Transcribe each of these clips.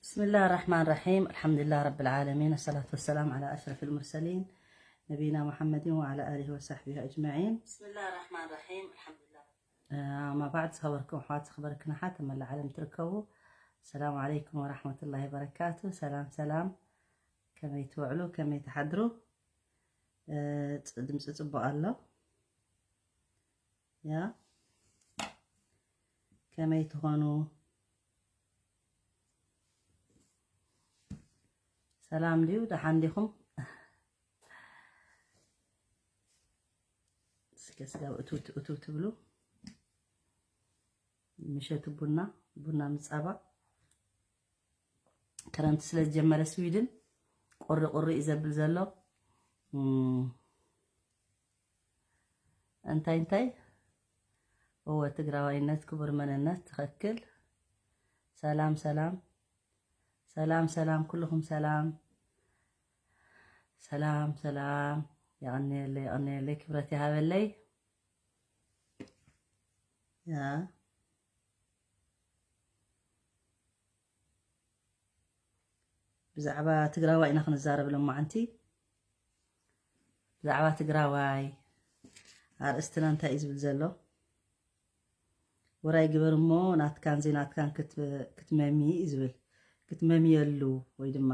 بسم الله الرحمن الرحيم. الحمد لله رب العالمين. الصلاة والسلام على أشرف المرسلين نبينا محمد وعلى آله وصحبه أجمعين. بسم الله الرحمن الرحيم. الحمد لله. أما بعد، ዝኸበርኩም ኣሕዋት፣ ዝኸበርክን ኣሓት ኣብ መላእ ዓለም ትርከቡ፣ السلام عليكم ورحمة الله وبركاته. ሰላም ሰላም፣ ከመይ ትውዕሉ፣ ከመይ ትሓድሩ? እ፣ ጽ-፣ ድምጺ ጽቡቕ ኣሎ። ያ፣ ከመይ ትኾኑ? ሰላም ድዩ? ደሓን ዲኹም? ስገ ስጋ እቱ እቱ ትብሉ፣ ምሸቱ ቡና፣ ቡና ምጻባ። ክረምቲ ስለ ዝጀመረ ስዊድን ቁሪ ቁሪ እዩ ዘብል ዘሎ። እም፣ እንታይ እንታይ? እወ፣ ትግራዋይነት ክቡር መንነት። ትኽክል። ሰላም ሰላም ሰላም ሰላም፣ ኩልኹም ሰላም ሰላም ሰላም። የቐንየለይ፣ የቐንየለይ፣ ክብረት ይሃበለይ። ያ፣ ብዛዕባ ትግራዋይ ኢና ክንዛረብ ሎማዓንቲ። ብዛዕባ ትግራዋይ ኣርእስትና እንታይ እዩ ዝብል ዘሎ? ውራይ ግበር እሞ ናትካን ዘይናትካን ክት-፣ ክትመሚ እዩ ዝብል። ክትመምየሉ ወይ ድማ፣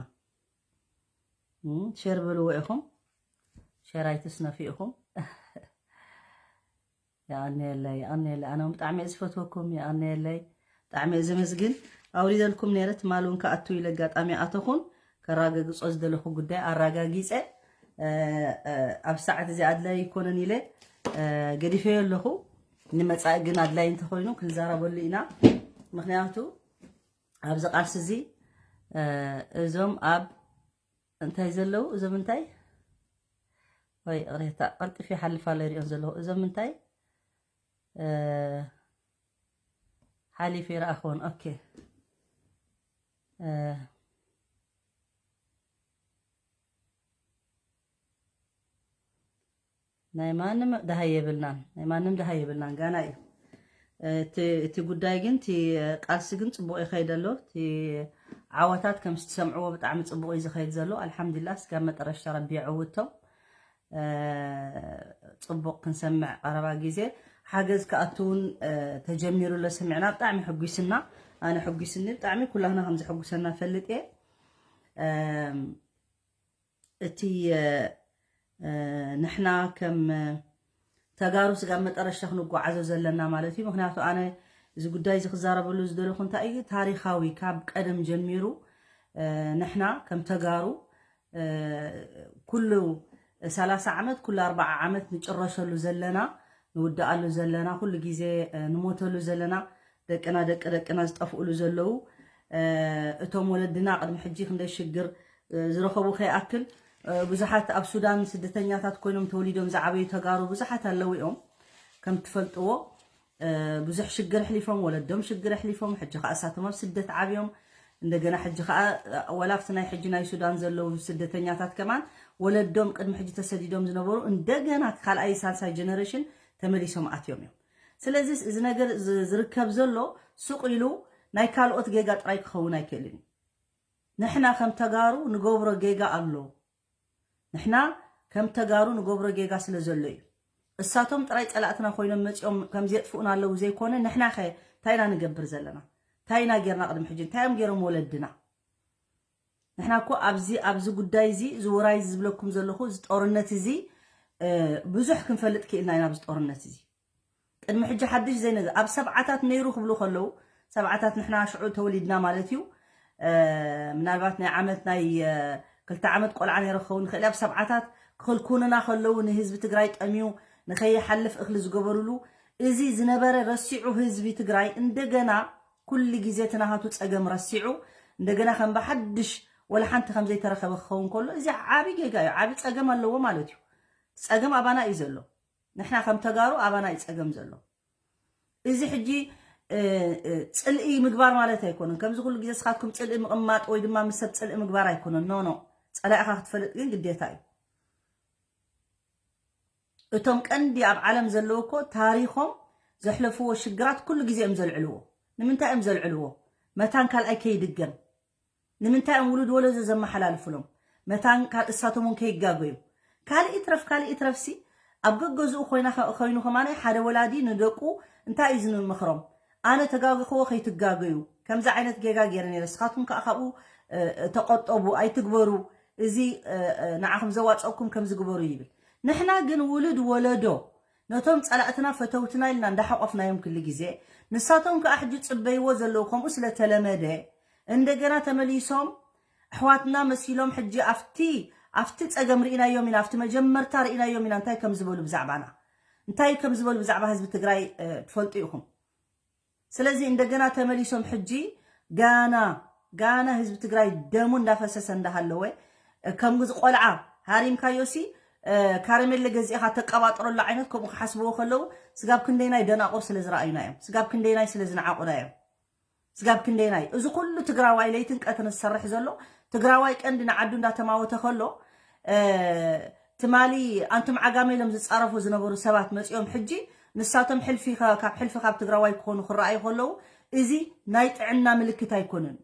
እም፣ ሸር በልዎ ኢኹም። ሸር ኣይትስነፉ ኢኹም። የቐንየለይ፣ የቐንየለይ። ኣነ እውን ብጣዕሚ እየ ዝፈትወኩም። የቐንየለይ። ብጣዕሚ እየ ዘመስግን። ኣውሪደልኩም ነይረ፣ ትማሊ እውን ክኣቱ ኢለ ኣጋጣሚ ኣተኹን። ከራገግጾ ዝደለኹ ጉዳይ ኣራጋጊጸ፣ እ፣ እ፣ ኣብ ሰዓት እዚ ኣድላይ ኣይኮነን ኢለ፣ እ፣ ገዲፈዮ ኣለኹ። ንመጻኢ ግን ኣድላይ እንተኾይኑ ክንዛረበሉ ኢና። ምኽንያቱ ኣብዚ ቃልሲ እዚ፣ እ፣ እዞም ኣብ እንታይ ዘለዉ፣ እዞም እንታይ፣ ወይ ቅሬታ፣ ቀልጢፈ ይሓልፍ ኣሎ፣ ይሪኦም ዘለኹ። እዞም እንታይ፣ እ፣ ሓሊፈ ይረኣኽዎን። ኦኬ። እ፣ ናይ ማንም ደሃይ የብልናን፣ ናይ ማንም ደሃይ የብልናን። ጋና እዩ እቲ፣ እቲ ጉዳይ ግን፣ እቲ ቃልሲ ግን ጽቡቕ ይኸይድ ኣሎ። እቲ ዓወታት ከም ዝትሰምዕዎ ብጣዕሚ ጽቡቕ እዩ ዝኸይድ ዘሎ። ኣልሓምዱሊላህ፣ ስጋብ መጠረሽታ ረቢ የዕውቶም። እ፣ ጽቡቕ ክንሰምዕ ቀረባ ግዜ ሓገዝ ክኣቱ እውን፣ እ፣ ተጀሚሩ ኣሎ ሰሚዕና። ብጣዕሚ ሕጒስና፣ ኣነ ሕጒስኒ ብጣዕሚ፣ ኩላህና ከም ዘሐጉሰና ፈልጥ እየ። እም፣ እቲ፣ እ፣ እ፣ ንሕና ከም፣ እ፣ ተጋሩ ስጋብ መጠረሽታ ክንጓዓዞ ዘለና ማለት እዩ። ምኽንያቱ ኣነ እዚ ጉዳይ እዚ ክዛረበሉ ዝደለኹ እንታይ እዩ፣ ታሪኻዊ ካብ ቀደም ጀሚሩ፣ እ፣ ንሕና ከም ተጋሩ፣ እ፣ ኩሉ ሰላሳ ዓመት፣ ኩሉ ኣርባዓ ዓመት ንጭረሸሉ ዘለና፣ ንውድኣሉ ዘለና፣ ኩሉ ግዜ፣ እ፣ ንሞተሉ ዘለና፣ ደቅና፣ ደቂ ደቅና ዝጠፍኡሉ ዘለዉ፣ እ፣ እቶም ወለድና ቅድሚ ሕጂ ክንደይ ሽግር፣ እ፣ ዝረኸቡ ከይኣክል፣ እ፣ ብዙሓት ኣብ ሱዳን ስደተኛታት ኮይኖም ተወሊዶም ዝዓበዩ ተጋሩ ብዙሓት ኣለዉ እዮም። ከም ትፈልጥዎ፣ እ፣ ብዙሕ ሽግር ኣሕሊፎም፣ ወለዶም ሽግር ኣሕሊፎም፣ ሕጂ ኸኣ እሳቶም ኣብ ስደት ዓብዮም፣ እንደገና ሕጂ ኸኣ፣ እ፣ ወላ ኣብቲ ናይ ሕጂ ናይ ሱዳን ዘለዉ ስደተኛታት ከማን ወለዶም ቅድሚ ሕጂ ተሰዲዶም ዝነበሩ እንደገና ካልኣይ ሳልሳይ ጀነሬሽን ተመሊሶም ኣትዮም እዮም። ስለዚ እዚ ነገር ዝ-፣ ዝርከብ ዘሎ ሱቕ ኢሉ ናይ ካልኦት ጌጋ ጥራይ ክኸውን ኣይክእልን እዩ። ንሕና ከም ተጋሩ ንገብሮ ጌጋ ኣሎ። ንሕና ከም ተጋሩ ንገብሮ ጌጋ ስለ ዘሎ እዩ። እሳቶም ጥራይ ጸላእትና ኮይኖም መጺኦም ከም ዘጥፍኡና ኣለዉ ዘይኮነ፣ ንሕና ኸ እንታይ ኢና ንገብር ዘለና? እንታይ ኢና ጌርና ቅድሚ ሕጂ? እንታይ እዮም ጌሮም ወለድና? ንሕና እኮ ኣብዚ፣ ኣብዚ ጉዳይ እዚ፣ እዚ ውራይ እዚ ዝብለኩም ዘለኹ፣ እዚ ጦርነት እዚ፣ እ፣ ብዙሕ ክንፈልጥ ክኢልና ኢና ኣብዚ ጦርነት እዚ። ቅድሚ ሕጂ ሓድሽ ዘይነገ-፣ ኣብ ሰብዓታት ነይሩ ክብሉ ከለዉ፣ ሰብዓታት ንሕና ሽዑ ተወሊድና ማለት እዩ። እ፣ ምናልባት ናይ ዓመት፣ ናይ፣ እ፣ ክልተ ዓመት ቆልዓ ነይረ ክኸውን ይኽእል። ኣብ ሰብዓታት ክኽልኩኑና ከለዉ፣ ንህዝቢ ትግራይ ጠምዩ ንኸይሓልፍ እኽሊ ዝገበሩሉ፣ እዚ ዝነበረ ረሲዑ ህዝቢ ትግራይ እንደገና ኩሉ ግዜ እቲ ናሃቱ ጸገም ረሲዑ፣ እንደገና ከም ብሓድሽ ወላ ሓንቲ ከም ዘይተረኸበ ክኸውን ከሎ፣ እዚ ዓቢ ጌጋ እዩ። ዓቢ ጸገም ኣለዎ ማለት እዩ። ጸገም ኣባና እዩ ዘሎ። ንሕና ከም ተጋሩ ኣባና እዩ ጸገም ዘሎ። እዚ ሕጂ፣ እ፣ እ፣ ጽልኢ ምግባር ማለት ኣይኮነን። ከምዚ ኩሉ ግዜ ንስኻትኩም ጽልኢ ምቕማጥ ወይ ድማ ምስ ሰብ ጽልኢ ምግባር ኣይኮነን። ኖ፣ ኖ። ጸላኢኻ ክትፈልጥ ግን ግዴታ እዩ። እቶም ቀንዲ ኣብ ዓለም ዘለዉ እኮ ታሪኾም ዘሕለፍዎ ሽግራት ኩሉ ግዜ እዮም ዘልዕልዎ። ንምንታይ እዮም ዘልዕልዎ? መታን ካልኣይ ከይድገም። ንምንታይ እዮም ውሉድ ወለዶ ዘመሓላልፉሎም? መታን ካልእ እሳቶም እውን ከይጋገዩ። ካልእ ይትረፍ፣ ካልእ ይትረፍሲ፣ ኣብ ገገዝኡ ኮይና ከ-፣ ኮይኑ ከማናይ ሓደ ወላዲ ንደቁ እንታይ እዩ ዝንምኽሮም? ኣነ ተጋግኽዎ ከይትጋገዩ፣ ከምዚ ዓይነት ጌጋ ገይረ ነይረ፣ ንስኻትኩም ከኣ ካብኡ፣ እ፣ እ፣ ተቆጠቡ፣ ኣይትግበሩ፣ እዚ፣ እ፣ እ፣ ንዓኹም ዘዋጸኩም ከምዚ ግበሩ ይብል። ንሕና ግን ውሉድ ወለዶ ነቶም ጸላእትና ፈተውትና ኢልና እንዳሓቆፍናዮም ክሉ ግዜ፣ ንሳቶም ከኣ ሕጂ ጽበይዎ ዘለዉ ከምኡ ስለተለመደ፣ እንደገና ተመሊሶም ኣሕዋትና መሲሎም ሕጂ ኣብቲ፣ ኣብቲ ጸገም ርኢናዮም ኢና፣ ኣብቲ መጀመርታ ርኢናዮም ኢና፣ እንታይ ከም ዝበሉ ብዛዕባና፣ እንታይ ከም ዝበሉ ብዛዕባ ህዝቢ ትግራይ፣ እ፣ ትፈልጡ ኢኹም። ስለዚ እንደገና ተመሊሶም ሕጂ ጋና፣ ጋና ህዝቢ ትግራይ ደሙ እንዳፈሰሰ እንዳሃለወ፣ እ፣ ከም ግዝ ቆልዓ ሃሪምካዮሲ፣ እ፣ ካረሜለ ገዚእኻ ተቀባጥረሉ ዓይነት ከምኡ ክሓስብዎ ከለዉ፣ ስጋብ ክንደይናይ ደናቁር ስለ ዝረኣዩና እዮም። ስጋብ ክንደይናይ ስለ ዝነዓቁና እዮም። ስጋብ ክንደይናይ እዚ ኩሉ ትግራዋይ ለይትን ቀትርን ዝሰርሕ ዘሎ ትግራዋይ ቀንዲ ንዓዱ እንዳተማወተ ከሎ፣ እ፣ ትማሊ ኣንቱም ዓጋመ ኢሎም ዝጻረፉ ዝነበሩ ሰባት መጺኦም ሕጂ ንሳቶም ሕልፊ ከ-፣ ካብ ሕልፊ ካብ ትግራዋይ ክኾኑ ክረኣዩ ከለዉ፣ እዚ ናይ ጥዕና ምልክት ኣይኮነን።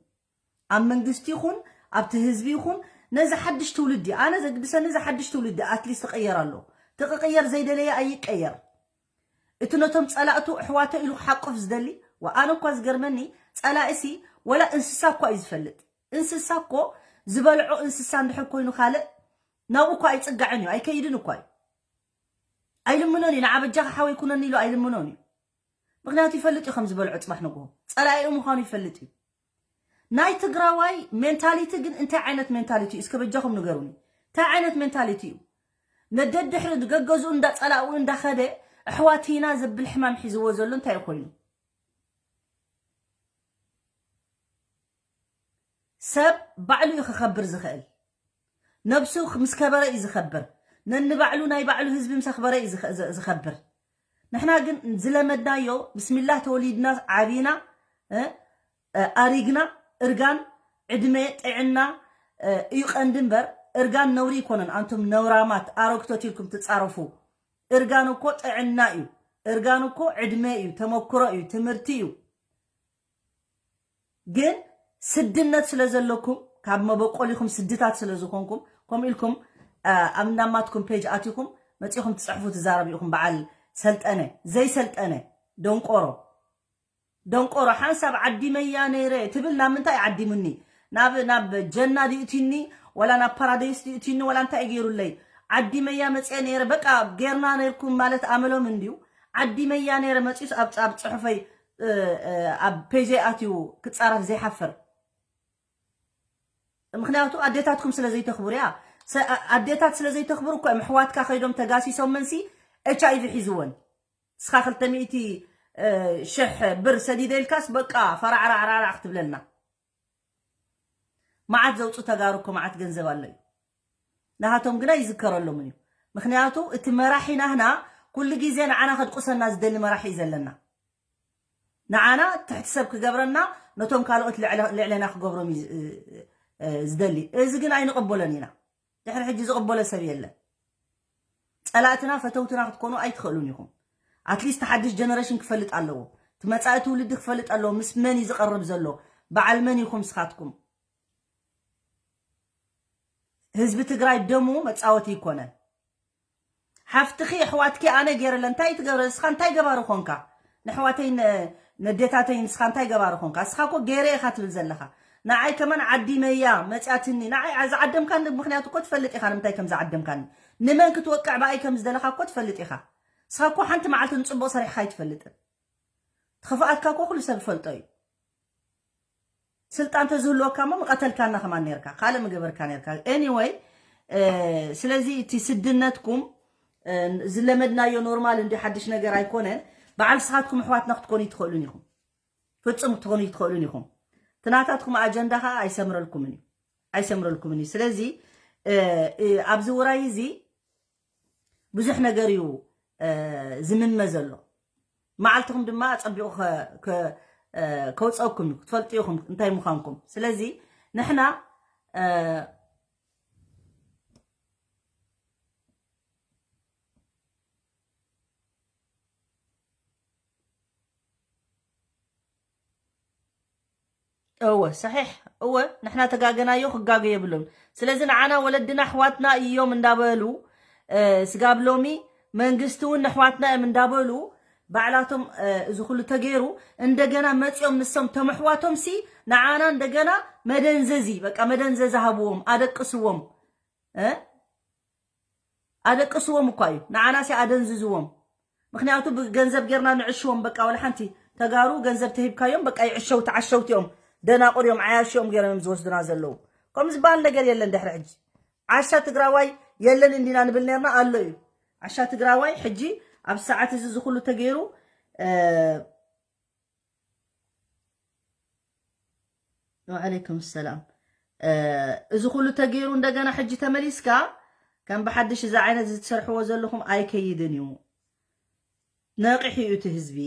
ኣብ መንግስቲ ይኹን ኣብቲ ህዝቢ ይኹን ነዚ ሓድሽ ትውልዲ፣ ኣነ ዘግድሰኒ እዚ ሓድሽ ትውልዲ ኣትሊስት ክቕየር ኣለዎ። እቲ ክቕየር ዘይደለየ ኣይቀየር። እቲ ነቶም ጸላእቱ ኣሕዋተ ኢሉ ክሓቁፍ ዝደሊ፣ ወኣነ እኳ ዝገርመኒ፣ ጸላእሲ ወላ እንስሳ እኳ እዩ ዝፈልጥ። እንስሳ እኮ ዝበልዖ እንስሳ እንድሕር ኮይኑ ካልእ ናብኡ እኳ ኣይጽጋዕን እዩ፣ ኣይከይድን እኳ እዩ። ኣይልምኖን እዩ፣ ንዓ በጃኻ ሓወይ ኩነኒ ኢሉ ኣይልምኖን እዩ። ምኽንያቱ ይፈልጥ እዩ ከም ዝበልዖ ጽባሕ ንግሆ። ጸላኢኡ ምዃኑ ይፈልጥ እዩ። ናይ ትግራዋይ ሜንታሊቲ ግን እንታይ ዓይነት ሜንታሊቲ እዩ? እስከ በጃኹም ንገሩኒ። እንታይ ዓይነት ሜንታሊቲ እዩ? ነደድሕሪ ገገዝኡ እንዳጸላእኡ እንዳኸደ ኣሕዋት ኢና ዘብል ሕማም ሒዝዎ ዘሎ እንታይ እዩ ኮይኑ? ሰብ ባዕሉ እዩ ክኸብር ዝኽእል። ነብሱ ምስ ከበረ እዩ ዝኸብር። ነንባዕሉ ናይ ባዕሉ ህዝቢ ምስ ኣኽበረ እዩ ዝኸ-፣ ዝ-፣ ዝኸብር። ንሕና ግን ዝለመድናዮ ብስሚላህ ተወሊድና ዓቢና፣ እ፣ እ፣ ኣሪግና እርጋን ዕድመ ጥዕና፣ እ፣ እዩ ቀንዲ እምበር እርጋን ነውሪ ይኮነን። ኣንቱም ነውራማት ኣረግቶት ኢልኩም ትጻረፉ። እርጋን እኮ ጥዕና እዩ። እርጋን እኮ ዕድመ እዩ፣ ተመክሮ እዩ፣ ትምህርቲ እዩ። ግን ስድነት ስለ ዘለኩም ካብ መበቆሊኹም ስድታት ስለ ዝኾንኩም ከምኡ ኢልኩም፣ እ፣ ኣብ ናማትኩም ፔጅ ኣቲኹም መጺኹም ትጽሕፉ ትዛረቡ ኢኹም። በዓል ሰልጠነ ዘይሰልጠነ ደንቆሮ፣ ደንቆሮ ሓንሳብ ዓዲ መያ ነይረ ትብል ናብ ምንታይ ዓዲሙኒ? ናብ፣ ናብ ጀና ድዩ እቲኒ? ወላ ናብ ፓራደይስ ድዩ እቲኒ? ወላ እንታይ ገይሩለይ? ዓዲ መያ መጽየ ነይረ፣ በቃ ጌርና ነይርኩም ማለት ኣመሎም እንድዩ። ዓዲ መያ ነይረ መጽዩስ ኣብ፣ ኣብ ጽሑፈይ፣ እ፣ እ፣ ኣብ ፔጀይ ኣትዩ ክጻረፍ ዘይሓፍር። ምኽንያቱ ኣዴታትኩም ስለ ዘይተኽብሩ እያ። ሰ-፣ ኣ-፣ ኣዴታት ስለ ዘይተኽብሩ እኮ እዮም ኣሕዋትካ ከይዶም ተጋሲሶም መንሲ ኤች ኣይ ቪ ሒዝወን። ንስኻ ክልተ ሚእቲ፣ እ፣ ሽሕ ብር ሰዲደ ኢልካስ በቃ ፈራዕራዕራዕራዕ ክትብለልና። መዓት ዘውፁ ተጋሩ እኮ መዓት ገንዘብ ኣሎ እዩ። ናሃቶም ግና ይዝከረሎምን እዩ። ምኽንያቱ እቲ መራሒ ናህና ኩሉ ግዜ ንዓና ከድቁሰና ዝደሊ መራሒ እዩ ዘለና። ንዓና ትሕቲ ሰብ ክገብረና፣ ነቶም ካልኦት ልዕለ-፣ ልዕሌና ክገብሮም እዩ ዝ-፣ እ፣ ዝደሊ። እዚ ግን ኣይንቕበሎን ኢና። ድሕሪ ሕጂ ዝቕበሎ ሰብ የለን። ጸላእትና ፈተውትና ክትኮኑ ኣይትኽእሉን ኢኹም። ኣትሊስት ሓድሽ ጀነሬሽን ክፈልጥ ኣለዎ። እቲ መጻኢ ትውልዲ ክፈልጥ ኣለዎ። ምስ መን እዩ ዝቐርብ ዘሎ? በዓል መን ኢኹም ንስኻትኩም? ህዝቢ ትግራይ ደሙ መጻወቲ ይኮነን። ሓፍትኺ ኣሕዋትኪ ኣነ ገይረለ እንታይ ትገብረ? ንስኻ እንታይ ገባሪ ኮንካ? ንኣሕዋተይ ነ-፣ ነዴታተይ ንስኻ እንታይ ገባሪ ኮንካ? ንስኻ እኮ ገይረ ኢኻ ትብል ዘለኻ። ንዓይ ከማን ዓዲ መያ መጽያትኒ። ንዓይ ዝዓደምካኒ ምኽንያት እኮ ትፈልጥ ኢኻ ንምንታይ ከም ዝዓደምካኒ። ንመን ክትወቅዕ ብኣይ ከም ዝደለኻ እኮ ትፈልጥ ኢኻ። ንስኻ እኮ ሓንቲ መዓልቲ ንጽቡቕ ሰሪሕኻ ኣይትፈልጥን። ክፍኣትካ እኮ ኩሉ ሰብ ይፈልጦ እዩ። ስልጣን ተዝህልወካ እሞ ምቐተልካና ከማን ነርካ፣ ካልእ ምገበርካ ነርካ። ኤኒወይ፣ እ፣ ስለዚ እቲ ስድነትኩም፣ እ፣ ዝለመድናዮ ኖርማል እንዲ ሓድሽ ነገር ኣይኮነን። በዓል ስኻትኩም ኣሕዋትና ክትኮኑ ይትኽእሉን ኢኹም። ፍጹም ክትኮኑ ይትኽእሉን ኢኹም። እቲ ናታትኩም ኣጀንዳ ኸኣ ኣይሰምረልኩምን እዩ። ኣይሰምረልኩምን እዩ። ስለዚ፣ እ፣ እ፣ ኣብዚ ውራይ እዚ ብዙሕ ነገር እዩ፣ እ፣ ዝምመ ዘሎ። መዓልትኹም ድማ ኣጸቢቑ ከ-፣ ከ-፣ እ፣ ከውጸኩም እዩ። ክትፈልጡ ኢኹም እንታይ ምዃንኩም። ስለዚ ንሕና፣ እ፣ እወ፣ ሰሒሕ። እወ፣ ንሕና ተጋገናዮ ክጋገ የብሎም። ስለዚ ንዓና ወለድና ኣሕዋትና እዮም እንዳበሉ፣ እ፣ ስጋብ ሎሚ መንግስቲ እውን ኣሕዋትና እዮም እንዳበሉ፣ ባዕላቶም፣ እ፣ እዚ ኩሉ ተገይሩ፣ እንደገና መጺኦም ንሶም ተመሕዋቶም ሲ ንዓና እንደገና መደንዘዚ፣ በቃ መደንዘዚ ሃብዎም፣ ኣደቅስዎም። እ? ኣደቅስዎም እኳ እዩ። ንዓና ሲ ኣደንዝዝዎም። ምኽንያቱ ብገንዘብ ጌርና ንዕሽዎም፣ በቃ ወላ ሓንቲ። ተጋሩ ገንዘብ ተሂብካዮም፣ በቃ ይዕሸው፣ ተዓሸውቲ እዮም። ደናቁር እዮም፣ ዓያሹ እዮም ገይሮም እዮም ዝወስዱና ዘለዉ። ከምኡ ዝበሃል ነገር የለን ድሕሪ ሕጂ። ዓሻ ትግራዋይ የለን እንዲና ንብል ኔርና፣ ኣሎ እዩ። ዓሻ ትግራዋይ ሕጂ ኣብ ሰዓት እዚ ዝኹሉ ተገይሩ፣ እ፣ ወዓለይኩም ሰላም። እ፣ እዚ ኩሉ ተገይሩ እንደገና ሕጂ ተመሊስካ ከም ብሓድሽ እዚ ዓይነት እዚ ትሰርሕዎ ዘለኹም ኣይከይድን እዩ። ነቂሑ እዩ እቲ ህዝቢ።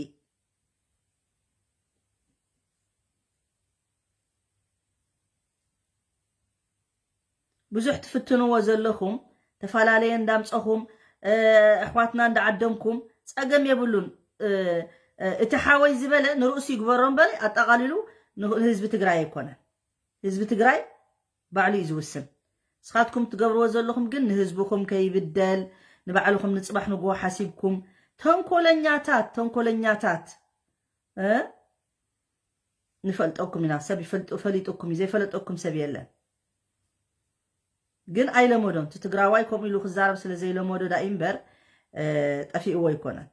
ብዙሕ ትፍትንዎ ዘለኹም፣ ተፈላለየ እንዳምፀኹም፣ እ፣ ኣሕዋትና እንዳዓደምኩም ፀገም የብሉን። እ፣ እ፣ እቲ ሓወይ ዝበለ ንርእሱ ይግበሮ እምበር ኣጠቓሊሉ ን-፣ ንህዝቢ ትግራይ ኣይኮነን። ህዝቢ ትግራይ ባዕሉ እዩ ዝውስን። ንስኻትኩም ትገብርዎ ዘለኹም ግን ንህዝብኹም ከይብደል፣ ንባዕልኹም ንፅባሕ ንግሆ ሓሲብኩም፣ ተንኮለኛታት፣ ተንኮለኛታት፣ እ፣ ንፈልጠኩም ኢና። ሰብ ይፈልጡ-፣ ፈሊጡኩም እዩ፣ ዘይፈለጠኩም ሰብ የለን። ግን ኣይለመዶን። እቲ ትግራዋይ ከምኡ ኢሉ ክዛረብ ስለ ዘይለመዶ ዳኢ እምበር፣ እ፣ ጠፊእዎ ኣይኮነን።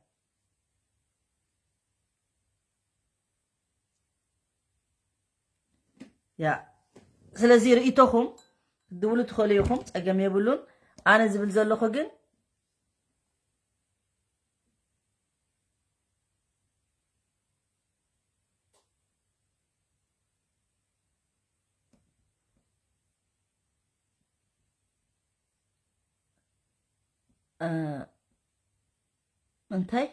ያ፣ ስለዚ ርእይቶኹም ክትድውሉ ትኽእሉ ኢኹም፣ ጸገም የብሉን። ኣነ ዝብል ዘለኹ ግን እ፣ እንታይ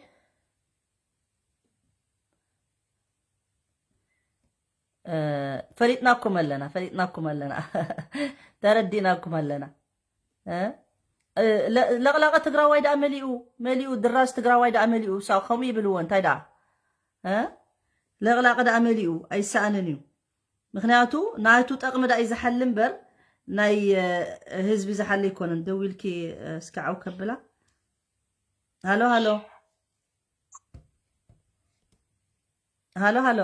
እ፣ ፈሊጥናኩም ኣለና፣ ፈሊጥናኩም ኣለና፣ ተረዲእናኩም ኣለና። እ፣ እ፣ ለ-፣ ለቕላቐ ትግራዋይ ደኣ መሊኡ፣ መሊኡ፣ ድራስ ትግራዋይ ደኣ መሊኡ። ሳ-፣ ከምኡ ይብልዎ፣ እንታይ ደኣ? እ? ለቕላቐ ደኣ መሊኡ፣ ኣይሰኣንን እዩ። ምኽንያቱ ናቱ ጠቕሚ ደኣ እዩ ዝሓሊ እምበር ናይ፣ እ፣ ህዝቢ ዝሓሊ ኣይኮነን። ደዊልኪ፣ እ፣ እስኪ ዓው ከብላ። ሃሎ፣ ሃሎ። ሃሎ፣ ሃሎ።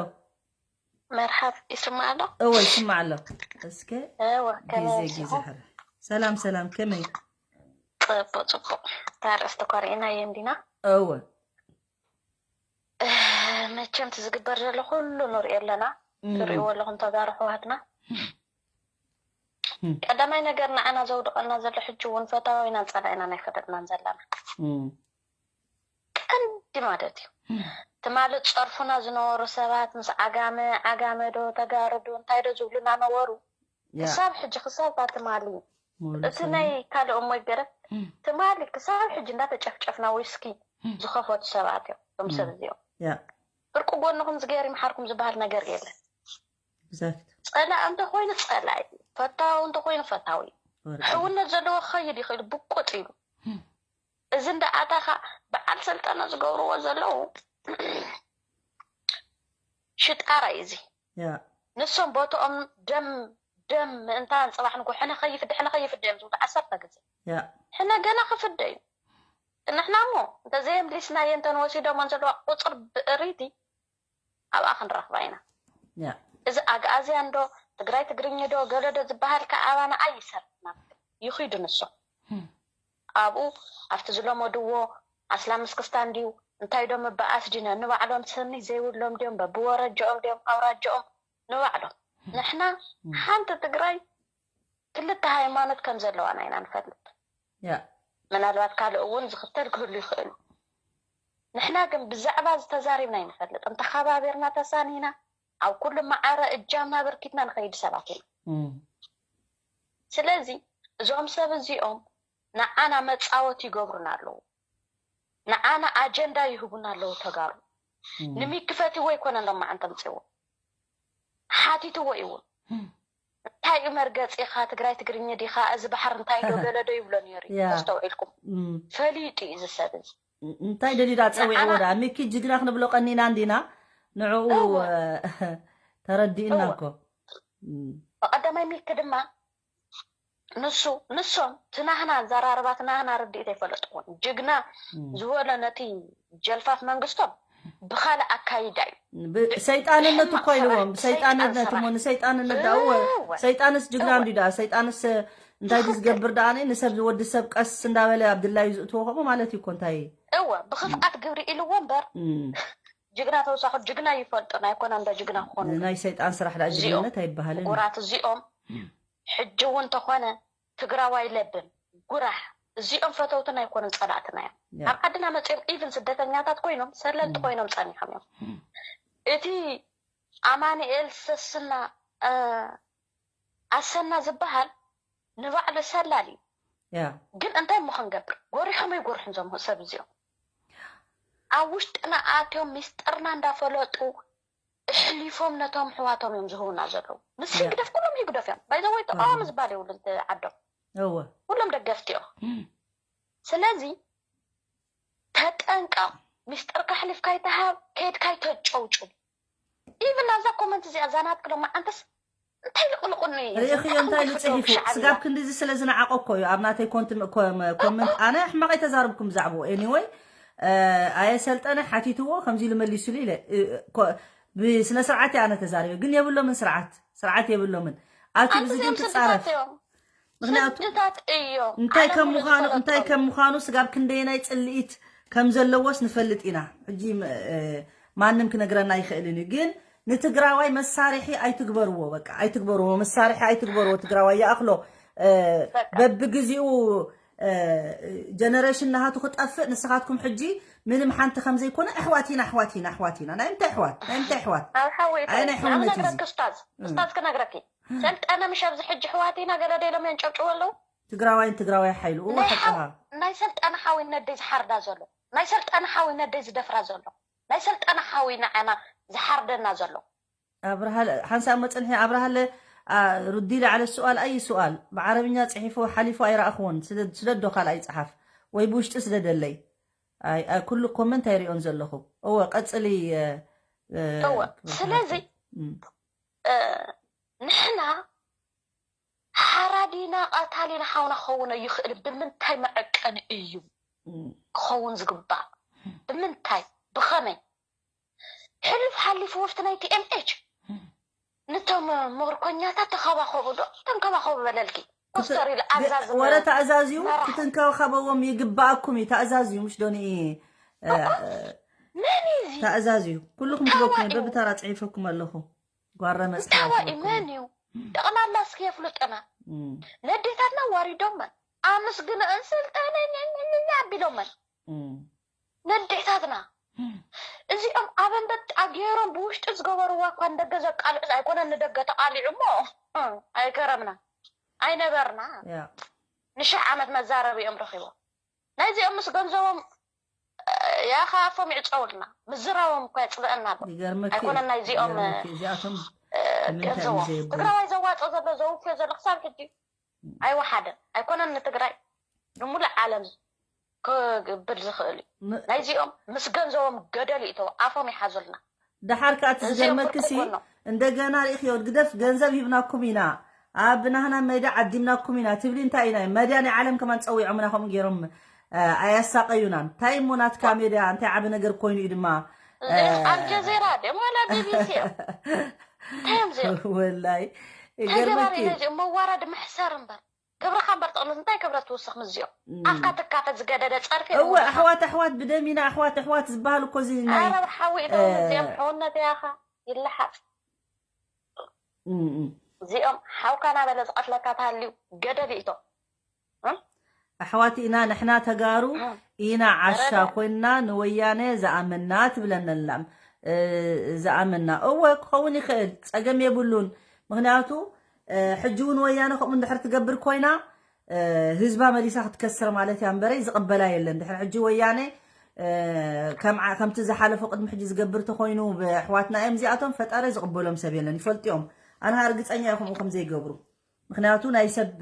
መርሓብ፣ ይስማዕ ኣሎ? እወ፣ ይስማዕ ኣሎ። እስከ እወ፣ ከመይ ግዜ፣ ግዜ ኣምሲኹም? ሕረ። ሰላም፣ ሰላም፣ ከመይ? ጽቡቕ፣ ጽቡቕ። እታ ኣርእስቲ ኮሪዕናዮ እንዲና? እወ። እ፣ መቸም እቲ ዝግበር ዘሎ ኩሉ ንሪኦ ኣለና። እም። ትሪእዎ ኣለኹም ተጋሩ ኣሕዋትና። እም። ቀዳማይ ነገር ንዓና ዘውድቐና ዘሎ ሕጂ እውን ፈታዊናን ጸላኢናን ኣይፈለጥናን ዘለና። እም። ቀንዲ ማለት እዩ። እም። ትማሊ ጸርፉና ዝነበሩ ሰባት ምስ ዓጋመ፣ ዓጋመ ዶ ተጋሩ ዶ እንታይ ዶ ዝብሉና ነበሩ? ያ። ክሳብ ሕጂ፣ ክሳብ እታ ትማሊ፣ ሙሉ እቲ ሰብ። ናይ ካልእ እሞ ይገረም፣ እም። ትማሊ ክሳብ ሕጂ እንዳተጨፍጨፍና ዊስኪ እም። ዝኸፈቱ ሰባት እዮም፣ እቶም እም። ሰብ እዚኦም። ያ። ፍርቂ ጎንኹም ዝገይር ይምሓርኩም ዝበሃል ነገር የለን። ኤግዛክት። ጸላኢ እንተኾይኑ ጸላኢ፣ ፈታዊ እንተኾይኑ ፈታዊ። ወርቂ። ሕውነት ዘለዎ ክኸይድ ይኽእል፣ ብቁጥ ኢሉ። እም። እዚ እንዳ ኣታኻ በዓል ሰልጠነ ዝገብርዎ ዘለዉ ሽጣራ እዩ እዚ። ያ። ንሶም ቦትኦም ደም፣ ደም ምእንታን ጽባሕ ንግሆ ሕነ ከይፍደ፣ ሕነ ከይፍደ እዮም ዝብሉ ዓሰርተ ግዜ። ያ። ሕነ ገና ክፍደ እዩ። ንሕና እሞ እንተዘየምሊስናዮ እንተንወሲዶሞን ዘለዋ ቁጽር ብእሪቲ ኣብኣ ክንረኽባ ኢና። ያ። እዚ ኣግኣዝያን ዶ፣ ትግራይ ትግርኝ ዶ፣ ገለ ዶ ዝበሃል ከኣ ኣባና ኣይሰርሕና። ይኺዱ ንሶም። ህም። ኣብኡ ኣብቲ ዝለመድዎ ኣስላም እስክስታ እንድዩ፣ እንታይ ዶ ምበኣስ ድዩ፣ ነንባዕሎም ስኒ ዘይብሎም ድዮም፣ በብወረጃኦም ድዮም፣ ኣውራጃኦም ንባዕሎም። ህም። ንሕና ህም። ሓንቲ ትግራይ ክልተ ሃይማኖት ከም ዘለዋና ኢና ንፈልጥ። ያ። ምናልባት ካልእ እውን ዝኽተል ክህሉ ይኽእል። ንሕና ግን ብዛዕባ እዚ ተዛሪብና ኣይንፈልጥን። ተኸባቢርና ተሳኒና ኣብ ኩሉ ማዕረ እጃምና ኣበርኪትና ንኸይድ ሰባት ኢና። እም። ስለዚ እዞም ሰብ እዚኦም ንዓና መጻወቲ ይገብሩና ኣለዉ። ንዓና ኣጀንዳ ይህቡና ኣለዉ ተጋሩ። እም። ንሚኪ ፈትይዎ ኣይኮነን ሎማዓንቲ ኣምጺዎ። ሓቲትዎ እዩ እውን። እም። እንታይ እዩ መርገጺኻ? ትግራይ ትግርኛ ዲኻ? እዚ ባሕሪ እንታይ ዶ ገለ ዶ ይብሎ ነይሩ እዩ። ያ። ተስተውዒልኩም? እም። ፈሊጡ እዩ እዚ ሰብ እዚ። ን-፣ እንታይ ደልዩ ደኣ ጸዊዕዎ ንዓና ደኣ? ሚኪ ጅግና ክንብሎ ቀኒና እንዲና? ንዕኡ፣ እወ። ተረዲእና እወ። እኮ። ብቐዳማይ ሚኪ ድማ ንሱ ንሶም ትናህና ኣዘራርባ ትናህና ርድኢት ኣይፈለጥኩን። ጅግና ዝበሎ ነቲ ጀልፋፍ መንግስቶም ብኻልእ ኣካይዳ እዩ። ሰይጣንነት እኮ ኢልዎም። ሰይጣንነት እሞ ንሰይጣንነት ዳ እወ። ሰይጣንስ ጅግና እንዲ ዳ ሰይጣንስ እንታይ ድዩ ዝገብር ደኣ? ንሰብ ዝወዲ ሰብ ቀስ እንዳበለ ኣብ ድላዩ ዝእትዎ ከምኡ ማለት እዩ እኮ። እንታይ እወ ብክፍኣት ግብሪ ኢልዎ እምበር ጅግና ተወሳኺ ጅግና ይፈልጦ ናይ ኮነ እንደ ጅግና ክኾኑ ናይ ሰይጣን ስራሕ ደኣ ጅግንነት ኣይበሃልን። ጉራት እዚኦም ሕጂ እውን ተኾነ ትግራዋይ ለብም ጉራሕ እዚኦም ፈተውትና ኣይኮኑን ጸላእትና እዮም። ኣብ ዓድና መጺኦም ኢቭን ስደተኛታት ኮይኖም ሰለልቲ ኮይኖም ጸኒሖም እዮም። እቲ ኣማኑኤል ሰስና ኣሰና ዝበሃል ንባዕሉ ሰላል እዩ። ግን እንታይ እሞ ክንገብር ጎሪሖም ኣይጎርሑን ዞም ሰብ እዚኦም ኣብ ውሽጥና ኣትዮም ሚስጥርና እንዳፈለጡ እሕሊፎም ነቶም ኣሕዋቶም እዮም ዝህቡና ዘለዉ። ንሱ ይግደፍ ኩሎም ይግደፍ እዮም። ባይዘወይ ተቃዋሚ ዝበሃል የብሉን ዓዶም። ኩሎም ደገፍቲ እዮም። ስለዚ ተጠንቀቕ። ሚስጥርካ ኣሕሊፍካ ኣይትሃብ፣ ከይድካ ኣይተጨውጭው። ኢቭን ናብዛ ኮመንት እዚኣ እዛ ናትኪ ሎማዓንተስ እንታይ ልቕልቑኒ እዩ? ርእኺዮ እንታይ ኢሉ ጽሒፉ? ስጋብ ክንድዚ ስለ ዝነዓቐ እኮ እዩ ኣብ ናተይ ኮንት ኮመንት ኣነ ሕማቕ ኣይተዛረብኩም ብዛዕባኡ። ኤኒወይ ኣየ ሰልጠነ ሓቲትዎ ከምዚ ኢሉ መሊሱሉ ኢለ ብስነ ስርዓት እየ ኣነ ተዛሪበ። ግን የብሎምን ስርዓት ስርዓት የብሎምን። ኣቲ ብዚ ግን ትጻረፍ ምክንያቱ እንታይ ከም ምዃኑ እንታይ ከም ምዃኑ ስጋብ ክንደየናይ ጽልኢት ከም ዘለዎስ ንፈልጥ ኢና። ሕጂ ማንም ክነግረና ኣይኽእልን እዩ። ግን ንትግራዋይ መሳርሒ ኣይትግበርዎ፣ በቃ ኣይትግበርዎ፣ መሳርሒ ኣይትግበርዎ። ትግራዋይ ይኣኽሎ በብግዚኡ ጀነሬሽን ናሃቱ ክጠፍእ ንስኻትኩም ሕጂ ምንም ሓንቲ ከም ዘይኮነ ኣሕዋት ኢና ኣሕዋት ኢና ኣሕዋት ኢና። ናይ እንታይ ኣሕዋት ናይ እንታይ ኣሕዋት ኣይ ናይ ሕውነት እዩ። ክስታዝ ክስታዝ ክነግረኪ ሰልጠነ ምሽ ኣብዚ ሕጂ ኣሕዋት ኢና ገለ ደሎም የንጨብጭቡ ኣለዉ። ትግራዋይን ትግራዋይ ሓይሉ እወ ሓቅኻ። ናይ ሰልጠነ ሓዊ ነደይ ዝሓርዳ ዘሎ ናይ ሰልጠነ ሓዊ ነደይ ዝደፍራ ዘሎ ናይ ሰልጠነ ሓዊ ንዓና ዝሓርደና ዘሎ ኣብርሃለ ሓንሳብ መፅንሒ ኣብርሃለ ردي لي على السؤال أي سؤال بعربኛ ፅሒፉ ሓሊፉ ኣይረኣኽዎን። ስደዶ ካልኣይ ፀሓፍ ወይ ብውሽጢ ስደደለይ። ኩሉ ኮመንት ኣይሪኦን ዘለኹ። እወ ቀፅሊ። እወ ስለዚ ንሕና ሓራዲና ቀታሊና ሓውና ክኸውን ኣይኽእልን። ብምንታይ መዐቀኒ እዩ ክኸውን ዝግባእ? ብምንታይ ብኸመይ? ሕሉፍ ሓሊፉ ወፍቲ ናይ ቲኤምኤች ንቶም ሞርኮኛታት ተኸባኸቡ ዶ ተንከባኸቡ በለልኪ ኮስተር ኢሉ ኣዛዝ ወረ ተኣዛዝዩ ክትንከባኸበዎም ይግባኣኩም እዩ። ተኣዛዝዩ ምሽ ዶኒ መን እዩ እዚ? ተኣዛዝዩ ኩልኹም ትበኩም በብተራ ፅሒፈኩም ኣለኹ። ጓረ መፅሓፍ ታዋኢ መን እዩ? ጠቕላላ እስኪ የፍልጥና። ነዴታትና ዋሪዶመን ኣመስግንአን ስልጠነ ኛኛኛኛ ኣቢሎመን ነዴታትና እዚኦም ኣብ ኣንበጣ ገይሮም ብውሽጢ ዝገበርዋ እኳ ንደገ ዘቃልዑ ኣይኮነን። ንደገ ተቃሊዑ እሞ ኣይከረምና ኣይነበርና። ንሽሕ ዓመት መዛረቢኦም ረኪቦም ናይዚኦም ምስ ገንዘቦም ያኻ ኣፎም ይዕፀውልና ምዝራቦም እኳ የፅልአና ኣሎ። ይገርመኪ ኣይኮነን ናይዚኦም ይገርመኪ እዚኣቶም ንምንታይ ገንዘቦም ዘይብሉ ትግራዋይ ዘዋፅኦ ዘሎ ዘውፍዮ ዘሎ ክሳብ ሕጂ ኣይወሓደን። ኣይኮነን ንትግራይ ንሙሉእ ዓለም ክብል ዝኽእል እዩ። ናይዚኦም ምስ ገንዘቦም ገደል ይእተው ኣፎም ይሓዙልና። ደሓር ከኣ እቲ ዝገርመኪ ሲ እንደገና ርእኽዮ ግደፍ ገንዘብ ሂብናኩም ኢና ኣብ ናህና መዳ ዓዲምናኩም ኢና ትብሊ እንታይ ኢና መድያ ናይ ዓለም ከማን ጸዊዖምና ከምኡ ገይሮም ኣያሳቀዩናን እንታይ እሞ ናትካ ሜድያ እንታይ ዓቢ ነገር ኮይኑ እዩ ድማ ኣልጀዚራ ድም ዋላ ቢቢሲ እዮም እንታይ እዮም እዚኦም ወላይ ይገርመኪ መዋረድ መሕሰር እምበር ክብርኻ እምበር ጥቕሚ እንታይ ክብረት ትውስኽ ምስዚኦም ኣፍካ ትካፈት ዝገደደ ጸርፊ እወ ኣሕዋት ኣሕዋት ብደም ኢና ኣሕዋት ኣሕዋት ዝበሃል እኮ እዚ ናይ ኣረብ ሓዊ ኢሎም እዚኦም ሕውነት ያኻ ይለሓጽ እዚኦም ሓውካ ናበለ ዝቐትለካ ተሃልዩ ገደል ይእቶ ኣሕዋት ኢና ንሕና ተጋሩ ኢና ዓሻ ኮይንና ንወያነ ዝኣመና ትብለና ኣላ ዝኣመና እወ ክኸውን ይኽእል ጸገም የብሉን ምክንያቱ ሕጂ እውን ወያነ ከምኡ እንድሕር ትገብር ኮይና ህዝባ መሊሳ ክትከስር ማለት እያ እምበረይ ዝቕበላ የለን ድሕሪ ሕጂ ወያነ ከምቲ ዝሓለፎ ቅድሚ ሕጂ ዝገብር ተኮይኑ ብኣሕዋትና እዮም እዚኣቶም ፈጣሪ ዝቕበሎም ሰብ የለን ይፈልጥዮም ኣነ ርግፀኛ እየ ከምኡ ከም ዘይገብሩ ምክንያቱ ናይ ሰብ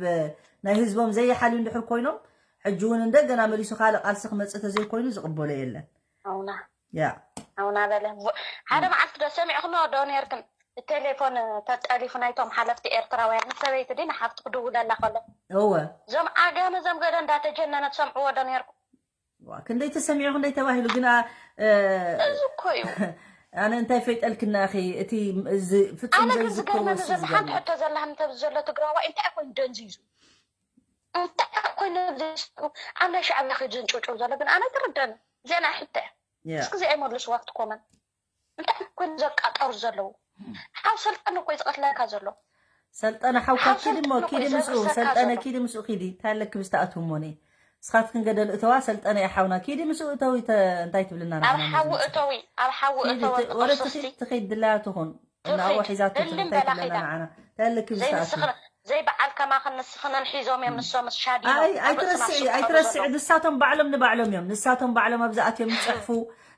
ናይ ህዝቦም ዘይሓልዩ እንድሕር ኮይኖም ሕጂ እውን እንደገና መሊሱ ካልእ ቃልሲ ክመፅእ ተዘይኮይኑ ዝቕበሎ የለን ኣውና ያ ኣውና በለ ሓደ መዓልቲ ዶ ሰሚዕክሞ ዶ ነርክን ቴሌፎን ተጠሊፉ ናይቶም ሓለፍቲ ኤርትራውያን ንሰበይቲ ዲ ንሓፍቲ ክድውለላ ከሎ እወ እዞም ዓጋመ እዞም ገለ እንዳተጀነነ ትሰምዕዎ ዶ ነርኩም? ዋ፣ ክንደይ ተሰሚዑ ክንደይ ተባሂሉ ግና እ፣ እዚ እኮ እዩ። ኣነ እንታይ ፈይጠልክና እኺ እቲ እዚ ፍጹም ኣነ ግን ዘይዝክርዎ ዝገርመኒ እሱ ዘሎ ሓንቲ ዝገርመ ሕቶ ዘላ ምንተ ዘሎ ትግራዋ እንታይ ኮይኑ ደንዚዙ እንታይ ኮይኑ ደንዚዙ ኣብ ናይ ሻዕብያ ኸይዱ ዝንጭውጭው ዘሎ ግን ኣነ ትርደኒ ዜና ሕቶ እያ ያ እስኪ እዚኣ ይመልስዋ ኣብቲ ኮመንት እንታይ ኮይኑ ዘቃጠሩ ዘለዉ ሓው ሰልጠን እኮ እዩ ዝቐትለካ ዘሎ ሰልጠነ ሓውካ ሓው ኪዲ እሞ ሰልጠነ እኮ ኪዲ እዩ ምስኡ ዘብርሰካ ሰልጠነ ዘሎ ኪዲ ምስኡ ኪዲ እንታይ ኣለኪ ብዝተኣትውሞ ኒ ስኻትክን ገደል እተዋ ሰልጠነ ይሓውና ኪዲ ምስኡ እተዊ ተ- እንታይ ትብልና ኣብ ንዓና ሓዊ ነዚ እተዊ ኣብ ሓዊ ኪዲ እተዊ ት- ወረ ጥቕስስቲ ትኺድ ትኺድ ድላያ ትኹን እናዋ ትኺድ ሒዛቶ ህልም እንታይ በላ ትብለና ኺዳ ንዓና እንታይ ኣለኪ ብዝተኣትው ዘይንስኽን ዘይበዓልከማኽን ንስኽንን ሒዞም እዮም ንሶምስ ሻዲኖም ኣይ ኣብ ርእስና ኣይትረስዒ ዝስዕሉ ኣይትረስዒ ዘለዉ ንሳቶም ባዕሎም ንባዕሎም እዮም ንሳቶም ባዕሎም ኣብዚኣትዮም ይፅሕፉ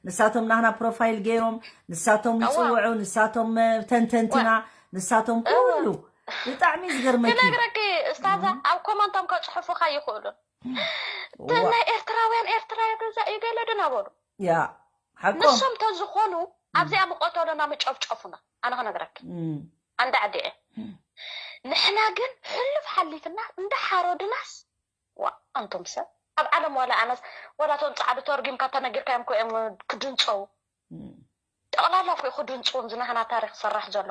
ንሳቶም ናህና ፕሮፋይል ገይሮም ንሳቶም እዋ ይፅውዑ ንሳቶም እ፣ ተንተንትና ንሳቶም እዋ ኩሉ ብጣዕሚ ዝገርመኪ ክነግረኪ እስታዛ ኣብ ኮመንቶም ከፅሕፉኻ ይኽእሉ ዋ ናይ ኤርትራውያን ኤርትራ ገዛ እዩ ገለ ድና በሉ ያ ሓቆም ንሶም ተዝኾኑ ኣብዚኣ ምቆተሎና ምጨፍጨፉና ኣነ ክነግረኪ እም፣ ኣንዳ ዓዲዐ ንሕና ግን ሕሉፍ ሓሊፍና እንዳሓረዱናስ ዋ ኣንቶም ሰብ ኣብ ዓለም ዋላ ኣነስ ዋላ እቶም ፃዕዱ ተርጊምካ ተነጊርካዮም ኮ እዮም ክድንፀው እም። ጠቕላላ ኮ ክድንፅውን ዝናህና ታሪክ ሰራሕ ዘሎ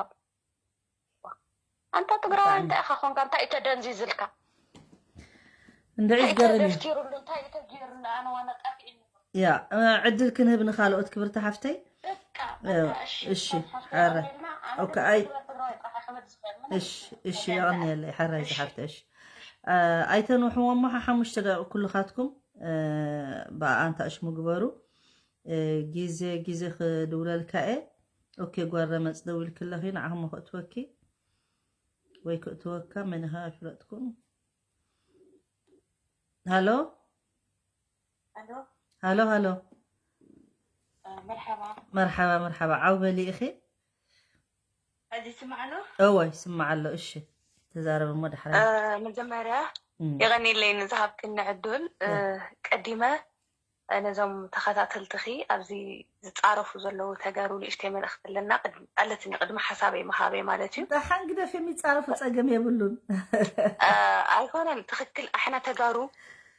ኣንታ ትግራዋይ እንታይ ኢኻ ኮንካ እንታይ እዩ ተደንዚዝልካ እንድዒ እንታይ ዝገርም እዩ ተደፍቲሩሉ እንታይ እዩ ተገይሩሉ ኣነ ዋና ጠፊእኒ ያ እ፣ ዕድል ክንህብ ንካልኦት ክብርቲ ሓፍተይ በቃ እ፣ በቃ እሺ እሺ ሓፍሓፍ ሓረ ተባሂልና ኣነ ኦኬ ግን ኣይ ክብረት ትግራዋይ ጥራሕ ክብል ዝኽእል ምንም እሺ እሺ የቐንየለይ ሓራይ እሺ ዝሓፍተ እሺ እ፣ ኣይተንውሕዎ እሞ ሓሙሽተ ደቂቕ ኩልኻትኩም እ፣ ብኣንታ እሽሙ ግበሩ እ፣ ግዜ ግዜ ክድውለልካ እየ ኦኬ ጓረ መፅ ደው ኢልክለኺ ንዓኹም ክእትወኪ ወይ ክእትወካ መን ኢኻ ኣይፍለጥኩን ሃሎ ኣሎ ሃሎ ሃሎ መርሓባ መርሓባ መርሓባ ዓው በሊ ኢኺ ሕዚ ይስማዕ ኣሎ እወ ይስማዕ ኣሎ እሺ ተዛረብ እሞ ዳሕራይ እ፣ መጀመርያ እም፣ የቐኒለይ ንዝሃብክኒ ዕድል እ፣ እም፣ ቀዲመ እ፣ ነዞም ተኸታተልትኺ ኣብዚ ዝፃረፉ ዘለዉ ተጋሩ ንእሽተይ መልእኽቲ ኣለና ቅድሚ ኣለትኒ ቅድሚ ሓሳበይ ምሃበይ ማለት እዩ ደሓን ግደፍ የሚጻረፉ ጸገም የብሉን እ፣ ኣይኮነን ትኽክል ኣሕና ተጋሩ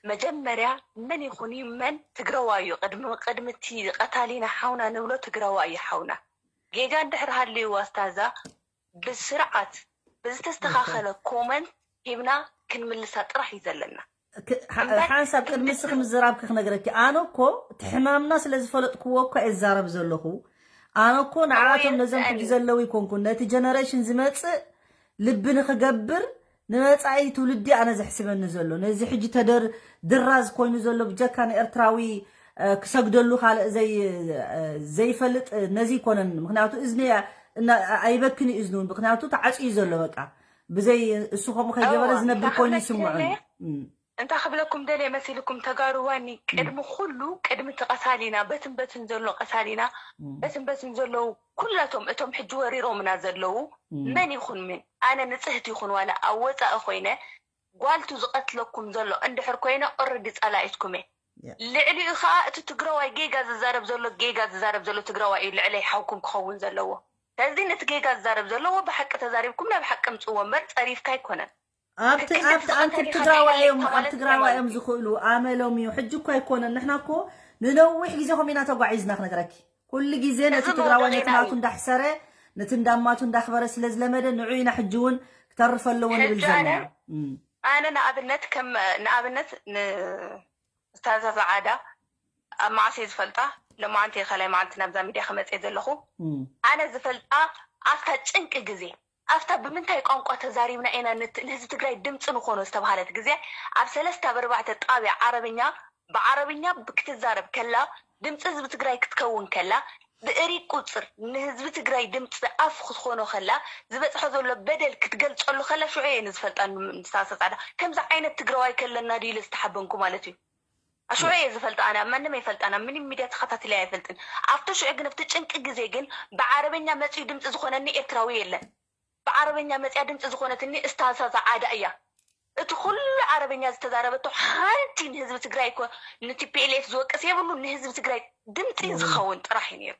መጀመርያ መን ይኹን እዩ መን ትግረዋይ እዩ ቅድሚ ቅድሚ እቲ ቀታሊና ሓውና ንብሎ ትግረዋይ እዩ ሓውና ጌጋ እንድሕር ሃልዩ ዋስታዛ ብስርዓት ብዝተስተኻኸለ ኮመንት ሂብና ክንምልሳ ጥራሕ እዩ ዘለና ሓንሳብ ቅድሚ ስኽ ምዝራብኪ ክነግረኪ ኣነ እኮ እቲ ሕማምና ስለ ዝፈለጥክዎ እኮ እዛረብ ዘለኹ ኣነ እኮ ንዓቶም ነዞም ሕጂ ዘለዉ ይኮንኩን ነቲ ጀነሬሽን ዝመፅእ ልቢ ንክገብር ንመፃኢ ትውልዲ ኣነ ዘሕስበኒ ዘሎ ነዚ ሕጂ ተደር ድራዝ ኮይኑ ዘሎ ብጀካ ንኤርትራዊ ክሰግደሉ ካልእ ዘይፈልጥ ነዚ ይኮነን ምክንያቱ እዝኒ ኣይበክን እዩ እዝኒ እውን ምክንያቱ ተዓፅዩ ዘሎ በቃ ብዘይ እሱ ከምኡ ከይገበረ ዝነብር ኮይኑ ይስምዑን እንታ ክብለኩም ደልየ መሲልኩም ተጋሩዋኒ ቅድሚ ኩሉ ቅድሚ እቲ ቀታሊና በትን በትን ዘሎ ቀታሊና በትን በትን ዘለዉ ኩላቶም እቶም ሕጂ ወሪሮምና ዘለዉ መን ይኹን ምን ኣነ ንፅህቲ ይኹን ዋላ ኣብ ወፃኢ ኮይነ ጓልቱ ዝቐትለኩም ዘሎ እንድሕር ኮይነ ኦረዲ ፀላኢትኩም እየ ልዕሊኡ ከዓ እቲ ትግራዋይ ጌጋ ዝዛረብ ዘሎ ጌጋ ዝዛረብ ዘሎ ትግራዋይ እዩ ልዕለይ ሓውኩም ክኸውን ዘለዎ ስለዚ ነቲ ጌጋ ዝዛረብ ዘለዎ ብሓቂ ተዛሪብኩም ናብ ሓቂ ምፅዎ እምበር ፀሪፍካ ኣይኮነን ኣብቲ ኣብቲ ኣንቲ ትግራዋይ እዮም ኣብ ትግራዋይ እዮም ዝኽእሉ ኣመሎም እዩ ሕጂ እኮ ኣይኮነን ንሕና እኮ ንነዊሕ ግዜ ኮም ኢና ተጓዒዝና ክነግረኪ ኩሉ ግዜ ነቲ ትግራዋይ ነቲ ናቱ እንዳሕሰረ ነቲ እንዳማቱ እንዳኽበረ ስለ ዝለመደ ንዑ ኢና ሕጂ እውን ክተርፍ ኣለዎ ንብል ዘለና ኣነ ንኣብነት ከም ንኣብነት ንስታዛ ዛዓዳ ኣብ መዓስ እየ ዝፈልጣ? ሎማዓንቲ እየ ካልኣይ መዓልቲ ናብዛ ሚድያ ክመፅእ ዘለኹ። ኣነ ዝፈልጣ ኣብታ ጭንቂ ግዜ ኣብታ ብምንታይ ቋንቋ ተዛሪብና ኢና ንህዝቢ ትግራይ ድምፂ ንኾኖ ዝተባሃለት ግዜ ኣብ ሰለስተ ኣብ ኣርባዕተ ጣብያ ዓረብኛ ብዓረብኛ ክትዛረብ ከላ ድምፂ ህዝቢ ትግራይ ክትከውን ከላ ብእሪ ቁፅር ንህዝቢ ትግራይ ድምፂ ኣፍ ክትኾኖ ከላ ዝበፅሖ ዘሎ በደል ክትገልፀሉ ከላ ሽዑ እየ ንዝፈልጣ ንስታዛ ፃዕዳ ከምዚ ዓይነት ትግራዋይ ከለና ድዩ ኢለ ዝተሓበንኩ ማለት እዩ። ኣሽዑ እየ ዝፈልጣ ኣነ ኣብ ማንም ኣይፈልጣን ኣብ ምንም ሚድያ ተኸታቲለያ ኣይፈልጥን ኣብቲ ሽዑ ግን ኣብቲ ጭንቂ ግዜ ግን ብዓረበኛ መፅዩ ድምፂ ዝኾነኒ ኤርትራዊ የለን ብዓረበኛ መፅያ ድምፂ ዝኾነትኒ እስታዛ ዛዓዳ እያ እቲ ኩሉ ዓረበኛ ዝተዛረበቶ ሓንቲ ንህዝቢ ትግራይ እኮ ንቲፒኤልኤፍ ዝወቅስ የብሉ ንህዝቢ ትግራይ ድምፂ ዝኸውን ጥራሕ እዩ ነይሩ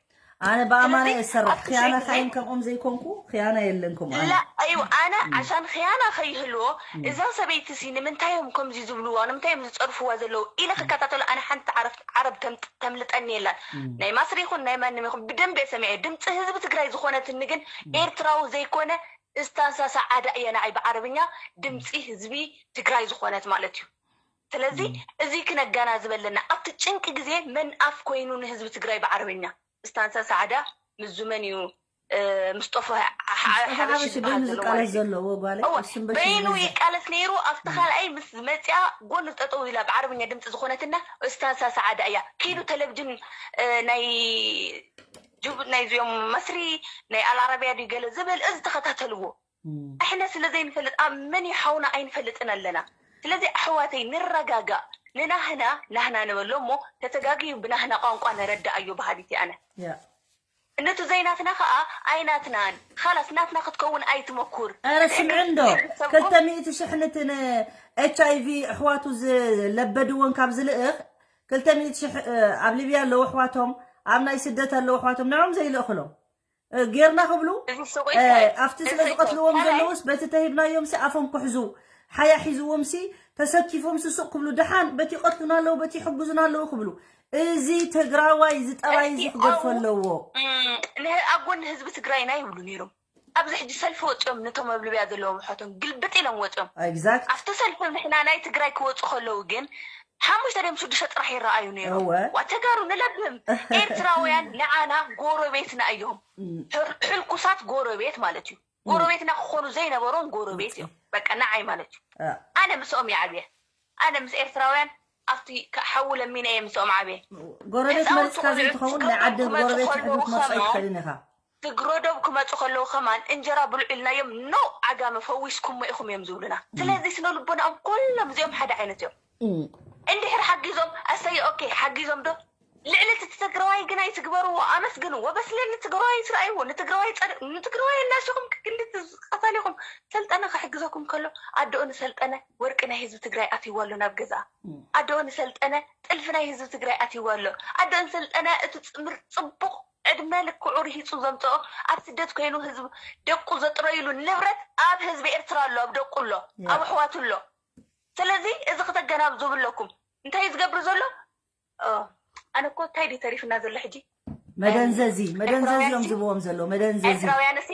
ኣነ ብኣማና ስለዚ እየ ዝሰርሕ። ኣብቲ ሸይ ክያና ግዜ ካይን ከምኦም ዘይኮንኩ ክያና የለን ከምኡ ኣነ። ላ እዩ ኣነ ዓሻን ኽያና ከይህልዎ እዛ ሰበይቲ ሲ ንምንታይ እዮም ከምዚ ዝብልዋ ንምንታይ እዮም ዝፀርፍዋ ዘለዉ ኢለ ክከታተሎ ኣነ ሓንቲ ዓረብ ዓረብ ተምጥ- ተምልጠኒ የላን ናይ ማስሪ ይኹን ናይ ማንም ይኹን ብደንብ እየ ሰሚዐ ድምፂ ህዝቢ ትግራይ ዝኾነትኒ ግን ኤርትራዊ ዘይኮነ እስታንሳ ሰዓዳ እየ ንዓይ ብዓረብኛ ድምፂ ህዝቢ ትግራይ ዝኾነት ማለት እዩ ስለዚ እዚ ክነጋናዝብ ኣለና ኣብቲ ጭንቂ ግዜ መን ኣፍ ኮይኑ ንህዝቢ ትግራይ ብዓረብኛ እስታንሳ ሰዓዳ ምዙመን እዩ ምስጦፈ ሓበሽ በይኑ ዝቃለስ ዘለዎ ጓለ እሱም በሽ በይኑ ይቃለስ ነይሩ ኣብቲ ካልኣይ ምስ መፅያ ጎኑ ጠጠው ኢላ ብዓረብኛ ድምፂ ዝኾነትና እስታንሳ ሰዓዳ እያ ኪዱ ተለብጅን ናይ ጅቡ ናይ እዚኦም መስሪ ናይ ኣልዓረብያ ድዩ ገለ ዝብል እዚ ተኸታተልዎ ኣሕና ስለ ዘይንፈልጥ ኣብ መን እዩ ሓውና ኣይንፈልጥን ኣለና ስለዚ ኣሕዋተይ ንረጋጋእ ንናህና ናህና ንበሎ እሞ ተተጋግዩ ብናህና ቋንቋ ነረዳኣዮ በሃሊት ኣነ እነቱ ዘይናትና ከዓ ኣይናትናን ካላስ ናትና ክትከውን ኣይትመኩር ረ ስምዕ እንዶ ክልተ ሚእቲ ሽሕ ንቲ ኤች ኣይቪ ኣሕዋቱ ዝለበድዎን ካብ ዝልእኽ ክልተ ሚእቲ ሽሕ ኣብ ሊብያ ኣለዉ ኣሕዋቶም ኣብ ናይ ስደት ኣለዉ ኣሕዋቶም ንዕም ዘይልእኽሎም ጌርና ክብሉ ኣብቲ ስለ ዝቐትልዎም ዘለውስ በቲ ተሂብናዮም ሲ ኣፎም ክሕዙ ሓያ ሒዝዎም ሲ ተሰኪፎም ስሱቕ ክብሉ ደሓን በቲ ይቐትሉና ኣለዉ በቲ ይሕግዙና ኣለዉ ክብሉ እዚ ትግራዋይ እዚ ጠባይ እዚ ክገድፎ ኣለዎ ኣብ ጎኒ ህዝቢ ትግራይና ይብሉ ነይሮም ኣብዚ ሕጂ ሰልፊ ወፂኦም ነቶም ኣብ ልብያ ዘለዎም ኣሕዋቶም ግልብጥ ኢሎም ወፂኦም ኣብቲ ሰልፊ ንሕና ናይ ትግራይ ክወፁ ከለዉ ግን ሓሙሽተ ድም ሽዱሽተ ጥራሕ ይረኣዩ ነይሮም ዋ ተጋሩ ንለብም ኤርትራውያን ንዓና ጎረቤትና እዮም ሕልኩሳት ጎረቤት ማለት እዩ ጎረቤትና ክኾኑ ዘይነበሮም ጎረቤት እዮም በቃ ንዓይ ማለት እዩ ኣነ ምስኦም ይዓብየ ኣነ ምስ ኤርትራውያን ኣብቲ ሓዊ ለሚነ እየ ምስኦም ዓብየ ጎረቤት መሪፅካ ዘይትኸውን ናይ ዓዲ ጎረቤት ሕዱት መርፃ ይትኸልን ኢኻ ትግረዶብ ክመፁ ከለዉ ከማን እንጀራ ብልዑ ኢልናዮም ኖ ዓጋመ ፈዊስኩሞ ኢኹም እዮም ዝብሉና ስለዚ ስነ ልቦናኦም ኩሎም እዚኦም ሓደ ዓይነት እዮም እንድሕር ሓጊዞም ኣሰይ ኦኬ ሓጊዞም ዶ ልዕሊ እቲ ትግራዋይ ግን ኣይትግበርዎ ኣመስግንዎ በስለ ንትግራዋይ ስርኣይዎ ንትግራዋይ ጸር ንትግራዋይ እናሲኹም ክንዲ ቀታሊኹም ሰልጠነ ክሕግዘኩም ከሎ ኣደኡ ንሰልጠነ ወርቂ ናይ ህዝቢ ትግራይ ኣትይዋ ኣሎ ናብ ገዛኣ ኣደኡ ንሰልጠነ ጥልፊ ናይ ህዝቢ ትግራይ ኣትይዋ ኣሎ ኣደኡ ንሰልጠነ እቲ ምር ፅቡቕ ዕድመ ልክዑ ርሂፁ ዘምፅኦ ኣብ ስደት ኮይኑ ህዝቢ ደቁ ዘጥረይሉ ንብረት ኣብ ህዝቢ ኤርትራ ኣሎ ኣብ ደቁ ኣሎ ኣብ ኣሕዋቱ ኣሎ ስለዚ እዚ ክተገናዝቡ ኣለኩም እንታይ እዩ ዝገብር ዘሎ ኣነ እኮ እንታይ ድዩ ተሪፍና ዘሎ ሕጂ መደንዘዚ መደንዘዚ እዮም ዝብዎም ዘሎ መደንዘዚ ኤርትራውያን ሲ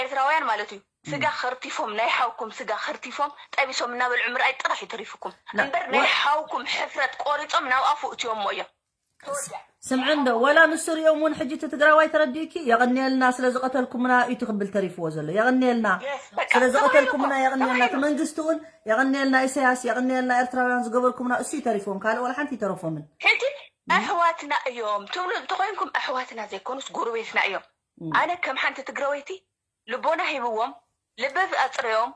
ኤርትራውያን ማለት እዩ ስጋ ከርቲፎም ናይ ሓውኩም ስጋ ከርቲፎም ጠቢሶም እናበልዑ ምርኣይ ጥራሕ እዩ ተሪፍኩም እምበር ናይ ሓውኩም ሕፍረት ቆሪፆም ናብ ኣፉ እትዮሞ እዮም ስምዒ እንዶ ወላ ንሱ ሪኦም እውን ሕጂ እቲ ትግራዋይ ተረዲእኪ የቐንየልና ስለ ዝቐተልኩምና እዩ ትኽብል ተሪፍዎ ዘሎ የቐንየልና ስለ ዝቐተልኩምና የቐንየልና እቲ መንግስቲ እውን የቐንየልና ኢሳያስ የቐንየልና ኤርትራውያን ዝገበርኩምና እሱ ይተሪፍዎም ካልእ ወላ ሓንቲ ይተረፎምን ሕጂ ኣሕዋትና እዮም ትብሉ እንተኮይንኩም ኣሕዋትና ዘይኮኑስ ጎረቤትና እዮም ኣነ ከም ሓንቲ ትግራወይቲ ልቦና ሂብዎም ልበብ ኣፅረዮም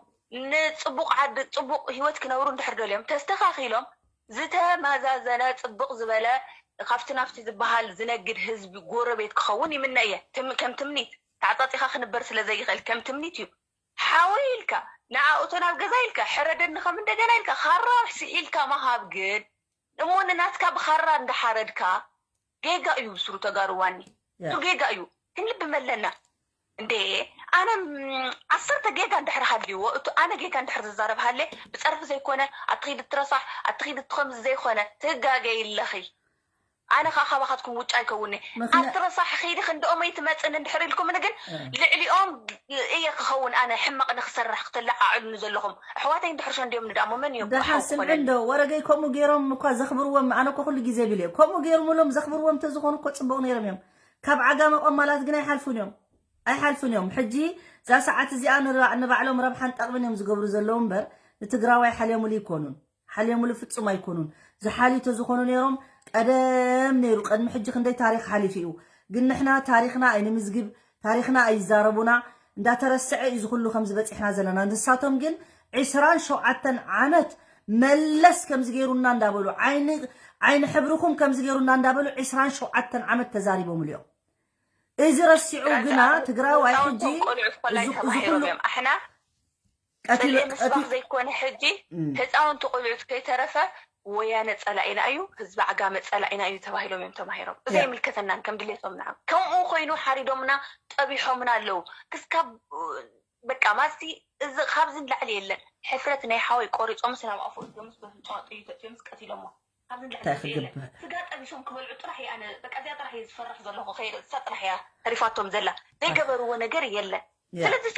ንፅቡቅ ዓዲ ፅቡቅ ሂወት ክነብሩ እንድሕር ደልዮም ተስተካኪሎም ዝተመዛዘነ ፅብቅ ዝበለ ካብቲ ናብቲ ዝበሃል ዝነግድ ህዝቢ ጎረቤት ክኸውን ይምነ እየ ከም ትምኒት ተዓፃፂኻ ክንበር ስለ ዘይኽእል ከም ትምኒት እዩ ሓወይ ኢልካ ንዓኡ እቶ ናብ ገዛ ኢልካ ሕረደኒ ከም እንደገና ኢልካ ካራ ስኢልካ ምሃብ ግን እሞ ንናትካ ብኻራ እንዳሓረድካ ጌጋ እዩ ብስሩ ተጋሩ ዋኒ እሱ ጌጋ እዩ ክንልብም ኣለና እንዴ ኣነ ዓሰርተ ጌጋ እንድሕር ሃልይዎ እቱ ኣነ ጌጋ እንድሕር ዝዛረብ ሃለ ብፀርፊ ዘይኮነ ኣትኺድ እትረሳሕ ኣትኺድ እትኸምዚ ዘይኮነ ትጋገይ ኣለኺ ኣነ ከዓ ካባኻትኩም ውጭ ኣይከውኒ ኣትረሳሕ ኺዲ ክንድኦም ኣይትመፅን እንድሕር ኢልኩምኒ ግን ልዕሊኦም እየ ክኸውን ኣነ ሕማቕ ንክሰርሕ ክትለዓዕሉኒ ዘለኹም ኣሕዋተይ እንድሕር ሸንዲዮም ንዳሞ መን እዮም ደሓን ስምዒ እንዶ ወረገይ ከምኡ ገይሮም እኳ ዘኽብርዎም ኣነ እኮ ኩሉ ግዜ ብል እየ ከምኡ ገይሮምሎም ዘኽብርዎም ተዝኾኑ እኮ ፅቡቕ ነይሮም እዮም ካብ ዓጋመ ቆማላት ግን ኣይሓልፉን እዮም ኣይሓልፉን እዮም ሕጂ እዛ ሰዓት እዚኣ ንባዕሎም ረብሓን ጠቕምን እዮም ዝገብሩ ዘለዉ እምበር ንትግራዋይ ሓልዮምሉ ይኮኑን ሓልዮምሉ ፍጹም ኣይኮኑን። ዝሓልዩ ተዝኾኑ ነይሮም ቀደም ነይሩ። ቅድሚ ሕጂ ክንደይ ታሪኽ ሓሊፉ እዩ። ግን ንሕና ታሪኽና ኣይንምዝግብ፣ ታሪኽና ኣይዛረቡና፣ እንዳተረስዐ እዩ ዝኹሉ ከምዚ በጺሕና ዘለና። ንሳቶም ግን ዒስራን ሸውዓተን ዓመት መለስ ከምዚ ገይሩና እንዳበሉ ዓይኒ ዓይኒ ሕብርኹም ከምዚ ገይሩና እንዳበሉ ዒስራን ሸውዓተን ዓመት ተዛሪቦምሉ እዮም። እዚ ረሲዑ ግና ትግራዋይ ሕጂ እዚ ኩሉ ኣሕና ቀቲሉ ጸልኢ ምስባኽ ዘይኮነ ሕጂ ህፃውንቲ ቆልዑት ከይተረፈ ወያነ ጸላኢና እዩ፣ ህዝቢ ዓጋመ ጸላኢና እዩ ተባሂሎም እዮም ተማሂሮም። እዚ ኣይምልከተናን ከም ድሌቶም ንዓ። ከምኡ ኮይኑ ሓሪዶምና ጠቢሖምና ኣለዉ። ክስካብ በቃ ማስቲ እዚ ካብዚ ንላዕሊ የለን። ሕፍረት ናይ ሓወይ ቆሪጾምስ ናብ ኣፉ እትዮምስ በፍንጫዋ ጥይት እትዮምስ ቀቲሎሞ። ካብዚ ንላዕሊ የለን። ስጋ ጠቢሶም ክበልዑ ጥራሕ እየ ኣነ በቃ እዚኣ ጥራሕ እየ ዝፈርሕ ዘለኹ። ከይርእሳ ጥራሕ እያ ተሪፋቶም ዘላ። ዘይገበርዎ ነገር የለን። ስለዚ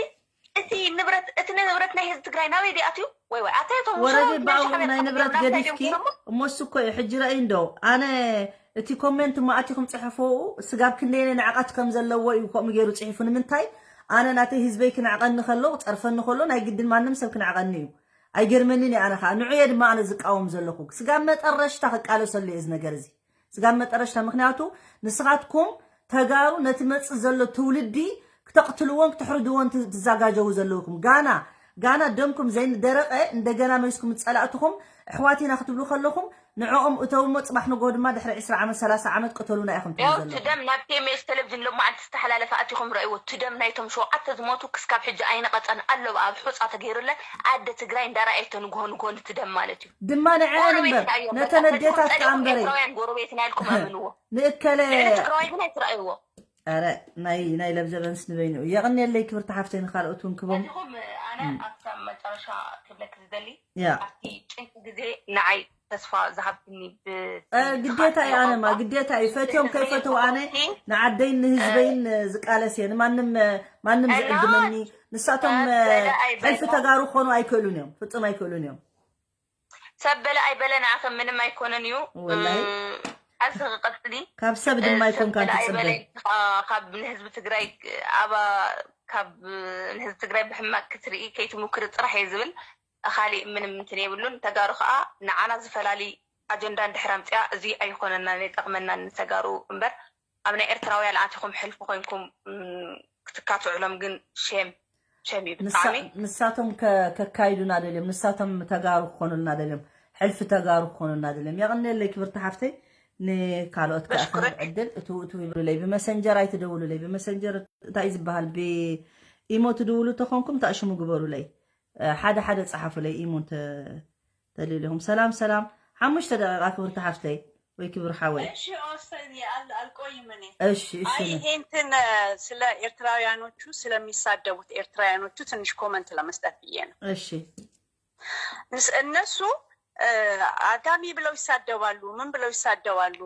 እቲ ንብረት እቲ ንብረት ናይ ህዝቢ ትግራይ ናበይ ዲኣትዩ? ወይ ወይ ኣታ እቶም ወረዲ ባኡ ናይ ንብረት ገዲፍኪ እሞ እሱ እኮ እዩ ሕጂ ረእይ እንዶ ኣነ እቲ ኮሜንት እሞ ኣቲኹም ፅሕፍኡ ስጋብ ክንደየነ ንዕቐት ከም ዘለዎ እዩ ከምኡ ገይሩ ፅሒፉ ንምንታይ ኣነ ናተይ ህዝበይ ክነዕቐኒ ከሎ ፀርፈኒ ከሎ ናይ ግድን ማንም ሰብ ክነዕቐኒ እዩ ኣይገርመንን እዩ ኣነ ከዓ ንዑየ ድማ ኣነ ዝቃወም ዘለኹ ስጋብ መጠረሽታ ክቃለሰሉ እየ እዚ ነገር እዚ ስጋብ መጠረሽታ ምክንያቱ ንስኻትኩም ተጋሩ ነቲ መፅእ ዘሎ ትውልዲ ክተቕትልዎን ክተሕርድዎን ትዛጋጀው ዘለውኩም ጋና ጋና ደምኩም ዘይንደረቐ እንደገና መሊስኩም ዝፀላእትኹም ኣሕዋት ኢና ክትብሉ ከለኹም ንዕኦም እተውሞ ፅባሕ ንጎ ድማ ድሕሪ ዕስራ ዓመት ሰላሳ ዓመት ቅተሉና ኢኹም ትብሉ ያው ዘለኹም ትደም ናብ ቲኤምኤስ ቴሌቪዥን ሎማዓንቲ ዝተሓላለፈ ኣቲኹም ረእይዎ ትደም ናይቶም ሸውዓተ ዝሞቱ ክስካብ ሕጂ ኣይነቐፀን ኣሎ ኣብ ሑፃ ተገይሩለን ኣደ ትግራይ እንዳረኣየቶ ንግሆ ንግሆ ንትደም ማለት እዩ ድማ ንዐን ጎረቤት እምበር እያ ነተን ኣዴታት ከኣ እምበረይ ኤርትራውያን ጎረቤትና ኢልኩም ኣምንዎ ንእከለ ልዕሊ ትግራዋይ ግን ኣይትረኣይዎ ኧረ ናይ ናይ ለብዘበንስ ንበይኑ የቕንየለይ ክብርቲ ሓፍተይ ንኻልኦት እውን ክቦም ኣዚኹም ኣነ ኣብታ መጨረሻ ክብለክ ዝደሊ ያ ኣብቲ ጭንቂ ግዜ ንዓይ ተስፋ ዝሃብክኒ ግዴታ እዩ ኣነማ ግዴታ እዩ ፈትዮም ከይፈተው ኣነ ንዓደይን ንህዝበይን ዝቃለስ እየ ንማንም ማንም ዝዕድመኒ ንሳቶም ሕልፊ ተጋሩ ክኾኑ ኣይክእሉን እዮም ፍጹም ኣይክእሉን እዮም ሰብ በለ ኣይበለ ንዓኸ ምንም ኣይኮነን እዩ ወላሂ ቃልሲ ክቀፅሊ ካብ ሰብ ድማ ኣይኮንካ ትፅበ ካብ ንህዝቢ ትግራይ ኣብ ካብ ንህዝቢ ትግራይ ብሕማቅ ክትርኢ ከይትምክሪ ጥራሕ እየ ዝብል ካሊእ ምንም እንትን የብሉን። ተጋሩ ከዓ ንዓና ዝፈላሊ ኣጀንዳ እንድሕር ኣምፅኣ እዚ ኣይኾነናን ኣይጠቕመናን ንተጋሩ እምበር ኣብ ናይ ኤርትራውያን ኣቲኹም ሕልፊ ኮይንኩም ክትካትዑሎም ግን ሼም ሼም እዩ ብጣዕሚ። ንሳቶም ከካይዱና ደልዮም ንሳቶም ተጋሩ ክኾኑልና ደልዮም ሕልፊ ተጋሩ ክኾኑልና ደልዮም። የቐንየለይ ክብርቲ ሓፍተይ ንካልኦት ከኣ ክህብ ዕድል እትው እትው ይብሉለይ ብመሰንጀር ኣይትደውሉለይ ብመሰንጀር እንታይ ዝበሃል ብኢሞ ትድውሉ ተኾንኩም ታእሽሙ ግበሩለይ። ሓደ ሓደ ጸሓፉለይ ኢሞ እንተ ተልኢልኹም። ሰላም ሰላም። ሓሙሽተ ደቂቃ ክብርቲ ሓፍተይ ወይ ክብር ሓወይ። እሺ ኦስተዚ ኣልቆይም እኔ። እሺ እሺ። ኣይ ይሄ እንትን ስለ ኤርትራውያኖቹ ስለሚሳደቡት ኤርትራውያኖቹ ትንሽ ኮመንት ለመስጠት ብዬ ነው። እሺ። ንስ- እነሱ አጋሚ ብለው ይሳደባሉ፣ ምን ብለው ይሳደባሉ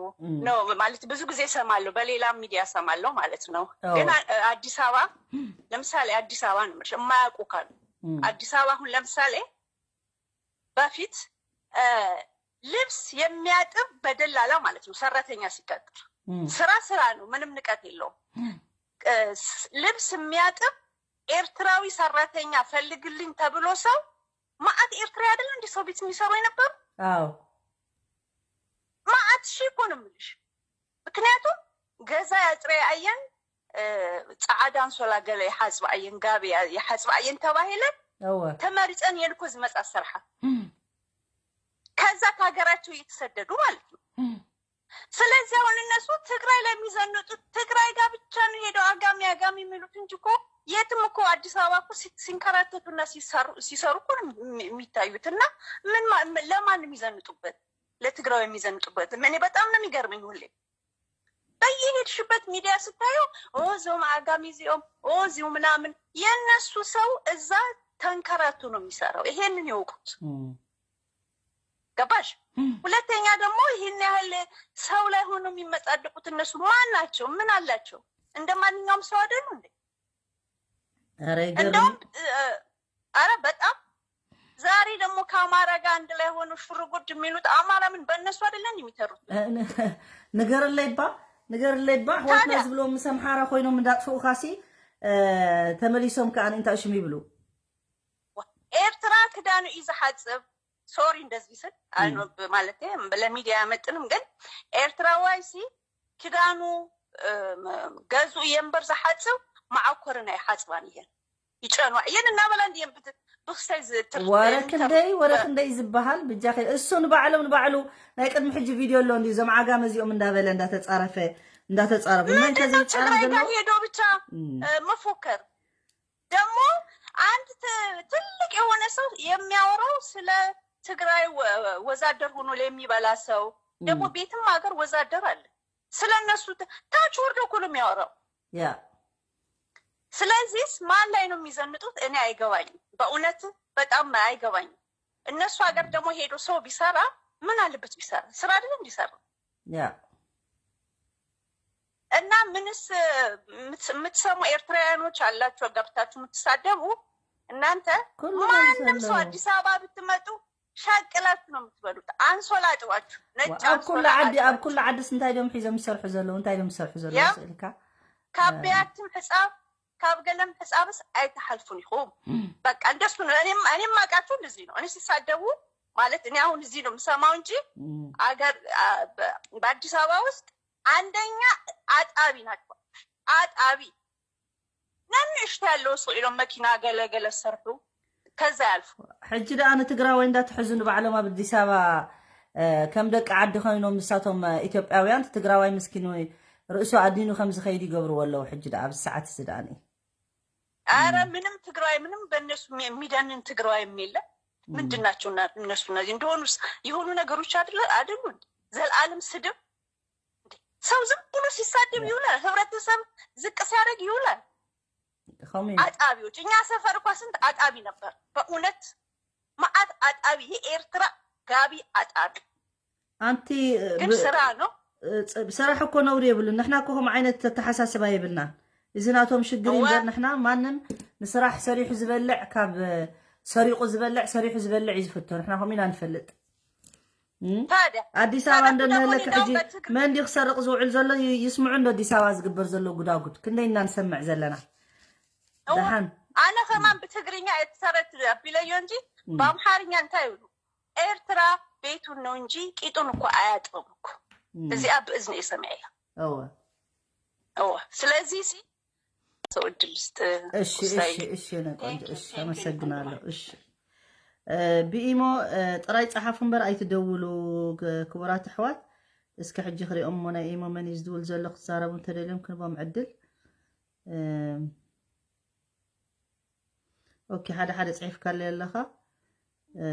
ነው ማለት ብዙ ጊዜ ሰማለሁ፣ በሌላ ሚዲያ ሰማለሁ ማለት ነው። አዎ። ግን አ- አዲስ አበባ ለምሳሌ አዲስ አበባ ነው የምልሽ፣ የማያውቁ ካሉ እም፣ አዲስ አበባ አሁን ለምሳሌ በፊት ልብስ የሚያጥብ በደላላ ማለት ነው ሰራተኛ ሲቀጥር እም፣ ስራ ስራ ነው፣ ምንም ንቀት የለውም። እም፣ ልብስ የሚያጥብ ኤርትራዊ ሰራተኛ ፈልግልኝ ተብሎ ሰው ማአት ኤርትራዊ አይደል እንዲ ሰው ቤት የሚሰሩ የነበሩ አዎ ማአት ሺህ እኮ ነው የምልሽ። ምክንያቱም ገዛ ያጽረ አየን ጸዓዳ አንሶላ ገለ የሓጽባ ኣየን ጋቢ የሓጽባ ኣየን ተባሂለ እወ ተመሪጸን እየን እኮ ዝመጻ ዝሰርሓ እም፣ ከዛ ከሀገራቸው እየተሰደዱ ማለት ነው። እም፣ ስለዚህ አሁን እነሱ ትግራይ ለሚዘንጡት ትግራይ ጋር ብቻ ነው ሄደው አጋሚ አጋሚ የሚሉት እንጂ እኮ የትም እኮ አዲስ አበባ እኮ ሲ- ሲንከራተቱና ሲሰሩ ሲሰሩ እኮ ነው የሚ- የሚታዩት። እና ምን ማ- ለማን የሚዘንጡበት? ለትግራዊ የሚዘንጡበት እኔ በጣም ነው የሚገርመኝ። ሁሌ በየሄድሽበት ሚዲያ ስታዩ ኦ እዚኦም አጋሚ እዚኦም ኦ እዚሁ ምናምን የእነሱ ሰው እዛ ተንከራቱ ነው የሚሰራው። ይሄንን ይወቁት። እም፣ ገባሽ? እም፣ ሁለተኛ ደግሞ ይህን ያህል ሰው ላይ ሆኖ የሚመጻደቁት እነሱ ማን ናቸው? ምን አላቸው? እንደ ማንኛውም ሰው አይደሉ እንዴ? ኧረ ይገርም። እንደውም እ- ኧረ በጣም ዛሬ ደግሞ ከአማራ ጋር አንድ ላይ ሆኖ ሽርጉድ የሚሉት አማራ ምን በእነሱ አይደለን የሚተሩት? ንገርለይባ ንገርለይባ ኣሕዋትና ዝብሎም ምስ ኣምሓራ ኮይኖም እንዳጥፍኡኻሲ ተመሊሶም ከዓ እንታይ ሽም ይብሉ ኤርትራ ክዳኑ እዩ ዝሓፅብ። ሶሪ እንደዚህ ስል ማለት ለሚዲያ አይመጥንም፣ ግን ኤርትራዋይ ሲ ክዳኑ ገዙ እየንበር ዝሓፅብ መዓኮርን ኣይሓፅባን እየን። ይጨንዋ እየን እናበላ እንዲየን ብክስተይ ዝትርፍ ወረ ክንደይ ወረ ክንደይ ዝበሃል ብጃኸ እሱ ንባዕሎም ንባዕሉ ናይ ቅድሚ ሕጂ ቪድዮ ኣሎ እንዲ እዞም ዓጋመ እዚኦም እንዳበለ እንዳተጻረፈ እንዳተጻረፈ መን ምንድነው ከዘይጻረፍ ትግራይ ዘሎ ጋር ሄዶ ብቻ መፎከር ደግሞ አንድ ት- ትልቅ የሆነ ሰው የሚያወራው ስለ ትግራይ ወ- ወዛደር ሆኖ ለሚበላ ሰው፣ ደግሞ ቤትም ሀገር ወዛደር አለ። ስለ እነሱ ት- ታች ወርዶ እኮ ነው የሚያወራው። ያ ስለዚህስ ማን ላይ ነው የሚዘንጡት? እኔ አይገባኝም፣ በእውነት በጣም አይገባኝም። እነሱ ሀገር ደግሞ ሄዶ ሰው ቢሰራ ምን አለበት ቢሰራ? ስራ አይደል እንዲሰራ? ያ እና ምንስ የምትሰሙ ኤርትራውያኖች አላችሁ ገብታችሁ የምትሳደቡ እናንተ፣ ኩሉ ማንም ማለት ሰው ነው። አዲስ አበባ ብትመጡ ሸቅላችሁ ነው የምትበሉት። አንሶላ አጥባችሁ ነጭ ኣብ ኩሉ አንሶላ ዓዲ ኣብ አጥባችሁ ኩሉ ዓድስ እንታይ ዶም ሒዞም ዝሰርሑ ዘለዉ? እንታይ ዶም ዝሰርሑ ዘለዉ ያ ስእልካ? ካብ ብያትም ሕፃብ ካብ ገለም ሕፃብስ ኣይትሓልፉን ኢኹም። በቃ እንደሱ ነው። እኔም እኔም ማውቃቸው እንደዚህ ነው። እኔ ሲሳደቡ ማለት እኔ አሁን እዚህ ነው የምሰማው እንጂ እም፣ አገር አ- በ- በአዲስ አበባ ውስጥ አንደኛ አጣቢ ናቸው። አጣቢ ነንሽት ያለው ሰው ኢሎም መኪና ገለገለ ሰርሑ ከዛ ያልፉ። ሕጂ ደኣ ንትግራዋይ እንዳትሕዙ ንባዕሎም ኣብ ኣዲስ ኣበባ እ፣ ከም ደቂ ዓዲ ኮይኖም ንሳቶም እ፣ ኢትዮጵያውያን ትግራዋይ ምስኪን ወይ ርእሱ ኣዲኑ ከም ዝኸይድ ይገብርዎ ኣለዉ። ሕጂ ደኣ ኣብዚ ሰዓት እዚ ደኣ አረ ምንም ትግራይ ምንም በእነሱ የሚ- የሚደንን ትግራይ የሚለ ምንድን ናቸው እና እነሱ እነዚህ እንደሆኑ የሆኑ ነገሮች አይደለ አይደሉ እንዴ? ዘላለም ስድብ እንዴ? ሰው ዝም ብሎ ሲሳደብ ይውላል። ህብረተሰብ ዝቅ ሲያደርግ ይውላል። ከምኡ እዩ። አጣቢዎች እኛ ሰፈር እኳ ስንት አጣቢ ነበር በእውነት መዓት አጣቢ የኤርትራ ጋቢ አጣቢ ኣንቲ እ፣ ግን ብ- ስራ ነው። እ፣ ፅ- ስራሕ እኮ ነውሪ የብሉን። ንሕና እኮ ከምኡ ዓይነት ኣተሓሳስባ የብልናን። እዚ ናቶም ሽግር እዩ እወ እምበር ንሕና ማንም ንስራሕ ሰሪሑ ዝበልዕ ካብ እ፣ ሰሪቑ ዝበልዕ ሰሪሑ ዝበልዕ እዩ ዝፍቶ። ንሕና ከምኡ ኢና ንፈልጥ። እም? ታዲያ ኣዲስ ታዲያ ኣበባ እሱ ደግሞ እንደነለከ ሌላው ሕጂ በትግር መን ድዩ ክሰርቕ ዝውዕል ዘሎ ይ- ይስምዑ እንዶ ኣዲስ ኣበባ ዝግበር ዘሎ ጉዳጉድ ክንደይ ኢና ንሰምዕ ዘለና። እወ ደሓን ኣነ ከማን ብትግርኛ የተሰረት ቢለዮ እንጂ እም፣ በአምሓርኛ እንታይ ይብሉ? ኤርትራ ቤቱን ነው እንጂ ቂጡን እኮ አያጥብም እኮ። እም፣ እዚኣ ብእዝኒ እየ ሰሚዐያ። እወ እወ ስለዚ ሲ ሰው እድል ስጥ እሺ ቁሳይ እሺ እሺ የኔ ቆንጆ እሺ፣ አመሰግናለሁ። እሺ እ፣ ብኢሞ እ፣ ጥራይ ጸሓፉ እምበር ኣይትደውሉ ግ- ክቡራት ኣሕዋት። እስኪ ሕጂ ክሪኦም እሞ ናይ ኢሞ መን እዩ ዝድውል ዘሎ ክትዛረቡ እንተደልዮም ክንቦም ዕድል። እ፣ ኦኬ ሓደ ሓደ ጽሒፍካለይ ኣለኻ። እ፣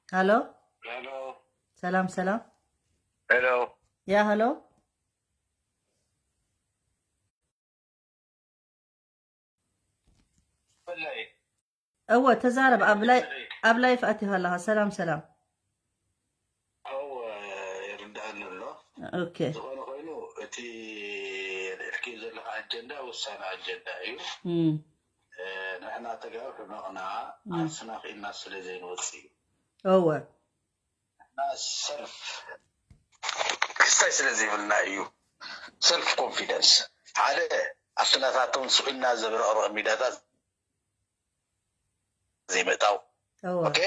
ሃሎ ሄሎ ሰላም ሰላም። ሄሎ ያ ሃሎ ፈላይ እወ ተዛረብ ኣብ ላይ ኣብ ላይፍ ኣቲኻ ኣለኻ። ሰላም ሰላም። ኣው ይርዳእኒ ኣሎ። ኦኬ ዝኾነ ኮይኑ እቲ ልእልኪ ዘለካ ኣጀንዳ ወሳኒ ኣጀንዳ እዩ። እም፣ እ፣ ንሕና ተጋሩ ሕመቕና እም። ዓርስና ክኢልና ስለ ዘይንወፅእ እዩ። እወ እና ሰልፍ ክስታይ ስለ ዘይብልና እዩ። ሰልፍ ኮንፊደንስ ሓደ ኣብቲ ናታቶም ስኢልና ዘብረቕርቕ ሚዳታት ዘይምእታው እወ ኦኬ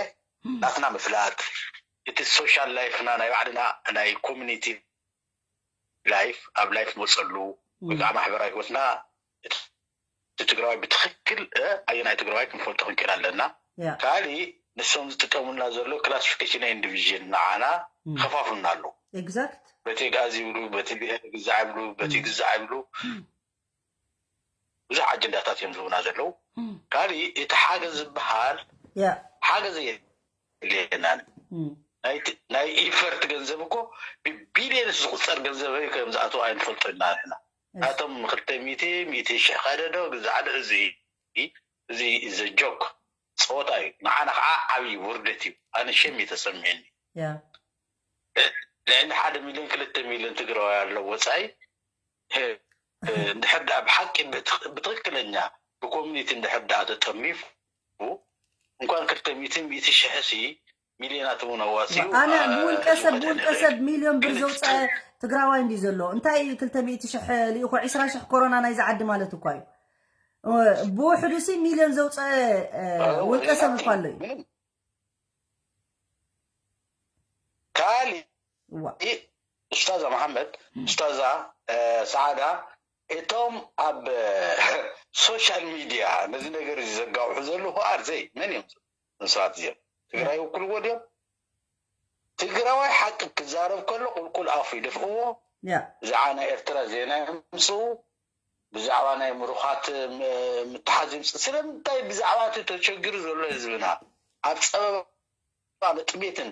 ናትና ምፍላጥ እቲ ሶሻል ላይፍና ናይ ባዕልና ናይ ኮሚኒቲ ላይፍ ኣብ ላይፍ ንወፀሉ ወይ ከዓ ማሕበራዊ ህይወትና እቲ ትግራዋይ ብትክክል እ፣ ኣየናይ ትግራዋይ ክንፈልጦ ክንክእል ኣለና። ያ ካሊ ንሶም ዝጥቀሙልና ዘሎ ክላሲፊኬሽን ኤንድ ዲቪዥን ንዓና እም፣ ከፋፍሉና ኣለዉ። ኤግዛክት በቲ ጋዝ ይብሉ፣ በቲ ብሄር ግዛዕ ይብሉ፣ በቲ እም፣ ግዛዕ ይብሉ እም፣ ብዙሕ ኣጀንዳታት እዮም ዝህቡና ዘለዉ። እም፣ ካሊ እቲ ሓገዝ ዝበሃል ያ ሓገዝ የድልየናን እም፣ ናይ ት- ናይ ኢፈርት ገንዘብ እኮ ብቢልየንስ ዝቁፀር ገንዘብ ከም ዝኣተው ኣይንፈልጦ ኢና ንሕና። እሺ ናቶም ክልተ ሚእቲ ሚእቲ ሽሕ ከደዶ ግዛዕዶ እዚ እዚ ዘ ጆክ ፀወታ እዩ። ንዓና ከዓ ዓብዪ ውርደት እዩ። ኣነ ሸም እዩ ተሰሚዕኒ። ያ ልዕሊ ሓደ ሚሊዮን ክልተ ሚሊዮን ትግራዋይ ኣሎ ወፃኢ። እ፣ እንድሕር ደኣ ብሓቂ ብት- ብትክክለኛ ብኮሚኒቲ እንድሕር ደኣ ተጠሚፉ እንኳን ክልተ ሚእቲ ሚእቲ ሽሕ ሲ ሚሊዮናት እውን ኣዋፂኡ ኣነ ኣ፣ ብውልቀ ሰብ ዝኸደ ብውልቀ ነገር ሰብ እዩ። ሚሊዮን ብር ግን ዘውፀአ ትግራዋይ እንዲ ዘሎ እንታይ ክልተ ሚእቲ ሽሕ ልኢኹ ዕስራ ሽሕ ኮሮና ናይዚ ዓዲ ማለት እኳ እዩ። እ፣ ብውሕዱ ሲ ሚሊዮን ዘውፀአ እ፣ ኣዎ፣ ውልቀ ሰብ እኳ ኣሎ እዩ። ምንም ካሊ እዋ ኡስታዛ መሓመድ ኡስታዛ እ፣ ሰዓዳ እቶም ኣብ እ፣ ሶሻል ሚድያ ነዚ ነገር እዚ ዘጋውሑ ዘለዉ ኣር ዘይ መን እዮም? እዞም ሰባት እዚኦም ትግራይ ይውክልዎ ድዮም? ትግራዋይ ሓቂ ክዛረብ ከሎ ቁልቁል ኣፉ ይደፍእዎ። ያ ብዛዕባ ናይ ኤርትራ ዜና የምፅኡ፣ ብዛዕባ ናይ ምሩኻት ም- ምትሓዝ የምፅእ። ስለምንታይ ብዛዕባ እቲ ተቸግሩ ዘሎ ህዝብና፣ ኣብ ፀበባ መጥቤትን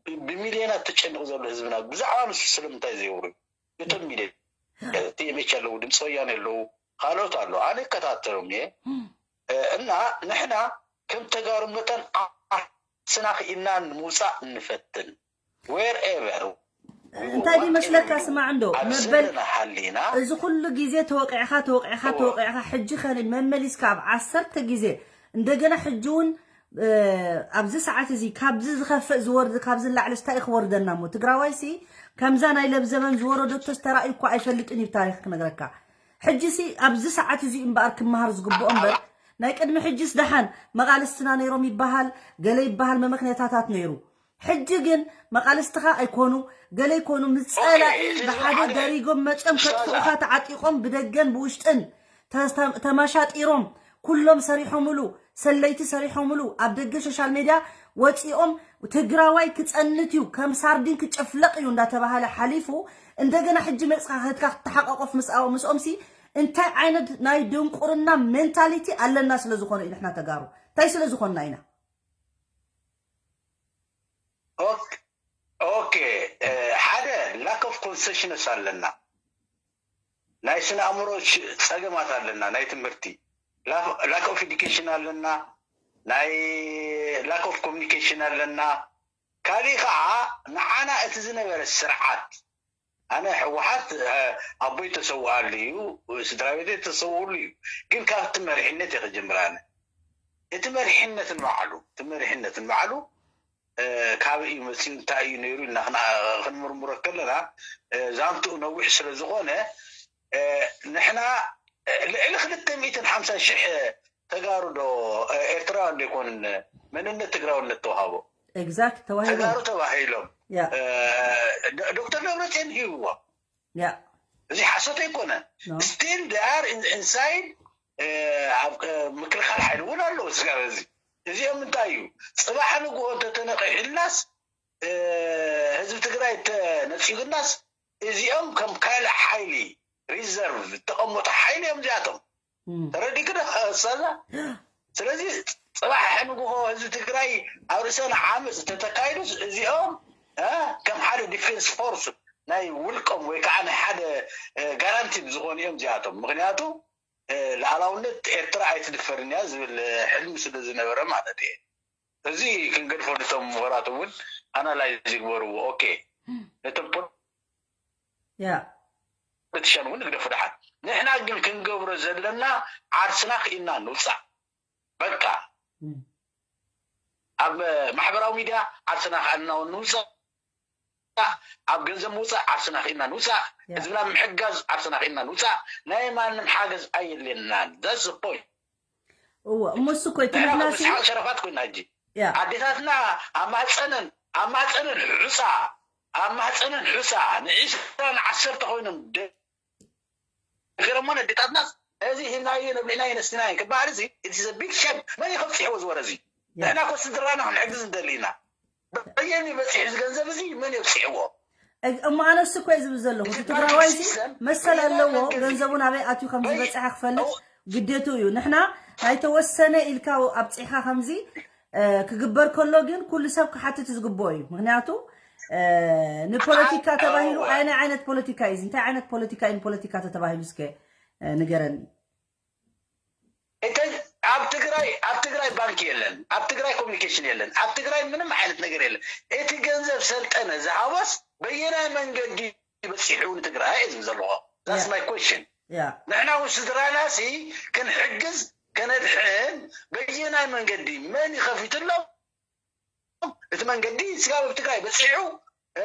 ብ- ብሚልዮናት ተጨንቑ ዘሎ ህዝብና ብዛዕባ ንሱ ስለምንታይ ዘይውሩ? እቶም ሚልዮን ቲኤምኤች ኣለዉ፣ ድምፂ ወያነ ኣለዉ፣ ካልኦት ኣለዉ። ኣነ ይከታተሎም እየ። እና ንሕና ከም ተጋሩ መጠን ዓርስና ክኢልና ንምውፃእ ንፈትን። Wherever እንታይ ድዩ መስለካ? ስማዕ እንዶ ኣብ መበል ዘለና ሃሊና እዚ ኩሉ ግዜ ተወቂዕካ ተወቂዕካ ተወቂዕካ ሕጂ ከ መመሊስካ ኣብ ዓሰርተ ግዜ እንደገና ሕጂ እውን እ፣ ኣብዚ ሰዓት እዚ ካብዚ ዝኸፍእ ዝወርድ ካብዚ ላዕሊ ስታይ ክወርደና እሞ ትግራዋይ ሲ ከምዛ ናይ ለብዘበን ዝወረደቶ ዝተራእዩ እኳ ኣይፈልጥን እዩ ታሪክ ክነግረካ። ሕጂ ሲ ኣብዚ ሰዓት እዚ እምበኣር ክመሃር ዝግብኦ እምበር ናይ ቅድሚ ሕጂስ ደሓን መቓልስትና ነይሮም ይበሃል ገለ ይበሃል መመክነታታት ነይሩ። ሕጂ ግን መቓልስትኻ ኣይኮኑ ገለ ይኮኑ ምስ ፀላኢ ብሓደ ደሪጎም መፅኦም ከጥፍኡኻ ተዓጢቖም ብደገን ብውሽጥን ተማሻጢሮም ኩሎም ሰሪሖምሉ ሰለይቲ ሰሪሖምሉ ኣብ ደገ ሶሻል ሜድያ ወፂኦም ትግራዋይ ክፀንት እዩ ከም ሳርዲን ክጨፍለቕ እዩ እንዳተባሃለ ሓሊፉ እንደገና ሕጂ መፅኻ ከድካ ክትተሓቋቆፍ ምስኦም ምስኦምሲ እንታይ ዓይነት ናይ ድንቁርና ሜንታሊቲ ኣለና ስለ ዝኾነ እዩ ንሕና ተጋሩ እንታይ ስለ ዝኾንና ኢና ኦኬ ሓደ lack of consciousness ኣለና ናይ ስነ ኣእምሮ ጸገማት ኣለና ናይ ትምህርቲ lack of education ኣለና ናይ lack of communication ኣለና ካልእ ከዓ ንዓና እቲ ዝነበረ ስርዓት ኣነ ህወሓት ኣቦይ ተሰውኣሉ እዩ ስድራ ቤተይ ተሰውእሉ እዩ ግን ካብቲ መሪሕነት እየ ክጅምር ኣነ እቲ መሪሕነት ንባዕሉ እቲ መሪሕነት ንባዕሉ ካበይ እዩ መፅኡ እንታይ እዩ ነይሩ ኢልና ክንምርምሮ ከለና ዛንትኡ ነዊሕ ስለ ዝኾነ ንሕና ልዕሊ ክልተ ሚእትን ሓምሳን ሽሕ ተጋሩ ዶ ኤርትራውያን ዶ ይኮኑን መንነት ትግራውነት ተዋሃቦ exact ተዋሂቡ ተጋሩ ተባሂሎም ያ ዶክተር ደብረፅዮን ሂብዎ ያ እዚ ሓሶት ኣይኮነን No. still they are inside ኣብ ምክልኻል ሓይሊ እውን ኣለዉ ስጋብ እዚ እዚኦም እንታይ እዩ ፅባሕ ንግሆ እንተተነቂሕልናስ ህዝቢ ትግራይ ተነፂጉናስ እዚኦም ከም ካልእ ሓይሊ reserve ዝተቐመጡ ሓይሊ እዮም እዚኣቶም Mm. ተረዲእክ ዶ ሳዛ ስለዚ ፅባሕ ንግሆ ህዝቢ ትግራይ ኣብ ርእሰን ዓመፅ እንተተካይዱስ እዚኦም እ፣ ከም ሓደ defence force ናይ ውልቆም ወይ ከዓ ናይ ሓደ guarantee ዝኾኑ እዮም እዚኣቶም ምክንያቱ እ፣ ሉዓላውነት ኤርትራ ኣይትድፈርን እያ ዝብል ሕልሚ ስለ ዝነበረ ማለት እየ እዚ ክንገድፎ ነቶም ምሁራት እውን analyse ይግበርዎ okay ነቶም ያ ፖለቲሻን እውን ንግደፎ ደሓን ንሕና ግን ክንገብሮ ዘለና ዓርስና ክኢልና ንውፃእ በቃ Mm. ኣብ ማሕበራዊ ሚድያ ዓርስና ክኢልና ንውፃእ ኣብ ገንዘብ ምውፃእ ዓርስና ክኢልና ንውፃእ Yeah. ህዝብና ምሕጋዝ ዓርስና ክኢልና ንውፃእ ናይ ማንም ሓገዝ ኣየድልየናን that's the point እወ እሞ እሱ እኮ እቲ ንሕና ንሕና ከም ሲ ስሓቅ ሸረፋት ኮይና ሕጂ ያ ኣዴታትና ኣብ ማህፀነን ኣብ ማህፀነን ሑፃ ኣብ ማህፀነን ሑፃ ንዒስራን ዓሰርተ ኮይኖም ደፊሮሞ ነዴታትና እዚ ሂብናዮ ነብልዕናዮ ነስቲናዮ ክበሃል እዚ it's a big shame መን እዩ ከብፅሕዎ ዝወረ እዚ ያ ንሕና ኮ ስድራና ክንሕግዝ እንደሊ ኢና በየን እዩ በፂሑ እዚ ገንዘብ እዚ መን የብፅሕዎ እግ- እሞ ኣነስ እኮ እዩ ዝብል ዘለኹ እቲ ትግራዋይ ሲ መሰል ኣለዎ ገንዘቡ ናበይ ኣትዩ ከም ዝበፅሐ ክፈልጥ ግዴቱ እዩ ንሕና ናይ ተወሰነ ኢልካ ኣብፂሕካ ከምዚ እ፣ ክግበር ከሎ ግን ኩሉ ሰብ ክሓትት ዝግብኦ እዩ ምክንያቱ እ፣ ንፖለቲካ ተባሂሉ ኣይ ናይ ዓይነት ፖለቲካ እዩ እዚ እንታይ ዓይነት ፖለቲካ እዩ ንፖለቲካ ተተባሂሉ እስከ እ፣ ንገረኒ እቲ ኣብ ትግራይ ኣብ ትግራይ ባንክ የለን ኣብ ትግራይ ኮሚኒኬሽን የለን ኣብ ትግራይ ምንም ዓይነት ነገር የለን እቲ ገንዘብ ሰልጠነ ዝሃቦስ በየናይ መንገዲ በፂሑ ንትግራይ እዩ ዝብል ዘለዎ that's my question ያ ንሕና እውን ስድራና ሲ ክንሕግዝ ከነድሕን በየናይ መንገዲ መን ይኸፊትሎም እቲ መንገዲ ስጋብ ኣብ ትግራይ በፂሑ እ፣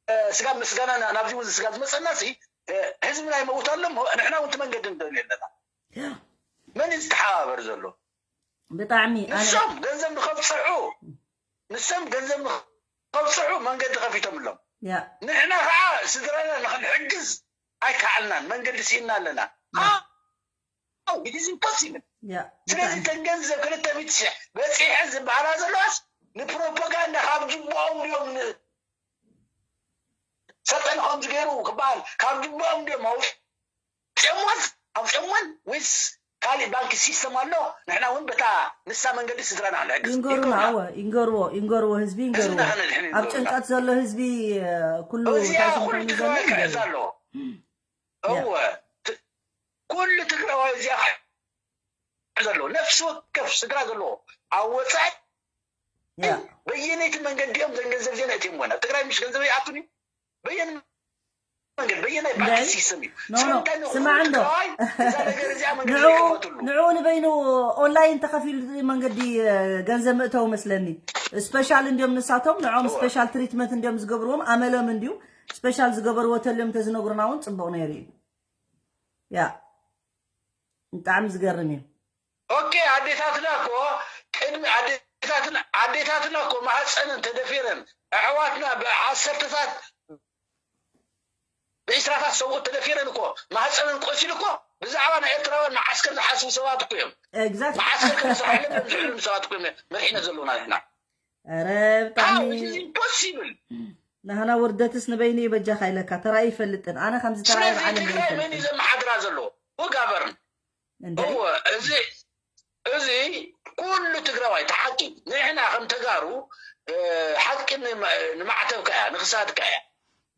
እ፣ ስጋብ ምስጋና ና- ናብዚ እውን ስጋብ ዝመፀና ሲ እ፣ ህዝብና ይመውት ኣሎ እሞ ንሕና እውን እቲ መንገዲ ንደልዮ ኣለና ያ መን እዩ ዝተሓባበር ዘሎ ብጣዕሚ ኣነ ንሶም ገንዘብ ንኸብፅሑ ንሶም ገንዘብ ንኸብፅሑ መንገዲ ከፊቶምሎም ያ ንሕና ከዓ ስድራና ንክንሕግዝ ኣይከዓልናን መንገዲ ስኢና ኣለና ያ How? It is impossible ያ ስለዚ ብጣዕሚ ተን ገንዘብ ክልተ ሚእቲ ሽሕ በፂሐን ዝበሃላ ዘለዋስ ንፕሮፓጋንዳ ካብ ጅቦኦም ድዮም ን- ሰልጠነ ከምዚ ገይሩ ክበሃል ካብ ግብኦም ድዮም ኣውፅኦምዎስ ኣውፅኦምዎን ወይስ ካሊእ ባንክ ሲስተም ኣሎ? ንሕና እውን በታ ንሳ መንገዲ ስድራና ክንሕግዝ ይንገሩና። ይንገሩና። እወ ይንገርዎ ይንገርዎ ህዝቢ ህዝቢ ይንገርዎ። ንሕን ኣብ ይንገርዎ። ጭንቀት ዘሎ ህዝቢ እ፣ ኩሉ እዚኣ እንታይ ኩሉ ስምዖም ዘሎ ትግራዋይ ክሕዝ ይንገርዎ። ኣለዎ። ያ እወ ት- ኩሉ ትግራዋይ እዚኣ ክሕዝ ኣለዎ። ነፍሲ ወከፍ ስድራ ዘለዎ ኣብ ወፃኢ ያ በየነይቲ መንገዲ እዮም ዘን ገንዘብ ዜና እትዮም ኾነ ትግራይ ምሽ ገንዘብ ይኣቱን እዩ። በየን መንገድ በየናይ ባንክ እንታይ ሲስተም እዩ ኖ ኖ ሰምታኒ ስማዕ እንዶ ትግራዋይ እዛ ነገር እዚኣ መንገዲ ንዑ ዘይከፈትሉ ንዑ ንበይኑ ኦንላይን ተኸፊሉ እዚ መንገዲ እ፣ ገንዘብ ምእተው መስለኒ። ስፔሻል እንዲዮም ንሳቶም ንዖም እወ ስፔሻል ትሪትመንት እንዲዮም ዝገብርዎም ኣመሎም እንዲዩ። ስፔሻል ዝገበርዎ ተልዮም ተዝነግሩና እውን ፅቡቕ ነይሩ እዩ። ያ ብጣዕሚ ዝገርም እዩ። ኦኬ ኣዴታትና እኮ ቅድሚ ኣዴታትና ኣዴታትና እኮ ማህፀነን ተደፊረን ኣሕዋትና ብዓሰርተታት ብዒስራታት ሰብኡት ተደፊረን እኮ ማህፀነን ቆሲሉ እኮ ብዛዕባ ናይ ኤርትራውያን መዓስከር ዝሓስቡ ሰባት እኮ እዮም። ኤግዛክት መዓስከር ከም ስራሕሎም እዮም ዝሕልሙ ሰባት እኮ እዮም መርሒና ዘሎና ንሕና። ኧረ How? ብጣዕሚ It is impossible. ናህና ውርደትስ ንበይኑ እዩ በጃኻ ኢለካ ተራእዩ ይፈልጥን ኣነ ከምዚ ተራእዩ ስለዚ ዓለም ትግራይ መን እዩ ይፈልጥን ዘመሓድራ ዘሎ? Who govern? እንደ እወ እዚ እዚ ኩሉ ትግራዋይ ተሓቂ ንሕና ከም ተጋሩ እ፣ ሓቂ ንመ- ንማዕተብካ እያ ንክሳድካ እያ።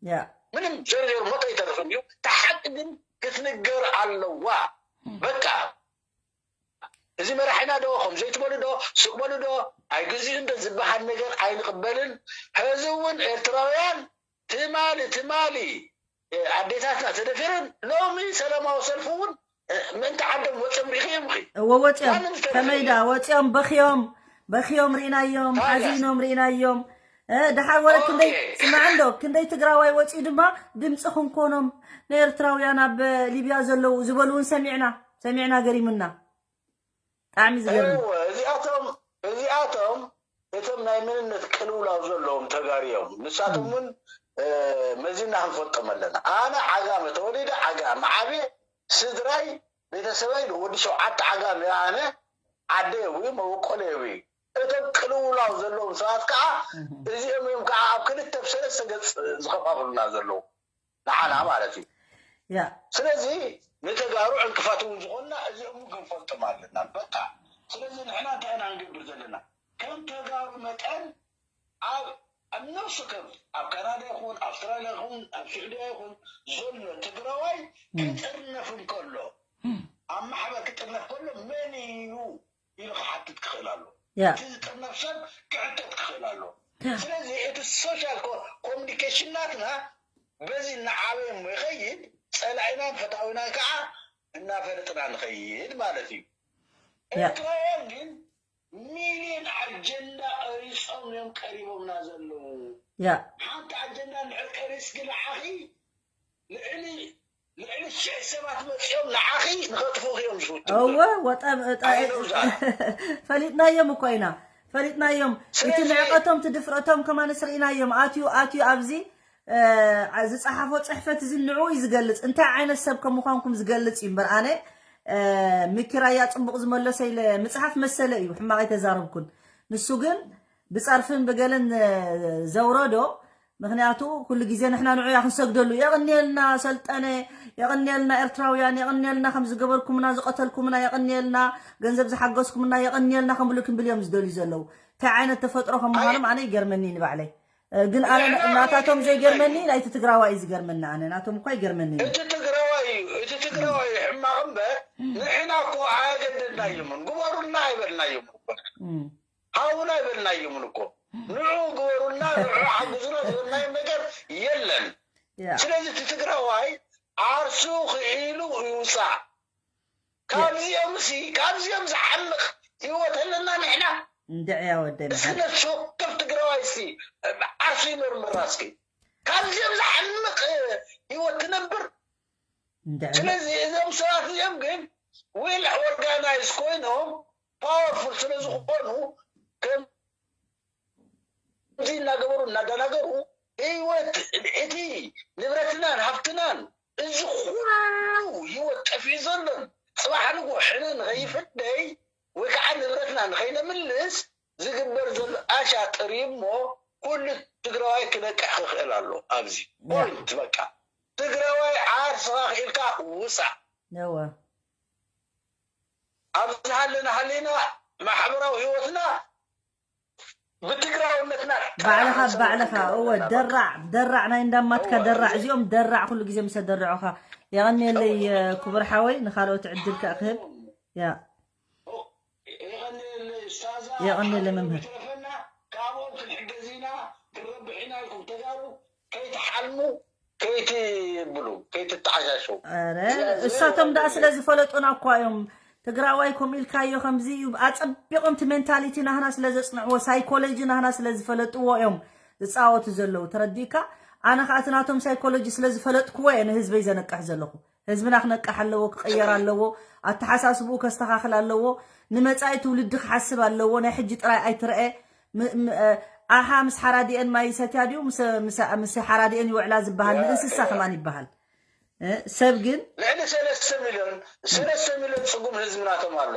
ያ ምንም ዘርዘሩ ሞት ኣይተርፍን እዩ። ተሓቂ ግን ክትንገር ኣለዋ። በቃ እዚ መራሒና ዶ ከም ዘይትበሉ ዶ ስቅ በሉ ዶ ኣይግዜኡ እንዶ ዝበሃል ነገር ኣይንቅበልን። ሕዚ እውን ኤርትራውያን ትማሊ ትማሊ እ፣ ኣዴታትና ተደፊረን ሎሚ ሰላማዊ ሰልፊ እውን እ፣ ምእንቲ ዓዶም ወፅኦም ሪኢኺ እዮም ኺ እወ ወፂኦም ማንም ዝተረፈ ከመይ ዳ የለን። ወፂኦም በኽዮም በኽዮም ርኢናዮም ታዲያስ ሓዚኖም ርኢናዮም እ፣ ደሓር ወረ ክንደይ ኦኬ ስማዕ እንዶ ክንደይ ትግራዋይ ወፂኡ ድማ ድምፂ ክንኮኖም ንኤርትራውያን ኣብ ሊብያ ዘለዉ ዝበሉ እውን ሰሚዕና ሰሚዕና ገሪሙና ብጣዕሚ ዝገርም እወ እዚኣቶም እዚኣቶም እቶም ናይ መንነት ቅልውላው ዘለዎም ተጋሩ እዮም። ንሳቶም እውን እ፣ መዚና ክንፈልጦም ኣለና። ኣነ ዓጋመ ተወሊደ ዓጋመ ዓብየ ስድራይ ቤተሰበይ ወዲ ሸውዓተ ዓጋመ እየ ኣነ ዓደይ እው መበቆለይ እው እቶም ቅልውላው ዘለዎም ሰባት ከዓ እዚኦም እዮም ከዓ ኣብ ክልተ ብሰለስተ ገፅ ዝኸፋፍሉና ዘለዉ ንዓና ማለት እዩ። ያ ስለዚ ንተጋሩ ዕንቅፋት እውን ዝኾንና እዚኦም እውን ክንፈልጦም ኣለና። በቃ ስለዚ ንሕና እንታይ ኢና ክንገብር ዘለና? ከም ተጋሩ መጠን ኣብ ኣብ ነፍሲ ከም ኣብ ካናዳ ይኹን ኣውስትራልያ ይኹን ኣብ ስዑድያ ይኹን ዘሎ ትግራዋይ ክጥርነፍ እንከሎ ኣብ ማሕበር ክጥርነፍ ከሎ መን እዩ ኢሉ ክሓትት ክኽእል ኣሎ። ያ እቲ ዝጥርነፍ ሰብ ክሕተት ክኽእል ኣሎ። ያ ስለዚ እቲ ሶሻል ኮ- ኮሚኒኬሽን ናትና በዚ እናዓበየ እሞ ይኸይድ፣ ፀላኢናን ፈታዊናን ከዓ እናፈለጥና ንኸይድ ማለት እዩ። ያ ኤርትራውያን ግን ሚልዮን ኣጀንዳ ቀሪፆም እዮም ቀሪቦምና ዘለዉ። ያ ሓንቲ ኣጀንዳ እንድሕር ቀሪፅኪ ንዓኺ ልዕሊ ልዕሊ ሽሕ ሰባት መፂኦም ንዓኺ ንኸጥፉኺ እዮም ዝፍትኑ እወ ዘለዉ። ወጠ እጣ- ኣይ ነው ዛሬ ፈሊጥናዮም እኮ ኢና ፈሊጥናዮም። እቲ ስለዚ ንዕቀቶም እቲ ድፍረቶም ከማንስ ርኢናዮም። ኣትዩ ኣትዩ ኣብዚ እ፣ ዝፀሓፎ ፅሕፈት እዚ ንዑ እዩ ዝገልፅ። እንታይ ዓይነት ሰብ ከም ምዃንኩም ዝገልፅ እዩ እምበር ኣነ እ፣ ምኪራያ ፅቡቕ ዝመለሰ ኢለ ምፅሓፍ መሰለ እዩ ሕማቕ ኣይተዛረብኩን። ንሱ ግን ብፀርፍን ብገለን እ፣ ዘውረዶ ምክንያቱ ኩሉ ግዜ ንሕና ንዑያ ክንሰግደሉ የቕንየልና ሰልጠነ የቕንየልና ኤርትራውያን የቕንየልና ከም ዝገበርኩምና ዝቐተልኩምና የቕንየልና ገንዘብ ዝሓገዝኩምና የቕንየልና ከምብሉ ክንብል እዮም ዝደልዩ ዘለዉ እንታይ ዓይነት ተፈጥሮ ከም ምዃኖም ኣነ ይገርመኒ ንባዕለይ እ፣ ግን ኣነ ናታቶም ዘይገርመኒ ናይቲ ትግራዋይ እዩ ዝገርመኒ ኣነ ናቶም እኳ ይገርመኒ እዩ እቲ ትግራዋይ እዩ እቲ ትግራዋይ እዩ ሕማቕ እምበር ንሕና እኮ ኣያገደድናዮምን ግበሩልና ኣይበልናዮም እኮ እም፣ ሃቡና ኣይበልናዮምን እኮ ንዑ ግበሩልና ንዑ ሓግዙና ዝበልናዮም ነገር የለን ያ ስለዚ እቲ ትግራዋይ ዓርሱ ክኢሉ ይውፃእ ካብዚኦም ሲ ካብዚኦም ዝሓምቕ ህይወት ኣለና ንሕና እንድዕያ ወደይ እስኪ መሓሪ ነፍሲ ወከፍ ትግራዋይ ሲ ዓርሱ ይመርምራ እስኪ ካብዚኦም ዝሓምቕ ህይወት ትነብር እንድዕያ ስለዚ እዞም ሰባት እዚኦም ግን ዊል ኦርጋናይዝ ኮይኖም ፓወርፉል ስለ ዝኾኑ ከምዚ እናገበሩ እናደናገሩ ህይወት እቲ ንብረትናን ሃፍትናን እዚ ኩሉ ህይወት ጠፊኡ ዘሎን ፅባሕ ንጎ ሕነ ንኸይፍደይ ወይ ከዓ ንብረትና ንኸይነምልስ ዝግበር ዘሎ ኣሻጥር እዩ እሞ ኩሉ ትግራዋይ ክነቅሕ ክኽእል ኣሎ። ኣብዚ ፖይንት በቃ ትግራዋይ ዓርስኻ ክኢልካ ውፃእ። ነወ ኣብ ዝሃለና ሃሊና ማሕበራዊ ህይወትና ብትግራውነትና ባዕልኻ ባዕልኻ እወ ደራዕ ደራዕ ናይ እንዳማትካ ደራዕ እዚኦም ደራዕ ኩሉ ግዜ ምስ ኣደርዑኻ። የቐንየለይ ክቡር ሓወይ፣ ንኻልኦት ዕድል ከኣ ክህብ። ያ የቐንየለይ መምህር። ካብኦም ክንሕገዝ ኢና፣ ክንረብሕ ኢና ኢልኩም ተጋሩ ከይትሓልሙ፣ ከይትብሉ፣ ከይትተዓሻሸው። እሳቶም ደኣ ስለ ዝፈለጡና እኳ እዮም። ትግራዋይ ኮም ኢልካዮ ከምዚ እዩ። ኣጸቢቖም እቲ ሜንታሊቲ ናህና ስለ ዘጽንዕዎ፣ ሳይኮሎጂ ናህና ስለ ዝፈለጥዎ እዮም ዝጻወቱ ዘለዉ። ተረዲእካ? ኣነ ኸኣ እቲ ናቶም ሳይኮሎጂ ስለ ዝፈለጥክዎ እየ ንህዝበይ ዘነቅሕ ዘለኹ። ህዝብና ክነቅሕ ኣለዎ፣ ክቕየር ኣለዎ፣ ኣተሓሳስብኡ ከስተኻኽል ኣለዎ፣ ንመጻኢ ትውልዲ ክሓስብ ኣለዎ። ናይ ሕጂ ጥራይ ኣይትርአ። ኣሓ ምስ ሓራዲኤን ማይ ይሰትያ ድዩ ምስ ሓራዲኤን ይውዕላ ዝበሃል ንእንስሳ ከማን ይበሃል። ሰብ ግን ልዕሊ ሰለስተ ሚልዮን ሰለስተ ሚልዮን ፅጉም ህዝቢ ናቶም ኣሎ።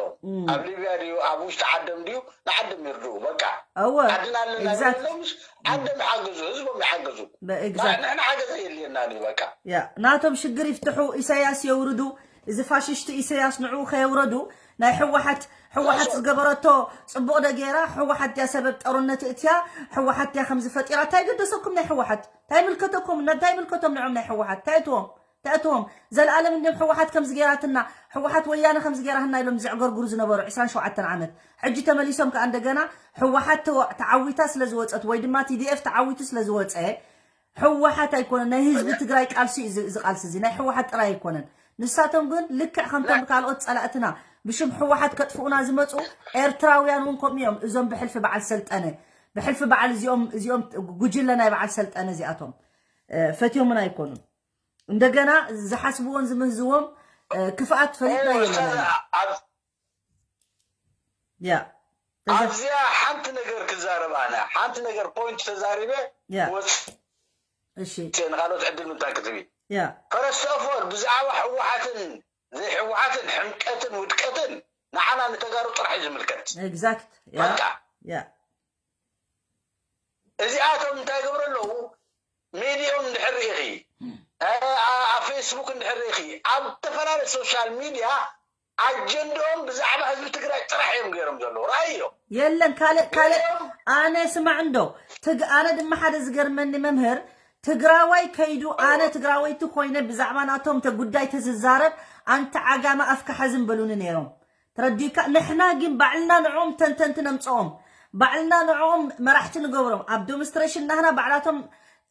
ኣብ ሊብያ ድዩ ኣብ ውሽጢ ዓደም ድዩ ንዓደም ይርድኡ በቃ። እወ ዓድና ኣለና exact ሎምስ ዓደም ይሓግዙ ህዝቦም ይሓግዙ። በ- exact ንሕና ሓገዝ የድልየና እዩ በቃ። ያ ናቶም ሽግር ይፍትሑ። ኢሳያስ የውርዱ። እዚ ፋሽሽቲ ኢሳያስ ንዕኡ ከየውረዱ ናይ ህወሓት ህወሓት ዝገበረቶ ፅቡቕ ደ ገይራ ህወሓት ድያ ሰበብ ጠሩነት እትያ ህወሓት ድያ ከምዚ ፈጢራ እንታይ ገደሰኩም ናይ ህወሓት እንታይ ምልከተኩም እንታይ ምልከቶም ንዖም ናይ ህወሓት እንታይ እትዎም እንታይ እትዎም ዘላለም እንዲም ህወሓት ከምዚ ገይራትና ህወሓት ወያነ ከምዚ ገይራህና ኢሎም ዘዕገርግሩ ዝነበሩ ዕስራን ሸውዓተን ዓመት ሕጂ ተመሊሶም ከዓ እንደገና ህወሓት ተዓዊታ ስለ ዝወፀት ወይ ድማ ቲዲኤፍ ተዓዊቱ ስለ ዝወፀ ህወሓት ኣይኮነን ናይ ህዝቢ ትግራይ ቃልሲ እዩ እዚ ቃልሲ እዚ ናይ ህወሓት ጥራይ ኣይኮነን። ንሳቶም ግን ልክዕ ከምቶም ካልኦት ፀላእትና ብሽም ህወሓት ከጥፍኡና ዝመፁ ኤርትራውያን እውን ከምኡ እዮም። እዞም ብሕልፊ በዓል ሰልጠነ ብሕልፊ በዓል እዚኦም እዚኦም ጉጅለ ናይ በዓል ሰልጠነ እዚኣቶም ፈትዮምና ኣይኮኑን። እንደገና ዝሓስብዎን ዝምህዝዎም ክፍኣት ፈሊጥና የለና። ያ ኣብዚኣ ሓንቲ ነገር ክዛረብ ኣነ ሓንቲ ነገር ፖይንት ተዛሪበ ያ ወፅ እሺ ንካልኦት ዕድል ምንታይ ክትቢ ያ ፈረስተ ኦፍ ኦል ብዛዕባ ህወሓትን ዘይህወሓትን ሕምቀትን ውድቀትን ንዓና ንተጋሩ ጥራሕ እዩ ዝምልከት። exact ያ በቃ ያ እዚኣቶም እንታይ ገብሩ ኣለዉ? ሚዲኦም እንድሕር ርኢኺ ኣብ ፌስቡክ እንድሕር ርኢኺ ኣብ ዝተፈላለዩ ሶሻል ሚድያ ኣጀንድኦም ብዛዕባ ህዝቢ ትግራይ ጥራሕ እዮም ገይሮም ዘለዉ። ርኣይዮ የለን ካልእ ካልእ ኣነ ስማዕ እንዶ ትግ ኣነ ድማ ሓደ ዝገርመኒ መምህር ትግራዋይ ከይዱ ኣነ ትግራወይቲ ኮይነ ብዛዕባ ናቶም ተጉዳይ ተዝዛረብ ኣንቲ ዓጋመ ኣፍካ ሓዝም በሉኒ ነይሮም። ተረዲእካ? ንሕና ግን ባዕልና ንዕኦም ተንተንቲ ነምፅኦም፣ ባዕልና ንዕኦም መራሕቲ ንገብሮም። ኣብ ዶምስትሬሽን ናህና ባዕላቶም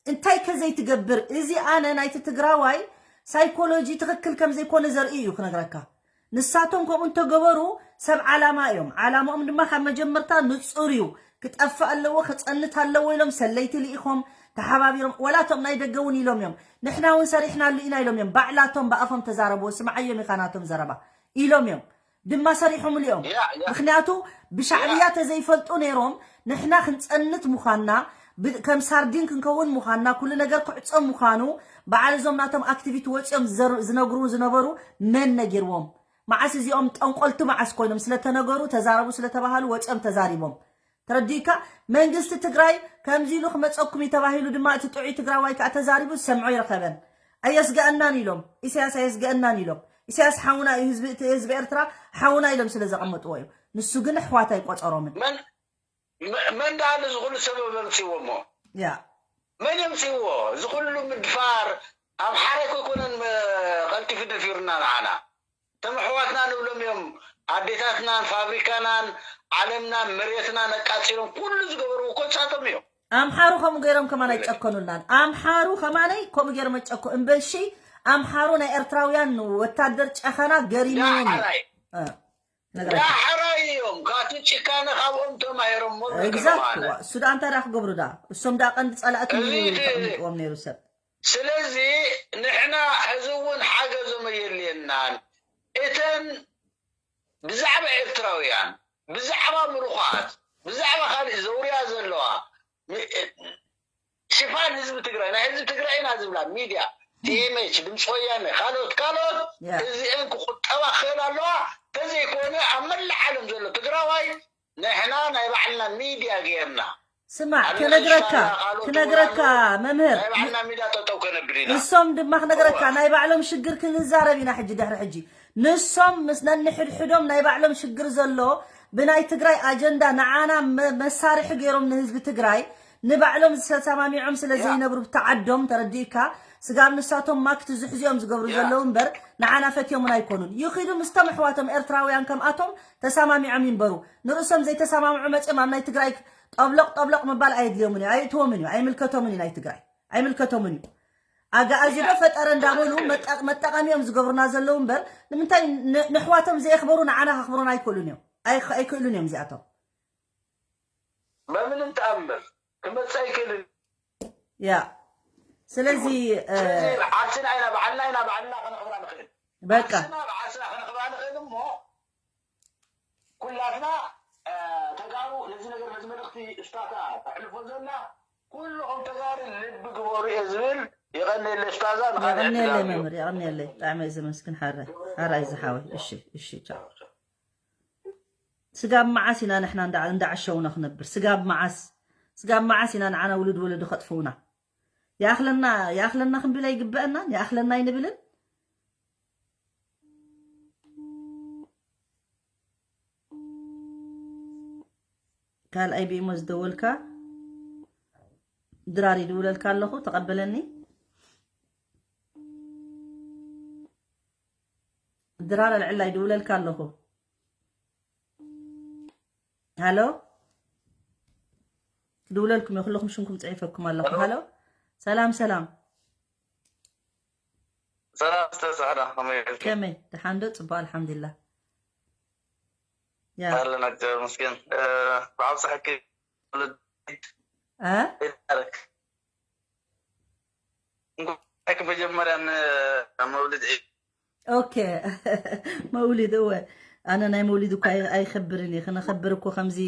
እንታይ ከ ዘይትገብር? እዚ ኣነ ናይቲ ትግራዋይ ሳይኮሎጂ ትኽክል ከም ዘይኮነ ዘርኢ እዩ ክነግረካ። ንሳቶም ከምኡ እንተገበሩ ሰብ ዓላማ እዮም። ዓላማኦም ድማ ካብ መጀመርታ ንፁር እዩ። ክጠፍእ ኣለዎ፣ ክፀንት ኣለዎ ኢሎም ሰለይቲ ልኢኾም ተሓባቢሮም። ወላ እቶም ናይ ደገ እውን ኢሎም እዮም። ንሕና እውን ሰሪሕናሉ ኢና ኢሎም እዮም። ባዕላቶም ብኣፎም ተዛረብዎ። ስምዓዮም ኢኻ ናቶም ዘረባ ኢሎም እዮም። ድማ ሰሪሖምሉ እዮም። ያ፣ ያ። ምክንያቱ ብሻዕብያ ተዘይፈልጡ ነይሮም ንሕና ክንፀንት ምዃንና ብ- ከም ሳርዲን ክንከውን ምዃንና ኩሉ ነገር ክዕፀም ምዃኑ በዓል እዞም ናቶም ኣክቲቪቲ ወፂኦም ዝዘር- ዝነግሩ ዝነበሩ መን ነጊርዎም? መዓስ እዚኦም ጠንቆልቲ መዓስ ኮይኖም ስለተነገሩ ተዛረቡ ስለተባሃሉ ወፂኦም ተዛሪቦም። ተረዲእካ? መንግስቲ ትግራይ ከምዚ ኢሉ ክመፀኩም እዩ ተባሂሉ ድማ እቲ ጥዑይ ትግራዋይ ከዓ ተዛሪቡ ዝሰምዖ ይረኸበን። ኣየስገአናን ኢሎም ኢሳያስ ኣየስገአናን ኢሎም ኢሳያስ ሓውና እዩ ህዝቢ እቲ ህዝቢ ኤርትራ ሓውና ኢሎም ስለ ዘቐመጥዎ እዩ። ንሱ ግን ኣሕዋት ኣይቆፀሮምን። መን መ- መን ደኣ ነዚ ኩሉ ሰበብ ኣምፅእዎ እሞ ያ መን የምፅእዎ? እዚ ኩሉ ምድፋር ኣምሓራይ ከይኮነን መ- ቀልጢፉ ደፊሩና ንዓና። እቶም ኣሕዋትና ንብሎም እዮም ኣዴታትናን ፋብሪካናን ዓለምናን መሬትናን ኣቃፂሎም ኩሉ ዝገበርዎ እኮ ንሳቶም እዮም። ኣምሓሩ ከምኡ ገይሮም ከማን ኣይጨከኑልናን። ኣምሓሩ ከማነይ ከምኡ ገይሮም ኣይጨኮ እምበልሺ ኣምሓሩ ናይ ኤርትራውያን ወታደር ጨኸና ገሪምዎም እዩ። ዳሕራይ እ፣ ነግረካ። ዳሕራይ እዮም ካብቲ ጭካነ ካብኦም ተማሂሮም እሞ ኤግዛክት ንብሎም ኣነ። እሱ ደኣ እንታይ ደኣ ክገብሩ ደኣ እሶም ደኣ ቀንዲ ፀላእቲ እዚ እቲ- ተቐምጥዎም ነይሩ ሰብ ስለዚ ንሕና ሕዚ እውን ሓገዞም ኣየድልየናን። እተን ብዛዕባ ኤርትራውያን ብዛዕባ ምሩኻት ብዛዕባ ካልእ ዘውርያ ዘለዋ ሚ- ሽፋን ህዝቢ ትግራይ ናይ ህዝቢ ትግራይ ኢና ዝብላ ሚድያ ቲኤምኤች ድምፂ ወያነ ካልኦት ካልኦት ያ። እዚአን ክቁጠባ ክኽእል ኣለዋ። ተዘይኮነ ኣብ መላእ ዓለም ዘሎ ትግራዋይ ንሕና ናይ ባዕልና ሚድያ ገይርና ስማዕ፣ ክነግረካ፣ ክነግረካ መምህር፣ ናይ ባዕልና ሚዳ ጠጠው ከነብል ኢና። ንሶም ድማ ክነግረካ፣ ናይ ባዕሎም ሽግር ክንዛረብ ኢና ሕጂ ድሕሪ ሕጂ። ንሶም ምስ ነንሕድሕዶም ናይ ባዕሎም ሽግር ዘሎ፣ ብናይ ትግራይ ኣጀንዳ ንዓና መ-፣ መሳርሒ ገይሮም ንህዝቢ ትግራይ፣ ንባዕሎም ዝተሰማሚዖም ስለ ዘይነብሩ ብቲ ዓዶም፣ ተረዲእካ፣ ስጋብ ንሳቶም ማክቲ ዝሕዚኦም ዝገብሩ ዘለዉ እምበር፣ ንዓና ፈትዮምን ኣይኮኑን። ይኺዱ ምስቶም ኣሕዋቶም ኤርትራውያን ከምኣቶም ተሰማሚዖም ይንበሩ። ንርእሶም ዘይተሰማምዑ መጺኦም ኣብ ናይ ትግራይ ጠብለቕ ጠብለቕ ምባል ኣየድልዮምን እዩ፣ ኣይእትዎምን እዩ፣ ኣይምልከቶምን እዩ፣ ናይ ትግራይ ኣይምልከቶምን እዩ። ኣጋኣዚ ዶ ፈጠረ እንዳበሉ መጠ-፣ መጠቐሚኦም ዝገብሩና ዘለዉ እምበር፣ ንምንታይ ን-፣ ንኣሕዋቶም ዘየኽበሩ ንዓና ከኽብሩና ኣይክእሉን እዮም። ኣይኽ-፣ ኣይክእሉን እዮም እዚኣቶም። በምንም ተኣምር ክመጽእ ኣይክእልን። ያ ስለዚ፣ እ፣ ስለዚ ዓርስና ኢና ባዕልና፣ ኢና ባዕልና ከነኽብራ ንኽእል። በቃ። ዓርስና ብዓርስና ከነኽብራ ንኽእል እሞ፣ ኩላትና፣ እ፣ ተጋሩ ነዚ ነገር፣ ነዚ መልእኽቲ እስታታ ተሕልፎ ዘላ፣ ኩልኹም ተጋሩ ልቢ ግበሩ እየ ዝብል። የቐንየለይ እስታዛ፣ ንኻልእ ዕድል የቐንየለይ ሃብዮ። መምህር፣ የቐንየለይ። ብጣዕሚ እየ ዘመስግን ሓራይ። ሓራይ ዝሓወይ። እሺ፣ እሺ፣ ቻው። ስጋብ መዓስ ኢና ንሕና እንዳ-፣ እንዳዓሸውና ክነብር? ስጋብ መዓስ? ስጋብ መዓስ ኢና ንዓና ውሉድ ወለዶ ከጥፍኡና? ይኣኽለና፣ ይኣኽለና ክንብል ኣይግበአናን? ይኣኽለና ኣይንብልን? ካልኣይ ብኢሞ ዝደወልካ ድራር ይድውለልካ ኣለኹ፣ ተቐበለኒ። ድራር ኣልዕላ ይድውለልካ ኣለኹ። ሃሎ፣ ክድውለልኩም እየ፣ ኩለኹም ሽምኩም ጽሒፈኩም ኣለኹ። ሃሎ። ሃሎ፣ ሰላም ሰላም። ሰላም፣ ዝተሳዕዳ ከመይ ኢልኪ? ከመይ፣ ደሓን ዶ? ጽቡቕ፣ ኣልሓምዱሊላህ። ያ። ኣለና፣ እግዚኣብሔር ይመስገን። እ፣ ብዓብሳሕኪ እ? ይባረክ። እንኳዕ መጀመርያ ን-፣ መውሊድ ዒድ። ኦኬ። መውሊድ፣ እወ። ኣነ ናይ መውሊድ እኮ ኣይ-፣ ኣይኸብርን እየ። ክነኸብር እኮ ከምዚ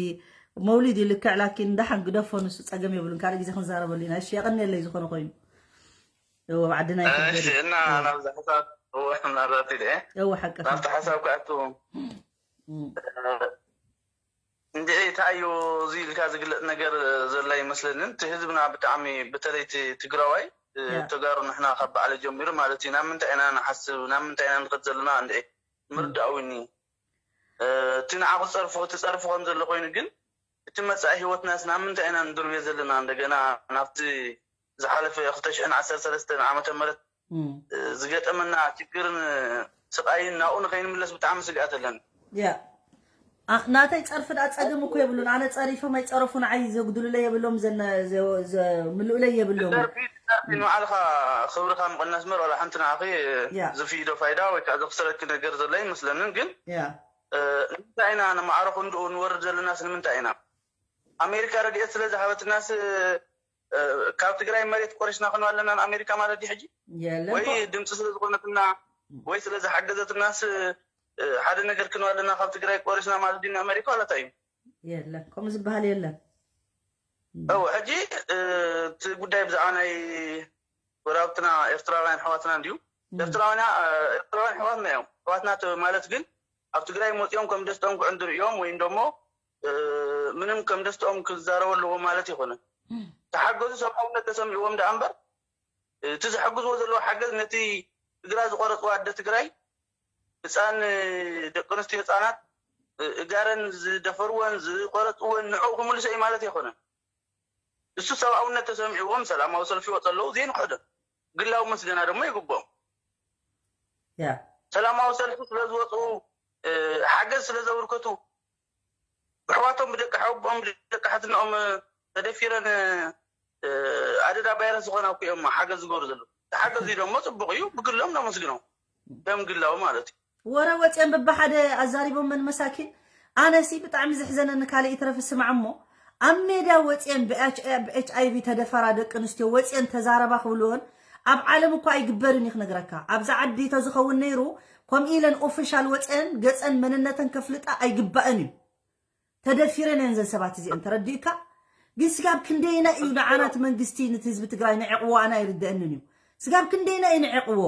መውሊድ እዩ ልክዕ፣ ላኪን ደሓን ግደፎ፣ ንሱ ጸገም የብሉን። ካልእ ግዜ ክንዛረበሉ ኢና። እሺ፣ የቐንየለይ ዝኾነ ኮይኑ። እወ፣ ኣብ ዓድና ይኸብር እሺ፣ እዩ። እና እወ። ናብዚ ሓሳብ፣ እወ፣ ምናልባት ኢለ፣ እወ፣ ሓቅኻ። ናብቲ ሓሳብ ክኣቱ፣ እም። እ፣ እንድዒ፣ እንታይ እዩ እዚ ኢልካ ዝግለጽ ነገር ዘሎ ኣይመስለንን። እቲ ህዝብና ብጣዕሚ፣ በተለይ እቲ ትግራዋይ፣ እ፣ ያ። ተጋሩ ንሕና ካብ በዓለ ጀሚሩ ማለት እዩ፣ ናብ ምንታይ ኢና ንሓስብ፣ ናብ ምንታይ ኢና ንኸድ ዘለና እንድዒ እም። ምርዳእ እውን እዩ። እ፣ እቲ ንዓኹ ዝጸርፎ፣ እቲ ጸርፎ ከም ዘሎ ኮይኑ ግን፣ እቲ መጻኢ ህይወትናስ ናብ ምንታይ ኢና ንድርብዮ ዘለና? እንደገና ናብቲ ዝሓለፈ ክልተ ሽሕን ዓሰርተ ሰለስተን ዓመተ ምህረት እም። እ፣ ዝገጠመና ችግርን ስቓይን ናብኡ ንኸይንምለስ ብጣዕሚ ስግኣት ኣለኒ። ያ። ኣ-፣ ናተይ ጸርፊ ደኣ ጸገም እኮ የብሉን። ኣነ ጸሪፎም ኣይጸረፉ ንዓይ ዘጉድሉለይ የብሎም፣ ዘነ-፣ ዘ-፣ ዘምልኡለይ የብሎም። ጸርፊ፣ ጸርፊ እም። ንባዕልኻ ክብርኻ ምቕናስ እምበር ዋላ ሓንቲ ንዓኺ ያ። ዝፍይዶ ፋይዳ ወይ ከኣ ዘኽስረኪ ነገር ዘሎ ኣይመስለንን። ግን፣ ያ። እ፣ ንምንታይ ኢና ንማዕረ ክንድኡ ንወርድ ዘለናስ ንምንታይ ኢና? ኣሜሪካ ረድኤት ስለ ዝሃበትናስ፣ እ፣ ካብ ትግራይ መሬት ቆሪስና ክንዋ ኣለና ንኣሜሪካ ማለት ድዩ ሕጂ? የለን ወይ እኮ። ድምፂ ስለ ዝኾነትና ወይ ስለ ዝሓገዘትናስ፣ እ፣ ሓደ ነገር ክንዋ ኣለና ካብ ትግራይ ቆሪስና ማለት ድዩ ንኣሜሪካ ዋላ እንታይ እዩ? የለን፣ ከምኡ ዝበሃል የለን። እው፣ ሕጂ፣ እ፣ እቲ ጉዳይ ብዛዕባ ናይ ጎረባብትና ኤርትራውያን ኣሕዋትና እንድዩ። እም። ኤርትራውያን፣ እ፣ ኤርትራውያን ኣሕዋትና እዮም። ኣሕዋትና ተ-፣ ማለት ግን ኣብ ትግራይ መፂኦም ከም ደስተኦም ክዕንድሩ እዮም ወይም ደሞ፣ እ፣ ምንም ከም ደስተኦም ክዛረቡ ኣለዎም ማለት ኣይኮነን። እም። ተሓገዙ፣ ሰብኣውነት ተሰሚዕዎም ደኣ እምበር፣ እቲ ዘሕግዝዎ ዘለዉ ሓገዝ ነቲ እግራ ዝቆረፅዋ ኣደ ትግራይ፣ ህፃን፣ ደቂ ኣንስትዮ ህፃናት፣ እጋረን ዝደፈርወን ዝቆረፅወን ንዕኡ ክምልሶ እዩ ማለት ኣይኮነን። እሱ ሰብኣውነት ተሰሚዕዎም ሰላማዊ ሰልፊ ይወፁ ኣለዉ፣ ዘይንክሕዶም። ግላዊ ምስጋና ድማ ይግብኦም። ያ። ሰላማዊ ሰልፊ ስለ ዝወፁ፣ እ፣ ሓገዝ ስለ ዘበርከቱ፣ ብኣሕዋቶም ብደቂ ሓወቦኦም ብደቂ ሓትነኦም ተደፊረን፣ እ፣ ኣደዳ ቫይረስ ዝኾና እኮ እዮም ሓገዝ ዝገብሩ ዘለዉ። ተሓገዙ ደሞ ጽቡቕ እዩ፣ ብግሎም ነመስግኖም። ከም ግላዊ ማለት እዩ። ወረ ወጽየን በብሓደ ኣዛሪቦም መን መሳኪን። ኣነሲ ብጣዕሚ ዘሕዘነኒ ካልእ ይትረፍ ስማዕ እሞ፣ ኣብ ሜዳ ወጽየን ብኤች-፣ ብኤች ኣይ ቪ ተደፈራ ደቂ ኣንስትዮ ወጽየን ተዛረባ ክብልወን ኣብ ዓለም እኮ ኣይግበርን እዩ ክነግረካ። ኣብዛ ዓዲ ተዝኸውን ነይሩ፣ ከምኡ ኢለን ኦፊሻል ወጽየን ገጸን መንነተን ከፍልጣ ኣይግባእን እዩ። ተደፊረን እየን ዘን ሰባት እዚአን፣ ተረዲእካ? ግን ስጋብ ክንደየናይ እዩ ንዓና እቲ መንግስቲ ነቲ ህዝቢ ትግራይ ንዕቕዎ? ኣነ ኣይርደአንን እዩ። ስጋብ ክንደየናይ እዩ ንዕቕዎ?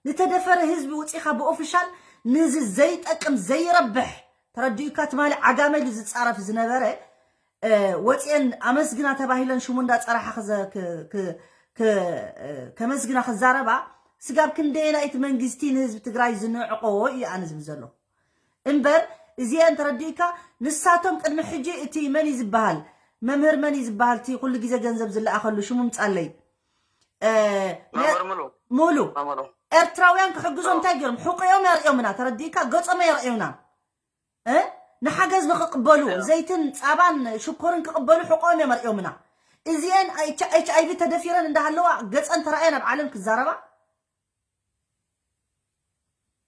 ንተደፈረ ህዝቢ ውፂኻ ብኦፊሻል ንዚ ዘይጠቅም ዘይረብሕ፣ ተረዲእካ? ትማሊ ዓጋመ ኢሉ ዝፃረፍ ዝነበረ ወፅኤን ኣመስግና ተባሂለን ሽሙ እንዳፀራሓ ከመዝግና ክዛረባ፣ ስጋብ ክንደየና እቲ መንግስቲ ንህዝቢ ትግራይ ዝንዕቆ እዩ ኣነ ዝብል ዘሎ እምበር፣ እዚአን ተረዲእካ። ንሳቶም ቅድሚ ሕጂ እቲ መን እዩ ዝበሃል፣ መምህር መን እዩ ዝበሃል፣ እቲ ኩሉ ግዜ ገንዘብ ዝለኣኸሉ ሽሙ ምፃለይ ሙሉ ኤርትራውያን ክሕግዞም እንታይ ገይሮም? ሕቆኦም የርእዮምና፣ ተረዲእካ፣ ገጾም የርእዩና። ንሓገዝ ንክቅበሉ፣ ዘይትን ፃባን ሽኮርን ክቅበሉ ሕቆኦም እዮም ኣርእዮምና። እዚአን ኤች ኣይቪ ተደፊረን እንዳሃለዋ ገፀን ተራእየን ኣብ ዓለም ክዛረባ።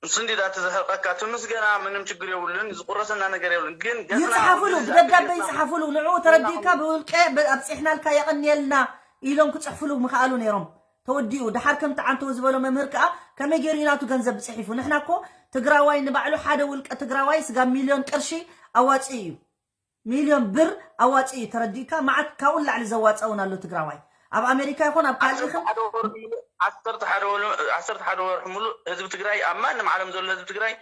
ንሱ እንዲ ዳቲ ዘሕርቀካ ትምስገና፣ ምንም ችግር የብሉን፣ ዝቁረሰና ነገር የብሉን። ግን ገፅና ይፅሓፉሉ፣ ብደብዳቤ ይፅሓፉሉ። ንዕኡ ተረዲእካ ብውልቀ ኣብፂሕናልካ የቀንየልና ኢሎም ክፅሕፉሉ ምክኣሉ ነይሮም። ተወዲኡ ድሓር ከምቲ ዓንተው ዝበሎ መምህር ከዓ ከመይ ገይሩ እዩ ናቱ ገንዘብ ብፅሒፉ? ንሕና እኮ ትግራዋይ ንባዕሉ ሓደ ውልቀ ትግራዋይ ስጋብ ሚልዮን ቅርሺ ኣዋፂኡ እዩ። ሚልዮን ብር ኣዋፂኡ እዩ። ተረዲእካ? መዓት ካብኡ ንላዕሊ ዘዋፀ እውን ኣሎ ትግራዋይ። ኣብ ኣሜሪካ ይኹን ኣብ ካልእ ይኹን ዓሰርተ ሓደ ወርሒ ሙሉእ ህዝቢ ትግራይ ኣብ ማንም ዓለም ዘሎ ህዝቢ ትግራይ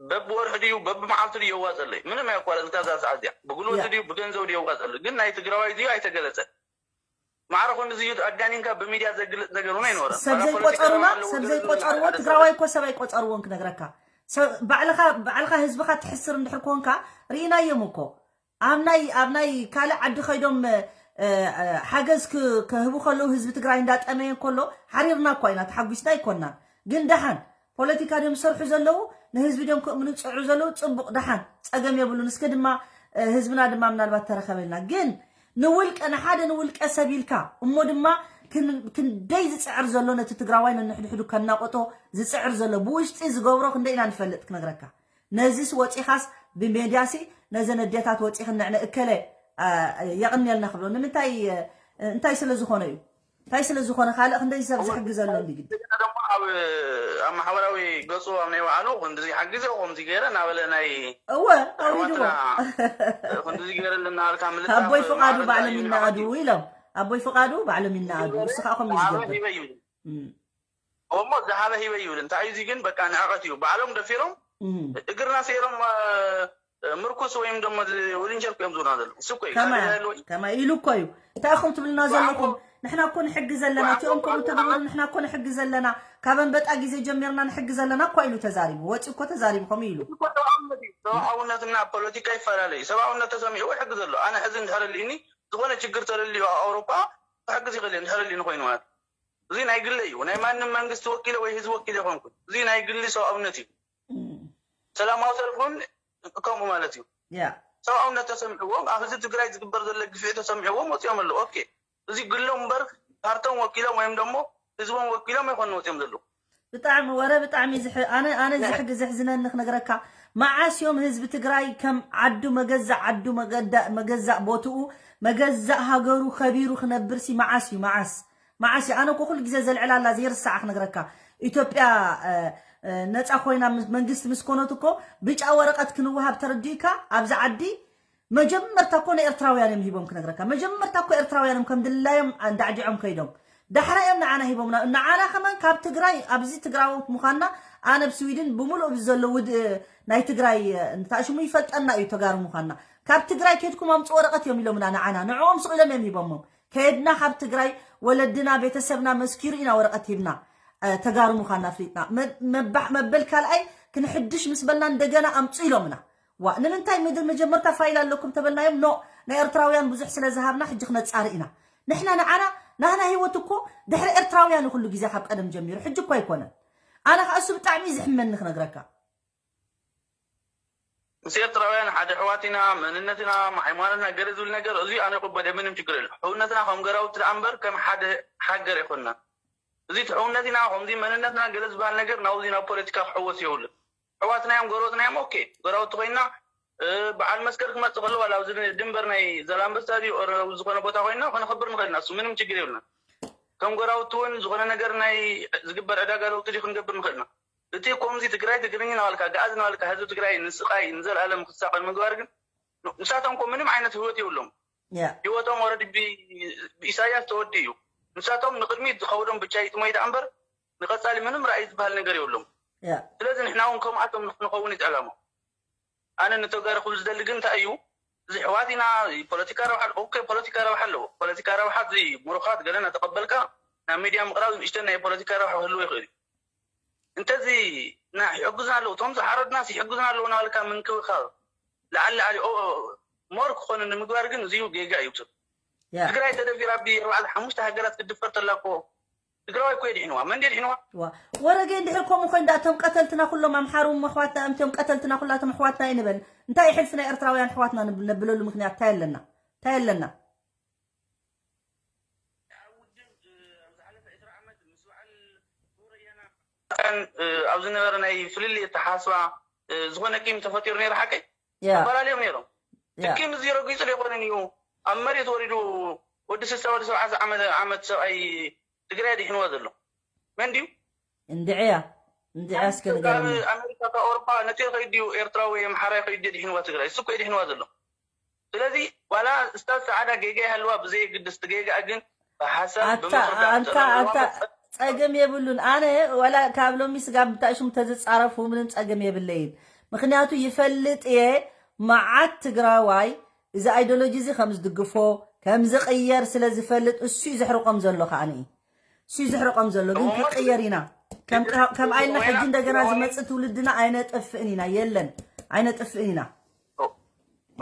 በብወርሒ ድዩ በብመዓልቱ ድዩ የዋፀለይ ምንም ኣየቋረፅን። ካብዛ ሰዓት እዚኣ ብጉልበቱ ድዩ ብገንዘቡ ድዩ የዋፀለይ። ግን ናይ ትግራዋይ ድዩ ኣይተገለፀን። ማዕረ ክንድዚ እዩ ኣጋኒንካ ብሚድያ ዘግልፅ ነገር እውን ኣይነበረን። ሰብ ዘይቆፀሩና ሰብ ዘይቆፀርዎ ትግራዋይ እኮ ሰብ ኣይቆፀርዎን ክነግረካ። ባዕልኻ ህዝብኻ ትሕስር እንድሕር ኮንካ ርኢናዮም እኮ ኣብ ናይ ኣብ ናይ ካልእ ዓዲ ከይዶም ሓገዝ ክህቡ ከለዉ ህዝቢ ትግራይ እንዳጠመየ ከሎ ሓሪርና እኳ ኢና ተሓጒስና ኣይኮናን። ግን ደሓን ፖለቲካ ድዮም ዝሰርሑ ዘለዉ ንህዝቢ ድዮም ክእምኑ ዝፅዕሩ ዘለዉ ፅቡቕ ደሓን ፀገም የብሉን። እስከ ድማ ህዝብና ድማ ምናልባት ተረኸበልና ግን ንውልቀ ንሓደ ንውልቀ ሰብ ኢልካ እሞ ድማ ክንደይ ዝፅዕር ዘሎ ነቲ ትግራዋይ ነንሕድሕዱ ከናቆጦ ዝፅዕር ዘሎ ብውሽጢ ዝገብሮ ክንደይ ኢና ንፈልጥ ክነግረካ። ነዚስ ወፂኻስ ብሜድያሲ ነዘን ኣዴታት ወፂኽን ንዕነ እከለ የቕንየልና ክብሎ ንምንታይ እንታይ ስለ ዝኾነ እዩ? እንታይ ስለ ዝኾነ ካልእ ክንደይ ሰብ ዝሕግዘሎም ብግዲ ኣብ ማሕበራዊ ገፁ ኣብ ናይ ባዕሉ ክንድዚ ሓጊዘ ከምዚ ገይረ እናበለ ናይ እወ ኣውሪድዎ ክንድዚ ገይረ ልናበልካ ምልጣፍ ኣቦይ ፍቃዱ ባዕሎም ይናኣዱ ኢሎም ኣቦይ ፍቃዱ ባዕሎም ይናኣዱ እሱ ከዓ ከምኡ ዝገብር እሞ ዝሃበ ሂበ ይብል እንታይ እዩ ግን በቃ ንዕቀት እዩ ባዕሎም ደፊሮም እግርና ሰይሮም ምርኩስ ወይም ደሞ ውልንቸር እዮም ዝብሉና ዘለዉ እሱ እኮ እዩ ከማይ ኢሉ እኮ እዩ እንታይ ኢኹም ትብልና ዘለኹም ንሕና እኮ ንሕጊ ዘለና እቲኦም ከምኡ ተገበሩ ንሕና እኮ ንሕጊ ዘለና ካብ ኣንበጣ ግዜ ጀሚርና ንሕጊ ዘለና እኳ ኢሉ ተዛሪቡ ወፂ እኮ ተዛሪቡ ከምኡ ኢሉ ሰብኣውነትና ፖለቲካ ይፈላለዩ ሰብኣውነት ተሰሚዕዎ ይሕጊ ዘሎ ኣነ ሕዚ እንድሕር ሊእኒ ዝኾነ ችግር ተለልዩ ኣብ ኣውሮፓ ክሕግዝ ይኽእል እንድሕር ሊእኒ ኮይኑ ማለት እዚ ናይ ግለ እዩ ናይ ማንም መንግስቲ ወኪለ ወይ ህዝቢ ወኪለ ይኮንኩ እዚ ናይ ግሊ ሰብኣውነት እዩ ሰላማዊ ሰልፍ እውን ከምኡ ማለት እዩ ሰብኣውነት ተሰሚዕዎም ኣብ ህዝቢ ትግራይ ዝግበር ዘሎ ግፍዒ ተሰሚዕዎም ወፂኦም ኣለዉ ኦኬ እዚ ግሎም እምበር ፓርቶም ወኪሎም ወይም ደሞ ህዝቦም ወኪሎም ኣይኮኑ ወፂኦም ዘለዉ ብጣዕሚ ወረ ብጣዕሚ ኣነ ኣነ ዝሕግ ዘሕዝነኒ ክነግረካ መዓስ እዮም ህዝቢ ትግራይ ከም ዓዱ መገዛእ ዓዱ መገዛእ ቦትኡ መገዛእ ሃገሩ ከቢሩ ክነብር ሲ መዓስ እዩ መዓስ መዓስ እዩ ኣነ እኮ ኩሉ ግዜ ዘልዕላላ ዘይርሳዓ ክነግረካ ኢትዮጵያ ነፃ ኮይና መንግስቲ ምስ ኮነት እኮ ብጫ ወረቀት ክንወሃብ ተረዲእካ ኣብዚ ዓዲ መጀመርታ እኮ ንኤርትራውያን እዮም ሂቦም ክነግረካ መጀመርታ እኮ ኤርትራውያን እዮም ከም ድላዮም እንዳዕዲዖም ከይዶም ዳሕራ እዮም ንዓና ሂቦምና ንዓና ከማን ካብ ትግራይ ኣብዚ ትግራዎት ምዃንና ኣነ ኣብ ስዊድን ብምሉእ ዘሎ ውድ ናይ ትግራይ እንታይ ሽሙ ይፈልጠና እዩ ተጋሩ ምዃንና ካብ ትግራይ ከድኩም ኣምፁ ወረቀት እዮም ኢሎምና ንዓና ንዕኦም ስቕ ኢሎም እዮም ሂቦሞም ከየድና ካብ ትግራይ ወለድና ቤተሰብና መስኪሩ ኢና ወረቀት ሂብና ተጋሩ ምዃንና ኣፍሊጥና መበል ካልኣይ ክንሕድሽ ምስ በልና እንደገና ኣምፁ ኢሎምና ዋ ንምንታይ ምድር መጀመርታ ፋይል ኣለኩም ተበልናዮም ኖ ናይ ኤርትራውያን ብዙሕ ስለ ዝሃብና ሕጂ ክነፃሪ ኢና ንሕና ንዓና ናህና ህይወት እኮ ድሕሪ ኤርትራውያን ኩሉ ግዜ ካብ ቀደም ጀሚሩ ሕጂ እኮ ኣይኮነን ኣነ ከዓ እሱ ብጣዕሚ ዝሕመኒ ክነግረካ ምስ ኤርትራውያን ሓደ ኣሕዋት ኢና መንነት ኢና ሃይማኖትና ገለ ዝብል ነገር እዚ ኣነ ይቅበል ምንም ችግር የለ ሕውነትና ከም ገራውቲ ደኣ እምበር ከም ሓደ ሃገር ኣይኮንና እዚ እቲ ሕውነት ኢና ከምዚ መንነትና ገለ ዝበሃል ነገር ናብዚ ናብ ፖለቲካ ክሕወስ የብሉን ኣሕዋትና እዮም ጎረቤትና እዮም ኦኬ ጎረቤቲ ኮይና በዓል መስቀል ክመፅእ ከለዋ ኣብዚ ድንበር ናይ ዘላንበሳ ድዩ ዝኾነ ቦታ ኮይና ከነኽብር ንኽእል ኢና እሱ ምንም ችግር የብልና ከም ጎረቤቲ እውን ዝኾነ ነገር ናይ ዝግበር ዕዳጋ ለውጢ ድዩ ክንገብር ንኽእል ኢና እቲ ከምዚ ትግራይ ትግርኛ ናበልካ ገኣዝ ናበልካ ህዝቢ ትግራይ ንስቃይ ንዘለኣለም ክሳቀ ንምግባር ግን ንሳቶም እኮ ምንም ዓይነት ህይወት የብሎም ህይወቶም ወረዲ ብኢሳያስ ተወዲ እዩ ንሳቶም ንቅድሚት ዝኸውዶም ብቻ ይጥሞ ይዳ እምበር ንቀፃሊ ምንም ራእይ ዝበሃል ነገር የብሎም ስለዚ ንሕና እውን ከምኣቶም ንክንኸውን ይጠላሞ ኣነ ንተጋሩ ክብል ዝደሊ ግን እንታይ እዩ እዚ ኣሕዋት ኢና፣ ፖለቲካ ረብሓ፣ ኦኬ፣ ፖለቲካ ረብሓ ኣለዎ። ፖለቲካ ረብሓ እዚ ምሩኻት ገለ እናተቐበልካ ናብ ሚድያ ምቕራብ ንእሽተን ናይ ፖለቲካ ረብሓ ክህልዎ ይኽእል እዩ። እንተዚ ና ይሕግዙና ኣለዉ፣ እቶም ዝሓረዱናስ ይሕግዙና ኣለዉ እናበልካ ምንክብኻብ ላዕሊ ላዕሊ ኦ፣ ኦ፣ ሞር ክኾኑ ንምግባር ግን እዚዩ ጌጋ እዩ። ትግራይ ተደፊራ ብኣርባዕተ ሓሙሽተ ሃገራት ክትድፈር ተላ እኮ ትግራዋይ እኮ የድሕንዋ። መን የድሕንዋ? ዋ፣ ወረገ እንድሕር ከምኡ ኮይን ዳ እቶም ቀተልትና ኩሎም ኣምሓሩ እሞ ኣሕዋትና እዮም፣ እቶም ቀተልትና ኩላቶም ኣሕዋትና እዩ ንበል። እንታይ እዩ ሕልፊ ናይ ኤርትራውያን ኣሕዋትና ንብ-፣ ነብለሉ ምኽንያት እንታይ ኣለና? እንታይ ኣለና? ኣብ ዝሓለፈ ዕስራ ዓመት ምስ በዓል እ፣ ኣብ ዝነበረ ናይ ፍልልይ ኣተሓሳስባ፣ እ፣ ዝኾነ ቂም ተፈጢሩ ነይሩ ሓቀይ? ያ። ተፈላለዮም ነይሮም። እቲ ያ። ቂም እዚ ረጊጹ ዘይኮነን እዩ። ኣብ መሬት ወሪዱ ወዲ ስልሳ ወዲ ሰብዓ ዓመት፣ ዓመት ሰብኣይ ትግራይ ድሒንዋ ዘሎ። መን ድዩ? እንድዕያ። እንድዕያ እስከ ካብ ንገረኒ። ኣሜሪካ፣ ካብ ኣውሮፓ ነጢሩ ከይዱ ድዩ ኤርትራዊ ወይ ኣምሓራይ ከይዱ ድዩ ድሒንዋ ትግራይ? እሱ እኮ እዩ ድሒንዋ ዘሎ። ስለዚ ዋላ እስታዝ ሰዓዳ ጌጋ ይሃልዋ ብዘየግድስ፣ እቲ ጌጋ ግን ብሓሳብ ኣታ፣ ብምርዳእ ኣንታ፣ ዝጠለበዋ ኣታ፣ መሰል ጸገም የብሉን። ኣነ ዋላ ካብ ሎሚ ስጋብ እንታይ ሽሙ ተዝጻረፉ ምንም ጸገም የብለይን። ምኽንያቱ ይፈልጥ እየ መዓት ትግራዋይ እዚ ኣይዲዮሎጂ እዚ ከም ዝድግፎ፣ ከም ዝቕየር ስለ ዝፈልጥ እሱ እዩ ዘሕርቆም ዘሎ ከዓኒ። እሱ እዩ ዘሕርቆም ዘሎ፣ ግን እሞ ክንቅየር ኢና። ከም፣ ከም ኣይልና ሕጂ እንደገና ዝመጽእ ትውልድና ኣይነጠፍእን ኢና፣ የለን፣ ኣይነጠፍእን ኢና። እዎ፣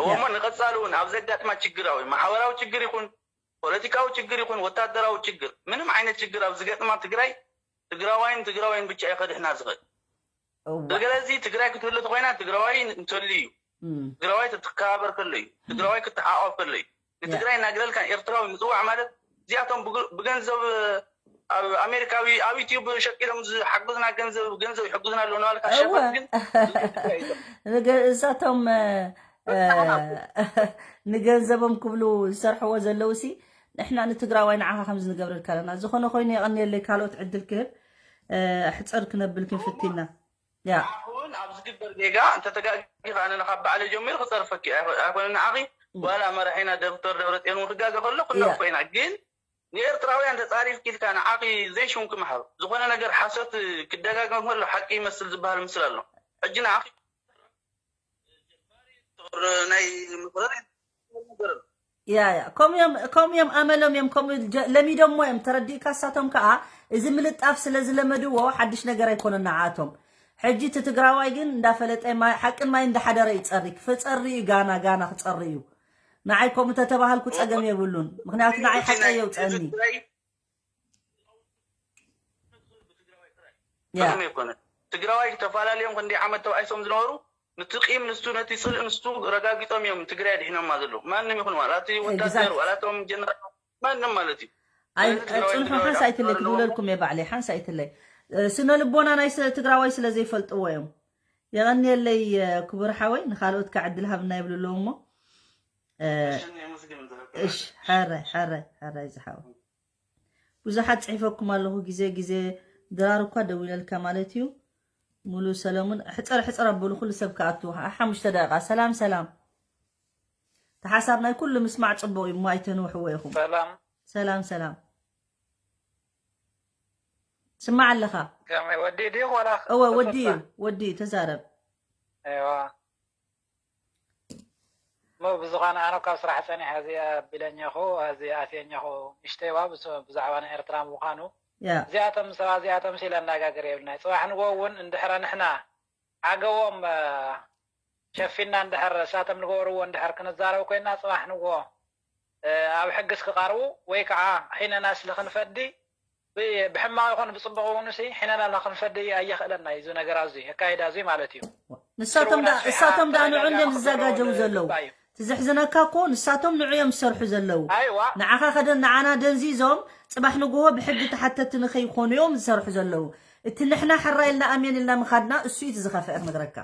ያ። እሞ ንቐጻሊ እውን ኣብ ዘጋጥማ ችግር፣ ኣብ ማሕበራዊ ችግር ይኹን፣ ፖለቲካዊ ችግር ይኹን፣ ወታደራዊ ችግር፣ ምንም ዓይነት ችግር ኣብ ዝገጥማ ትግራይ፣ ትግራዋይን ትግራዋይን ብቻ እዩ ከድሕና ዝኽእል። እዋ። ስለዚ ትግራይ ክትህሉ ተኾይና ትግራዋይ እንተሉ እዩ። እም። ትግራዋይ ክትከባበር ከሎ እዩ። ትግራዋይ ክትሓቋፍ ከሎ እዩ። ንትግራይ ያ። እናግለልካ ኤርትራዊ ምጽዋዕ ማለት እዚኣቶም ብግ-፣ ብገንዘብ ኣብ ኣሜሪካዊ ኣብ ዩትዩብ ሸቂሎም ዝሓግዙና ገንዘብ፣ ገንዘብ ይሕግዙና ኣለዉ እናበልካ እወ። ሸፈት ግን ንገ-፣ እሳቶም፣ እ፣ እ፣ ንገንዘቦም ክብሉ ዝሰርሕዎ ዘለዉ ሲ ንሕና ንትግራዋይ ንዓኻ ከምዚ ንገብረልካ ኣለና። ዝኾነ ኮይኑ የቐንየለይ ካልኦት ዕድል ክህብ፣ እ፣ ኣሕጸር ክነብል ክንፍት ኢና። ያ። ኣሁን ኣብ ዝግበር ጌጋ እንተተጋጊኻ ኣነ ካብ ባዕለይ ጀሚሩ ክጸርፈኪ ኣይኮ-፣ ኣይኮነን ንዓኺ እም። ዋላ መራሒና ዶክተር ደብረጽዮን እውን ክጋገ ከሎ ያ። ክንነቕፎ ኢና። ግን ንኤርትራውያን ተጻሪፍኪ ኢልካ ንዓኺ ዘይሽምኪ ምሃብ። ዝኾነ ነገር ሓሶት ክደጋገም ከሎ ሓቂ ይመስል ዝበሃል ምስል ኣሎ። ሕጂ ንዓኺ ናይ ምቕራብ ነገር ኣሎ። ያ፣ ያ። ከምኡ እዮም፣ ከምኡ እዮም ኣመሎም እዮም፣ ከምኡ ጀ-፣ ለሚዶሞ እዮም። ተረዲእካ? እሳቶም ከኣ እዚ ምልጣፍ ስለ ዝለመድዎ ሓድሽ ነገር ኣይኮነን ንዓኣቶም። ሕጂ እቲ ትግራዋይ ግን እንዳፈለጠ ማይ፣ ሓቅን ማይ እንዳሓደረ ይጸሪ። ክፈጸሪ እዩ፣ ጋና፣ ጋና ክጸሪ እዩ። ንዓይ ከምኡ ተተባሃልኩ ጸገም የብሉን። ምኽንያቱ ንዓይ ሓቀይ የውጸኒ። ያ። ጥቕሚ ኣይኮነን። ትግራዋይ ተፈላለዮም ክንደይ ዓመት ተባኢሶም ዝነበሩ፣ ነቲ ቂም ንሱ፣ ነቲ ጽልኢ ንሱ ረጋጊጾም እዮም ትግራይ ኣድሒኖማ ዘለዉ። ማንም ይኹን፣ ዋላ እቲ ወታደር፣ ኤግዛክት። ዋላ እቶም ጀነራል፣ ማንም ማለት እዩ። ኣይ፣ ስለዚ ትግራዋይ ጽንሑ፣ ትግራዋይ ሓንሳእ ኣይትለይ፣ ኣለዎ። ክድውለልኩም እየ ባዕለይ፣ ሓንሳእ ኣይትለይ። እ፣ ስነ ልቦና ናይ ስ-፣ ትግራዋይ ስለ ዘይፈልጥዎ እዮም። የቐንየለይ፣ እ፣ ክቡር ሓወይ፣ ንኻልኦት ከ ዕድል ሃብና ይብሉ ኣለዉ እሞ። እ፣ እሺ፣ የመስግን ዘለካ። እሺ፣ ሕራይ፣ ሕራይ፣ ሕራይ ዝሓወይ። ብዙሓት ጽሒፈኩም ኣለኹ፣ ግዜ፣ ግዜ። ድራር እኳ ደዊለልካ ማለት እዩ። ሙሉ ሰለሙን፣ ሕጽር፣ ሕጽር ኣበሉ፣ ኩሉ ሰብ ክኣቱ። ሓሙሽተ ደቂቓ። ሰላም፣ ሰላም። እቲ ሓሳብ ናይ ኩሉ ምስማዕ ጽቡቕ እዩ እሞ ኣይተንውሕዎ ኢኹም። ሰላም። ሰላም፣ ሰላም። ስማዕ ኣለኻ? ከመይ፣ ወዲ ድዩ ወላ እወ፣ ወዲ እዩ፣ ተፈታ? ወዲ እዩ፣ ተዛረብ። እዋ። እሞ ብዝኾነ ኣነ ካብ ስራሕ ጸኒሐ እዚ ኣቢለኛኹ፣ እዚ ኣትየኛኹ፣ ንእሽተይዋ ብስ-፣ ብዛዕባ ናይ ኤርትራ ምዃኑ፣ ያ። እዚኣቶም ሰባት እዚኣቶም ሲለ ኣነጋግር የብልና። ጽባሕ ንግሆ እውን እንድሕረ ንሕና ዓገቦም፣ እ፣ ሸፊንና እንድሕር እሳቶም ንገበርዎ እንድሕር ክንዛረብ ኮይንና፣ ጽባሕ ንግሆ፣ እ፣ ኣብ ሕግስ ክቐርቡ ወይ ከዓ ሒነናስ ንኽንፈዲ ብ-፣ ብሕማቕ ይኹን ብጽቡቕ እውን ሲ ሒነና ንኽንፈዲ ኣየኽእለና እዩ። እዚ ነገር ኣዙይ ኣካይዳ ኣዙይ ማለት እዩ። ንሳቶም ትርጉም ዳ-፣ ኣስፊሕና እሳቶም ዳኣ ንዑ እንድዮም ተረጋጋሚ ዝዘጋጀው ክገብሩ ዘለዉ። ዝግባእ እዩ። እቲ ዘሕዝነካ እኮ ንሳቶም ንዑ እዮም ዝሰርሑ ዘለዉ። ኣይዋ። ንዓኻ ከደ-፣ ንዓና ደንዚዞም ጽባሕ ንግሆ ብሕጊ ተሓተቲ ንኸይኮኑ እዮም ዝሰርሑ ዘለዉ። እቲ ንሕና ሕራይ ኢልና ኣሜን ኢልና ምኻድና እሱ እዩ እቲ ዝኸፍአ ክነግረካ።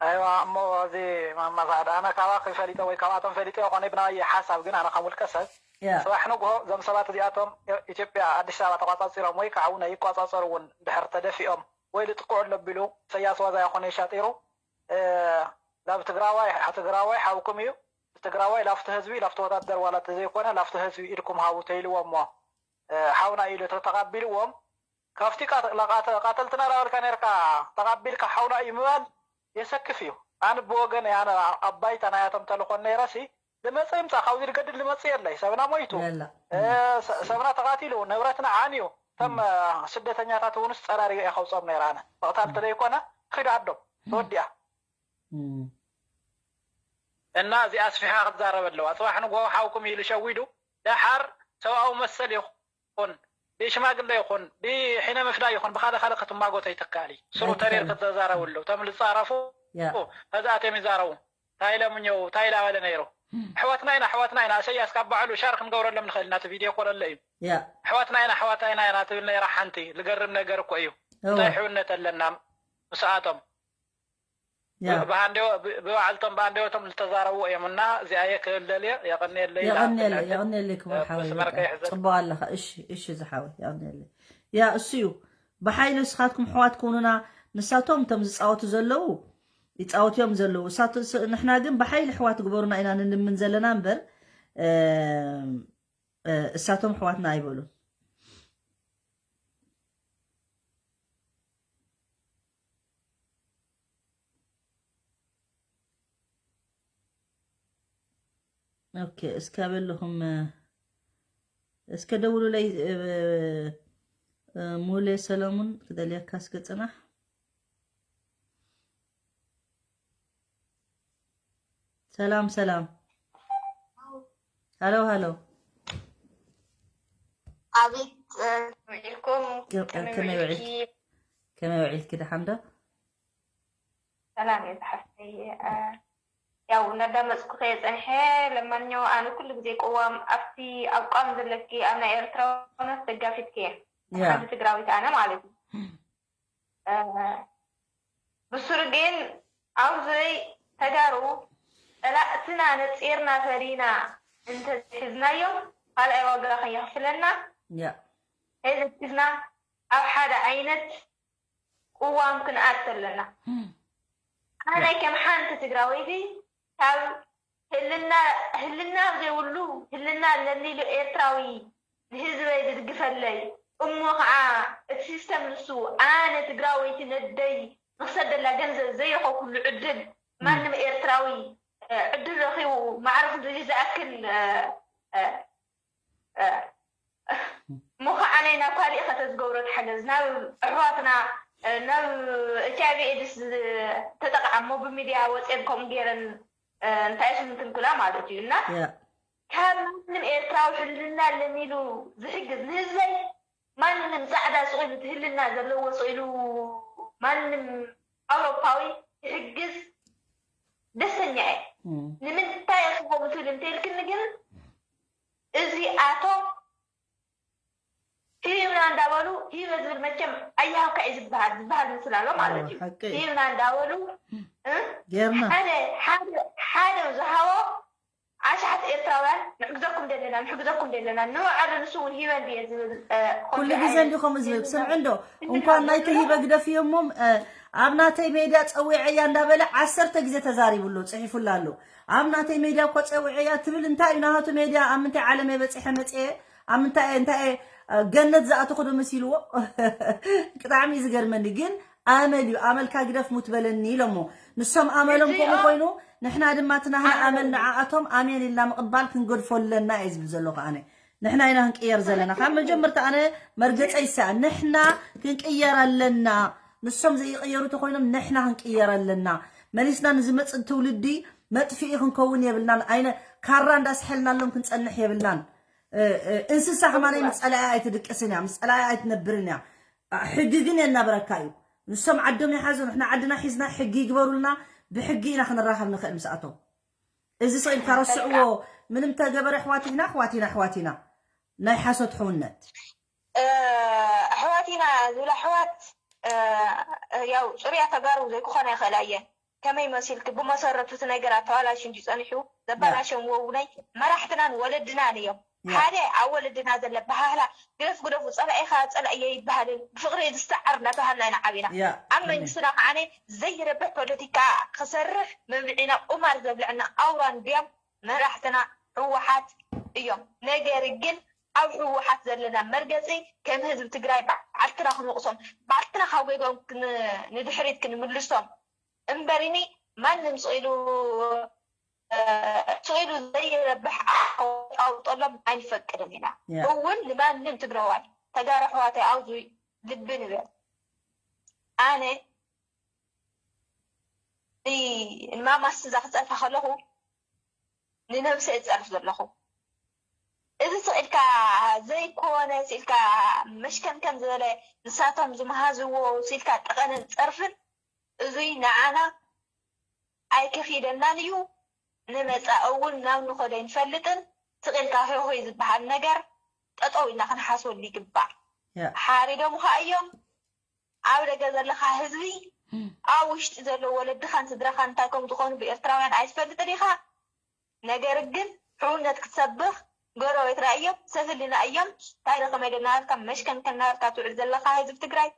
ኣይዋ፣ እሞ እዚ ማማ ሳዕድ፣ ኣነ ካባኺ ፈሊጠ ወይ ካብኣቶም ፈሊጠ ይኾነ ብናይ ሓሳብ፣ ግን ኣነ ከም ውልቀ ሰብ ያ። ጽባሕ ንግሆ እዞም ሰባት እዚኣቶም ኢትዮጵያ፣ ኣዲስ ኣበባ ተቋጻጺሮም ወይ ከዓ እውን ኣይቋጻጸሩ እውን እንድሕር ተደፊኦም ወይ ልጥቅዑ ኣሎ ቢሉ ኢሰያስ ዋዛ ይኾነ ይሻጢሩ፣ እ፣ ላብ ትግራዋይ፣ ትግራዋይ ሓውኩም እዩ፣ ትግራዋይ ላፍቲ ህዝቢ፣ ላፍቲ ወታደር ዋላ ተዘይኮነ ላፍቲ ህዝቢ ኢድኩም ሃቡ ተይልዎ እሞ፣ እ፣ ሓውና ኢሉ ተተቓቢልዎም፣ ካብቲ ቃተ-፣ ላቃተ-፣ ቃተልትና ላበልካ ነርካ ተቓቢልካ ሓውና እዩ ምባል የሰክፍ እዩ። ኣነ ብወገን ኣነ ኣብ ባይታ ናያቶም ተልኾን ነይረሲ ልመጽእ ይምጻእ ካብዚ ልገድል ልመጽእ የለይ ሰብና ሞይቱ ሰብና ተቓቲሉ ንብረትና ዓንዩ እቶም ስደተኛታት እውንስ ጸራሪገ እየ ከውጾም ነይረ ኣነ ምቕታል ተለይኮነ ኺዱ ዓዶም ተወዲኣ እና እዚኣ ኣስፊሓ ክትዛረብ ኣለዋ ጽባሕ ንጎ ሓውኩም ኢሉ ሸዊዱ ደሓር ሰብኣዊ መሰል ይኹን ብሽማግለ ይኹን ብሒነ ምፍዳይ ይኹን ብካልእ ካልእ ክትማጎት ኣይትካል እዩ ስሩ ተሪር ክትዘዛረቡ ኣለዉ እቶም ልፃረፉ ከዚ ኣትዮም ይዛረቡ እንታይ ኢሎም እኛው እንታይ ኢላ በለ ነይሩ ኣሕዋትና ኢና ኣሕዋትና ኢና እሰያስ ካብ ባዕሉ ሻር ክንገብረሎም ንኽእል ናቲ ቪድዮ ኮለለ እዩ ኣሕዋትና ኢና ኣሕዋትና ኢና ትብል ነይራ ሓንቲ ልገርም ነገር እኮ እዩ እንታይ ሕውነት ኣለና ምስኣቶም ብባዕልቶም ብኣንደበቶም ዝተዛረብዎ እዮም እና እዚኣየ ክህለልዮ የቐንየለይ የቐንየለይ ክቡር ሓወይ ጽቡቕ ኣለኻ እሺ እሺ ዝሓወይ የቐንየለይ ያ እሱ እዩ ብሓይሊ ንስኻትኩም ኣሕዋት ክውኑና ንሳቶም እቶም ዝፃወቱ ዘለዉ ይፃወቱ እዮም ዘለዉ ንሕና ግን ብሓይሊ ኣሕዋት ግበሩና ኢና ንልምን ዘለና እምበር እሳቶም ኣሕዋትና ኣይበሉን ኦኬ እስከ በልኹም እስከ ደውሉለይ ሙሌ ሰለሙን ክደልየካ እስከ ፅናሕ ሰላም ሰላም ሃሎ ሃሎ ኣቤት ውዒልኩም ከመይ ውዒልኪ ከመይ ውዒልኪ ደሓን ዶ ሰላም እየ ዝሓፍተይ ያው እናዳመፅኩ ከየ ፀንሐ ለማንኛው ኣነ ኩሉ ግዜ ቅዋም ኣብቲ ኣቋም ዘለኪ ኣብ ናይ ኤርትራውነት ደጋፊትኪ እየ ሓንቲ ትግራዊት ኣነ ማለት እዩ ብሱሩ ግን ኣብዙይ ተጋሩ ፀላእትና ነፂርና ፈሪና እንተዝሕዝናዮም ካልኣይ ዋጋ ከየኽፍለና ከይዘቲፍና ኣብ ሓደ ዓይነት ቅዋም ክንኣት ኣለና ኣነ ከም ሓንቲ ትግራወይቲ ካብ ህልና ዘይብሉ ህልና ኣለኒ ኢሉ ኤርትራዊ ንህዝበይ ዝድግፈለይ እሞ ከዓ እቲ ሲስተም ንሱ ኣነ ትግራወይቲ ነደይ ንክሰደላ ገንዘብ ዘይረኸብኩሉ ዕድል ማንም ኤርትራዊ ዕድል ረኺቡ ማዕረ ክንድዚ ዝኣክል እሞ ከዓ ናይ ናብ ካሊእ ከተዝገብሮ ትሓገዝ ናብ ኣሕዋትና ናብ ኤች ኣይቪ ኤድስ ተጠቃዕሞ ብሚድያ ወፅየን ከምኡ ገይረን እንታይ ስምንትን ኩላ ማለት እዩ እና ካብ ማንም ኤርትራዊ ሕልና ኣለኒ ኢሉ ዝሕግዝ ንህዝበይ ማንም ፃዕዳ ስቕ ኢሉ ትህልና ዘለዎ ስቕ ኢሉ ማንም ኣውሮፓዊ ይሕግዝ ደስተኛ እየ ንምንታይ እየ ክኸው ትብል እንተልክኒ ግን እዚኣቶም ሂብና እንዳበሉ ሂበ ዝብል መቸም ኣያሃብካ እዩ ዝበሃል ዝበሃል ምስል ኣሎ ማለት እዩ ሂብና እንዳበሉ ሓደ ሓደ ዝሃቦ ኣሽሓት ኤርትራውያን ንሕግዘኩም ደለና ንሕግዘኩም ደለና ንባዕሉ ንሱ እውን ሂበ እንድየ ዝብል ኩሉ ግዜ እንዲ ከምኡ ዝብል ስምዒ እንዶ እንኳን ናይቲ ሂበ ግደፍዮ እሞ ኣብ ናተይ ሜድያ ፀዊዐያ እንዳበለ ዓሰርተ ግዜ ተዛሪቡሎ ፅሒፉላ ኣሎ ኣብ ናተይ ሜድያ እኮ ፀዊዐያ ትብል እንታይ እዩ ናሃቱ ሜድያ ኣብ ምንታይ ዓለም የበፅሐ መፅአ ኣብ ምንታይ እንታይ ገነት ዝኣተኹ ዶ መሲልዎ ብጣዕሚ እዩ ዝገርመኒ ግን ኣመል እዩ ኣመልካ ግደፍ ሙት በለኒ ኢሎሞ ንሶም ኣመሎም ከምኡ ኮይኑ ንሕና ድማ እቲ ናህና ኣመል ንዓኣቶም ኣሜን ኢልና ምቕባል ክንገድፎ ኣለና እየ ዝብል ዘለኹ ኣነ ንሕና ኢና ክንቅየር ዘለና ካብ መጀመርታ ኣነ መርገፀ ይስኣ ንሕና ክንቅየር ኣለና ንሶም ዘይቕየሩ ተኮይኖም ንሕና ክንቅየር ኣለና መሊስና ንዝመፅእ ትውልዲ መጥፍኢ ክንከውን የብልናን ኣይነ ካራ እንዳስሐልናሎም ክንፀንሕ የብልናን እንስሳ ከማነይ ምስ ፀላኢ ኣይትድቅስን እያ ምስ ፀላኢ ኣይትነብርን እያ ሕጊ ግን የናብረካ እዩ ንሶም ዓዶም ይሓዙ ንሕና ዓድና ሒዝና ሕጊ ይግበሩልና ብሕጊ ኢና ክንራኸብ ንኽእል ምስኣቶም እዚ ስቕ ኢልካ ረስዕዎ ምንም ተገበረ ኣሕዋት ኢና ኣሕዋት ኢና ኣሕዋት ኢና ናይ ሓሶት ሕውነት ኣሕዋት ኢና ዝብላ ኣሕዋት ያው ፅሩያ ተጋሩ ዘይክኾና ይኽእላ እየን ከመይ መሲልኪ ብመሰረቱ እቲ ነገር ኣተባላሽ እንጂ ፀኒሑ ዘበላሸምዎ እውነይ መራሕትናን ወለድናን እዮም ሓደ ኣብ ወለድና ዘለ ባህህላ ግደፍ ግደፉ ፀላኢኻ ፀላኢ ኣይበሃልን ብፍቅሪ ዝሰዓር እናተባሃልና ኢና ዓቢና ኣብ መንግስትና ከዓ ዘይረብሕ ፖለቲካ ክሰርሕ መብልዒና ቁማር ዘብልዐና ኣውራ እንድዮም መራሕትና ህወሓት እዮም ነገር ግን ኣብ ህወሓት ዘለና መርገፂ ከም ህዝቢ ትግራይ ባዕልትና ክንወቅሶም ባዕልትና ካብ ጎይጎም ንድሕሪት ክንምልሶም እምበሪኒ ማንም ስቕ ኢሉ ስቕ ኢሉ ዘይረብሕ ኣውጠሎም ኣይንፈቅድን ኢና። እውን ንማንም ትግረዋይ ተጋሩ ኣሕዋተይ ኣውዙ ልቢ ንበል። ኣነ ንማማስ እዛ ክፀርፋ ከለኹ ንነብሰ እፀርፍ ዘለኹ። እዚ ስቕ ኢልካ ዘይኮነ ስኢልካ መሽከንከን ዝበለ ንሳቶም ዝመሃዝዎ ስኢልካ ጠቐነን ፀርፍን እዙይ ንዓና ኣይከኺደናን እዩ። ንመፃኢ እውን ናብ ንኸዶ ኣይንፈልጥን። ስቕ ኢልካ ሆሆይ ዝበሃል ነገር ጠጠው ኢልና ክንሓስበሉ ይግባእ። ሓሪዶምኻ እዮም። ኣብ ደገ ዘለኻ ህዝቢ ኣብ ውሽጢ ዘለዉ ወለድኻን ስድራኻን እንታይ ከም ዝኾኑ ብኤርትራውያን ኣይትፈልጥን ኢኻ። ነገር ግን ሕውነት ክትሰብኽ ጎረቤት ራእዮም ሰብ ህልና እዮም። እንታይ ዶ ከመይ ዶ እናበልካ መሽከንከን እናበልካ ትውዕል ዘለኻ ህዝቢ ትግራይ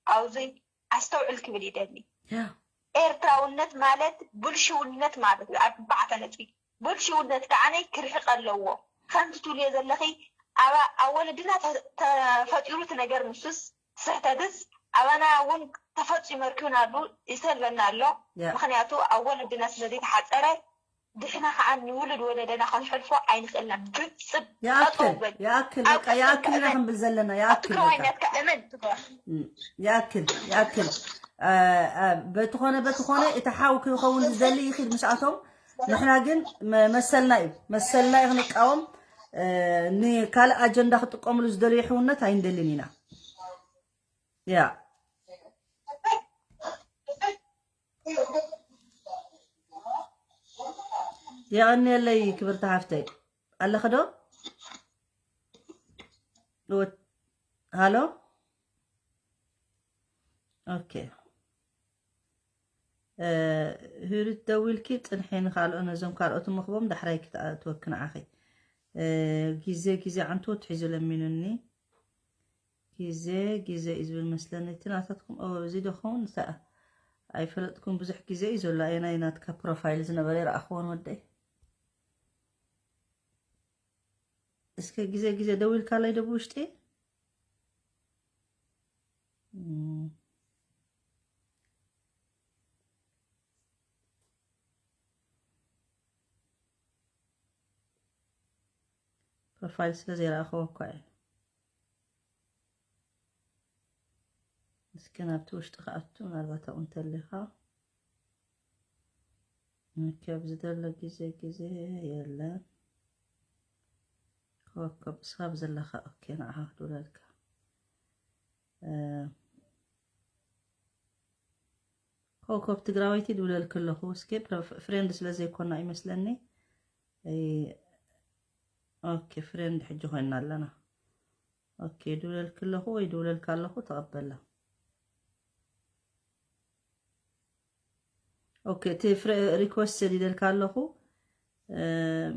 ኣብዚ ኣስተውዕል ክብል ይደሊ። ኤርትራውነት ማለት ብልሽውነት ማለት እዩ። ኣርባዕተ ነጥቢ። ብልሽውነት ከዓነይ ክርሕቅ ኣለዎ። ከምቲ ትብልዮ ዘለኺ ኣብ ወለድና ተፈጢሩ እቲ ነገር ንሱስ ስሕተትስ ኣባና እውን ተፈፂሙ ኣርኪቡና ኣሎ ይሰልበና ኣሎ። ምክንያቱ ኣብ ወለድና ስለዘይተሓፀረ ድሕና ከዓ ንውሉድ ወለደና ክንሕልፎ ኣይንኽእልና። ግብፅብ ይኣክል ይኣክል በቃ ይኣክል ኢና ክንብል ዘለና ይኣክል በቃ። እመን ትግባ ይኣክል ይኣክል። በትኾነ በትኾነ እቲ ሓው ክኸውን ዝደሊ ይኽእል ምስኣቶም። ንሕና ግን መሰልና እዩ መሰልና እዩ ክንቃወም። ንካልእ ኣጀንዳ ክጥቀምሉ ዝደልዩ ሕውነት ኣይንደልን ኢና። ያ የቐንየለይ ክብርቲ ሓፍተይ። ኣለኺ ዶ? ሃሎ። ኦኬ። ህሩት ደዊልኪ ፅንሒ ንካልኦ ነዞም ካልኦት ምኽቦም ዳሕራይ ክትኣትወኪ ንዓኺ። ግዜ ግዜ ዓንቱ ትሒዙ ለሚኑኒ። ግዜ ግዜ እዩ ዝብል መስለኒ እቲ ናታትኩም። ኦ እዚ ዶ ኸውን? ኣይፈለጥኩም ብዙሕ ግዜ እዩ ዘሎ። ኣየናይ ናትካ ፕሮፋይል ዝነበረ ይረኣኽዎን ወደይ። እስከ ግዜ ግዜ ደዊልካለይ ዶ ብውሽጢ? ፕሮፋይል ስለ ዘይረኣኽዎ እኳ እየ። እስኪ ናብቲ ውሽጢ ክኣቱ ምናልባት ኣብኡ እንተሊኻ። ኦኬ ኣብዚ ዘሎ ግዜ ግዜ የለን። ኮከብ እስኻ ብዘለኻ ኦኬ ንዓኻ ክድውለልካ። ኮከብ ትግራወይቲ ድውለልኪ ኣለኹ። እስኪ ፍሬንድ ስለ ዘይኮና ይመስለኒ። ኦኬ ፍሬንድ ሕጂ ኮይና ኣለና። ኦኬ ድውለልኪ ኣለኹ ወይ ድውለልካ ኣለኹ ተቐበላ። ኦኬ እቲ ሪኮስት ሰዲደልካ ኣለኹ።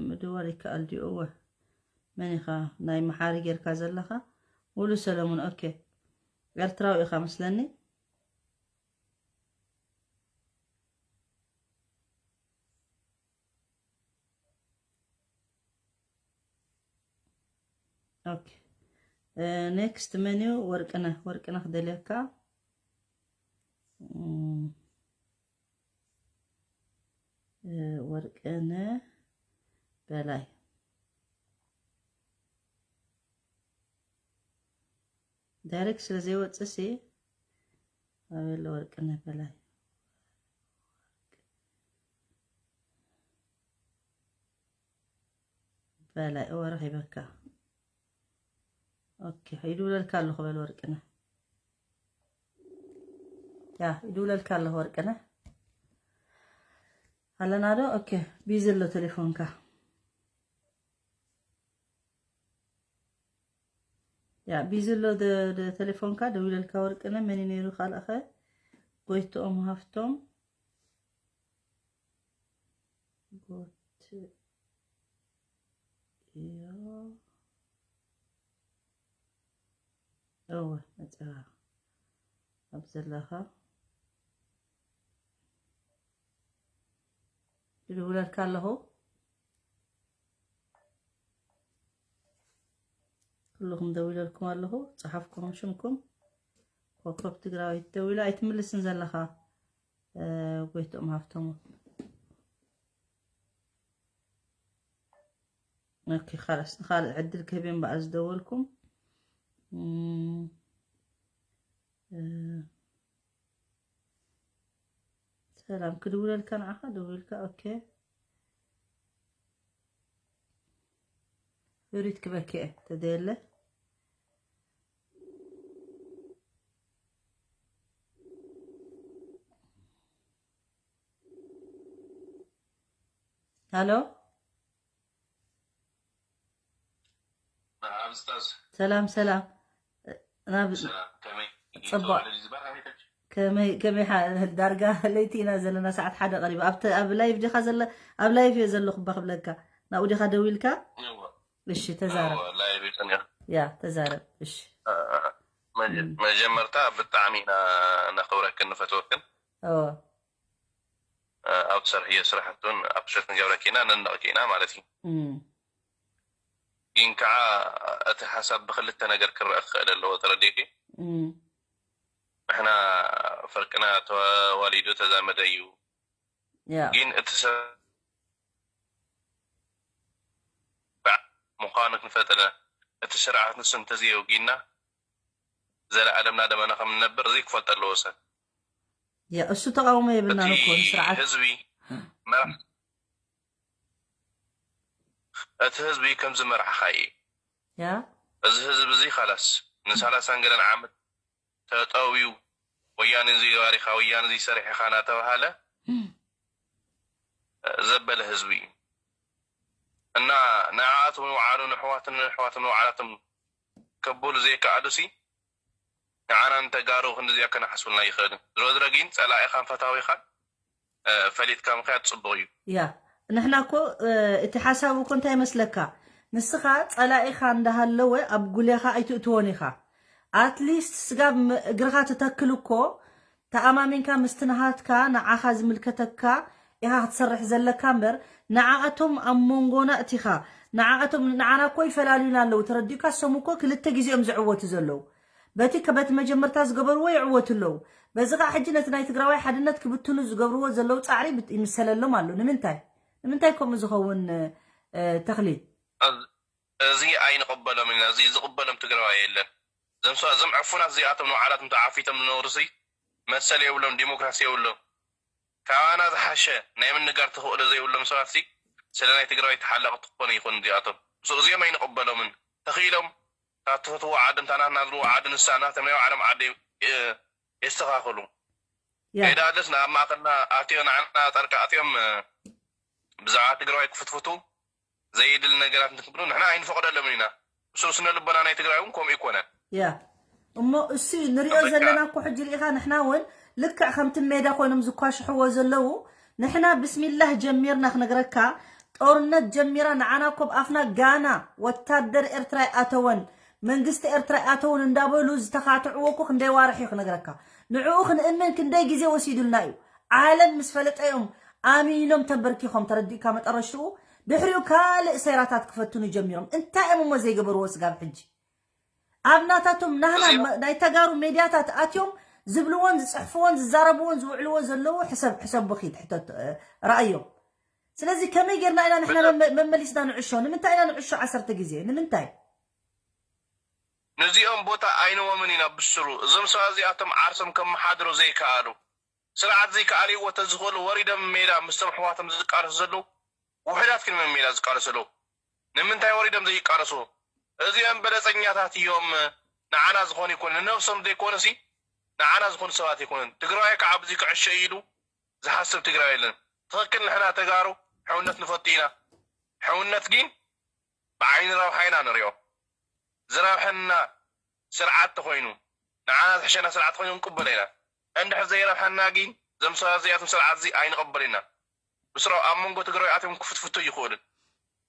ምድዋል ይከኣል ድዩ? እወ። መን ኢኻ ናይ መሓሪ ጌርካ ዘለኻ? ሙሉ ሰለሙን። ኦኬ ኤርትራዊ ኢኻ መስለኒ። ኦኬ ኔክስት መን እዩ? ወርቅነህ። ወርቅነህ ክደልየካ። ወርቅነህ በላይ ዳይሬክት ስለ ዘይወፅእ ሲ ኣበለ ወርቅነህ በላይ በላይ እወ ረኺበካ። ኦኬ ይድውለልካ ኣለኹ በል ወርቅነህ። ያ ይድውለልካ ኣለኹ ወርቅነህ። ኣለና ዶ? ኦኬ ቢዚ ኣሎ ቴሌፎንካ። ያ ቢዚ ኣሎ ደ- ደ- ቴሌፎንካ። ደዊለልካ ወርቅነህ። መን እዩ ነይሩ ካልእኸ? ጎይትኦም ሃፍቶም ጎት እዮ። እወ መፅኻ ኣብ ዘለኻ ይድውለልካ ኣለኹ። ኩልኹም ደዊለልኩም ኣለኹ። ፀሓፍኩም ሽምኩም። ኮከብ ትግራዊት ደዊላ ኣይትምልስን ዘለኻ። ጎይትኦም ሃፍቶም። ኦኬ፣ خلاص፣ ንኻልእ ዕድል ክህብ እምበኣር ዝደወልኩም። እም፣ እ፣ ሰላም፣ ክድውለልካ ንዓኻ ደዊልካ። ኦኬ፣ ሪት ክበኪ እየ ተደየለ። ሃሎ፣ ሰላም ሰላም። ናብ ጽቡቕ። ከመይ ከመይ ሓ- ዳርጋ ለይቲ ኢና ዘለና፣ ሰዓት ሓደ ቀሪባ። ኣብተ ኣብ ላይቭ ዲኻ ዘለ? ኣብ ላይቭ እየ ዘለኹ እባ ክብለካ። ናብኡ ዲኻ ደዊልካ? እሺ፣ ተዛረብ። ያ፣ ተዛረብ። እሺ። መጀመርታ ብጣዕሚ ኢና ነኽብረክን ንፈትወክን። ኣብ ትሰርሕዮ ስራሕቱን ኣፕሪሼት ንገብረኪ ኢና፣ ነድንቐኪ ኢና ማለት እዩ። ግን ከዓ እቲ ሓሳብ ብክልተ ነገር ክረአ ክኽእል ኣለዎ፣ ተረዲእኪ? ንሕና ፍርቅና ተዋሊዱ ተዛመደ እዩ። ግን እቲ ሰብ ምዃኑ ክንፈልጥ ኣለና። እቲ ስርዓት ንሱ እንተዘየውጊና ዘለኣለም ናደመና ከም ንነብር እዚ ክፈልጥ ኣለዎ ሰብ። ያ፣ እሱ ተቃውሞ የብልናን እቲ እኮ ንስርዓት። ህዝቢ መራሕ-፣ እቲ ህዝቢ ከም ዝመራሕኻ እዩ። ያ። እዚ ህዝቢ እዚ ካላስ ንሳላሳን ገለን ዓመት ተጠውዩ፣ ወያነ እዚ ባሪኻ፣ ወያነ እዚ ሰሪሕኻ እናተባሃለ ዘበለ ህዝቢ እዩ። እና ንዓኣቶም ንባዕሉ ንሕዋትን ንሕዋቶም ንባዕላቶም ከብሉ ዘይከኣሉሲ ንዓና ንተጋሩ ክንዲዚኣ ከነሓስቡልና ይኽእልን። ዝሮ ዝሮ ግን ጸላኢኻን ፈታዊኻን፣ እ፣ ፈሊጥካ ምኽያድ ጽቡቕ እዩ። ያ፣ ንሕና እኮ፣ እ፣ እቲ ሓሳብ እኮ እንታይ ይመስለካ? ንስኻ ጸላኢኻ እንዳሃለወ ኣብ ጉሌኻ ኣይትእትዎን ኢኻ። ኣትሊስት ስጋብ ም-፣ እግርኻ ትተክል እኮ ተኣማሚንካ ምስቲ ናሃትካ ንዓኻ ዝምልከተካ ኢኻ ክትሰርሕ ዘለካ እምበር፣ ንዓኣቶም ኣብ መንጎና እቲኻ፣ ንዓኣቶም፣ ንዓና እኮ ይፈላልዩና ኣለዉ። ተረዲኡካ? እሶም እኮ ክልተ ግዜ እዮም ዝዕወቱ ዘለዉ። በቲ ከ-፣ በቲ መጀመርታ ዝገበርዎ ይዕወቱ ኣለዉ። በዚ ኸዓ ሕጂ ነቲ ናይ ትግራዋይ ሓድነት ክብትኑ ዝገብርዎ ዘለዉ ጻዕሪ ብት-፣ ይምሰለሎም ኣሎ። ንምንታይ? ንምንታይ ከምኡ ዝኸውን፣ እ፣ ተኽሊ? እዚ፣ እዚ ኣይንቕበሎም ኢና። እዚ ዝቕበሎም ትግራዋይ የለን። እዞም ሰባት፣ እዞም ዕፉናት እዚኣቶም ንባዕላቶም ተዓፊቶም ዝነብሩሲ መሰል የብሎም፣ ዲሞክራሲ የብሎም። ካባና ዝሓሸ ናይ ምንጋር ተኽእሎ ዘይብሎም ሰባትሲ ስለ ናይ ትግራዋይ ተሓለቕቲ ክኾኑ ይኾኑ እዚኣቶም። ሶ እዚኦም ኣይንቕበሎምን። ተኽኢሎም፣ እታ ትፈትዎ ዓዲ፣ እታ ናትና ዝብልዎ ዓዲ፣ ንሳ ናቶም ናይ ባዕሎም ዓዲ፣ እ፣ የስተኻኽሉ። ያ። ከይደኣለስ ናብ ማእኸልና ኣትዮ፣ ንዓና ጣልቃ ኣትዮም፣ እ፣ ብዛዕባ ትግራዋይ ክፍትፍቱ፣ ዘየድሊ ነገራት እንትክብሉ ንሕና ኣይንፈቕደሎምን ኢና። እሱ ስነ ልቦና ናይ ትግራይ እውን ከምኡ ይኮነን። ያ። እሞ እሱ ንሪኦ በቃ። ዘለና እኮ ሕጂ ርኢኻ፣ ንሕና እውን ልክዕ ከምቲ ሜዳ ኮይኖም ዝኳሽሕዎ ዘለዉ፣ ንሕና ብስሚላህ ጀሚርና ክነግረካ፣ ጦርነት ጀሚራ፣ ንዓና እኮ ኣብ ኣፍና ጋና ወታደር ኤርትራ ኣይኣተወን፣ መንግስቲ ኤርትራ ኣይኣተውን እንዳበሉ ዝተኻትዕዎ እኮ ክንደይ ዋርሕ እዩ ክነግረካ። ንዕኡ ክንእምን ክንደይ ግዜ ወሲዱልና እዩ። ዓለም ምስ ፈለጠ እዮም ኣሚኖም ተንበርኪኾም፣ ተረዲእካ መጠረሽትኡ። ድሕሪኡ ካልእ ሴራታት ክፈትኑ ጀሚሮም። እንታይ እዮም እሞ ዘይገበርዎ ስጋብ ሕጂ? ኣብ ናታቶም ናህና እዚኦም መ-፣ ናይ ተጋሩ ሜድያታት ኣትዮም ዝብልዎን ዝጽሕፍዎን ዝዛረብዎን ዝውዕልዎ ዘለዉ ሕሰብ፣ ሕሰብ ብኺድ ሕተት፣ እ፣ ረኣዮም። ስለዚ ከመይ ጌርና ኢና ንሕና በጣም መመ-፣ መመሊስና ንዕሾ? ንምንታይ ኢና ንዕሾ ዓሰርተ ግዜ? ንምንታይ? ነዚኦም ቦታ ኣይንቦምን ኢና ብስሩ። እዞም ሰባት እዚኣቶም ዓርሶም ከመሓድሩ ዘይከኣሉ፣ ስርዓት ዘይከኣልዎ ተዝኽእሉ ወሪዶም ሜዳ ምስቶም ኣሕዋቶም ዝቃለሱ ዘለዉ ውሑዳት ግን ሜዳ ዝቃለሱ ኣለዉ። ንምንታይ ወሪዶም ዘይቃለሱ? እዚኦም በለጸኛታት እዮም፣ ንዓና ዝኾኑ ይኮኑ፣ ንነብሶም ዘይኮኑሲ ንዓና ዝኾኑ ሰባት ኣይኮኑን። ትግራዋይ ከዓ ኣብዚ ክዕሾ እዩ ኢሉ ዝሓስብ ትግራዋይ የለን። ትኽክል፣ ንሕና ተጋሩ ሕውነት ንፈቱ ኢና። ሕውነት ግን ብዓይኒ ረብሓ ኢና ንሪኦ። ዝረብሐና ስርዓት ተኾይኑ፣ ንዓና ዝሕሸና ስርዓት ተኾይኑ ክንቅበሎ ኢና። እንድሕር ዘይረብሐና ግን፣ እዞም ሰባት እዚኣቶም ስርዓት እዚ ኣይንቐበል ኢና። ብስራው ኣብ መንጎ ትግራይ ኣትዮም ክፍትፍቱ ይኽእሉን።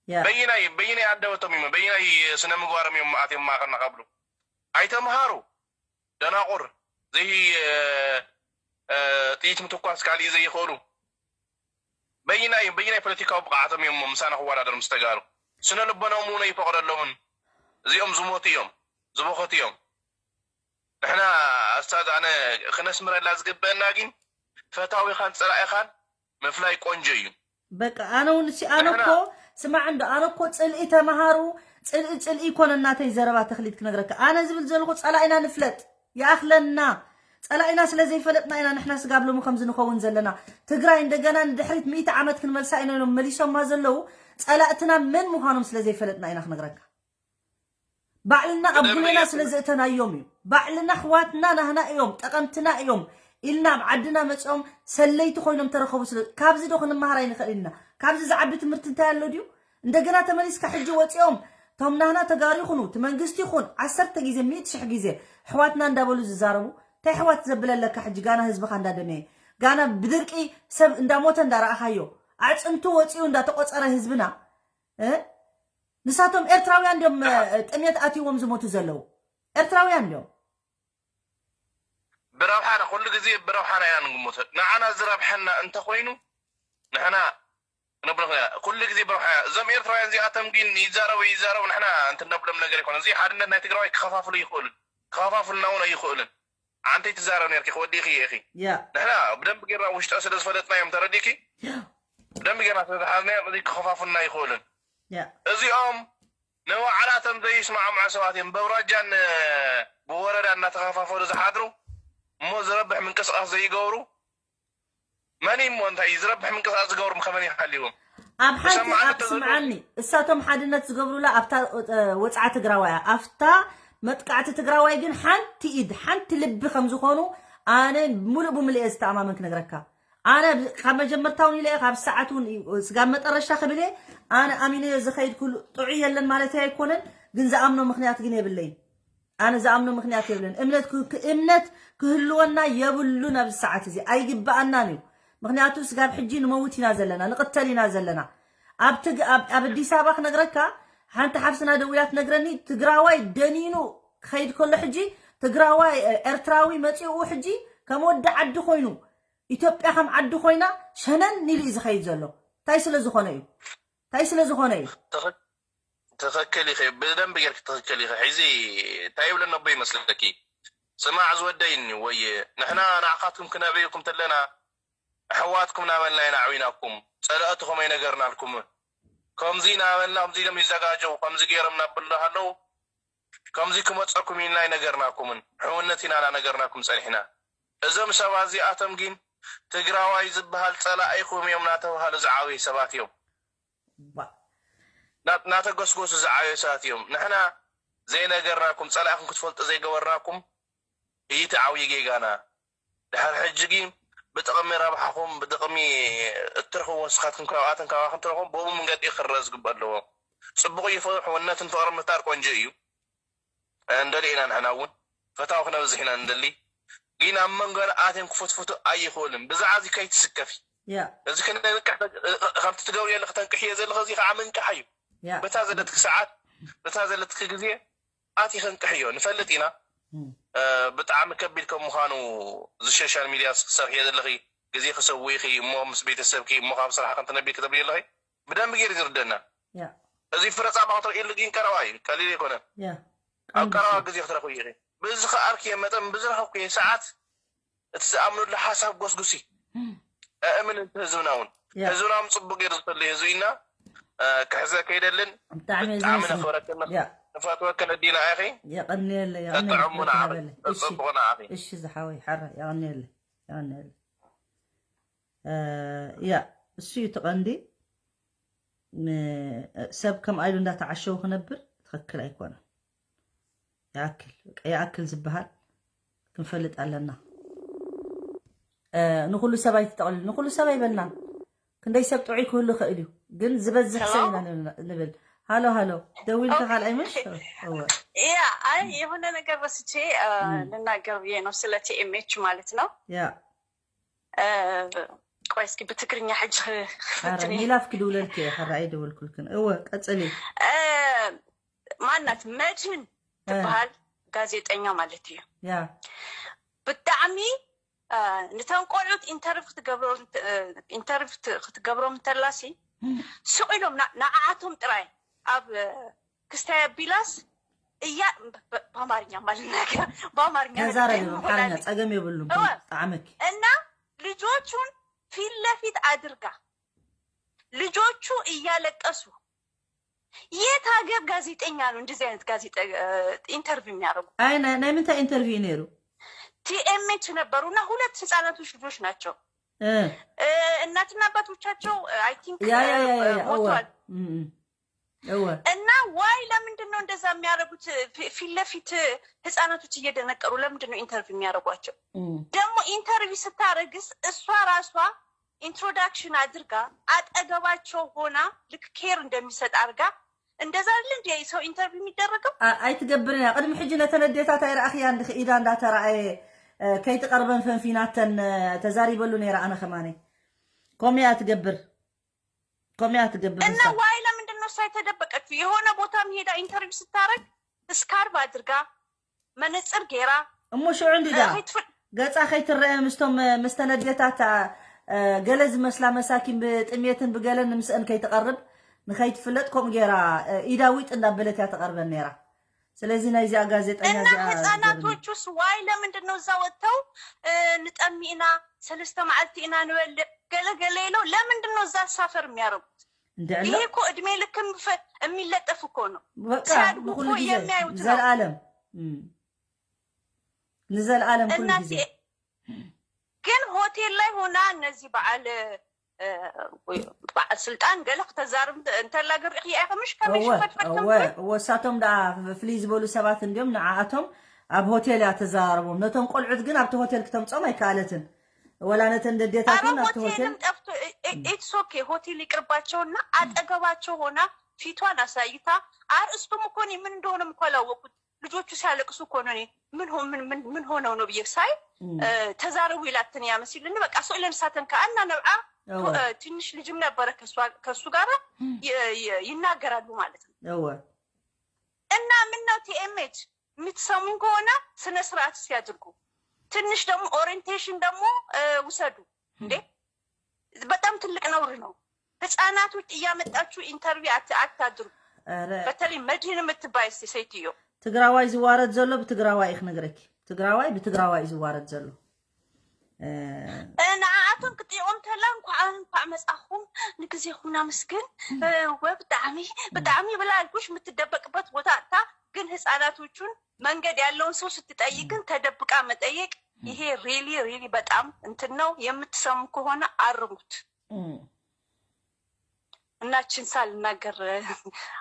ያ። በይናይ፣ በይናይ ኣንደበቶም እዮም፣ በይናይ ስነ ምግባሮም እዮም ኣትዮም ማእኸልና ከብሉ። ኣይተምሃሩ፣ ደናቑር፣ ዘይ-፣ እ፣ እ፣ ጥይት ምትኳስ ካሊእ ዘይኽእሉ። በይናይ፣ በይናይ ፖለቲካዊ ብቕዓቶም እዮም ምሳና ክወዳደሩ ምስ ተጋሩ። ስነ ልቦናኦም እውን ኣይፈቕደሎምን። እዚኦም ዝሞቱ እዮም፣ ዝበኸቱ እዮም። ንሕና፣ ኣስታዝ፣ ኣነ ክነስምረላ ዝግበአና ግን፣ እቲ ፈታዊኻን ጸላኢኻን ምፍላይ ቆንጆ እዩ። በቃ ኣነ እውን ሲ ኣነ እኮ ስማዕ እንዶ ኣነ እኮ ጽልኢ ተማሃሩ ጽልኢ ጽልኢ ይኮነ እናተይ ዘረባ ተክሊት ክነግረካ ኣነ ዝብል ዘለኹ ጸላኢና ንፍለጥ ይኣኽለና ጸላኢና ስለ ዘይፈለጥና ኢና ንሕና ስጋብ ሎሚ ከምዚ ንኸውን ዘለና ትግራይ እንደገና ንድሕሪት ሚእቲ ዓመት ክንመልሳ ኢና ኢሎም መሊሶማ ዘለዉ ጸላእትና መን ምዃኖም ስለ ዘይፈለጥና ኢና ክነግረካ ባዕልና ኣብ ጉሌና ስለ ዘእተናዮም እዩ ባዕልና ኣሕዋትና ናህና እዮም ጠቐምትና እዮም ኢልና ኣብ ዓድና መፂኦም ሰለይቲ ኮይኖም ተረኸቡ ስለ ካብዚ ዶ ክንመሃር ኣይንኽእል ኢና ካብዚ ዝዓቢ ትምህርቲ እንታይ ኣሎ ድዩ እንደገና ተመሊስካ ሕጂ ወፂኦም ቶም ናህና ተጋሩ ይኹኑ እቲ መንግስቲ ይኹን ዓሰርተ ግዜ ሚእቲ ሽሕ ግዜ ኣሕዋትና እንዳበሉ ዝዛረቡ እንታይ ኣሕዋት ዘብለለካ ሕጂ ጋና ህዝብኻ እንዳደመየ ጋና ብድርቂ ሰብ እንዳሞተ እንዳረኣኻዮ ኣዕፅምቱ ወፂኡ እንዳተቆፀረ ህዝብና ንሳቶም ኤርትራውያን ድዮም ጥሜት ኣትይዎም ዝሞቱ ዘለዉ ኤርትራውያን ድዮም ብረብሓና ኩሉ ግዜ ብረብሓና ኢና ንግምቶ ንዓና ዝረብሐና እንተኮይኑ ንሕና ነብሎ ኩሉ ግዜ ብረብሓ እዞም ኤርትራውያን እዚኣቶም ግን ይዛረቡ ይዛረቡ ንሕና እንትነብሎም ነገር ይኮነ እዚ ሓድነት ናይ ትግራዋይ ክኸፋፍሉ ይኽእሉን ክኸፋፍልና እውን ኣይኽእሉን ዓንተይ ትዛረብ ነርኪ ክወዲእኺ እየ ኢኺ ንሕና ብደንብ ጌርና ውሽጣ ስለ ዝፈለጥና እዮም ተረዲእኪ ብደንብ ጌርና ስለ ዝሓዝናዮም እዚ ክኸፋፍልና ኣይኽእሉን እዚኦም ንባዕላቶም ዘይስማዕምዑ ሰባት እዮም በብራጃን ብወረዳ እናተኸፋፈሉ ዝሓድሩ እሞ ዝረብሕ ምንቅስቃስ ዘይገብሩ መን እሞ እንታይ እዩ ዝረብሕ ምንቅስቃስ ዝገብሩ ከመን ይሃልዎም ኣብ ሓንቲ ኣብ ስምዓኒ እሳቶም ሓድነት ዝገብሩላ ኣብታ ወፅዓ ትግራዋያ ኣብታ መጥቃዕቲ ትግራዋይ ግን ሓንቲ ኢድ ሓንቲ ልቢ ከም ዝኾኑ ኣነ ሙሉእ ብምልእ ዝተኣማመን ክነግረካ ኣነ ካብ መጀመርታ እውን ኢለ ካብ ሰዓት እውን ስጋብ መጠረሻ ክብል ኣነ ኣሚነዮ ዝኸይድ ኩሉ ጥዑይ የለን ማለት ኣይኮነን ግን ዝኣምኖ ምክንያት ግን የብለይን ኣነ ዝኣምኖ ምክንያት የብለን እምነት እምነት ክህልወና የብሉን ኣብዚ ሰዓት እዚ ኣይግበኣናን እዩ ምክንያቱ ስጋብ ሕጂ ንመውት ኢና ዘለና ንቅተል ኢና ዘለና ኣብ ኣብ ኣዲስ ኣበባ ክነግረካ ሓንቲ ሓፍስና ደዊላ ትነግረኒ ትግራዋይ ደኒኑ ክኸይድ ከሎ ሕጂ ትግራዋይ ኤርትራዊ መፂኡ ሕጂ ከም ወዲ ዓዲ ኮይኑ ኢትዮጵያ ከም ዓዲ ኮይና ሸነን ኢሉ እዩ ዝኸይድ ዘሎ እንታይ ስለ ዝኾነ እዩ እንታይ ስለ ዝኾነ እዩ ትኽክል ኢኺ ብደንብ ጌርኪ ትኽክል ኢኺ ሕዚ እንታይ ይብለኒ ኣቦ ይመስለኪ ስማዕ ዝወደይኒ ወይ ንሕና ንዓኻትኩም ክነዕብየኩም ተለና ኣሕዋትኩም ናበልና ኢና ኣዕዊናኩም ጸላእትኹም ኣይነገርናልኩምን ከምዚ ናበልና ከምዚ ኢሎም ይዘጋጀው ከምዚ ገይሮም ናብልና ኣለዉ ከምዚ ክመፀኩም ኢልና ኣይነገርናኩምን ሕውነት ኢና ናነገርናኩም ፀኒሕና እዞም ሰባት እዚኣቶም ግን ትግራዋይ ዝበሃል ፀላኢኹም እዮም ናተባሃሉ ዝዓበዩ ሰባት እዮም ናተጎስጎሱ ዝዓበዩ ሰባት እዮም ንሕና ዘይነገርናኩም ፀላኢኹም ክትፈልጡ ዘይገበርናኩም እዩ እቲ ዓብዪ ጌጋና ድሕሪ ሕጂ ግን ብጥቕሚ ረብሓኹም ብጥቕሚ እትረኽቡ ወስኻትኩም ካብኣትን ካባኹም ትረኽቡ ብኡ መንገዲ ክረአ ዝግበ ኣለዎ ፅቡቕ እዩ ፍቕሪ ሕውነትን ፍቕሪ ምፍጣር ቆንጆ እዩ እንደሊ ኢና ንሕና እውን ፈታዊ ክነብዝሕ ኢና ንደሊ ግን ኣብ መንጎና ኣትዮም ክፈትፍቱ ኣይኽእሉን ብዛዕባ እዚ ከይትስከፊ እዚ ክንንቅሕ ከምቲ ትገብርዮ ኣለኺ ተንቅሕዮ ዘለኺ እዚ ከዓ ምንቅሕ እዩ በታ ዘለትኪ ሰዓት በታ ዘለትኪ ግዜ ኣቲ ክንቅሕዮ ንፈልጥ ኢና ብጣዕሚ ከቢድ ከም ምዃኑ እዚ ሶሻል ሚድያ ክሰርሕዮ ዘለኺ ግዜ ክሰውኢኺ እሞ ምስ ቤተሰብኪ እሞ ካብ ስራሕ ክንትነቢ ክትብሊ ኣለኺ ብደንብ ገይሩ ዝርደና እዚ ፍረፃ ክትርእይሉ ግን ቀረባ እዩ ቀሊል ኣይኮነን ኣብ ቀረባ ግዜ ክትረኽቡ ኢኺ ብዝኸኣልክዮ መጠን ብዝረኸብክዮ ሰዓት እቲ ዝኣምነሉ ሓሳብ ጎስጉሲ ኣእምን እቲ ህዝብና እውን ህዝብና እውን ፅቡቅ ገይሩ ዝፈልዩ ህዝቢ ኢና ክሕዘ ከይደልን ብጣዕሚ ነኽብረክን ንፈትወክን ኣዲና ኢኺ የቐንየለ የቐንየለ ጥዕሙና ዓኺ ፅቡቕና ዓኺ እሺ ዝሓወይ ሓራ የቐንየለ የቐንየለ ያ እሱ እዩ እቲ ቀንዲ ሰብ ከም ኣይሉ እንዳተዓሸው ክነብር ትኽክል ኣይኮነን ይኣክል ይኣክል ዝበሃል ክንፈልጥ ኣለና ንኩሉ ሰብ ኣይትጠቕልል ንኩሉ ሰብ ኣይበልናን ክንደይ ሰብ ጥዑይ ክህሉ ይኽእል እዩ ግን ዝበዝሕ ሰብ ኢና ንብል ሃሎ ሃሎ ደዊልካ ካልኣይ ምሽ ያ አይ የሆነ ነገር ረስቼ ልናገር ብዬ ነው ስለ ቲኤምኤች ማለት ነው ያ ቆይ እስኪ ብትግርኛ ሕጂ ክፈትን እየ። ሚላፍ ክድውለልኪ እየ ሕራይ ደወልኩልክን። እወ ቀጽሊ። ማናት መድህን ትበሃል ጋዜጠኛ ማለት እዩ። ያ ብጣዕሚ ነተን ቆልዑት ኢንተርቪው ክትገብሮም ኢንተርቪው ክትገብሮም እንተላሲ ስቕ ኢሎም ንዓዓቶም ጥራይ ኣብ ክስታይ ኣቢላስ እያ በአማርኛ ማልናገር በአማርኛ ተዛረቢ ብሓርኛ ጸገም የብሉም ጣዕመኪ እና ልጆቹን ፊት ለፊት አድርጋ ልጆቹ እያለቀሱ የት ሀገር ጋዜጠኛ ነው እንደዚህ አይነት ጋዜጠ ኢንተርቪው የሚያደርጉ? ኣይ ናይ ናይ ምንታይ ኢንተርቪው ነይሩ? ቲኤምኤች ነበሩ እና ሁለት ህፃናቶች ልጆች ናቸው። እ፣ እ፣ እናትና አባቶቻቸው አይ ቲንክ ያ ያ ያ ያ ያ፣ እወ። ሞቷል። እም፣ እም። እወ። እና ዋይ ለምንድን ነው እንደዛ የሚያደርጉት? ፊ- ፊት ለፊት ህፃናቶች እየደነቀሩ ለምንድን ነው ኢንተርቪው የሚያደርጓቸው? እም። ደግሞ ኢንተርቪው ስታደርግስ እሷ ራሷ ኢንትሮዳክሽን አድርጋ አጠገባቸው ሆና ልክ ኬር እንደሚሰጥ አድርጋ እንደዛ አይደል እንደ ሰው ኢንተርቪው የሚደረገው? ኣ- ኣይትገብርን እያ። ቅድሚ ሕጂ ነተን ኣዴታት ኣይረኣኽያ እንዲ ኢዳ እንዳተረኣየ እ፣ ከይትቐርበን ፈንፊናተን እ፣ ተዛሪበሉ ነይራ። ኣነ ከማነ ከምኡ እያ ትገብር፣ ከምኡ እያ ትገብር እና ንሳ። ዋይ ለምንድን ነው እሷ የተደበቀችው? የሆነ ቦታ መሄዳ ኢንተርቪው ስታደርግ ስካርፍ አድርጋ መነጽር ጌራ እሞ ሽዑ እንዲዳ ከይትፍል- ገጻ ከይትረአ ምስቶም እ፣ ምስተን ኣዴታት እ፣ ገለ ዝመስላ መሳኪን ብጥሜትን ብገለን ምስአን ከይትቐርብ ንኸይትፍለጥ ከምኡ ጌራ እ፣ ኢዳ ዊጥ እንዳበለት እያ ትቐርበን ነይራ። ስለዚ ናይዚኣ ጋዜጠኛ እና እዚኣ ዝገርም እዩ። ህፃናቶቹስ ዋይ ለምንድን ነው እዛ ወጥተው እ፣ ንጠሚ ኢና ሰለስተ መዓልቲ ኢና ንበልዕ ገለ ገለ ኢለው ለምንድን ነው እዛ ሳፈር የሚያደርጉት? እንድዕሎ ይሄ እኮ እድሜ ልክ የሚፈ- የሚለጠፍ እኮ ነው። በቃ ሲያድጉ ንኩሉ እኮ ግዜ የሚያዩት ነው። ዘልኣለም እም። ንዘልኣለም ኩሉ እናቴ ግዜ ግን ሆቴል ላይ ሆና እነዚህ በዓል እ፣ በዓል ስልጣን ገለ ክተዛርብ እንተላ ግርኢ ኢኻ ምሽ ከመይ እወ ሽፈትፈት እወ ከምትብል እወ እሳቶም ደኣ ፍልይ ዝበሉ ሰባት እንዲዮም። ንዓኣቶም ኣብ ሆቴል እያ ተዘራርቦም። ነቶም ቆልዑት ግን ኣብቲ ሆቴል ክተምጾም ኣይከኣለትን። ወላ ነተን ደዴታት ኧረ እውን ኣብቲ ሆቴል ሆቴልም ጠፍቶ ኢትስ ኦኬ ሆቴል ይቅርባቸውና አጠገባቸው ሆና ፊቷን አሳይታ አርእስቱም እኮ እኔ ምን እንደሆነም እኮ አላወቅኩት። ልጆቹ ሲያለቅሱ እኮ ነው እኔ ምን ሆ- ምን ምን ምን ሆነው ነው ብዬ ሳይ እም፣ እ፣ ተዛረቡ ይላትን ያመስልን በቃ ስእለን ሳተን ከአና ነብዓ እወ እ፣ ትንሽ ልጅም ነበረ ከእሷ- ከእሱ ጋር ይ- ይ- ይናገራሉ ማለት ነው። እወ እና ምን ነው ቲኤምኤች የምትሰሙን ከሆነ ስነ ስርዓት ሲያድርጉ ትንሽ ደግሞ ኦሪንቴሽን ደግሞ እ፣ ውሰዱ እንዴ። በጣም ትልቅ ነውር ነው። ህፃናቶች እያመጣችሁ ኢንተርቪው አት- አታድርጉ። ኧረ በተለይ መድህን የምትባይ ሴትዮ ትግራዋይ ዝዋረድ ዘሎ ብትግራዋይ እዩ ክነግረኪ። ትግራዋይ ብትግራዋይ እዩ ዝዋረድ ዘሎ። እ፣ ንዓኣቶም ክጥይቆም ተላ እንኳዕ እንኳዕ መፃኹም ንግዜኹም ናመስግን እ፣ ወ ብጣዕሚ ብጣዕሚ ብላ ኣልኩሽ የምትደበቅበት ቦታ ኣታ ግን ህፃናቶቹን መንገድ ያለውን ሰው ስትጠይቅ ግን ተደብቃ መጠየቅ ይሄ ሪሊ ሪሊ በጣም እንትን ነው። የምትሰሙ ከሆነ አርሙት። እም። እናችን ሳልናገር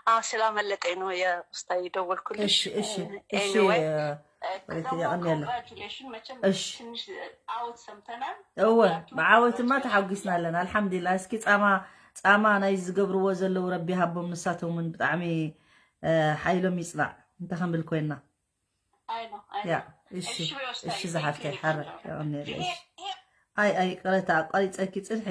አ፣ ስላመለጠኝ ነው የኡስታ የደወልኩልሽ። እሺ እሺ እሺ Anyway፣ እ፣ እ፣ ወዴት ደግሞ እያቀን ያለ congratulation መቼም እሺ ትንሽ አወት ሰምተናል። እወ ሁላችሁም ብዓወትማ congratulation ተሓጒስና ኣለና። ኣልሓምዱሊላ። እስኪ ጻማ ጻማ ናይ ዝገብርዎ ዘለዉ ረቢ ሃቦም ንሳቶም እውን ብጣዕሚ እ፣ ሓይሎም ይጽናዕ እንተ ክንብል ኮይና I know, I ያ know። እሺ እሺ፣ ወስታ፣ እሺ thank ዝሓፍተይ you፣ ሓረ ቆንጆ። የቐንየለይ። ይሄ- እሺ ኣይ ኣይ ቅረታ ኣቋሪፀኪ ፅንሒ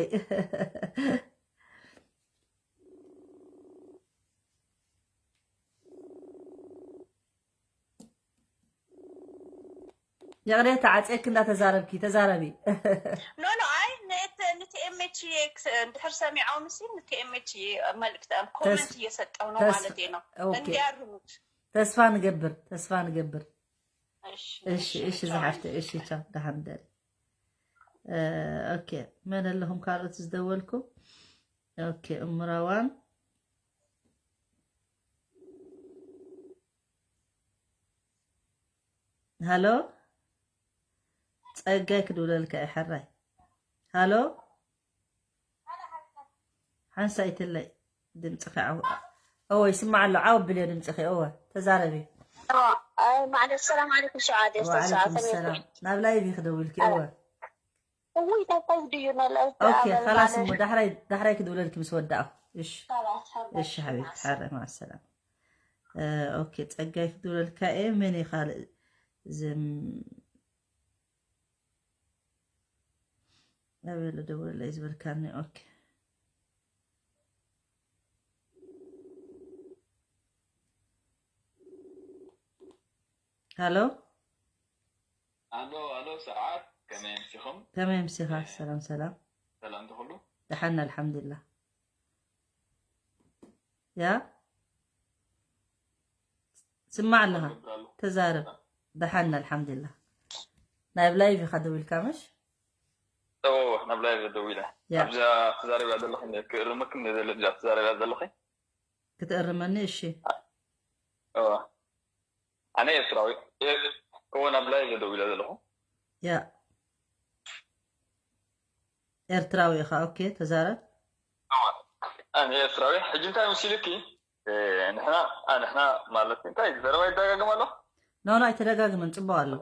ይቕሬታ ዓፅየኪ እንዳተዛረብኪ ተዛረቢ። ኖ ኖ፣ አይ ንቲኤምኤች እንድሕር ሰሚዖም ሲ ንቲኤምኤች መልእክት ኮመንት እየሰጠው ነው ተስ- ማለት ነው ኦኬ። እንዲያርሙት። ተስፋ ንገብር ተስፋ ንገብር። እሺ እሺ እሺ ዝሓፍተ እሺ ቻው ደሓን ደሪ። እ፣ ኦኬ መን ኣለኹም ካልኦት ዝደወልኩ? ኦኬ እምራዋን ሃሎ ጸጋይ ክድውለልካ እዩ ሕራይ። ሃሎ ሓንሳይትለይ ድምፅኺ ዓው እወ ይስማዕ ኣሎ። ዓው ብልዮ ድምፅኺ እወ ተዛረቢ። أي معلش، السلام عليكم شعاد. وعليكم السلام. ናብ لايف ክደውልኪ እወ ውይ ተቆይ ድዩ ነለ ኦኬ خلاص እሞ ዳሕራይ ዳሕራይ ክድውለልኪ ምስ ወዳእኩ። እሺ እሺ ሓቢብቲ ሓረ مع السلامة። ኦኬ ጸጋይ ክድውለልካ እየ። መን እዩ ካልእ ዝም ኣበለ ደውለለይ ዝበልካኒ። ኦኬ ሃሎ ኣሎ ኣሎ ሰዓት ከመይ ኣምሲኹም? ከመይ ኣምሲኻ? ሰላም ሰላም። ሰላም ትኽሉ? ደሓን ኣልሓምዱሊላህ። ያ ስማዕ ኣለኻ? ገብር ኣለኹ። ተዛረብ። ደሓን ኣልሓምዱሊላህ። ናብ ላይቭ ኢኻ ደው ኢልካ ምሽ? እዎ፣ ናብ ላይቭ ደዊለ። ያ። ኣብዛ ትዛረብያ ዘለኺ ክእርመክን ንደለ ኣብዛ ትዛረብያ ዘለኺ። ክትእርመኒ? እሺ። እዎ። ኣነ ኤርትራዊ። እዎ፣ ናብ ላይቭ ደዊለ ዘለኹ። ያ። ኤርትራዊ ኢኻ። ኦኬ፣ ተዛረብ። እዎ። ኣነ ኤርትራዊ። ሕጂ እንታይ መሲልኪ? እ፣ ንሕና፣ ኣ፣ ንሕና ማለት እንታይ ዘረባ ይደጋግም ኣሎ? ኖ፣ ኖ፣ ኣይተደጋግምን፣ ጽቡቕ ኣሎ።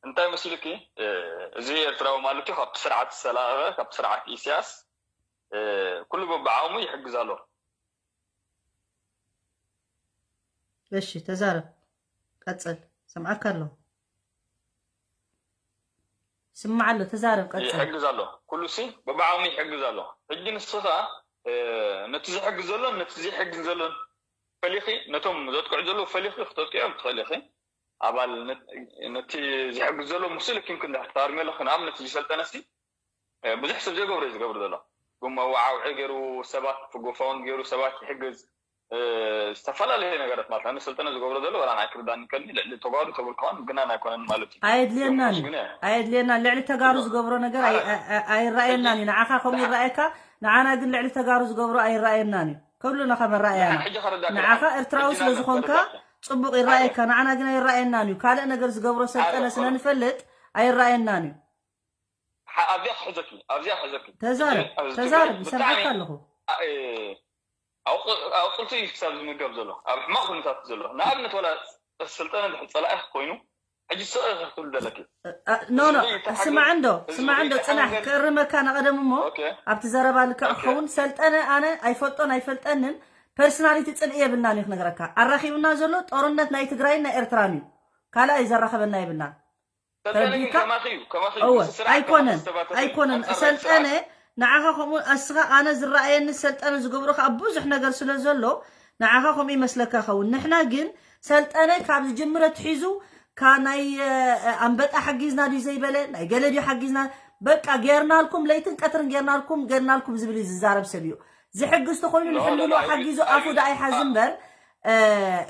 እንታይ መሲልኪ? እ፣ እዚ ኤርትራዊ ማለት እዩ፣ ካብቲ ስርዓት ዝተላቐቐ፣ ካብቲ ስርዓት ኢሳያስ፣ እ፣ ኩሉ በብዓቕሙ ይሕግዝ ኣሎ። እሺ፣ ተዛረብ፣ ቀጽል፣ ሰምዓካ ኣለኹ። ስማዕ ኣሎ፣ ተዛረብ፣ ቀጽል። ይሕግዝ ኣሎ። ኩሉሲ በብዓቕሙ ይሕግዝ ኣሎ። ሕጂ ንስኻ፣ እ፣ ነቲ ዝሕግዝ ዘሎን ነቲ ዘይሕግዝ ዘሎን ፈሊኺ፣ ነቶም ዘጥቅዑ ዘለዉ ፈሊኺ ክተጥቅዖም ትኽእሊ ኢኺ። ኣባል ነ-፣ ነቲ ዝሕግዝ ዘሎ ምስኡ ለኪምኪ እንድሕር ትሃርሚ ኣለኺ፣ ንኣብነት እዚ ሰልጠነሲ፣ እ፣ ብዙሕ ሰብ ዘይገብሮ እዩ ዝገብር ዘሎ። ብመወዓውዒ ገይሩ ሰባት፣ ብጎፋውንድ ገይሩ ሰባት ይሕግዝ። እ፣ ዝተፈላለየ ነገራት ማለት ነው። ሰልጠነ ዝገብሮ ዘሎ ዋላ ናይ ክርዳን ከኒ ልዕሊ ተጋሩ ተብል ከሆን ግና ኣይኮነን ማለት እዩ። ኣየድልየናን እዩ። ግን ኣየድልየናን። ልዕሊ ተጋሩ ዝገብሮ ነገር ኣይ-፣ ኣይ-፣ ኣይ-፣ ኣይረኣየናን እዩ። ንዓኻ ከምኡ ይረኣየካ፣ ንዓና ግን ልዕሊ ተጋሩ ዝገብሮ ኣይረኣየናን እዩ። ከብሉና ከመ ረኣየና። ንዓ-፣ ሕጂ ከረዳእካ ንዓኻ ደኣ። ኤርትራዊ ሕጂ ስለ ናብዛ ዝኾንካ ከረዳእካ። ጽቡቕ ይረኣየካ፣ ኣየ። ንዓና ግን ኣይረኣየናን እዩ። ካልእ ነገር ዝገብሮ ሰልጠነ ኣየ፣ ስለ ወላ። ንፈልጥ ኣይረኣየናን እዩ። ሓ-፣ ኣብዚኣ ክሕዘኪ፣ ኣብዚኣ ክሕዘኪ። ተዛረብ፣ ሕጂ፣ ኣብዚ ተዛረብ፣ ትግራይ ይሰምዓካ ብጣዕሚ ኣለኹ። ኣ-፣ እ፣ ኣውቅ-፣ ኣውቅልቱ እዩ ክሳብ ዝምገብ ዘሎ፣ ኣብ ሕማቕ ኩነታት ዘሎ። ንኣብነት ዋላ ሰልጠነ እንድሕር ጸላኢ ኮይኑ፣ ሕጂ ስቕ ኢኺ ክትብል ዘለኪ። እ፣ እ፣ ኖ፣ ኖ፣ ህዝቢ ይተሓገዝ፣ ስማዕ እንዶ፣ ህዝቢ ስማዕ እንዶ፣ ይተሓገዝ። ጽናሕ፣ ክእርመካ ንቐደም እሞ፣ ኦኬ። ኣብቲ ዘረባ ልክዕ ኦኬ። ክኸውን፣ ሰልጠነ ኣነ ኣይፈልጦን ኣይፈልጠንን፣ ፐርሰናሊቲ ጽልኢ የብልናን እዩ ክነግረካ። ኣራኺቡና ዘሎ ጦርነት ናይ ትግራይን ናይ ኤርትራን እዩ። ካልእ እዩ ዘራኸበና የብልናን። ሰልጠነ ግን ተረዲእካ? ከማኺ እዩ፣ ከማኺ እዩ። እወ፣ ምስቲ ስርዓት ኣይኮነን፣ ከማኺ ዝተባተፈ እዩ። ኣይኮነን። ኣንጻር ናይቲ ሰልጠነ፣ ስርዓት። ንዓኻ ከምኡ፣ እስኻ፣ ኣነ ዝረኣየኒ ሰልጠነ ዝገብሮ ከኣ ብዙሕ ነገር ስለ ዘሎ፣ ንዓኻ ከምኡ ይመስለካ ኸውን። ንሕና ግን ሰልጠነ ካብ ዝጅምር ኣትሒዙ፣ ካ ናይ፣ እ፣ ኣንበጣ ሓጊዝና ድዩ ዘይበለ፣ ናይ ገለ ድዩ ሓጊዝና፣ በቃ ጌርናልኩም፣ ለይትን ቀትርን ጌርናልኩም፣ ጌርናልኩም ዝብል እዩ ዝዛረብ ሰብ እዩ። ዝሕግዝ ተኾይኑ ኖ፣ ኖ፣ ንሕልሎ ኖ፣ ሓጊዙ ኣፍ ኣይግድን። ደኣ ይሓዝ እምበር፣ እ፣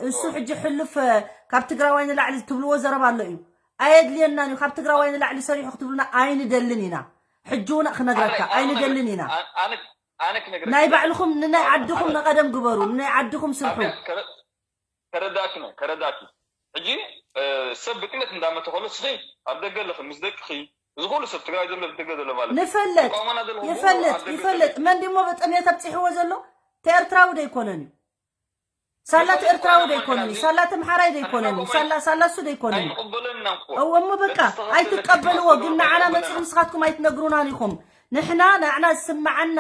እሱ ኖ። ሕጂ ሕሉፍ፣ እ፣ ካብ ትግራዋይ ንላዕሊ ትብልዎ ዘረባ ኣሎ እዩ። ኣየድልየናን እዩ። ካብ ትግራዋይ ንላዕሊ ሰሪሑ ክትብሉና ኣይንደልን ኢና። ሕጂ እውን ክነግረካ ኣነ፣ ኣነ ኣይንደልን ኢና። ኣነ፣ ኣነ ክነግረካ ናይ ባዕልኹም ንናይ ዓድኹም ኣነ፣ ንቐደም ግበሩ፣ ንናይ ዓድኹም ስርሑ። ኣነ፣ ከረ-፣ ከረዳእኪ ነው፣ ከረዳእኪ። ሕጂ፣ እ፣ ሰብ ብጥሜት እንዳመተ ከሎ እስኺ ኣብ ደገ ኣለኺ፣ ምስ ደቅኺ፣ እዚ ኩሉ ሰብ ትግራይ ዘሎ፣ ደገ ዘሎ ማለት እዩ። ንፈልጥ፣ ተቃውሞና ዘሎ ይፈልጥ፣ ኣብ ደገ ይፈልጥ። ዘሎ። መን ድሞ ብጥሜት ኣብፂሕዎ ዘሎ? እቲ ኤርትራዊ ዶ ኣይኮነን እዩ? ሳላ እቲ ኤርትራዊ ዶ ኣይኮነን እዩ? ሳላ እቲ ኣምሓራይ ዶ ኣይኮነን እዩ? ሳላ፣ ሳላ እሱ ዶ ኣይኮነን እዩ? ኣይንቕበለናን እኮ። እወ፣ እሞ በቃ፣ ኣይትቀበልዎ፣ ግን ንዓና መፂኹም ንስኻትኩም ኣይትነግሩናን ኢኹም። ንሕና፣ ንዓና ዝስምዓና፣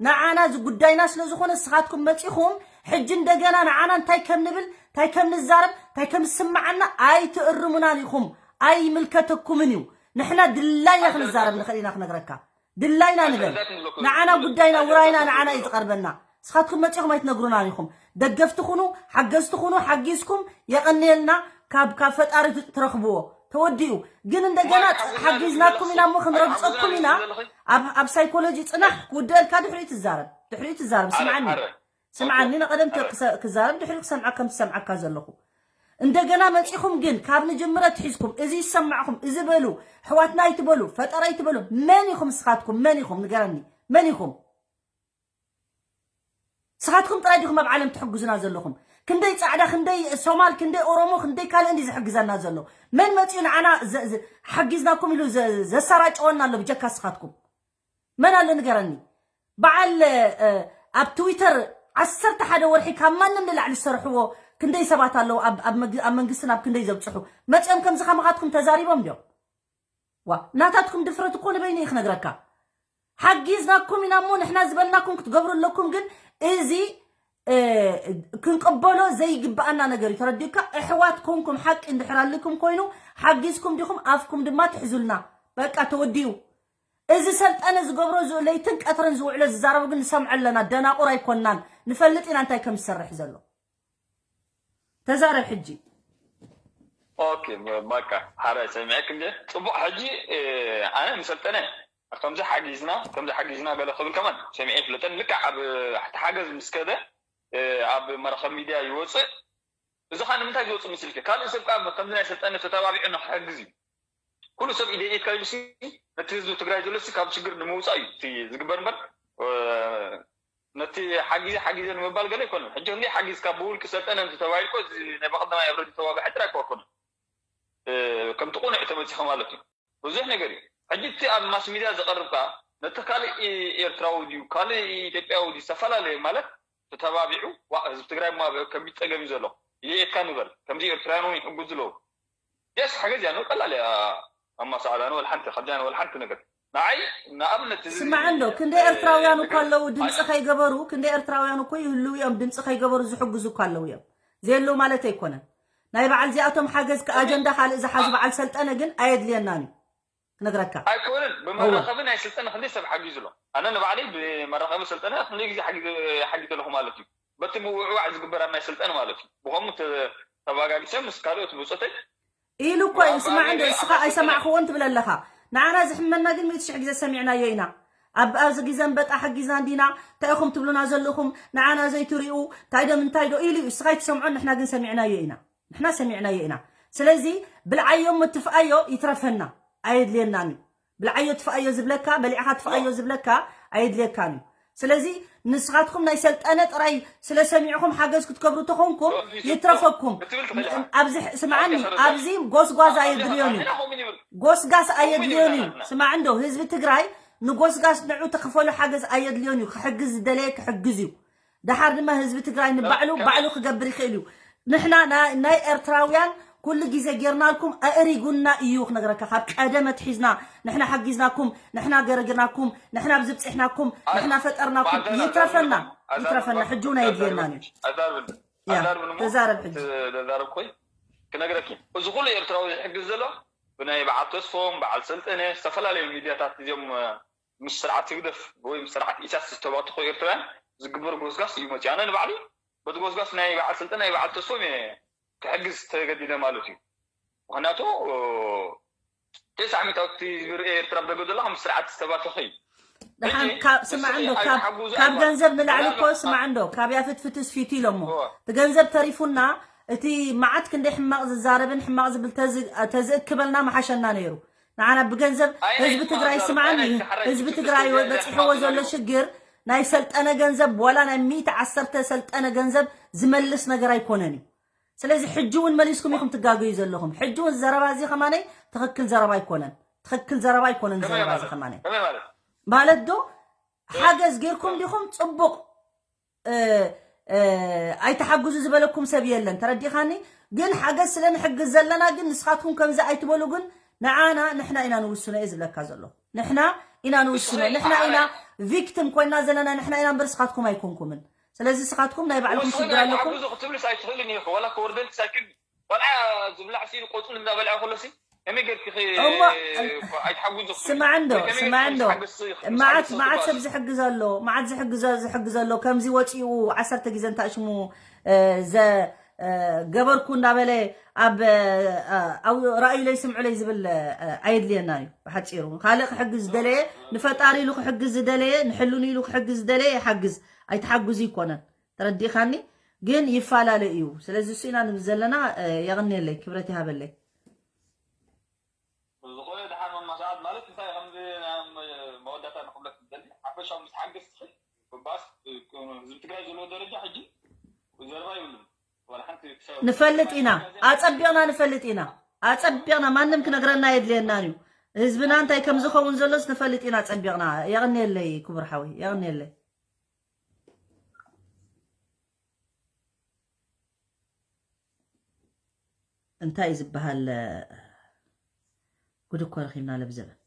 ንዓና ዝጉዳይና ስለ ዝኾነ ንስኻትኩም መፂኹም፣ ሕጂ እንደገና ንዓና እንታይ ከም ንብል፣ እንታይ ከም ንዛረብ፣ እንታይ ከም ዝስምዓና ኣይትእርሙናን ኢኹም። ኣይምልከተኩምን እዩ። ንሕና ድላይና ክንዛረብ ንኽእል ኢና ክነግረካ። ድላይና ንበል። ኣይተረዳእክን ዘለኹ ንዓና ጉዳይና፣ ውራይና ንዓና እዩ ዝቐርበና። ንስኻትኩም መፂኹም ኣይትነግሩናን ኢኹም። ደገፍቲ ኩኑ፣ ሓገዝቲ ኩኑ፣ ሓጊዝኩም የቐንየልና፣ ካብ፣ ካብ ፈጣሪ ት-፣ ትረኽብዎ። ተወዲኡ። ግን እንደገና ሓጊዝናኩም ኢና እሞ ክንረግፀኩም ኢና። ኣብ፣ ኣብ ሳይኮሎጂ ፅናሕ ክውደልካ ድሕሪኡ ትዛረብ። ድሕሪኡ ትዛረብ። ስምዓኒ። ስምዓኒ፣ ንቐደም ተ-፣ ክሰ-፣ ክዛረብ፣ ድሕሪኡ ክሰምዓካ ከም ዝሰምዓካ ዘለኹ። እንደገና መጺኹም ግን ካብ ንጅምረ ትሒዝኩም እዚ ይሰማዕኩም፣ እዚ በሉ፣ ኣሕዋትና ኣይትበሉ፣ ፈጠራ ኣይትበሉ። መን ኢኹም ንስኻትኩም? መን ኢኹም? ንገረኒ። መን ኢኹም? ንስኻትኩም ጥራይ ዲኹም ኣብ ዓለም ትሕግዙና ዘለኹም? ክንደይ ጻዕዳ፣ ክንደይ ሶማል፣ ክንደይ ኦሮሞ፣ ክንደይ ካልእ እንዲ ዝሕግዘና ዘሎ? መን መጺኡ ንዓና ዘ-፣ ዘ-፣ ሓጊዝናኩም ኢሉ ዘ-፣ ዘሰራጨወና ኣሎ ብጀካ ንስኻትኩም? መን ኣሎ ንገረኒ? በዓል፣ እ፣ ኣብ ትዊተር ዓሰርተ ሓደ ወርሒ ካብ ማንም ንላዕሊ ዝሰርሕዎ ክንደይ ሰባት ኣለዉ? ኣብ፣ ኣብ መግ-፣ ኣብ መንግስትን ኣብ ክንደይ ዘብጽሑ? መጺኦም ከምዚ ከማኻትኩም ተዛሪቦም ድዮም? ዋ፣ ናታትኩም ድፍረት እኮ ንበይኑ እዩ ክነግረካ። ሓጊዝናኩም ኢና እሞ ንሕና ዝበልናኩም ክትገብሩ ኣለኩም። ግን እዚ፣ እ፣ ክንቅበሎ ዘይግብኣና ነገር እዩ። ተረዲኡካ? ኣሕዋት ኮንኩም ሓቂ እንድሕር ኣልኩም ኮይኑ ሓጊዝኩም ዲኹም ኣፍኩም ድማ ትሕዙልና። በቃ ተወዲኡ። እዚ ሰልጠነ ዝገብሮ ዝ-፣ ለይትን ቀትርን ዝውዕሎ ዝዛረቦ ግን ንሰምዖ ኣለና። ደናቑር ኣይኮንናን። ንፈልጥ ኢና እንታይ ከም ዝሰርሕ ዘሎ። ተዛረብ ሕጂ። ኦኬ፣ በቃ፣ ሓራይ ሰሚዐክ እንደ ጽቡቕ። ሕጂ፣ እ፣ ኣነ ንሰልጠነ ከምዚ ሓጊዝና፣ ከምዚ ሓጊዝና ገለ ክብል ከማን ሰሚዐ ይፍለጠን። ልክዕ ኣብ ሓገዝ ምስ ከደ፣ እ፣ ኣብ መራኸቢ ሚድያ ይወጽእ። እዚ ኸኣ ንምንታይ ዝወጽእ መሲልኪ? ካልእ ሰብ ከኣ ከምዚ ናይ ሰልጠነ ተተባቢዑ ንኽሕግዝ እዩ። ኩሉ ሰብ ኢደ ኢድካ ኢሉሲ ነቲ ህዝቢ ትግራይ ዘሎ ሲ ካብ ሽግር ንምውፃእ እዩ እቲ ዝግበር እምበር ነቲ ሓጊዘ ሓጊዘ ንምባል ገለ ኣይኮነን። ሕጂ ክንደይ ሓጊዝካ ብውልቂ ሰልጠነ እንተተባሂልኮ ናይ በቐዳማይ ኣብ ረዲ ተዋጋሒ ጥራይ ኣይኮነን። ከምቲ ቁኑዕ ተመፂኸ ማለት እዩ። ብዙሕ ነገር እዩ። ሕጂ እቲ ኣብ ማስ ሚድያ ዝቐርብ ከዓ ነቲ ካልእ ኤርትራዊ ድዩ ካልእ ኢትዮጵያዊ ድዩ ዝተፈላለየ ማለት ተተባቢዑ ህዝቢ ትግራይ ከቢድ ፀገም እዩ ዘሎ ኢየየትካ ንበል ከምዚ ኤርትራውያን እውን ይሕጉ ዝለው የስ ሓገዝ እያ ነው ቀላል እያ ኣማሳዕዳ ነው ወልሓንቲ ከብጃ ነው ወልሓንቲ ነገር ንዓይ ንኣብነት ስማዕ እንዶ ክንደይ ኤርትራውያን እኮ ኣለዉ ድምፂ ከይገበሩ ክንደይ ኤርትራውያን እኮ ይህልው እዮም ድምፂ ከይገበሩ ዝሕግዙ እኮ ኣለዉ እዮም ዘየለዉ ማለት ኣይኮነን ናይ በዓል እዚኣቶም ሓገዝ ኣጀንዳ ካልእ ዝሓዙ በዓል ሰልጠነ ግን ኣየድልየናን እዩ ክነግረካ ኣይኮነን ብመራኸቢ ናይ ስልጠነ ክንደይ ሰብ ሓጊዙ ኣሎ ኣነ ንባዕለይ ብመራኸቢ ስልጠነ ክንደይ ግዜ ሓጊዘ ኣለኹ ማለት እዩ በቲ ምውዕዋዕ ዝግበር ኣብ ናይ ስልጠነ ማለት እዩ ብኸምኡ ተባጋጊሰ ምስ ካልኦት ብፆተይ ኢሉ እኮ እዩ ስማዕ እንዶ እስኻ ኣይሰማዕኽዎን ትብል ኣለኻ ንዓና ዝሕመና ግን ሚእቲ ሽሕ ግዜ ሰሚዕናዮ ኢና ኣብ ኣብዚ ግዜ ኣንበጣ ሓጊዝና እንዲና እንታይ ኢኹም ትብሉና ዘለኹም ንዓና ዘይትሪኡ እንታይ ዶ ምንታይ ዶ ኢሉ እዩ እስኻ ኣይትሰምዖን ንሕና ግን ሰሚዕናዮ ኢና ንሕና ሰሚዕናዮ ኢና ስለዚ ብልዓዮ እሞ ትፍኣዮ ይትረፈና ኣየድልየናን እዩ ብልዓዮ ትፍኣዮ ዝብለካ በሊዕኻ ትፍኣዮ ዝብለካ ኣየድልየካን እዩ ስለዚ ንስኻትኩም ናይ ሰልጠነ ጥራይ ስለ ሰሚዕኹም ሓገዝ ክትገብሩ ተኾንኩም ይትረፈኩም ኣብዚ ስምዓኒ ኣብዚ ጎስጓስ ኣየድልዮን እዩ ጎስጋስ ኣየድልዮን እዩ ስማዕ እንዶ ህዝቢ ትግራይ ንጎስጋስ ንዑ ተኽፈሉ ሓገዝ ኣየድልዮን እዩ ክሕግዝ ዝደለየ ክሕግዝ እዩ ደሓር ድማ ህዝቢ ትግራይ ንባዕሉ ባዕሉ ክገብር ይኽእል እዩ ንሕና ናይ ኤርትራውያን ኩሉ ግዜ ጌርናልኩም ኣእሪጉና እዩ ክነግረካ ካብ ቀደም ኣትሒዝና ንሕና ሓጊዝናኩም ንሕና ገረግርናኩም ንሕና ብዝብፅሕናኩም ንሕና ፈጠርናኩም ይትረፈና ይትረፈና ሕጂ እውን ኣየድልየናን እዩ ተዛረብ ሕጂ ተዛረብ ኮይ ክነግረኪ እዚ ኩሉ ኤርትራዊ ዝሕግዝ ዘሎ ብናይ በዓል ተስፎም በዓል ሰልጠነ ዝተፈላለዩ ሚድያታት እዚኦም ምስ ስርዓት ህግደፍ ወይ ምስ ስርዓት ኢሳያስ ዝተባተኹ ኤርትራውያን ዝግበር ጎስጋስ እዩ መፅኡ ኣነ ንባዕሉ በቲ ጎስጋስ ናይ በዓል ስልጠን ናይ በዓል ተስፎም እየ ክሕግዝ ተገዲደ ማለት እዩ ምክንያቱ ተስዓ ሚእታዊ ዝብር ኤርትራ ብደገ ዘሎ ከም ስርዓት ዝተባተኸ እዩ ስማዕ እንዶ ካብ ገንዘብ ንላዕሊ እኮ ስማዕ እንዶ ካብ ያፍትፍት ስፊቱ ኢሎሞ እቲ ገንዘብ ተሪፉና እቲ መዓት ክንደይ ሕማቕ ዝዛረብን ሕማቕ ዝብል ተዝእክበልና መሓሸና ነይሩ ንዓና ብገንዘብ ህዝቢ ትግራይ ስማዕኒ ህዝቢ ትግራይ በፂሕዎ ዘሎ ሽግር ናይ ሰልጠነ ገንዘብ ዋላ ናይ ሚእቲ ዓሰርተ ሰልጠነ ገንዘብ ዝመልስ ነገር ኣይኮነን እዩ ስለዚ ሕጂ እውን መሊስኩም ኢኹም ትጋገዩ ዘለኹም ሕጂ እውን ዘረባ እዚ ከማነይ ትኽክል ዘረባ ኣይኮነን ትኽክል ዘረባ ኣይኮነን ዘረባ እዚ ከማነይ ማለት ዶ ሓገዝ ጌርኩም ዲኹም ፅቡቕ ኣይተሓግዙ ዝበለኩም ሰብ የለን ተረዲኻኒ ግን ሓገዝ ስለ ንሕግዝ ዘለና ግን ንስኻትኩም ከምዚ ኣይትበሉ ግን ንዓና ንሕና ኢና ንውስኖ እየ ዝብለካ ዘለኹ ንሕና ኢና ንውስኖ ንሕና ኢና ቪክቲም ኮይና ዘለና ንሕና ኢና እምበር ስኻትኩም ኣይኮንኩምን ስለዚ ስኻትኩም ናይ ባዕልኩም ሽግር ኣለኩም ክትብልስ ኣይትኽእልን ኢኹ ዋላ ክወርደልክስ ኣይክእልን ቆልዓ ዝብላዕ ሲ ቆፅሊ እንዳበልዐ ከሎ ሲ ከመይ ጌርኪ እሞ ስማዕ እንዶ ስማዕ እንዶ መዓት መዓት ሰብ ዝሕግዝ ኣሎ መዓት ዝሕግዞ ዝሕግዝ ኣሎ ከምዚ ወፂኡ ዓሰርተ ግዜ እንታይ ሽሙ ዘ ገበርኩ እንዳበለ ኣብ ራእዩለይ ስምዑለይ ዝብል ኣየድልየና እዩ ብሓፂሩ ካልእ ክሕግዝ ዝደለየ ንፈጣሪ ኢሉ ክሕግዝ ዝደለየ ንሕልኑ ኢሉ ክሕግዝ ዝደለየ ይሓግዝ ኣይትሓግዙ ይኮነን ተረዲእኻኒ ግን ይፈላለ እዩ ስለዚ እሱ ኢና ንብል ዘለና የቕንየለይ ክብረት ይሃበለይ ዝኾነ ድሓን መማሻዓት ማለት እንታይ ከምዚ መወዳእታ ንክብለክ ዝደሊ ሓፈሻዊ ምስ ሓገዝ ትኽእል ባስ ህዝቢ ትግራይ ዘለዎ ደረጃ ሕጂ ዘረባ ይብሉም ንፈልጥ ኢና ኣፀቢቕና ንፈልጥ ኢና ኣፀቢቕና ማንም ክነግረና የድልየናን እዩ ህዝብና እንታይ ከም ዝኸውን ዘሎስ ንፈልጥ ኢና ኣፀቢቕና የቕንየለይ ክቡር ሓወይ የቕንየለይ እንታይ እዩ ዝበሃል ጉድ እኮ ረኺብና ለብዘበን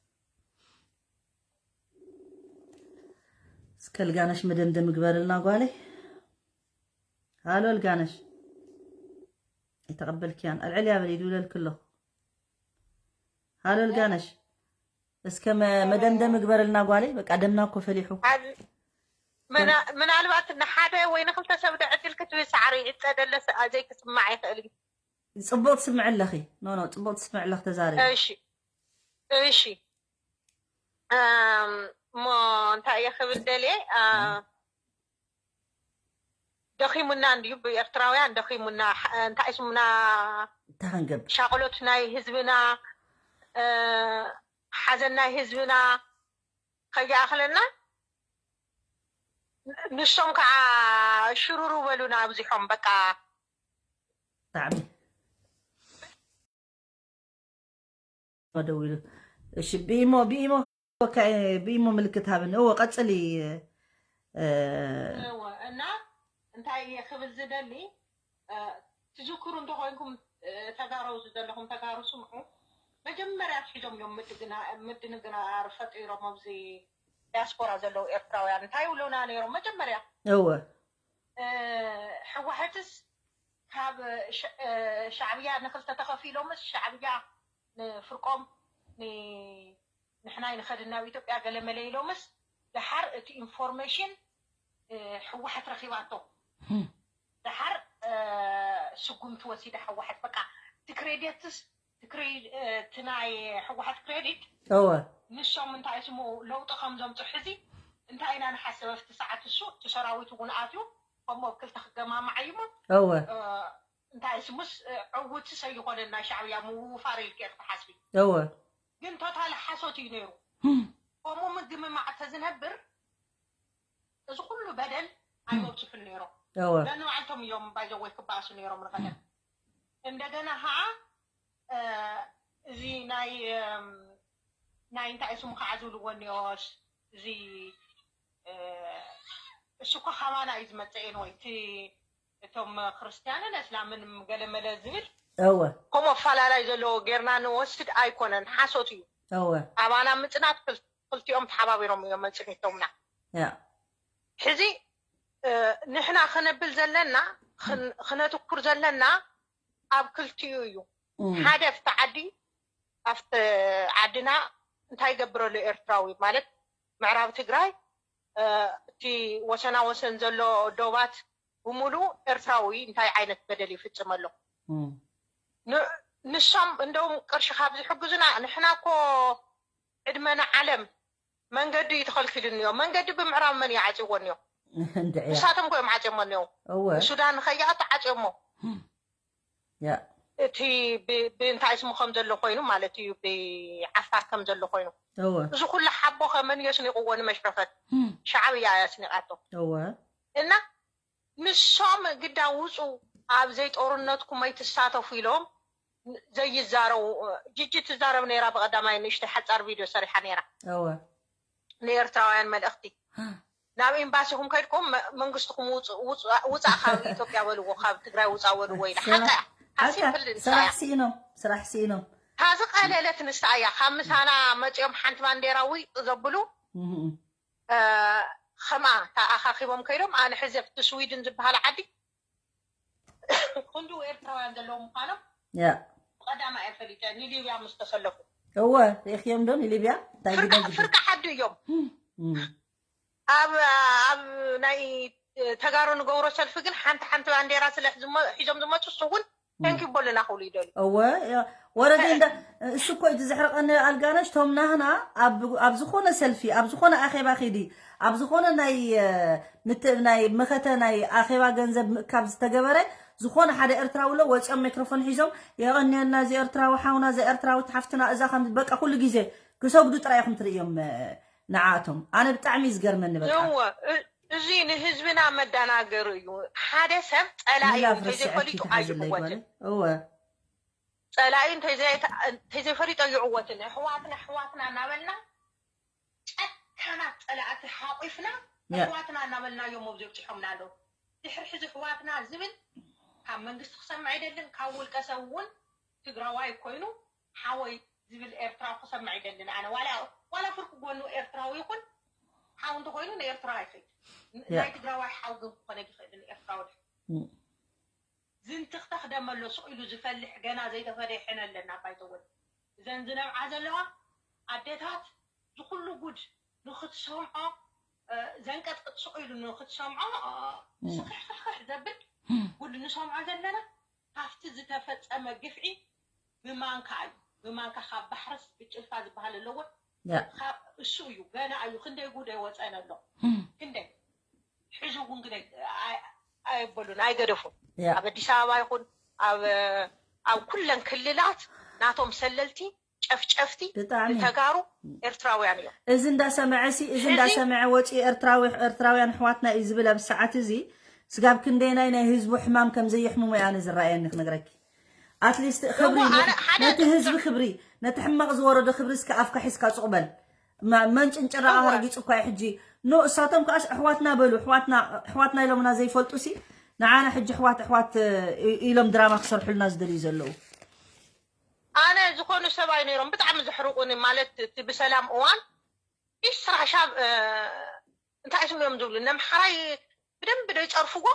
እስከ ልጋነሽ መደምደም ግበርልና ጓለይ ሃሎ ልጋነሽ ኣይተቐበልክያን ኣልዕል ያበል ይድውለልክ ኣለኹ ሃሎ ልጋነሽ እስከ መደምደም ግበርልና ጓለይ በቃ ደምና እኮ ፈሊሑ ምናልባት ንሓደ ወይ ንክልተ ሰብ ዶ ዕድል ክትህቢ ሳዕሪ ይዕፀደለ ዘይክስማዕ ይኽእል እዩ ፅቡቅ ትስምዕ ኣለኺ ኖ ኖ ፅቡቅ ትስምዕ ኣለኺ ተዛረቢ እሺ እሺ እሞ እንታይ እየ ክብል ደልየ ደኺሙና እንድዩ ብኤርትራውያን ደኺሙና እንታይ ስሙና ተኸንገብ ሻቕሎት ናይ ህዝብና ሓዘን ናይ ህዝብና ከይኣኽለና ንሶም ከዓ ሽሩሩ በሉና ኣብዚሖም በቃ። ብጣዕሚ ደው ኢሉ። እሺ፣ ብኢሞ፣ ብኢሞ፣ ብኢሞ ምልክት ሃብን። እዎ፣ ቀጽሊ። እወ፣ እና እንታይ እየ ክብል ዝደሊ፣ ትዝክሩ እንተኾይንኩም፣ ተጋሩ ዘለኹም ተጋሩ ስምዑ። መጀመርያ ኣትሒዞም እዮም ምድግና-፣ ምድንጋር ፈጢሮም ኣብዚ ዲያስፖራ ዘለዉ ኤርትራውያን። እንታይ ይብሉና ነይሮም መጀመርያ? እወ። ህወሓትስ ካብ ሻ-፣ ሻዕብያ ንክልተ ተኸፊሎምስ ሻዕብያ ንፍርቆም ን-፣ ንሕና ይንኸድን ናብ ኢትዮጵያ ገለ መለ ኢሎምስ፣ ደሓር እቲ ኢንፎርሜሽን ህወሓት ረኺባቶ። ደሓር ስጉምቲ ወሲዳ ህወሓት። በቃ እቲ ክሬዲትስ፣ እቲ ክሬ-፣ እቲ ናይ ህወሓት ክሬዲት እወ። ንሶም እንታይ ስሙ ለውጢ ከም ዘምፅሑ ሕዚ እንታይ ኢና ንሓስብ ኣብቲ ሰዓት። እሱ እቲ ሰራዊት እውን ኣትዩ ከምኡ ኣብ ክልተ ክገማማዕ እዩ እሞ እወ። እንታይ ስሙስ ዕውትስ ኣይኮነን ናይ ሻዕብያ ምውፋር ኢልኪ ክትሓስቢ። እወ። ግን ቶታል ሓሶት እዩ ነይሩ። ከምኡ ምግምማዕ ተዝነብር እዚ ኩሉ በደል ኣይበብፅሑን ነይሮም። እወ። ነንባዕልቶም እዮም ባይዘወይ ክበኣሱ ነይሮም ንቐደም። እንደገና ከዓ እዚ ናይ ናይ እንታይ ስሙ ከዓ ዝብልዎ እኒኦስ እዚ እሱ እኮ ካባና እዩ ዝመፀ። ኤንወይ እቲ እቶም ክርስትያንን እስላምን ገለመለ ዝብል እወ። ከምኡ ኣፈላላይ ዘለዎ ጌርና ንወስድ ኣይኮነን፣ ሓሶት እዩ። እወ። ኣባና ምፅናት ክል-፣ ክልቲኦም ተሓባቢሮም እዮም መፅኒቶምና። ያ። ሕዚ ንሕና ክነብል ዘለና ክን-፣ ክነትኩር ዘለና ኣብ ክልቲኡ እዩ። ሓደ ኣብቲ ዓዲ ኣብቲ ዓድና እንታይ ይገብር ኣሎ ኤርትራዊ ማለት ምዕራብ ትግራይ እቲ ወሰና ወሰን ዘሎ ዶባት ብምሉእ ኤርትራዊ እንታይ ዓይነት በደል ይፍፅም ኣሎ? ንሶም እንደውም ቅርሺ ካብ ዝሕግዙና ንሕና እኮ ዕድመና ዓለም መንገዲ እዩ ተኸልኪሉ እኒኦ። መንገዲ ብምዕራብ መን እዩ ዓፂዎ እኒኦ? ንሳቶም እኮ እዮም ዓፂሞ እኒኦ። ሱዳን ንኸይኣቱ ዓፂሞ። እቲ ብእንታይ ስሙ ከም ዘሎ ኮይኑ ማለት እዩ፣ ብዓፋር ከም ዘሎ ኮይኑ። እዚ ኩሉ ሓቦ ከመን እዩ ኣስኒቕዎ ንመሽረፈት? ሻዕብያ እያ ኣስኒቓቶ። እና ንሶም ግዳ ውፁ ኣብ ዘይጦርነትኩም ኣይትሳተፉ ኢሎም ዘይዛረቡ። ጅጂ ትዛረብ ነይራ ብቐዳማይ ንእሽተይ ሓፃር ቪድዮ ሰሪሓ ነይራ። ንኤርትራውያን መልእኽቲ ናብ ኤምባሲኹም ከይድኩም መ-፣ መንግስትኹም ውፅ-፣ ውፅ-፣ ውፃእ ካብ ኢትዮጵያ በልዎ፣ ካብ ትግራይ ውፃእ በልዎ ኢላ። ሓቃ እያ። ካብ ሲምፕል ንሳ ስራሕ እያ። ስኢኖም፣ ስራሕ ስኢኖም። እታ ዝቐለለት ንሳ እያ። ካብ ምሳና መፂኦም ሓንቲ ባንዴራ ውይ ዘብሉ፣ እ፣ ከምኣ እታ ኣኻኺቦም ከይዶም፣ ኣነ ሕዚ ኣብቲ ስዊድን ዝበሃል ዓዲ ክንድኡ ኤርትራውያን ዘለዉ ምዃኖም ያ። ብቐዳማ እየ ፈሊጠ፣ ንሊብያ ምስ ተሰለፉ። እወ፣ ርኢኽዮም ዶ ንሊብያ? እንታይ ፍርቂ፣ ግደ ግደ? ፍርቂ ዓዲ እዮም። እም። ኣብ፣ ኣብ ናይ ተጋሩ ንገብሮ ሰልፊ ግን ሓንቲ ሓንቲ ባንዴራ ስለ ዝመ-፣ ሒዞም ዝመፁ እሱ እውን ተንኪ ቦልና ክብሉ ይደልዩ። እወ፣ ያ፣ ወረደ እንዳ፣ እሱ እኮ እዩ ዝሕርቐኒ ኣልጋነሽ፣ ቶም ናህና ኣብ፣ ኣብ ዝኾነ ሰልፊ፣ ኣብ ዝኾነ ኣኼባ ኺዲ፣ ኣብ ዝኾነ ናይ፣ እ፣ ምት-፣ ናይ መኸተ ናይ ኣኼባ ገንዘብ ምእካብ ዝተገበረ፣ ዝኾነ ሓደ ኤርትራዊ ኣሎ ወፂኦም ማይክሮፎን ሒዞም፣ "የቐንየልና እዚ ኤርትራዊ ሓውና፣ እዚ ኤርትራዊ ሓፍትና፣ እዛ ከም በቃ ኩሉ ግዜ ክሰግዱ ጥራይ ኢኹም ትርእዮም፣ እ፣ ንዓኣቶም። ኣነ ብጣዕሚ እዩ ዝገርመኒ በቃ። እወ፣ እ-፣ እዚ ንህዝብና መደናገሪ እዩ። ሓደ ሰብ ጸላኢ ሚላ እዩ፣ ፍረስዐኪ እንተዘይፈሊጡ ተሓዝለይ ኣይዕወትን። ጓለይ። እወ። ጸላኢ እንተዘይ-፣ እንተዘይፈሊጦ ይዕወትን። ኣሕዋትና፣ ኣሕዋትና እናበልና ጨካናት ጸላእቲ ሓቑፍና ያ። ኣሕዋትና እናበልና እዮም ኣብዚኦም ኣብፂሖምና ኣለዉ። ድሕሪ ሕዚ ኣሕዋትና ዝብል ካብ መንግስቲ ክሰምዕ ኣይደልን፣ ካብ ውልቀ ሰብ እውን ትግራዋይ ኮይኑ ሓወይ ዝብል ኤርትራዊ ክሰምዕ ኣይደልን። ኣነ ዋላ፣ ዋላ ፍርቂ ጎኑ ኤርትራዊ ይኹን ሓው እንተኾይኑ ንኤርትራ ኣይኸይድ። ን-፣ ያ። ናይ ትግራዋይ ሓው ግን ክኾነ ይኽእል ንኤርትራዊ ድሕሪ። እም። ዝንትኽተኽ ደመ ኣሎ፣ ስቕ ኢሉ ዝፈልሕ፣ ገና ዘይተፈደሐ ሕነ ኣለና። ባይተወይ እዘን ዝነብዓ ዘለዋ ኣዴታት ዝኹሉ ጉድ ንኽትሰምዖ፣ እ፣ ዘንቀጥቅጥ ስቕ ኢሉ ንኽትሰምዖ፣ እ፣ እም። ስኽሕኽሕኽሕ ዘብል እም። ጉድ ንሰምዖ ዘለና ካብቲ ዝተፈጸመ ግፍዒ ብማንካ እዩ። ብማንካ ካብ ባሕርስ ብጭልፋ ዝበሃል ኣለዎ። ያ። ካብ እሱ እዩ፣ ገና እዩ። ክንደይ ጉድ ኣይወጸን ኣሎ። እም። ክንደይ ሕዚ እውን ግን ኣይ-፣ ኣይ-፣ ኣየበሉን፣ ኣይገደፉን። ያ። ኣብ ኣዲስ ኣበባ ይኹን ኣብ፣ ኣብ ኩለን ክልላት ናቶም ሰለልቲ ጨፍጨፍቲ ብጣዕሚ። ንተጋሩ ኤርትራውያን እዮም። እዚ እንዳሰምዐ ሲ እዚ ሕዚ እንዳሰምዐ ወፂኡ ኤርትራዊ ኤርትራውያን ኣሕዋትና እዩ ዝብል ኣብዚ ሰዓት እዚ ስጋብ ክንደይናይ ናይ ህዝቡ ሕማም ከም ዘየሕምሙ እያ ኣነ ዝረኣየኒ ክነግረኪ ኣትሊስት ክብሪ እሞ ነ- ኣነ ሓደ ነቲ ህዝቢ ክብሪ ነቲ ሕማቕ ዝወረዶ ክብሪ እስከ ኣፍካ ሒዝካ ፁቕ በል ማ- መንጭንጭራኣ እወ ረጊፁ እኳ እዩ ሕጂ ኖ እሳቶም ከኣስ ኣሕዋትና በሉ ኣሕዋትና ኣሕዋትና ኢሎምና ዘይፈልጡ ሲ ንዓና ሕጂ ኣሕዋት ኣሕዋት እ- ኢሎም ድራማ ክሰርሑልና ዝደልዩ ዘለዉ ኣነ ዝኾኑ ሰብኣይ ነይሮም ብጣዕሚ ዘሕርቁኒ ማለት እቲ ብሰላም እዋን ኢስ ስራሕ ሻብ እ፣ እንታይ ስም እዮም ዝብሉ ነምሓራይ ብደንብ ዶ ይፀርፍዎ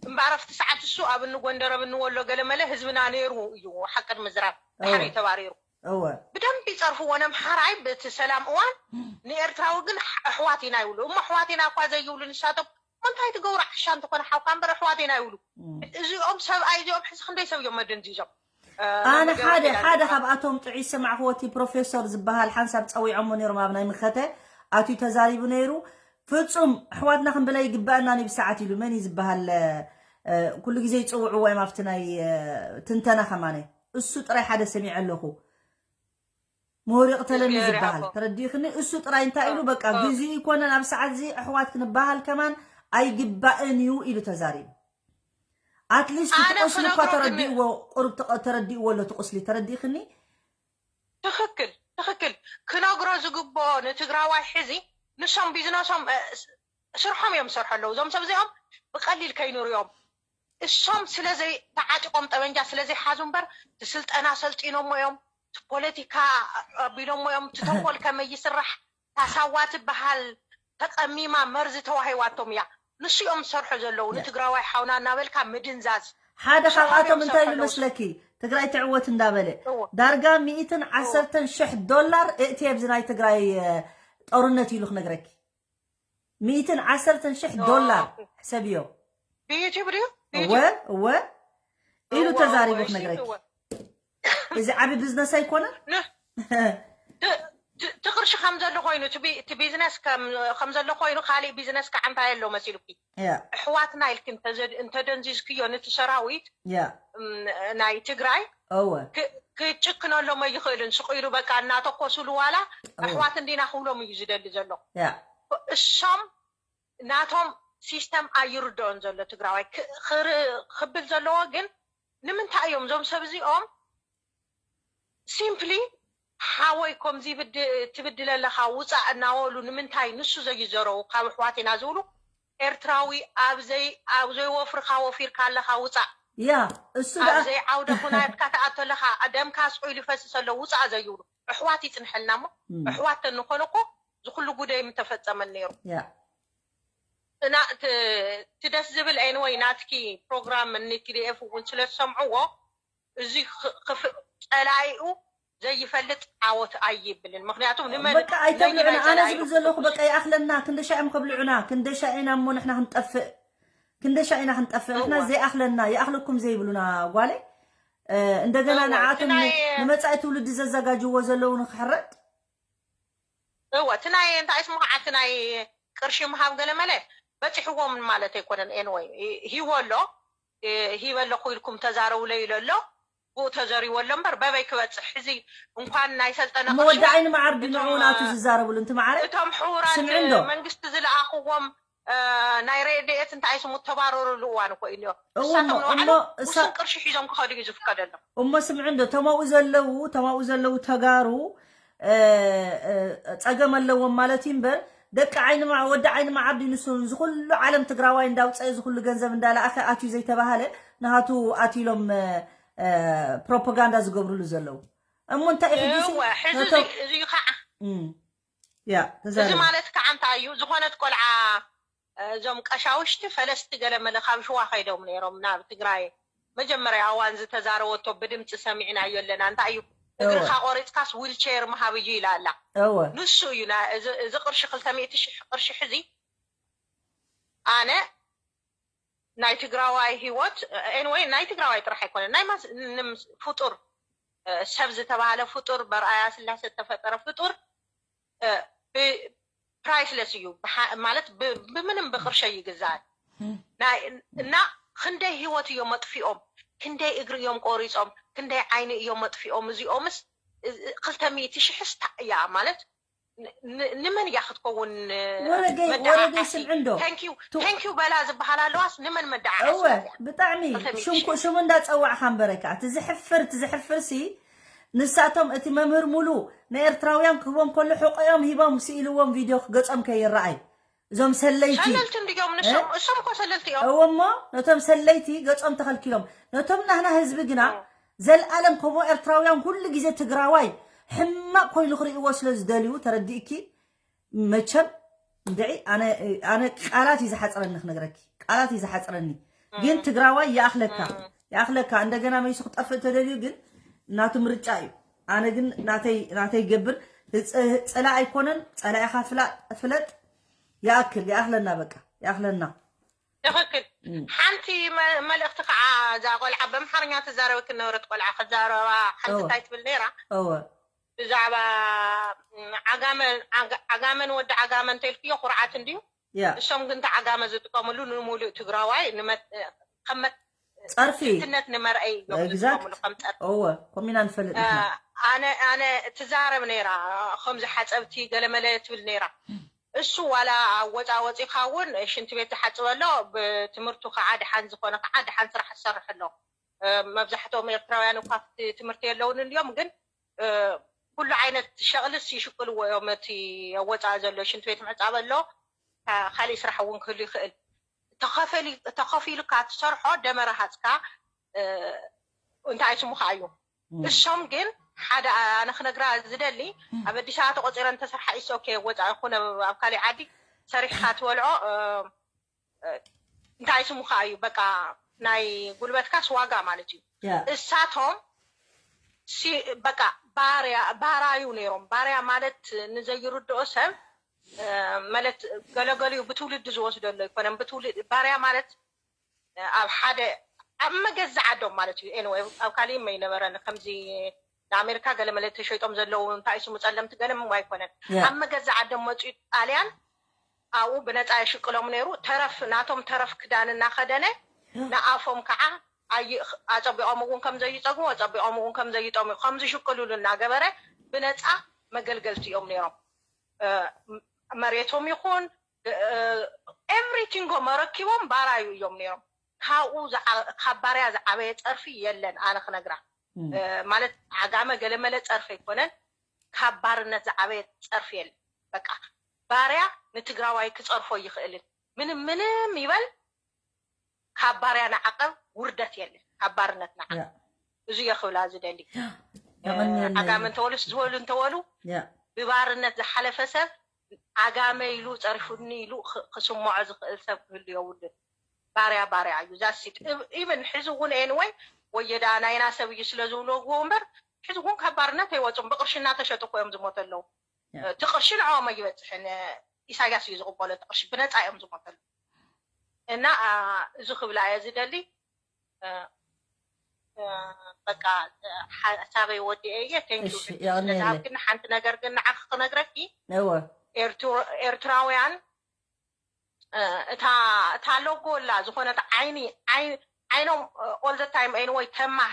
እምበኣር ኣብቲ ሰዓት እሱ ኣብ እኒ ጎንደር ኣብ እኒ ወሎ ገለመለ ህዝብና ነይሩ እዩ ሓቂ ንምዝራብ ድሓር እወ እዩ ተባሪሩ እወ ብደንብ ይፀርፍዎ ነምሓራይ በቲ ሰላም እዋን ንኤርትራዊ ግን ኣሕዋት ኢና ይብሉ እሞ ኣሕዋት ኢና እኳ ዘይብሉ ንሳቶም እንታይ ትገብሩ ዓሻ እንተኾነ ሓውካ እምበር ኣሕዋት ኢና ይብሉ እም። እዚኦም ሰብኣይ እዚኦም ሕዚ ክንደይ ሰብ እዮም መደንዚዞም እ፣ ኣነ መገረም ሓደ ኢላ ሓደ ዝብላ ካብኣቶም ጥዑይ ዝሰማዕክዎ እቲ ፕሮፌሶር ዝበሃል ሓንሳብ ፀዊዖሞ ነይሮም ኣብ ናይ ምኸተ ኣትዩ ተዛሪቡ ነይሩ ፍፁም ኣሕዋትና ክንብላ ይግባአና ንብሰዓት ኢሉ መን እዩ ዝበሃል እ፣ ኩሉ ግዜ ይፅውዕዎ እዮም ኣብቲ ናይ እ፣ ትንተና ከማነ እሱ ጥራይ ሓደ ሰሚዐ ኣለኹ ምሁር ይቕተለኒ እግዚኣብሔር ዝበሃል ይሃቦ ተረዲእኽኒ እሱ ጥራይ እንታይ ኢሉ በቃ እ፣ ግዜኡ ይኮነን ኣብ ሰዓት እዚ ኣሕዋት ክንበሃል ከማን ኣይግባእን እዩ ኢሉ ተዛሪቡ ኣትሊስት እቲ ኣነ ቁስሊ እኳ ክነግሮ ግን ተረዲእዎ ቁሩብ ተቐ- ተረዲእዎ ኣሎ እቲ ቁስሊ ተረዲእኽኒ ትኽክል ትኽክል ክነግሮ ዝግብኦ ንትግራዋይ ሕዚ ንሶም ቢዝነሶም እ፣ ስ- ስርሖም እዮም ዝሰርሑ ኣለዉ እዞም ሰብ እዚኦም ብቀሊል ከይንሪኦም እሶም ስለዘይ ተዓጢቆም ጠበንጃ ስለዘይሓዙ እምበር ትስልጠና ሰልጢኖሞ እዮም ትፖለቲካ ኣቢሎሞ እዮም ትተንኮል ከመይ ይስራሕ ታሳዋ ትበሃል ተቀሚማ መርዚ ተዋሂዋቶም እያ ንሱ እዮም ዝሰርሑ ዘለዉ ንትግራዋይ ሓውና እናበልካ ምድንዛዝ ሓደ ንሶም ካብኣቶም እዮም እንታይ ኢሉ ዝሰርሑ ኣለዉ መስለኪ ትግራይ ትዕወት እንዳበለ እዎ ዳርጋ ሚእትን ዓሰርተን ሽሕ ዶላር እእትየ ኣብዚ ናይ ትግራይ እ፣ ጦርነት ኢሉ ክነግረኪ ሚእትን ዓሰርተን ሽሕ ዶላር ሕሰብዮ ብዩቲብ ድዩ እወ እወ ኢሉ ተዛሪቡ ክነግረኪ እዚ ዓቢ ቢዝነስ ኣይኮነን ትቅርሺ ከም ዘሎ ኮይኑ እቲ ቢዝነስ ከም ዘሎ ኮይኑ ካሊእ ቢዝነስ ከዓ እንታይ ኣሎ መሲሉኪ ኣሕዋትና ኢልኪ እንተደንዚዝክዮ ነቲ ሰራዊት ናይ ትግራይ ክጭክነሎም ኣይኽእልን ስቁ ኢሉ በቃ እናተኮሱሉ ዋላ ኣሕዋት እንዲና ክብሎም እዩ ዝደሊ ዘሎ እሶም ናቶም ሲስተም ኣይርድኦን ዘሎ ትግራዋይ ክብል ዘለዎ ግን ንምንታይ እዮም እዞም ሰብ እዚኦም ሲምፕሊ ሓወይ ከምዚ ትብድል ኣለኻ ውፃእ እናበሉ ንምንታይ ንሱ ዘይዘረቡ ካብ ኣሕዋት ኢና ዝብሉ ኤርትራዊ ኣብዘይ ኣብዘይ ወፍርካ ወፊርካ ኣለኻ ውፃእ ያ እሱ ደኣ ኣብዘይ ዓውደ ኩናትካ ትኣቶ ኣለኻ ደምካ ስቑ ኢሉ ይፈስስ ኣሎ ውፃእ ዘይብሉ ኣሕዋት ይፅንሐልና እሞ ኣሕዋት ተንኾነ እኮ ዝኩሉ ጉዳይ ምተፈፀመን ነይሩ ያ እና እቲ ደስ ዝብል ኤንወይ ናትኪ ፕሮግራም ን ቲዲኤፍ እውን ስለ ዝሰምዕዎ እዚ ጸላኢኡ ዘይፈልጥ ዓወት ኣይብልን ምክንያቱ ንመን በቃ ኣይተብልዑና ኣነ ዝብል ዘለኹ በቃ ይኣኽለና ክንደሻ እዮም ከብልዑና ክንደሻ ኢና እሞ ንሕና ክንጠፍእ ክንደሻ ኢና ክንጠፍእ ንሕና ዘይኣኽለና ይኣኽለኩም ዘይብሉና ጓለይ እንደገና ንዓቶም ንመጻኢ ትውልዲ ዘዘጋጅዎ ዘለዉ ንክሕረድ እወ እቲ ናይ እንታይ ስሙ ከዓ እቲ ናይ ቅርሺ ምሃብ ገለ መለ በፂሕዎም ማለት ኣይኮነን ኤንወይ ሂወ ኣሎ ሂበ ኣለኹ ኢልኩም ተዛረቡለይ ኢሎ ኣሎ ብኡ ተዘሪዎ ኣሎ እምበር በበይ ክበፅሕ ሕዚ እንኳን ናይ ሰልጠነ ቅርሺ መወዳእይ ንመዓር ድንዑ ናቱ ዝዛረብሉ እንት መዓረ እቶም ሕውራት ስምዒ እንዶ መንግስቲ ዝለኣኽዎም ናይ ረድኤት እንታይ ስሙ ተባረሩሉ እዋን እኮ እዩ እኒኦ እዎ እሳቶም እሞ- ንባዕሉ እሞ እሳ- ውሱን ቅርሺ ሒዞም ክኸዱ እዩ ዝፍቀደሎም እሞ ስምዒ እንዶ ተማኡ ዘለዉ ተማኡ ዘለዉ ተጋሩ እ፣ እ፣ ፀገም ኣለዎም ማለት እዩ እምበር ደቂ ዓይኒ ማ- ወዲ ዓይኒ መዓር ድዩ ንሱ እዚ ኩሉ ዓለም ትግራዋይ እንዳውፀአ እዚ ኩሉ ገንዘብ እንዳለኣኸ ኣትዩ ዘይተባሃለ ንሃቱ ኣትሎም እ፣ እ፣ ፕሮፓጋንዳ ዝገብርሉ ዘለዉ እሞ እንታይ እዩ ሕጂ እወ ሕዚ ነቶም- እዚ- እዚ ከዓ እም፣ ያ እዚ ተዛረብ ማለት ከዓ እንታይ እዩ ዝኾነት ቆልዓ እዞም ቀሻውሽቲ ፈለስቲ ገለ መለ ካብ ሽዋ ከይዶም ነይሮም ናብ ትግራይ መጀመርያ እዋን ዝተዛረበቶ ብድምፂ ሰሚዕናዮ ኣለና እንታይ እዩ እግርካ ቆሪፅካስ ዊልቸር ምሃብ እዩ ኢላ ኣላ እወ ንሱ እዩ ና- እዚ እዚ ቅርሺ ክልተ ሚእቲ ሽሕ ቅርሺ ሕዚ ኣነ ናይ ትግራዋይ ሂወት ኤንወይ ናይ ትግራዋይ ጥራሕ ኣይኮነን ናይ ማስ- ንም- ፍጡር እ፣ ሰብ ዝተባሃለ ፍጡር በርኣያ ስላሴ ዝተፈጠረ ፍጡር እ፣ ብ- ፕራይስለስ እዩ ብሓ- ማለት ብ- ብምንም ብቅርሸ ይግዛእ ናይ- እና ክንደይ ሂወት እዮም መጥፊኦም ክንደይ እግሪ እዮም ቆሪፆም ክንደይ ዓይኒ እዮም መጥፊኦም እዚኦምስ ክልተ ሚእቲ ሽሕስ እያ ማለት ንመን እያ ክትከውን? ወረገይ ወረገይ ስምዕንዶ ተንኪዩ በላ ዝበሃል ኣለዋስ ንመን መደዓ እወ ብጣዕሚ ሽምኩ ሽሙ እንዳፀዋዕካ ንበረካ እቲ ዝሕፍር እቲ ዝሕፍር ሲ ንሳቶም እቲ መምህር ሙሉ ንኤርትራውያን ክህቦም ከሎ ሕቆኦም ሂቦም ስኢልዎም ቪድዮ ክገጾም ከይረኣይ እዞም ሰለይቲ ሰለልቲ እንድዮም ንሶም እሶም እኮ ሰለልቲ እዮም እዎ እሞ ነቶም ሰለይቲ ገጾም ተኸልኪሎም ነቶም ናህና ህዝቢ ግና ዘልኣለም ከምኡ ኤርትራውያን ኩሉ ግዜ ትግራዋይ ሕማቕ ኮይኑ ክርእይዎ ስለ ዝደልዩ ተረዲእኪ መቸም እንድዒ ኣነ ኣነ ቃላት እዩ ዝሓፅረኒ ክነግረኪ ቃላት እዩ ዝሓፅረኒ ግን ትግራዋይ ይኣኽለካ ይኣኽለካ እንደገና መይሱ ክጠፍእ ተደልዩ ግን ናቱ ምርጫ እዩ ኣነ ግን ናተይ ናተይ ገብር ፀላ ኣይኮነን ፀላ ኢኻ ፍለጥ ይኣክል ይኣኽለና በቃ ይኣኽለና ትኽክል ሓንቲ መልእኽቲ ከዓ እዛ ቆልዓ በምሓርኛ ትዛረበ ክነበረት ቆልዓ ክዛረባ ሓንቲ እንታይ ትብል ነይራ እወ ብዛዕባ ዓጋመን ዓጋመን ወዲ ዓጋመን ተልክዮ ኩርዓት እንድዩ እሶም ግን ዓጋመ ዝጥቀምሉ ንሙሉእ ትግራዋይ ከም ጸርፊ ፍትነት ንመርኣይ እዮም ዝጥቀምሉ ከም ጸርፊ እወ ከምኡ ኢና ንፈልጥ ኣነ ኣነ ትዛረብ ነይራ ከምዚ ሓፀብቲ ገለመለ ትብል ነይራ እሱ ዋላ ኣብ ወፃ ወፂኻ እውን ሽንቲ ቤት ዝሓፅበ ኣሎ ብትምህርቱ ከዓ ድሓን ዝኾነ ከዓ ድሓን ስራሕ ዝሰርሕ ኣሎ መብዛሕትኦም ኤርትራውያን እኳ ትምህርቲ የለውን እንዲዮም ግን ኩሉ ዓይነት ሸቕልስ ይሽቅልዎ እዮም እቲ ኣወፃኣ ዘሎ ሽንቲ ቤት ምዕፃብ ኣሎ ካሊእ ስራሕ እውን ክህሉ ይኽእል ተኸፊሉካ ትሰርሖ ደመራ ሃፅካ እንታይ ስሙካ እዩ እሶም ግን ሓደ ኣነ ክነግራ ዝደሊ ኣብ ኣዲስ ኣበባ ተቆፂረን ተሰርሓ ኢስ ኦኬ ወፃ ይኹን ኣብ ካሊእ ዓዲ ሰሪሕካ ትበልዖ እንታይ ስሙካ እዩ በቃ ናይ ጉልበትካስ ዋጋ ማለት እዩ እሳቶም በቃ ባርያ ባራዩ ነይሮም ባርያ ማለት ንዘይርድኦ ሰብ ማለት ገለገሊኡ ብትውልዲ ዝወስደሎ ኣይኮነን ብትውልዲ ባርያ ማለት ኣብ ሓደ ኣብ መገዛ ዓዶም ማለት እዩ ኤንወይ ኣብ ካሊእ መይነበረን ከምዚ ንኣሜሪካ ገለመለ ተሸይጦም ዘለዉ እንታይ ስሙ ፀለምቲ ገለ ምሞ ኣይኮነን ኣብ መገዛ ዓዶም መፅኡ ጣልያን ኣብኡ ብነፃ የሽቅሎም ነይሩ ተረፍ ናቶም ተረፍ ክዳን እናኸደነ ንኣፎም ከዓ ኣጸቢቖም እውን ከም ዘይፀግሙ ኣጸቢቖም እውን ከም ዘይጠሙ ከም ዝሽቅሉሉ እናገበረ ብነፃ መገልገልቲ እዮም ነይሮም መሬቶም ይኹን everything ኦም ኣረኪቦም ባራዩ እዮም ነይሮም ካብኡ ካብ ባርያ ዝዓበየ ፀርፊ የለን ኣነ ክነግራ ማለት ዓጋመ ገለመለ ፀርፊ ኣይኮነን ካብ ባርነት ዝዓበየ ፀርፊ የለን በቃ ባርያ ንትግራዋይ ክፀርፎ ይኽእልን ምንም ምንም ይበል ካብ ባርያ ንዓቐብ ውርደት የለን ካብ ባርነት ንዓቐብ እዚ እየ ክብላ ዝደሊ ዓጋመ እንተወሉስ ዝበሉ እንተወሉ ብባርነት ዝሓለፈ ሰብ ዓጋመ ኢሉ ፀሪፉኒ ኢሉ ክስምዖ ዝኽእል ሰብ ክህሉ የብሉን ባርያ ባርያ እዩ ዛሲት ኢቨን ሕዚ እውን ኤንወይ ወየዳ ናይና ሰብ እዩ ስለ ዝብልዎ እምበር ሕዚ እውን ካብ ባርነት ኣይወፁም ብቅርሺ እናተሸጡ እኮ እዮም ዝሞቱ ኣለዉ እቲ ቅርሺ ንዕኦም ኣይበፅሕን ኢሳያስ እዩ ዝቕበሎ እቲ ቅርሺ ብነፃ እዮም ዝሞቱ ኣለዉ እና እዚ ክብላ እየ ዝደሊ በቃ ሓሳበይ ወዲኤ እየ ተንኪዩ ስለዝሃብክኒ ሓንቲ ነገር ግን ንዓኺ ክነግረኪ ኤርትራውያን እታ እታ ሎጎ ኣላ ዝኾነት ዓይኒ ዓይኖም all the time anyway ተማህ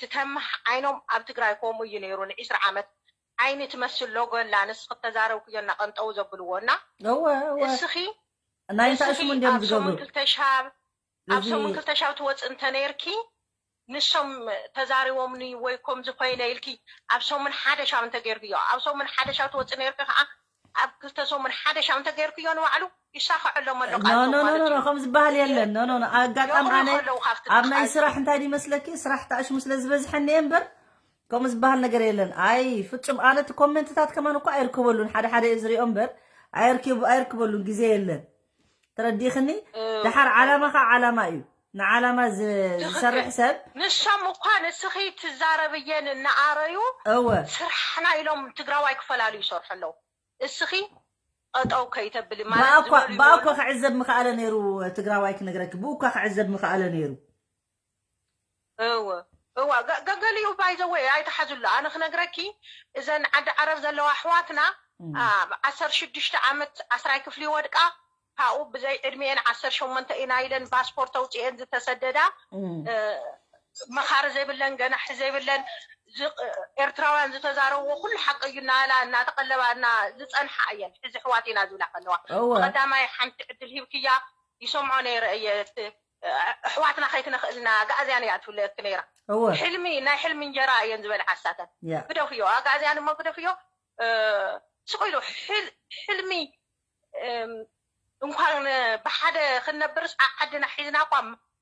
ትተማህ ዓይኖም ኣብ ትግራይ ከምኡ እዩ ነይሩ ንዒስራ ዓመት ዓይኒ ትመስል ሎጎ ኣላ ንስኺ ተዛረብክዮ እናቐንጠው ዘብልዎ እና እስኺ ናይ እንታይ ሽሙ እንዲዮም ዝገብሩ ክልተ ሻብ ኣብ ሰሙን ክልተ ሻብ ትወፅእ እንተነይርኪ ንሶም ተዛሪቦምኒ ወይ ከምዚ ኮይነ ኢልኪ ኣብ ሰሙን ሓደ ሻብ እንተገይርክዮ ኣብ ሰሙን ሓደ ሻብ ትወፅእ ነይርኪ ከዓ ኣብ ክልተ ሰሙን ሓደ ሻብ እንተገይርክዮ ንባዕሉ ይሳኸዐሎም ኣሎ ቃል ማለት እዩ። ከም ዝበሃል የለን ኖ ኖ ኖ ኣጋጣሚ ኣነ ኣብ ናይ ስራሕ እንታይ ድመስለኪ ስራሕ ታእሽሙ ስለ ዝበዝሐኒ እየ እምበር ከምኡ ዝበሃል ነገር የለን። ኣይ ፍጹም ኣነ እቲ ኮመንትታት ከማን እኮ ኣይርከበሉን ሓደ ሓደ እየ ዝሪኦ እምበር ኣይርከበሉን ግዜ የለን። ተረዲእኽኒ? ድሓር ዓላማኻ ዓላማ እዩ። ንዓላማ ዝሰርሕ ሰብ ንሶም እኳ ንስኺ ትዛረብየን እናኣረዩ እወ ስርሕና ኢሎም ትግራዋይ ክፈላሉ ይሰርሑ ኣለዉ። እስኺ ጠጠው ከይተብሊ ማለት ዝበሉ ብኣኳ ክዕዘብ ምኽኣለ ነይሩ ትግራዋይ ክነግረኪ ብኡኳ ክዕዘብ ምኽኣለ ነይሩ እወ እዋ ገገሊኡ ባይዘወይ ኣይተሓዝሉ ኣነ ክነግረኪ እዘን ዓዲ ዓረብ ዘለዋ ኣሕዋትና ዓሰርተ ሽዱሽተ ዓመት ዓስራይ ክፍሊ ወድቃ ካብኡ ብዘይ ዕድሚኤን ዓሰርተ ሸሞንተ ኢና ኢለን ፓስፖርት ኣውፂኤን ዝተሰደዳ መኻሪ ዘይብለን ገናሒ ዘይብለን ዝ- ኤርትራውያን ዝተዛረብዎ ኩሉ ሓቂ እዩ እናበላ እናተቐለባ እና ዝፀንሓ እየን። ሕዚ ኣሕዋት ኢና ዝብላ ከለዋ እወ ቀዳማይ ሓንቲ ዕድል ሂብክያ ይሰምዖ ነይረ እየ። እቲ ኣሕዋትና ከይትነኽእልና ኣግኣዝያን እያ ትብለክ ነይራ። እወ ሕልሚ ናይ ሕልሚ እንጀራ እየን ዝበልዓ ኣሳተን። ያ ግደፍዮ ኣግኣዝያን እሞ ግደፍዮ። ስቕ ኢሉ ሕል- ሕልሚ እም፣ እንኳን ብሓደ ክንነብርስ ዓዓድና ሒዝና እኳ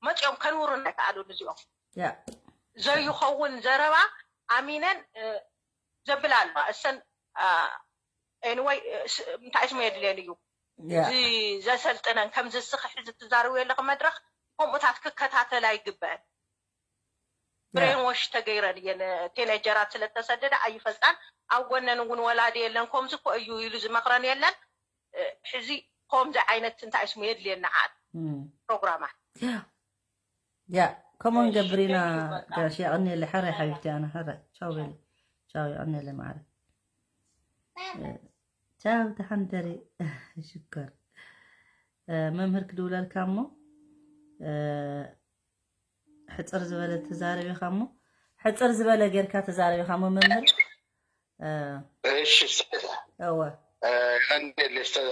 መፂኦም ከንውሩና ኣይከኣሉን እዚኦም። ያ ዘይኸውን ዘረባ ኣሚነን ዘብል ኣለዋ እሰን። ኤንወይ እንታይ ስሙ የድልየን እዩ ያ እዚ ዘሰልጥነን ከምዚ ስኽሕ ዝትዛርቡ የለኹ መድረኽ ከምኡታት ክከታተላ ይግበአን። ብሬንዎሽ ተገይረን እየን። ቴነጀራት ስለተሰደደ ኣይፈልጣን። ኣብ ጎነን እውን ወላዲ የለን። ከምዚ እኮ እዩ ኢሉ ዝመኽረን የለን። ሕዚ ከምዚ ዓይነት እንታይ ስሙ የድልየና ዓት ፕሮግራማት ያ ከምኡ ንገብር ኢና። ጋሽ ያቕኒለ ሕራይ ሓቢብቲ ኣነ ሕራይ ቻው በሊ ቻው ያቕኒለ ማዕረ ቻው ተሓንደሪ ሽኮር መምህር ክድውለልካ እሞ ሕፅር ዝበለ ተዛረቢኻ እሞ ሕፅር ዝበለ ጌርካ ተዛረቢኻ እሞ መምህር። እሺ እወ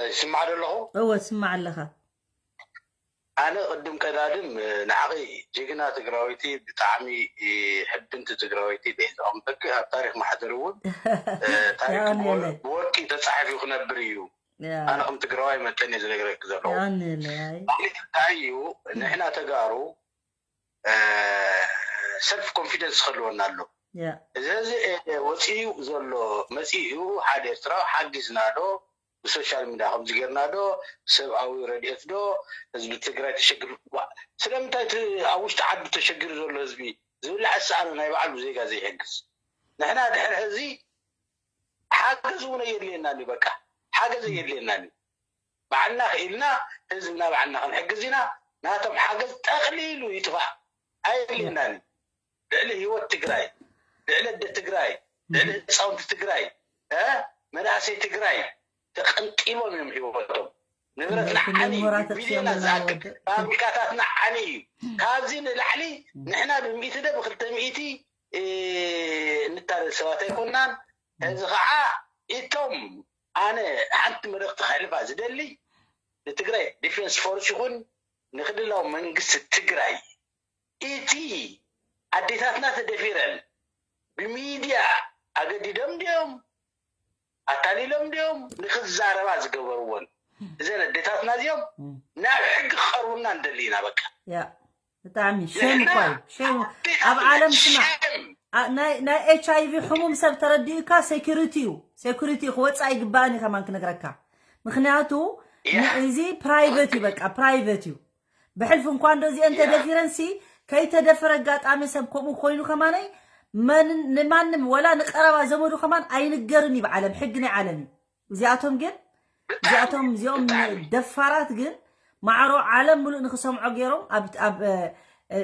ይስማዕ ዶ ኣለኹ? እወ ትስማዕ ኣለኻ። ኣነ ቅድም ቀዳድም ንዓኺ ጅግና ትግራወይቲ ብጣዕሚ ሕብንቲ ትግራወይቲ ቤዛኦም በቂ ኣብ ታሪክ ማሕደር እውን ታሪክ ብወርቂ ተፃሒፉ ክነብር እዩ። ኣነ ከም ትግራዋይ መጠን እየ ዝነግረክ ዘለኹ። እንታይ እዩ ንሕና ተጋሩ ሰልፍ ኮንፊደንስ ክህልወና ኣሎ። እዚ ወፂኡ ዘሎ መፂኡ ሓደ ኤርትራዊ ሓጊዝና ዶ ብሶሻል ሚድያ ከምዚ ጌርና ዶ ሰብኣዊ ረድኤት ዶ ህዝቢ ትግራይ ተሸግር ስለምንታይ እቲ ኣብ ውሽጢ ዓዲ ተሸጊሩ ዘሎ ህዝቢ ዝብላዕ ዝሰኣነ ናይ ባዕሉ ዜጋ ዘይሕግዝ ንሕና ድሕሪ ሕዚ ሓገዝ እውን ኣየድልየናን እዩ በቃ ሓገዝ ኣየድልየናን እዩ ባዕልና ክኢልና ህዝብና ባዕልና ክንሕግዝ ኢና ናቶም ሓገዝ ጠቕሊሉ ይጥፋእ ኣየድልየናን እዩ ልዕሊ ህይወት ትግራይ ልዕሊ ኣደ ትግራይ ልዕሊ ህፃውንቲ ትግራይ መናእሰይ ትግራይ ተቐንጢቦም እዮም ህይወቶም ንብረትና ዓኒ እዩ ቢልዮናት ዝኣክል ፋብሪካታትና ዓኒ እዩ ካብዚ ንላዕሊ ንሕና ብሚእቲ ደ ብክልተ ሚእቲ እንታለል ሰባት ኣይኮናን እዚ ከዓ እቶም ኣነ ሓንቲ መልእክቲ ከሕልፋ ዝደሊ ንትግራይ ዲፌንስ ፎርስ ይኹን ንክልላዊ መንግስቲ ትግራይ እቲ ኣዴታትና ተደፊረን ብሚድያ ኣገዲዶም ድዮም ኣታሊሎም ድዮም ንክዛረባ ዝገበርዎን እዘን ኣዴታትና እዚኦም ናብ ሕጊ ክቀርቡና ንደሊ ኢና በቃ ብጣዕሚ ሸም እኳ እዩ ሸም ኣብ ዓለም ስማ ናይ ኤች ኣይቪ ሕሙም ሰብ ተረዲኡካ ሴኩሪቲ እዩ ሴኩሪቲ ክወፅእ ኣይግባእን እዩ ከማን ክነግረካ ምክንያቱ እዚ ፕራይቨት እዩ በቃ ፕራይቨት እዩ ብሕልፊ እንኳ እንዶ እዚአን ተደፊረን ሲ ከይተደፈረ ኣጋጣሚ ሰብ ከምኡ ኮይኑ ከማነይ ንማንም ወላ ንቀረባ ዘመዱ ከማን ኣይንገርን እዩ ብዓለም ሕጊ ናይ ዓለም እዩ እዚኣቶም ግን እዚኣቶም እዚኦም ደፋራት ግን ማዕሮ ዓለም ሙሉእ ንክሰምዖ ገይሮም ኣብ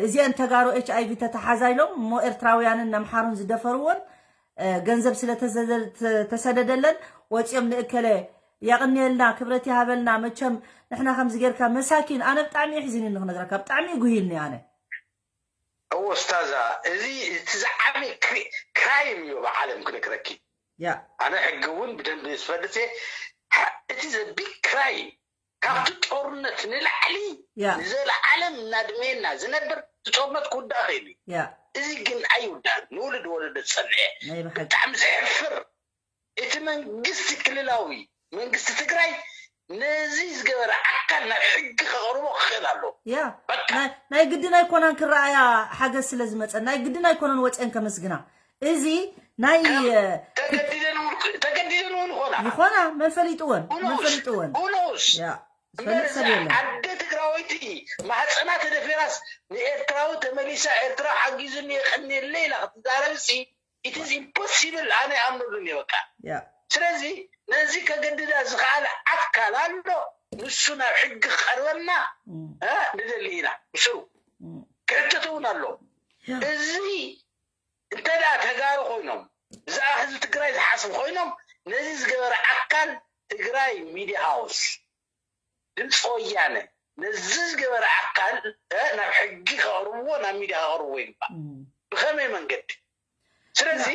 እዚአን ተጋሩ ኤች ኣይቪ ተተሓዛ ኢሎም እሞ ኤርትራውያንን ኣምሓሩን ዝደፈርዎን ገንዘብ ስለተሰደደለን ወፂኦም ንእከለ ያቕንየልና ክብረት ይሃበልና መቸም ንሕና ከምዚ ጌርካ መሳኪን ኣነ ብጣዕሚ የሕዝንኒ ክነግረካ ብጣዕሚ ይጉሂልኒ ኣነ ኡስታዛ እዚ እቲ ዝዓበየ ክራይም እዩ ብዓለም ክነግረኪ ኣነ ሕጊ እውን ብደንብ ዝፈልጥ እቲ ዘቢግ ክራይም ካብቲ ጦርነት ንላዕሊ ንዘለዓለም እናድመየና ዝነብር እቲ ጦርነት ክውዳእ ክእል እዩ እዚ ግን ኣይውዳእን ንውልድ ወለዶ ዝፀንዐ ብጣዕሚ ዘሕፍር እቲ መንግስቲ ክልላዊ መንግስቲ ትግራይ ነዚ ዝገበረ ኣካል ናብ ሕጊ ከቕርቦ ክኽእል ኣሎ ናይ ግድን ኣይኮናን ክረኣያ ሓገዝ ስለ ዝመፀ ናይ ግድን ኣይኮነን ወፅአን ከመስግና እዚ ናይ ተገዲደን እውን ይኾና ይኾና መን ፈሊጥወን መን ፈሊጥወን ኡኖስ ኣደ ትግራወይቲ ማህፀና ተደፊራስ ንኤርትራዊ ተመሊሳ ኤርትራ ሓጊዙኒ የቀንየለ ኢላ ክትዛረብ ሲ it is impossible ኣነ ይኣምነሉን እየ በቃ ስለዚ ነዚ ከገድዳ ዝኸኣለ ኣካል ኣሎ ንሱ ናብ ሕጊ ክቐርበልና ንደሊ ኢና ምስኡ ክሕተት እውን ኣሎ እዚ እንተ ደኣ ተጋሩ ኮይኖም ብዛዕባ ህዝቢ ትግራይ ዝሓስቡ ኮይኖም ነዚ ዝገበረ ኣካል ትግራይ ሚድያ ሃውስ ድምፂ ወያነ ነዚ ዝገበረ ኣካል ናብ ሕጊ ከቕርብዎ ናብ ሚድያ ከቕርብዎ ይግባእ ብኸመይ መንገዲ ስለዚ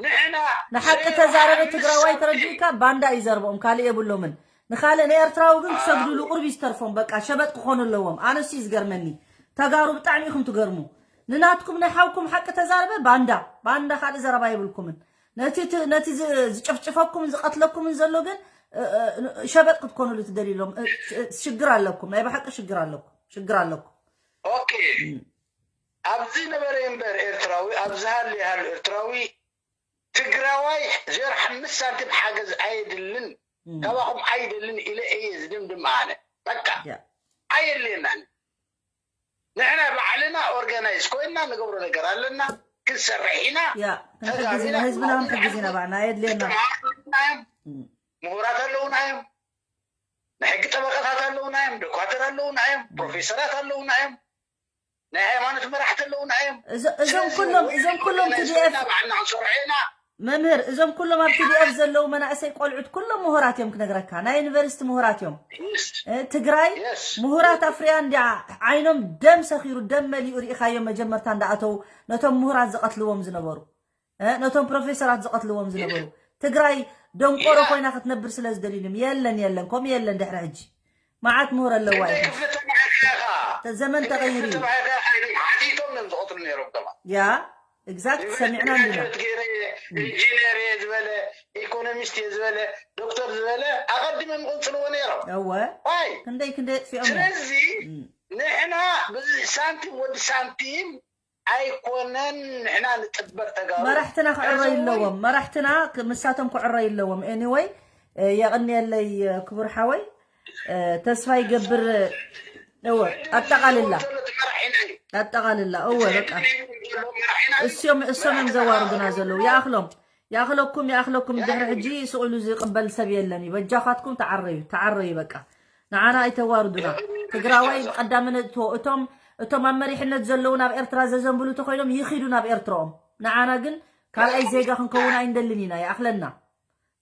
ንሕና ንሓቂ ተዛረበ ትግራዋይ ተረዲእካ ባንዳ እዩ ዘርብኦም ካልእ የብሎምን። ንኻልእ ንኤርትራዊ ግን ክሰግድሉ ቁርብ ዝተርፎም በቃ ሸበጥ ክኾኑ ኣለዎም። ኣነስ እዩ ዝገርመኒ። ተጋሩ ብጣዕሚ ኢኹም ትገርሙ። ንናትኩም ናይ ሓውኩም ሓቂ ተዛረበ ባንዳ ባንዳ ካልእ ዘረባ የብልኩምን። ነቲ ት- ነቲ ዝ- ዝጨፍጭፈኩምን ዝቐትለኩምን ዘሎ ግን እ- እ- ሸበጥ ክትኮኑሉ ትደልዩሎም እ- እ- ሽግር ኣለኩም። ናይ ብሓቂ ሽግር ኣለኩም። ሽግር ኣለኩም። ኦኬ ኣብዚ ነበረ እምበር ኤርትራዊ ኣብዚ ሃለ ይሃሉ ኤርትራዊ ትግራዋይ ዜሮ ሓምስት ሳንቲም ሓገዝ ኣየድልን ካባኹም ኣይደልን ኢለ እየ ዝድምድም ኣነ በቃ ኣየድልየናን ንሕና ባዕልና ኦርጋናይዝ ኮይንና ንገብሮ ነገር ኣለና ክንሰርሕ ኢና ያ ክንሕግዝ ኢና ህዝብና ክንሕግዝ ኢና ባዕና ኣየድልየና ምሁራት ኣለውና እዮም ናይ ሕጊ ጠበቃታት ኣለውና እዮም ዶኳተር ኣለውና እዮም ፕሮፌሰራት ኣለውና እዮም ናይ ሃይማኖት መራሕቲ ኣለውና እዮም እዞም ኩሎም እዞም ኩሎም ቲዲኤፍ ባዕልና ክንሰርሖ ኢና መምህር እዞም ኩሎም ኣብ ቲዲኤፍ ዘለዉ መናእሰይ ቆልዑት ኩሎም ምሁራት እዮም ክነግረካ ናይ ዩኒቨርሲቲ ምሁራት እዮም ትግራይ ምሁራት ኣፍርያ እንዲያ ዓይኖም ደም ሰኺሩ ደም መሊኡ ርኢኻዮም መጀመርታ እንዳኣተዉ ነቶም ምሁራት ዝቐትልዎም ዝነበሩ ነቶም ፕሮፌሰራት ዝቐትልዎም ዝነበሩ ትግራይ ደንቆሮ ኮይና ክትነብር ስለ ዝደልዩንም የለን የለን ከምኡ የለን ድሕሪ ሕጂ መዓት ምሁር ኣለዋ እዩ ክፍሊ ተማሂርካ ኢኻ ዘመን ተቐይሩ እዩ ተማሂርካ ኢኻ ኢሎም ሓቲቶም እዮም ዝቐትሉ ነይሮም ተማ ያ exact ሰሚዕና እንዲና ግራጁዌት ገይረ ኢንጂነር እየ ዝበለ ኢኮኖሚስት እየ ዝበለ ዶክተር ዝበለ ኣቐዲሞም ይቕንፅልዎ ነይሮም እወ ዋይ ክንደይ ክንደይ ኣጥፊኦም እዮም ስለዚ ንሕና ብዚ ሳንቲም ወዲ ሳንቲም ኣይኮነን ንሕና ንጥበር ተጋሩ መራሕትና ክዕረዩ ኣለዎም መራሕትና ክ- ምሳቶም ክዕረዩ ኣለዎም anyway የቕንየለይ ክቡር ሓወይ ተስፋ ይገብር እወ ኣጠቓልላ ኣጠቓልላ እወ በቃ እሶም እሶም እዮም ዘዋርዱና ዘለዉ ይኣኽሎም ይኣኽለኩም ይኣኽለኩም ድሕሪ ሕጂ ስቕ ኢሉ ዝቕበል ሰብ የለን እዩ በጃኻትኩም ተዓረዩ ተዓረዩ በቃ ንዓና ኣይተዋርዱና ትግራዋይ ብቐዳምነት እቶም እቶም ኣብ መሪሕነት ዘለዉ ናብ ኤርትራ ዘዘንብሉ ተኮይኖም ይኺዱ ናብ ኤርትራኦም ንዓና ግን ካልኣይ ዜጋ ክንከውን ኣይንደልን ኢና ይኣኽለና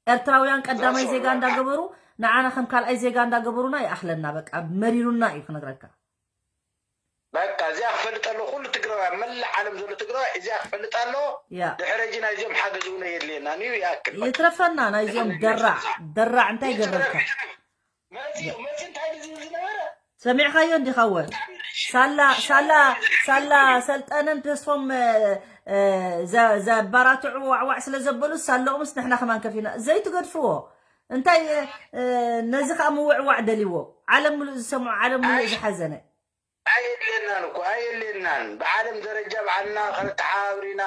ኤርትራውያን ቀዳማይ ዜጋ እንዳገበሩ ንዓና ከም ካልኣይ ዜጋ እንዳገበሩና ይኣኽለና በቃ መሪሩና እዩ ክነግረካ በቃ እዚኣ ክፈልጥ ኣሎ ኩሉ ትግራዋይ ኣብ መላእ ዓለም ዘሎ ትግራዋይ እዚኣ ክፈልጥ ኣሎ ያ ድሕረጂ ናይዚኦም ሓገዝ እውን የድልየና ንዩ ይኣክል በቃ። ይትረፈና ናይዚኦም ደራዕ ደራዕ እንታይ ይገብረልካ መፂኡ መፂ እንታይ ዝብል ዝነበረ ሰሚዕኻዮ እንዲኻ ወ ሳላ ሳላ ሳላ ሰልጠነን ተስፎም ዘባራትዑ ዋዕዋዕ ስለ ዘበሉ ሳለኦምስ ንሕና ከማን ከፊና ዘይትገድፍዎ እንታይ ነዚ ከዓ ምውዕዋዕ ደልዎ ዓለም ምሉእ ዝሰምዖ ዓለም ምሉእ ዝሓዘነ ኣየድልየናን እኮ ኣየድልየናን ብዓለም ደረጃ ብዓልና ክንተሓባብር ኢና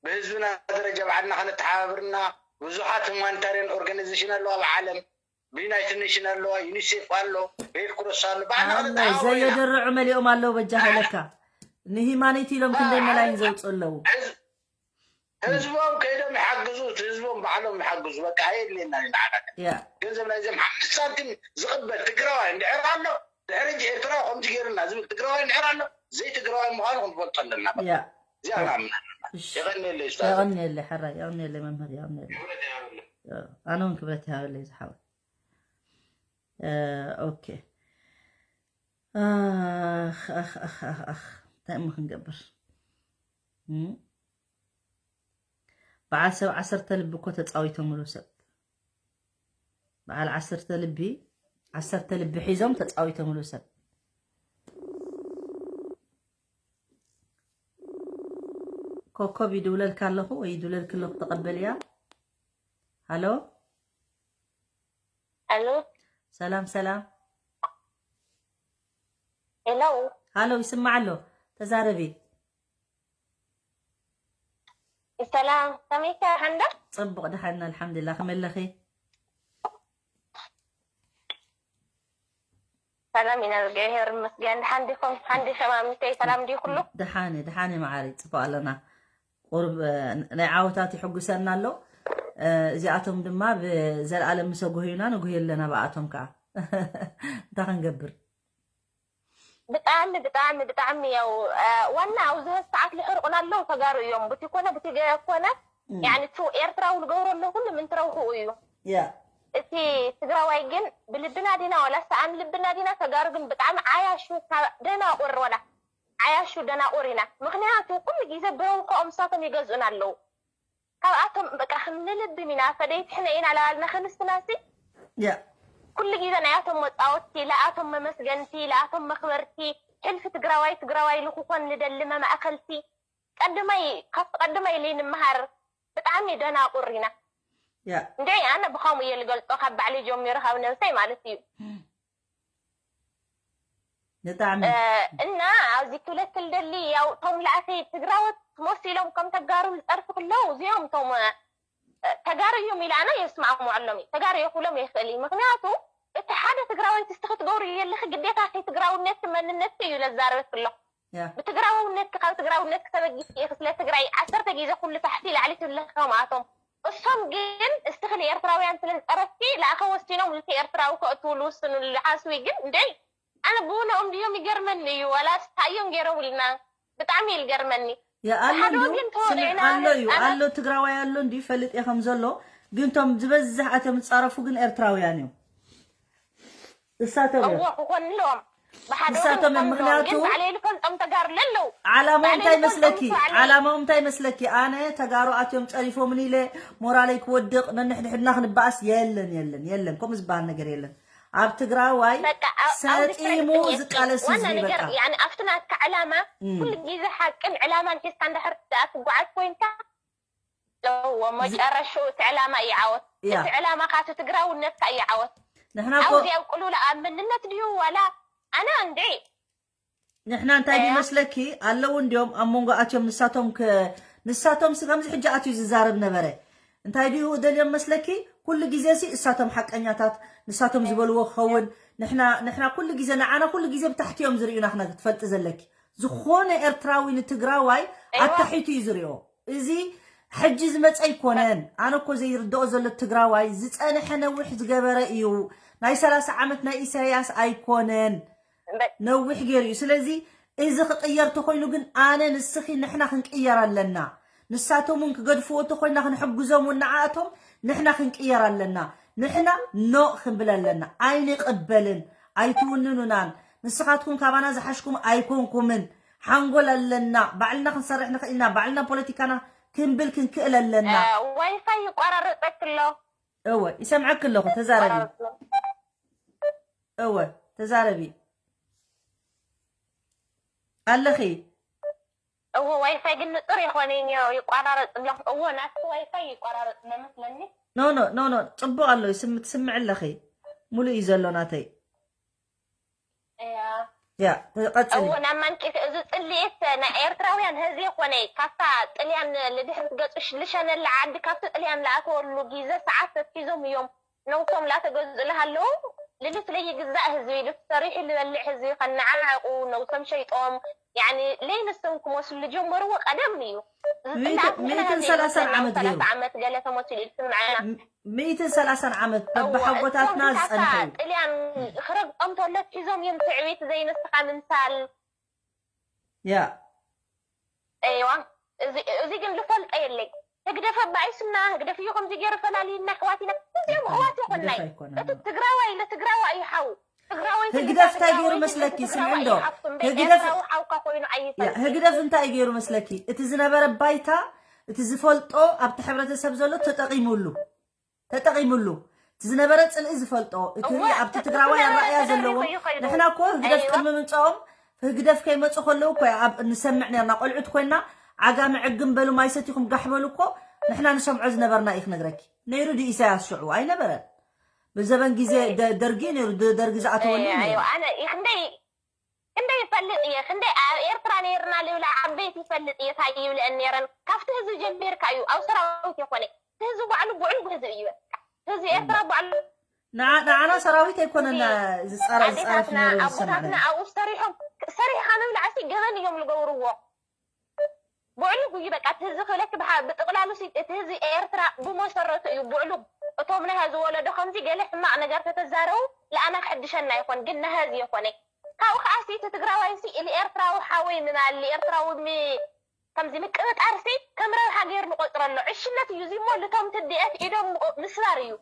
ብህዝብና ደረጃ ብዓልና ክንተሓባብር ኢና ብዙሓት ሁማኒታሪያን ኦርጋናይዜሽን ኣለዋ ብዓለም ብዩናይትድ ኔሽን ኣለዋ ዩኒሴፍ ኣሎ ሬድ ክሮስ ኣሎ ብዓልና ኣሎ ዘየደርዑ መሊኦም ኣለዉ በጃ ሃይለካ ንሂማኒቲ ኢሎም ክንደይ መላይን ዘውፅኡ ኣለዉ ህዝቦም ከይዶም ይሓግዙ ህዝቦም ባዕሎም ይሓግዙ በቃ ኣየድልየና ንዓና ገንዘብ ናይዞም ሓምስት ሳንቲም ዝቕበል ትግራዋይ እንድሕር ኣሎ ድሕሪ ሕጂ ኤርትራዊ ከምዚ ገይሩና ዝብል ትግራዋይ እንድሕር ኣሎ ዘይትግራዋይ ምዃኑ ክንፈልጦ ኣለና እዚኣ ንኣምን ኣለና የቐንየለይ ኡስታዝ የቐንየለይ ሕራይ የቐንየለይ መምህር የቐንየለይ ኣነ እውን ክብረት ይሃበለይ ዝሓወይ ኦኬ እንታይ እሞ ክንገብር በዓል ሰብ ዓሰርተ ልቢ እኮ ተፃዊቶምሉ ሰብ በዓል ዓሰርተ ልቢ ዓሰርተ ልቢ ሒዞም ተፃዊቶምሉ ሰብ ኮኮብ ይድውለልካ ኣለኹ ወይ ይድውለልክ ኣለኹ ተቐበልያ ሃሎ ኣሎ ሰላም ሰላም ሄሎ ሃሎ ይስማዕ ኣሎ ተዛረቢ ሰላም ከመይካ ሓንዳ ፅቡቕ ደሓን ኣልሓምዱላ ከመለኺ ሰላም ኢና እግዚኣብሔር ይመስገን። ደሓን ዲኹም? ሓንዲ ሸማምተይ ሰላም ድዩ ኩሉ? ደሓነ ደሓነ መዓረይ ጽቡቕ ኣለና። ቁሩብ ናይ ዓወታት ይሕጉሰና ኣሎ። እዚኣቶም ድማ ብዘለኣለም ምስ ኣጉህዩና ንጉህዮ ኣለና ብኣቶም ከኣ። እንታይ ክንገብር? ብጣዕሚ ብጣዕሚ ብጣዕሚ ያው ዋና ኣብዚ ሰዓት ልሕርቁና ኣለዉ ተጋሩ እዮም። ብቲ ኮነ ብቲ ገ ኮነ ያኒ ቱ ኤርትራዊ ልገብሮ ኣሎ ኩሉ ምን ትረውኽኡ እዩ። ያ እቲ ትግራዋይ ግን ብልብና ዲና ዋላ ሰኣን ልብና ዲና ተጋሩ ግን ብጣዕሚ ዓያሹ ካብ ደናቁር ዋላ ዓያሹ ደናቁር ኢና ምክንያቱ ኩሉ ግዜ ብረውኽኦም ንሳቶም ይገዝኡና ኣለዉ ካብኣቶም በቃ ክንልብም ኢና፣ ፈደይትሕነ ኢና ላባልና ክንስትናሲ ያ ኩሉ ግዜ ናያቶም መጻወትቲ፣ ለኣቶም መመስገንቲ፣ ለኣቶም መኽበርቲ፣ ሕልፊ ትግራዋይ ትግራዋይ ንክኾን ንደሊ መማእኸልቲ ቀድማይ ካብቲ ቀድማይ ኢለይ ንምሃር ብጣዕሚ ደናቁር ኢና። ያ እንደ ኣነ ብኸምኡ እየ ዝገልጾ ካብ ባዕለይ ጀሚሩ ካብ ነብሰይ ማለት እዩ። ብጣዕሚ እ፣ እና ኣብዚ ክብለክ ልደሊ ያው እቶም ለኣኺ ትግራዎት መሲሎም ከም ተጋሩ ዝፀርፉ ክለው እዚኦም እቶም እ፣ ተጋሩ እዮም ኢለ ኣነ የስማዕምዐሎም እዩ። ተጋሩ የኽብሎም ይኽእል እዩ። ምክንያቱ እቲ ሓደ ትግራዋይ ትስቲ ክትገብሩ የለኺ ግዴታ ከይ ትግራውነት መንነት እዩ ለዛረበክ ኣሎ። ያ ብትግራውነት ካብ ትግራውነት ክተበጊስ ኢኺ ስለ ትግራይ ዓሰርተ ግዜ ኩሉ ታሕቲ ላዕሊ ትብለኺ ከምኣቶም እሶም ግን እስኺ ንኤርትራውያን ስለ ዝፀረፍኪ ለኣኸ ወሲኖም ልቲ ኤርትራዊ ከእትዉ ልውስኑ ልሓስዊ ግን እንደ ኣነ ብውነኦም ድዮም ይገርመኒ እዩ ዋላስ ታዮም ገይረውልና ብጣዕሚ እዩ ልገርመኒ ያ ኣሎ ሓደ እንዲሁ ወገን ስምዕ ተወቂዕና ኣሎ እዩ ህፃናት ኣሎ ትግራዋይ ኣሎ እንዲሁ ይፈልጥ እየ ከም ዘሎ ግን እቶም ዝበዝሕ ኣቶም ዝፃረፉ ግን ኤርትራውያን እዮም እሳቶም እዮም እዎ ክኾን ኣለዎም ብሓደ ንሳቶም ወገን እዮም፣ ክኾን ኣለዎም። ምክንያቱ ግን ባዕለይ ልፈልጦም ተጋሩ ለለው ዓላማው ባዕለይ እንታይ ልፈልጦም መስለኪ ባዕለይ ዓላማው እንታይ መስለኪ ኣነ ተጋሩ ኣትዮም ፀሪፎምኒ ኢለ ሞራለይ ክወድቕ ነንሕድሕድና ክንበኣስ የለን የለን የለን ከምኡ ዝበሃል ነገር የለን ኣብ ትግራዋይ በቃ ኣብ- ኣብዚ ሰጢሙ ትረግጥኝ የስኪ። ዝቃለስ ዋና ህዝቢ ነገር በቃ ያኔ ኣብቲ ናትካ ዕላማ እም። ኩሉ ግዜ ሓቅን ዕላማን ሒዝካ እንዳሕር ትኣ ትጓዓዝ ኮይንካ ለዎ መጨረሽኡ እቲ ዕላማ እዩ ዓወት ያ እቲ ዕላማ ካቲ ትግራውነትካ እዩ ዓወት ንሕና እኮ ኣብዚ ኣብ ቅሉላ ኣብ መንነት ድዩ ዋላ ኣነ እንዴ ንሕና እንታይ ድዩ መስለኪ ኣለዉ እንዲዮም ኣብ መንጎ ኣትዮም ንሳቶም ከ ንሳቶም ሲ ከምዚ ሕጂ ኣትዩ ዝዛረብ ነበረ እንታይ ድዩ ደልዮም መስለኪ ኩሉ ግዜ ሲ እሳቶም ሓቀኛታት ንሳቶም ዝበልዎ ክኸውን ንሕና ንሕና ኩሉ ግዜ ንዓና ኩሉ ግዜ ብታሕቲ እዮም ዝርእዩና ክነ ክትፈልጢ ዘለኪ ዝኾነ ኤርትራዊ ንትግራዋይ ኣታሒቱ እዩ ዝሪኦ እዚ ሕጂ ዝመፀ ኣይኮነን ኣነ እኮ ዘይርድኦ ዘሎ ትግራዋይ ዝፀንሐ ነዊሕ ዝገበረ እዩ ናይ ሰላሳ ዓመት ናይ ኢሳያስ ኣይኮነን ነዊሕ ገይሩ እዩ ስለዚ እዚ ክቅየር ተኮይኑ ግን ኣነ ንስኺ ንሕና ክንቅየር ኣለና ንሳቶም እውን ክገድፍዎ ተኮይና ክንሕግዞም እውን ንዓኣቶም ንሕና ክንቅየር ኣለና ንሕና ኖ ክንብል ኣለና ኣይንቅበልን ኣይትውንኑናን ንስኻትኩም ካባና ዝሓሽኩም ኣይኮንኩምን ሓንጎል ኣለና ባዕልና ክንሰርሕ ንኽእልና ባዕልና ፖለቲካና ክንብል ክንክእል ኣለና ዋይፋይ ይቆራረፀክ ኣሎ እወ ይሰምዐክ ኣለኹ ተዛረቢ እወ ተዛረቢ ኣለኺ እዎ ዋይፋይ ግን ንፁር የኾነ ይቆራረፅ ኣሎ እዎ ናትኪ ዋይፋይ ይቆራረፅ ነመስለኒ ኖ ኖ ኖ ኖ ፅቡቅ ኣሎ ትስምዕ ኣለኺ ሙሉእ እዩ ዘሎ ናተይ እያ ያ ቀፅሊ እዎ ናብ ማንቂት እዚ ፅልኢት ናይ ኤርትራውያን ህዚ የኾነ ካብታ ጥልያን ልድሕር ገፁ ልሸነላ ዓዲ ካብቲ ጥልያን ለኣተወሉ ግዜ ሰዓት ተትሒዞም እዮም ነውሶም ላተገዝኡ ለሃለዉ ልልት ለይግዛእ ህዝቢ ልፍሰሪሑ ልበልዕ ህዝቢ ከነዓዓቁ ነውሶም ሸይጦም ያኒ ለይንሶም ክመስሉ ልጀመርዎ ቀደም እዩ ሚእትን ሰላሳን ዓመት ገይሩ ዓመት ገለ ተመሲሉ ይስምዐና ሚእትን ሰላሳን ዓመት በብሓጎታትና ዝፀንሐ እዩ ጥልያን ክረግጦም ተሎ ሒዞም እዮም ትዕቢት ዘይንስኻ ምምሳል ያ እዋ እዚ ግን ዝፈልጦ የለይ ህግደፍ ኣባኢሱና ህግደፍ እዩ ከምዚ ገይሩ ፈላልዩና ኣሕዋት ኢና እዚኦም ኣሕዋት ይኮናይ እቲ ትግራዋይ ንትግራዋይ እዩ ሓው ትግራዋይ ህግደፍ እንታይ ገይሩ መስለኪ ስምዒ እንዶ ህግደፍ ሓውካ ኮይኑ ኣይፈ ህግደፍ እንታይ ገይሩ መስለኪ እቲ ዝነበረ ባይታ እቲ ዝፈልጦ ኣብቲ ሕብረተሰብ ዘሎ ተጠቂሙሉ ተጠቂምሉ እቲ ዝነበረ ፅልኢ ዝፈልጦ እቲ ኣብቲ ትግራዋይ ኣረኣያ ዘለዎም ንሕና እኮ ህግደፍ ቅድሚ ምምፅኦም ህግደፍ ከይመፁ ከለዉ እኮ ኣብ ንሰምዕ ነርና ቆልዑት ኮይና ዓጋመ ዕግም በሉ ማይ ሰቲኹም ጋሕ በሉ እኮ ንሕና ንሰምዖ ዝነበርና እዩ ክነግረኪ ነይሩ ድ ኢሳያስ ሽዑ ኣይነበረን ብዘበን ግዜ ደርጊ ነይሩ ደርጊ ዝኣተወሉ ኣነ ክንደይ ክንደይ ይፈልጥ እየ ክንደይ ኣብ ኤርትራ ነይርና ልብላ ዓበይቲ ይፈልጥ እየ ታይ ይብልአን ነይረን ካብቲ ህዝቢ ጀሚርካ እዩ ኣብ ሰራዊት የኮነ ህዝቢ ባዕሉ ብዕሉግ ህዝቢ እዩ ህዝቢ ኤርትራ ባዕሉ ንዓና ሰራዊት ኣይኮነና ዝፃረፍ ዝፃረፍ ኣቦታትና ኣብኡ ሰሪሖም ሰሪሕካ ምብላዕሲ ገበን እዮም ዝገብርዎ ብዕሉግ እዩ በቃ እቲ ህዝቢ ክብለኪ ብጥቕላሉ እቲ ህዝቢ ኤርትራ ብመሰረቱ እዩ ብዕሉግ እቶም ናይ ህዚ ወለዶ ከምዚ ገለ ሕማቕ ነገር ተተዛረቡ ለኣና ክሕድሸና ይኾን ግን ናይ ህዚ የኾነ ካብኡ ከዓ እቲ ትግራዋይ ሲ ንኤርትራዊ ሓወይ ምባል ንኤርትራዊ ከምዚ ምቅብጣር ሲ ከም ረብሓ ገይሩ ንቆፅረሎ ዕሽነት እዩ እዚ እሞ ልቶም ትዲኤፍ ኢዶም ምስባር እዩ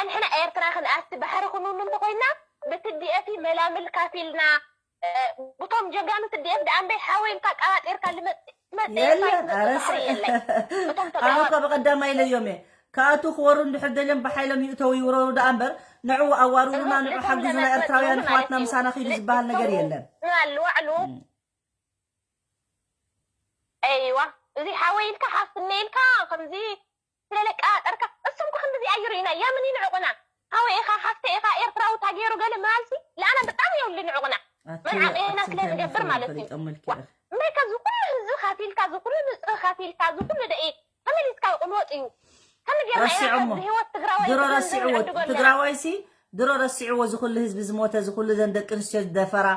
ኣንሕና ኤርትራ ክንኣቲ ባሕሪ ክንውኑ እንተኮይና ብትዲኤፍ መላምል ካፊልና ብቶም ጀጋኑ ትድኤፍ ደኣ እምበይ ሓወይ ኢልካ ቀባጢርካ ልመጽእ መጽእ ኢልካ የለን። ይትመጽእ ኧረ ጻዕሪ የለይ። ብቶም ኣነ እኮ ተጋሩ ብቐዳማይ ኢለዮም እየ። ክኣቱ ክወሩ እንድሕር ደልዮም ብሓይሎም ይእተው ይውረሩ ደኣ እምበር ንዕኡ ኣዋርሩና እዞም ንዑ ነቶም ሓግዙና ለመጽ ኤርትራውያን ይብሉ ኣሕዋትና ማለት እዩ። ምሳና ኺዱ ዝበሃል ነገር የለን። ንባሉ ዋዕሉ ኣይዋ እዚ ሓወይ ኢልካ ሓፍትነ ኢልካ ከምዚ ስለለቃጠርካ እሱም እኮ ከምዚ ኣይርኢና የምን ይንዕቁና ሓወይ ኢኻ ሓፍተ ኢኻ ኤርትራዊ ታገይሩ ገለ መሃልሲ ለኣና ብጣዕሚ የብሉ ንዕቁና ኣቲ መናቀና ኣቲ ስለ እንታይ ዝገብር መሰለ ማለት እዩ ፈሊጦም መልኪ ዋ፣ እምበይካ እዚ ኩሉ ህዝቢ ካፊልካ እዚ ኩሉ ንፅሪ ካፊልካ እዚ ኩሉ ደቂ ተመሊስካ ቁልወጥ እዩ ከመይ ጌርና ኢና ረሲዖሞ ካብ ህይወት ትግራዋይ ድሮ ብገንዘብ ረሲዕዎ ንዕድጎ ኣለና ትግራዋይ ሲ ድሮ ረሲዕዎ ዝኩሉ ህዝቢ ዝሞተ ዝኩሉ ዘን ደቂ ኣንስትዮ ዝደፈራ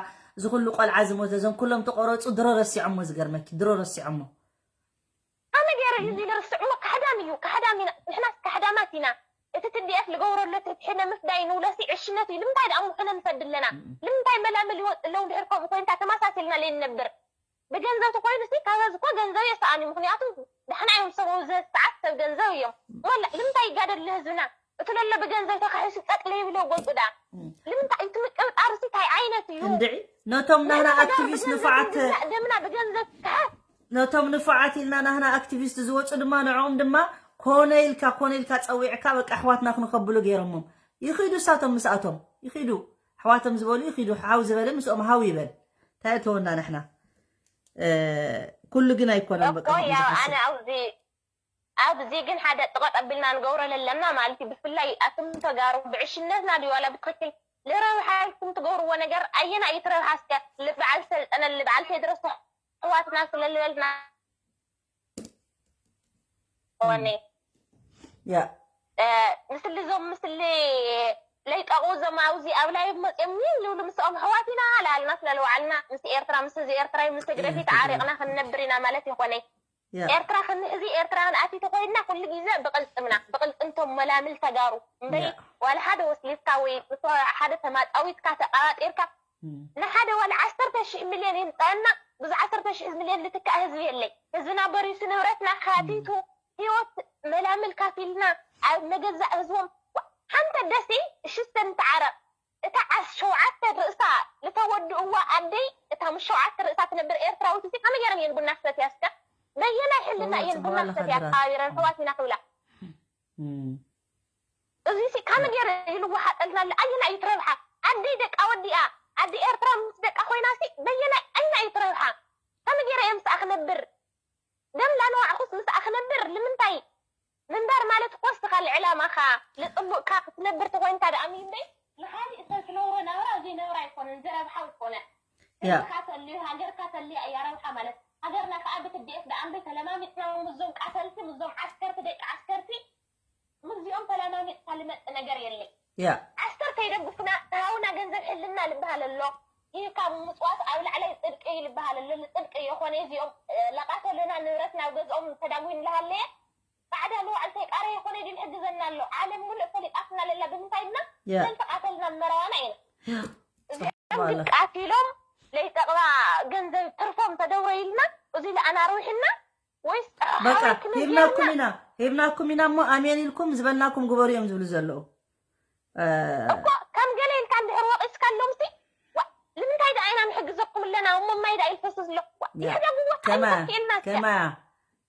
ዝኩሉ ቆልዓ ዝሞተ ዘን ኩሎም ተቆረፁ ድሮ ረሲዖሞ ዝገርመኪ ድሮ ረሲዖሞ ከመይ ገይሩ እዩ እዚ ንርስዕዎ ካሕዳም እዩ ካሕዳም ኢና ንሕናስ ካሕዳማት ኢና እቲ ትዲኤፍ ልገብረሎ ትትሒ ንምፍዳይ ንውለሲ ዕሽነት እዩ ልምንታይ ደኣ ምሕነ ንሰድ ኣለና ልምንታይ መላምል ይወፅ ኣለዉ እንድሕር ከምኡ ኮይንካ ተመሳሲልና ለይ ንነብር ብገንዘብ ተኮይኑ ሲ ካበዚ እኮ ገንዘብ የሰኣን እዩ ምክንያቱ ዳሕና እዮም ሰብ ኣብዚ ሰዓት ሰብ ገንዘብ እዮም ወላ ልምንታይ ይጋደል ለህዝብና እቲ ለሎ ብገንዘብ ተካሒሱ ጸጥ ለይብሎ ጎልጡ ደኣ ልምንታይ እቲ ምቅብጣር ሲ ታይ ዓይነት እዩ እንድዒ ነቶም ናህና ኣክቲቪስት ንፉዓት ደምና ብገንዘብ ክሓስ ነቶም ንፉዓት ኢልና ናህና ኣክቲቪስት ዝወፁ ድማ ንዕኦም ድማ ኮነ ኢልካ ኮነ ኢልካ ፀዊዕካ በቃ ኣሕዋትና ክንኸብሉ ገይሮሞም ይኺዱ እሳቶም ምስኣቶም ይኺዱ ኣሕዋቶም ዝበሉ ይኺዱ ሓው ዝበለ ምስኦም ሃው ይበል እንታይ እተወና ንሕና ኩሉ ግን ኣይኮነን በቃ እኮ ያ ኣነ ኣብዚ ኣብዚ ግን ሓደ ጥቐጥ ኣቢልና ንገብሮ ለለና ማለት እዩ ብፍላይ ኣቱም ተጋሩ ብዕሽነትና ድዩ ዋላ ብትክክል ልረብሓ ኢልኩም ትገብርዎ ነገር ኣየና እዩ ትረብሓ እስከ ልበዓል ሰልጠነ ልበዓል ቴድሮስ ኣሕዋትና ስለልበልና ሆነ ያ እ፣ ምስሊ ዞም ምስሊ ለይጠቑ ዞም ኣብዚ ኣብ ላይ መፅኦም ይብሉ ምስኦም ኣሕዋት ኢና ኣላልና ስለልዋዓልና ምስ ኤርትራ ምስ ህዝቢ ኤርትራ ምስ ህግደፍ ተዓሪቕና ክንነብር ኢና ማለት ይኾነ ያ ኤርትራ ክንሕዚ ኤርትራ ክንኣቲ ተኮይንና ኩሉ ግዜ ብቕልፅምና ብቕልፅምቶም መላምል ተጋሩ እምበይ ያ ዋላ ሓደ ወስሊፍካ ወይ ምስ ሓደ ተማፃዊትካ ተቃባጢርካ ንሓደ ዋላ ዓሰርተ ሽሕ ሚልዮን ይምፀአና ብዙ ዓሰርተ ሽሕ ሚልዮን ልትካእ ህዝቢ የለይ ህዝብና በሪሱ ንብረትና ሓቲቱ ህይወት መላምል ካፊልና ኣብ መገዛእ ህዝቦም ሓንተ ደሲ ሽስተን ተዓረቕ እታ ዓስ ሸውዓተ ርእሳ ልተወድእዋ ኣደይ እታ ምስ ሸውዓተ ርእሳ ትነብር ኤርትራዊት እዚ ከመይ ገይረን እየን ቡና ክሰትያ እስከ በየናይ ሕልና እየን ቡና ክሰትያ ተሓባቢረን ኣሕዋት ኢና ክብላ እዚ ሲ ከመይ ገይረ ይልወሓጠልና ኣሎ ኣየና እዩ ትረብሓ ኣደይ ደቃ ወዲኣ ኣደ ኤርትራ ምስ ደቃ ኮይና ሲ በየናይ ኣይና እዩ ትረብሓ ከመይ ገይረ እየ ምስኣ ክነብር ደም ላንዋዕኹስ ምስኣ ክነብር ንምንታይ ምንባር ማለት እኮ እስኻ ልዕላማኻ ልፅቡቅካ ክትነብር ተኮይንካ ደኣ ምይበይ ንካሊእ ሰብ ትነብሮ ናብራ እዚ ነብራ ኣይኮነን እዚ ረብሓ ኣይኮነ ያ ህዝብካ ተልዩ ሃገርካ ተልያ እያ ረብሓ ማለት ሃገርና ከዓ ብትዲኤፍ ደኣ እምበይ ተለማሚጥና ምስዞም ቃተልቲ ምስዞም ዓስከርቲ ደቂ ዓስከርቲ ምስዚኦም ተለማሚጥካ ልመፅእ ነገር የለይ ያ ዓስከር ከይደግፉና ተሃውና ገንዘብ ሕልና ልበሃል ኣሎ ሂብካ ምምፅዋት ኣብ ላዕላይ ፅድቂ እዩ ልበሃል ኣሎ ንፅድቂ የኾነ እዚኦም ለቃተሉና ንብረት ናብ ገዝኦም ተዳጉን ልሃለየ ፃዕዳ ንባዕሉ ተይቃረ የኾነ ድዩ ንሕግዘና ኣሎ ዓለም ሙሉእ ፈሊጣትና ለላ ብምንታይ ድና ያ ሰልፊ ቃተልና መረዋና ኢና ያ እዚኦም ግን ቃቲሎም ለይጠቕማ ገንዘብ ትርፎም ተደውረ ኢልና እዚ ለኣና ኣርዊሕና ወይስ በቃ ሓወይ ክመይ ሂብናኩም ገይርና ኢና ሂብናኩም ኢና እሞ ኣሜን ኢልኩም ዝበልናኩም ግበሩ እዮም ዝብሉ ዘለዉ እ፣ እኮ ከም ገለ ኢልካ እንድሕር ወቒስካሎም ሲ ዋ፣ ንምንታይ ደኣ ኢና ንሕግዘኩም ኣለና እሞ ማይ ደኣ ኢልፈስስ ኣሎ ዋ፣ ያ። ይሕደግዎ ከማ ኣይንወክልና እስከ ከማ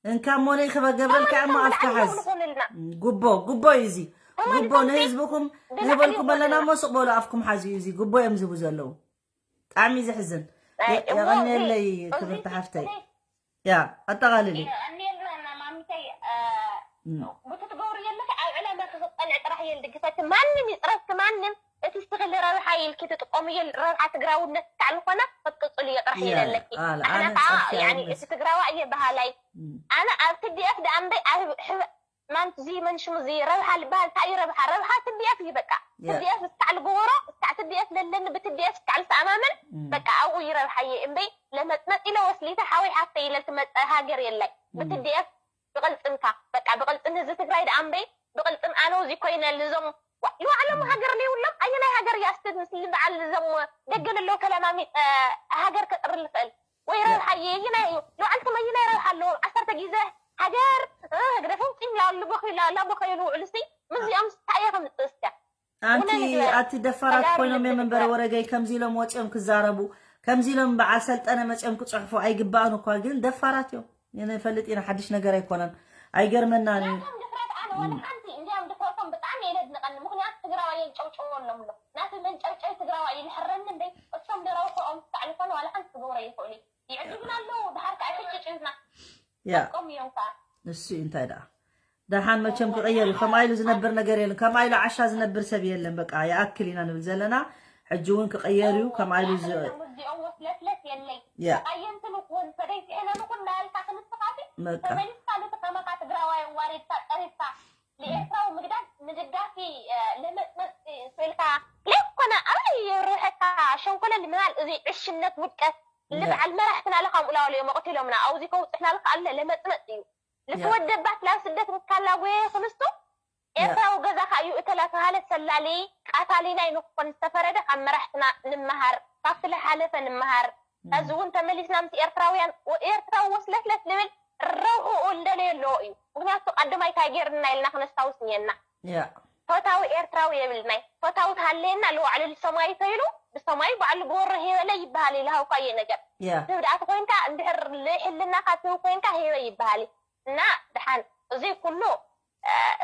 እንካ እሞ ነይ ክበገብረልካ እሞ ኣፍካ ሓዝ ንኾንልና ጉቦ ጉቦ እዩ እዚ ጉቦ ተመሊሶም ንህዝብኩም ብላዕሊ ንህበልኩም ኣለና ይኾንልና እሞ ስቕ በሉ ኣፍኩም ሓዝዩ እዚ ጉቦ እዮም ዝህቡ ዘለዉ ብጣዕሚ ዘሕዝን ኣይ፣ የ- እሞ የቐንየለይ እዚ- ክብርቲ እዚ- ሓፍተይ እዚ- ያ ኣጠቓልሊ እኔና ማሚተይ እም። ብትትገብሩ የለካ ኣብ ዕላማ ክኽፀንዕ ጥራሕ እየ ዝድግፈኪ ማንም ይፅረፍኪ ማንም እቲ ስኽሊ ረብሓ ኢልኪ ትጥቀሙ እየ ረብሓ ትግራውነት ክሳዕ ዝኾነ ክትቅፅሉ እየ ጥራሕ ያ፣ ይደለኪ ኣለ፣ ኣነ ኣነ ከዓ ፀርፊ ያኒ ኣይመስል። እቲ ትግራዋ እየ በሃላይ እም። ኣነ ኣብ ትዲኤፍ ደኣ እምበይ ኣብ ሕበ- ማን እዚ መንሽሙ እዚ ረብሓ ልበሃል እንታይ እዩ ረብሓ ረብሓ ትዲኤፍ እዩ በቃ ያ። ትዲኤፍ እስካዕ ልግበሮ እስካዕ ትዲኤፍ ለለኒ ብትዲኤፍ እስካዕ ልተኣማመን እም። በቃ ኣብኡ ይረብሓየ እምበይ ለመጥመጥ ኢለ ወስሊተ ሓወይ ሓፍተ ኢለ ትመፀ ሃገር የላይ እም። ብትዲኤፍ ብቕልፅምካ በቃ ብቕልፅም ህዝቢ ትግራይ ደኣ እምበይ ብቕልፅም ኣነ እዚ ኮይነ ልዞም ልባዕሎም ሃገር ለይብሎም ኣየናይ ሃገር እያ እስቲ ምስ ልበዓል ልዞም ደገ ለለዉ ተለማሚጠ ሃገር ከጥሪ ልኽእል ወይ ረብሓ የይናይ እዩ ልባዕልኩም ኣይናይ ረብሓ ኣለዎም ዓሰርተ ግዜ ሃገር ህግደፎም ፂም ላሉ በኸዩ ላላ በኸዩ ልውዕሉ ሲ ምስዚኦም እንታይ እየ ከምፅእ እስከ ኣንቲ ኣቲ ደፋራት ኮይኖም እዮም እምበር ተጋሩ ወረገይ ከምዚ ኢሎም ወፂኦም ክዛረቡ ከምዚ ኢሎም በዓል ሰልጠነ መፅኦም ክፅሕፉ ኣይግባእን እኳ፣ ግን ደፋራት እዮም። ንፈልጥ ኢና፣ ሓድሽ ነገር ኣይኮነን፣ ኣይገርመናን እዩ። ናቶም ድፍረት ኣነ ወላ ሓንቲ እንዲያም ድፍረቶም ብጣዕሚ እየ ለድንቐኒ። ምኽንያቱ ትግራዋይ የንጨውጨወሎም ኣሎ። ናቲ መንጨውጨይ ትግራዋይ እዩ ልሕረኒ እምበይ እሶም ደረውተኦም ክተዕልፈን ዋላ ሓንቲ ክገብሮ ይኽእሉ እዩ። ይዕድግና ኣለዉ ድሓር ከዓ ሕጭጭ ህዝና ያ ቆም እዮም ከዓ እሱ እዩ እንታይ ደኣ ደሓን መቸም ክቕየር እዩ። ከምኣ ኢሉ ዝነብር ነገር የለን። ከምኣ ኢሉ ዓሻ ዝነብር ሰብ የለን። በቃ ይኣክል ኢና ንብል ዘለና። ሕጂ እውን ክቕየር እዩ። ከምኣ ኢሉ ዝ- እዚኦም ወስለስለስ የለይ ያ ተቃየምትን እውን ፈደይቲ ሕነን እውን እናበልካ ክንስኻፊ በቃ ተመሊስካ ነቲ ከማኻ ትግራዋይ ዋሪድካ ቀሪብካ ንኤርትራዊ ምግዳል ንደጋፊ ለመጥመጥ ስልካ ለኮነ ኣበይ የርሕካ ሸንኮለል ምናል እዚ ዕሽነት ውድቀት ልበዓል መራሕትና ለካምኡ ላዋሉ እዮም ኣቕቲሎምና ኣብዚ ከውፅሕና ልካ ኣለ ለመጥመጥ እዩ ልትወደባት ላብ ስደት ንካላጎየ ክንስቱ ኤርትራዊ ገዛ ከ እዩ እተላተባሃለ ሰላሊ ቃታሊ ናይ ንኾን ዝተፈረደ ካብ መራሕትና ንምሃር ካብቲ ለሓለፈ ንምሃር ሕዚ እውን ተመሊስና ምስ ኤርትራውያን ኤርትራዊ ወስለትለት ልብል ረብሕኡ እንደለየ ኣለዎ እዩ ምክንያቱ ቀድማይ እንታይ ገይርና ኢልና ክነስታውስ እኒአና ያ ፈታዊ ኤርትራዊ የብልናይ ፈታዊ ተሃለየና ልዋዕሉ ልሰማይ ተይሉ ብሰማይ ባዕሉ ብወሮ ሄበለ ይበሃል እዩ ልሃውካዮ ነገር ያ ትህብ ደኣ ተኮይንካ እንድሕር ልሕልናካ ትህብ ኮይንካ ሄበ ይበሃል እዩ እና ድሓን እዚ ኩሉ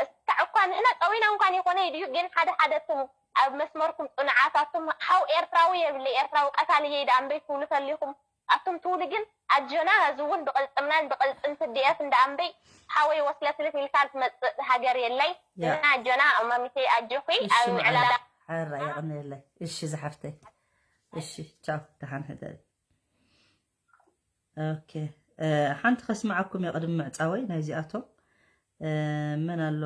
እስካዕ እኳ ንሕና ጠዊና እንኳን ይኮነ ድዩ ግን ሓደ ሓደ ቱም ኣብ መስመርኩም ፅኑዓት ኣቱም ሓው ኤርትራዊ የብለ ኤርትራዊ ቀታሊ የይ ደኣ እምበይ ትብሉ ተሊኩም ኣቱም ትብሉ ግን ኣጆና እዚ እውን ብቅልፅምናን ብቅልፅም ትዲኤፍ እንዳ ኣምበይ ሓወይ ወስለትልት ኢልካ ትመፅእ ሃገር የለይ እና ኣጆና ማሚተይ ኣጆኺ ኣብ ምዕላላ ሓራ የቀንየለይ እሺ ዝሓፍተይ እሺ ቻው ደሓን ሕደሪ ኦኬ ሓንቲ ከስምዓኩም እየ ቅድሚ ምዕፃወይ ናይዚኣቶም መን ኣሎ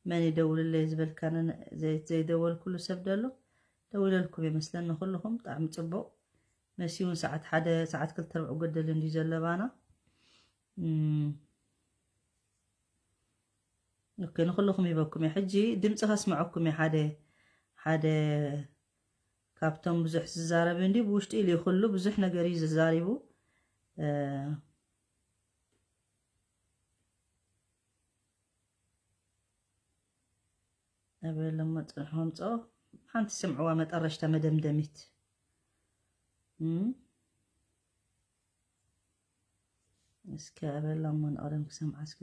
መን ይደውልለይ ዝበልካኒ ዘይደወልኩሉ ሰብ ደሎ ደውለልኩም ይመስለኒ ኩልኹም ብጣዕሚ ፅቡቅ መሲ እውን ሰዓት ሓደ ሰዓት ክልተ ርብዕ ጎደል እንድዩ ዘለባና ኦኬ ንኩልኹም ይበኩም እየ ሕጂ ድምፂ ከስምዐኩም እየ ሓደ ሓደ ካብቶም ብዙሕ ዝዛረብ እንዲ ብውሽጢ ኢሉ ኩሉ ብዙሕ ነገር እዩ ዝዛሪቡ ኣበለሞ ፅንሖ ምፅኦ ሓንቲ ስምዕዋ መጠረሽታ መደምደሚት እስኪ ኣበላሞ ንቐደም ክሰምዓ እስኪ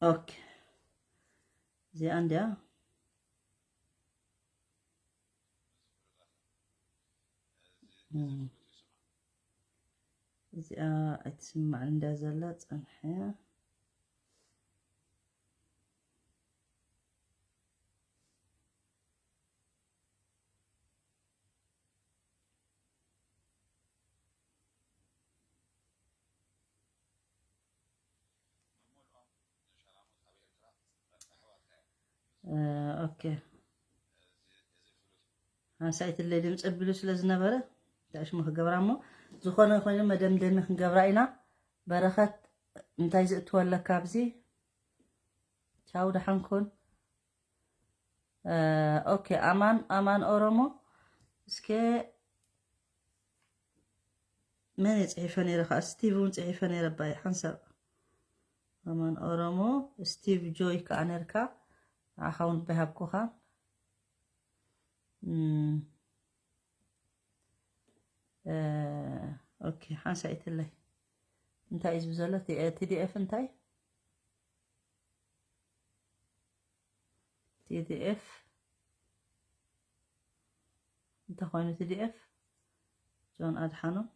ኦኬ እዚኣ እንዲያ እዚኣ ኣይትስማዕን እንዳ ዘላ ፀንሐ ኦኬ ሓንሳይትለይ ድምፂ ኣቢሉ ስለ ዝነበረ ዳእሽሙ ክገብራ እሞ ዝኾነ ኮይኑ መደምደሚ ክንገብራ ኢና በረኸት እንታይ ዝእትወለካ ኣብዚ ቻው ደሓንኩን ኦኬ ኣማን ኣማን ኦሮሞ እስከ መን እየ ፅሒፈ ነይረ ከዓ ስቲቭ እውን ፅሒፈ ነይረ ባይ ሓንሳብ ኣማን ኦሮሞ ስቲቭ ጆይ ከዓ ነርካ ንዓኻ እውን ባይ ሃብኩኻ ኦኬ ሓንሳይትለይ እንታይ እዩ ዝብዘሎ ቲዲኤፍ እንታይ ቲዲኤፍ እንተኾይኑ ቲዲኤፍ ጆን ኣድሓኖም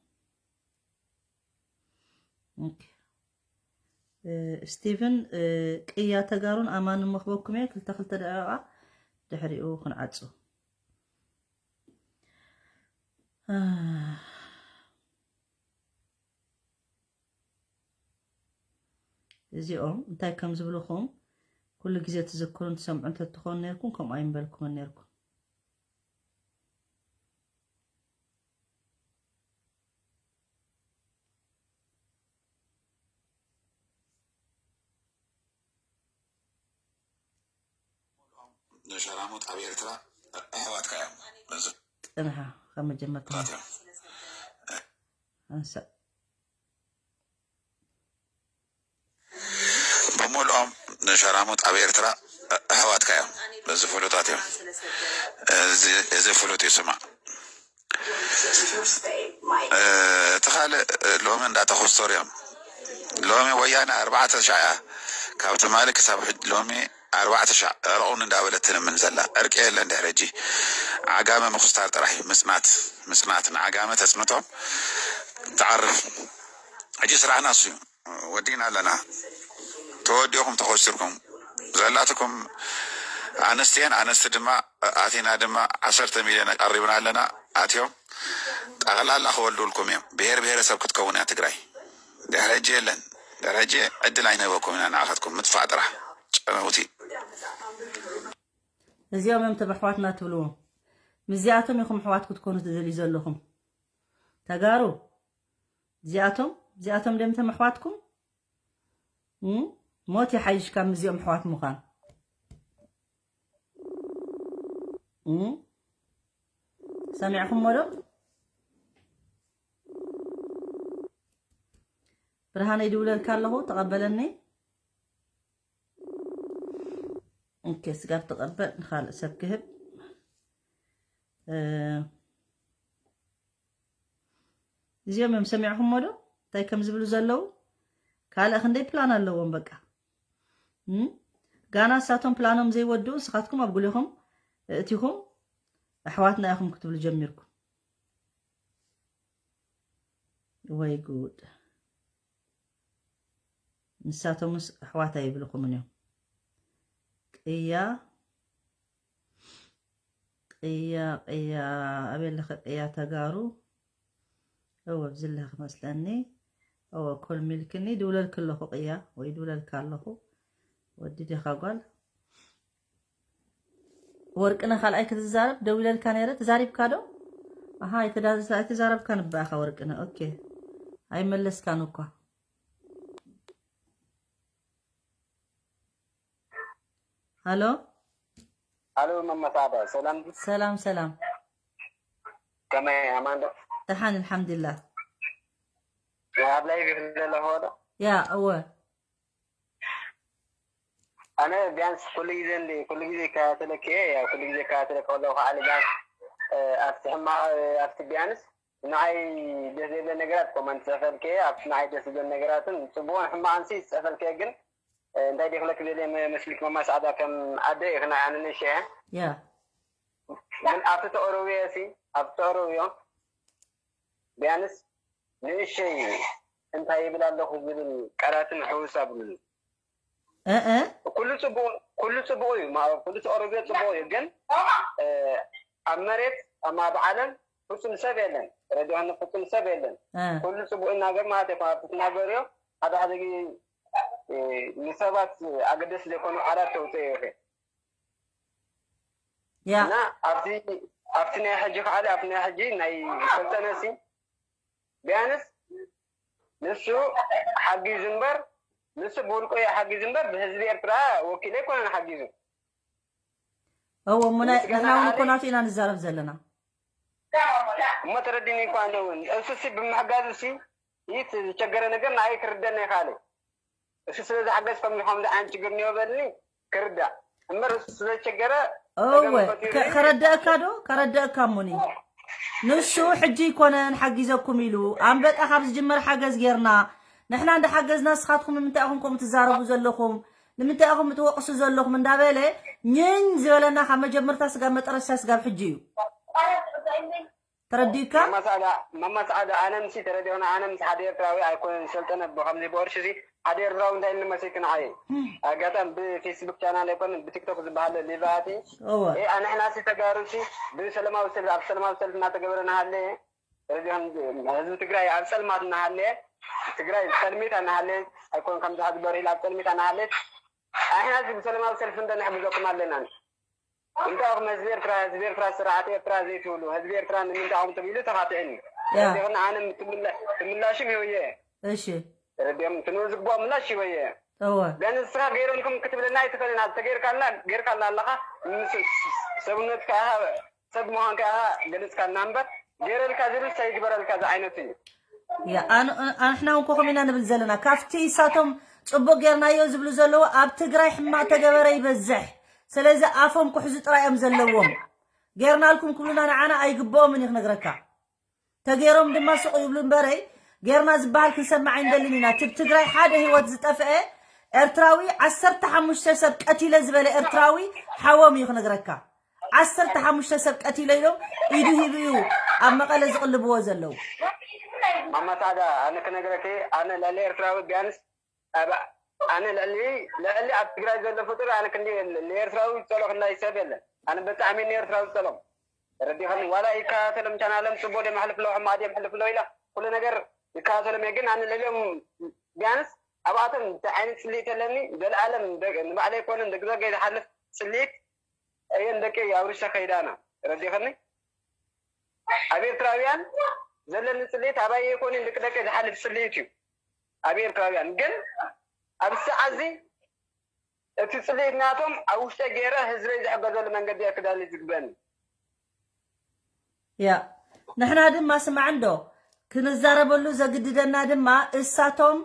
ስቲቭን ቅያ ተጋሩን ኣማን መኽበኩም እየ ክልተ ክልተ ደቂቃ ድሕሪኡ ክንዓፁ እዚኦም እንታይ ከም ዝብልኹም ኩሉ ግዜ ትዝክሩን ትሰምዑን ተትኾኑ ነርኩም ከምኡ ኣይምበልኩምን ነርኩም ነሸራሙት ኣብ ኤርትራ ኣሕዋትካ እዮም። በዚ ጽንሓ ካብ መጀመርታ ኣንሳ ሙሉኦም ንሸራሙጥ ኣብ ኤርትራ ኣሕዋትካ እዮም። እዚ ፍሉጣት እዮም። እዚ ፍሉጥ እዩ። ስማዕ፣ እቲ ካልእ ሎሚ እንዳተኸስተሩ እዮም። ሎሚ ወያነ ኣርባዕተ ሻዕ እያ፣ ካብ ትማሊ ክሳብ ሎሚ ኣርባዕተ ሻዕ ዕረቑኒ እንዳበለት ትልምን ዘላ። ዕርቂ የለን ድሕሪ ሕጂ። ዓጋመ ምኹስታር ጥራሕ እዩ። ምጽናት፣ ምጽናት ንዓጋመ ተጽንቶም ትዓርፍ። ሕጂ ስራሕና እሱ እዩ። ወዲና ኣለና። ተወዲኹም ተኾሲርኩም ዘላትኩም ኣንስትየን ኣንስቲ ድማ ኣቲና ድማ ዓሰርተ ሚልዮን ቀሪብና ኣለና። ኣትዮም ጠቕላላ ክወልዱልኩም እዮም። ብሄር ብሄረሰብ ክትከውን እያ ትግራይ። ድሕሪ ሕጂ የለን። ድሕሪ ሕጂ ዕድል ኣይንህበኩም ኢና። ንዓኻትኩም ምጥፋእ ጥራሕ ጨነውቲ። እዚኦም እዮም ተመሕዋትና ትብልዎም። ምስዚኣቶም ኢኹም ኣሕዋት ክትኮኑ ትደልዩ ዘለኹም ተጋሩ። እዚኣቶም እዚኣቶም ደም ተመሕዋትኩም ሞት ይሓይሽ ካብ ምስዚኦም ኣሕዋት ምዃን። ሰሚዕኹም ዶ? ብርሃነ ይድውለልካ ኣለኹ፣ ተቐበለኒ። ኦኬ፣ ስጋብ ተቐበል ንኻልእ ሰብ ክህብ። እዚኦም እዮም ሰሚዕኹሞ ዶ እንታይ ከም ዝብሉ ዘለዉ? ካልእ ክንደይ ፕላን ኣለዎም። በቃ ጋና እሳቶም ፕላኖም ዘይወድኡ ንስኻትኩም ኣብ ጉሊኹም እእቲኹም ኣሕዋትና ኢኹም ክትብሉ ጀሚርኩም። ወይ ጉድ! ንሳቶምስ ኣሕዋት ኣይብልኹምን እዮም። ቅያ ቅያ ቅያ ኣበይ ኣለኸ ቅያ ተጋሩ? እወ ኣብዚ ኣለኸ ክመስለኒ። እወ ኮል ሚልክኒ ድውለልክ ኣለኹ ቅያ ወይ ድውለልካ ኣለኹ። ወዲ ዲኻ ጓል? ወርቅነ ካልኣይ ክትዛረብ ደዊለልካ ነይረ ተዛሪብካ ዶ? ኣሃ ኣይተዛረብካን እባኻ ወርቅነ። ኦኬ ኣይመለስካን እኳ። ሃሎ ሃሎ መመሳዕዳ ሰላም ሰላም ሰላም ከመይ ኣማን ዶ ደሓን ኣልሓምዱሊላህ ኣብ ላይቭ ይኽእል ዘለኹ ዶ ያ እወ ኣነ ቢያንስ ኩሉ ግዜ እንዲ ኩሉ ግዜ ይከታተለክ እየ ያው ኩሉ ግዜ ይከታተለክ ከለኹ ከዓ ቢያንስ ኣብቲ ሕማቕ ኣብቲ ቢያንስ ንዓይ ደስ ዘይብለ ነገራት ኮመንት ይፅሕፈልክ እየ ኣብቲ ንዓይ ደስ ዝብለ ነገራትን ፅቡቕን ሕማቕን ሲ ይፅሕፈልክ እየ ግን እንታይ ደይ ክብለክ ደልየ መስልክ መማሳዕዳ ከም ኣደ እየ ክና ኣነ ንእሸ እየ ያ ግን ኣብቲ ተቕርብዮ ሲ ኣብቲ ተቕርብዮ ቢያንስ ንእሸይ እንታይ ይብል ኣለኹ ዝብል ቃላትን ሕውስ ኣብሉኒ እእ ኩሉ ፅቡቅ ኩሉ ፅቡቅ እዩ ማ- ኩሉ ተቅርብዮ ፅቡቅ እዩ ግን እ፣ ኣብ መሬት ኣብ ማ- ኣብ ዓለም ፍፁም ሰብ የለን ረዲዮኒ ፍፁም ሰብ የለን እ ኩሉ ፅቡቅ ይናገር ማለት እዩ ካብቲ ትናገርዮ ሓደ ሓደ ግዜ እ፣ ንሰባት ኣገደስቲ ዘይኮኑ ቃላት ተውፅኦ ይኽእል ያ እና ኣብቲ ኣብቲ ናይ ሕጂ ከዓለ ኣብቲ ናይ ሕጂ ናይ ሰልጠነሲ ቢያንስ ንሱ ሓጊዙ እምበር ንሱ ብውልቁ እዩ ሓጊዙ እምበር ብህዝቢ ኤርትራ ወኪሉ ኣይኮነን ሓጊዙ እዎ እሞ ናይ ንሕና እውን እኮ ናቱ ኢና ንዛረብ ዘለና እሞ ተረዲኒ እኳ ኣነ እውን እሱሲ ብምሕጋዙ ሲ ይት ዝቸገረ ነገር ንኣይ ክርደና ይኻለ እሱ ስለ ዝሓገዝ ከም ከምዚ ዓይነት ችግር እኒኦ በልኒ ክርዳእ እምበር እሱ ስለ ዝቸገረ እወ ከረደአካ ዶ ከረደአካ እሞኒ ንሱ ሕጂ ይኮነን ሓጊዘኩም ኢሉ ኣንበጣ ካብ ዝጅመር ሓገዝ ጌርና ንሕና እንዳሓገዝና ንስኻትኩም ንምንታይ ኢኹም ከምኡ ትዛረቡ ዘለኹም ንምንታይ ኢኹም ትወቕሱ ዘለኹም እንዳበለ ኝኝ ዝበለና ካብ መጀመርታ ስጋብ መጠረሻ ስጋብ ሕጂ እዩ ተረዲእካ መማሳዕዳ መማሳዕዳ ኣነ ምሲ ተረዲኦና ኣነ ምስ ሓደ ኤርትራዊ ኣይኮነን ሰልጠነ ብከምዚ ብቅርሺ ሲ ሓደ ኤርትራዊ እንታይ ኢሉ መሲልክ ንዓይ ኣጋጣሚ ብፌስቡክ ቻናል ኣይኮነን ብቲክቶክ ዝበሃል ሊቫ ኣቲ እወ ኣንሕና ሲ ተጋሩ ሲ ብሰለማዊ ሰልፊ ኣብ ሰለማዊ ሰልፊ እናተገበረ እናሃለ ተረዲኦን ህዝቢ ትግራይ ኣብ ፀልማት እናሃለ ትግራይ ፀልሚታ እናሃለ ኣይኮን ከምዚ ሕዚ በሪል ኣብ ፀልሚታ እናሃለ ኣንሕና ሲ ብሰለማዊ ሰልፊ እንደ ነሕግዘኩም ኣለና እንታይ ኢኹም ህዝቢ ኤርትራ ህዝቢ ኤርትራ ስርዓት ኤርትራ ዘይትብሉ ህዝቢ ኤርትራ ንምንታይ ኢኹም ትብሉ ተኻትዕኒ ረዲኹና ኣነ ትምላሽም ይውየ እሺ ረዲኦም ትንኡ ዝግባኦ ምላሽ ይወየ እወ ግን ንስኻ ገይረልኩም ክትብለና ኣይትኽእልን ተገይርካልና ገይርካልና ኣለኻ ሰብነትካ ኢኻ ሰብ ምዃንካ ኢኻ ገሊፅካልና እምበር ገይረልካ ዝብል ሰይግበረልካ ዝዓይነቱ እዩ ንሕና እውን ኮኸም ኢና ንብል ዘለና ካብቲ እሳቶም ጽቡቕ ጌርናዮ ዝብሉ ዘለዉ ኣብ ትግራይ ሕማቕ ተገበረ ይበዝሕ። ስለዚ ኣፎም ክሕዙ ጥራይ እዮም ዘለዎም። ጌርናልኩም ክብሉና ንዓና ኣይግብኦምን እዩ ክነግረካ። ተገይሮም ድማ ስቕ ይብሉ እምበረይ ጌርና ዝበሃል ክንሰምዕ ኣይንደልን ኢና። ትብ ትግራይ ሓደ ህይወት ዝጠፍአ ኤርትራዊ ዓሰርተ ሓሙሽተ ሰብ ቀቲለ ዝበለ ኤርትራዊ ሓዎም እዩ ክነግረካ። ዓሰርተ ሓሙሽተ ሰብ ቀቲለ ኢሎም ኢዱ ሂቡ እዩ ኣብ መቐለ ዝቕልብዎ ዘለዉ። ማማ ሳዕዳ ኣነ ክነግረኪ ኣነ ልዕሊ ኤርትራዊ ቢያንስ ኣብ ኣነ ልዕሊ ልዕሊ ኣብ ትግራይ ዘሎ ፍጡር ኣነ ክንዲ ንኤርትራዊ ዝጸሎ ክንዳይ ሰብ የለን። ኣነ ብጣዕሚ ንኤርትራዊ ዝጸሎም ረዲኸኒ ዋላ ይከታተሎም ቻናሎም ጽቡቅ ደም ኣሕልፍሎ ሕማቅ ደም ኣሕልፍሎ ኢላ ኩሉ ነገር ይከታተሎም እየ። ግን ኣነ ልዕሊኦም ቢያንስ ኣብኣቶም እንታይ ዓይነት ጽልኢት ኣለኒ ዘልኣለም ንባዕለይ ኮነ ንደቂ ዘገይ ዝሓልፍ ጽልኢት እየን ደቂ ኣብ ሩሻ ከይዳና ረዲኸኒ ኣብ ኤርትራውያን ዘለኒ ጽልኢት ኣባይ ኣይኮንን ደቂ ደቂ ዝሓልፍ ጽልኢት እዩ። ኣብ ኤርትራውያን ግን ኣብ ሰዓዚ እቲ ጽልኢት ናቶም ኣብ ውሽጠ ገይረ ህዝበይ ዝሕገዘሉ መንገዲ እየ ክዳሊ ዝግበኒ። ያ ንሕና ድማ ስማዕ እንዶ ክንዛረበሉ ዘግድደና ድማ እሳቶም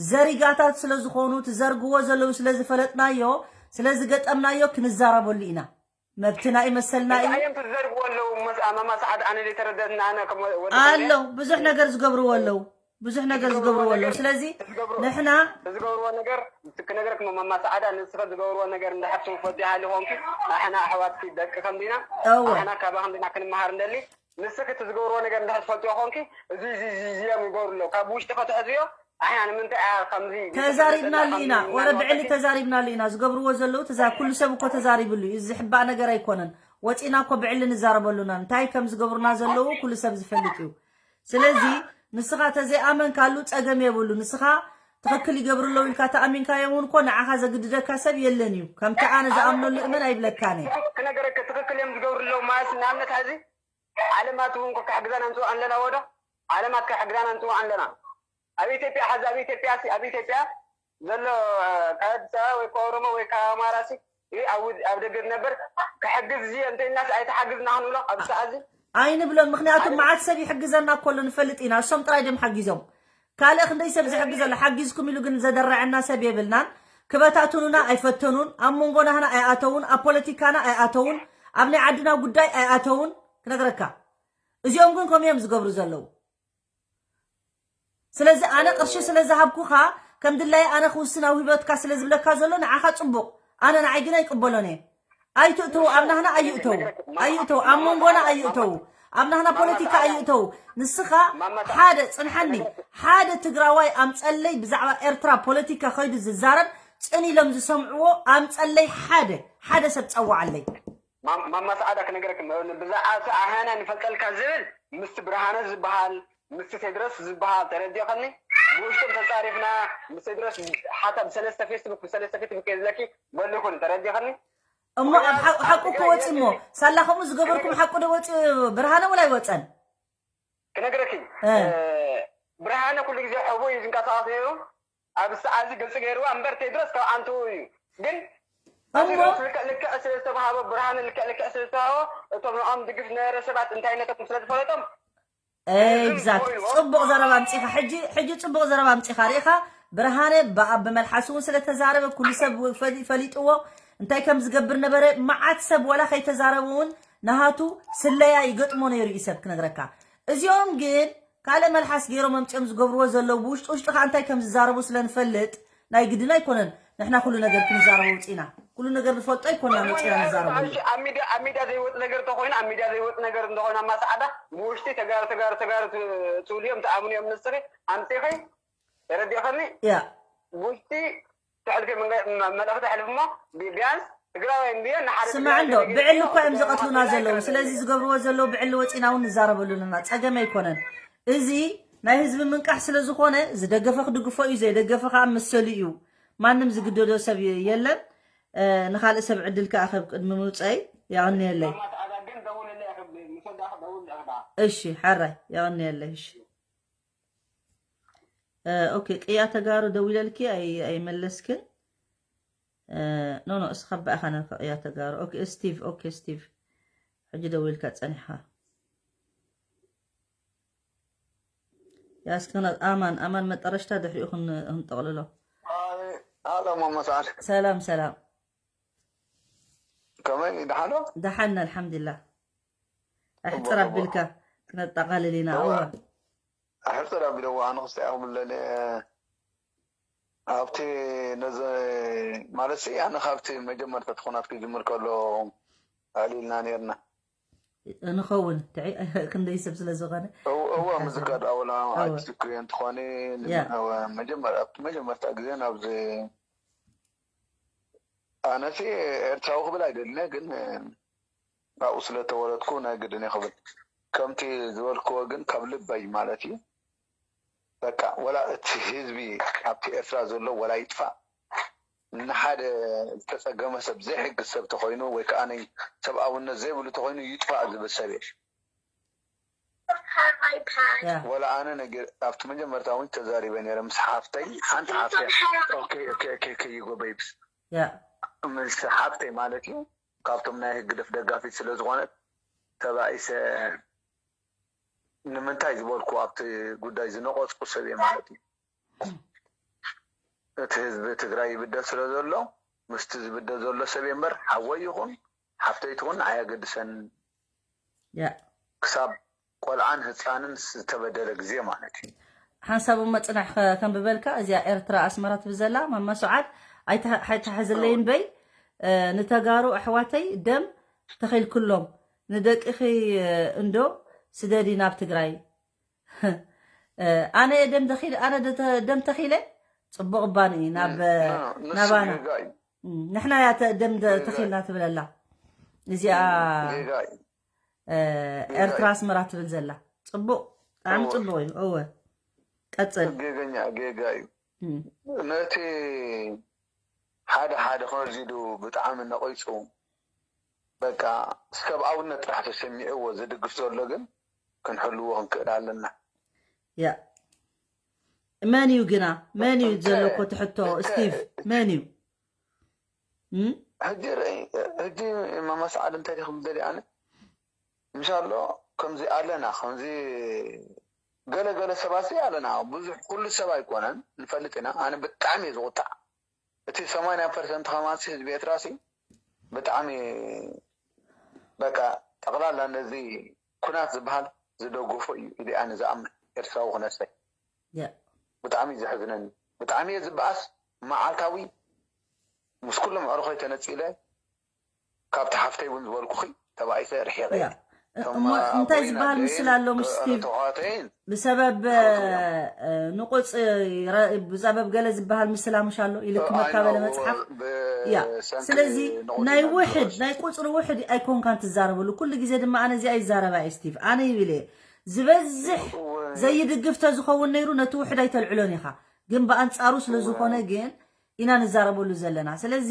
ዘሪጋታት ስለ ዝኾኑ ትዘርግዎ ዘለዉ ስለ ዝፈለጥናዮ ስለ ዝገጠምናዮ ክንዛረበሉ ኢና። መብትና እዩ መሰልና እዩ። እዮም ትዘርግዎ ኣለዉ መስ ኣማማ ሰዓት ኣነ ዘይተረደትና ኣነ ከም ወዲ ኣሎ ብዙሕ ነገር ዝገብርዎ ኣለዉ ብዙሕ ነገር ዝገብርዎ ኣለዉ። ስለዚ ንሕና ዝገብርዎ ነገር ክነግረክ መማማ ሰዓዳ ንስኸ ዝገብርዎ ነገር እንዳሕር ትፈትዮ ሃሊ ኾንኪ ኣሕና ኣሕዋትኪ ደቂ ከምዲና ኣሕና ካባ ከምዲና ክንመሃር እንደሊ ንስኺ እቲ ዝገብርዎ ነገር እንድሕር ትፈልጥዮ ኮንኪ፣ እዚ እዚ እዚ እዮም ይገብሩ ኣለዉ። ካብ ውሽጢ ከተሕዝዮ፣ ኣሕና ንምንታይ እያ ከምዚ ተዛሪብናሉ ኢና፣ ወረ ብዕሊ ተዛሪብናሉ ኢና። ዝገብርዎ ዘለዉ ተዛ ኩሉ ሰብ እኮ ተዛሪብሉ እዩ። እዚ ዝሕባእ ነገር ኣይኮነን። ወፂና እኮ ብዕሊ ንዛረበሉና እንታይ ከም ዝገብሩና ዘለዉ ኩሉ ሰብ ዝፈልጥ እዩ። ስለዚ ንስኻ ተዘይኣመንካሉ ፀገም የብሉ። ንስኻ ትኽክል ይገብሩ ኣለዉ ኢልካ ተኣሚንካዮም እውን እኮ ንዓኻ ዘግድደካ ሰብ የለን እዩ። ከምቲ ኣነ ዝኣምነሉ እመን ኣይብለካን እየ። ክነገረካ ትኽክል እዮም ዝገብሩ ኣለዉ ማለት ንኣብነት ሕዚ ዓለማት እውን እኮ ክሕግዘና ንፅውዖ ኣለና ወዶ ዓለማት ክሕግዘና ንፅውዖ ኣለና ኣብ ኢትዮጵያ ሕዚ ኣብ ኢትዮጵያ ሲ ኣብ ኢትዮጵያ ዘሎ ካብ ኣዲስ ኣበባ ወይ ካብ ኦሮሞ ወይ ካብ ኣማራ ሲ ይህ ኣብ ውድ- ኣብ ደገ ዝነበር ክሕግዝ እዚ እንተ ኢልናስ ኣይተሓግዝና ክንብሎ ኣብ ሰዓት እዚ ኣይንብሎም ምክንያቱ መዓት ሰብ ይሕግዘና እኮ ኣሎ ንፈልጥ ኢና እሶም ጥራይ ድም ሓጊዞም ካልእ ክንደይ ሰብ ዝሕግዘ ኣሎ ሓጊዝኩም ኢሉ ግን ዘደረዐና ሰብ የብልናን ክበታትኑና ኣይፈተኑን ኣብ መንጎ ናህና ኣይኣተውን ኣብ ፖለቲካና ኣይኣተውን ኣብ ናይ ዓድና ጉዳይ ኣይኣተውን ክነግረካ እዚኦም ግን ከምኡ እዮም ዝገብሩ ዘለዉ ስለዚ ኣነ ቅርሺ ስለ ዝሃብኩኻ ከም ድላየ ኣነ ክውስን ኣብ ሂወትካ ስለ ዝብለካ ዘሎ ንዓኻ ጽቡቕ ኣነ ንዓይ ግን ኣይቅበሎን እየ ኣይትእተው ኣብ ናህና ኣይእተው ኣይእተው ኣብ መንጎና ኣይእተው ኣብ ናህና ፖለቲካ ኣይእተው ንስኻ ሓደ ጽንሓኒ ሓደ ትግራዋይ ኣምጸለይ ብዛዕባ ኤርትራ ፖለቲካ ከይዱ ዝዛረብ ጽን ኢሎም ዝሰምዕዎ ኣምጸለይ ሓደ ሓደ ሰብ ጸዋዓለይ ማማ ሰዓዳ ክነግረክ ብዛዕባ ኣህና ንፈልጠልካ ዝብል ምስቲ ብርሃነ ዝበሃል ምስቲ ቴድሮስ ዝበሃል ተረዲእኸኒ ብውሽጦም ተፃሪፍና ምስ ቴድሮስ ሓታ ብሰለስተ ፌስቡክ ብሰለስተ ፌስቡክ የዝለኪ በልኹን ተረዲእኸኒ እሞ ኣብ ሓቁ እኮ ወፂ እሞ ሳላ ከምኡ ዝገበርኩም ሓቁ ዶ ወፂ ብርሃነ ወላ ኣይወፀን ክነግረኪ ብርሃነ ኩሉ ግዜ ሕቡ እዩ ዝንቀሳቀስ ነይሩ ኣብ ሰዓት እዚ ግልፂ ገይርዋ እምበር ቴድሮስ ካብ ኣንትኡ እዩ ግን እሞ ልክዕ ልክዕ ስለ ዝተባሃቦ ብርሃነ ልክዕ ልክዕ ስለ ዝተባሃቦ እቶም ንኦም ድግፍ ዝነበረ ሰባት እንታይነቶም ስለ ዝፈለጦም ኤግዛክት ፅቡቅ ዘረባ ኣምፂኻ ሕጂ ሕጂ ፅቡቅ ዘረባ ኣምፂኻ ርኢኻ ብርሃነ ብኣብ ብመልሓስ እውን ስለተዛረበ ኩሉ ሰብ ፈሊጥዎ እንታይ ከም ዝገብር ነበረ መዓት ሰብ ወላ ከይተዛረቡ እውን ንሃቱ ስለያ ይገጥሞ ነይሩ እዩ ሰብ ክነግረካ እዚኦም ግን ካልእ መልሓስ ገይሮም ኣምጺኦም ዝገብርዎ ዘለዉ ብውሽጢ ውሽጢ ከኣ እንታይ ከም ዝዛረቡ ስለ ንፈልጥ ናይ ግድን ኣይኮነን ንሕና ኩሉ ነገር ክንዛረቦ ውጺና ኩሉ ነገር ንፈልጦ ኣይኮንና መጺና ንዛረበሉ ኣብ ሚድያ ኣብ ሚድያ ዘይወጥ ነገር እንተኾይኑ ኣብ ሚድያ ዘይወጥ ነገር እንተኾይኑ ኣማሳዕዳ ብውሽጢ ተጋሩ ተጋሩ ተጋሩ ትብሉ እዮም ትኣምኑ እዮም ንስኺ ኣምጺኺ ተረዲእኸኒ ያ ብውሽጢ ትሕልፊ መልእኽቲ ኣሕልፍ እሞ ቢያንስ ትግራዋይ እንድዮ ንሓደ ስማዕ እንዶ ብዕሊ እኳ እዮም ዝቐትሉና ዘለዉ ስለዚ ዝገብርዎ ዘለዉ ብዕሊ ወፂና እውን ንዛረበሉ ኣለና ፀገም ኣይኮነን እዚ ናይ ህዝቢ ምንቃሕ ስለ ዝኾነ ዝደገፈ ክድግፎ እዩ ዘይደገፈ ከዓ መሰሉ እዩ ማንም ዝግደዶ ሰብ የለን ንካልእ ሰብ ዕድል ከዓ ከብ ቅድሚ ምውፀይ የቐንየለይ እሺ ሓራይ የቐንየለይ እሺ ኦኬ ቅያ ተጋሩ ደዊለልኪ ኣይመለስክን ኖ ኖ እስኻ በኣኻ ነርካ ቅያ ተጋሩ ኦኬ ስቲቭ ኦኬ ስቲቭ ሕጂ ደዊልካ ጸኒሕኻ ያስክና ኣማን ኣማን መጠረሽታ ድሕሪኡ ክንጠቕልሎ ኣሎ ማማ ሰዓድ። ሰላም ሰላም። ከመይ ደሓን ዶ? ደሓን ኣልሓምዱሊላህ። ኣሕፅር እወ፣ እወ። ኣቢልካ ክነጠቓልል ኢና። እወ። እወ ኣሕፅር ኣቢለዎ ኣነ ክስታይ ክብለኒ ኣብቲ ነዚ ማለት ሲ ኣነ ካብቲ መጀመርታ እቲ ኩናት ክጅምር ከሎ ኣዕሊልና ነርና። ንኸውን ትዒ ክንደይ ሰብ ስለ ዝኾነ እወ እወ ይሓዝን። ምዝካር ኣወላ እወ። ኣይትዝክርዮ እንትኾኒ ያ። እወ፣ መጀመር ኣብቲ መጀመርታ ግዜ ናብዚ ኣነሲ ኤርትራዊ ክብል ኣይደልነ ግን ኣብኡ ስለ ተወለድኩ ናይ ግድን እየ ክብል ከምቲ ዝበልክዎ ግን ካብ ልበይ ማለት እዩ። በቃ ወላ እቲ ህዝቢ ኣብቲ ኤርትራ ዘሎ ወላ ይጥፋእ ንሓደ ዝተፀገመ ሰብ ዘይሕግዝ ሰብ ተኮይኑ ወይ ከዓ ናይ ሰብኣውነት ዘይብሉ ተኮይኑ ይጥፋእ ዝብል ሰብ እየ። ያ። ወላ ኣነ ነገር ኣብቲ መጀመርታ እውን ተዛሪበ ነረ ምስ ሓፍተይ ሓንቲ ሓፍተይ ኦኬ ኦኬ ኦኬ ኦኬ you go babes ያ። ምስ ሓፍተይ ማለት እዩ ካብቶም ናይ ህግደፍ ደጋፊት ስለ ዝኾነት ተባኢሰ ንምንታይ ዝበልኩ ኣብቲ ጉዳይ ዝነቆፅኩ ሰብ እየ ማለት እዩ። እቲ ህዝቢ ትግራይ ይብደል ስለ ዘሎ ምስቲ ዝብደል ዘሎ ሰብ እየ እምበር ሓወይ ይኹን ሓፍተይ ትኹን ንዓይ ኣገድሰን ያ። ክሳብ ቆልዓን ህፃንን ዝተበደለ ግዜ ማለት እዩ። ሓንሳብ እሞ ፅናሕ ከ- ከንብበልካ እዚኣ ኤርትራ ኣስመራ ትብል ዘላ ማማ ሱዓድ ኣይተ- ኣይተሓዝለይን በይ እ፣ ንተጋሩ ኣሕዋተይ ደም ተኺልክሎም ንደቅኺ እ፣ እንዶ ስደዲ ናብ ትግራይ እ፣ ኣነ እየ ደም ተኺል ኣነ ደ- ደም ተኺለ ፅቡቅ እባኒ እዩ ናብ እ፣ ንሱ ናባና ጌጋ እዩ። እም፣ ንሕና እያ ተ- ደም ተ- ተኺልና ትብለላ እዚኣ ጌጋ እዩ። እ፣ ኤርትራ ኣስመራ ትብል ዘላ ፅቡቅ ብጣዕሚ ፅቡቅ እዩ። እወ ቀፅል። ጌገኛ ጌጋ እዩ። እም፣ ነቲ ሓደ ሓደ ከዚዱ ብጣዕሚ ነቂፁ በቃ ሰብኣውነት ጥራሕ ተሰሚዕዎ ዝድግፍ ዘሎ ግን ክንሕልዎ ክንክእል ኣለና። ያ መን እዩ ግና መን እዩ ዘሎ እኮ ትሕቶ እከ- ስቲቭ መን እዩ? እም? ሕጂ ርአይ ሕጂ ማማ ሰዓድ እንታይ ዲኹም ደሊ ኣነ ምሻሎ ከምዚ ኣለና ከምዚ ገለ ገለ ሰባት ኣለና ብዙሕ ኩሉ ሰብ ኣይኮነን ንፈልጥ ኢና። ኣነ ብጣዕሚ እየ ዝቁጣዕ እቲ ሰማንያ ፐርሰንት ከማንሲ ህዝቢ ኤርትራ ሲ ብጣዕሚ በቃ ጠቕላላ ነዚ ኩናት ዝበሃል ዝደግፎ እዩ ኢለ ኣነ ዝኣምን ኤርትራዊ ክነሰይ ያ ብጣዕሚ እዩ ዘሕዝነኒ። ብጣዕሚ እየ ዝበኣስ መዓልታዊ ምስ ኩሎም ኣዕሩኸይ ተነፂለ ካብቲ ሓፍተይ እውን ዝበልኩኺ ተባኢሰ ርሒቐ ያ እየ። እሞ እንታይ ዝበሃል ምስል ኣሎ ምስ ስቲቭ ተዋተይን ብሰበብ ንቁፅ ብሰበብ ገለ ዝበሃል ምስላ ምሽ ኣሎ ኢልክመካ በለ መፅሓፍ ያ ስለዚ ናይ ውሕድ ናይ ቁፅሪ ውሕድ ኣይኮንካን ትዛረበሉ ኩሉ ግዜ ድማ ኣነ እዚኣ ይዛረባ እየ ስቲቭ ኣነ ይብል እየ ዝበዝሕ ዘይድግፍ ተዝኸውን ነይሩ ነቲ ውሕድ ኣይተልዕሎን ኢኻ ግን ብኣንፃሩ ስለዝኾነ ግን ኢና ንዛረበሉ ዘለና ስለዚ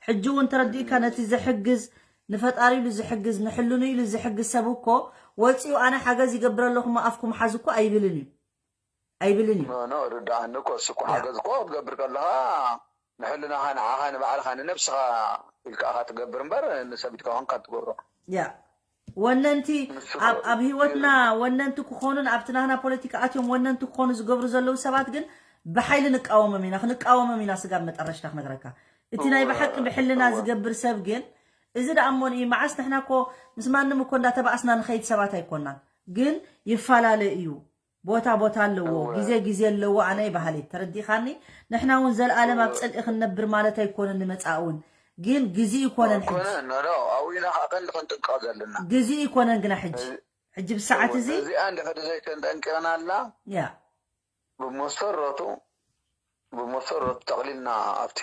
ሕጂ እውን ተረዲእካ ነቲ ዘሕግዝ ንፈጣሪ ኢሉ ዝሕግዝ ንሕልኑ ኢሉ ዝሕግዝ ሰብ እኮ ወፂኡ ኣነ ሓገዝ ይገብር ኣለኹ እሞ ኣፍኩም ሓዝ እኮ ኣይብልን እዩ ኣይብልን እዩ ኖ ኖ ርዳኣኒ እኮ እሱ እኮ ሓገዝ እኮ ክትገብር ከለካ ንሕልናኻ ንዓኻ ንባዕልኻ ንነብስኻ ኢልካ ኢኻ ትገብር እምበር ንሰብ ኢልካ ኮንካ ትገብሮ ያ ወነንቲ ንሱ ኣብ ኣብ ህይወትና ወነንቲ ክኾኑን ኣብቲ ናህና ፖለቲካ ኣትዮም ወነንቲ ክኾኑ ዝገብሩ ዘለዉ ሰባት ግን ብሓይሊ ንቃወሞም ኢና ክንቃወሞም ኢና ስጋብ መጠረሽታ ክነግረካ እቲ ናይ ብሓቂ ብሕልና ዝገብር ሰብ ግን እዚ ደኣ እሞ ንኢ መዓስ ንሕና እኮ ምስ ማንም እኮ እንዳተባኣስና ንኸይድ ሰባት ኣይኮናን ግን ይፈላለ እዩ ቦታ ቦታ ኣለዎ ግዜ ግዜ ኣለዎ ኣነ ይበሃል እዩ ተረዲኻኒ ንሕና እውን ዘለኣለም ኣብ ፅልኢ ክንነብር ማለት ኣይኮነን ንመፃእ እውን ግን ግዜ ይኮነን ሕጂ ኮነ ኖ ኣብኡ ኢና ከዓ ቀንዲ ክንጥንቀቕ ዘለና ግዜ ይኮነን ግና ሕጂ ሕጂ ብሰዓት እዚ እዚኣ እንድሕር ዘይተንጠንቂቕናላ ያ ብመሰረቱ ብመሰረቱ ጠቕሊልና ኣብቲ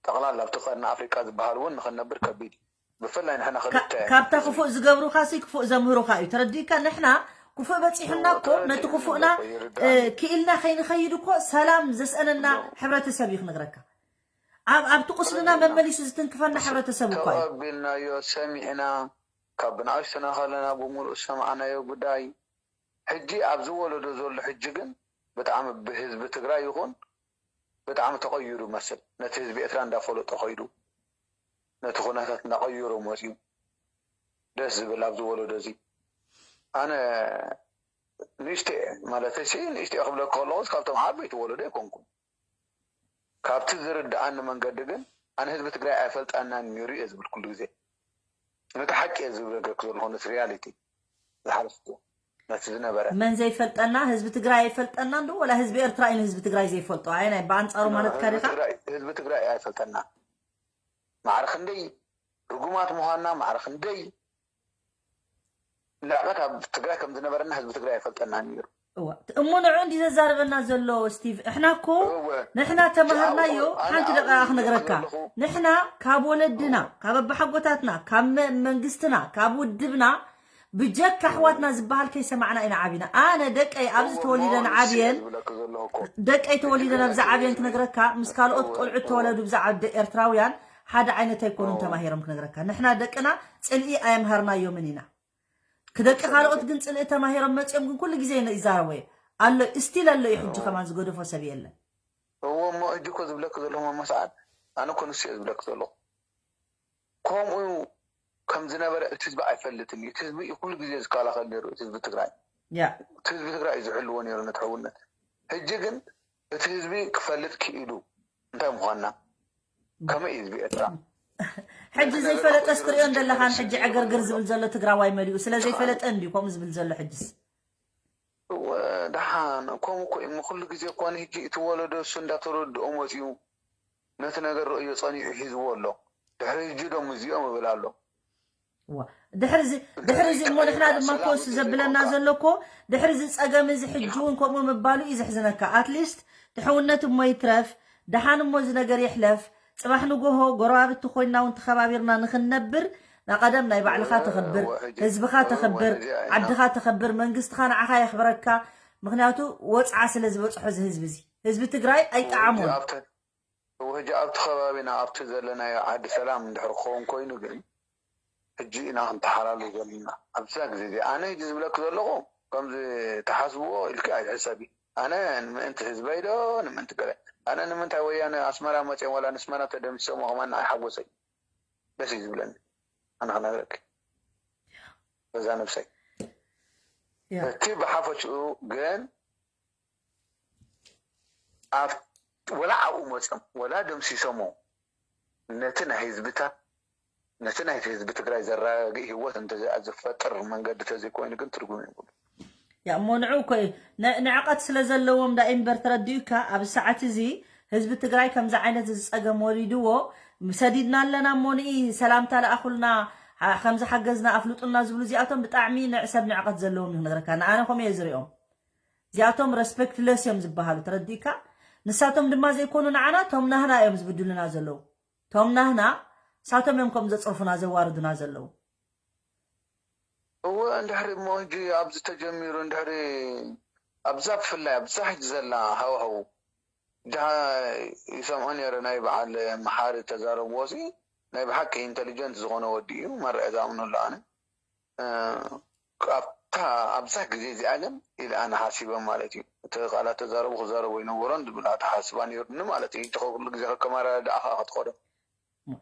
ጠቕላላ ኣብቲ ቀርኒ ኣፍሪቃ ዝበሃል እውን ንኽንነብር ከቢድ እዩ ብፍላይ ንሕና ክልተ ካብታ ክፉእ ዝገብሩካ ሲ ክፉእ ዘምህሩካ እዩ ተረዲእካ ንሕና ክፉእ በፂሑና እኮ ነቲ ክፉእና ክኢልና ከይንኸይድ እኮ ሰላም ዘስአነና ሕብረተሰብ እዩ ክነግረካ ኣብ ኣብቲ ቁስልና መመሊሱ ዝትንክፈና ሕብረተሰብ እኮ እዩ ተቐቢልናዮ ሰሚዕና ካብ ብንኣሽቱና ከለና ብምሉእ ዝሰማዕናዮ ጉዳይ ሕጂ ኣብዚ ወለዶ ዘሎ ሕጂ ግን ብጣዕሚ ብህዝቢ ትግራይ ይኹን ብጣዕሚ ተቐይሩ መስል ነቲ ህዝቢ ኤርትራ እንዳፈለጦ ከይዱ ነቲ ኩነታት እንዳቐየሮ መፅዩ ደስ ዝብል ኣብዚ ወለዶ እዚ ኣነ ንእሽተ ማለት ሲ ንእሽተ ክብለካ ከለኹስ ካብቶም ዓበይቲ ወለዶ ኣይኮንኩን ካብቲ ዝርድኣኒ መንገዲ ግን ኣነ ህዝቢ ትግራይ ኣይፈልጠናን ነይሩ እየ ዝብል ኩሉ ግዜ። ነቲ ሓቂ እየ ዝነግረኪ ዘለኹ፣ ነቲ ሪያሊቲ ዝሓለፍኩ፣ ነቲ ዝነበረ። መን ዘይፈልጠና? ህዝቢ ትግራይ ኣይፈልጠና እንዶ ወላ ህዝቢ ኤርትራ እዩ ንህዝቢ ትግራይ ዘይፈልጦ? ኣየናይ ብኣንጻሩ ማለትካ ዲኻ? ህዝቢ ትግራይ ኣይፈልጠና። ማዕረ ክንደይ ርጉማት ምዃንና፣ ማዕረ ክንደይ ንዕቀት ኣብ ትግራይ ከም ዝነበረና ህዝቢ ትግራይ ኣይፈልጠና ነይሩ። እሞ ንዑ እንዲ ዘዛርበና ዘሎ ስቲቭ፣ እሕና እኮ ንሕና ተማሃርናዮ። ሓንቲ ደቂቃ ክነግረካ፣ ንሕና ካብ ወለድና፣ ካብ ኣባሓጎታትና፣ ካብ መንግስትና፣ ካብ ውድብና ብጀካ ኣሕዋትና ዝበሃል ከይሰማዕና ኢና ዓቢና። ኣነ ደቀይ ኣብዚ ተወሊደን ዓብየን፣ ደቀይ ተወሊደን ኣብዚ ዓብየን ክነግረካ፣ ምስ ካልኦት ቆልዑት ተወለዱ ብዛ ዓዲ ኤርትራውያን ሓደ ዓይነት ኣይኮኑን ተማሂሮም ክነግረካ። ንሕና ደቅና ጽልኢ ኣየምሃርናዮምን ኢና። ክደቂ ካልኦት ግን ጽልኢ ተማሂሮም መጺኦም ግን ኩሉ ግዜ ይዛረቦ እየ ኣሎ፣ ስቲል ኣሎ እዩ። ሕጂ ከማን ዝገደፎ ሰብ የለን። እዎ እሞ ሕጂ እኮ ዝብለክ ዘለኹ መመሰዓል ኣነ እኮ ንሱ እየ ዝብለክ ዘለኹ። ከምኡ ከም ዝነበረ እቲ ህዝቢ ኣይፈልጥን እዩ። እቲ ህዝቢ እዩ ኩሉ ግዜ ዝከላኸል ነይሩ፣ እቲ ህዝቢ ትግራይ። እቲ ህዝቢ ትግራይ እዩ ዝሕልዎ ነይሩ ነቲ ሕውነት። ሕጂ ግን እቲ ህዝቢ ክፈልጥ ክኢሉ እንታይ ምዃንና፣ ከመይ እዩ ህዝቢ ኤርትራ ሕጂ ዘይፈለጠስ ትሪኦ እንደለኻን ሕጂ ዕግርግር ዝብል ዘሎ ትግራዋይ መሊኡ ስለ ዘይፈለጠ እንድዩ ከምኡ ዝብል ዘሎ። ሕጅስ ደሓን ከምኡ እኮ እዩ። ኩሉ ግዜ እኮ ንሕጂ እቲ ወለዶ እሱ እንዳተረድኦ መፂኡ ነቲ ነገር ርእዮ ጸኒዑ ሒዝዎ ኣሎ። ድሕሪ ሕጂ ዶ ምዚኦም እብል ኣሎ። ድሕሪ እዚ እሞ ንሕና ድማ ኮስ ዘብለና ዘሎ እኮ ድሕሪ እዚ ጸገም እዚ ሕጂ እውን ከምኡ ምባሉ እዩ ዘሕዝነካ። ኣትሊስት ድሕውነት እሞ ይትረፍ፣ ደሓን እሞ እዚ ነገር ይሕለፍ። ጽባሕ ንጎሆ ጎረባብቲ ኮይና እውን ተኸባቢርና ንኽንነብር ናቀደም ናይ ባዕልኻ ተኸብር፣ ህዝብኻ ተኸብር፣ ዓድኻ ተኸብር፣ መንግስትኻ ንዓኻ የኽብረካ። ምክንያቱ ወፅዓ ስለ ዝበፅሖ እዚ ህዝቢ እዚ ህዝቢ ትግራይ ኣይጠዓሞን። ሕጂ ኣብቲ ከባቢና ኣብቲ ዘለናዮ ዓዲ ሰላም እንድሕር ክኸውን ኮይኑ ግን ሕጂ ኢና ክንተሓላሉ ዘለና ኣብዛ ግዜ እዚ። ኣነ ሕጂ ዝብለክ ዘለኹ ከምዚ ተሓስብዎ ኢልኪ ኣይትሕሰቢ። ኣነ ንምእንቲ ህዝበይ ዶ ንምእንቲ ገለ ኣነ ንምንታይ ወያነ ኣስመራ መፅኦም ዋላ ንስመራ ተደምሲሶሞ ከማን ንዓይ ሓጎሰይ ደስ እዩ ዝብለኒ። ኣነ ክነግረኪ በዛ ነብሰይ እቲ ብሓፈሽኡ ግን ወላ ኣብኡ መፅኦም ወላ ደምሲሶሞ ነቲ ናይ ህዝብታት ነቲ ናይቲ ህዝቢ ትግራይ ዘረጋግእ ህይወት እንተ ዝፈጥር መንገዲ ተዘይኮይኑ ግን ትርጉም የብሉ። ያ እሞ ንዑ እኮ እዩ ንዕቀት ስለ ዘለዎም ዳ ኢምበር ተረዲኡካ ኣብዚ ሰዓት እዚ ህዝቢ ትግራይ ከምዚ ዓይነት እዚ ፀገም ወሪድዎ ሰዲድና ኣለና እሞ ንኢ ሰላምታ ለኣኹልና ከምዚ ሓገዝና ኣፍልጡና ዝብሉ እዚኣቶም ብጣዕሚ ንዕሰብ ንዕቀት ዘለዎም እዩ ክነግረካ ንኣነ ከምኡ እየ ዝሪኦም። እዚኣቶም ረስፔክትለስ እዮም ዝበሃሉ ተረዲእካ። ንሳቶም ድማ ዘይኮኑ ንዓና ቶም ናህና እዮም ዝብድሉና ዘለዉ። ቶም ናህና ሳቶም እዮም ከም ዘፅርፉና ዘዋርዱና ዘለዉ። እወ እንድሕሪ እሞ ሕጂ ኣብዚ ተጀሚሩ እንድሕሪ ኣብዛ ብፍላይ ኣብዛ ሕጂ ዘላ ሃውሃው ድሃ ይሰምዖ ነይረ ናይ በዓል መሓሪ ተዛረብዎ ሲ ናይ ብሓቂ ኢንተሊጀንት ዝኾነ ወዲ እዩ መርዐ ዝኣምነሉ ኣነ ኣብታ ኣብዛ ግዜ እዚኣ ግን ኢለ ኣነ ሓሲበ ማለት እዩ። እቲ ቃላት ተዛረቡ ክዛረቡ ኣይነበሮን ዝብል ኣተሓስባ ነይሩኒ ማለት እዩ። እቲ ኩሉ ግዜ ከከም ኣረዳድኣኻ ክትኸዶ።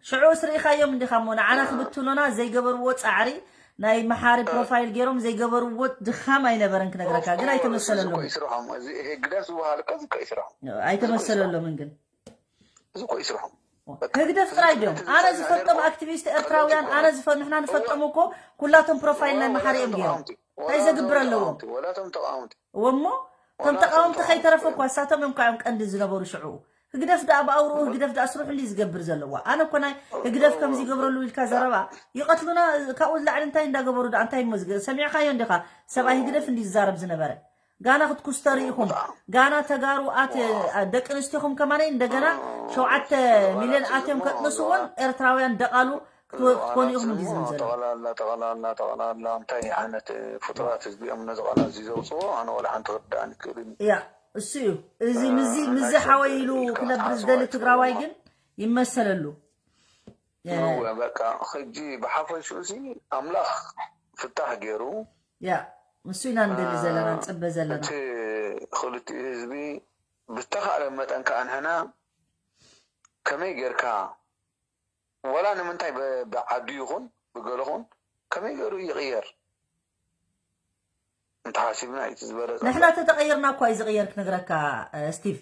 ሽዑ ስርኢኻዮም እንዲኻ እሞ ንዓና ክብትኑና ዘይገበርዎ ፃዕሪ ናይ መሓሪ ፕሮፋይል ገይሮም ዘይገበርዎ ድኻም ኣይነበረን ክነግረካ ግን ኣይተመሰለሎም። ስርሖም እዚ ህግደፍ ዝበሃል እኮ እዚ እኮ እዩ ስርሖም። ኣይተመሰለሎምን ግን እዚ እኮ እዩ ስርሖም። ህግደፍ ጥራይ ድዮም ኣነ ዝፈልጦም ኣክቲቪስት ኤርትራውያን ኣነ ዝፈ ንሕና ንፈልጦም እኮ ኩላቶም ፕሮፋይል ናይ መሓሪ እዮም ገይሮም እንታይ ዘግብር ኣለዎም ወላቶም ተቃወምቲ እወሞ እቶም ተቃወምቲ ከይተረፈ እኳ እሳቶም እዮም ከዓ እዮም ቀንዲ ዝነበሩ ሽዑ ህግደፍ ደኣ ብኣውርኡ ህግደፍ ደኣ ስርሑ እንዲ ዝገብር ዘለዋ ኣነ እኮ ናይ ህግደፍ ከምዚ ይገብረሉ ኢልካ ዘረባ ይቐትሉና ካብኡ ዝላዕሊ እንታይ እንዳገበሩ ደኣ እንታይ እሞ ዝገ- ሰሚዕካዮ እንዲኻ ሰብኣይ ህግደፍ እንዲ ዝዛረብ ዝነበረ ጋና ክትኩስተሩ ኢኹም ጋና ተጋሩ ኣት ደቂ ኣንስትዮኹም ከማነይ እንደገና ሸውዓተ ሚልዮን ኣትዮም ከጥንስዎን ኤርትራውያን ደቓሉ ክትኮኑ ኢኹም እንዲ ዝብል ዘሎ ጠቕላላ ጠቕላላ ጠቕላላ እንታይ ዓይነት ፍጡራት ህዝቢ እዮም ነዚ ቃላት እዚ ዘውፅዎ ኣነ ወላ ሓንቲ ክርዳእን ይክእልን ያ እሱ እዩ እዚ ምዚ ምዚ ሓወይ ኢሉ ክነብር ዝደሊ ትግራዋይ ግን ይመሰለሉ በቃ ሕጂ ብሓፈሽኡ እዚ ኣምላኽ ፍታሕ ገይሩ ያ እሱ ኢና ንደሊ ዘለና ንፅበ ዘለና እቲ ክልቲኡ ህዝቢ ብተኻእለ መጠን ከዓ ንሕና ከመይ ጌርካ ወላ ንምንታይ ብዓዱ ይኹን ብገለኹን ከመይ ገይሩ ይቕየር እንተሓሲብና እዩ ዝበለፀ ንሕና ተተቐይርና እኳ እዩ ዝቕየር ክነግረካ ስቲቭ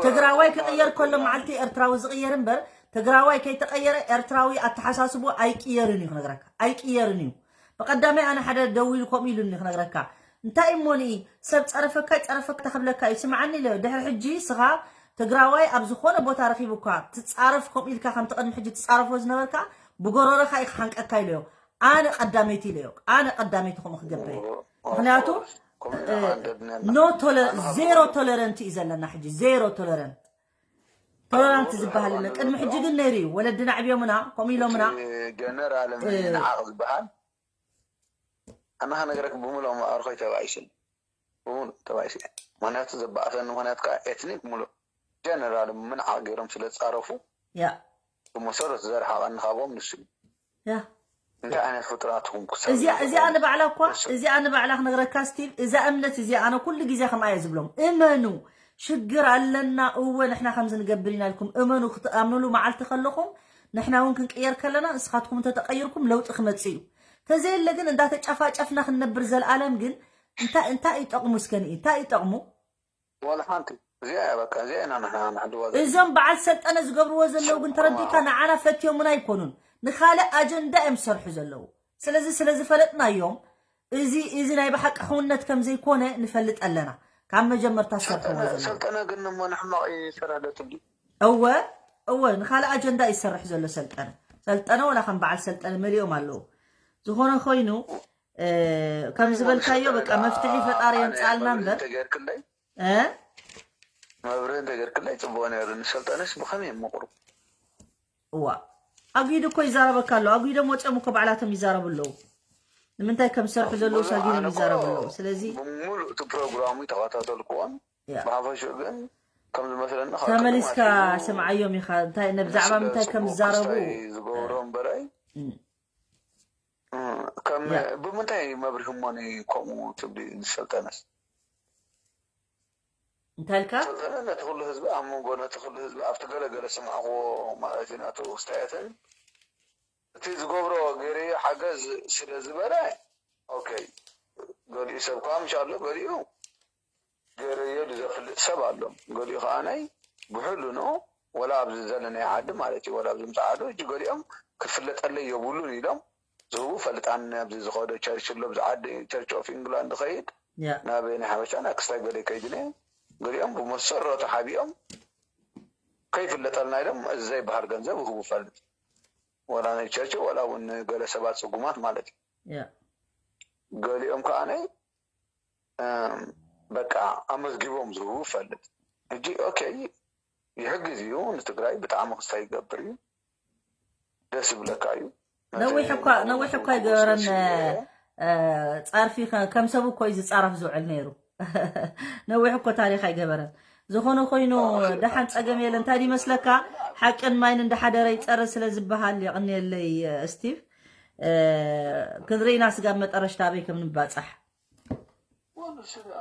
ትግራዋይ ክቕየር ከሎ መዓልቲ ኤርትራዊ ዝቕየር እምበር፣ ትግራዋይ ከይተቐየረ ኤርትራዊ ኣተሓሳስቡ ኣይቅየርን እዩ ክነግረካ። ኣይቅየርን እዩ። ብቐዳማይ ኣነ ሓደ ደዊሉ ከምኡ ኢሉኒ ክነግረካ። እንታይ እሞኒ ሰብ ጸረፈካ ይጸረፈካ ክብለካ እዩ። ስምዓኒ ኢለ ድሕሪ ሕጂ ስኻ ትግራዋይ ኣብ ዝኾነ ቦታ ረኺቡካ ትጻረፍ ከምኡ ኢልካ ከምቲ ቅድሚ ሕጂ ትጻረፎ ዝነበርካ ብጎረረኻ እዩ ክሓንቀካ ኢለዮ። ኣነ ቀዳመይቲ ኢለዮ። ኣነ ቀዳመይቲ ከምኡ ክገብር እየ። ምኽንያቱ no toler zero tolerant እዩ ዘለና ሕጂ። Zero tolerant ቶለራንት ዝበሃል የለን። ቅድሚ ሕጂ ግን ነይሩ እዩ። ወለድና ዕብዮምና ከምኡ ኢሎምና። ጀነራል ምንዓቕ ዝበሃል ኣነ ከነግረክ ብምሉእ መኣርኾይ ተባኢሱ። ብምሉእ ተባኢሱ። ምክንያቱ ዘባእሰኒ ምክንያት ከዓ ኤትኒክ ምሉእ ጀነራል ምንዓቕ ገይሮም ስለ ዝፃረፉ ያ ብመሰረቱ ዘርሓቐኒ ካብኦም ንሱ እዩ። ያ እንታይ ዓይነት ፍጡራት ኢኹም ክሳብ እዚኣ እዚኣ ንባዕላ እኳ እዚኣ ንባዕላ ክነግረካ ስቲቭ፣ እዛ እምነት እዚኣ ኣነ ኩሉ ግዜ ከምኣ እየ ዝብሎም። እመኑ፣ ሽግር ኣለና እወ፣ ንሕና ከምዚ ንገብር ኢና ኢልኩም እመኑ። ክትኣምኑሉ መዓልቲ ከለኹም ንሕና እውን ክንቅየር ከለና ንስኻትኩም እንተተቐይርኩም ለውጢ ክመጽእ እዩ። ተዘየለ ግን እንዳተጫፋጨፍና ክንነብር ዘልኣለም ግን እንታይ እንታይ ይጠቕሙ? እስከ ንኢ እንታይ ይጠቕሙ? ዋላ ሓንቲ እዚኣ እያ በቃ እዚኣ ኢና ንሕና ንሕልዋ ዘለና። እዞም በዓል ሰልጠነ ዝገብርዎ ዘለዉ ግን ተረዲካ ንዓና ፈትዮምና ኣይኮኑን፣ ንኻልእ ኣጀንዳ እዮም ዝሰርሑ ዘለዉ። ስለዚ ስለ ዝፈለጥናዮም እዚ እዚ ናይ ብሓቂ ሕውነት ከም ዘይኮነ ንፈልጥ ኣለና። ካብ መጀመርታ ዝሰርሕዎ ዘለዉ ሰልጠነ ግን እሞ ንሕማቕ ይሰርሕ ዶ ትብሊ? እወ እወ ንኻልእ ኣጀንዳ እዩ ዝሰርሕ ዘሎ ሰልጠነ። ሰልጠነ ወላ ከም በዓል ሰልጠነ መሊኦም ኣለዉ። ዝኾነ ኮይኑ እ፣ ከም ዝበልካዮ በቃ መፍትሒ ፈጣሪ የምፅኣልና እምበር ተገርክለይ እ መብርህ እንተገርክለይ ፅቡቅ ነይሩ። ንሰልጠነስ ብከመይ የመቁሩ? እዋ ኣጉሂዱ እኮ ይዛረበካ ኣሎ። ኣጉሂዶም ወፂኦም እኮ ባዕላቶም ይዛረቡ ኣለዉ። ንምንታይ ከም ዝሰርሑ ዘለዉ ሳጊኖም ይዛረቡ ኣለዉ። ስለዚ ብምሉእ እቲ ፕሮግራሙ ተኸታተልኩዎን ያ። ብሓፈሽኡ ግን ከም ዝመስለኒ ካብ ቅድም ተመሊስካ ኣትሒዙ ስምዓዮም ኢኻ። እንታይ ነብዛዕባ ምንታይ ከም ዝዛረቡ ክስታይ ዝገብሮ እምበራይ እም። እም፣ ከም ያ። ብምንታይ መብርሂ እሞ ከምኡ ትብሊ ዝሰልጠነስ እንታይ ኢልካ? ሰልጠነ ነቲ ኩሉ ህዝቢ ኣብ መንጎ ነቲ ኩሉ ህዝቢ ኣብቲ ገለገለ ስምዕክዎ ማለት እዩ ናቱ ክስታያትን እቲ ዝገብሮ ገይረዮ ሓገዝ ስለ ዝበለ ኦኬ ገሊኡ ሰብ ከዓ ምሽ ኣሎ ገሊኡ ገይረዮ ዝዘፍልጥ ሰብ ኣሎ ገሊኡ ከዓ ናይ ብሕሉ ኖ ወላ ኣብዚ ዘለናይ ዓዲ ማለት እዩ ወላ ኣብዚ ምስ ዓዱ እጅ ገሊኦም ክፍለጠለይ የብሉን ኢሎም ዝህቡ ፈልጣን ኣብዚ ዝኸዶ ቸርች ኣሎ ኣብዚ ዓዲ ቸርች ኦፍ ኢንግላንድ ኸይድ ያ ናበይ ናይ ሓበሻ ናይ ክስታይ ገለ ከይድነ ገሊኦም ብመሰረቱ ሓቢኦም ከይፍለጠልና ኢሎም እዚ ዘይበሃል ገንዘብ ይህቡ ፈልጥ ወላ ናይ ቸርች ወላ እውን ገለ ሰባት ፅጉማት ማለት እዩ ያ ገሊኦም ከዓ ናይ በቃ ኣመዝጊቦም ዝህቡ ፈልጥ እጂ ኦኬ ይሕግዝ እዩ ንትግራይ ብጣዕሚ ክስታይ ይገብር እዩ ደስ ይብለካ እዩ ነዊሕ እኳ ነዊሕ እኳ ይገበረን እ፣ ፃርፊ ከ- ከም ሰብ እኮ እዩ ዝፃረፍ ዝውዕል ነይሩ ነዊሕ እኮ ታሪክ ኣይገበረን ዝኾነ ኮይኑ ደሓን ፀገም የለ እንታይ ይመስለካ ሓቅን ማይን እንዳሓደረ ይፀረ ስለ ዝበሃል የቕንየለይ እ፣ ስቲቭ እ፣ ክንርኢና ስጋብ መጠረሽታ ኣበይ ከም ንባፃሕ ወንስዳ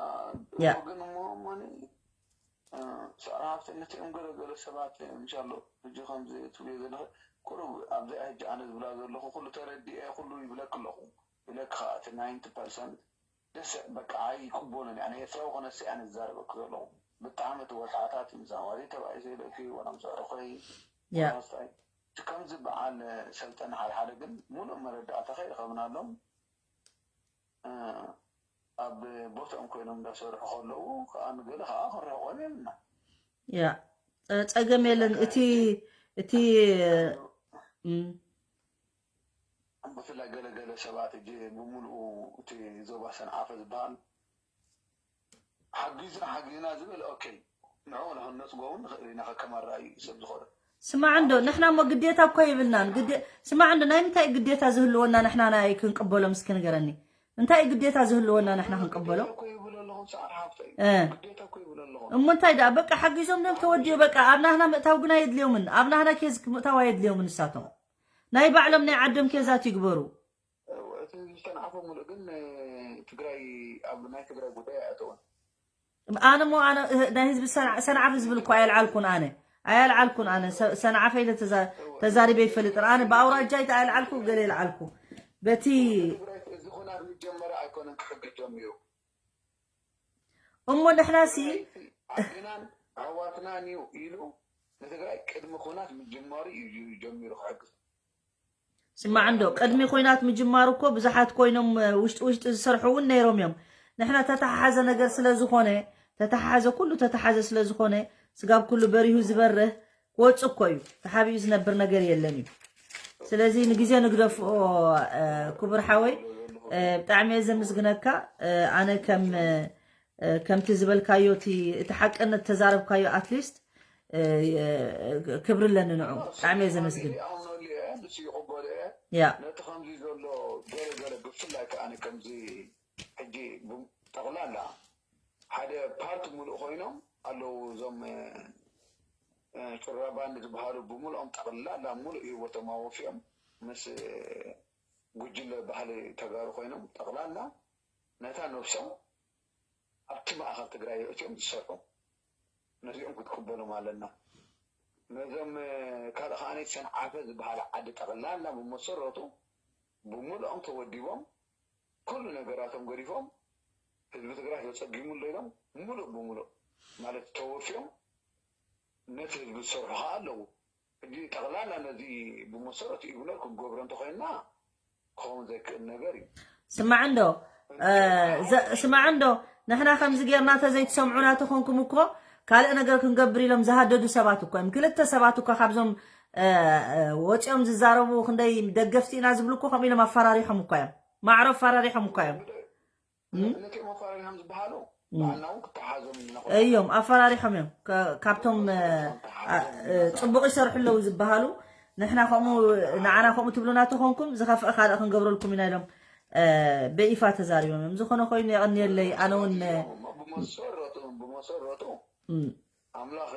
ያ። ግን እሞ እሞኒ ሰራሕቲ ነቲኦም ገለገለ ሰባት ምሻሎ ሕጂ ከምዚ ትብልዮ ዘለኸ ቁሩብ ኣብዚኣ ሕጂ ኣነ ዝብላ ዘለኹ ኩሉ ተረዲኤ ኩሉ ይብለክ ኣለኹ ኢለክ ከዓ እቲ ናይንቲ ፐርሰንት ደስ በቃ ኣይቅበሎን እያ ናይ ኤርትራዊ ኮነስ እያ ንዛረበክ ዘለኹ ብጣዕሚ እቲ ወልሓታት ምዛማዚ ተባኢሰ ኢለኪ ወላ ምስ ኣዕርኾይ ያ ወላ ምስታይ እቲ ከምዚ በዓል ሰልጠን ሓደ ሓደ ግን ሙሉእ መረዳእታ ከይረኸብናሎም ኣብ ቦትኦም ኮይኖም እንዳሰርሑ ከለዉ ከዓ ንገለ ከዓ ክንርሕቆም የብልና ያ ጸ- ጸገም የለን እቲ እቲ እም፣ ብፍላይ ገለገለ ሰባት እጂ ብምሉኡ እቲ ዞባ ሰንዓፈ ዝበሃል ሓጊዝና ሓጊዝና ዝብል ኦኬ ንዕኡ ንክነፅጎ እውን ንኽእል ኢና ከከም ኣረኣዩ እዩ ሰብ ዝኾነ ስማዕ እንዶ ንሕና እሞ ግዴታ እኮ የብልናን ግዴ- ስማዕ እንዶ ናይ ምንታይ ግዴታ ዝህልወና ንሕና ናይ ክንቅበሎም እስኪ ንገረኒ እንታይ ግዴታ ዝህልወና ንሕና ክንቅበሎም እኮ ይብሉ ኣለኹ ሰዓር ሓፍተይ እ ግዴታ እኮ ይብሉ ኣለኹ እሞ እንታይ ደኣ በቃ ሓጊዞም ደም ተወዲኡ በቃ ኣብ ናህና ምእታው ግን ኣየድልዮምን ኣብ ናህና ኬዝ ምእታው ኣየድልዮምን ንሳቶም ናይ ባዕሎም ናይ ዓዶም ኬዛት ይግበሩ እቲ ዝተንዓፈ ሙሉእ ግን ትግራይ ኣብ ናይ ትግራይ ጉዳይ ኣእተወን ኣነ ሞ ኣነ ናይ ህዝቢ ሰንዓፈ ዝብል እኮ ኣየልዓልኩን ኣነ ኣየልዓልኩን ኣነ ሰንዓፈ ኢለ ተዛሪበ ይፈልጥን ኣነ ብኣውራጃይ ኣየልዓልኩ ገለ የልዓልኩ በቲ እዚ ኩናት ዝጀመረ ኣይኮነን ክሕግዝ ጀሚሩ እሞ ንሕና ሲ ዓድናን ኣሕዋትና ኒው ኢሉ ንትግራይ ቅድሚ ኩናት ምጅማሩ እዩ ጀሚሩ ክሕግዝ። ስማዕ እንዶ ቅድሚ ኩናት ምጅማሩ እኮ ብዙሓት ኮይኖም ውሽጢ ውሽጢ ዝሰርሑ እውን ነይሮም እዮም። ንሕና ተተሓሓዘ ነገር ስለ ዝኾነ ተተሓሓዘ ኩሉ ተተሓዘ ስለ ዝኾነ ስጋብ ኩሉ በሪሁ ዝበርህ ክወፅእ እኮ እዩ። ተሓቢኡ ዝነብር ነገር የለን እዩ። ስለዚ ንግዜ ንግደፍኦ። ክቡር ሓወይ ብጣዕሚ እየ ዘምስግነካ። ኣነ ከም ከምቲ ዝበልካዮ እቲ ሓቅነት ተዛረብካዮ ኣትሊስት ክብሪ ኣለኒ ንዑ። ብጣዕሚ እየ ዘመስግን። ኣምነሉ እየ ንሱ ይቕበሉ እየ ያ ነቲ ከምዚ ዘሎ ገለ ገለ ብፍላይ ከኣ ከምዚ ሕጂ ጠቕላላ ሓደ ፓርቲ ሙሉእ ኮይኖም ኣለዉ እዞም ጭራባን ዝበሃሉ ብምልኦም ጠቕላላ ሙሉእ ህይወቶም ኣወፊኦም ምስ ጉጅለ ባህሊ ተጋሩ ኮይኖም ጠቕላላ ነታ ነብሶም ኣብቲ ማእኸል ትግራይ እዮም ዝሰርሑ። ነዚኦም ክትቅበሎም ኣለና። ነዞም ካልእ ከዓኒ ሰንዓፈ ዝበሃላ ዓዲ ጠቕላላ ብመሰረቱ ብምልኦም ተወዲቦም ኩሉ ነገራቶም ገዲፎም ህዝቢ ትግራይ ተፀጊሙ ኣሎ ኢሎም ሙሉእ ብሙሉእ ማለት ተወፊዮም ነቲ ህዝቢ ዝሰርሑ ከዓ ኣለዉ። ሕጂ ጠቕላላ ነዚ ብመሰረቱ ኢግኖር ክንገብሮ እንተኮይንና ክኸውን ዘይክእል ነገር እዩ። ስማዕ እንዶ ስማዕ እንዶ ንሕና ከምዚ ጌርና ተዘይትሰምዑና ተኾንኩም እኮ ካልእ ነገር ክንገብር ኢሎም ዝሃደዱ ሰባት እኮ እዮም። ክልተ ሰባት እኮ ካብዞም ወፂኦም ዝዛረቡ ክንደይ ደገፍቲ ኢና ዝብሉ እኮ ከምኡ ኢሎም ኣፈራሪሖም እኮ እዮም። ማዕሮ ኣፈራሪሖም እኮ እዮም። ነቲኦም ኣፈራሪሖም ዝበሃሉ ባዕልና እውን ክተሓዞም ኢና። እዮም ኣፈራሪሖም እዮም። ከ- ካብቶም እ፣ እ፣ ፅቡቅ ይሰርሑ ኣለዉ ዝበሃሉ ንሕና ከምኡ ንዓና ከምኡ ትብሉና ተኾንኩም ዝኸፍአ ካልእ ክንገብረልኩም ኢና ኢሎም እ፣ ብይፋ ተዛሪቦም እዮም። ዝኾነ ኮይኑ የቐንየለይ ኣነ እውን እ፣ ብመሰረቱ ብመሰረቱ እም፣ ኣምላኽ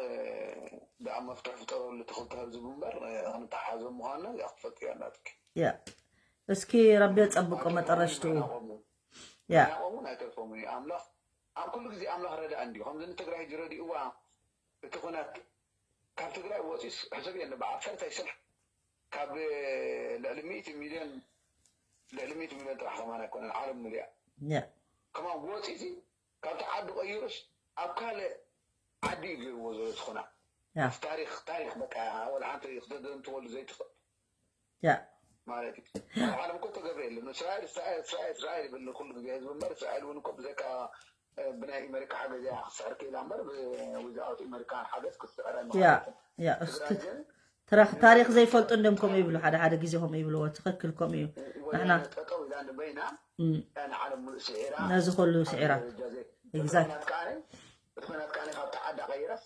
ደኣ መፍትሒ ፍጠረሉ ተኽልተ ህዝቢ እምበር ክንተሓዞም ምዃንና እዚኣ ክትፈልጥ እያ ናትኪ። ያ እስኪ ረቢ የፀብቆ መጠረሽትኡ ያ ናቆምን ኣይተርፎምን እዩ ኣምላኽ ኣብ ኩሉ ግዜ ኣምላኽ ረዳእ እንዲ ከምዚ ንትግራይ ሕጂ ረዲእዋ እቲ ኩናት ካብ ትግራይ ወፂስ ሕሰብ የለ ብዓሰርተ ሽሕ ካብ ልዕሊ ሚእቲ ሚልዮን ልዕሊ ሚእቲ ሚልዮን ጥራሕ ከማን ኣይኮነን ዓለም ሙሉያ ያ ከማን ወፂሲ ካብቲ ዓዲ ቀይሩስ ኣብ ካልእ ዓዲ እዩ ገይርዎ ዘሎ ዝኾና ያ ታሪክ ታሪክ በቃ ወላ ሓንቲ ክተዘንትወሉ ዘይትኽእል ያ ማለት እዩ ኣብ ዓለም እኮ ተገብረ የለን እስራኤል እስራኤል እስራኤል እስራኤል ይብል ኩሉ ግዜ ህዝቢ እምበር እስራኤል እውን እኮ ብዘካ ብናይ ኣሜሪካ ሓገዝ እያ ክትስዕር ክኢላ እምበር ብዊዛኣውት ኣሜሪካን ሓገዝ ክትስዕር ያ ያ እስቲ ትረኽ ታሪክ ዘይፈልጡ እንዲም ከምኡ ይብሉ ሓደ ሓደ ግዜ ከምኡ ይብልዎ ትኽክል ከምኡ እዩ ንሕና ጠጠው ኢላ ንበይና እም፣ ንዓለም ሙሉእ ስዒራ ነዚ ኩሉ ስዒራ ደረጃ ዘይ Exact. ናት ከዓነ እቲ ኩናት ከዓነ ካብቲ ዓዳ ቀይራስ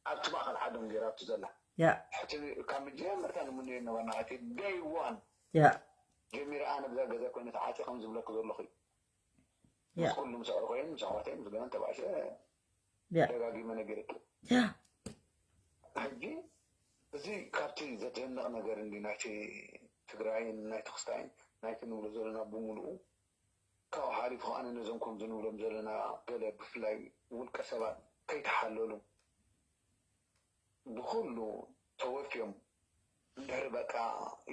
ኣብቲ ማእኸል ዓዶም ገይራቱ ዘላ ያ ሕቲ ካብ መጀመርታ ንምንዮ ነበርና እቲ ደይ ዋን ያ ጀሚረ ኣነ ብዛ ገዛ ኮይነ ተዓፂ ከም ዝብለኩ ዘለኹ እዩ ያ ምስ ኩሉ ምስ ኣዕሩኸይን ምስ ኣሕዋተይን ምስ ገለን ተባእሰ ያ ደጋጊመ ነጊረኪ ያ ሕጂ እዚ ካብቲ ዘደንቕ ነገር እንዲ ናይቲ ትግራይን ናይቲ ክስታይን ናይቲ ንብሎ ዘለና ብምሉኡ ካብኡ ሓሊፉ ከኣ ነዞም ከምዚ ንብሎም ዘለና ገለ ብፍላይ ውልቀ ሰባት ከይተሓለሉ ብኩሉ ተወፍዮም እንድሕሪ በቃ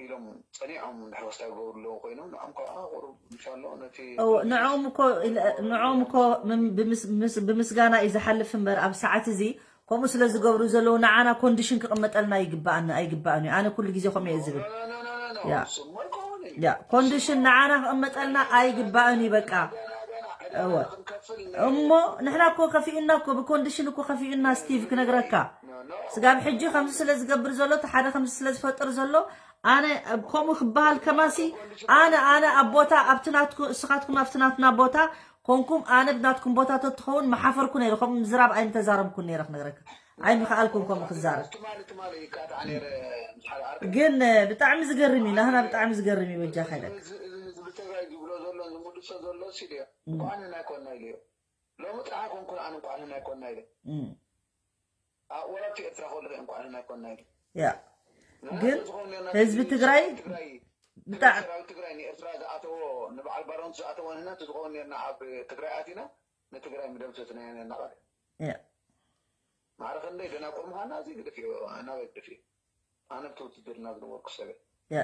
ኢሎም ፀኒዖም እንድሕሪ ክስታይ ገብሩ ኣለዉ ኮይኖም ንዖም ከዓ ቁሩብ እንሻሎ ነቲ እዎ፣ ንዕኦም እኮ ኢለ- ንዕኦም እኮ ምን- ብምስ- ምስ- ብምስጋና እዩ ዝሓልፍ እምበር ኣብ ሰዓት እዚ ከምኡ ስለ ዝገብሩ ዘለዉ ንዓና ኮንዲሽን ክቕመጠልና ይግባኣኒ ኣይግባእን እዩ ኣነ ኩሉ ግዜ ከምኡ እየ ዝብል ያ። ያ ኮንዲሽን ንዓና ክቕመጠልና ኣይግባእን እዩ በቃ እወ እሞ ንሕና እኮ ከፊኡና እኮ ብኮንዲሽን እኮ ከፊኡና ስቲቭ ክነግረካ ስጋብ ሕጂ ከምዚ ስለ ዝገብር ዘሎ እቲ ሓደ ከምዚ ስለ ዝፈጥር ዘሎ ኣነ ከምኡ ክበሃል ከማሲ ኣነ ኣነ ኣብ ቦታ ኣብቲ ናትኩ እስኻትኩም ኣብቲ ናትና ቦታ ኮንኩም ኣነ ብናትኩም ቦታ ተትኸውን መሓፈርኩ ነይረ ከምኡ ምዝራብ ኣይምተዛረብኩን ነይረ ክነግረካ ኣይምኸኣልኩን ከምኡ ክዛረብ ትማሊ ትማሊ ይቃጣዕ ነይረ ምስ ሓደ ዓርኪ ግን ብጣዕሚ ዝገርም እዩ ናህና ብጣዕሚ ዝገርም እዩ በጃ ካይለካ እዚ ህዝቢ ትግራይ ዝብሎ ዘሎ ዝምልሶ ዘሎ ሲል እዮ እንኳዕ ንህና ኣይኮንና ኢሉ እዮ ሎሚ ጥራሕ ኣይኮንኩን ኣነ እንኳዕ ንህና ኣይኮንና ኢለ እም፣ ወላ ኣብቲ ኤርትራ ከለኹ እንኳዕ ንህና ኣይኮንና ኢለ ያ ግን ህዝቢ ትግራይ ብጣዕ- ሰራዊት ትግራይ ንኤርትራ ዝኣተዎ ንበዓል ባሮንት ዝኣተዎ ንህና እንተዝኸውን ነርና ኣብ ትግራይ ኣቲና ንትግራይ ምደምሰስና ኢና ነርና ቃል ያ ማዕረ ክንደይ ደናቁር ምዃንና እዚ ግደፍዮ ናበይ ግደፍዮ ኣነ ብቲ ውትድርና ዝነበርኩ ሰበ ያ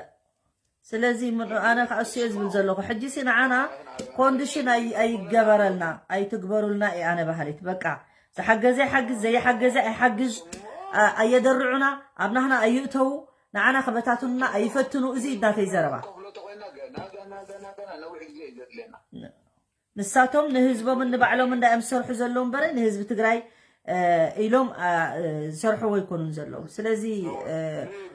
ስለዚ ምኑ ኣነ ከዓ እሱ እየ ዝብል ዘለኹ ሕጂ ሲ ንዓና ኮንዲሽን ኣይ- ኣይገበረልና ኣይትግበሩልና እየ ኣነ ባህሊት በቃ ዝሓገዘ ይሓግዝ፣ ዘይሓገዘ ኣይሓግዝ። ኣየደርዑና፣ ኣብ ናህና ኣይእተዉ፣ ንዓና ክበታትኑና ኣይፈትኑ። እዚ እዩ ናተይ ዘረባ። ንሳቶም ንህዝቦምን ንባዕሎምን እንዳዮም ዝሰርሑ ዘለዉ እምበረ ንህዝቢ ትግራይ ኢሎም ዝሰርሕዎ ኣይኮኑን ዘለዉ። ስለዚ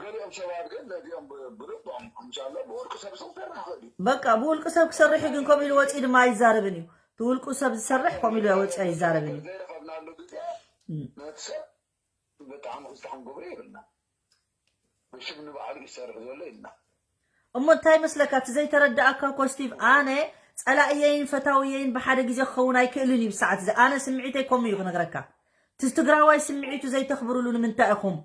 ገሊኦም ሰባት ግን ነዚኦም ብልቦም ምሻሎ ብውልቂ ሰብ ዝሰርሕ ይኽእል እዩ። በቃ ብውልቂ ሰብ ክሰርሕ እዩ፣ ግን ከምኡ ኢሉ ወፂኡ ድማ ኣይዛረብን እዩ። እቲ ውልቁ ሰብ ዝሰርሕ ከምኡ ኢሉ ወፂኡ ኣይዛረብን እዩ። ዘይረኸብናሉ ግዜ ነቲ ሰብ ብጣዕሚ ክዝተሓም ግብሪ ይብልና። ብሽም ንባዕሉ ይሰርሕ ዘሎ ኢልና። እሞ እንታይ መስለካ እቲ ዘይተረዳእካ እኮ ስቲቭ፣ ኣነ ፀላእየይን ፈታውየይን ብሓደ ግዜ ክኸውን ኣይክእልን እዩ። ብሰዓት እዚ ኣነ ስምዒተይ ከምኡ እዩ ክነግረካ። እቲ ትግራዋይ ስምዒቱ ዘይተኽብርሉ ንምንታይ ኢኹም?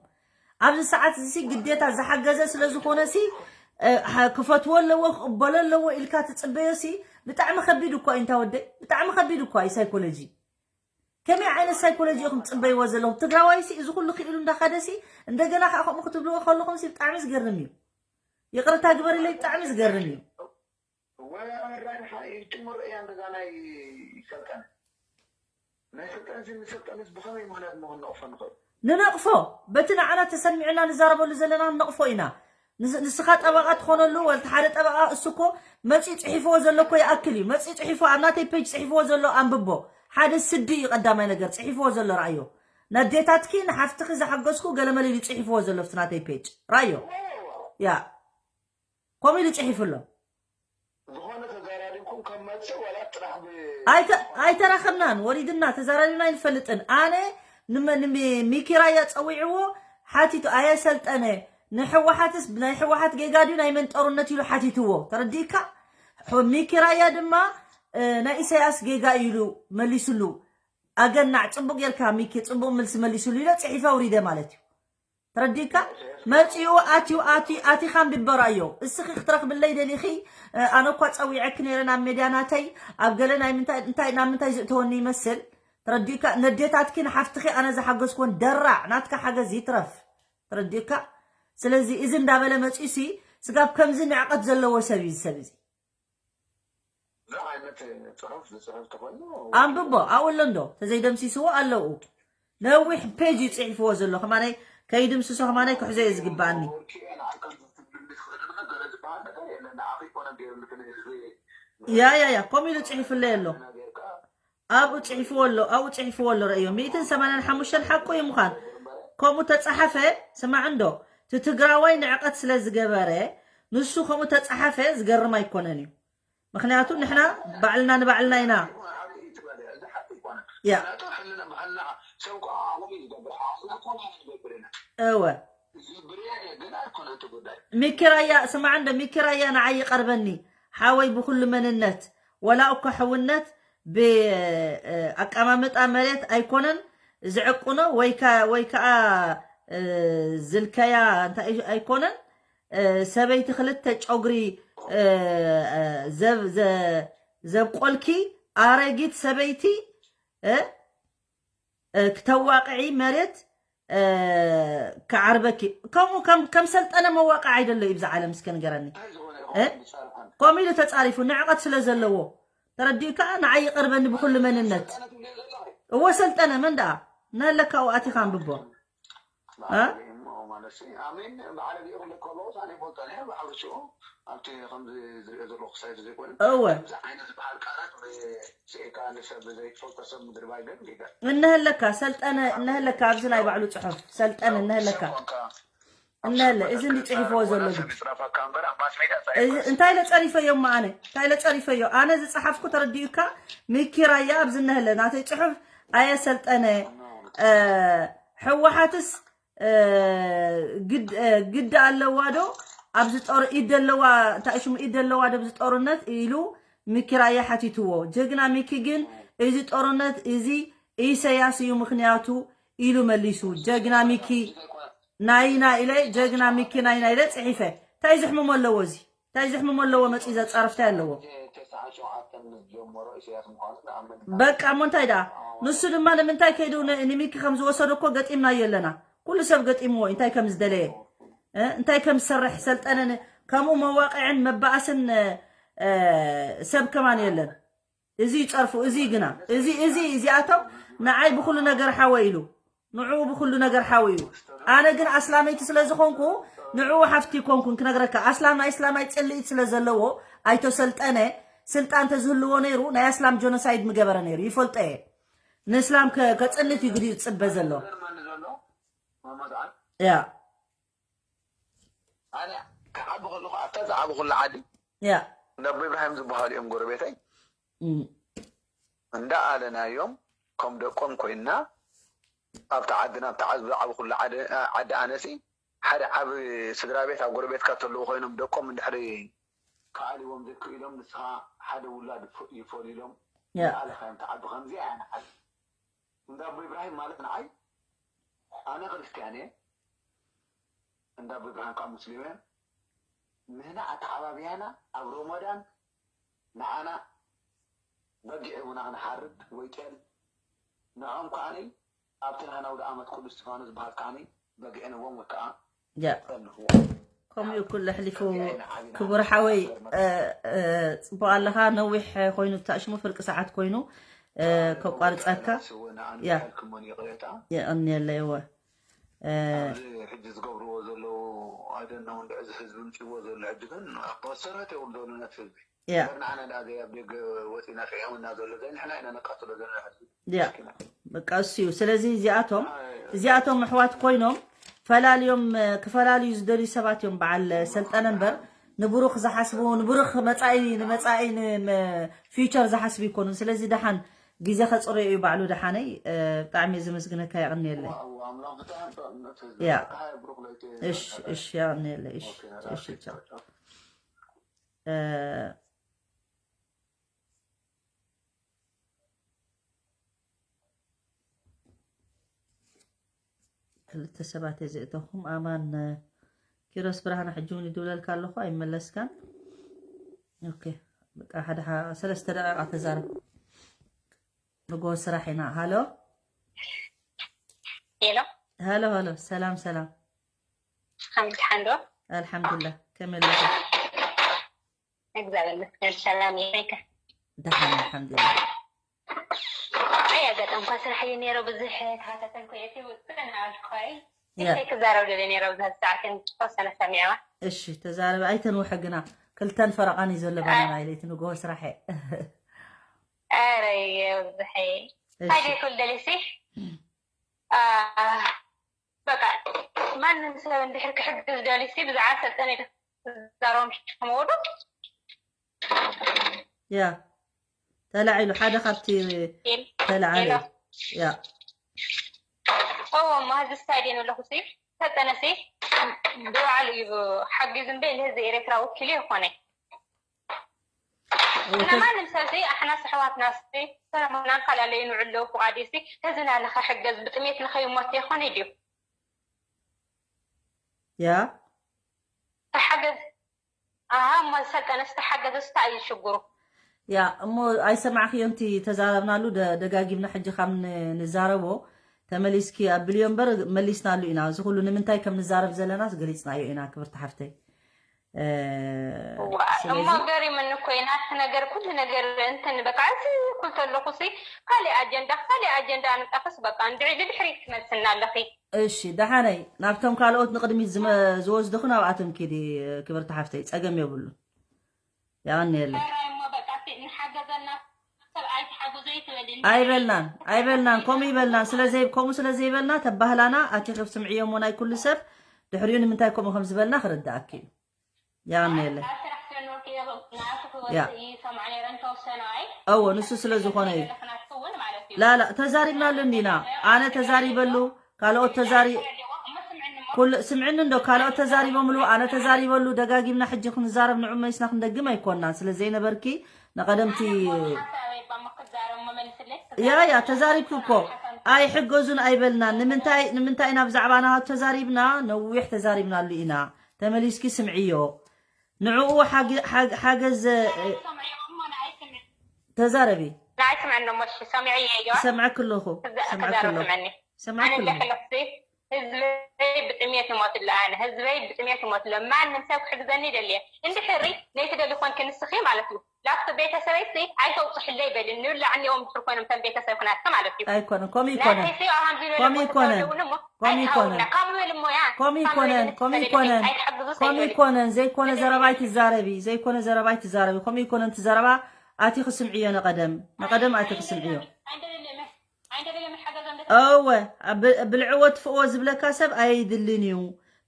ኣብዚ ሰዓት እዚ ግዴታ ዝሓገዘ ስለ ዝኾነ ሲ ክፈትዎ ኣለዎ ክቕበሎ ኣለዎ ኢልካ ትፅበዮ ሲ ብጣዕሚ ከቢድ እኳ እዩ። እንታ ወደይ ብጣዕሚ ከቢድ እኳ እዩ ሳይኮሎጂ። ከመይ ዓይነት ሳይኮሎጂ ኢኹም ትፅበይዎ ዘለኹም? ትግራዋይ ሲ እዚ ኩሉ ክኢሉ እንዳኸደ ሲ እንደገና ከዓ ከምኡ ክትብልዎ ከለኹም ሲ ብጣዕሚ ዝገርም እዩ። ይቕርታ ግበርለይ፣ ብጣዕሚ ዝገርም እዩ። ወራርሓ ይጭምሮ እያ እንደዛ ናይ ሰልጠነ ናይ ሰልጠነ ሲ ንሰልጠነስ ብኸመይ ምኽንያት ሞ ክንነቕፎ ንኽእል? ንነቕፎ በቲ ንዓና ተሰሚዑና ንዛረበሉ ዘለና ንነቕፎ ኢና። ንስኻ ጠበቓ ትኾነሉ ወልቲ ሓደ ጠበቓ እሱ እኮ መፂኡ ፅሒፍዎ ዘሎ እኮ ይኣክል እዩ። መፂኡ ፅሒፍዎ ኣብ ናተይ ፔጅ ፅሒፍዎ ዘሎ ኣንብቦ። ሓደ ስዲ እዩ ቀዳማይ ነገር ፅሒፍዎ ዘሎ ረኣዮ። ነዴታትኪ ንሓፍትኺ ዝሓገዝኩ ገለመለ ኢሉ ፅሒፍዎ ዘሎ ኣብቲ ናተይ ፔጅ ረኣዮ። ያ ከምኡ ኢሉ ፅሒፉ ኣሎ። ዝኾነ ተዛራሪብኩም ከም መፅእ ዋላ ጥራሕ ብ- ኣይተ- ኣይተራኸብናን ወሪድና ተዛራሪብና ኣይንፈልጥን። ኣነ ንመ- ንሚ- ሚኪ ራያ ፀዊዕዎ ሓቲቱ ኣየ ሰልጠነ ንሕወሓትስ ናይ ሕወሓት ጌጋ ድዩ ናይ መን ጦርነት ኢሉ ሓቲትዎ ተረዲእካ። ሑ- ሚኪ ራያ ድማ እ፣ ናይ ኢሳያስ ጌጋ ኢሉ መሊስሉ። ኣገናዕ ፅቡቅ ጌርካ ሚኪ ፅቡቅ ምልሲ መሊስሉ ኢለ ፅሒፈ ኣውሪደ ማለት እዩ። ተረዲእካ? መፂኡ ኣትዩ ኣትዩ ኣቲኻ ኣንቢበራዮ። እስኺ ክትረኽብለይ ደሊኺ? ኣነ እኳ ፀዊዐኪ ነይረ ናብ ሜድያ ናተይ ኣብ ገለ ናይ ምንታይ እንታይ ናብ ምንታይ ዝእተወኒ ይመስል። ተረዲእካ? ነዴታትኪ ንሓፍትኺ ኣነ ዝሓገዝኩወን ደራዕ ናትካ ሓገዝ ይትረፍ። ተረዲእካ? ስለዚ እዚ እንዳበለ መፂኡ ሲ ስጋብ ከምዚ ንዕቐት ዘለዎ ሰብ እዩ እዚ ሰብ እዚ። እዚ ዓይነት ፅሑፍ ዝፅሕፍ ተኮይኑ ኣንብቦ ኣብኡ ኣሎ እንዶ ተዘይደምሲስዎ ኣለዉ ነዊሕ ፔጅ እዩ ፅሒፍዎ ዘሎ ከማናይ ከይድምስሶ ከማናይ ክሕዞ እየ ዝግባኣኒ ወርቂ ንዓይ ከም ዝትብል ዝኽእል ነገር ዝበሃል ነገር የለን። ንዓኺ ኮነ ገይሩ ንሕን ህዝቢ ያ ያ ያ ከምኡ ኢሉ ፅሒፍለይ ኣሎ ነገርካ ኣብኡ ፅሒፍዎ ኣሎ ኣብኡ ፅሒፍዎ ኣሎ ረእዮ ሚእትን ሰማንያን ሓሙሽተን ሓቁ እዩ ምዃን ከምኡ ተፃሓፈ ስማዕ እንዶ እቲ ትግራዋይ ንዕቐት ስለ ዝገበረ ንሱ ከምኡ ተፃሓፈ ዝገርም ኣይኮነን እዩ ምኽንያቱ ንሕና ባዕልና ንባዕልና ኢና ይኹን ሓደ እዩ ትበል እያ። እዚ ሓቂ ኣይኮነን። ያ ምክንያቱ ሕልና ብሕልና ሰብ ከዓ ዓቕሚ እዩ ዝገብር። ዓቕምና ኮና ንገብር ኢና። እወ ዝገብር እያ ግን ኣይኮነ እቲ ጉዳይ። ሚኪራያ ስማዕ እንደ ሚኪራያ ንዓይ ይቐርበኒ ሓወይ ብኩሉ መንነት ወላ እኳ ሕውነት ብኣቀማምጣ መሬት ኣይኮነን ዝዕቁኖ ወይ ከ- ወይ ከዓ እ፣ ዝልከያ እንታይ ኣይኮነን እ፣ ሰበይቲ ክልተ ጨጉሪ እ፣ እ፣ ዘብ- ዘ- ዘብቆልኪ ኣረጊት ሰበይቲ እ፣ እ፣ ክተዋቅዒ መሬት እ፣ ክዓርበኪ ከምኡ ከም- ከም ሰልጠነ መዋቅዓ ኣይደሎ እዩ ብዛ ዓለም እስከ ንገረኒ እንታይ ዝኾነ እ? ይኸውን ዝሰርሖን ከምኡ ኢሉ ተፃሪፉ ንዕቐት ስለ ዘለዎ ተረዲኡ ከዓ ንዓይ ይቐርበኒ ብኩሉ መንነት ሰልጠነ ትብልዮ ዘለኺ? እዎ ሰልጠነ መን ደኣ እናሃለካ ኣብኡ ኣቲኻ ኣንብቦ እ? ማለት ሲ ኣሜን ብዓረብ ይኹን ከለዎስ ኣነ ይፈልጦ እየ ብሓፈሽኡ ኣብቲ ከምዚ ዝሪኦ ዘለኹ ክሳይ ዘይኮነ እወ ከምዚ ዓይነት ዝበሃል ቃላት ብስዒካ ንሰብ ዘይትፈልጦ ሰብ ምድርባይ ግን ጌጋ እነሀለካ ሰልጠነ እነሀለካ ኣብዚ ናይ ባዕሉ ፅሑፍ ሰልጠነ እነሀለካ እነሀለ እዚ እንዲ ፅሒፍዎ ዘሎ ግን ዝፅረፈካ እምበር ኣብ ማስ ሜድያ እዚ እንታይ ኢለ ፀሪፈዮ እሞ ኣነ እንታይ ኢለ ፀሪፈዮ ኣነ ዝፀሓፍኩ ተረዲኡካ ሚኪራያ ኣብዚ እነሀለ ናተይ ፅሑፍ ኣየ ሰልጠነ እ፣ ሕወሓትስ እ፣ ግድ- እ፣ ግዲ ኣለዋ ዶ ኣብዚ ጦር ኢድ ኣለዋ እንታይ ሽሙ ኢድ ኣለዋ ዶ ኣብዚ ጦርነት ኢሉ ሚኪራያ ሓቲትዎ ጀግና ሚኪ ግን እዚ ጦርነት እዚ ኢሰያስ እዩ ምኽንያቱ ኢሉ መሊሱ ጀግና ሚኪ ናይና ኢለ ጀግና ሚኪ ናይና ኢለ ፅሒፈ እንታይ ዘሕምሞ ኣለዎ እዚ እንታይ ዘሕምሞ ኣለዎ መፂ ዘፃርፍታይ ኣለዎ ተስዓን ሸውዓተን ምስ ጀመሮ ኢሳያስ ምዃኑ ንኣምን በቃ እሞ እንታይ ደኣ ንሱ ድማ ንምንታይ ከይዱ ን- ንሚኪ ከም ዝወሰዶ እኮ ገጢምናዮ ኣለና ኩሉ ሰብ ገጢምዎ እንታይ ከም ዝደለየ እ? እንታይ ከም ዝሰርሕ ሰልጠነ ን- ከምኡ መዋቅዕን መባእስን እ፣ ሰብ ከማን የለን እዚ ይፀርፉ እዚ ግና እዚ እዚ እዚኣቶም ንዓይ ብኩሉ ነገር ሓወ ኢሉ፣ ንዕኡ ብኩሉ ነገር ሓወ ኢሉ። ኣነ ግን ኣስላመይቲ ስለ ዝኾንኩ ንዕኡ ሓፍቲ ኮንኩን ክነግረካ። ኣስላም ናይ ኣስላማይ ጽልኢት ስለ ዘለዎ ኣይተሰልጠነ። ስልጣን ተዝህልዎ ነይሩ ናይ ኣስላም ጀኖሳይድ ምገበረ ነይሩ፣ ይፈልጦ እየ። ንእስላም ከ- ከጽልት እዩ ግዲ ዝጽበ ዘሎ። ያ ኣነ ክዓቢ ከለኹ ኣብታ ዝዓበኹላ ዓዲ ያ እንዳ ኣቦ ኢብራሂም ዝበሃሉ እዮም ጎረቤተይ። እም፣ እንዳኣለናዮም ከም ደቆም ኮይንና ኣብታ ዓድና ኣብታ ዓዲ ዝዓበኹላ ዓዲ ዓዲ ኣነሲ ሓደ ዓቢ ስድራ ቤት ኣብ ጎረቤትካ ተለዉ ኮይኖም ደቆም እንድሕሪ ክኣልዎም ዘይክእሎም ንስኻ ሓደ ውላድ ይፈ- ይፈልዩሎም ያ ኣለኻዮም ትዓቢ ከምዚ ኣያ ንዓል እንዳ ኣቦ ኢብራሂም ማለት ንዓይ ኣነ ክርስትያን እየ እንዳ ኣቦ ኢብራሂም ከዓ ሙስሊም እየ ንህና ኣተዓባብያና ኣብ ሮሞዳን ንዓና በጊዕ ቡና ክንሓርድ ወይ ጤል ንዖም ከዓነይ ኣብቲ ናህና ውደ ኣመት ቅዱስ ስቲፋኖስ ዝበሃል ከዓነይ በጊዕ ንዎም ወይ ከዓ ያ ጸንሕዎ ከምኡ እዩ ኩሉ ኣሕሊፉ። ክቡር ሓወይ፣ እ፣ እ፣ ጽቡቕ ኣለኻ። ነዊሕ ኮይኑ ታሽሙ ፍርቂ ሰዓት ኮይኑ፣ እ፣ ከቋርጸካ። ያ። ክመን ይቕሬታ የቐንየለይ። እወ። እ፣ ኣብዚ ሕጂ ዝገብርዎ ዘለዉ ኣይደነው እንድዕ እዚ ህዝቢ ምፅዎ ዘሎ ሕጂ ግን መሰረት የብሉ ዘሎ ነቲ ህዝቢ ያ። ንዓና ዳ ዘይ ኣብ ደገ ወፂና ጥዒሙና ዘሎ ዘይ ንሕና ኢና ነቃትሎ ዘለና ሕዝቢ ያ። በቃ እሱ እዩ። ስለዚ እዚኣቶም እዚኣቶም ኣሕዋት ኮይኖም ፈላልዮም፣ እ፣ ክፈላልዩ ዝደልዩ ሰባት እዮም። በዓል ሰልጠነ እምበር ንብሩኽ ዝሓስቡ፣ ንብሩኽ መጻኢ ንመጻኢ ንፊውቸር ዝሓስቡ ይኮኑን። ስለዚ ደሓን ግዜ ከጽርዮ እዩ ባዕሉ። ደሓነይ፣ እ፣ ብጣዕሚ እየ ዘመስግነካ። የቐንየለይ። ኣምላኽ ብጣዕሚ ጥዑም ነቲ ህዝቢ ያ። ከዓ ብሩኽ ለይቲ እሺ እሺ፣ የቐንየለይ። እሺ እሺ፣ ቻው። እ፣ ክልተ ሰባት እየ ዘእተኹም። ኣማን፣ እ፣ ኪሮስ ብርሃነ ሕጂ እውን ይድውለልካ ኣለኹ፣ ኣይመለስካን። ኦኬ፣ በቃ ሓደ ሓ- ሰለስተ ደቂቃ ተዛረብ። ንጎ ስራሕ ኢና። ሃሎ ሄሎ፣ ሃሎ ሃሎ፣ ሰላም ሰላም። ሓምድ ሓንዶ ኣልሓምዱሊላህ። ከመይ ኣለኹ? እግዚኣብሔር ይመስገን ሰላም እየ። ከመይከ? ደሓን ኣልሓምዱሊላህ። ኣይ ኣጋጣሚ እኳ ስራሕ እዩ ነይሩ ብዙሕ ተኸታተልኩ እየ ውፅን ኣልኳይ ያ። እንታይ ክዛረብ ደለ ነይረ ብዙሕ ሰዓት ተወሰነ ሰሚዕዋ እሺ ተዛረቢ፣ ኣይተንውሐ ግና ክልተን ፈረቓን እዩ ዘሎ ባና ናይ ለይቲ ንጎሆ ስራሕ እየ። ኧረ እየ ብዙሕ እሺ። እንታይ ደይክብል ደሊሲ በቃ ማንም ሰብ እንድሕር ክሕግዝ ደሊሲ ብዛዕባ ሰልጠነ ክዛረቦም ሽመወዱ ያ ተላዒሉ ሓደ ካብቲ ተላዓለ ሄሎ። ያ እዎ እሞ ህዚ ስታድየም ኣለኹ ሲ ሰልጠነ ሲ ብባዕሉ እዩ ሓጊዙ እምበይ ንህዚ ኤርትራ ወኪሉ ይኾነ እዎ፣ እና ተ- ማንም ሰብ ሲ ኣሕናስ ኣሕዋትና ሲ ሰላምና ንፈላለዩ ንዕለዉ ፍቓድ ሲ ህዝና ንኸሕገዝ ብጥሜት ንኸይሞት ይኾነ ድዩ ያ ተሓገዝ ኣሃ እሞ ሰልጠነ ዝተሓገዘ ስታ እዩ ሽግሩ ያ እሞ ኣይሰማዕክዮ እንቲ ተዛረብናሉ ደ- ደጋጊምና ሕጂ ካብ ን- ንዛረቦ ተመሊስኪ ኣብልዮ እምበር መሊስናሉ ኢና። እዚ ኩሉ ንምንታይ ከም ንዛረብ ዘለናስ ገሊፅናዮ ኢና ክብርቲ ሓፍተይ። እ፣ እሞ ስለዚ ገሪምኒ እኮ እዩ ናቲ ነገር ኩሉ ነገር እንትን በቃ እዚ ኩል ተለኹ ሲ ካሊእ ኣጀንዳ ካሊእ ኣጀንዳ ኣምጣኽስ በቃ እንድዒ ድድሕሪት ትመልስና ኣለኺ እሺ ደሓነይ ናብቶም ካልኦት ንቕድሚት ዝመ- ዝወስድኹ ናብኣቶም ኪዲ ክብርቲ ሓፍተይ ጸገም የብሉን። የቐንየለይ። ሕራይ እሞ በቃ እቲ ንሓገዘና ሰብ ኣይትሓግዞ ይትበል እንጂ ኣይበልናን ኣይበልናን ከምኡ ይበልናን ስለዘይ ከምኡ ስለ ዘይበልና ተባህላና ኣቲ ክብ ስምዕዮሞ ናይ ኩሉ ሰብ ድሕሪኡ ንምንታይ ከምኡ ከም ዝበልና ክርዳእኪ እዩ። የቐንየለይ። ኣብ ስራሕ ስለንወርክ ናቱ ያ። ክወፅእ ይሰምዖ ነይረ እንተወሰነ ኣይ እዎ ንሱ ስለ ዝኾነ እዩ። ለኽናትከውን ማለት እዩ ላላ ተዛሪብናሉ እንዲና ኣነ ተዛሪበሉ ካልኦት ተዛሪ ኩሉ ስምዕኒ እንዶ ካልኦት ተዛሪቦምሉ ኣነ ተዛሪበሉ ደጋጊምና ሕጂ ክንዛረብ ንዑ መሊስና ክንደግም ኣይኮናን ስለ ዘይነበርኪ ንቐደምቲ ያ ያ ተዛሪብኩ እኮ ኣይሕገዙን ኣይበልናን ንምንታይ ንምንታይ ኢና ብዛዕባ ናሃቱ ተዛሪብና ነዊሕ ተዛሪብናሉ ኢና ተመሊስኪ ስምዕዮ ንዕኡ ሓገ- ሓገ- ሓገዝ ተዛረቢ ንዓይ ስምዕኒ እሞ እሺ ሰሚዐ እየ ይሰምዐክ ኣለኹ ይሰምዐክ ክዛረብ ኣለኹ ስምዕኒ ይሰምዐክ ኣነ ኣለኹ ለክለክሲ ህዝበይ ብጥሜት ይሞት ኣሎ ኣነ ህዝበይ ብጥሜት ይሞት ኣሎ ማንም ሰብ ክሕግዘኒ ይደልየ እንድሕሪ ነይቲ ደሊ ኮንኪ ንስኺ ማለት እዩ ላብቲ ቤተሰበይ ሲ ኣይተውፅሕለይ በልን። ንብላዕ እኒኦም ድሕር ኮይኖም ከም ቤተሰብ ክናትከ ማለት እዩ። ኣይኮነን፣ ከምኡ ይኮነን፣ ናተይ ሲ ኣብ ሃምዚ ዝበለ ከምኡ ቦታ ይኮነን፣ ተወለውኒ እሞ ከምኡ ይኮነን፣ ኣይትሃውና። ካብ ምበል እሞ ያ፣ ከምኡ ካብ ምበል ይኮነን፣ ከምኡ ይኮነን፣ ኣይትሓግዙ ከምኡ ሰይበል። ይኮነን። ዘይኮነ ዘረባ ኣይትዛረቢ፣ ዘይኮነ ዘረባ ኣይትዛረቢ። ከምኡ ይኮነን፣ እቲ ዘረባ ኣቲ ክስምዕዮ፣ ንቀደም ንቀደም ኣቲ ክስምዕዮ። ኣይንደለለመ፣ ኣይንደለለመ ሓገዞም ደስ እወ፣ ብ- ብልዕዎ ትፍእዎ ዝብለካ ሰብ ኣይድልን እዩ።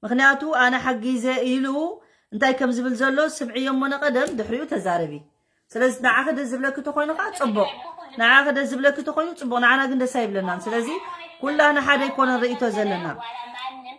ምክንያቱ ኣነ ሓጊዘ ኢሉ እንታይ ከም ዝብል ዘሎ ስምዕዮ እሞ ንቀደም ድሕሪኡ ተዛረቢ። ስለዚ ንዓኺ ደስ ዝብለኪ ተኮይኑ ከዓ ፅቡቅ፣ ንዓኺ ደስ ዝብለኪ ተኮይኑ ፅቡቅ፣ ንዓና ግን ደስ ኣይብለናን። ስለዚ ኩላና ሓደ ኣይኮነን ርእይቶ ዘለና። ዋላ ማንም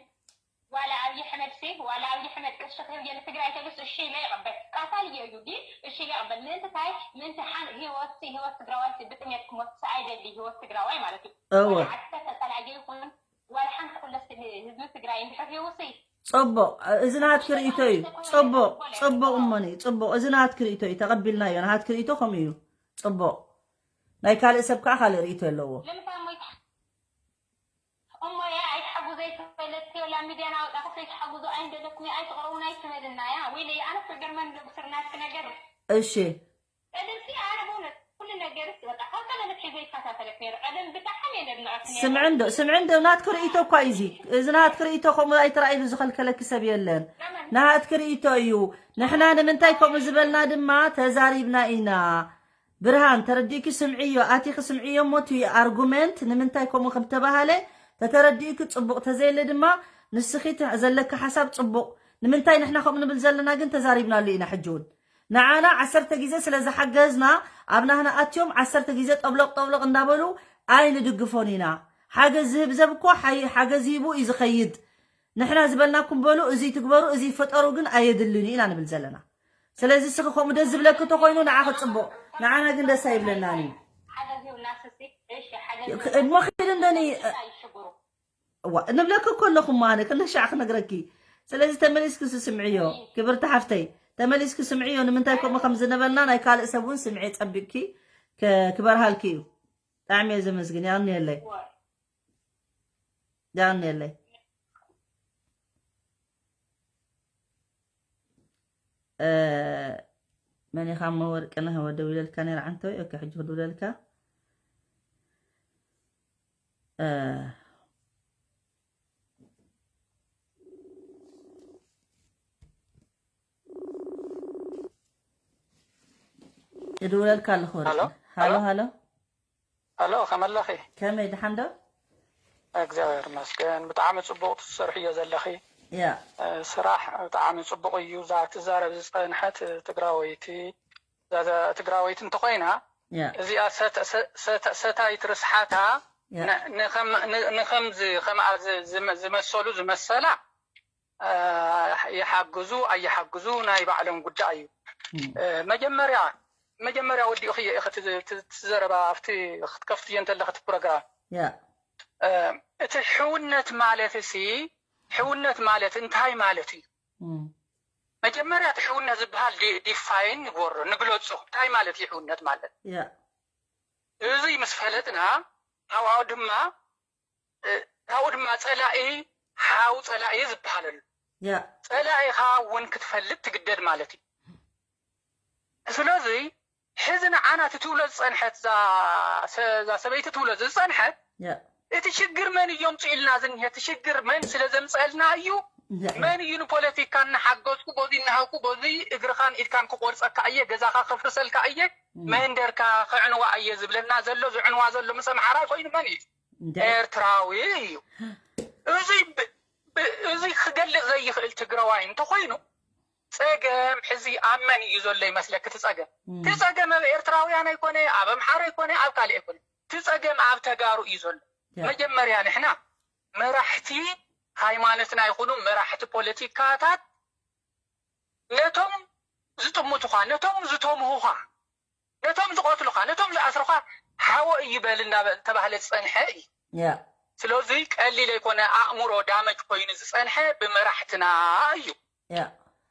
ዋላ ኣብይ ኣሕመድ ሲ ዋላ ኣብይ ኣሕመድ ቅርሺ ክህብ የለ ትግራይ ተብስ እሺ ኢለ ይቐበል። ቃታል እዩ እዩ ግን እሺ ኢለ ይቐበል። ምእንቲ ታይ ምእንቲ ሓን ህይወት ሲ ህይወት ትግራዋይ ሲ ብጥሜት ክሞት ሲ ኣይደሊ ህይወት ትግራዋይ ማለት እዩ። እወ። ዋላ ዓዲ ተፈላጊ ይኹን ዋላ ሓንቲ ኩለስ ህዝቢ ትግራይ እንድሕር ህይወት ሲ ጽቡቕ፣ እዚ ናትኪ ርእይቶ እዩ። ጽቡቕ፣ ጽቡቕ እሞኒ፣ ጽቡቕ። እዚ ናትኪ ርእይቶ እዩ። ተቐቢልናዮ። ናትኪ ርእይቶ ከምኡ እዩ። ጽቡቕ። ናይ ካልእ ሰብ ከዓ ካልእ ርእይቶ ኣለዎ። ለምሳሌ እሞ ይትሓ- እሞ ያ ኣይትሓጉዘይ ትበለቲ ወላ ሚድያ ናወጣ ክሰይ ትሓጉዞ ኣይንደለኩም ኣይትቕረቡን ኣይትበልና ያ። ወይለይ ኣነ እኮ ይገርመኒ ኣሎ ብስርናትኪ ነገር። እሺ። ቀደም ሲ ኣነ በእውነት ኩሉ ነገር ሲ በቃ ካብ ቀደም ኣትሒዘ ይከታተለክ ነይረ። ቀደም ብጣዕሚ እየ ነድንቐክ ነይረ። ስምዒ እንዶ፣ ስምዒ እንዶ፣ ናትኪ ርእይቶ እኳ እዩ እዚ። እዚ ናትኪ ርእይቶ ከምኡ ኣይትረኣይሉ ዝኸልከለኪ ሰብ የለን። ናትኪ ርእይቶ እዩ። ንሕና ንምንታይ ከምኡ ዝበልና ድማ ተዛሪብና ኢና። ብርሃን፣ ተረዲእኪ ስምዕዮ፣ ኣቲኺ ስምዕዮ እሞ እቲ ኣርጉመንት ንምንታይ ከምኡ ከም ተባሃለ ተተረዲእኪ ጽቡቕ፣ ተዘየለ ድማ ንስኺ ተ- ዘለኪ ሓሳብ ጽቡቕ። ንምንታይ ንሕና ከምኡ ንብል ዘለና ግን ተዛሪብናሉ ኢና። ሕጂ እውን ንዓና ዓሰርተ ግዜ ስለ ዝሓገዝና ኣብ ናህና ኣትዮም ዓሰርተ ግዜ ጠብሎቕ ጠብሎቕ እንዳበሉ ኣይንድግፎን ኢና። ሓገዝ ዝህብ ሰብ እኮ ሓይ- ሓገዝ ሂቡ እዩ ዝኸይድ። ንሕና ዝበልናኩም በሉ፣ እዚ ትግበሩ፣ እዚ ፍጠሩ ግን ኣየድልን እዩ ኢና ንብል ዘለና። ስለዚ እስኺ ከምኡ ደስ ዝብለኪ ተኮይኑ ንዓኺ ጽቡቕ፣ ንዓና ግን ደስ ኣይብለናን እዩ። ሓገዝ ይብልና ስሲ፣ እሺ፣ ሓገዝ ይብልና እሞ ኪድ እንደኒ ስሲ ኣይሽግሩ። እዋ፣ ንብለኪ እኮ ኣለኹ እሞ ኣነ ክንሻዕ ክነግረኪ። ስለዚ ተመሊስኪ ስምዕዮ፣ ክብርቲ ሓፍተይ፣ ተመሊስኪ ስምዕዮ። ንምንታይ ከምኡ ከም ዝነበልና ናይ ካልእ ሰብ እውን ስምዒ ጸቢቕኪ ከ- ክበርሃልኪ እዩ። ብጣዕሚ እየ ዘመስግን። የቐንየለይ። የቐንየለይ። እ፣ መን ኢኻ እሞ ወርቅነህ? ወ- ደዊለልካ ነይረ ዓንተወይ። ኦኬ፣ ሕጂ ክድውለልካ። እ፣ ይድውለልካ ኣለኹ ወርቅነህ። ሃሎ፣ ሃሎ፣ ሃሎ። ሃሎ። ኣሎ፣ ከመይ ኣለኺ? ከመይ፣ ደሓን ዶ? እግዚኣብሔር ይመስገን። ብጣዕሚ ጽቡቕ ትሰርሕዮ ዘለኺ፣ ያ። እ፣ ስራሕ ብጣዕሚ ጽቡቕ እዩ። እዛ ክትዛረብ ዝጸንሐት ትግራወይቲ፣ እዛ ዘ- ትግራወይቲ እንተኾይና፣ ያ። እዚኣ ሰተ- ሰ- ሰተ- ሰታይት ርስሓታ ያ። ን- ንኸም- ን- ንኸምዚ ከምኣ ዝ- ዝመ- ዝመሰሉ ዝመሰላ እ፣ ይሓግዙ ኣይሓግዙ ናይ ባዕሎም ጉዳይ እዩ። እ፣ መጀመርያ መጀመርያ ወዲእኽዮ ኢኺ እቲ እቲ ዘረባ ኣብቲ ክትከፍትዮ እንተለኺ እቲ ፕሮግራም። ያ። እ፣ እቲ ሕውነት ማለት ሲ ሕውነት ማለት እንታይ ማለት እዩ? መጀመርያ እቲ ሕውነት ዝበሃል ዲ- ዲፋይን ንግበሮ፣ ንግለጾ። እንታይ ማለት እዩ ሕውነት ማለት? ያ። እዚ ምስ ፈለጥና ካብኡ ድማ እ፣ ካብኡ ድማ ጸላኢ ሓው ጸላኢ ዝበሃለሉ። ያ። ጸላኢኻ እውን ክትፈልጥ ትግደድ ማለት እዩ። ስለዚ ሕዚ ንዓና እቲ ትብሎ ዝጸንሐት እዛ ሰ- እዛ ሰበይቲ ትብሎ ዝጸንሐት ያ። እቲ ሽግር መን እዩ ኣምፅኡልና ዝኒሀ? እቲ ሽግር መን ስለ ዘምፀልና እዩ? ያ። መን እዩ ንፖለቲካ እናሓገዝኩ በዚ እናሃብኩ በዚ እግርኻን ኢድካን ክቆርፀካ እየ፣ ገዛኻ ከፍርሰልካ እየ፣ መንደርካ ከዕንዋ እየ ዝብለና ዘሎ? ዝዕንዋ ዘሎ ምስ ኣምሓራ ኮይኑ መን እዩ? እንደ- ኤርትራዊ እዩ። እዚ ብ- ብ- እዚ ክገልጽ ዘይኽእል ትግራዋይ እንተኾይኑ ጸገም ሕዚ ኣብ መን እዩ ዘሎ ይመስለክ? እቲ ጸገም እቲ ጸገም ኣብ ኤርትራውያን ኣይኮነ፣ ኣብ ኣምሓራ ኣይኮነ፣ ኣብ ካልእ ኣይኮነ። እቲ ጸገም ኣብ ተጋሩ እዩ ዘሎ። ያ። መጀመርያ ንሕና መራሕቲ ሃይማኖትና ይኹኑ መራሕቲ ፖለቲካታት ነቶም ዝጥምቱኻ፣ ነቶም ዝተምሁኻ፣ ነቶም ዝቐትሉኻ፣ ነቶም ዝኣስሩኻ ሓወ እዩ በል እናተባህለ ዝጸንሐ እዩ። ያ። ስለዚ ቀሊል ኣይኮነ፣ ኣእምሮ ዳመጅ ኮይኑ ዝጸንሐ ብመራሕትና እዩ። ያ።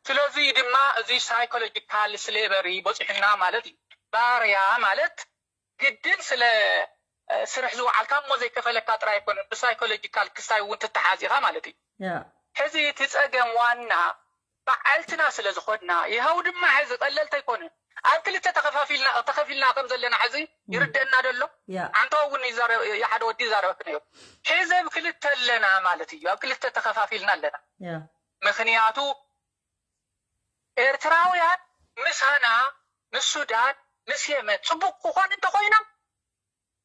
ስለዚ ድማ እዚ ሳይኮሎጂካል ስሌቨሪ በፂሑና ማለት እዩ። ባርያ ማለት ግድን ስለ እ፣ ስርሕ ዝወዓልካ እሞ ዘይከፈለካ ጥራይ ኣይኮነን፣ ብሳይኮሎጂካል ክሳይ እውን ትተሓዝ ኢኻ ማለት እዩ። ያ። ሕዚ እቲ ጸገም ዋና በዓልትና ስለ ዝኾንና፣ ይኸው ድማ ሕዚ ቀለልቲ ኣይኮነን። ኣብ ክልተ ተኸፋፊልና ተኸፊልና ከም ዘለና ሕዚ ይርደአና ደሎ። ያ ኣንተ እውን ይዛረ- የሓደ ወዲ ይዛረበክ ነዮ። ሕዚ ኣብ ክልተ ኣለና ማለት እዩ። ኣብ ክልተ ተኸፋፊልና ኣለና። ያ ምክንያቱ ኤርትራውያን ምሳና ምስ ሱዳን ምስ የመን ፅቡቅ ክኾን እንተኮይኖም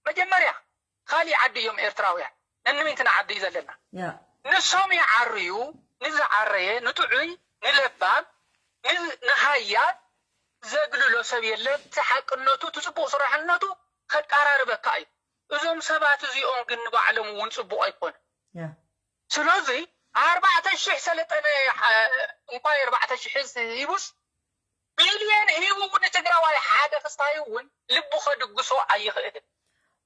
መጀመርያ ካሊእ ዓዲ እዮም ኤርትራውያን። ነንምንትና ዓዲ እዩ ዘለና። ያ ንሶም ይዓርዩ። ንዝዓረየ ንጥዑይ ንለባም ን- ንሃያል ዘግልሎ ሰብ የለን። እቲ ሓቅነቱ እቲ ፅቡቅ ስራሕነቱ ከቀራርበካ እዩ። እዞም ሰባት እዚኦም ግን ንባዕሎም እውን ፅቡቅ ኣይኮነ። ያ ስለዚ ኣርባዕተ ሽሕ ሰለጠነ ሓ- እንኳ ኣርባዕተ ሽሕ ሂቡስ ቢልዮን ሂቡ ንትግራዋይ ሓደ ክስታይ እውን ልቡ ከድግሶ ኣይኽእልን።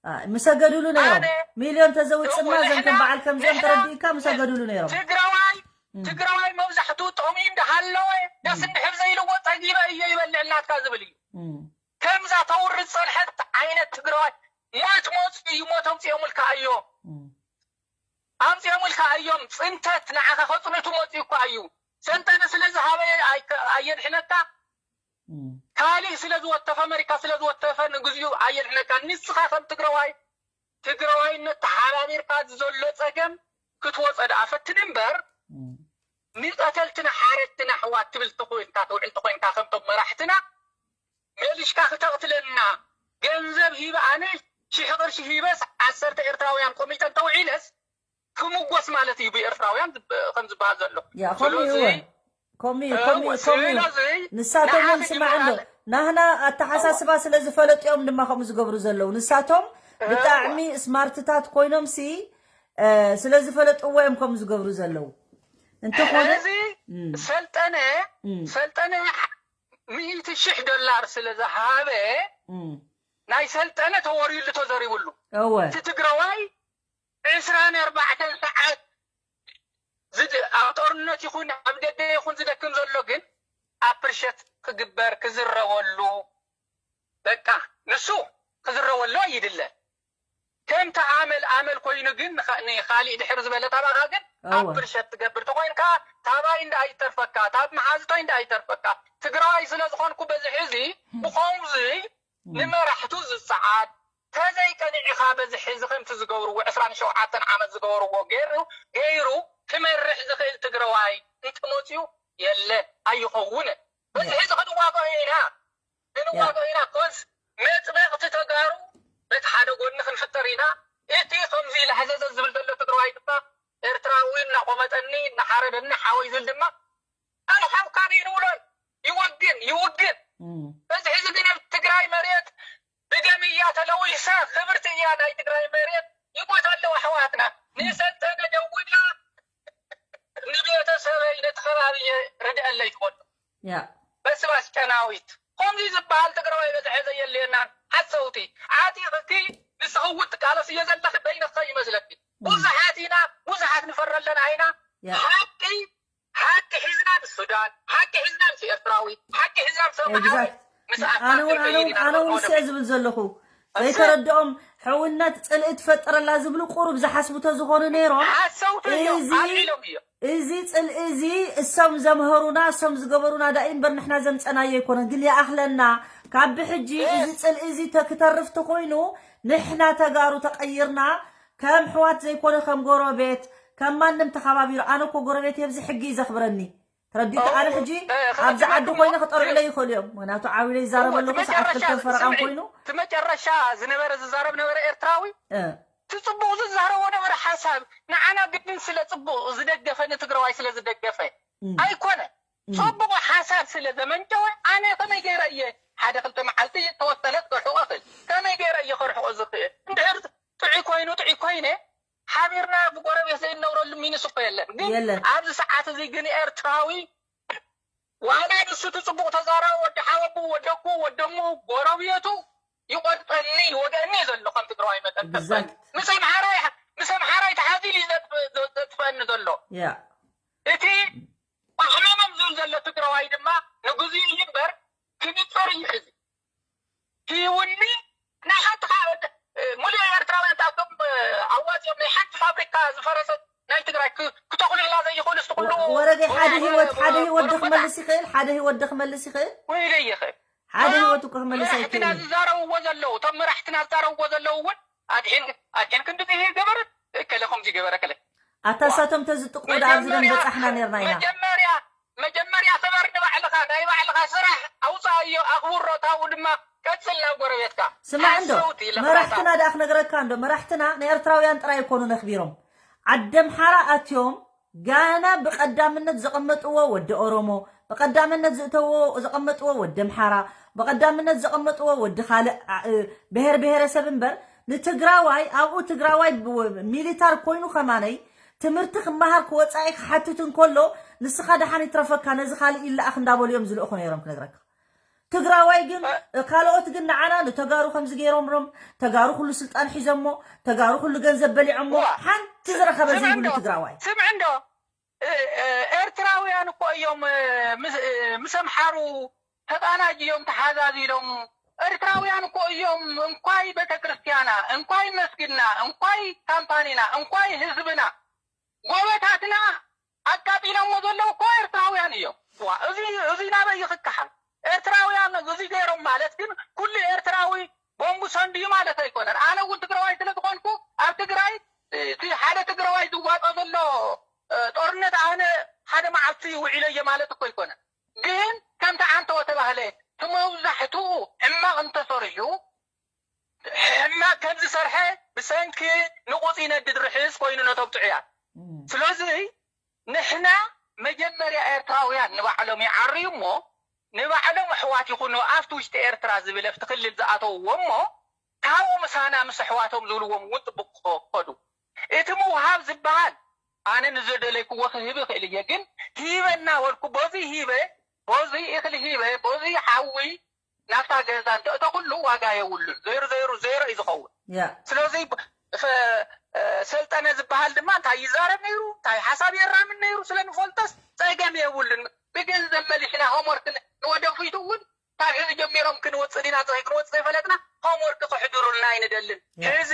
አ፣ ምሰገዱሉ ነይሮም ኣነ ሚልዮን ተዘውፅማ እወ፣ ዘን ከም ንሕና- በዓል ከምዚኦም ንሕና- ተረዲእካ ምሰገዱሉ ነይሮም። ትግራዋይ እም። ትግራዋይ መብዛሕትኡ ጠሚዩ እንዳሃለወ ዳስ እንድሕር ዘይልዎ ፀጊበ እየ ይበልዕ እናትካ ዝብል እዩ። እም፣ ከምዛ ተውርድ ፀንሐት ዓይነት ትግራዋይ ሞት ሞት እዩ። ሞት ኣምፅኦምልካ እዮም እም፣ ኣምፅኦምልካ እዮም። ፅንተት ንዓኻ ከፅንቱ መፅኡ እኳ እዩ። ሰልጠነ ስለ ዝሃበ ኣይከ- ኣየድሕነካ እም፣ ካሊእ ስለ ዝወተፈ ኣመሪካ ስለ ዝወተፈ ንግዚኡ ኣየድሕነካ። ንስኻ ከም ትግራዋይ ትግራዋይነት ተሓባቢርካ ዘሎ ፀገም ክትወፀ ደኣ ፈትን እምበር እም፣ ንቀተልትና ሓረድትና ኣሕዋት ትብል ተኮይንካ ትውዕል ተኮይንካ ከምቶም መራሕትና መሊሽካ ክተቕትለና ገንዘብ ሂበ ኣነ ሽሕ ቅርሺ ሂበስ ዓሰርተ ኤርትራውያን ቆሚጠን ተውዒለስ ክምጎስ ማለት እዩ ብኤርትራውያን ዝብ- ከም ዝበሃል ዘሎ። ያ ከምኡ እዩ ስለዚ እውን ከምኡ እዩ እወ፣ ከምኡ እዩ ከምኡ እዩ። ስለዚ ንሳቶም እውን ንዓኺ ስማዕ ኣሎ ይበሃል። ናህና ኣተሓሳስባ ስለ ዝፈለጡ እዮም ድማ ከምኡ ዝገብሩ ዘለዉ። ንሳቶም እወ። ብጣዕሚ ስማርትታት ኮይኖም ሲ እ፣ ስለ ዝፈለጥዎ እዮም ከምኡ ዝገብሩ ዘለዉ። እንተኾነ እዚ እም፣ ሰልጠነ እም፣ ሰልጠነ ሚእቲ ሽሕ ዶላር ስለ ዝሃበ እም፣ ናይ ሰልጠነ ተወሪሉ ተዘሪብሉ እወ እቲ ትግራዋይ ዕስራን ኣርባዕተን ሰዓት ዝድ- ኣብ ጦርነት ይኹን ኣብ ደገ ይኹን ዝደክም ዘሎ ግን ኣፕርሸት ክግበር ክዝረበሉ በቃ ንሱ ክዝረበሉ ይድለ። ከምቲ ኣመል ኣመል ኮይኑ ግን ንኻ- ንኻሊእ ድሕር ዝበለ ታባኻ ግን እወ ኣፕርሸት ትገብር ተኮይንካ ታባይ እንዳ ኣይተርፈካ ታብ መሓዝቶይ እንዳ ኣይተርፈካ ትግራዋይ ስለ ዝኾንኩ በዚ ሕዚ ብኸምዚ እም፣ ንመራሕቱ ዝፀዓድ ተዘይቀኒዕኻ በዚ ሕዚ ከምቲ ዝገብርዎ ዕስራን ሸውዓተን ዓመት ዝገበርዎ ገይሩ ገይሩ ክመርሕ ዝኽእል ትግራዋይ እንትመፅኡ የለን ኣይኸውንን። በዚ ያ ሕዚ ክንዋግኦ ኢና ያ ክንዋግኦ ኢና ኮንስ መጥበቕቲ ተጋሩ በቲ ሓደ ጎኒ ክንፍጠር ኢና። እቲ ከምዚ ላሕዘዘ ዝብል ዘሎ ትግራዋይ ድማ ኤርትራዊ እናቆመጠኒ እናሓረደኒ ሓወይ ዝብል ድማ ኣነ ሓውካ ድዩ ንብሎን ይወግን ይውግን እም፣ በዚ ሕዚ ግን ኣብ ትግራይ መሬት ብደም እያ ተለዊሳ ክብርቲ እያ ናይ ትግራይ መሬት ይሞት ኣለዉ ኣሕዋትና ንሰልጠነ ደውላ ንቤተሰበይ ነቲ ከባቢ እየ ርድአለይ ትበሉ ያ በስባስ ጨናዊት ከምዚ ዝበሃል ትግራዋይ በዝሐ ዘየለየናን ሓሰውቲ ዓጢቕኪ ንስኽውት ትቃለስ እየ ዘለኺ በይነኸ ይመስለኪ ብዙሓት ኢና ብዙሓት ንፈረለና ኢና ያ ሓቂ ሓቂ ሒዝና ምስ ሱዳን ሓቂ ሒዝና ምስ ኤርትራዊ ሓቂ ሒዝና ምስ ኣምሓራዊ ኤግዛክት ምስ ኣነ እውን ኣነ እውን ኣነ እውን እሰ ዝብል ዘለኹ ዘይተረድኦም ሕውነት ፅልኢ ትፈጥረላ ዝብሉ ቁሩብ ዝሓስቡ ተዝኾኑ ነይሮም ሓሰውቲ እዮም እዚ ኣልዒሎም እዮም እዚ ፅልኢ እዚ እሶም ዘምሀሩና እሶም ዝገበሩና ዳኢ እምበር ንሕና ዘምፀናዮ ኣይኮነን ግን ይኣኽለና ካብ ብሕጂ እዚ ፅልኢ እዚ ተ- ክተርፍ ተኮይኑ ንሕና ተጋሩ ተቐይርና ከም ሕዋት ዘይኮነ ከም ጎረቤት ከም ማንም ተኸባቢሩ ኣነ እኮ ጎረቤት የብዚ ሕጊ እዩ ዘኽብረኒ ተረዲእካ ኣነ ሕጂ ኣብዚ ዓዲ ኮይነ ክጠርዑለይ ይኽእሉ እዮም ምክንያቱ ዓብዩ ይዛረብ ኣለኹ ሰዓት ክልተ ፈረቓን ኮይኑ እቲ መጨረሻ ዝነበረ ዝዛረብ ነበረ ኤርትራዊ እ፣ እቲ ፅቡቅ ዝዛረቦ ነበረ ሓሳብ ንዓና ግድን ስለ ፅቡቅ ዝደገፈ ንትግራዋይ ስለ ዝደገፈ እም፣ ኣይኮነ እም፣ ፅቡቅ ሓሳብ ስለ ዘመንጨወ ኣነ ከመይ ገይረ እየ ሓደ ክልተ መዓልቲ ተወሰለት ከርሕቆ ክእል ከመይ ገይረ እየ ከርሕቆ ዝኽእል እንድሕር ጥዑይ ኮይኑ ጥዑይ ኮይነ ሓቢርና ብጎረቤት ዘይነብረሉ ሚንስ እኮ የለን ግን የለን። ኣብዚ ሰዓት እዚ ግን ኤርትራዊ ዋላ ንሱ እቲ ፅቡቅ ተዛራቢ ወዲ ሓወቡ ወደኩ ወደሙ ጎረቤቱ ይቆርጠኒ ይወገኒ ዘሎ ከም ትግራዋይ መጠን Exact. ምስ ኣምሓራይ ምስ ኣምሓራይ ተሓዚሉ እዩ ዘጥፍ- ዘጥፍአኒ ዘሎ ያ እቲ ኣሕመመም ዝብል ዘሎ ትግራዋይ ድማ ንግዚኡ እዩ እምበር ክብፅር እዩ ሕዚ ሂውኒ ናይ ሓንቲ ካ- ሙሉእ ኤርትራውያን ተኣቶም ኣዋፂኦም ናይ ሓንቲ ፋብሪካ ዝፈረሰት ናይ ትግራይ ክ- ክተኽሉላ ዘይኽእሉ ዝትኽሉ ወረደ ሓደ ህይወት ሓደ ህይወት ዶ ወረዳ ክመልስ ይኽእል ሓደ ህይወት ዶ ክመልስ ይኽእል ወይለ ይኽእል ሓደ ህይወት እኮ ክመልስ ኣይክእልን። ዝዛረብዎ ዘለዉ፣ እቶም መራሕትና ዝዛረብዎ ዘለዉ እውን ኣድሒን ኣድሒን ክንዲ ይገበረት እከለ ከምዚ ገበረ ከለ ኣታ ሳቶም ተዝጥቁ ዳ ኣብዚ ደም በጻሕና ነርና ኢና። መጀመርያ መጀመርያ ክበር ንባዕልኻ፣ ናይ ባዕልኻ ስራሕ ኣውጻእዮ፣ ኣኽብሮ፣ ታብኡ ድማ ቀጽል ናብ ጎረቤትካ። ስማዕ እንዶ መራሕትና ደኣ ክነግረካ እንዶ መራሕትና ንኤርትራውያን ጥራይ ኣይኮኑን ኣኽቢሮም። ዓዲ ኣምሓራ ኣትዮም ጋና ብቐዳምነት ዘቐመጥዎ ወዲ ኦሮሞ፣ ብቐዳምነት ዝእተዎ ዘቐመጥዎ ወዲ ኣምሓራ፣ ብቐዳምነት ዘቐመጥዎ ወዲ ካልእ ብሔር ብሔረሰብ እምበር ንትግራዋይ ኣብኡ ትግራዋይ ሚሊታር ኮይኑ ከማነይ ትምህርቲ ክመሃር ክወፃኢ ክሓትት እንከሎ ንስኻ ደሓን ይትረፈካ ነዚ ካልእ ይለኣኽ እንዳበሉ እዮም ዝልእኹ ነይሮም ክነግረካ። ትግራዋይ ግን ካልኦት ግን ንዓና ንተጋሩ ከምዚ ገይሮምሎም ተጋሩ ኩሉ ስልጣን ሒዞሞ ተጋሩ ኩሉ ገንዘብ በሊዖሞ ሓንቲ ዝረኸበ ዘይብሉ ትግራዋይ። ስምዕ እንዶ ኤርትራውያን እኮ እዮም ምስ ኣምሓሩ ተቃናጅዮም ተሓዛዚሎም። ኤርትራውያን እኮ እዮም እንኳይ ቤተክርስትያና እንኳይ መስጊድና እንኳይ ካምፓኒና እንኳይ ህዝብና ጎበታትና ኣቃጺሎሞ ዘለዉ እኮ ኤርትራውያን እዮም። ዋ እዚ እዚ ናበይ ይኽካሓል? ኤርትራውያን እዚ ገይሮም ማለት ግን ኩሉ ኤርትራዊ ቦምቡ ሰንድዩ ማለት ኣይኮነን። ኣነ እውን ትግራዋይ ስለ ዝኾንኩ ኣብ ትግራይ እቲ ሓደ ትግራዋይ ዝዋጦ ዘሎ ጦርነት ኣነ ሓደ መዓልቲ ውዒለዮ ማለት እኮ ኣይኮነን። ግን ከምቲ ዓንተወ ተባህለ እቲ መብዛሕትኡ ሕማቕ እንተሰሪሑ ሕማቕ ከም ዝሰርሐ ብሰንኪ ንቑጽ ይነድድ ርሕስ ኮይኑ ነቶም ጥዑያት። ስለዚ ንሕና መጀመርያ ኤርትራውያን ንባዕሎም ይዓርዩ እሞ ንባዕሎም ኣሕዋት ይኹኑ ኣብቲ ውሽጢ ኤርትራ ዝብል ኣብቲ ክልል ዝኣተውዎ እሞ ካብኡ ምሳና ምስ ኣሕዋቶም ዝብልዎም እውን ጽቡቕ ክኸዱ። እቲ ምውሃብ ዝበሃል ኣነ ንዘደለይክዎ ክህብ ይኽእል እየ፣ ግን ሂበ እናበልኩ በዚ ሂበ በዚ እኽሊ ሂበ በዚ ሓዊ ናብታ ገዛ እንተእተኹሉ ዋጋ የብሉን። ዘይሩ ዘይሩ ዜሮ እዩ ዝኸውን። ስለዚ ሰልጠነ ዝበሃል ድማ እንታይ ይዛረብ ነይሩ፣ እንታይ ሓሳብ የራምን ነይሩ ስለ ንፈልጦስ ጸገም የብሉን። ብገንዘብ መሊሕና ሆምወርክ ንወደፊቱ እውን ካብ ሕዚ ጀሚሮም ክንወፅእ ዲና ክንወፅእ ዘይፈለጥና ሆምወርክ ክሕድሩልና ኣይንደልን። ሕዚ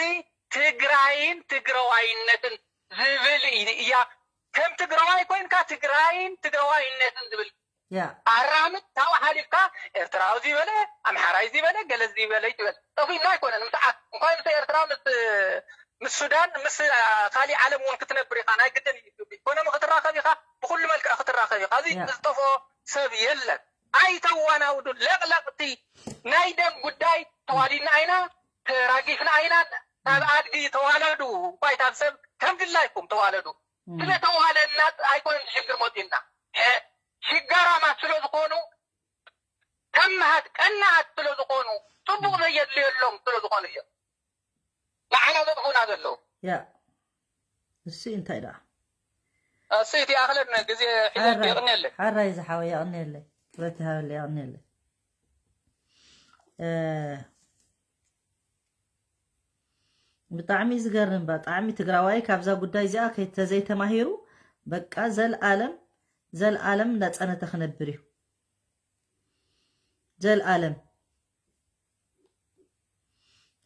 ትግራይን ትግራዋይነትን ዝብል እያ። ከም ትግራዋይ ኮይንካ ትግራይን ትግራዋይነትን ዝብል ኣራምድ ካብኡ ሓሊፍካ ኤርትራ እዚ በለ ኣምሓራይ እዚ በለ ገለ እዚ በለ ይትበል ጠፊእና ኣይኮነን። ምስ እንኳይ ምስ ኤርትራ ምስ ምስ ሱዳን ምስ ካሊእ ዓለም እውን ክትነብር ኢኻ ናይ ግድን እዩ። ኢኮኖሚ ክትራኸብ ኢኻ፣ ብኩሉ መልክዕ ክትራኸብ ኢኻ። እዚ ዝጠፍኦ ሰብ የለን። ኣይተዋናውዱ ለቕለቕቲ ናይ ደም ጉዳይ ተዋሊድና ኣይና ተራጊፍና ኣይና ካብ ኣድጊ ተዋለዱ እኳ ይታብ ሰብ ከም ድላይኩም ተዋለዱ። ስለ ተዋለድና ኣይኮነን ሽግር መፂኡና። ሽጋራማት ስለ ዝኾኑ ከማሃት ቀናሃት ስለ ዝኾኑ ፅቡቕ ዘየድልየሎም ስለ ዝኾኑ እዮም ንዓና ዘጥፉና ዘለዉ። ያ እሱ እንታይ ደኣ እሱ እቲ ኣኽለን ግዜ ሒዘ የቕንየለይ። ሓራይ ዝሓወ የቕንየለይ። ክብረት ይሃበለይ የቕንየለይ። ብጣዕሚ ዝገርም ብጣዕሚ ትግራዋይ ካብዛ ጉዳይ እዚኣ ተዘይተማሂሩ በቃ ዘልኣለም ዘልኣለም እንዳፀነተ ክነብር እዩ ዘልኣለም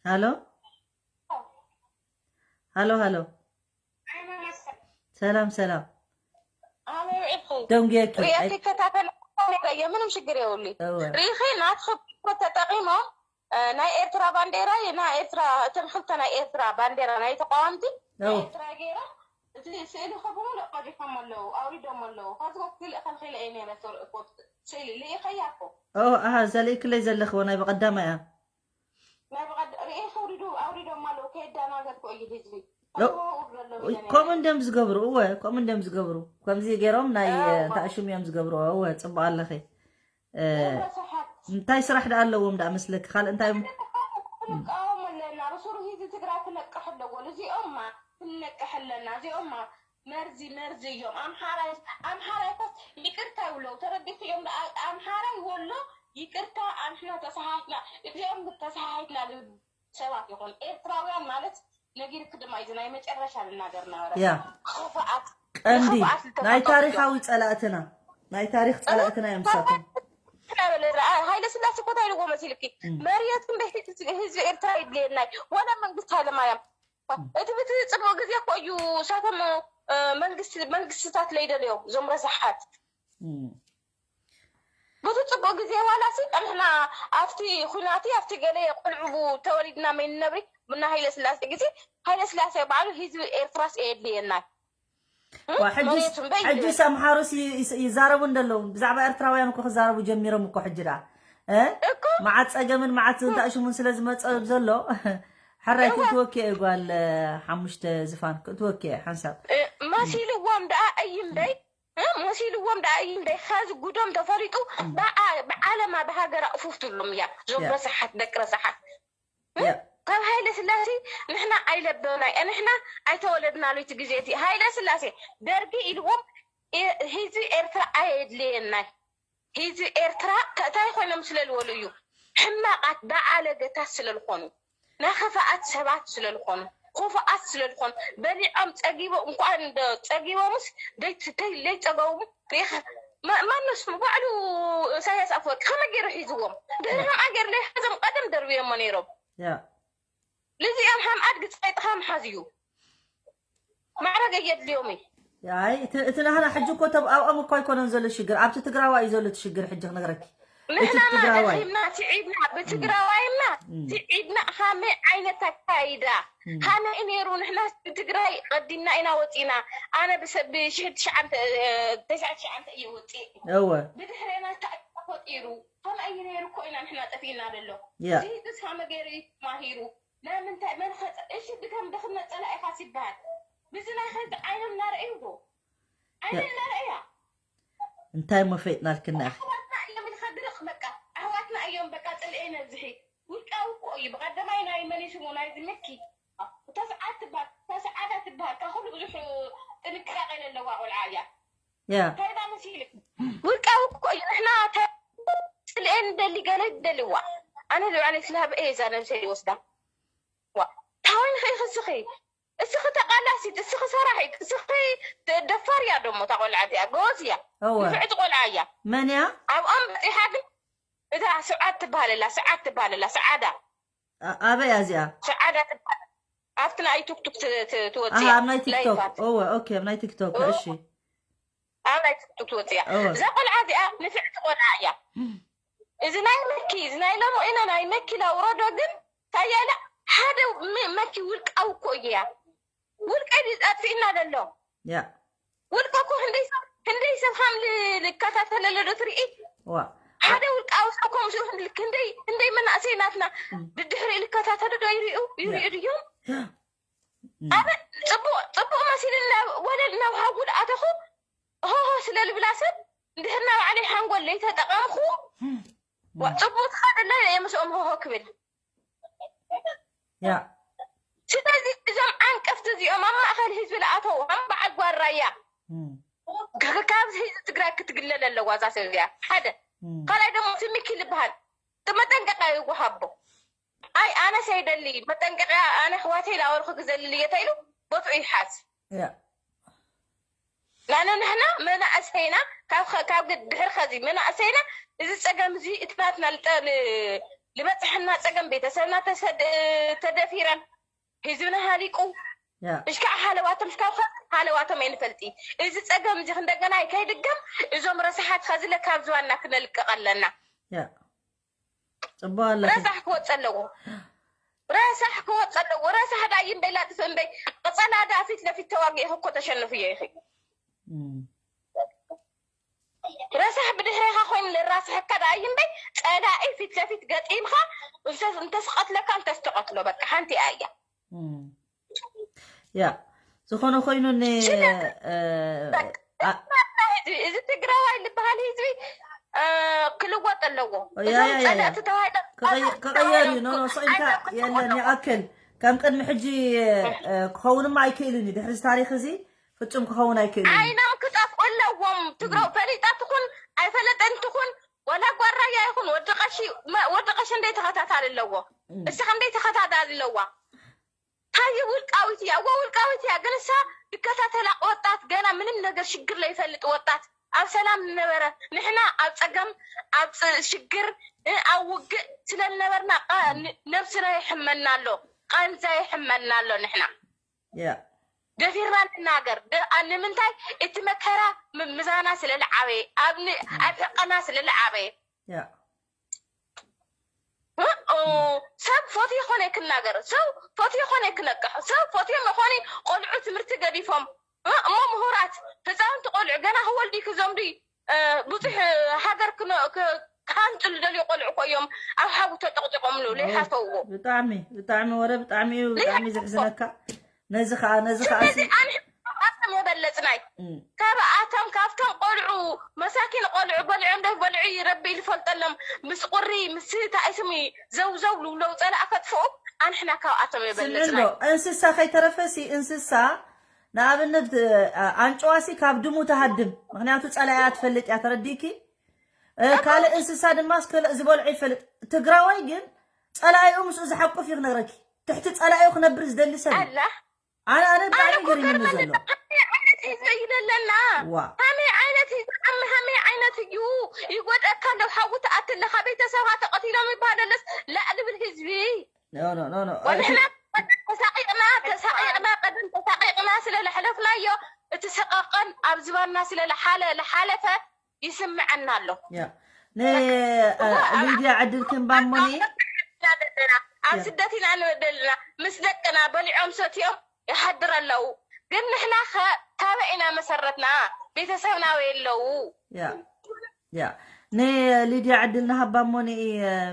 ሃሎ ሃሎ ሃሎ ሰላም ሰላም ደንጉየኪ ሪእኪ ከታተል ምንም ሽግር የብሉ ሪኢኺ ናትኺ ተጠቂሞም ናይ ኤርትራ ባንዴራ ናይ ኤርትራ እቶም ክልተ ናይ ኤርትራ ባንዴራ ናይ ተቃወምቲ ናይ ኤርትራ ገይሮም እቲ ስእሊ ከ ብሙሉእ ቀዲሖም ኣለዉ ኣውሪዶም ኣለዉ ካብዚ ክልእ ከልኺለ እየ ነይረ ሪፖርት ስእሊ ልኢኸያ እኮ ኣሃ ዘልእክለይ ዘለኽዎ ናይ ብቐዳማ እያ ሪኢኺ ኣውሪዶም ኣለዉ ከየዳናገርኩ እዩ ህዝቢ ከምኡ እንዲዮም ዝገብሩ እወ ከምኡ እንዲዮም ዝገብሩ ከምዚ ገይሮም ናይ ተኣሽሙ እዮም ዝገብሩ እወ ፅቡቅ ኣለኺ እንታይ ስራሕ ደኣ ኣለዎም ደኣ መስለኪ ካልእ እንታይ እዮም ክንቃወም ኣለና ብስሩ ህዝቢ ትግራይ ክነቅሕ ኣለዎ እዚኦማ ክንነቅሕ ኣለና እዚኦማ መርዚ መርዚ እዮም ኣምሓራይ ኣምሓራይ ኮስ ይቅርታ ይብለው ተረዲኽዮም ኣምሓራይ ወሎ ይቅርታ ኣንሕና ተሰሓትና እዚኦም ተሰሓትና ዝብል ሰባት ይኹን ኤርትራውያን ማለት ነጊርክ ድማ እዚ ናይ መጨረሻ ልናገር ነበረ ያ ክፉኣት ቀንዲ ናይ ታሪኻዊ ጸላእትና ናይ ታሪኽ ጸላእትና እዮም ሳቶም ሃይለ ስላሴ ኮታ ኢልዎ መሲልኪ መርየት ክንደይ ህዝቢ ኤርትራ ይድልየናይ ዋላ መንግስቲ ሃይለማርያም እቲ ብቲ ጽቡቅ ግዜ እኮ እዩ ሳቶም መንግስቲ መንግስትታት ለይደልዮ እዞም ረሳሓት ብቲ ጽቡቅ ግዜ ዋላሲ ንሕና ኣብቲ ኹናቲ ኣብቲ ገለ ቆልዑ ተወሊድና መይንነብሪ ብና ሃይለ ስላሴ ግዜ ሃይለ ስላሴ ባዕሉ ህዝቢ ኤርትራስ የድልየናይ ሕጅስ ኣምሓሩስ ይዛረቡ እንደለዉ ብዛዕባ ኤርትራውያን እኮ ክዛረቡ ጀሚሮም እኮ ሕጂ ደኣ መዓት ፀገምን መዓት እንታይ ሽሙን ስለ ዝመፀ ዘሎ ሕራይ ክእትወኪ እየ ጓል ሓሙሽተ ዝፋን ክእትወኪ እየ ሓንሳብ መሲልዎም ደኣ እዩ እምበይ መሲልዎም ደኣ እዩ እምበይ ኸዚ ጉዶም ተፈሊጡ ብዓለማ ብሃገራ እፉፍትሎም እያ ዞም ረሳሓት ደቂ ረሳሓት ካብ ሃይለ ስላሴ ንሕና ኣይለበናይ ንሕና ኣይተወለድናሉ እቲ ግዜ እቲ ሃይለ ስላሴ ደርጊ ኢልዎም ህዝቢ ኤርትራ ኣየድልየናይ ህዝቢ ኤርትራ እንታይ ኮይኖም ስለልበሉ እዩ ሕማቃት በዓለገታት ስለልኾኑ ናይ ክፍኣት ሰባት ስለልኾኑ ክፉኣት ስለልኾኑ በሊዖም ፀጊቦም እንኳ ፀጊቦምስ ዘይፀገቡ ሪኢኻ ማነው ስሙ ባዕሉ ኢሳያስ ኣፈወርቂ ከመይ ገይሩ ሒዝዎም ድሕሪ ከምኣ ገይሩ ዘይሓዞም ቀደም ደርብዮሞ ነይሮም ልዚኦም ሃም ኣድጊ ፀይጥኻ ምሓዝ እዩ ማዕረግ ኣየድልዮም እዩ ኣይ እቲ ናህና ሕጂ እኮ ተብኣብኦም እኮ ኣይኮነን ዘሎ ሽግር ኣብቲ ትግራዋ እዩ ዘሎ እቲ ሽግር ሕጂ ክነግረኪ ንሕና ትግራዋይ ደኺምና ስዒድና ብትግራዋይና ስዒድና ሃመይ ዓይነት ኣካይዳ ሃመይ ነይሩ ንሕና ብትግራይ ቀዲምና ኢና ወፂና ኣነ ብሽሕቲ ሸዓንተ ተስዓ ሸዓንተ እየ ወፂ እወ ብድሕሬና ተፈጢሩ ከምኣ እዩ ነይሩ እኮ ኢና ንሕና ጠፊእና ዘሎ ያ ዝሂጥስ ሃመ ገይሩ እዩ ተማሂሩ ንምንታይ መን ኸፀ እሺ ብከም ድኽነት ፀላኢኻስ ይበሃል ብዚ ናይ ኸዚ ዓይኖም እናረእዩ ዶ ዓይኖም እናረእያ እንታይ እሞ ፈይጥናልክና ኣሕዋትና እዮም ኢልካ ድርቕ በቃ ኣሕዋትና እዮም በቃ ፅልኤ ነብዝሒ ውልቃዊ እኮ እዩ ብቀደማይ ናይ መን ስሙ ናይ ዝምኪ ተስዓት ትበሃል ተስዓዳ ትበሃል ካብ ኩሉ ብዙሕ ጥንቃቄ ዘለዋ ቆልዓ እያ ያ እንታይ ዳ መሲልክ ውልቃዊ እኮ እዩ ንሕና ፅልኤ ንደሊ ገለ ይደልዋ ኣነ ልባዕለይ ስላብ እየ እዛ ነብሰይ ይወስዳ ታወይን ኸይ ኽስኺ እስኺ ተቓላሲት እስኺ ሰራሒት እስኺ ደፋር እያ ደሞ እታ ቆልዓ እዚኣ ጎበዝ እያ እወ ንፍዕቲ ቆልዓ እያ መን እያ ኣብኦም በፂሓ ግን እዛ ስዓድ ትበሃለላ ስዓድ ትበሃለላ ሰዓዳ ኣ- ኣበይ እያ እዚኣ ሰዓዳ ትበሃል ኣብቲ ናይ ቱክቱክ ት- ት- ኣሃ ትወፅእ ኣብ ናይ ቲክቶክ ላይፋት እወ ኦኬ ኣብ ናይ ቲክቶክ እሺ ኣብ ናይ ቱክቱክ ትወፅእ እያ እወ እዛ ቆልዓ እዚኣ ንፍዕቲ ቆልዓ እያ እዚ ናይ መኪ እዚ ናይ ሎሚ ኢና ናይ መኪ ላውረዶ ግን ታያለ ሓደ ሚ- መኪ ውልቃዊ እኮ እያ ውልቀ ድዩ ኣጥፊእና ዘሎ ያ ውልቀ እኮ ክንደይ ሰብ ክንደይ ሰብ ከም ል- ልከታተለለ ዶ ትርኢ ዋ ሓደ ውልቃዊ ሰብ ከምኡ ክንደይ ክንደይ መናእሰይ ናትና ብድሕሪ ልከታተሉ ዶ ይርእዩ ይርእዩ ድዮም ኣነ ፅቡቅ ፅቡቅ መሲሉ ናብ ወለል ናብ ሃጉ ኣተኹ ሆሆ ስለ ልብላ ሰብ እንድሕር ናብ ባዕለይ ሓንጎል ለይተጠቀምኩ ዋ- ፅቡቅ ትኸደላ እየ ምስኦም ሆሆ ክብል ያ ስለዚ እዞም ዓንቀፍቲ እዚኦም ኣብ ማእኸል ህዝቢ ለኣተው ከም በዓል ጓራያ እም፣ ካብ ህዝቢ ትግራይ ክትግለል ኣለዋ እዛ ሰብ እዚኣ ሓደ እም፣ ካልኣይ ደግሞ ስሚኪ ዝበሃል መጠንቀቂያ ይወሃቦ ኣይ ኣነ ሰይደሊ መጠንቀቂያ ኣነ ኣሕዋተይ ላወልኩ ግዘልል እየ ተኢሉ ቦትኡ ይሓዝ ያ ናነ ንሕና መናእሰይና ካብ ኸ- ካብ ግድ- ድሕሪ ኸዚ መናእሰይና እዚ ፀገም እዚ እቲ ናትና ልጠ- ል- ልበፅሐና ፀገም ቤተሰብና ተሰድ- ተደፊረን ህዝብና ሃሊቁ ያ እሽካዕ ሃለዋቶም እስካብ ኸ ሃለዋቶም ኣይንፈልጢ እዚ ፀገም እዚ እንደገና ከይድገም እዞም ረሳሓት ኸዚ ለካብ ዝባና ክነልቅቕ ኣለና ያ ፅቡቅ ኣለኺ ረሳሕ ክወፅ ኣለዎ ረሳሕ ክወፅ ኣለዎ ረሳሕ ዳ እዩ እምበይ ላጥፍ እምበይ ቅፀላ ዳ ፊት ለፊት ተዋጊእኺ እኮ ተሸንፍዮ ኢኺ እም፣ ረሳሕ ብድሕሬኻ ኮይኑ ልራስሐካ ዳ እዩ እምበይ ፀላኢ ፊት ለፊት ገጢምኻ እንተ- እንተስቀትለካ እንተስተቀትሎ በቃ ሓንቲ እያ እያ እም። ያ ዝኾነ ኮይኑ ን ስለ- እ፣ ኣ- ህዝቢ እዚ ትግራዋይ ዝበሃል ህዝቢ እ፣ ክልወጥ ኣለዎ ያ፣ እዞም ያ፣ ያ፣ ያ። ፀላእቲ ተባሂሎም ክቕየ- ክቕየር እዩ ኖ ኖ ስቕ ኢልካ የለን ይኣክል ከም ቅድሚ ሕጂ እ፣ ክኸውንማ ኣይክእልን እዩ ድሕሪ እዚ ታሪክ እዚ ፍጹም ክኸውን ኣይክእልን እዩ ዓይኖም ክጠፍኡ ኣለዎም ትግሮ ፈሊጣ ትኹን ኣይፈለጠን ትኹን ወላ ጓራያ ይኹን ወዲ ቀሺ መ- ወዲ ቀሺ እንደይ ተኸታታሊ ኣለዎ እም። እሳ ክንደይ ተኸታታሊ ኣለዋ ታየ ውልቃዊት እያ እወ ውልቃዊት እያ ግን እሳ ዝከታተላ ወጣት ገና ምንም ነገር ሽግር ለይፈልጥ ወጣት ኣብ ሰላም ዝነበረ ንሕና ኣብ ፀገም ኣብ ፅ- ሽግር እ፣ ኣብ ውግእ ስለ ዝነበርና ቃ- ን- ነብስና ይሕመና ኣሎ ቃንዛ ይሕመና ኣሎ ንሕና ያ ደፊርና ንናገር ደ- ኣ- ንምንታይ እቲ መከራ ም- ምዛና ስለ ልዓበየ ኣብ ን- ኣብ ሕቀና ስለ ልዓበየ ያ እ፣ ኦ፣ ሰብ ፎትዮ ኾነ ክናገር፣ ሰብ ፎትዮ ኾነ ክነቅሕ፣ ሰብ ፎትዮ መኾኒ ቆልዑ ትምህርቲ ገዲፎም እ፣ እሞ ምሁራት ህፃውንቲ ቆልዑ ገና ክወልዱ ክዘምዱ እ፣ ብዙሕ ሃገር ክነ- ክ- ክሃንፁ ዝደልዩ ቆልዑ እኮ እዮም ኣብ ሓዊ ተጠቕጢቖምሉ ዘይሓሰብዎ። ብጣዕሚ ብጣዕሚ ወረ ብጣዕሚ እዩ ብጣዕሚ ዘሕዝነካ። ነዚ ከዓ ነዚ ከዓ ስለዚ ኣንሕ ካብኣቶም የበለፅናይ እም፣ ካብኣቶም ካብቶም ቆልዑ መሳኪን ቆልዑ በልዖም ዶ በልዑ ረቢ ዝፈልጠሎም ምስ ቁሪ ምስ እንታይ ስሚ ዘውዘው ልውለው ፀላእ ከጥፍኡ ኣንሕና ካብኣቶም ስምዒ እንዶ የበለፅናይ። እንስሳ ከይተረፈሲ እንስሳ ንኣብነት እ፣ ኣንጭዋሲ ካብ ድሙ ትሃድም። ምክንያቱ ፀላእያ ትፈልጥ እያ። ተረዲእኪ? እ፣ ካልእ እንስሳ ድማ እስከ ዝበልዖ ይፈልጥ። ትግራዋይ ግን ፀላኢኡ ምስኡ ዝሓቁፍ እዩ ክነግረኪ። ትሕቲ ፀላኢኡ ክነብር ዝደሊ ሰብ እዩ። ኣላ ኣነ ኣነ ብጣዕሚ ኣነ እኮ ገሪሙኒ ገርመኒ ዘሎ ከመይ ዓይነት ህዝቢ እዩ ዘለና? ዋ ከመይ ዓይነት ህዝቢ ኣም- ከመይ ዓይነት እዩ ይጎደካ ኣሎ ሓዊ ትኣትለካ ቤተሰብካ ተቐቲሎም ይባሃለለስ ላእ ዝብል ህዝቢ ኖ ኖ ኖ ኖ ወንሕና ተሳቂቕና ተሳቂቕና ቀደም ተሳቂቕና ስለ ለሕለፍናዮ እቲ ሰቐቐን ኣብ ዝባንና ስለ ለሓለ ለሓለፈ ይስምዐና ኣሎ። ያ ንሊድያ ዕድል ክንባሞኒ ዘለና ኣብ ስደት ኢና ንበደልና ምስ ደቅና በሊዖም ሰትዮም ይሓድር ኣለዉ። ግን ንሕና ከ ካበይ ኢና መሰረትና? ቤተሰብና ወይ ኣለዉ? ያ ያ ንሊድያ ዕድል ንሃባሞኒ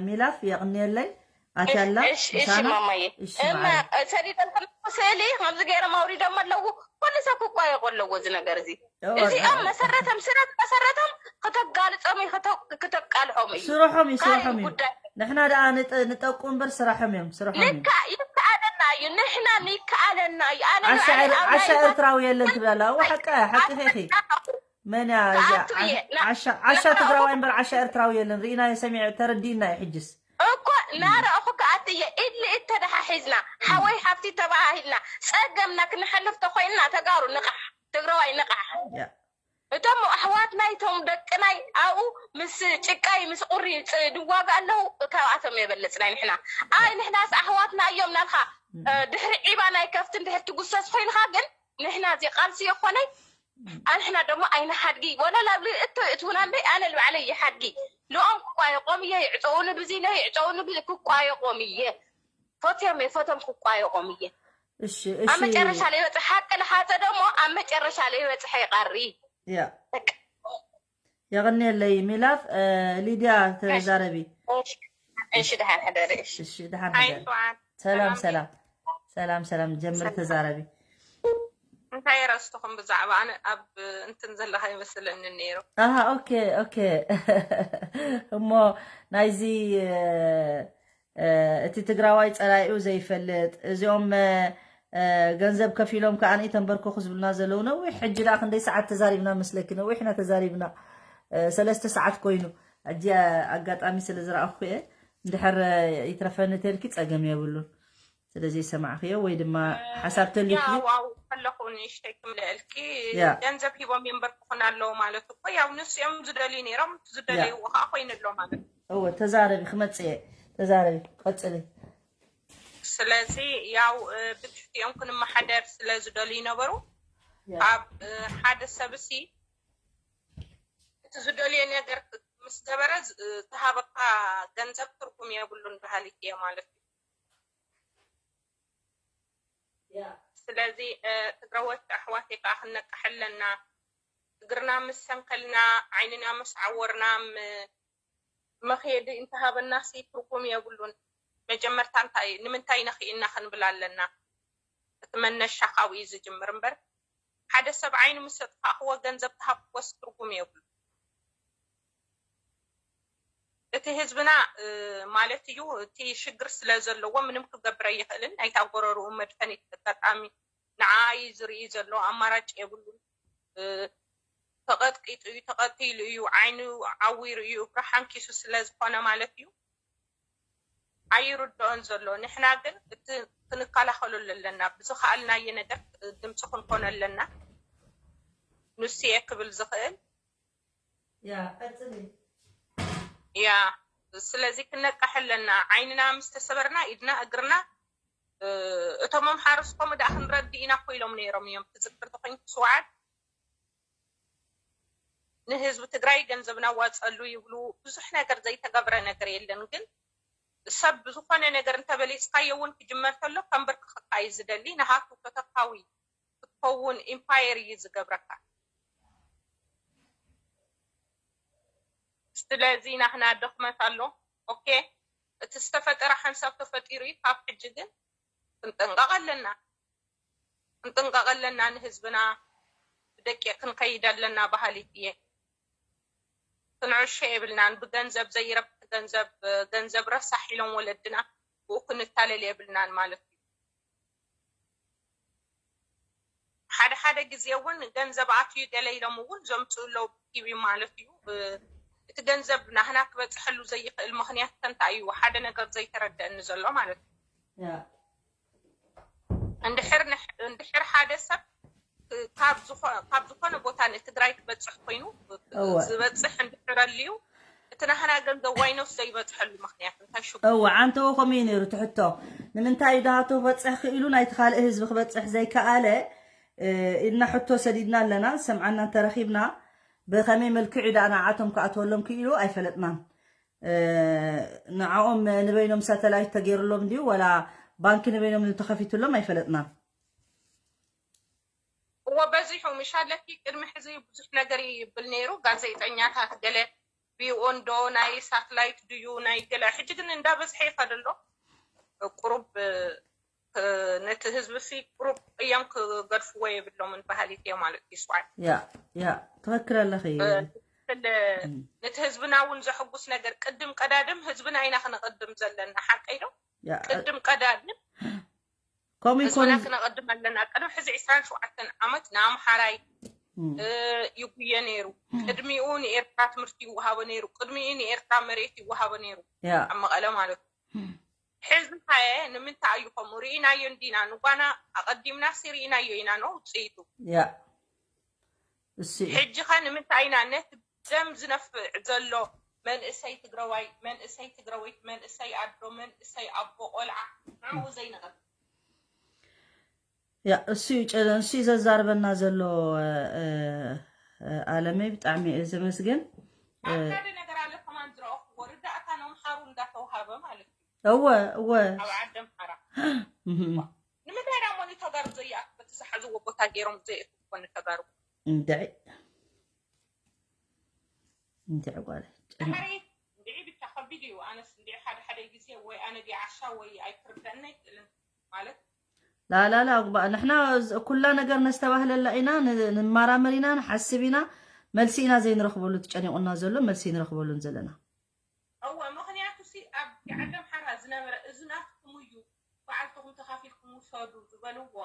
ሚላፍ የቕንየለይ ኣትያላ እሺ እሺ ማማዬ እሺ እና ሰዲደልኩም ስእሊ ከምዚ ገይሮም ኣውሪዶም ኣለዉ። ኩሉ ሰብ ክቋየቁ ኣለዎ እዚ ነገር እዚ። እዚኦም መሰረቶም ስረት መሰረቶም ክተጋልጾም እዩ ክተ- ክተቃልሖም እዩ። ስርሖም እዩ ስርሖም ካልእ እዩ ጉዳይ ንሕና ደኣ ንጠ- ንጠቁ እምበር ስራሖም እዮም ስርሖም እዮም ልካ ይከኣለና እዩ። ንሕና ንይከኣለና እዩ። ኣነ ዓሻ ንባዕለይ ኤር- ኣብ ዓሻ ናይ ኤርትራዊ የለን ትብል ኣላ እዋ ሓቃ ሓቂ ኺ መን እያ እዚኣ ክኣቱ እየ። ና- ዓሻ ዓሻ ትግራዋይ እምበር ዓሻ ኤርትራዊ የለን ርኢናዮ ሰሚዐ ተረዲእና እዩ ሕጅስ እኮ ናረእኹ ክኣቲ እየ። ኢድ ንኢድ ተደሓሒዝና ሓወይ ሓፍቲ ተባሃሂልና ጸገምና ክንሓልፍ ተኮይንና ተጋሩ ንቕሓ ትግራዋይ ንቕሓ። ያ እቶም ኣሕዋትና ይቶም ደቅናይ ኣብኡ ምስ ጭቃይ ምስ ቁሪ ፅ- ድዋጋ ኣለዉ። ካብኣቶም የበለፅናይ ንሕና። ኣይ ንሕናስ ኣሕዋትና እዮም ናልካ እ፣ ድሕሪ ዒባ ናይ ከፍቲ እንድሕር ትጉሰስ ኮይንካ ግን ንሕና እዚ ቃልሲ የኾነይ ኣንሕና ደሞ ኣይንሓድጊ ወላ ላብሊ እቶ እትውና እምበይ ኣነ ልባዕለይ ይሓድጊ ልኦም ክቋየቆም እየ ይዕፀውኒ ብዚ ነ ይዕፀውኒ ብዚ ክቋየቆም እየ ፈትዮም እየ ፈቶም ክቋየቆም እየ እሺ ኣብ እሺ መጨረሻ ለይበፅሕ ሓቂ ልሓፀ ደሞ ኣብ መጨረሻ ለይበፅሐ ይቐሪ ያ የቐንየለይ ሚላፍ እ፣ ሊድያ ተዛረቢ እሺ ደሓን ሕደሪ እሺ እሺ ደሓን ሓይ ሕደሪ ሰዓት ሰላም ሰላም ሰላም ሰላም ጀምር ተዛረቢ እንታይ ረስትኹም ብዛዕባ ኣነ ኣብ እንትን ዘለካ ይመስለኒ ነይሩ ኣሃ ኦኬ ኦኬ እሞ ናይዚ እ፣ እ፣ እቲ ትግራዋይ ፀላኢኡ ዘይፈልጥ እዚኦም እ፣ እ፣ ገንዘብ ከፊሎም ከኣ ተንበርክኹ ዝብሉና ዘለዉ ነዊሕ ሕጂ ደኣ ክንደይ ሰዓት ተዛሪብና መስለኪ ነዊሕና ተዛሪብና እ፣ ሰለስተ ሰዓት ኮይኑ ሕጂ ኣጋጣሚ ስለ ዝረኣኹ እየ እንድሕር ይትረፈኒ ተልኪ ፀገም የብሉን ስለ ዘይሰማዕኽዮ ወይ ድማ ሓሳብ ተልኪ ያው ኣው ከለኹ ንእሽተይ ክምልአልኪ ያ። ገንዘብ ሂቦም የንበርክኹን ኣለዉ ማለት እኮ ያው ንስኦም ዝደልዩ ነይሮም ዝደለይዎ ከዓ ኮይኑ ኣሎ ማለት እዩ። እወ ተዛረቢ ክመፅእ እየ ተዛረቢ ቀፅሊ ስለዚ ያው እ፣ ብትሕቲኦም ክንመሓደር ስለ ዝደልዩ ነበሩ ያ። ካብ እ፣ ሓደ ሰብሲ እቲ ዝደልዮ ነገር ምስ ገበረ ዝ- እ፣ ዝሃበካ ገንዘብ ትርጉም የብሉን በሃሊት እየ ማለት እዩ። ስለዚ እ፣ ትግራዎት ኣሕዋት ከዓ ክነቃሕ ኣለና። እግርና ምስ ሰንከልና ዓይንና ምስ ዓወርና ም- መኽየዲ እንተሃበናሲ ትርጉም የብሉን። መጀመርታ እንታይ እዩ? ንምንታይ ነኽእና ክንብል ኣለና። እቲ መነሻ ካብኡ እዩ ዝጅምር እምበር ሓደ ሰብ ዓይኑ ምስ ኣጥፋእክዎ ገንዘብ ተሃብክዎስ ትርጉም የብሉ። እቲ ህዝብና እ፣ ማለት እዩ እቲ ሽግር ስለ ዘለዎ ምንም ክገብር ኣይኽእልን። ናይታ ጎረርኡ መድፈኒት ተጠቃሚ ንዓ እዩ ዝርኢ ዘሎ ኣማራጭ የብሉን። እ፣ ተቐጥቂጡ እዩ ተቐቲሉ እዩ ዓይኑ ዓዊሩ እዩ እግሩ ሓንኪሱ ስለ ዝኾነ ማለት እዩ ኣይርድኦን ዘሎ ንሕና ግን እቲ ክንከላኸለሉ ኣለና ብዝኸኣልናየ ነገር ድምፂ ክንኮኖ ኣለና ንሱ እየ ክብል ዝኽእል ያ ቀፅሊ ያ ስለዚ ክነቃሕ ኣለና ዓይንና ምስ ተሰበርና ኢድና እግርና እ፣ እቶም ኣምሓሩስ ከምኡ ደኣ ክንረዲ ኢና እኮ ኢሎም ነይሮም እዮም ትዝክር ተኮይንኩ ስውዓት ንህዝቢ ትግራይ ገንዘብ ናዋፀሉ ይብሉ። ብዙሕ ነገር ዘይተገብረ ነገር የለን። ግን ሰብ ብዝኾነ ነገር እንተበሊፅካዮ እውን ክጅመር ከሎ ከንበርክኸካ እዩ ዝደሊ። ንሃቱ ተተካዊ ክትከውን ኢምፓየር እዩ ዝገብረካ። ስለዚ ናህና ድኽመት ኣሎ። ኦኬ፣ እቲ ዝተፈጠረ ሓንሳብ ተፈጢሩ እዩ። ካብ ሕጂ ግን ክንጥንቀቕ ኣለና፣ ክንጥንቀቕ ኣለና። ንህዝብና ብደቂቕ ክንከይድ ኣለና በሃሊት እየ። ክንዕሾ የብልናን። ብገንዘብ ዘይረብሕ ገንዘብ፣ ገንዘብ ረሳሕ ኢሎም ወለድና፣ ብኡ ክንታለል የብልናን ማለት እዩ። ሓደ ሓደ ግዜ እውን ገንዘብ ኣትዩ ገለ ኢሎም እውን ዘምፅኡ ኣለዉ ብቲቪ ማለት እዩ። እቲ ገንዘብ ናህና ክበፅሐሉ ዘይኽእል ምኽንያት ከ እንታይ እዩ? ሓደ ነገር ዘይተረደአኒ ዘሎ ማለት እዩ። ያ እንድሕር ንሕ- እንድሕር ሓደ ሰብ ካብ ዝኾ- ካብ ዝኾነ ቦታ ንትግራይ ክበፅሕ ኮይኑ እወ። ዝበፅሕ እንድሕር ኣልዩ እቲ ናህና ገንዘብ ዋይኖስ ዘይበፅሐሉ ምኽንያት እንታይ ሽጉ እወ ዓንተዎ ከምኡ እዩ ነይሩ ትሕቶ ንምንታይ እዩ ድሃቶ ክበፅሕ ክኢሉ ናይቲ ካልእ ህዝቢ ክበፅሕ ዘይከኣለ እ፣ ኢልና ሕቶ ሰዲድና ኣለና ዝሰምዓና እንተረኺብና ብኸመይ መልክዑ ደኣ ንዓቶም ክኣትወሎም ክኢሉ ኣይፈለጥናን እ፣ ንዕኦም ንበይኖም ሳተላይት ተገይሩሎም ድዩ ወላ ባንኪ ንበይኖም ተኸፊቱሎም ኣይፈለጥናን እዎ በዚሑ ምሻለኪ ቅድሚ ሕዚ ብዙሕ ነገር ይብል ነይሩ። ጋዜጠኛታት ገለ ብኦንዶ ናይ ሳትላይት ድዩ ናይ ገለ ሕጂ ግን እንዳበዝሐ ይኸድ ኣሎ። ቁሩብ እ፣ ነቲ ህዝቢ ሲ ቁሩብ እዮም ክገድፍዎ የብሎምን ባህሊት እዮ ማለት እዩ። ስዋይ ያ ያ ትኽክል ኣለኺ እ፣ ስለ ነቲ ህዝብና እውን ዘሐጉስ ነገር ቅድም ቀዳድም ህዝብና ኢና ክነቐድም ዘለና ሓቀይ ዶ? ያ ቅድም ቀዳድም ከምኡ ይኮን ህዝብና ክነቐድም ኣለና። ቅድሚ ሕዚ ዕስራን ሸውዓተን ዓመት ንኣምሓራይ እም፣ እ፣ ይጉየ ነይሩ። ቅድሚኡ ንኤርትራ ትምህርቲ ይወሃቦ ነይሩ። ቅድሚኡ ንኤርትራ መሬት ይወሃቦ ነይሩ ያ ኣብ መቐለ ማለት እዩ። ሕዚ ኸየ ንምንታይ እዩ ከምኡ ርኢናዮ እንዲና ንጓና ኣቐዲምናሲ ርኢናዮ ኢና ነው ውፅኢቱ። ያ እሱ እዩ ሕጂ ኸ ንምንታይ ኢና ነቲ ደም ዝነፍዕ ዘሎ መንእሰይ ትግራዋይ መንእሰይ ትግራወይት መንእሰይ ኣዶ መንእሰይ ኣቦ ቆልዓ ንዕኡ ዘይንቐድም? ያ እሱ እዩ ጨ- እሱ እዩ ዘዛርበና ዘሎ እ፣ እ፣ ኣለመይ ብጣዕሚ እየ ዘመስግን ኣብ ሓደ ነገር ኣለ ከማን ዝረኣኹዎ ርዳእታ ነምሓሩ እንዳተውሃበ ማለት እዩ እወ እወ ኣብ ዓዲ ኣምሓራ እህም። ንምንታይ ዳ ሞኒ ተጋሩ ዘይኣት በቲ ዝሓዝዎ ቦታ ገይሮም ዘየትኮኒ ተጋሩ እንድዒ እንድዒ ጓለ ድሕሪ እንድዒ ብቻ ከቢድ እዩ ኣነስ እንድዒ ሓደ ሓደ ግዜ ወይ ኣነ ዲዓሻ ወይ ኣይክርደአኒ ኣይክእልን ማለት ላላላ ንሕና ኩላ ነገር ነስተባህለላ ኢና ን- ንመራመር ኢና ንሓስብ ኢና መልሲ ኢና ዘይንረኽበሉ ትጨኒቑና ዘሎ መልሲ ንረኽበሉን ዘለና እወ ምኽንያቱ ሲ ኣብ ዓዲ ኣምሓራ ዝነበረ እዚ ናትኩም እዩ በዓልትኹም ተኻፊልኩም ውሰዱ ዝበልዎ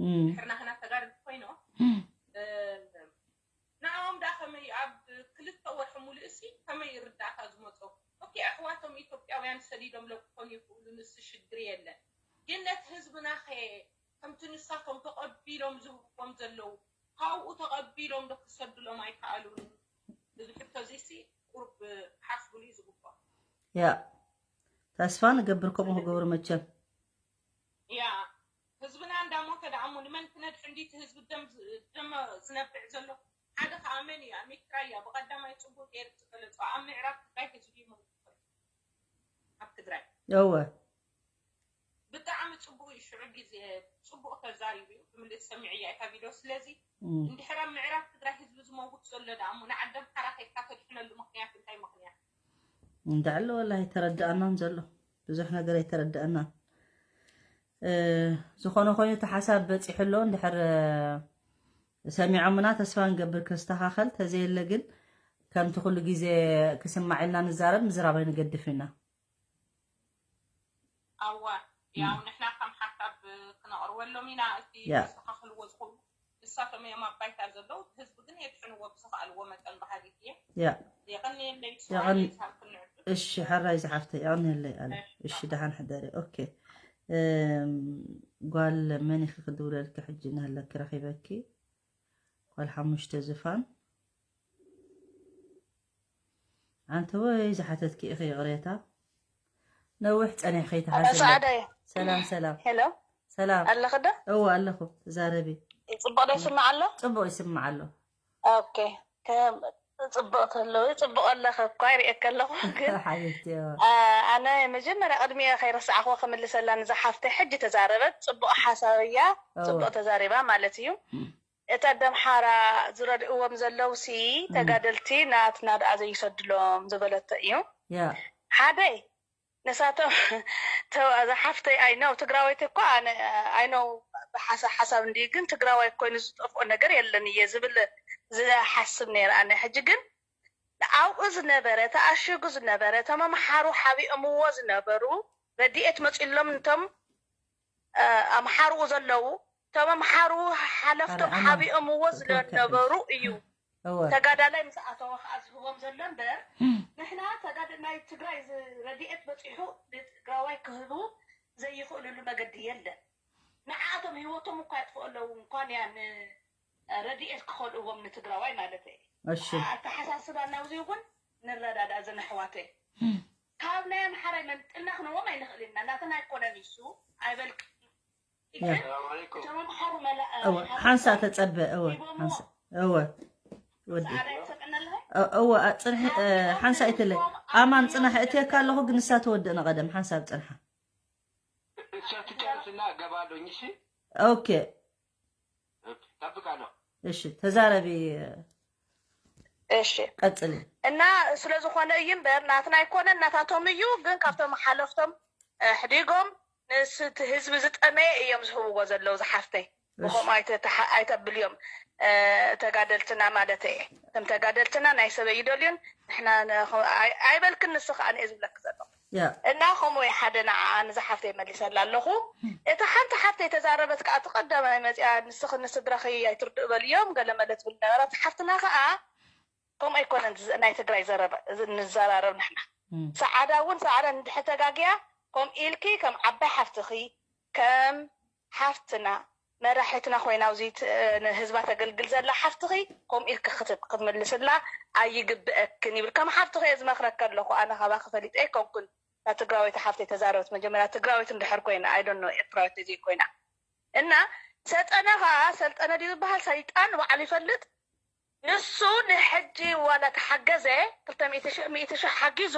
እም፣ ድሕርና ክና ተጋድል ኮይኖም ንዕኦም ዳ ከመይ ኣብ ክልተ ወርሒ ሙሉእ ሲ ከመይ ይርዳእካ ዝመፆ ኦኬ ኣሕዋቶም ኢትዮጵያውያን ሰዲዶም ለክኾኑ ይኽእሉ ንሱ ሽግር የለን ግን ነቲ ህዝብና ከ ከምቲ ንሳቶም ተቐቢሎም ዝህብዎም ዘለዉ ካብኡ ተቐቢሎም ዶ ክሰዱሎም ኣይከኣሉን እዚ ሕቶ እዚ ሲ ቁርብ ሓስብሉ እዩ ዝግባእ ያ ተስፋ ንገብር ከምኡ ክገብሩ መቸም ያ ህዝብና እንዳሞተ ደኣ እሞ ንመን ክነድሕን ድዩ እቲ ህዝቢ ደም ዝ- ደም ዝነብዕ ዘሎ ሓደ ከዓ መን እዩ ኣሜሪካ እያ ብቀዳማይ ፅቡቅ ገይሩ ዝገለፆ ኣብ ምዕራብ ትግራይ ህዝቢ ይሞት ኣብ ትግራይ እወ ብጣዕሚ ፅቡቅ እዩ ሽዑ ግዜ ፅቡቅ ተዛሪቡ እዩ ብምልእቲ ሰሚዐያ እታ ቪድዮ ስለዚ እም፣ እንድሕር ኣብ ምዕራብ ትግራይ ህዝቢ ዝመውት ዘሎ ደኣ እሞ ንዓዲ ኣምሓራ ከይድካ ተድሕነሉ ምክንያት እንታይ ምክንያት እንድዕሎ ወላ ኣይተረድኣናን ዘሎ ብዙሕ ነገር ኣይተረድኣናን እ፣ ዝኾነ ኮይኑ እቲ ሓሳብ በፂሑ ኣሎ እንድሕር እ፣ ሰሚዖምና ተስፋ ንገብር ክስተኻኸል ተዘየለ ግን ከምቲ ኩሉ ግዜ ክስማዕ ኢልና ንዛረብ ምዝራብ ኣይንገድፍ ኢና ኣዋ ያው ንሕና ከም ሓሳብ ክነቕርበሎም ኢና እቲ ያ። ከስተኻኽልዎ ዝኽእሉ ንሳቶም እዮም ኣብ ባይታ ዘለዉ ህዝቢ ግን የድሕንዎ ብዝኽኣልዎ መጠን ባህሊት እየ ያ የቐንየለይ የቐን- ስሓብ ክንዕድል እሺ ሓራይ ዝሓፍተ የቐንየለይ ኣለ እሺ ደሓን ሕደሪ ኦኬ እም፣ ጓል መን ኢኺ ክድውለልኪ ሕጂ ናሃለኪ ረኺበኪ ጓል ሓሙሽተ ዝፋን ኣንቲ ወይ ዝሓተትኪ ኢኺ ይቕሬታ ነዊሕ ጸኒሕኺ ተሓስለ ሰዓደ ሰላም ሰላም ሄሎ ሰላም ኣለኺ ዶ እዎ ኣለኹ ተዛረቢ ፅቡቅ ዶ ይስማዕ ኣሎ ጽቡቅ ይስማዕ ኣሎ ኦኬ ከ- ጽቡቕ ተለዉ ጽቡቕ ኣለኸ እኳ ይርእየካ ኣለኹ። ግን ኣነ መጀመርያ ቅድሚያ ከይረሳዕኽዎ ክምልሰላ ንዛ ሓፍተይ ሕጂ ተዛረበት። ጽቡቕ ሓሳብ እያ፣ ጽቡቕ ተዛሪባ ማለት እዩ። እታ ደምሓራ ዝረድእዎም ዘለዉ ሲ ተጋደልቲ ናትና ደኣ ዘይሰድሎም ዝበለቶ እዩ። ሓደ ንሳቶም ተው- እዛ ሓፍተይ ኣይነው ትግራወይቲ እኳ ኣነ ኣይነው ሓሳብ ሓሳብ እንዲ ግን ትግራዋይ ኮይኑ ዝጠፍኦ ነገር የለን እየ ዝብል ዝሓስብ ነይረ ኣነ። ሕጂ ግን ኣብኡ ዝነበረ ተኣሽጉ ዝነበረ ተመምሓሩ ሓቢኦምዎ ዝነበሩ ረድኤት መፂሎም እንቶም ኣምሓርኡ ዘለዉ ተመምሓሩ ሓለፍቶም ሓቢኦምዎ ዝነበሩ እዩ። ተጋዳላይ ምስ ኣተወ ከዓ ዝህቦም ዘሎ እምበር ንሕና ተጋድ ናይ ትግራይ ረድኤት በፂሑ ንትግራዋይ ክህቡ ዘይኽእልሉ መገዲ የለን። ንዓኣቶም ህይወቶም እኳ የጥፍኦ ኣለዉ እንኳን ያ ረድኤት ክኸልእዎም ንትግራዋይ ማለት እየ። ኣተሓሳስባና ውዚ እውን ንረዳዳ እዘን ኣሕዋተይ ካብ ናይ ኣምሓራይ መንጥልና ክንዎም ኣይንኽእል ኢና። ናተና ኣይኮነን ይሱ ኣይበልክ ሓንሳ ተፀበ እወ እወ ወዲ እወ ፅንሒ ሓንሳ ይትለ ኣማን ፅናሕ እትየካ ኣለኹ ግን ንሳ ተወድእና ቀደም ሓንሳብ ፅንሓ ትጨርስና ገባለኝ እሺ ኦኬ ጠብቃለሁ እሺ ተዛረቢ እሺ ቀፅሊ እና ስለዝኾነ እዩ እምበር ናትና ኣይኮነን ናታቶም እዩ ግን ካብቶም ሓለፍቶም ሕዲጎም ንስቲ ህዝቢ ዝጠመየ እዮም ዝህብዎ ዘለዉ ዝሓፍተይ ብከምኡ ኣይተብልዮም ተጋደልትና ማለት እየ እቶም ተጋደልትና ናይ ሰበይ ይደልዩን ንሕና ኣይበልክን ንስ ከዓ ንእየ ዝብለክ ዘለኹ እና ከምኡ ሓደ ንዓኣ ንዛ ሓፍተይ መሊሰላ ኣለኹ እቲ ሓንቲ ሓፍተይ ተዛረበት ከዓ እቲ ቀዳማይ መፅኣ ንስኽ ንስድራኺ ኣይትርድእ በልዮም ገለ መለ ትብል ነበራ እቲ ሓፍትና ከዓ ከምኡ ኣይኮነን ናይ ትግራይ ዘረባ ንዘራረብ ንሕና ሰዓዳ እውን ሰዓዳ እንድሕር ተጋግያ ከም ኢልኪ ከም ዓባይ ሓፍትኺ ከም ሓፍትና መራሒትና ኮይና ኣብዚ ንህዝባ ተገልግል ዘላ ሓፍትኺ ከምኡ ኢልኪ ክትምልስላ ኣይግብአክን ይብል ከም ሓፍትኺ እየ ዝመክረኪ ኣለኹ ኣነ ካባኺ ፈሊጠ ኣይኮንኩን እታ ትግራወይቲ ሓፍተይ ተዛረበት መጀመርያ ትግራወይቲ እንድሕር ኮይና I don't know ኤርትራዊት ዘይኮይና እና ሰጠነ ከዓ ሰልጠነ ድዩ ዝበሃል ሰይጣን ባዕሉ ይፈልጥ ንሱ ንሕጂ ዋላ ተሓገዘ ክልተ ሚእቲ ሽሕ ሓጊዙ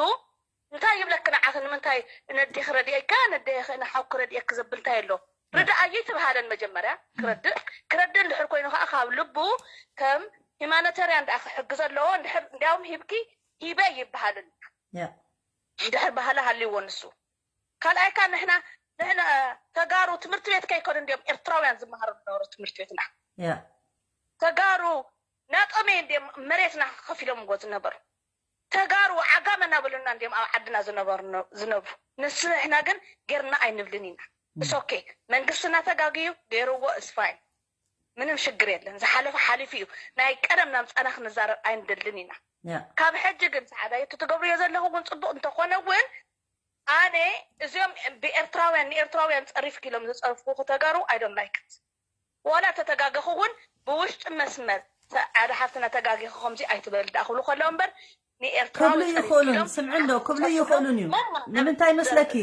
እንታይ ይብለኪ ንዓኺ ንምንታይ ነዴኺ ረድኤካ ነዴኺ ንሓውኪ ረድኤኪ ዘብል እንታይ ኣሎ ርድኣዮ ይትበሃለን መጀመርያ ክረድእ ክረድእ እንድሕር ኮይኑ ከዓ ካብ ልቡ ከም ሂማኖተርያን ደኣ ክሕግዘ ኣለዎ እንዲያውም ሂብኪ ሂበ ይበሃልን እንድሕር ባህሊ ሃልይዎ ንሱ ካልኣይካ ንሕና ንሕና ተጋሩ ትምህርቲ ቤት ከይከዱ እንዲዮም ኤርትራውያን ዝመሃሩ ዝነበሩ ትምህርቲ ቤትና ተጋሩ ናጦመይ እንዲዮም መሬትና ከፊሎምዎ ዝነበሩ ተጋሩ ዓጋመ እናበሉና እንዲዮም ኣብ ዓድና ዝነብሩ ዝነብሩ ንስሕና ግን ጌርና ኣይንብልን ኢና እሶኬ መንግስትና ተጋግዩ ገይርዎ እስፋይን ምንም ሽግር የለን ዝሓለፈ ሓሊፉ እዩ ናይ ቀደም ናምፃና ክንዛረብ ኣይንደልን ኢና ካብ ሕጂ ግን ሰዓዳ እቲ ትገብርዮ ዘለኹ እውን ፅቡቅ እንተኾነ እውን ኣነ እዚኦም ብኤርትራውያን ንኤርትራውያን ፀሪፍኪ ኢሎም ዝፀርፍኩ ተጋሩ I don't like it ዋላ ተተጋገኹ እውን ብውሽጢ መስመር ሓደ ሓፍትና ተጋጊኹ ከምዚ ኣይትበል ደኣ ክብሉ ከለዉ እምበር ንኤርትራ ክብሉ ይኽእሉን ስምዒ እንዶ ክብሉ ይኽእሉን እዩ ንምንታይ መስለኪ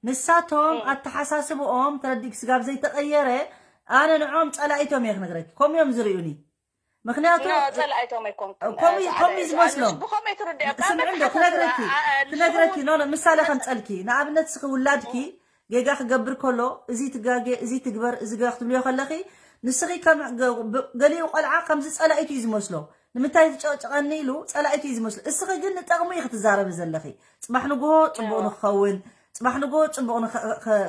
ንሳቶም ኣተሓሳስብኦም ተረዲእኪ ስጋብ ዘይተቐየረ ኣነ ንዖም ፀላኢቶም እየ ክነግረኪ ከምኡ እዮም ዝርእዩኒ ምክንያቱ ጸላኢቶም ኣይኮንኩም ከምኡ ዝመስሎም ስምዕንዶ ክነግረኪ ክነግረኪ ኖ ምሳሌ ከምፀልኪ ንኣብነት ስኺ ውላድኪ ጌጋ ክገብር ከሎ እዚ ትጋጌ እዚ ትግበር እዚ ገ ክትብልዮ ከለኺ ንስኺ ገሊኡ ቆልዓ ከምዚ ጸላኢቱ እዩ ዝመስሎ ንምንታይ ትጨጨቐኒ ኢሉ ጸላኢቱ እዩ ዝመስሎ እስኺ ግን ንጠቕሙ እዩ ክትዛረቢ ዘለኺ ጽባሕ ንግሆ ጽቡቕ ንክኸውን ጽባሕ ንግሆ ጽቡቕ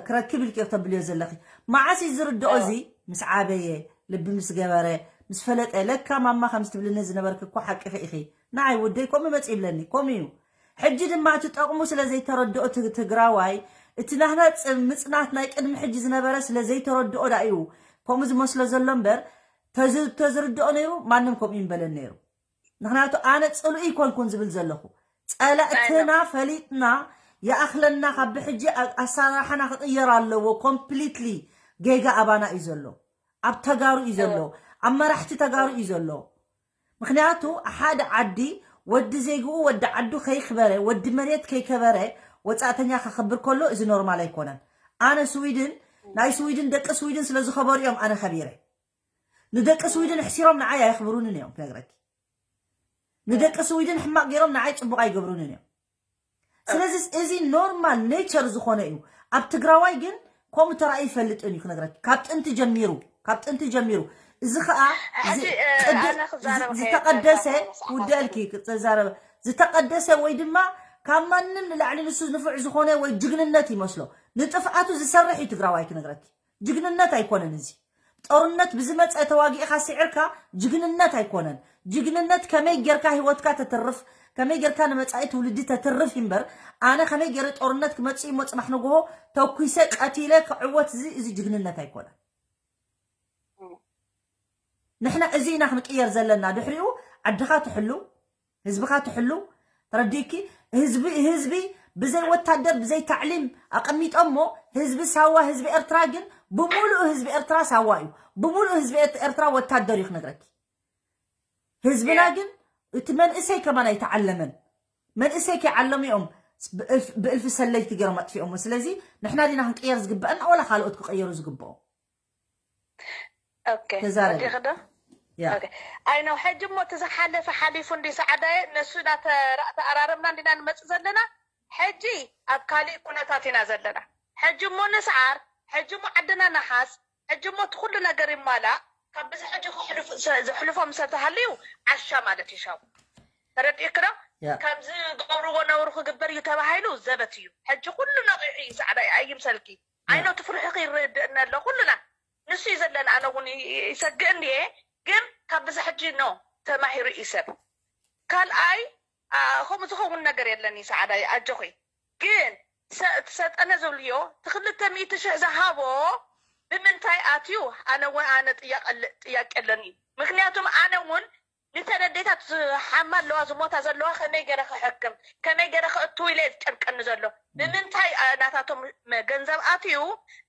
ክረክብ ኢልኪ ተብልዮ ዘለኺ መዓስ እዩ ዝርድኦ እዚ ምስ ዓበየ ልቢ ምስ ገበረ ምስ ፈለጠ ለካ ማማ ከምዚ ትብልኒ ዝነበርኪ እኮ ሓቅኺ ኢኺ ንዓይ ውደይ ከምኡ መፂ ይብለኒ ከምኡ እዩ ሕጂ ድማ እቲ ጠቕሙ ስለ ዘይተረድኦ ትግራዋይ እቲ ናህና ምፅናት ናይ ቅድሚ ሕጂ ዝነበረ ስለ ዘይተረድኦ ዳ እዩ ከምኡ ዝመስሎ ዘሎ እምበር ተዝርድኦ ነይሩ ማንም ከምኡ ይምበለን ነይሩ ምክንያቱ ኣነ ፅሉኢ ይኮንኩን ዝብል ዘለኹ ፀላእትና ፈሊጥና ይኣኽለና ካብ ብሕጂ ኣሰራርሓና ክቕየር ኣለዎ ኮምፕሊትሊ ጌጋ ኣባና እዩ ዘሎ ኣብ ተጋሩ እዩ ዘሎ ኣብ መራሕቲ ተጋሩ እዩ ዘሎ ምክንያቱ ሓደ ዓዲ ወዲ ዜግኡ ወዲ ዓዱ ከይክበረ ወዲ መሬት ከይከበረ ወፃእተኛ ከኽብር ከሎ እዚ ኖርማል ኣይኮነን ኣነ ስዊድን ናይ ስዊድን ደቂ ስዊድን ስለ ዝኸበሩ እዮም ኣነ ከቢረ ንደቂ ስዊድን ኣሕሲሮም ንዓይ ኣየኽብሩንን እዮም ክነግረኪ ንደቂ ስዊድን ሕማቕ ገይሮም ንዓይ ጽቡቕ ኣይገብሩንን እዮም። ስለዚ እዚ ኖርማል ኔቸር ዝኾነ እዩ። ኣብ ትግራዋይ ግን ከምኡ ተራእዩ ይፈልጥን እዩ ክነግረኪ። ካብ ጥንቲ ጀሚሩ፣ ካብ ጥንቲ ጀሚሩ። እዚ ኸኣ እዚ ሕጂ፣ እ፣ ቅድ- ኣነ ክዛረብ እዚ- ከ- ዝተቐደሰ ከዛረብ ሰዓት ክውደልኪ ክዛረብ ዝተቐደሰ ወይ ድማ ካብ ማንም ንላዕሊ ንሱ ንፉዕ ዝኾነ ወይ ጅግንነት ይመስሎ። ንጥፍኣቱ ዝሰርሕ እዩ ትግራዋይ ክነግረኪ። ጅግንነት ኣይኮነን እዚ። ጦርነት ብዝመፀ ተዋጊእኻ ስዒርካ ጅግንነት ኣይኮነን። ጅግንነት ከመይ ጌርካ ህይወትካ ተትርፍ፣ ከመይ ጌርካ ንመፃኢ ትውልዲ ተትርፍ እምበር፣ ኣነ ከመይ ገይረ ጦርነት ክመፅእ እሞ ፅባሕ ንግሆ ተኩሰ ቀቲለ ክዕወት፣ እዚ እዚ ጅግንነት ኣይኮነን። ንሕና እዚ ኢና ክንቅየር ዘለና። ድሕሪኡ ዓድኻ ትሕሉ፣ ህዝብኻ ትሕሉ። ተረዲእኪ? ህዝቢ ህዝቢ ብዘይ ወታደር ብዘይ ታዕሊም ኣቐሚጦሞ፣ ህዝቢ ሳዋ፣ ህዝቢ ኤርትራ ግን ብምሉእ ህዝቢ ኤርትራ ሳዋ እዩ። ብምሉእ ህዝቢ ኤርት- ኤርትራ ወታደር እዩ ክነግረኪ። ህዝብና ያ። ግን እቲ መንእሰይ ከማን ኣይተዓለመን። መንእሰይ ከይዓለሙ እዮም ብእልፍ- ብእልፊ ሰለይቲ ገይሮም ኣጥፊኦሞ። ስለዚ ንሕና ዲና ክንቅየር ዝግበአና ወላ ካልኦት ክቀየሩ ዝግብኦም? ኦኬ ተዛረቢ። ወዲኺ ዶ? ያ ኦኬ። ኣይ ነው ሕጂ እሞ እቲ ዝሓለፈ ሓሊፉ እንዲ ሰዓዳየ ነሱ ኢና ተራ- ተኣራረምና እንዲና ንመጽእ ዘለና። ሕጂ ኣብ ካሊእ ኩነታት ኢና ዘለና። ሕጂ እሞ ንስዓር፣ ሕጂ እሞ ዓድና ንሓዝ፣ ሕጂ እሞ እቲ ኩሉ ነገር ይማላእ። ካብ ብዚ ሕጂ ክሕልፉ- ዘ- ዘሕልፎም ሰብ ተሃልዩ ዓሻ ማለት እዩ ሻው። ተረዲእኪ ዶ? ያ ካብ ዝገብርዎ ነውሩ ክግበር እዩ ተባሂሉ ዘበት እዩ። ሕጂ ኩሉ ነቒሑ እዩ ሰዓዳየ ኣይምሰልኪ። ያ ኣይኖ ትፍርሕኺ ይርድእና ኣሎ ኩሉና። ንሱ እዩ ዘለና። ኣነ እውን ይ- ይ- ይሰግእ እንድየ፣ ግን ካብ ብዚ ሕጂ ኖ ተማሂሩ እዩ ሰብ። ካልኣይ ኣ፣ ከምኡ ዝኸውን ነገር የለን እዩ ሰዓዳይ ኣጆኺ። ግን ሰ- እቲ ሰጠነ ዝብልዮ እቲ ክልተ ሚእቲ ሽሕ ዝሃቦ ብምንታይ ኣትዩ? ኣነ እውን ኣነ ጥያቄ ኣለ- ጥያቄ ኣለኒ። ምክንያቱም ኣነ እውን ንተን ኣዴታት ዝሓማ ኣለዋ ዝሞታ ዘለዋ ከመይ ገይረ ክሕክም ከመይ ገይረ ክእቱ ኢለ ዝጨንቀኒ ዘሎ። ብምንታይ ኣ፣ ናታቶም መ- ገንዘብ ኣትዩ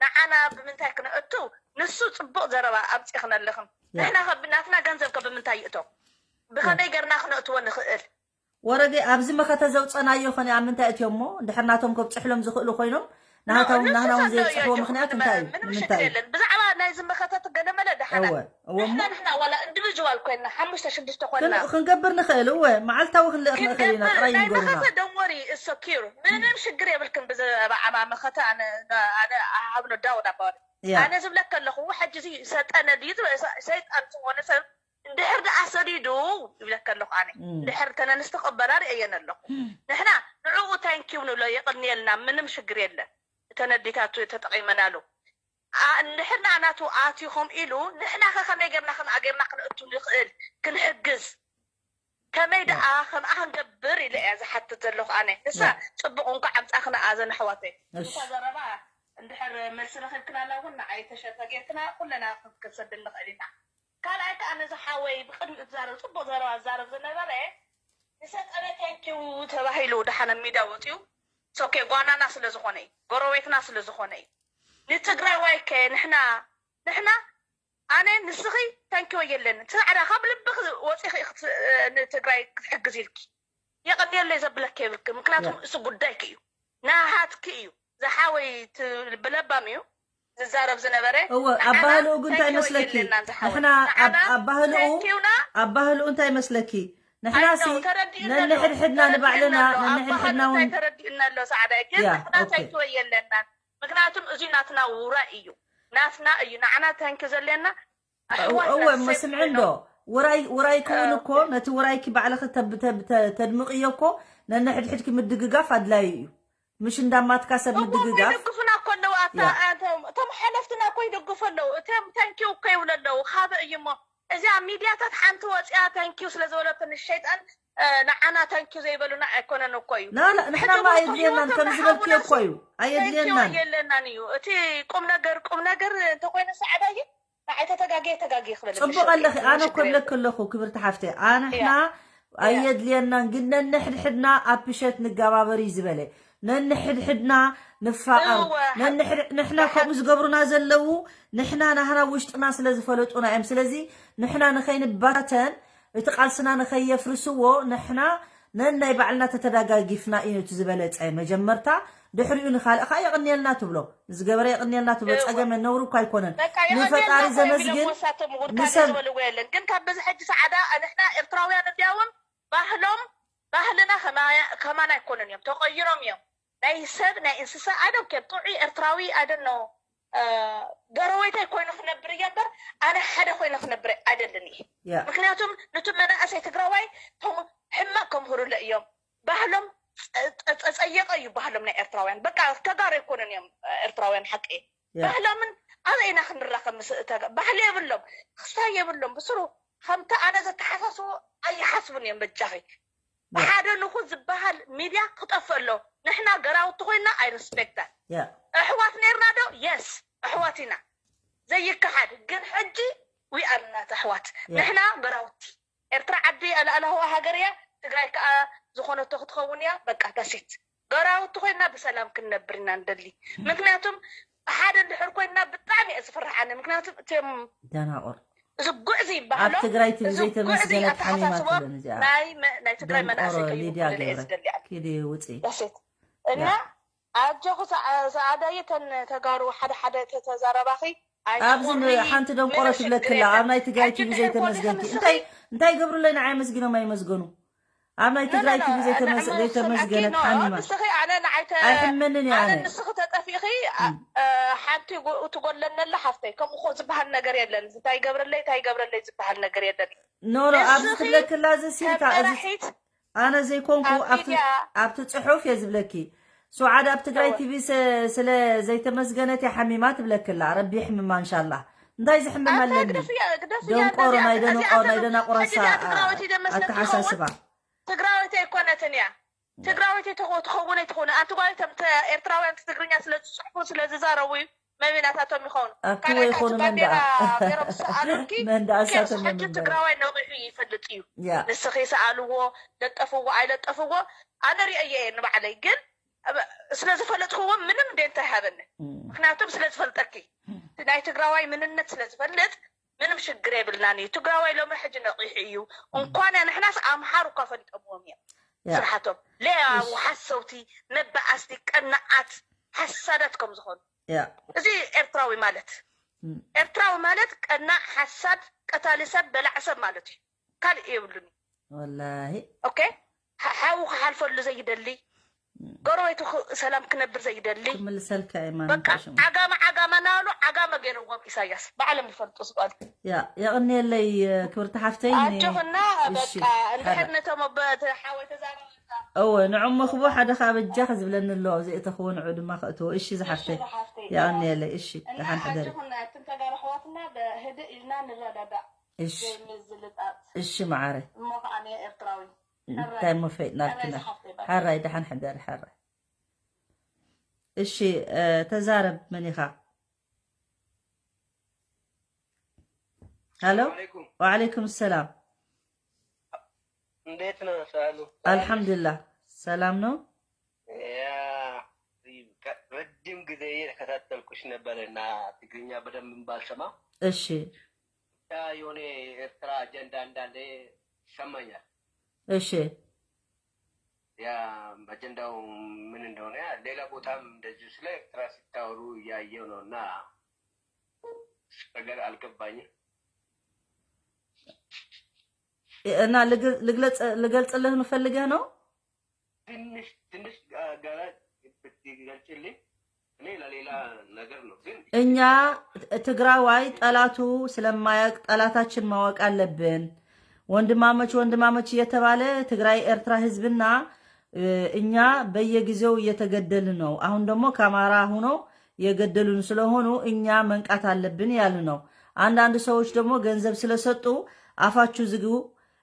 ንዓና ብምንታይ ክነእቱ? ንሱ ጽቡቕ ዘረባ ኣምጺኽን ኣለኽን። ያ ንሕና ከ ብናትና ገንዘብ ከ ብምንታይ ይእቶ? ብኸመይ ገርና ክነእትዎ ንኽእል? ወረገ ኣብዚ መኸተ ዘውፀናዮ ኸነ ኣብ ምንታይ እትዮሞ? ድሕር ናቶም ከብፅሕሎም ዝኽእሉ ኮይኖም ናሃታውን ንሱ ናህናውን ዘሎ ዘይብፅሕዎ እዮ ምኽንያት ምንም እንታይ እዩ? ምንም ሽግር ንምንታይ እዩ? የለን። ብዛዕባ ናይዚ መኸተ ትገለመለ ደሓና እወ እወሞ ንሕና ንሕና ዋላ ኢንዲቪጁዋል ኮይና ሓሙሽተ ሽዱሽተ ኮይና ክን- ክንገብር ንኽእል እወ መዓልታዊ ክንልእኽ ንኽእል ኢና ክንገብር ጥራይ ናይ ንገሩና መኸተ ደንወሪ እሶኪር ምንም ሽግር የብልክን። ብዛዕባ መኸተ ኣነ ኣነ ሃብኖ ዳውድ ኣባወሪ ያ ኣነ ዝብለከ ኣለኹ ሕጂ እዚ ሰጠነ ድዩ ዝብለ ሰ- ሰይጣን ዝኾነ ሰብ እንድሕር ደኣ ሰዲዱ ይብለከ ኣለኹ ኣነ እም፣ እንድሕር ተነንስ ተቐበላ ርእየን ኣለኹ እም፣ ንሕና ንዕኡ ታንኪው ንብሎ የቐንየልና ምንም ሽግር የለን እተን ኣዴታቱ ተጠቒመናሉ ኣ- እንድሕር ንኣናቱ ኣትዩ ከም ኢሉ ንሕና ከ ከመይ ጌርና ከም ኣገርና ክንእቱ ንኽእል ክንሕግዝ ከመይ ያ ደኣ ከምኣ ክንገብር ኢለ እያ ዝሓትት ዘለኹ ኣነ ንሳ ያ ጽቡቕ እንኳዕ ኣምጻኽና ኣዘን ኣሕዋተይ እሺ ንሳ ዘረባ እንድሕር መልሲ ረኺብክናላ እውን ንዓይ ተሸርፈ ጌርክና ኩለና ክንሰድል ንኽእል ኢና ካልኣይ ከዓ ነዚ ሓወይ ብቅድሚኡ ትዛረብ ፅቡቅ ዘረባ ዝዛረብ ዝነበረ ንሰጠነ ቴንኪው ተባሂሉ ደሓነ ሚዳ ወፅዩ ሶኬ ጓናና ስለዝኮነ እዩ ጎረቤትና ስለዝኮነ እዩ ንትግራዋይ ከ ንሕና ንሕና ኣነ ንስኺ ተንኪወ የለን ፃዕዳ ካብ ልብክ ወፂኺ ንትግራይ ክትሕግዝ ኢልኪ የቐንየለይ ዘብለክ የብልክ ምክንያቱም እሱ ጉዳይክ እዩ ናሃትክ እዩ ዝሓወይ ብለባም እዩ ዝዛረብ ዝነበረ እወ ኣባህልኡ ግን እንታይ መስለኪ ንሕና ኣባህልኡ ኣባህልኡ እንታይ መስለኪ ንሕና ሲ ነንሕድሕድና ንባዕልና ነንሕድሕድና እውን ተረዲእና ኣሎ ሰዓዳይ ግን ንሕና ተንኪወ የለናን ምክንያቱም እዚ ናትና ውራይ እዩ ናትና እዩ ንዓና ተንኪ ዘለና እወ እሞ ስምዒ እንዶ ውራይ ውራይ ክውን እኮ ነቲ ውራይኪ ባዕልኺ ተድምቕዮ እኮ ነንሕድሕድኪ ምድግጋፍ ኣድላዩ እዩ ምሽ እንዳማትካ ሰብ ምድግጋፍ ይደግፉና እኮ ኣለዉ እቶም ሓለፍትና እኮ ይደግፉ ኣለዉ እቶም ተንኪው እኮ ይብሉ ኣለዉ ካበ እዩ እሞ እዚኣ ሚድያታት ሓንቲ ወፂኣ ተንኪው ስለ ዝበለቶ ንሸይጣን ንዓና ተንኪው ዘይበሉና ኣይኮነን እኮ እዩ ንሕናማ ኣየድልየናን ከም ዝበልክዮ እኮ እዩ ኣየድልየናን የለናን እዩ እቲ ቁም ነገር ቁም ነገር እንተኮይኑ ሰዕባይ ንዓይ ተተጋግየ ተጋግየ ክበለኪ ፅቡቅ ኣለኺ ኣነ እኮ ይብለኪ ኣለኹ ክብርቲ ሓፍተ ኣንሕና ኣየድልየናን ግን ነንሕድሕድና ኣብ ፕሸት ንጋባበር እዩ ዝበለ ነንሕድሕድና ንፋቐር ንሕና ከምኡ ዝገብሩና ዘለዉ ንሕና ናህና ውሽጥና ስለ ዝፈለጡና እዮም ስለዚ ንሕና ንኸይንባተን እቲ ቃልስና ንኸየፍርስዎ ንሕና ነናይ ባዕልና ተተዳጋጊፍና እዩ እቲ ዝበለፀ መጀመርታ ድሕሪኡ ንኻልእ ከዓ የቕንየልና ትብሎ ንዝገበረ የቕንየልና ትብሎ ፀገመ ነውሩ እኳ ኣይኮነን ንፈጣሪ ዘመስግን ንሰብ ግን ካብ በዚ ሕጂ ሰዓዳ ንሕና ኤርትራውያን እንዲያውን ባህሎም ባህልና ከማና ኣይኮኑን እዮም፣ ተቐይሮም እዮም። ናይ ሰብ ናይ እንስሳ ኣደም ከም ጥዑይ ኤርትራዊ ኣደኖ ገረወይታይ ኮይኑ ክነብር እየ እምበር ኣነ ሓደ ኮይኑ ክነብር ኣይደልን እየ። ምክንያቱም ነቲ መናእሰይ ትግራዋይ ሕማቅ ከምህሩለ እዮም። ባህሎም ጸየቀ እዩ፣ ባህሎም ናይ ኤርትራውያን በቃ ተጋሩ ኣይኮኑን እዮም ኤርትራውያን ሓቂ። ባህሎምን ኣበይ ኢና ክንራኸብ ምስ ባህሊ የብሎም፣ ክስታይ የብሎም። ብስሩ ከምቲ ኣነ ዘተሓሳስቦ ኣይሓስቡን እዮም። በጃኺ ብሓደ ንኹ ዝበሃል ሚድያ ክጠፍእ ኣሎ። ንሕና ገራውቲ ኮይና ኣይረስፔክታን። ኣሕዋት ነርና ዶ? የስ ኣሕዋት ኢና ዘይከሓድ። ግን ሕጂ ዊ ኣር ናት ኣሕዋት። ንሕና ገራውቲ። ኤርትራ ዓዲ ኣልኣላህዋ ሃገር እያ። ትግራይ ከዓ ዝኾነቶ ክትኸውን እያ። በቃ ዳሴት። ገራውቲ ኮይና ብሰላም ክንነብር ኢና ንደሊ። ምክንያቱም ሓደ እንድሕር ኮይና ብጣዕሚ እየ ዝፈርሓኒ። ምክንያቱም እቶም ደናቁር እዚ ጉዕዚ ይበሃሎ ኣብ ትግራይ ትብል ዘይተመስገነት ሓሚማ ትብለን እዚኣ ናይ ትግራይ መናእሰይ ሊድያ ከይውክል እየ ገብረ ዝደሊ። ኪዲ ውፅኢ እና ኣጆኹ ሰዓዳየ ተን ተጋሩ ሓደ ሓደ ተተዛረባኺ ኣብዚ ሓንቲ ደንቆሮ ትብለክላ ኣብ ናይ ትግራይ ቲቪ ዘይተመስገንኪ እንታይ እንታይ ገብሩለይ ንዓይ መስጊኖም ኣይመስገኑ ኣብ ናይ ትግራይ ቲቪ ዘይተመስገነት ሓሚማ ኣይሕመንን እየ ኣነ ንስኺ ተጠፊኺ ሓንቲ ትጎለነላ ሓፍተይ ከምኡ ዝበሃል ነገር የለን እንታይ ገብረለይ እንታይ ገብረለይ ዝበሃል ነገር የለን ኖ ኖ ኣብዚ ትብለክላ እዚ ሲልካ ኣነ ዘይኮንኩ ኣብቲ ፅሑፍ እየ ዝብለኪ ሱዓድ ኣብ ትግራይ ቲቪ ስለ ዘይተመስገነት እያ ሓሚማ ትብለክላ ረቢ ይሕምማ እንሻላ እንታይ ዝሕምም ኣለኒ ደንቆሮ ናይ ደንቆሮ ናይ ደናቆራሳ ኣተሓሳስባ ትግራዊት ኣይኮነትን እያ ትግራዊት ትኸውን ኣይትኾነ ኣንቲ ጓል ተምተ ኤርትራውያን ትግርኛ ስለ ዝፅሕፉ ስለ ዝዛረቡ እዩ መቢናታቶም ይኸውን ኣክቦ ይኾኑ መንደኣ መንደኣ ሳቶም ሕጂ ትግራዋይ ነቂሑ ይፈልጥ እዩ ንስኺ ሰኣልዎ ለጠፍዎ ኣይለጠፍዎ ኣነ ሪኦ እየ ንባዕለይ ግን ስለ ዝፈለጥክዎ ምንም ደንታ ይሃበኒ ምክንያቱም ስለ ዝፈልጠኪ ናይ ትግራዋይ ምንነት ስለ ዝፈልጥ ምንም ሽግር የብልናን እዩ ትግራዋይ ሎሚ ሕጂ ነቂሑ እዩ እንኳን ንሕናስ ኣምሓሩ እኳ ፈሊጦምዎም እዮም ስርሓቶም ለያው ሓሰውቲ መበኣስቲ ቀናዓት ሓሳዳት ከም ዝኾኑ እዚ ኤርትራዊ ማለት ኤርትራዊ ማለት ቀናዕ ሓሳድ ቀታሊ ሰብ በላዕ ሰብ ማለት እዩ ካልእ የብሉን ወላሂ ኦኬ ሓ- ሓው ክሓልፈሉ ዘይደሊ ጎረቤቱ ክ- ሰላም ክነብር ዘይደሊ ክምልሰልካ እየ በቃ ማንታሽሙ ዓጋመ ዓጋመ እናበሉ ዓጋመ ገይርዎም ኢሳያስ ባዕሎም ይፈልጡ ዝባሉ ያ የቕንየለይ ክብርቲ ሓፍተይ ን- ኣጆኽና እሺ፣ በቃ እንድሕር ሓራ። ነቶም ኣብ ተሓወይ ተዛረብካ እወ ንዑ መኽቦ ሓደ ካብ በጃ ዝብለኒ ኣሎ ዘይእተኽዎ ንዑ ድማ ክእትዎ እሺ ዝሓፍተይ እሺ፣ ሓፍተይ። የቕንየለይ እሺ እና ደሓን ሕደሪ ኣጆኽና እትን ተጋሩ ኣሕዋትና ብህድእ ኢልና ንረዳዳእ እሺ ዘይምዝልጣጥ እሺ መዓረ እሞ ከዓ ኤርትራዊ እንታይ እሞ ፈይጥናልክና ሓራይ ደሓን ሕደሪ ሓራይ እሺ እ፣ ተዛረብ መን ኢኻ ሃሎ አለይኩም ወዓለይኩም ሰላም እንዴት ነው ሳሉ? አልሐምዱሊላህ ሰላም ነው ያ ረጅም ጊዜ እየተከታተልኩሽ ነበር እና ትግርኛ በደንብ ባልሰማ እሺ ያ የሆነ ኤርትራ አጀንዳ እንዳለ ይሰማኛል። እሺ ያ አጀንዳው ምን እንደሆነ ሌላ ቦታም እንደዚሁ ስለ ኤርትራ ስታወሩ እያየው ነው እና እሱ ነገር አልገባኝም። እና ልግ- ልግለጽ- ልገልጽልህ ንፈልገህ ነው ትንሽ ትንሽ ገና ብትገልጽልኝ እኔ ለሌላ ነገር ነው ግን እኛ ትግራዋይ ጠላቱ ስለማያውቅ ጠላታችን ማወቅ አለብን። ወንድማመች ወንድማመች እየተባለ ትግራይ ኤርትራ ህዝብና እ፣ እኛ በየጊዜው እየተገደልን ነው። አሁን ደግሞ ከአማራ ሆኖ የገደሉን ስለሆኑ እኛ መንቃት አለብን ያሉ ነው። አንዳንድ ሰዎች ደግሞ ገንዘብ ስለሰጡ አፋችሁ ዝጉ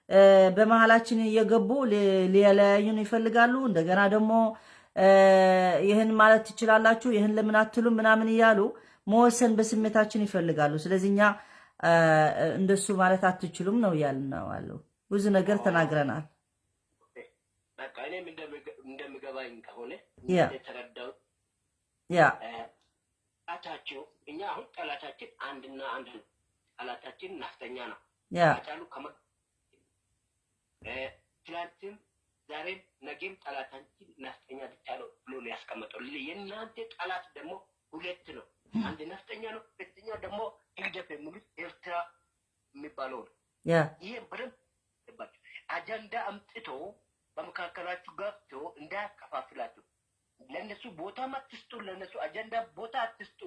እ፣ በመሀላችን እየገቡ ሊ- ሊለያዩን ይፈልጋሉ። እንደገና ደግሞ እ፣ ይህን ማለት ትችላላችሁ፣ ይህን ለምን አትሉም ምናምን እያሉ መወሰን በስሜታችን ይፈልጋሉ። ስለዚህ እኛ እ፣ እንደሱ ማለት አትችሉም ነው እያልን ነው አሉ። ብዙ ነገር ተናግረናል። በቃ እኔም እንደምገ- እንደምገባኝ ከሆነ ያ የተረዳው ያ ጠላታቸው እኛ አሁን ጠላታችን አንድና አንድ ነው። ጠላታችን ናፍጠኛ ነው። ያ አጫሉ ከመ እ፣ ትናንትም ዛሬም ነገም ጠላታችን ናፍጠኛ ብቻ ነው ብሎ ነው ያስቀመጠው። የእናንተ ጠላት ደግሞ ሁለት ነው። አንድ ናፍጠኛ ነው፣ ሁለተኛው ደግሞ ህግደፍ የሚሉት ኤርትራ የሚባለው ነው። ያ ይሄ በደንብ ገባችሁ። አጀንዳ አምጥቶ በመካከላችሁ ገብቶ እንዳያከፋፍላችሁ። ለነሱ ቦታ አትስጡ፣ ለነሱ አጀንዳ ቦታ አትስጡ።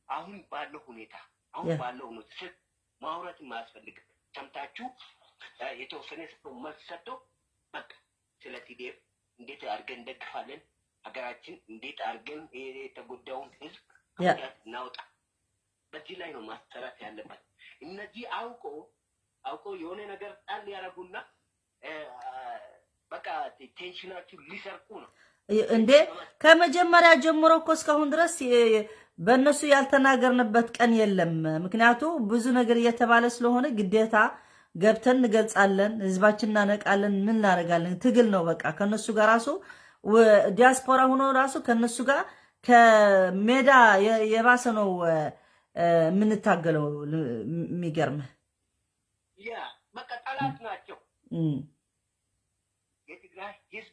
አሁን ባለው ሁኔታ አሁን Yeah. ባለው ሁኔታ ስለ ማውራት የማያስፈልግ ሰምታችሁ እ፣ የተወሰነ ሰው መልስ ሰጥቶ በቃ ስለ ቲ ዲ ኤፍ እንዴት አድርገን እንደግፋለን፣ ሀገራችን እንዴት አድርገን የተጎዳውን ህዝብ Yeah. ከጉዳት እናውጣ። በዚህ ላይ ነው ማሰራት ያለበት። እነዚህ አውቆ አውቆ የሆነ ነገር ጣል ያደረጉና እ፣ በቃ ቴንሽናችሁ ሊሰርቁ ነው። እንዴ ከመጀመሪያ ጀምሮ እኮ እስካሁን ድረስ የ- የ- በእነሱ ያልተናገርንበት ቀን የለም። ምክንያቱ ብዙ ነገር እየተባለ ስለሆነ ግዴታ ገብተን እንገልጻለን፣ ህዝባችን እናነቃለን፣ ምን እናደርጋለን። ትግል ነው በቃ። ከነሱ ጋር ራሱ ወ- ዲያስፖራ ሆኖ ራሱ ከነሱ ጋር ከሜዳ የ- የባሰ ነው እ፣ የምንታገለው። ል- የሚገርምህ ያ በቃ ጠላት ናቸው። እም፣ የትግራይ ህዝብ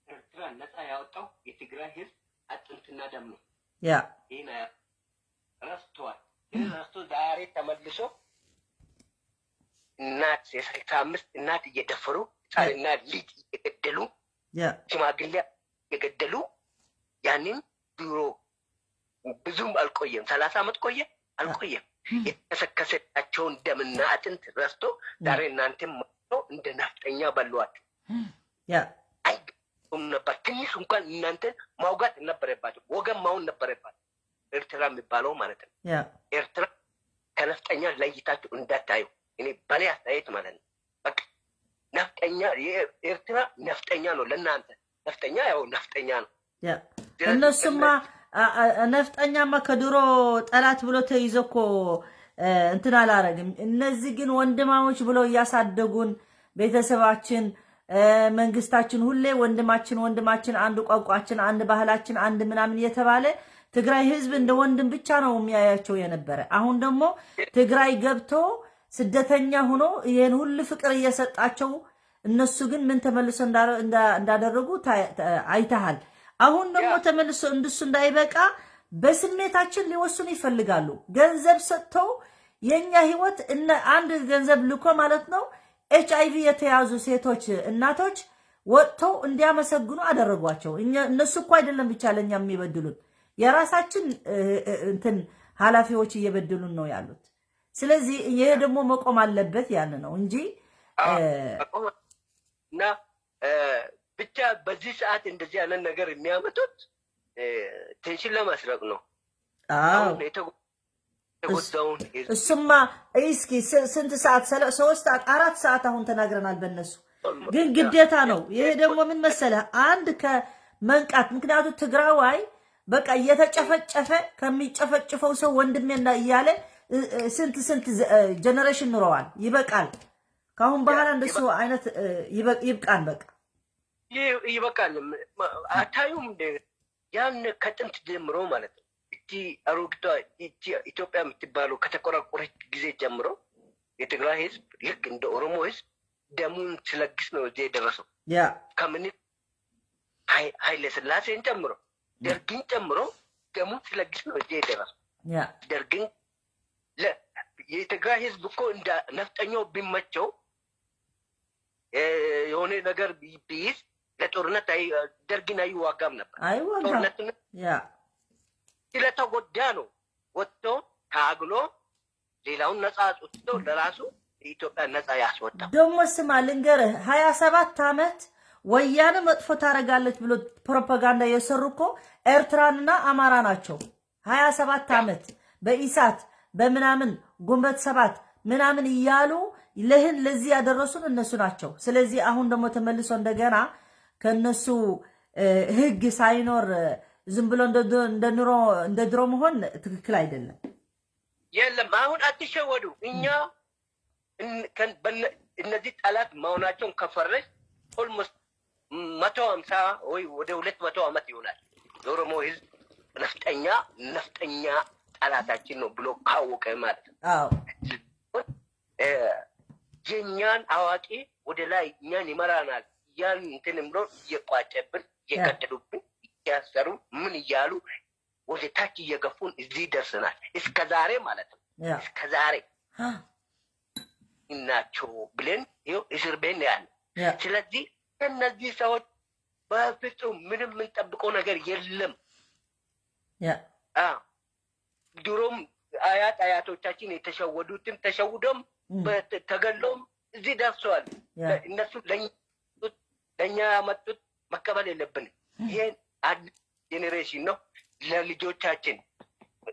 ኤርትራ ነፃ ያወጣው የትግራይ ህዝብ አጥንትና ደም ነው። ያ ይህን ረስቷል። ይህን ረስቶ ዛሬ ተመልሶ እናት የስልሳ አምስት እናት እየደፈሩ ህፃንና ልጅ እየገደሉ ያ ሽማግሌ እየገደሉ ያንን ድሮ ብዙም አልቆየም፣ ሰላሳ ዓመት ቆየ አልቆየም የተከሰከሰላቸውን ደምና አጥንት ረስቶ ዛሬ እናንተም መጥቶ እንደ ናፍጠኛ በሏችሁ። ያ አይገባም ነበር። ትንሽ እንኳን እናንተን ማውጋት ነበረባቸው፣ ወገን ማውን ነበረባቸው። ኤርትራ የሚባለው ማለት ነው። ያ ኤርትራ ከነፍጠኛ ለይታችሁ እንዳታዩ። እኔ በኔ አስተያየት ማለት ነው። በቃ ነፍጠኛ የኤርትራ ነፍጠኛ ነው ለእናንተ። ነፍጠኛ ያው ነፍጠኛ ነው። ያ እነሱማ አ- አ- ነፍጠኛማ ከድሮ ጠላት ብሎ ተይዞ እኮ እ፣ እንትን አላረግም። እነዚህ ግን ወንድማሞች ብለው እያሳደጉን ቤተሰባችን እ፣ መንግስታችን ሁሌ ወንድማችን ወንድማችን፣ አንድ ቋንቋችን፣ አንድ ባህላችን፣ አንድ ምናምን እየተባለ ትግራይ ህዝብ እንደ ወንድም ብቻ ነው የሚያያቸው የነበረ። አሁን ደግሞ ትግራይ ገብቶ ስደተኛ ሆኖ ይሄን ሁሉ ፍቅር እየሰጣቸው እነሱ ግን ምን ተመልሶ እንዳረ- እንዳ- እንዳደረጉ ታ- ታ- አይተሃል። አሁን ደግሞ ያ። ተመልሶ እንድሱ እንዳይበቃ በስሜታችን ሊወስኑ ይፈልጋሉ። ገንዘብ ሰጥተው የኛ ህይወት እነ አንድ ገንዘብ ልኮ ማለት ነው ኤች አይ ቪ የተያዙ ሴቶች እናቶች ወጥተው እንዲያመሰግኑ አደረጓቸው። እኛ እነሱ እኮ አይደለም ብቻ ለኛ የሚበድሉን የራሳችን እ፣ እ፣ እንትን ኃላፊዎች እየበደሉን ነው ያሉት። ስለዚህ ይሄ ደግሞ መቆም አለበት ያን ነው እንጂ እ፣ እና እ፣ ብቻ በዚህ ሰዓት እንደዚህ አይነት ነገር የሚያመጡት እ፣ ቴንሽን ለማስረቅ ነው። አዎ አሁን የተጎ- የተጎዳውን ህዝብ እሱማ እስኪ ስ- ስንት ሰዓት ሰለ- ሶስት ሰዓት አራት ሰዓት አሁን ተናግረናል በእነሱ ግን ግዴታ ነው። ይሄ ደግሞ ምን መሰለህ አንድ ከመንቃት ምክንያቱ ትግራዋይ በቃ እየተጨፈጨፈ ከሚጨፈጭፈው ሰው ወንድሜ እና እያለ እ- እ- ስንት ስንት ጀነሬሽን ኑረዋል። ይበቃል። ከአሁን በኋላ እንደሱ አይነት እ፣ ይበቅ- ይብቃን በቃ። ይህ- ይበቃል። ም- ማ- አታዩም እንደ ያን ከጥንት ጀምሮ ማለት ነው። እቺ አሮጊቷ እቺ ኢትዮጵያ የምትባለው ከተቆራቆረች ጊዜ ጀምሮ የትግራይ ህዝብ ልክ እንደ ኦሮሞ ህዝብ ደሙን ሲለግስ ነው እዚህ የደረሰው። ያ ከምኒልክ ኃይ- ኃይለ ስላሴን ጨምሮ ደርግን ጨምሮ ደሙን ሲለግስ ነው እዚህ የደረሰው። ያ ደርግን ለ- የትግራይ ህዝብ እኮ እንደ ነፍጠኛው ቢመቸው እ፣ የሆነ ነገር ቢ- ቢይዝ ለጦርነት አይ- ደርግን አይዋጋም ነበር። አይዋጋም። ጦርነትን ያ ስለተጎዳ ነው ወጥቶ ታግሎ ሌላውን ነፃ አውጥቶ ለራሱ የኢትዮጵያ ነፃ ያስወጣ። ደግሞ ስማ ልንገርህ፣ ሀያ ሰባት ዓመት ወያኔ መጥፎ ታደርጋለች ብሎ ፕሮፓጋንዳ የሰሩ እኮ ኤርትራንና አማራ ናቸው። ሀያ ሰባት ዓመት በኢሳት በምናምን ግንቦት ሰባት ምናምን እያሉ ለህን ለዚህ ያደረሱን እነሱ ናቸው። ስለዚህ አሁን ደግሞ ተመልሶ እንደገና ከነሱ እ፣ ህግ ሳይኖር እ፣ ዝም ብሎ እንደ ድ- እንደ ኑሮ እንደ ድሮ መሆን ትክክል አይደለም። የለም አሁን አትሸወዱ። እኛ እን- ከን- በነ- እነዚህ ጠላት መሆናቸውን ከፈረጅ ኦልሞስት መቶ ሀምሳ ወይ ወደ ሁለት መቶ ዓመት ይሆናል። የኦሮሞ ህዝብ ነፍጠኛ ነፍጠኛ ጠላታችን ነው ብሎ ካወቀ ማለት ነው። አዎ እ፣ የእኛን አዋቂ ወደ ላይ እኛን ይመራናል ያን እንትን ብሎ እየቋጨብን እየቀደዱብን እያሰሩ ምን እያሉ ወደ ታች እየገፉን እዚህ ደርሰናል። እስከ ዛሬ ማለት ነው። ያ እስከ ዛሬ ናቸው ብለን ይኸው እስር ቤት ነው ያለ። ስለዚህ ከነዚህ ሰዎች በፍጹም ምንም የምንጠብቀው ነገር የለም። ድሮም አያት አያቶቻችን የተሸወዱትም ተሸውዶም ተገሎም እዚህ ደርሰዋል። እነሱ ለእኛ ያመጡት መቀበል የለብንም። ይሄን አዲስ ጄኔሬሽን ነው ለልጆቻችን።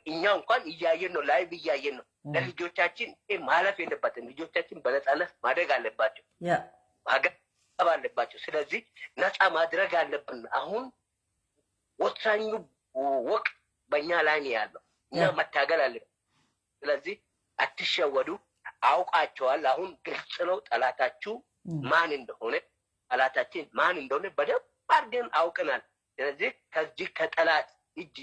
እኛ እንኳን እያየን ነው፣ ላይቭ እያየን ነው። ለልጆቻችን ይሄ ማለፍ የለባትም። ልጆቻችን በነፃነት ማደግ አለባቸው፣ ሀገር አለባቸው። ስለዚህ ነፃ ማድረግ አለብን። አሁን ወሳኙ ወቅት በእኛ ላይ ነው ያለው። እኛ መታገል አለብን። ስለዚህ አትሸወዱ፣ አውቃቸዋል። አሁን ግልጽ ነው ጠላታችሁ ማን እንደሆነ፣ ጠላታችን ማን እንደሆነ በደንብ አድርገን አውቀናል። ስለዚህ ከዚህ ከጠላት እጅ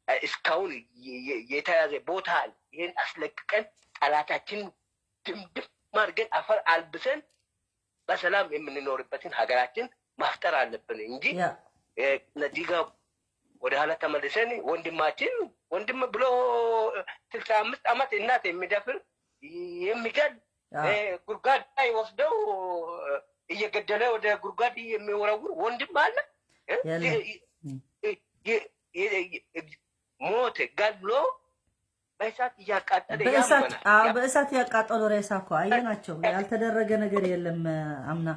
እስካሁን የተያዘ ቦታ አለ። ይህን አስለቅቀን ጠላታችን ድምድም አድርገን አፈር አልብሰን በሰላም የምንኖርበትን ሀገራችን ማፍጠር አለብን እንጂ እነዚህ ጋር ወደ ኋላ ተመልሰን ወንድማችን ወንድም ብሎ ስልሳ አምስት ዓመት እናት የሚደፍር የሚገል ጉድጓድ ላይ ወስደው እየገደለ ወደ ጉድጓድ የሚወረውር ወንድም አለ። ሞት ገሎ በእሳት እያቃጠለ በእሳት ያመናል። አዎ፣ በእሳት ያቃጠሉ ሬሳ እኮ አየናቸው። ያልተደረገ ነገር የለም። አምና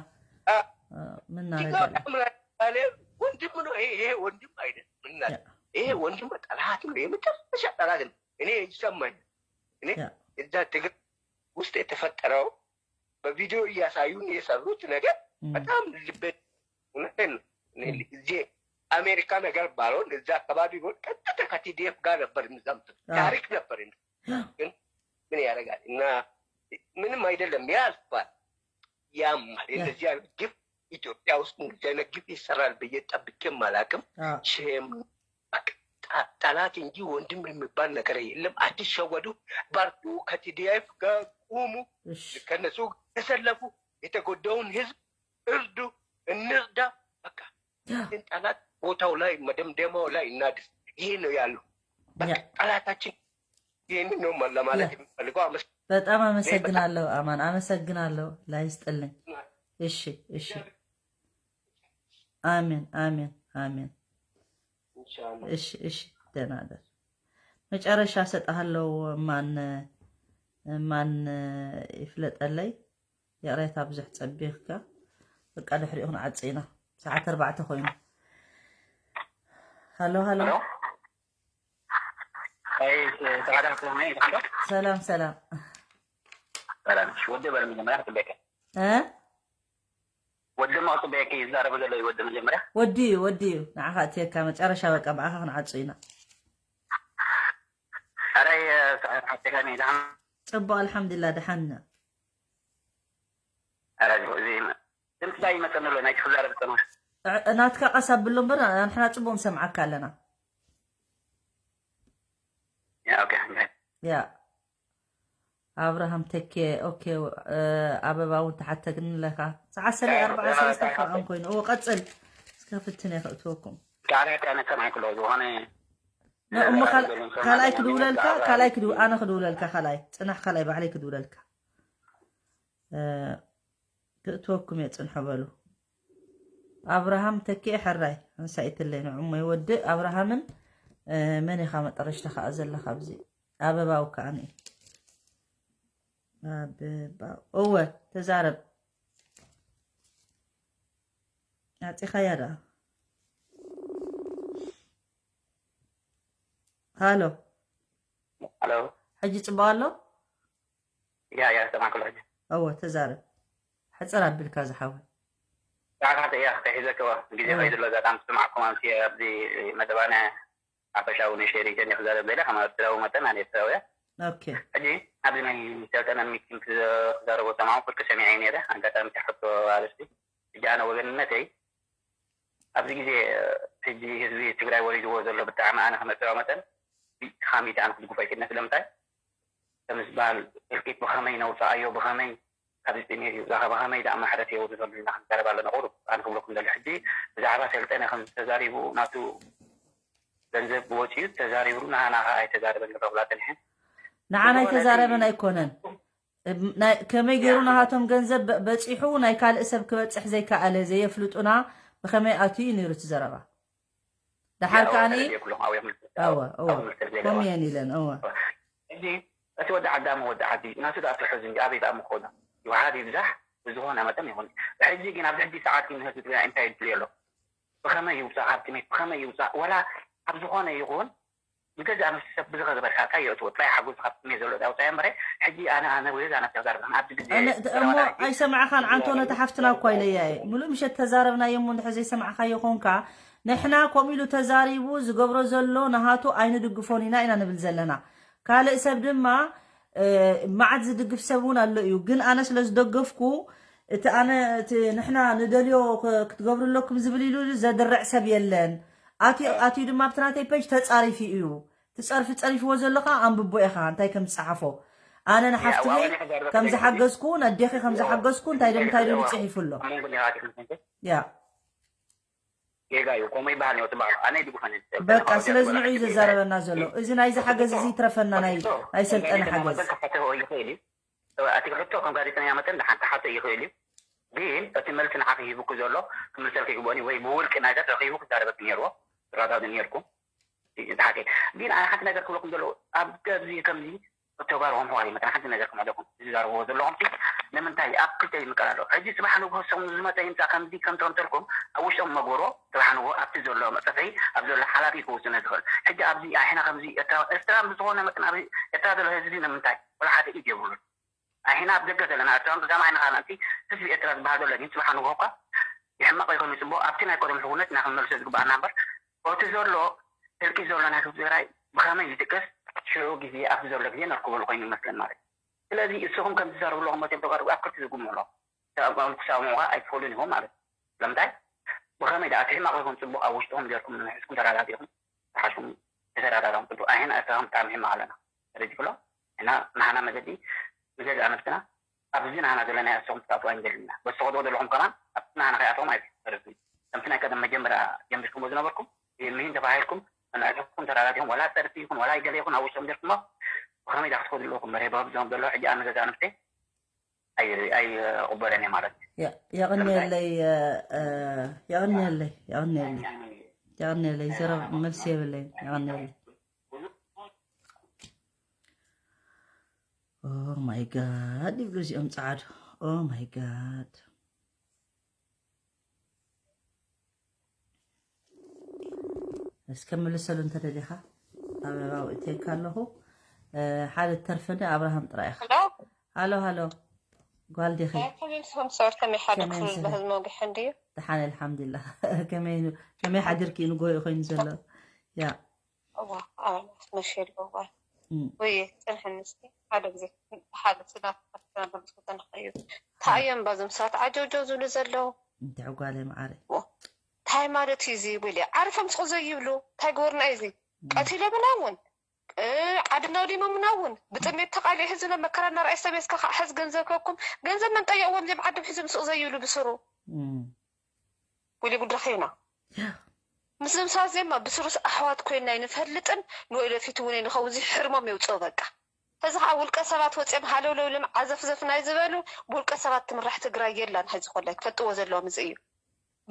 ምን እናደርጋለን? ወንድም ነው ይሄ። ይሄ ወንድም አይደለም። ይሄ ወንድም ጠላት ነው፣ የመጨረሻ ጠላት ነው። እኔ ይሰማኛል። እኔ እዛ ትግራይ ውስጥ የተፈጠረው በቪዲዮ እያሳዩን የሰሩት ነገር በጣም ልቤ፣ እውነቴን ነው። እዚህ አሜሪካ ነገር ባልሆን እዛ አካባቢ ቢሆን ቀጥታ ከቲዲኤፍ ጋር ነበር የምዘምተው። ታሪክ ነበር። ግን ምን ያደርጋል እና ምንም አይደለም፣ ያልፋል፣ ያማል። እንደዚህ አይነት ግፍ ኢትዮጵያ ውስጥ እንደዚህ አይነት ግፍ ይሰራል ብዬ ጠብቄም አላውቅም። ሼም ጠላት እንጂ ወንድም የሚባል ነገር የለም። አትሸወዱ፣ በርቱ፣ ከቲዲኤፍ ጋር ቁሙ፣ ከነሱ ተሰለፉ፣ የተጎዳውን ህዝብ እርዱ፣ እንርዳ። በቃ ይህን ጠላት ቦታው ላይ መደምደሚያው ላይ እናድርስ። ይሄ ነው ያለው። በቃ ጠላታችን ይህን ነው ለማለት የሚፈልገው። በጣም አመሰግናለሁ አማን፣ አመሰግናለሁ። ላይስጥልኝ። እሺ፣ እሺ። አሜን፣ አሜን፣ አሜን። እሺ፣ እሺ፣ ደህና ደር። መጨረሻ ሰጥሃለው። ማን ማን ይፍለጠለይ? ይቕሬታ ብዙሕ ጸቢኽካ። በቃ ድሕሪኡ ክንዓጽ ኢና። ሰዓት ኣርባዕተ ኮይኑ። ሃሎ፣ ሃሎ። ሰላም፣ ሰላም። ሰላም። ወዲ በል መጀመርያ ክትቤከ እ ወዲ ማ ክትቤከ ይዛረብ ዘሎ እዩ። ወዲ መጀመርያ ወዲ እዩ፣ ወዲ እዩ። ንዓኻ እትየካ መጨረሻ በቃ ብኣኻ ክንዓጹ ኢና። ኣረ ሰዓት ሓቴካ ሜዳ ጽቡቕ፣ ኣልሓምዱሊላህ፣ ደሓን ኢና። ኣረ እዚ ድምፅካ ይመፀኒ ኣሎ ናይቲ ክዛረብ ዝፀንሐ። ናትካ ቀስ ኣብሎ እምበር ንሕና ፅቡቅ ንሰምዓካ ኣለና። ያ ኦኬ። ያ ኣብርሃም ተኬ ኦኬ። ኣበባ እውን ተሓተግኒ ኣለካ። ሰዓት ሰለ ኣርባዓ ሰለስተ ክረኣም ኮይኑ እዎ ቀፅል እስከ ፍትን እየ ከእትወኩም። ቃላት ኣነ ሰማዕኩ ኣለዎ ዝኾነ እሞ ካልኣይ ክድውለልካ ካልኣይ ክድው ኣነ ክድውለልካ ካልኣይ ፅናሕ ካልኣይ ባዕለይ ክድውለልካ። ክእትወኩም እየ ጽንሑ በሉ። ኣብርሃም ተኪኤ ሕራይ ኣንሳይትለይ ንዑሞ ይወድእ ኣብርሃምን መን ኢኻ መጠረሽታ ከኣ ዘለኻ ኣብዚ ኣበባው ከኣ ኒ ኣበባው እወ ተዛረብ ኣጺኻያ ደኣ ሃሎ ሃሎ ሕጂ ጽቡቕ ኣሎ ያ ያ ሰማዕኩ ኣለኹ። እወ ተዛረብ ሕጽር ኣቢልካ ዝሓወይ። ሰዓታት እያ ተሒዘክዎ ግዜ ከይዱ ኣሎ ኣጋጣሚ ዝሰማዕኩም ኣምስየ ኣብዚ መደባና ሓፈሻዊ ንእሽተይ ርእይቶን እየ ክዛረብ ደልየ ከም ኤርትራዊ መጠን ኣነ ኤርትራዊ እየ። ኦኬ ሕጂ ኣብዚ ናይ ሰልጠነን ሚኪን ክዘ- ክዛረቦ ሰማዕኩ ፍርቂ ሰሚዐ ነይረ ኣጋጣሚ እቲ ሕቶ ኣርእስቲ ሕጂ ኣነ ወገንነተይ ኣብዚ ግዜ ሕጂ ህዝቢ ትግራይ ወሪድዎ ዘሎ ብጣዕሚ ኣነ ከም ኤርትራዊ መጠን ሚእቲ ካብ ሚእቲ ኣነ ክድግፎ ኣይክእልን ስለምንታይ ከም ዝበሃል እልቂት ብኸመይ ነውፅኣዮ ብኸመይ ካብዚ ጥሜት ይውፃእኻ ብኸመይ ደኣ ማሕረት የውርደሉ ኢና ክንዛረብ ኣለና ቁሩብ ኣነ ክብለኩም ደሊ ሕጂ ብዛዕባ ሰልጠነ ከም ተዛሪቡ ናቱ ገንዘብ ወፂኡ ተዛሪብሉ ንሃና ከዓ ኣይተዛረበን ክረኽብላ ፀኒሐን ንዓና ኣይተዛረበን ኣይኮነን ከመይ ገይሩ ናሃቶም ገንዘብ በፂሑ ናይ ካልእ ሰብ ክበፅሕ ዘይከኣለ ዘየፍልጡና ብከመይ ኣትዩ ነይሩ እቲ ዘረባ? ደሓር ከዓኒ እወ እወ ኮምየን ኢለን እወ እዚ እቲ ወዲ ዓዳሚ ወዲ ዓዲ ናቱ ዳ ትሕዝ እንጂ ኣበይ ዳ ምኾነ ይውሓድ ይብዛሕ ብዝኾነ መጠን ይኹን። ሕጂ ግን ኣብዚ ሕጂ ሰዓት ግን ንህዝቢ ትግራይ እንታይ ይድልዮ ኣሎ? ብኸመይ ይውፃእ ካብ ጥሜት ብኸመይ ይውፃእ ወላ ኣብ ዝኾነ ይኹን ብገዛእ ነፍሲ ሰብ ብዝኸ ዝበልካ እንታይ የእትዎ ጥራይ ሓጎስ ካብ ጥሜት ዘሎ ዳውፃ እምበረ ሕጂ ኣነ ኣነ ወይ ዛ ነፍሲ ዘርብን ኣብዚ ግዜ እሞ ኣይሰማዕኻን ዓንቶ ነታ ሓፍትና እኳ ኢለያ እየ ምሉእ ምሸት ተዛረብናዮ እሞ እንድሕር ዘይሰማዕኻዮ ኾንካ ንሕና ከምኡ ኢሉ ተዛሪቡ ዝገብሮ ዘሎ ናሃቱ ኣይንድግፎን ኢና ኢና ንብል ዘለና ካልእ ሰብ ድማ መዓት ዝድግፍ ሰብ እውን ኣሎ እዩ ግን ኣነ ስለ ዝደገፍኩ እቲ ኣነ እቲ ንሕና ንደልዮ ክትገብሩ ኣለኩም ዝብል ኢሉ ዘድርዕ ሰብ የለን ኣትዩ ድማ ኣብቲ ናተይ ፔጅ ተፃሪፊ እዩ ትፀርፊ ፀሪፍዎ ዘሎ ከዓ ኣንብቦ ኢኻ እንታይ ከም ዝፀሓፎ ኣነ ንሓፍትኺ ከም ዝሓገዝኩ ነዴኺ ከም ዝሓገዝኩ እንታይ ዶ እንታይ ዶ ፅሒፉ ኣሎ ያ ጌጋ እዩ ከምኡ ይበሃል ነውቲ በዓል ኣነ ድጉፈን በቃ ስለዚ ንዑ እዩ ዘዛረበና ዘሎ እዚ ናይዚ ሓገዝ እዚ ይትረፈና ናይ ናይ ሰልጠነ ሓገዝ ይኽእል እዩ እቲ ሕቶ ከም ጋዜጠኛ መጠን ንሓንቲ ሓቶ ይኽእል እዩ ግን እቲ መልሲ ንዓኺ ሂቡኩ ዘሎ ክምልሰልኪ ይግበኒ ወይ ብውልቂ ነገር ረኺቡ ክዛረበኪ ነይርዎ ትረዳዱ ነይርኩም ሓቂ ግን ኣነ ሓንቲ ነገር ክብለኩም ዘሎ ኣብ ገብዚ ከምዚ ተጋሩ ከም ሕዋሪ መጠን ሓንቲ ነገር ክምለኩም ዝዛረብዎ ዘለኹም ንምንታይ ኣብ ክልተ ይምቀል ኣሎ ሕጂ ፅባሕ ንግሆ ሰሙ ዝመፀ ይምፃእ ከምዚ ከም ተንተልኩም ኣብ ውሽጦም መግበሮ ፅባሕ ንግሆ ኣብቲ ዘሎ መፀፍዒ ኣብ ዘሎ ሓላፊ ክውስነ ዝኽእል ሕጂ ኣብዚ ኣሕና ከምዚ ኤርትራ ኤርትራ ብዝኾነ መጠን ኣብ ኤርትራ ዘሎ ህዝቢ ንምንታይ ወላ ሓደ ኢድ የብሉን ኣሕና ኣብ ደገ ዘለና ኤርትራን ብዛማ ዓይንኻ ምእንቲ ህዝቢ ኤርትራ ዝበሃል ዘሎ ግን ፅባሕ ንግሆ እኳ ይሕመቕ ይኹን ይፅቡቕ ኣብቲ ናይ ቀደም ሕውነት ኢና ክንመልሶ ዝግባኣና እምበር እቲ ዘሎ ህልቂ ዘሎ ናይ ህዝቢ ትግራይ ብኸመይ ይጥቀስ ሽዑ ግዜ ኣብዚ ዘሎ ግዜ ነርክበሉ ኮይኑ ይመስለን ማለት እዩ ስለዚ እስኹም ከም ትዛረቡ ኣለኹም መቸም ተጋሩ ኣብ ክልቲ ዝጉሙ ኣሎ ክሰምዑኻ ኣይትኽእሉን ኢኹም ማለት እዩ ስለምንታይ ብኸመይ ደኣ እቲ ሕማቕ ይኹን ፅቡቕ ኣብ ውሽጥኹም ጌርኩም ንሕዝኩም ተረዳዲእኹም ተሓሽኩም ተተረዳዳኹም ቅዱ ኣይሕን ኣእተኻም ብጣዕሚ ሕማቕ ኣለና ተረዲፍሎ እና ናህና መገዲ ንገዛእ ነብስና ኣብዚ ናህና ዘለና እያ እሰኹም ክትኣትዋ ኣይንደልን ኢና በስተኸዶ ዘለኹም ከማን ኣብቲ ናህና ከይኣተኹም ኣይትፈረዱን ከምቲ ናይ ቀደም መጀመርያ ጀምርኩሞ ዝነበርኩም ይህን ተባሂልኩም ኣናዕኩም ተረዳዲኹም ዋላ ፀርፊ ይኹን ዋላ ይገለ ይኹን ኣብ ውሽጦም ጀርኩሞ ብኸመይ ዳ ክትኸዱ ኣለኩም መሬ በብዞም ዘሎ ሕጂ ኣነ ገዛእ ነብሰይ ኣይቕበለን እየ ማለት እዩ የቕንየለይ የቕንየለይ የቕንየለይ የቕንየለይ ዘረብ መልሲ የብለይ የቕንየለይ Oh my god ይብሉ እዚኦም ፃዓዱ Oh my god እስከ ምልሰሉ እንተደሊኻ ኣበባው እቴካ ኣለኹ ሓደ ተርፈኒ ኣብርሃም ጥራይ ኢኻ ሃሎ ሃሎ ጓል ዲኺ ሰብሰብ ከመይ ሓድርኩም በህዝቢ ወግሐ እንድዩ ደሓን ኣልሓምዱላ ከመይ ሓድርኪ ንጎ ኮይኑ ዘሎ ያ እዋ ኣበናት መሽ የለዋ ወይ ፅንሕኒ እስኪ ሓደ ግዜ ሓደ ስጋት ኣስተናገርኩ ተንኸዩ ታየም ባዞም ሰባት ዓጀውጀው ዝብሉ ዘለዉ እንታይ ጓለይ መዓረይ እንታይ ማለት እዩ እዚ ይብል ዓሪፎም ስቕ ዘይብሉ እንታይ ገበርና እዩ እዚ ቀቲሎምና እውን ዓድና ወዲሞምና እውን ብጥሜት ተቃሊዕ ህዝብና መከራ እናረኣይ ሰቤስካ ከዓ ሕዝ ገንዘብ ከኩም ገንዘብ መንጠየቅዎም ዚም ዓዶም ሒዞም ስቕ ዘይብሉ ብስሩ ወሊ ጉድረኸይና ምስዞም ሰባት እዚኦም ብስሩስ ኣሕዋት ኮይንና ኣይንፈልጥን ንወደፊት እውን ንኸውን እዚ ሕርሞም የውፅኦ በቃ ሕዚ ከዓ ውልቀ ሰባት ወፂኦም ሃለውለው ኢሎም ዓዘፍዘፍ ናይ ዝበሉ ብውልቀ ሰባት ትምራሕ ትግራይ የላን ሕዚ ኮላይ ክፈልጥዎ ዘለዎም እዚ እዩ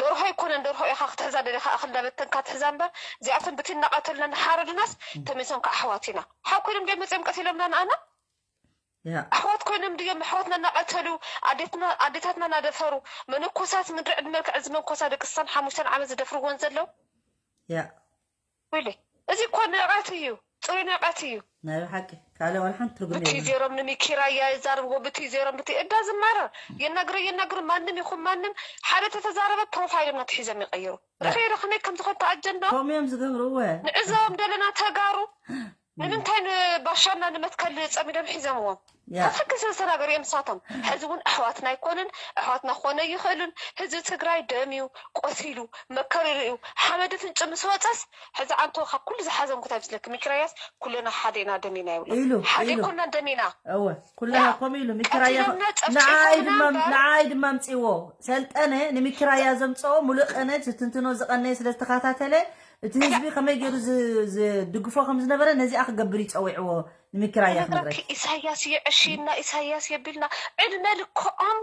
ደርሆ ኣይኮነን ደርሆ ኢኻ ክትሕዛ ደሊኻ እኽል እንዳበተንካ ትሕዛ እምበር እዚኣቶም ብቲ እናቐተሉና እናሓረዱናስ ተመይሶም ከዓ ኣሕዋት ኢና ሓው ኮይኖም ዶ መፂኦም ቀቲሎምና ንኣና ኣሕዋት ኮይኖም ድዮም ኣሕዋትና እናቐተሉ ኣዴታትና እናደፈሩ መነኮሳት ምድሪ ዕድመ ልክዕ እዚ መንኮሳ ደቂ ስሳን ሓሙሽተን ዓመት ዝደፍርዎን ዘለዉ ያ ወይለ እዚ እኮ ንዕቐት እዩ ፅሩይ ንዕቐት እዩ ናይ ብሓቂ ካልእ ዋላ ሓንቲ ትርጉም ብቲ የብሉን። ዜሮም ንሚኪራያ ይዛርብዎ ብቲ ዜሮም ብቲ እዳ ዝማረር የናግረ የናግር ማንም ይኹን ማንም ሓደ ተተዛረበ ፕሮፋይል እምነት ሒዞም ይቐይሩ ርኸይ ርኽነይ ከም ዝኾን ተኣጀንዶ ከምኡ እዮም ዝገብሩ እወ ንዕዘቦም ዘለና ተጋሩ ንምንታይ ንባሻና ንመትከል ፀሚዶም ሒዘምዎም ያ ብትክክል ስለ ዝተናገሩ እዮም ንሳቶም። ሕዚ እውን ኣሕዋትና ኣይኮኑን፣ ኣሕዋትና ክኾኑ ኣይኽእሉን። ህዝቢ ትግራይ ደምዩ፣ ቆሲሉ፣ መከሪሩ እዩ። ሓመድ ፍንጭ ምስ ወፀስ ሕዚ ዓንቶ ካብ ኩሉ ዝሓዘንኩ እንታይ ይመስለኪ? ሚኪራያስ ኩልና ሓደ ኢና ደሚና ይብሉ። ኢሉ፣ ሓደ ኢሉ። ኣይኮንናን ደሚና። እወ፣ ኩልና ያ፣ ከምኡ ኢሉ። ሚኪራያ ቀቲሎምና፣ ንዓይ ጨፍጪፎምና ድማ፣ እምበር። ንዓይ ድማ ኣምፅዎ። ሰልጠነ ንሚኪራያ ዘምፅኦ ሙሉእ ቀነ ዝትንትኖ ዝቐነየ ስለ ዝተኸታተለ እቲ ህዝቢ ከመይ ገይሩ ዝ- ዝድግፎ ከም ዝነበረ ነዚኣ ክገብር ይፀዊዕዎ ንምክራይ እያ ክንረይ ክነግረኪ። ኢሳያስ የዕሽና፣ ኢሳያስ የቢልና። ዕድመ ልክዖም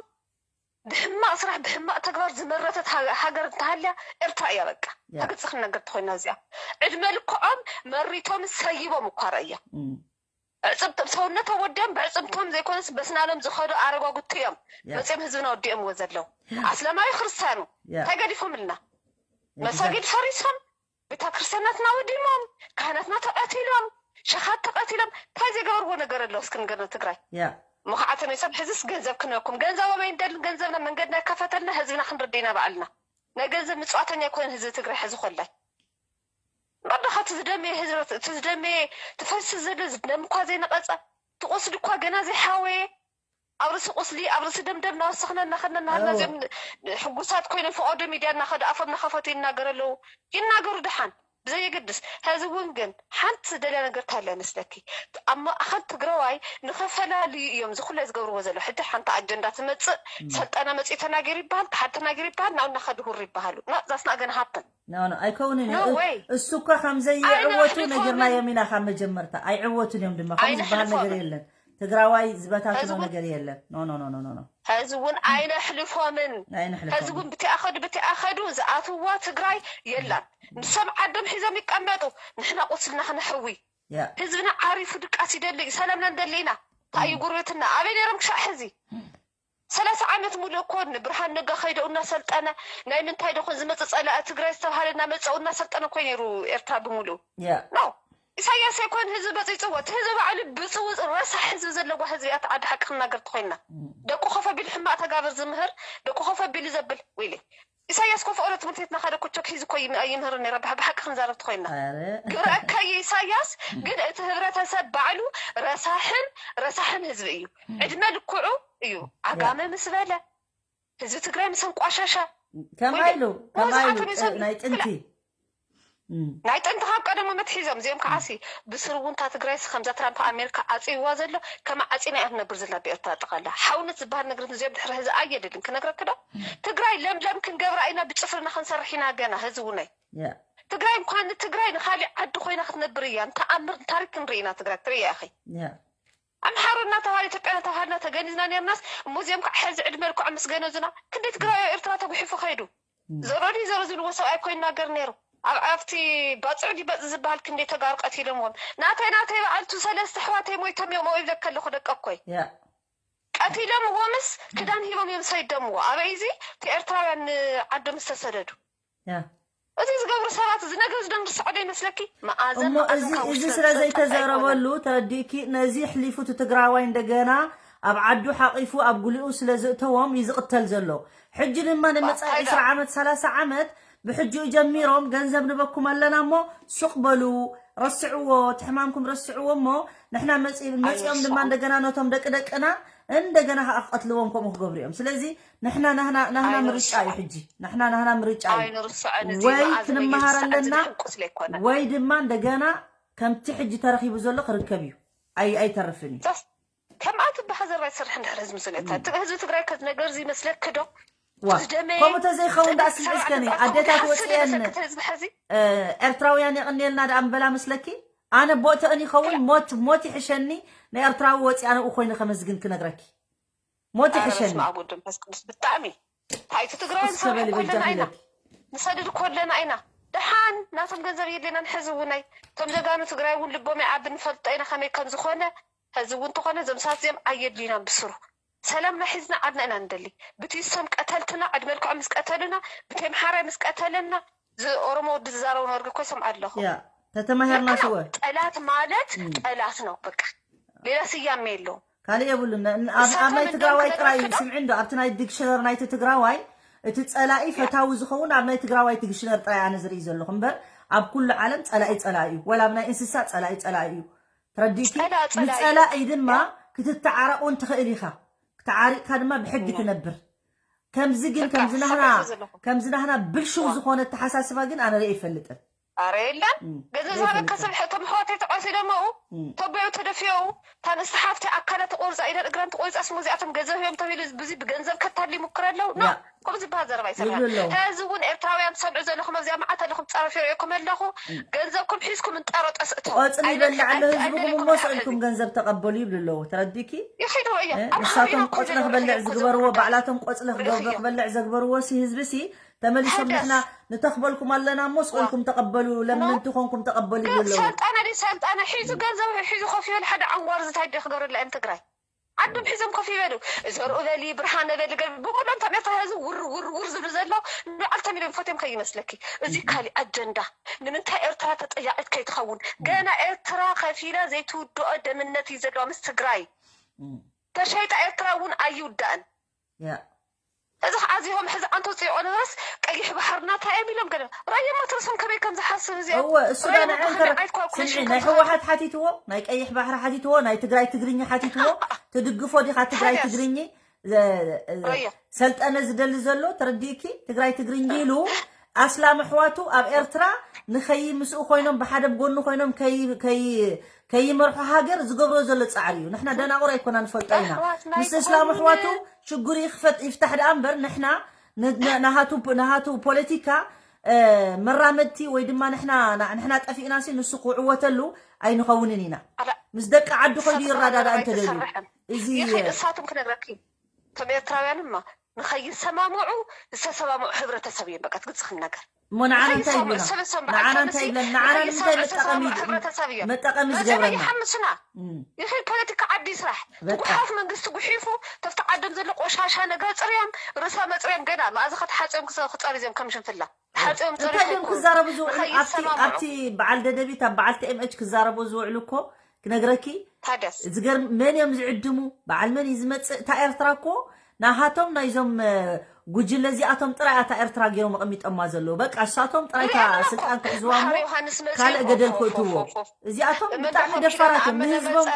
ብሕማቕ ስራሕ ብሕማቕ ተግባር ዝመረተት ሃ- ሃገር እንተሃልያ ኤርትራ እያ። በቃ ያ። ብግልፂ ክንነገር ተኮይና እዚኣ ዕድመ ልክዖም መሪቶም ሰይቦም እኳ ረእያ እም። ዕፅምቶም ሰውነቶም ወዲኦም ብዕፅምቶም ዘይኮነስ በስናኖም ዝኸዱ ኣረጓጉቲ እዮም ያ። መፅኦም ህዝብና ወዲኦምዎ ዘለዉ። ኣስላማዊ ክርስቲያኑ ያ። እንታይ ገዲፎምልና? Exactly. መሳጊድ ፈሪሶም፣ ቤተ ክርስቲያናትና ወዲሞም፣ ካህናትና ተቐቲሎም፣ ሸኻት ተቐቲሎም። እንታይ ዘይገበርዎ ነገር ኣሎ እስኪ ንገርና ትግራይ? ያ መኹዓተነ ሰብ ሕዝስ ገንዘብ ክነኩም ገንዘብ ኣበይ እንደልን ገንዘብና መንገድና ይከፈተልና ህዝብና ክንረድእ ኢና ባዕልና። ናይ ገንዘብ ምፅዋተኛ ኣይኮነን ህዝቢ ትግራይ ሕዚ ኮላይ በቃ እቲ ዝደመየ ህዝቢ እቲ ዝደመየ ትፈስስ ዘሎ ዝደም እኳ ዘይነቐፀ ትቁስሊ እኳ ገና ዘይሓወየ ኣብ ርእሲ ቁስሊ ኣብ ርእሲ ደምደም እናወሰኽና እናኸድና እናሃልና እወ። እዚኦም ሕጉሳት ኮይኖም ፈቐዶ ሚድያ እናኸዱ ኣፎም እናኸፈቱ ይናገሩ ኣለዉ። ይናገሩ ድሓን ብዘየገድስ። ሕዚ እውን ግን ሓንቲ ዝደልያ ነገር ታለ መስለኪ ኣብ ማእኸል ትግራዋይ ንኸፈላልዩ እዮም ዝኩላይ ዝገብርዎ ዘሎ። ሕጂ ሓንቲ ኣጀንዳ ትመፅእ ሰልጠና መፅኡ ተናገር ይበሃል፣ ተሓድ ተናገር ይበሃል፣ ናብ እናኸዱ ሁር ይበሃሉ። ዛስና ገና ሃፕን ኖ ኖ ኣይከውንን No እዩ። way። እሱ እኳ ከም ዘይዕወቱ ኣይነሕልፎምን። ነጊርናዮም ኢና ካብ መጀመርታ። ኣይዕወቱን እዮም ድማ ከምኡ ዝበሃል ነገር ኣይነሕልፎምን። የለን። ትግራዋይ ዝበታትኖ ህዝቡ- ነገር የለን። ኖ ኖ ኖ ኖ ኖ ኖ ሕዚ እውን ኣይነሕልፎምን። ሕዚ ኣይንሕልፎም። እውን ብቲኣኸዱ ብቲኣኸዱ ዝኣትዋ ትግራይ የላን። ንሶም ዓዶም ሒዞም ይቀመጡ። ንሕና ቁስልና ክነሕዊ ያ ህዝብና ዓሪፉ ድቃስ ይደሊ እዩ። ሰላምና ንደሊ ኢና። እንታይ እዩ ጉርብትና ኣበይ ነይሮም ክሻዕ ሕዚ? ሰላሳ ዓመት ሙሉእ እኮ ንብርሃን ነጋ ከይደኡ እናሰልጠነ ናይ ምንታይ ደኾን ዝመፅእ ፀላኢ ትግራይ ዝተባሃለ እናመፀኡ እናሰልጠነ እኮ ነይሩ ኤርትራ ብምሉእ ያ ኖ ኢሳያስ ኣይኮን ህዝቢ በፂፅዎ እቲ ህዝቢ ባዕሉ ብፅውፅ ረሳሕ ህዝቢ ዘለዋ ህዝቢ እያ። ዓዲ ሓቂ ክናገር ተኮይንና ደቁ ኮፍ ኣቢሉ ሕማቅ ተጋብር ዝምህር ደቁ ኮፍ ኣቢሉ ዘብል ወይለ ኢሳያስ ኮፍ ኦሎ ትምህርቲ ቤት ናኸደ ኮ ቾክ ሒዙ ኮ ይም- ይምህር ነይረ ብሓ- ብሓቂ ክንዛረብ ተኮይንና ኧረ ግብረ እከይ ኢሳያስ ግን እቲ ህብረተሰብ ባዕሉ ረሳሕን ረሳሕን ህዝቢ እዩ። ዕድመ ልክዑ እዩ ዓጋመ ምስ በለ ህዝቢ ትግራይ ምስ ኣንቋሸሸ ከማይ ኢሉ ከማይ ኢሉ ናይ ጥንቲ እም፣ ናይ ጥንቲ ካብ ቀደሞ መትሒዞም እዚኦም ከዓሲ ብስሩ እውን እታ ትግራይስ ከምዛ ትራምፕ ኣሜሪካ ዓፅይዋ ዘሎ ከመ ዓፂና እያ ትነብር ዘለና ብኤርትራ ጠቕላላ ሓውነት ዝበሃል ነገር እዚኦም ድሕሪ ህዚ ኣየድልን ክነግረክ ዶ ትግራይ ለምለም ክንገብራ ኢና ብጭፍርና ክንሰርሕ ኢና ገና ህዚ እውነይ ያ ትግራይ እንኳን ንትግራይ ንካሊእ ዓዲ ኮይና ክትነብር እያ ንተኣምር ንታሪክ ክንርኢ ኢና ትግራይ ትርኢ ኢኺ ያ ኣምሓሩ እናተባሃለ ኢትዮጵያ እናተባሃልና ተገኒዝና ነርናስ እሞ እዚኦም ከዓ ሕዚ ዕድመ ልክዖም ምስ ገነዙና ክንደይ ትግራይ ኣብ ኤርትራ ተጉሒፉ ከይዱ ዘሮ ድዩ ዘሮ ዝብልዎ ሰብ ኣይኮይኑ ናገር ነይሩ ኣብ ኣብቲ ባፅዕ ድዩ በፅ ዝበሃል ክንደይ ተጋሩ ቀቲሎምዎም ናተይ ናተይ በዓልቱ ሰለስተ ኣሕዋተይ ሞይቶም እዮም ኣብኡ ይብለካ ኣለኹ ደቀኮይ ያ ቀቲሎምዎምስ ክዳን ሂቦም እዮም ሰይዶምዎ ኣበይ እዚ እቲ ኤርትራውያን ንዓዶም ዝተሰደዱ ያ እዚ ዝገብሩ ሰባት እዚ ነገር እዚ ደንርሰዖ ዶ ይመስለኪ መኣዘን እሞ እዚ እዚ ስለ ዘይተዘረበሉ ተረዲእኪ ነዚ ኣሕሊፉ እቲ ትግራዋይ እንደገና ኣብ ዓዱ ሓቂፉ ኣብ ጉሊኡ ስለ ዝእተዎም እዩ ዝቕተል ዘሎ ሕጂ ድማ ንመፃኢ ዕስራ ዓመት ሰላሳ ዓመት ብሕጂኡ ጀሚሮም ገንዘብ ንበኩም ኣለና እሞ ሱቕ በሉ ረስዕዎ እቲ ሕማምኩም ረስዕዎ እሞ ንሕና መፂኦም ድማ እንደገና ነቶም ደቂ ደቅና እንደገና ከዓ ክቐትልዎም ከምኡ ክገብሩ እዮም ስለዚ ንሕና ናህና ምርጫ እዩ ሕጂ ንሕና ናህና ምርጫ እዩ ወይ ክንመሃር ኣለና ወይ ድማ እንደገና ከምቲ ሕጂ ተረኺቡ ዘሎ ክርከብ እዩ ኣይተርፍን እዩ ከምኣ ትበሃዘራ ይሰርሕ እንድሕር ህዝቢ ስለ እቲ ህዝቢ ትግራይ ከዚ ነገር እዚ ይመስለኪ ዶ ከምኡ ተዘይኸውን ዳኣ ስምዒትከኒ ኣዴታት ወፅየን ኤርትራውያን የቕንየልና ዳኣ ምበላ መስለኪ ኣነ ቦተእን ይኸውን ሞት ሞት ይሕሸኒ ናይ ኤርትራዊ ወፂ ኣነ ኡ ኮይነ ከመስግን ክነግረኪ ሞት ይሕሸኒ ኣብ ወዲ መንፈስ ቅዱስ ብጣዕሚ ታይቲ ትግራይ ንሰርሕ ኮለና ኢና ንሰድድ ኮለና ኢና ደሓን ናቶም ገንዘብ የድልየናን ሕዚ እውነይ እቶም ጀጋኑ ትግራይ እውን ልቦም ይዓቢ ንፈልጦ ኢና ከመይ ከም ዝኾነ ሕዚ እውን እንተኾነ እዞም ሰባት እዚኦም ኣየድልዩና ብስሩ ሰላምና ሒዝና ዓድና ኢና ንደሊ ብትይሶም ቀተልትና ዕድመ ልክዖም ምስ ቀተሉና ብተምሓራይ ምስ ቀተለና ኦሮሞ ወዲ ዝዛረቡ ነርጊ እኮ ይሰምዓ ኣለኹ ተተማሄርና ስወ ጠላት ማለት ጠላት ነው በቃ ሌላ ስያሜ የለውም ካልእ የብሉን ኣብ ናይ ትግራዋይ ጥራይ እዩ ስምዒ እንዶ ኣብቲ ናይ ዲክሽነር ናይቲ ትግራዋይ እቲ ፀላኢ ፈታዊ ዝኸውን ኣብ ናይ ትግራዋይ ዲክሽነር ጥራይ ኣነ ዝርኢ ዘለኹ እምበር ኣብ ኩሉ ዓለም ፀላኢ ፀላኢ እዩ ወላ ኣብ ናይ እንስሳ ፀላኢ ፀላኢ እዩ ተረዲእኪ ንፀላኢ ድማ ክትተዓረቕ እውን ትኽእል ኢኻ ተዓሪቕካ ድማ ብሕጊ ትነብር ከምዚ ግን ከምዚ ናህና ብልሽው ዝኾነ ተሓሳስባ ግን ኣነ ርኢ ይፈልጥን ኣረ የለን። ገንዘብ ዝሃበካ ሰብ፣ እቶም ኣሕዋተይ ተቐሲዶም ኣብኡ፣ ተቦዩ ተደፊኡ፣ እታ ንእስቲ ሓፍተይ ኣካላ ተቆርፃ፣ ኢዳን እግራን ተቆሪፃ፣ ስሙ እዚኣቶም ገንዘብ ሂቦም ተባሂሉ ብዙ ብገንዘብ ከታሊ ይሙክር ኣለዉ። ኖ፣ ከምኡ ዝበሃል ዘረባ ኣይሰምዕን። ሕዚ እውን ኤርትራውያን ትሰምዑ ዘለኹም ኣብዚኣ መዓት ኣለኹም፣ ፃረፊ ርእየኩም ኣለኹ። ገንዘብኩም ሒዝኩም እንጠረጠ ስእቶ። ቆፅሊ ይበልዕ ኣሎ ህዝብኹም እሞ ስእልኩም ገንዘብ ተቐበሉ ይብሉ ኣለዉ። ተረዲኪ? ይኺዱ እዮም። ንሳቶም ቆፅሊ ክበልዕ ዝግበርዎ፣ ባዕላቶም ቆፅሊ ክበልዕ ዘግበርዎ ሲ ህዝቢ ሲ ተመሊሶም ንሕና ንተኽበልኩም ኣለና እሞ ስእልኩም ተቐበሉ፣ ለመንቲ ኮንኩም ተቐበሉ ይብሉ ኣለዉ። ሰልጣነ ድዩ ሰልጣነ ሒዙ ገንዘብ ሒዙ ኮፍ ይበል። ሓደ ዓንጓር ዝታይ ድዩ ክገብረላ እዮም ትግራይ? ዓዶም ሒዞም ኮፍ ይበሉ። ዘርኡ በሊ፣ ብርሃነ በሊ፣ ገ-፣ ብሙሉኦም እቶም ኤርትራ ህዝቢ ውር፣ ውር፣ ውር ዝብሉ ዘለዉ ንባዕልቶም ኢሎም ፈትዮም ከይመስለኪ። እዚ ካሊእ ኣጀንዳ። ንምንታይ ኤርትራ ተጠያቒት ከይትኸውን? ገና ኤርትራ ከፊላ ዘይትውድኦ ደምነት እዩ ዘለዋ ምስ ትግራይ። ተሸይጣ ኤርትራ እውን ኣይውዳእን። እዚ ከዓ እዚኦም ሕዚ ኣንተ ውፅኢቆ ነበረስ ቀይሕ ባሕርና እንታይ እዮም ኢሎም ገለ ራየማ ትርስም ከመይ ከም ዝሓስብ እዚኦም እወ እሱ ዳ ንዐን ከረ ስምዒ ናይ ህወሓት ሓቲትዎ ናይ ቀይሕ ባሕሪ ሓቲትዎ ናይ ትግራይ ትግርኛ ሓቲትዎ ትድግፎ ዲኻ ትግራይ ትግርኛ ሰልጠነ ዝደሊ ዘሎ ተረዲእኪ ትግራይ ትግርኛ ኢሉ ኣስላም ኣሕዋቱ ኣብ ኤርትራ ንኸይ ምስኡ ኮይኖም ብሓደ ብጎኑ ኮይኖም ከይ ከይ ከይመርሑ ሃገር ዝገብሮ ዘሎ ፃዕሪ እዩ። ንሕና ደናቑር ኣይኮና ንፈልጦ ኢና። ምስ እስላም ኣሕዋቱ ሽጉሪ ይኽፈት ይፍታሕ ደኣ እምበር ንሕና ን- ን- ናሃቱ ናሃቱ ፖለቲካ እ፣ መራመድቲ ወይ ድማ ንሕና ና- ንሕና ጠፊእና ሲ ንሱ ክዕወተሉ ኣይንኸውንን ኢና። ኣላ- ምስ ደቂ ዓዲ ኮይዱ ሰብኣዊ ይረዳዳ ነገር እንተደልዩ ኣይትሰርሕን። እዚ ይኸይድ እሳቶም ክነግረኪ እቶም ኤርትራውያን እማ ንኸይሰማምዑ ዝተሰማምዑ ሕብረተሰብ እዮም። በቃ ትግልፂ ክነገር እሞ ንዓና እንታይ ይብሉና? ንዓና እንታይ ይብለና? ንዓና ንምንታይ መጠቐሚ መጠቐሚ ዝገብረና? ይሓምሱና ይኽእል ፖለቲካ ዓዲ ስራሕ ጉሓፍ መንግስቲ ጉሒፉ ተፍቲ ዓዶም ዘሎ ቆሻሻ ነገር ፅርዮም ርእሳ መፅርዮም ገና መኣዚ ከተሓፅዮም ክፀርዮም ከም ሽንፍላ ተሓፅዮም እንታይ ድዮም ክዛረቡ ዝውዕሉ ኣብቲ ኣብቲ በዓል ደደቢት ኣብ በዓል ቲ ኤም ኤች ክዛረቡ ዝውዕሉ እኮ ክነግረኪ ታዲያስ ዝገርም መን እዮም ዝዕድሙ በዓል መን እዩ ዝመፅእ እታ ኤርትራ እኮ ናሃቶም ናይዞም ጉጅለ እዚኣቶም ጥራይ ኣታ ኤርትራ ገይሮም ኣቐሚጦማ ዘለዉ በቃ እሳቶም ጥራይ እታ ስልጣን ክሕዝዋ እሞ ካልእ ገደል ክእትዎ እዚኣቶም ብጣዕሚ ደፋራት እዮም ንህዝቦም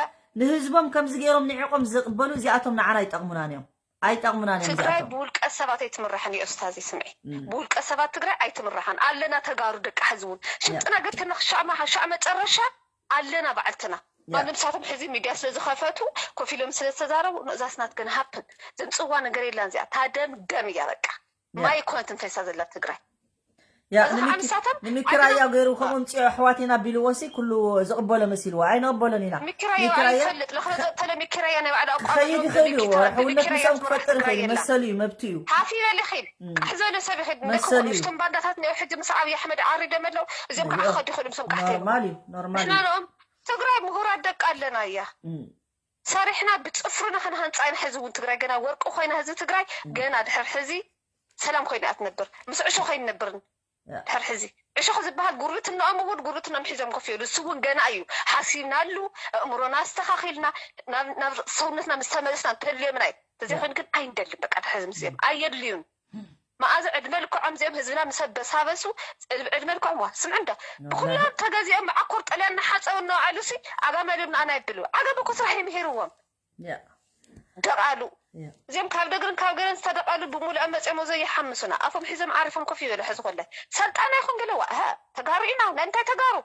ንህዝቦም ከምዚ ገይሮም ንዒቆም ዝቕበሉ እዚኣቶም ንዓና ኣይጠቕሙናን እዮም ኣይጠቕሙናን እዮም ትግራይ እዚኣቶም ብውልቀ ሰባት ኣይትምራሕን እዩ ኡስታዚ ስምዒ ብውልቀ ሰባት ትግራይ ኣይትምራሕን ኣለና ተጋሩ ደቂ ሕዚ እውን ሽምጥና ገብተና ክሻዕማ ሻዕ መጨረሻ ኣለና ባዕልትና ማንም ሳቶም ሕዚ ሚድያ ስለ ዝኸፈቱ ኮፍ ኢሎም ስለ ዝተዛረቡ ንእዛስ ናት ግን ሃፕን ዘምፅዋ ነገር የላን እዚኣ ታደም ደም እያ በቃ ማይ ኮነት እንታይ ሳ ዘላ ትግራይ ያ እዚ ከዓ ንሚኪ- ንሳቶም ንሚኪራያ ኣይኮነ- ገይሩ ከምኡ ምፅኦ ኣሕዋት ኢና ቢልዎ ሲ ኩሉ ዝቕበሎ መሲልዎ ኣይንቕበሎን ኢና ሚኪራዮ ሚኪራያ ኣይፈልጥ ለኽረዘ ተለ ሚኪራያ ናይ ባዕላ ኣቋም ክኸይድ ኣለዎ ይኽእል እዩ ብሚኪታ- ሕውነት ብሚኪራያ ምስኦም ትምራሕ ክፈጥር ትግራይ ይኽእል የላ መሰሉ እዩ መብት እዩ ሓፊበል ይኽእል ቃሕ ዝበለ ሰብ ይኽእል መሰሉ እዩ። እቶም ባንዳታት ኒኦ ሕጂ ምስ ኣብይ ኣሕመድ ዓሪዶም ኣለዉ እዚኦም ከዓ ክኸዱ ይኽእሉ ምሶም ቃሕተ ኖርማል እዩ ኖርማል ንሕና እዩ ንኦም ትግራይ ምሁራት ደቂ ኣለና እያ እም። ሰሪሕና ብፅፍርና ክንሃንፃ ኢና ሕዚ እውን ትግራይ ገና ወርቂ ኮይና ህዝቢ ትግራይ ገና ድሕር ሕዚ ሰላም ኮይና እያ ትነብር ምስ ዕሾ ከይንነብርን ድሕር ሕዚ ዕሾ ዝበሃል ጉርብትናኦም እውን ጉርብትናኦም ሒዞም ኮፍ ይብሉ እሱ እውን ገና እዩ ሓሲብናሉ ኣእምሮና ኣስተኻኺልና ናብ ሰውነትና ምስ ተመለስና እንተልዮምና እዩ ተዘይኮይኑ ግን ኣይንደልን በቃ ድሕር ሕዚ ምስኦም ኣየድልዩን መኣዚ ዕድመ ልክዖም እዚኦም ህዝብና ምስ ኣበሳበሱ ዕድመ ልክዖም ዋ ስምዒ እንዶ ብኩሎም ተገዚኦም መዓኮር ጠልያን እናሓፀቡ እናውዓሉ ሲ ዓጋመ ኢሎም ንኣና ይብሉ ዓጋመ እኮ ስራሕ ይምሂርዎም ደቓሉ እዚኦም ካብ ደግርን ካብ ገለን ዝተደቓሉ ብምሉኦም መፅኦም ወዘ ይሓምሱና ኣፎም ሒዞም ዓሪፎም ኮፍ ይበሉ ሕዚ ኮለ ሰልጣና ይኹን ገለ ዋ ተጋሩ ኢና ናይ እንታይ ተጋሩ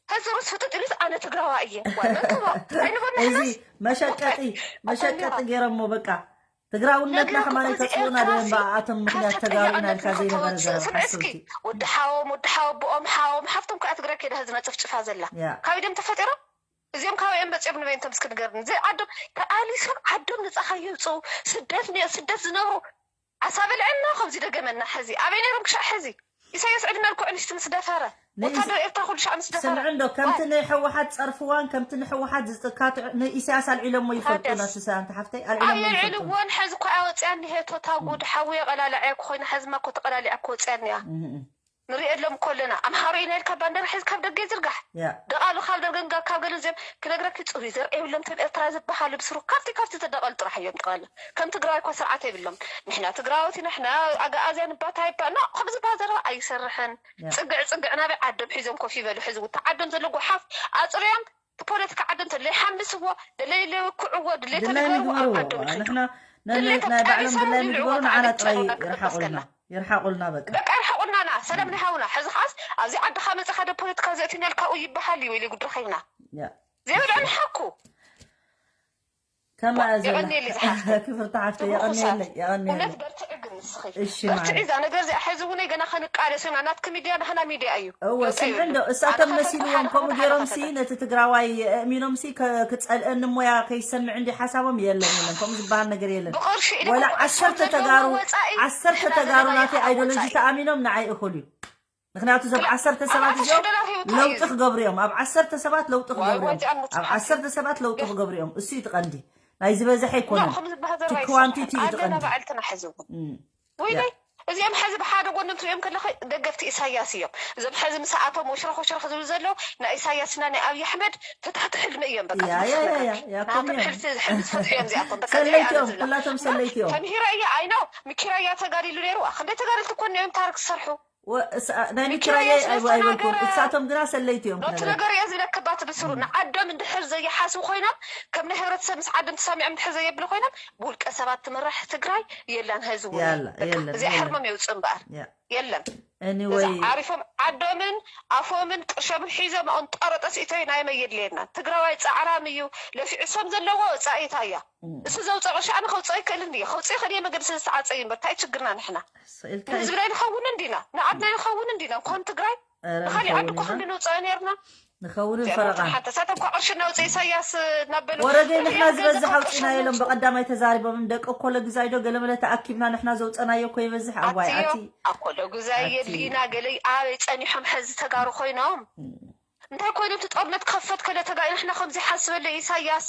ሕዚ ሩስ ፍጥጥ ኢሉስ ኣነ ትግራዋ እየ ዋ መን ክብሎ ኣይንቦን እዚ መሸቀጢ መሸቀጢ ገይሮሞ በቃ ትግራውነትና ከማን ተፅኡና ድዮም ብኣቶም ምክንያት ተጋሩ ኢና ኢልካ ዘይነበረ ዘረባ ሓሰውቲ ወዲ ሓዎም ወዲ ሓወቦኦም ሓዎም ሓፍቶም ከዓ ትግራይ ከይዳ ህዝና ጭፍጭፋ ዘላ ካብ ኢዶም ተፈጢሮም እዚኦም ካበይ እዮም መፂኦም ንበይንቶም እስኪ ንገርኒ እዚ ዓዶም ተኣሊሶም ዓዶም ነፃ ከይውፅኡ ስደት ነ ስደት ዝነብሩ ዓሳ በልዐና ከምዚ ደገመና ሕዚ ኣበይ ነይሮም ክሻዕ ሕዚ ኢሳያስ ዕድመ ልክዑ ንሽቲ ምስ ደፈረ ወታደር ኤርትራ ኩሉ ሻዕ ምስ ደፈረ ስምዕ እንዶ ከምቲ ናይ ሕወሓት ፀርፍዋን ከምቲ ንሕወሓት ዝጥካትዑ ንኢሳያስ ኣልዒሎሞ ይፈልጡ ናትሳንቲ ሓፍተይ ኣልዒሎሞ ይፈልጡ ኣየልዕልዎን ሕዚ እኮ ኣወፅያ እኒሄ ቶታ ጉድ ሓዊ የቐላለዐ ክኮይና ሕዝማ እኮ ተቐላሊዓ ክወፅያ እኒያ ንሪኤሎም እኮ ኣለና ኣምሓሩ ኢና ኢልካ ባንደራ ሒዝ ካብ ደገ ይዝርጋሕ ደቓሉ ካብ ደርገን ካብ ገለን እዚኦም ክነግረኪ ፅሩይ ዘርኢ የብሎም ተብ ኤርትራ ዝበሃሉ ብስሩ ካብቲ ካብቲ ተደቐሉ ጥራሕ እዮም ጠቕላላ ከም ትግራዋይ እኮ ስርዓት የብሎም ንሕና ትግራዎት ኢና ሕና ኣግኣዝያ ንባታ ይባል ኖ ከም ዝበሃል ዘረባ ኣይሰርሕን ፅግዕ ፅግዕ ናበይ ዓዶም ሒዞም ኮፍ ይበሉ ሕዚ ውታ ዓዶም ዘሎ ጓሓፍ ኣፅርዮም ፖለቲካ ዓዶም ተለይ ሓምስዎ ደለይ ለውክዕዎ ድሌት ድላይ ተግበርዎ ኣብ ንግበርዎ ዓዶም ይኸዱ ንሕና ድሌት ናይ ባዕሎም ተጣቢሶም ድላይ ንብልዕዎ ንግበሩ ንዓና ተዓደም ጥራይ ጨረውና ይርሓቁልና ክበቀልና ይርሓቁልና በቃ በቃ ይርሓቁልና ና ሰላም ናይ ሃውና። ሕዚ ከዓስ ኣብዚ ዓድኻ መፅኻ ዶ ፖለቲካ ዘእትናልካ እዩ ይበሃል እዩ ወይ ጉድረኸይና ያ ዘይበልዖ ንሓኩ ከማኣ ዘላ የቐንየሊ ዝሓፍተይ። ክብርቲ ሓፍተ ክብሪ የቐንየለይ ኩሳት። እውነት የቐንየለይ በርትዒ ግን ንስኺ እሺ በርትዒ ማለት እዛ ነገር እዚኣ ሕዚ እውን ገና ከንቃለስ ኢና ናትኪ ሚድያ ናህና ሚድያ እዩ እወ ለውጢ ስምዒ የብሉን። እንዶ እሳቶም ኣነ ከፍርድ መሲልዎም ሓደ ከምኡ ሓደ ገይሮም ሓደ ሲ ሓደ። ነቲ ትግራዋይ ኣእሚኖም ሲ ከ- ክፀልአኒ ሞያ ከይሰምዕ እንዲ ሓሳቦም የለን የለን ከምኡ ዝበሃል ነገር የለን ብቕርሺ ኢለ ወላ እኮ ዓሰርተ እሳት ተጋሩ ዘለዎም ወፃኢ ዓሰርተ ንሕና ተጋሩ ዘለና ናተይ ይሃብ ኣይዲዮሎጂ ወፃኢ። ተኣሚኖም ንዓይ እኹል እዩ ምክንያቱ እዞም ዓሰርተ ሰባት ኣርባዕተ ሺህ እዚኦም ዶላር ሂቡ እንታይ ለውጢ እዩ? ክገብሩ እዮም ኣብ ዓሰርተ ሰባት ለውጢ ዋይ ክገብሩ እዮም ዋይ እዚኣ ኣብ ዓሰርተ ሰባት ለውጢ ክገብሩ እዮም እሱ እዩ እቲ ቀንዲ ናይ ዝበዝሐ ኣይኮነን ከምዚ ዝበሃል ዘረባ እቲ ኳንቲቲ እዩ እቲ ኣለና ቀንዲ ባዕልትና ሕዚ እውን እም። ወይ ያ። ናይ እዚኦም ሕዚ ብሓደ ጎኖም ትሪኦም ከለኸ ደገፍቲ ኢሳያስ እዮም። እዞም ሕዚ ምሳኣቶም ወሽረኽ ወሽረኽ ዝብሉ ዘለዉ ናይ ኢሳያስና ናይ ኣብይ ኣሕመድ ፍትሕቲ ሕልሚ እዮም። በቃ ያ፣ ያ፣ ያ፣ ያ፣ ያ፣ ናቶም ከምኡ እዮም። ሕልፊ ሕልሚ ዝፈትሑ እዮም እዚኣቶም። በቃ ሰለይቲ እዚኣ እዮም፣ ዝብላ። ኩላቶም ሰለይቲ እዮም። ተምሂረ እየ ኣይኖ ምኪራ እያ ተጋዲሉ ነይሩ። ክንደይ ተጋደልቲ እኮ እዮም ታሪክ ዝሰርሑ። ወ- እስ- አ- ናይ ሚኪራ ሚኪራየ እየ ኣይ- ዝተናገረ። ኣይበልኩም እሳቶም ግና ሰለይቲ እዮም ኖቲ ክነግረካ። ነገር እየ ዝብለካ ባት ብስሩ ንዓዶም እንድሕር ዘይሓስቡ ኮይኖም ከም ናይ ሕብረተሰብ ምስ ዓዶም ተሳሚዖም እንድሕር ዘየብሉ ኮይኖም ብውልቀ ሰባት ትምራሕ ትግራይ የላን። ህዝቡ ያላ፣ በቃ የለን፣ እዚኣ የለን። ሕርሞም የውፅእ እምበኣር ያ። የለን። Anyway እዛ ዓሪፎም ዓዶምን ኣፎምን ቅርሾምን ሒዞም ኣንጠረጠስ ኢቶይ ናይ መየድልየና ትግራዋይ ፃዕራም እዩ። ለፊዑ እሶም ዘለዎ ፃኢታ እያ። እሱ ዘውፀኦ ሻዕኒ ከውፅኦ ይክእል እንዲ ከውፅኦ ይክእል እየ መገዲ ስለ ዝተዓፀ እዩ እምበር እንታይ ችግርና ንሕና ስኢልካ ንህዝብና ኣይንኸውን እንዲና ንዓድና ኣይንኸውን እንዲና እንኳን ትግራይ ኧረ ንካሊእ ዓዲ እኳ ንኸውን ኢና። ክንዲ ንውፅኦ ነርና ንኸውን እዚኣ ፈረቓ ሓንተ ሳተ እኳ ቅርሺ እናውፅእ ኢሳያስ እናበሉ ወረገይ እዚኣ ንሕና ገንዘብ ዝበዝሕ ካብ ኣውፅና ቅርሾም ኢሎም ምውፅእ። በቐዳማይ ተዛሪቦም ደቂ ኮሎ ግዛይ ዶ ገለመለ ተኣኪብና ንሕና ዘውፀናዮ እኮ ይበዝሕ ኣዋይ ኣትዮ ኣቲ ኣኮሎ ጉዛይ ኣቲ- የድልይና ገለ ኣበይ ፀኒሖም ሕዚ ተጋሩ ኮይኖም እንታይ ኮይኖም እቲ ጦርነት ክኸፈት ከለ ተጋይ ንሕና ከምዚ ሓስበለ ኢሳያስ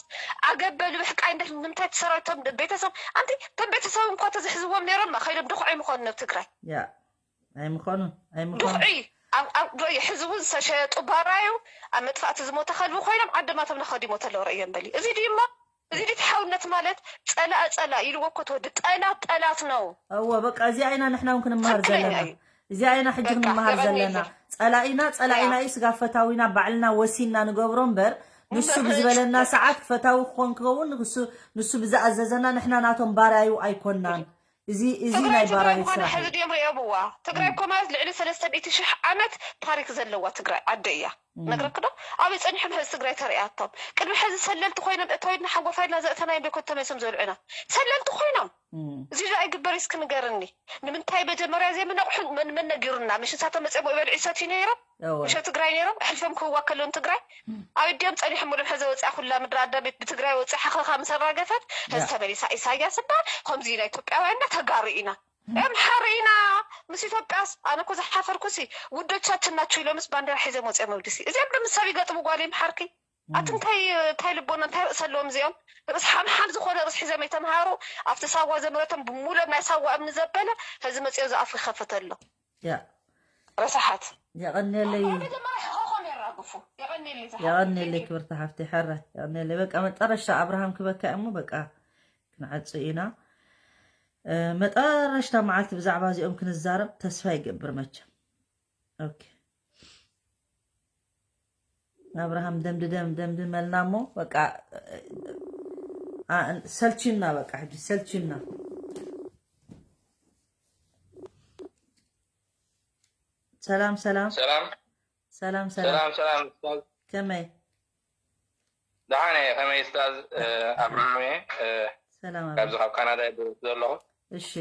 ዓገብ በሉ ብሕቃይ እንደ ንምንታይ ተሰራዊቶም ቤተሰብ ኣንቲ ከም ቤተሰብ እንኳ ተዝሕዝዎም ነይሮም ከይዶም ድኹዒ ምኾኑ ናብ ትግራይ ያ ኣይምኾኑን ኣይምኾኑን ድኹዒ ኣብ- ኣብ ዶይ ሕዚ እውን ዝተሸጡ ባራዩ ኣብ መጥፋእቲ ዝሞተ ከልቢ ኮይኖም ዓደማቶም ናኸዲ ሞተ ኣለዉ ረእዮም በሊ እዚ ድዩ እሞ እዚ ድዩ ሓውነት ማለት ፀላእ ፀላእ ኢልዎ እኮ ተወዲ ጠላት ጠላት ነው እወ በቃ እዚኣ ኢና ንሕና እውን ክንመሃር ትክክለኛ ዘለና እዩ እዚኣ ኢና ሕጂ በቃ ክንመሃር ዘለና የቐንየለይ ፀላኢና ፀላኢና እዩ ስጋ ፈታዊና ባዕልና ወሲንና ንገብሮ እምበር ንሱ ብዝበለና ሰዓት ፈታዊ ክኾን ክኸውን ንሱ ንሱ ብዝኣዘዘና ንሕና ናቶም ባራዩ ኣይኮናን እዚ እዚ ናይ ትግራይ ትግራይ ባራዩ ምዃነ ስራሕ ሕዚ እዩ ድዮም ርእዮምዋ ትግራይ እኮ ማለት ልዕሊ ሰለስተ ሚእቲ ሽሕ ዓመት ታሪክ ዘለዋ ትግራይ ዓደ እያ ነግረክ ዶ ኣበይ ፀኒሖም ሕዚ ትግራይ ተርእያቶም ቅድሚ ሕዚ ሰለልቲ ኮይኖም እተወድና ሓንጎፋ ኢልና ዘእተናዮም ዶ ተመልሶም ዘብልዑና ሰለልቲ ኮይኖም እም። እዚ ዶ ኣይግበር እስኪ ንገርኒ ንምንታይ መጀመርያ ዘይምነቕሑ መን መን ነጊሩና ምሽ ንሳቶም መፅኦም ይበልዑ ይሰትዩ ነይሮም እወ ምሸ ትግራይ ነይሮም ሕልፎም ክህዋ ከለውን ትግራይ ኣብ ድዮም ፀኒሖም ወደ ሕዚ ወፅያ ኩላ ምድሪ ኣዳቤት ብትግራይ ወፅያ ሓኸኻ ምስ ኣራገፈት ሕዚ ያ። ተመሊሳ ኢሳያስ እምበር ከምዚ ኢና ኢትዮጵያውያን እና ተጋሩ ኢና ኣምሓሩ ኢና ምስ ኢትዮጵያስ ኣነ እኮ ዝሓፈርኩሲ ውዶቻችን ናቸው ኢሎምስ ባንዴራ ሒዞም ወፅዮም ኣብድሲ እዚኦም ዶ ምስ ሰብ ይገጥሙ ጓል ይምሓርኪ ኣቲ እንታይ እንታይ ልቦና እንታይ ርእሲ ኣለዎም እዚኦም ርእሲ ሓምሓም ዝኾነ ርእሲ ሒዞም ኣይተምሃሩ ኣብቲ ሳዋ ዘምረቶም ብሙሎም ናይ ሳዋ እምኒ ዘበለ ሕዚ መፅዮ ዝኣፉ ይኸፍት ኣሎ ያ ረሳሓት የቐንየለይ መጀመርያ ሕኾኾም የራግፉ የቐንየለይ ዝሓ የቐንየለይ ክብርቲ ሓፍቲ ሕራይ የቐንየለይ በቃ መጠረሽታ ኣብርሃም ክበካ እሞ በቃ ክንዓጹ ኢና እ፣ መጠረሽታ መዓልቲ ብዛዕባ እዚኦም ክንዛረብ ተስፋ ይገብር መቸም ኦኬ ኣብርሃም ደምድደም ደምድመልና እሞ በቃ እ፣ እ፣ እ፣ ሰልችና በቃ ሕጂ ሰልችና ሰላም ሰላም ሰላም ሰላም ሰላም ሰላም ሰላም ኡስታዝ ከመይ ደሓን እየ ከመይ ኡስታዝ እ፣ ኣብርሃም እየ እ፣ ሰላም ካብዚ ኣብርሃም ካብ ካናዳ እየ ዘለኹ እሺ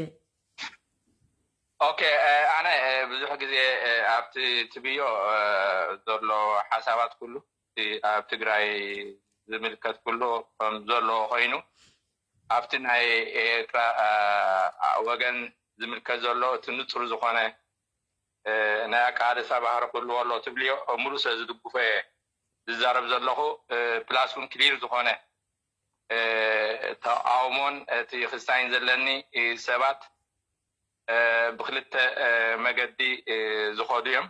ኦኬ እ፣ ኣነ እ፣ ብዙሕ ግዜ እ፣ ኣብቲ ትብዮ እ፣ ዘሎ ሓሳባት ኩሉ እቲ ኣብ ትግራይ ዝምልከት ኩሉ ከም ዘሎ ኮይኑ ኣብቲ ናይ ኤርትራ እ፣ ወገን ዝምልከት ዘሎ እቲ ንፁር ዝኾነ እ፣ ናይ ኣቃልሳ ባህሪ ክህልዎ ኣሎ ትብልዮ ሙሉእ ስለ ዝድግፎ እየ ዝዛረብ ዘለኹ እ፣ ፕላስ እውን ክሊር ዝኾነ እ፣ ተቃውሞን እቲ ክስታይን ዘለኒ እ፣ ሰባት እ፣ ብክልተ እ፣ መገዲ እ፣ ዝኸዱ እዮም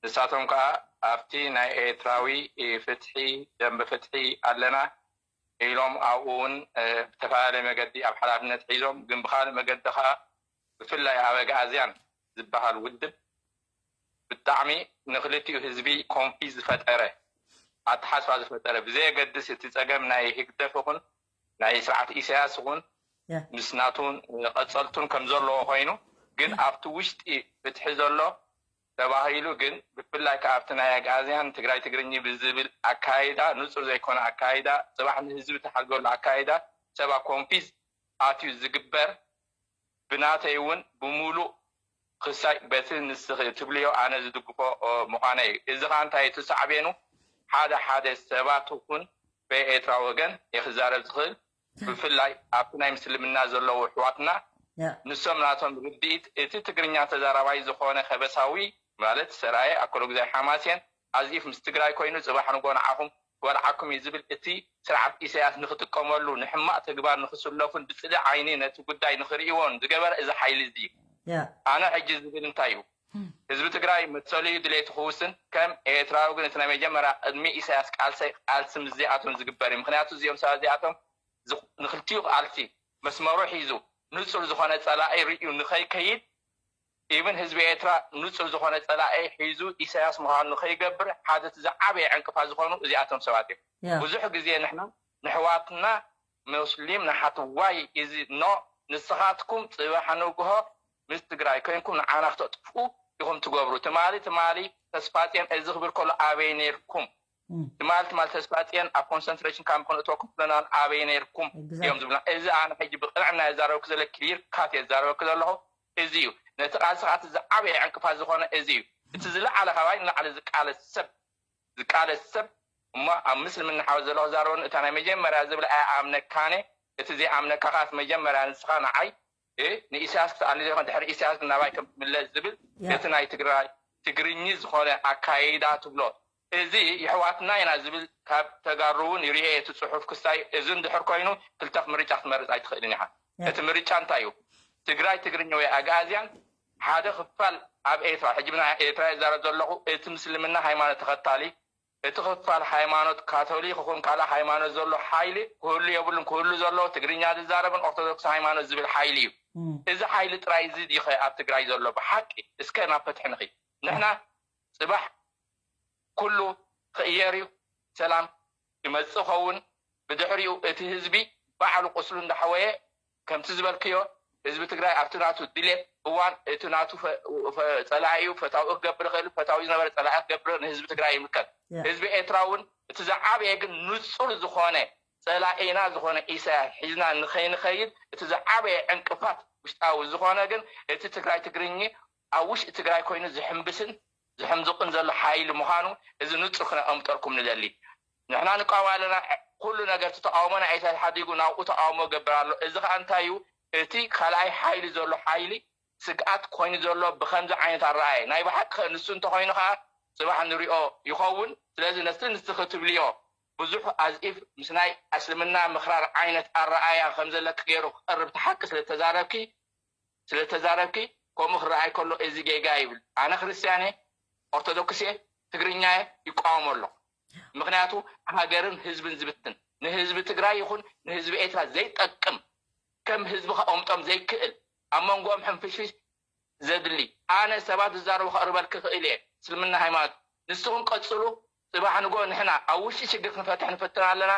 ንሳቶም ከዓ ኣብቲ ናይ ኤርትራዊ እ፣ ፍትሒ ደንበ ፍትሒ ኣለና ኢሎም ኣብኡ እውን እ፣ ብተፈላለየ መገዲ ኣብ ሓላፍነት ሒዞም ግን ብካልእ መገዲ ከዓ ብፍላይ ኣብ ኣግኣዝያን ዝበሃል ውድብ ብጣዕሚ ንክልቲኡ ህዝቢ ኮንፊዝ ዝፈጠረ ኣተሓስባ ዝፈጠረ ብዘየገድስ እቲ ፀገም ናይ ህግደፍ ይኹን ናይ ስርዓት ኢሳያስ ይኹን ያ ምስ ናቱን ቀፀልቱን ከም ዘለዎ ኮይኑ ግን ኣብቲ ውሽጢ ፍትሒ ዘሎ ተባሂሉ ግን ብፍላይ ከኣ ኣብቲ ናይ ኣግኣዝያን ትግራይ ትግርኝ ብዝብል ኣካይዳ፣ ንጹር ዘይኮነ ኣካይዳ፣ ጽባሕ ንህዝቢ ተሓልገሉ ኣካይዳ ሰባ ኮንፊዝ ኣትዩ ዝግበር ብናተይ እውን ብሙሉእ ክሳይ በቲ ንስኺ ትብልዮ ኣነ ዝድግፎ ምዃነ እዩ። እዚ ኸኣ እንታይ እቲ ሳዕቤኑ ሓደ ሓደ ሰባት እውን በኤርትራ ወገን እየ ክዛረብ ዝኽእል ብፍላይ ኣብቲ ናይ ምስልምና ዘለዉ ኣሕዋትና ንሶም ናቶም ርድኢት እቲ ትግርኛ ተዛራባይ ዝኾነ ከበሳዊ ማለት ሰራየ ኣኮሎግዛይ ሓማስየን ኣዚፍ ምስ ትግራይ ኮይኑ ፅባሕ ንጎ ንዓኹም ክበልዓኩም እዩ ዝብል እቲ ስርዓት ኢሳያስ ንክጥቀመሉ ንሕማቕ ተግባር ንክስለፉን ብፅልኢ ዓይኒ ነቲ ጉዳይ ንክርእይዎን ዝገበረ እዚ ሓይሊ እዚ እዩ። ኣነ ሕጂ ዝብል እንታይ እዩ? ህዝቢ ትግራይ መሰሉ እዩ ድሌቱ ክውስን። ከም ኤርትራዊ ግን እቲ ናይ መጀመርያ ቅድሚ ኢሳያስ ቃልሰይ ቃልሲ ምስዚኣቶም ዝግበር እዩ። ምክንያቱ እዚኦም ሰባት እዚኣቶም ንክልቲኡ ቃልሲ መስመሩ ሒዙ ንፁር ዝኾነ ፀላኢ ርእዩ ንኸይከይድ ኢቭን ህዝቢ ኤርትራ ንፁር ዝኾነ ፀላኢ ሒዙ ኢሳያስ ምዃኑ ንኸይገብር ሓደ እቲ ዝዓበየ ዕንቅፋት ዝኾኑ እዚኣቶም ሰባት እዮም። ብዙሕ ግዜ ንሕና ንሕዋትና ሙስሊም ንሓትዋይ እዚ ኖ ንስኻትኩም ፅባሕ ንግሆ ምስ ትግራይ ኮይንኩም ንዓና ክተጥፍኡ ኢኹም ትገብሩ። ትማሊ ትማሊ ተስፋፅዮን እዚ ክብል ከሎ ኣበይ ነይርኩም? ትማሊ ትማሊ ተስፋፅዮን ኣብ ኮንሰንትሬሽን ካምፕ ክንእትወኩም ክለና ኣበይ ነይርኩም እዮም ዝብሉና። እዚ ኣነ ሕጂ ብቕንዕና የዛረበኪ ዘለ ክሊር ካት የዛረበኪ ዘለኹ እዚ እዩ። ነቲ ቃልሲ ከኣ እቲ ዝዓበየ ዕንቅፋት ዝኾነ እዚ እዩ። እቲ ዝለዓለ ካባይ ንላዕሊ ዝቃለስ ሰብ ዝቃለስ ሰብ እሞ ኣብ ምስልምና ሓወ ዘለኹ ዛረበኒ እታ ናይ መጀመርያ ዝብል ኣይኣምነካነ እቲ ዘይኣምነካ ከኣ መጀመርያ ንስኻ ንዓይ ንኢሳያስ ክትኣሊ ዘይኮን ድሕሪ ኢሳያስ ግን ናባይ ከም ትምለስ ዝብል ነቲ ናይ ትግራይ ትግርኚ ዝኾነ ኣካይዳ ትብሎ እዚ የሕዋትና ኢና ዝብል ካብ ተጋሩ እውን ይርኤ እቲ ፅሑፍ ክሳይ እዚ እንድሕር ኮይኑ ክልተ ምርጫ ክትመርፅ ኣይትኽእልን ኢኻ። እቲ ምርጫ እንታይ እዩ? ትግራይ ትግርኛ ወይ ኣግኣዝያን ሓደ ክፋል ኣብ ኤርትራ ሕጂ ብና ኤርትራ ይዛረብ ዘለኹ እቲ ምስልምና ሃይማኖት ተኸታሊ እቲ ክፋል ሃይማኖት ካቶሊክ ይኹን ካልእ ሃይማኖት ዘሎ ሓይሊ ክህሉ የብሉን። ክህሉ ዘለዎ ትግርኛ ዝዛረብን ኦርቶዶክስ ሃይማኖት ዝብል ሓይሊ እዩ። እዚ ሓይሊ ጥራይ እዚ ድኸ ኣብ ትግራይ ዘሎ ብሓቂ? እስከ ናብ ፍትሒ ንኺድ። ንሕና ጽባሕ ኩሉ ክእየር እዩ። ሰላም ይመጽእ ኸውን። ብድሕሪኡ እቲ ህዝቢ ባዕሉ ቁስሉ እንዳሓወየ ከምቲ ዝበልክዮ ህዝቢ ትግራይ ኣብቲ ናቱ ድሌት እዋን እቲ ናቱ ጸላኢኡ ፈታዊ ክገብር ይኽእል። ፈታዊ ዝነበረ ጸላኢ ክገብር ንህዝቢ ትግራይ ይምልከት። ህዝቢ ኤርትራ እውን እቲ ዝዓበየ ግን ንጹር ዝኾነ ጸላኢና ዝኾነ ኢሳያስ ሒዝና ንኸይንኸይድ እቲ ዝዓበየ ዕንቅፋት ውሽጣዊ ዝኾነ ግን እቲ ትግራይ ትግርኚ ኣብ ውሽጢ ትግራይ ኮይኑ ዝሕምብስን ዝሕምዝቕን ዘሎ ሓይሊ ምዃኑ እዚ ንጹር ክነቐምጠልኩም ንደሊ። ንሕና ንቃወም ኣለና። ኩሉ ነገር እቲ ተቃውሞና ኢሳያስ ሓዲጉ ናብኡ ተቃውሞ ገብር ኣሎ። እዚ ከኣ እንታይ እዩ? እቲ ካልኣይ ሓይሊ ዘሎ ሓይሊ ስግኣት ኮይኑ ዘሎ ብከምዚ ዓይነት ኣረኣየ ናይ ብሓቂ ንሱ እንተኮይኑ ከኣ ጽባሕ ንሪኦ ይኸውን። ስለዚ ነቲ ንስኺ ትብልዮ ብዙሕ ኣዝኢፍ ምስ ናይ ኣስልምና ምኽራር ዓይነት ኣረኣያ ከም ዘለኪ ገይሩ ክቐርብ እቲ ሓቂ ስለ ተዛረብኪ ስለተዛረብኪ ከምኡ ክረኣይ ከሎ እዚ ጌጋ ይብል። ኣነ ክርስትያነ ኦርቶዶክስየ ትግርኛየ ይቃወሞ ኣሎ። ምክንያቱ ሃገርን ህዝብን ዝብትን ንህዝቢ ትግራይ ይኹን ንህዝቢ ኤርትራ ዘይጠቅም ከም ህዝቢ ከቐምጦም ዘይክእል ኣብ መንጎኦም ሕንፍሽፍሽ ዘድሊ ኣነ ሰባት ዝዛረቡ ከቕርበልኪ ክእል እየ። እስልምና ሃይማኖት ንስኹም ቀፅሉ። ፅባሕ ንጎ ንሕና ኣብ ውሽጢ ሽግር ክንፈትሕ ንፍትን ኣለና።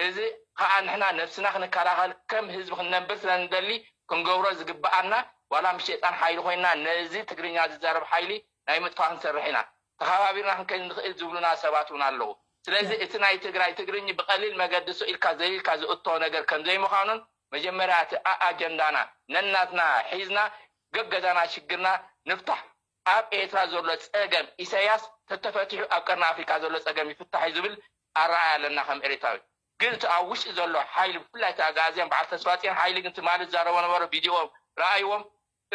እዚ ከዓ ንሕና ነብስና ክንከላኸል ከም ህዝቢ ክንነብር ስለ ንደሊ ክንገብሮ ዝግበኣና ዋላ ምስ ሸይጣን ሓይሊ ኮይንና ነዚ ትግርኛ ዝዛረብ ሓይሊ ናይ ምጥፋእ ክንሰርሕ ኢና። ተኸባቢርና ክንከይድ ንኽእል ዝብሉና ሰባት እውን ኣለዉ። ስለዚ እቲ ናይ ትግራይ ትግርኝ ብቐሊል መገዲ ስኢልካ ዘሊልካ ዝእቶ ነገር ከም ዘይምዃኑን መጀመርያ እቲ ኣኣጀንዳና ነናትና ሒዝና ገገዛና ሽግርና ንፍታሕ። ኣብ ኤርትራ ዘሎ ጸገም ኢሳያስ ተተፈቲሑ ኣብ ቀርኒ ኣፍሪካ ዘሎ ጸገም ይፍታሕ እዩ ዝብል ኣረኣያ ኣለና ከም ኤርትራዊ። ግን እቲ ኣብ ውሽጢ ዘሎ ሓይሊ ብፍላይ እቲ ኣግኣዝያን በዓል ተስፋጽዮን ሓይሊ ግን ትማሊ ዝዛረቦ ነበሩ ቪድዮኦም ረኣይዎም።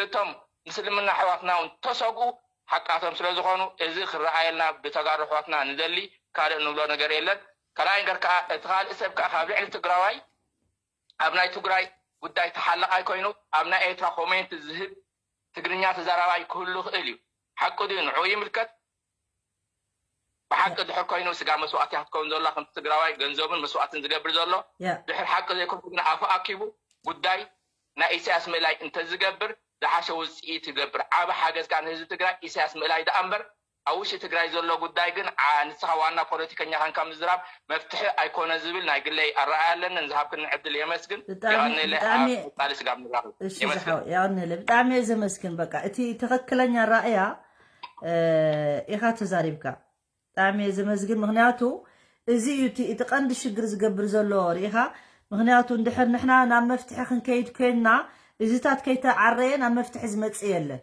እቶም ምስልምና ኣሕዋትና እውን ተሰግኡ ሓቃቶም ስለ ዝኾኑ እዚ ክረኣየልና ብተጋሩ ኣሕዋትና ንደሊ ካልእ እንብሎ ነገር የለን። ካልኣይ ነገር ከዓ እቲ ካልእ ሰብ ከዓ ካብ ልዕሊ ትግራዋይ ኣብ ናይ ትግራይ ጉዳይ ተሓላቓይ ኮይኑ ኣብ ናይ ኤርትራ ኮሜንት ዝህብ ትግርኛ ተዛራባይ ክህሉ ይኽእል እዩ። ሓቂ ድዩ ንዕኡ ይምልከት። ብሓቂ ድሕር ኮይኑ ስጋ መስዋእቲ እያ ክትከውን ዘላ ከምቲ ትግራዋይ ገንዘቡን መስዋእትን ዝገብር ዘሎ ድሕር ሓቂ ዘይኮነ ግን ኣፉ ኣኪቡ ጉዳይ ናይ ኢሳያስ ምእላይ እንተዝገብር ዝሓሸ ውፅኢት ይገብር። ዓብ ሓገዝ ከዓ ንህዝቢ ትግራይ ኢሳያስ ምእላይ ደኣ እምበር ኣብ ውሽጢ ትግራይ ዘሎ ጉዳይ ግን ንስኻ ዋና ፖለቲከኛ ኸንካ ምዝራብ መፍትሒ ኣይኮነ ዝብል ናይ ግለይ ኣረኣያ ኣለኒ። ንዝሃብክኒ ዕድል የመስግን። የቐንየለይ። ኣብ ቀፃሊ ስጋብ ንራኸብ። የቐንየለይ። ብጣዕሚ እየ ዘመስግን። በቃ እቲ ትኽክለኛ ራእያ ኢኻ ተዛሪብካ። ብጣዕሚ እየ ዘመስግን። ምክንያቱ እዚ እዩ እቲ ቀንዲ ሽግር ዝገብር ዘሎ ርኢኻ። ምክንያቱ እንድሕር ንሕና ናብ መፍትሒ ክንከይድ ኮይንና፣ እዚታት ከይተዓረየ ናብ መፍትሒ ዝመጽእ የለን።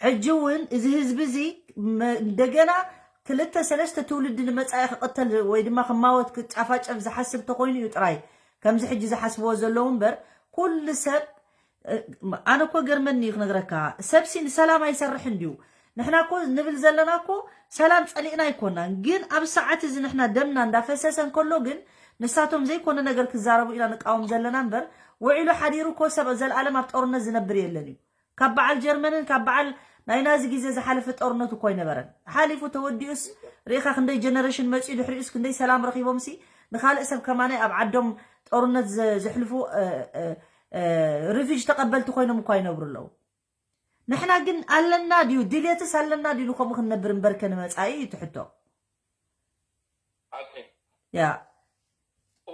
ሕጂ እውን እዚ ህዝቢ እዚ እንደገና ክልተ ሰለስተ ትውልዲ ንመጻኢ ክቕተል ወይ ድማ ክማወት ክጫፋጨፍ ዝሓስብ ተኮይኑ እዩ ጥራይ ከምዚ ሕጂ ዝሓስብዎ ዘለዉ እምበር፣ ኩሉ ሰብ ኣነ እኮ ገርመኒ እዩ ክነግረካ። ሰብሲ ንሰላም ኣይሰርሕን ድዩ? ንሕና እኮ ንብል ዘለና እኮ ሰላም ጸሊእና ኣይኮናን፣ ግን ኣብ ሰዓት እዚ ንሕና ደምና እንዳፈሰሰ እንከሎ ግን ንሳቶም ዘይኮነ ነገር ክዛረቡ ኢና ንቃወም ዘለና እምበር፣ ውዒሉ ሓዲሩ እኮ ሰብ ዘልኣለም ኣብ ጦርነት ዝነብር የለን እዩ። ካብ በዓል ጀርመንን ካብ በዓል ናይ ናዚ ግዜ ዝሓለፈ ጦርነት እኮ ኣይነበረን። ሓሊፉ ተወዲኡስ ርኢኻ ክንደይ ጀነሬሽን መጺኡ ድሕሪኡስ ክንደይ ሰላም ረኺቦምሲ ንኻልእ ሰብ ከማናይ ኣብ ዓዶም ጦርነት ዘሕልፉ ሪፊጅ ተቐበልቲ ኮይኖም እኳ ይነብሩ ኣለዉ። ንሕና ግን ኣለና ድዩ ድልየትስ ኣለና ድዩ ንከምኡ ክንነብር እምበርከ ንመጻኢ እዩ ትሕቶ። ያ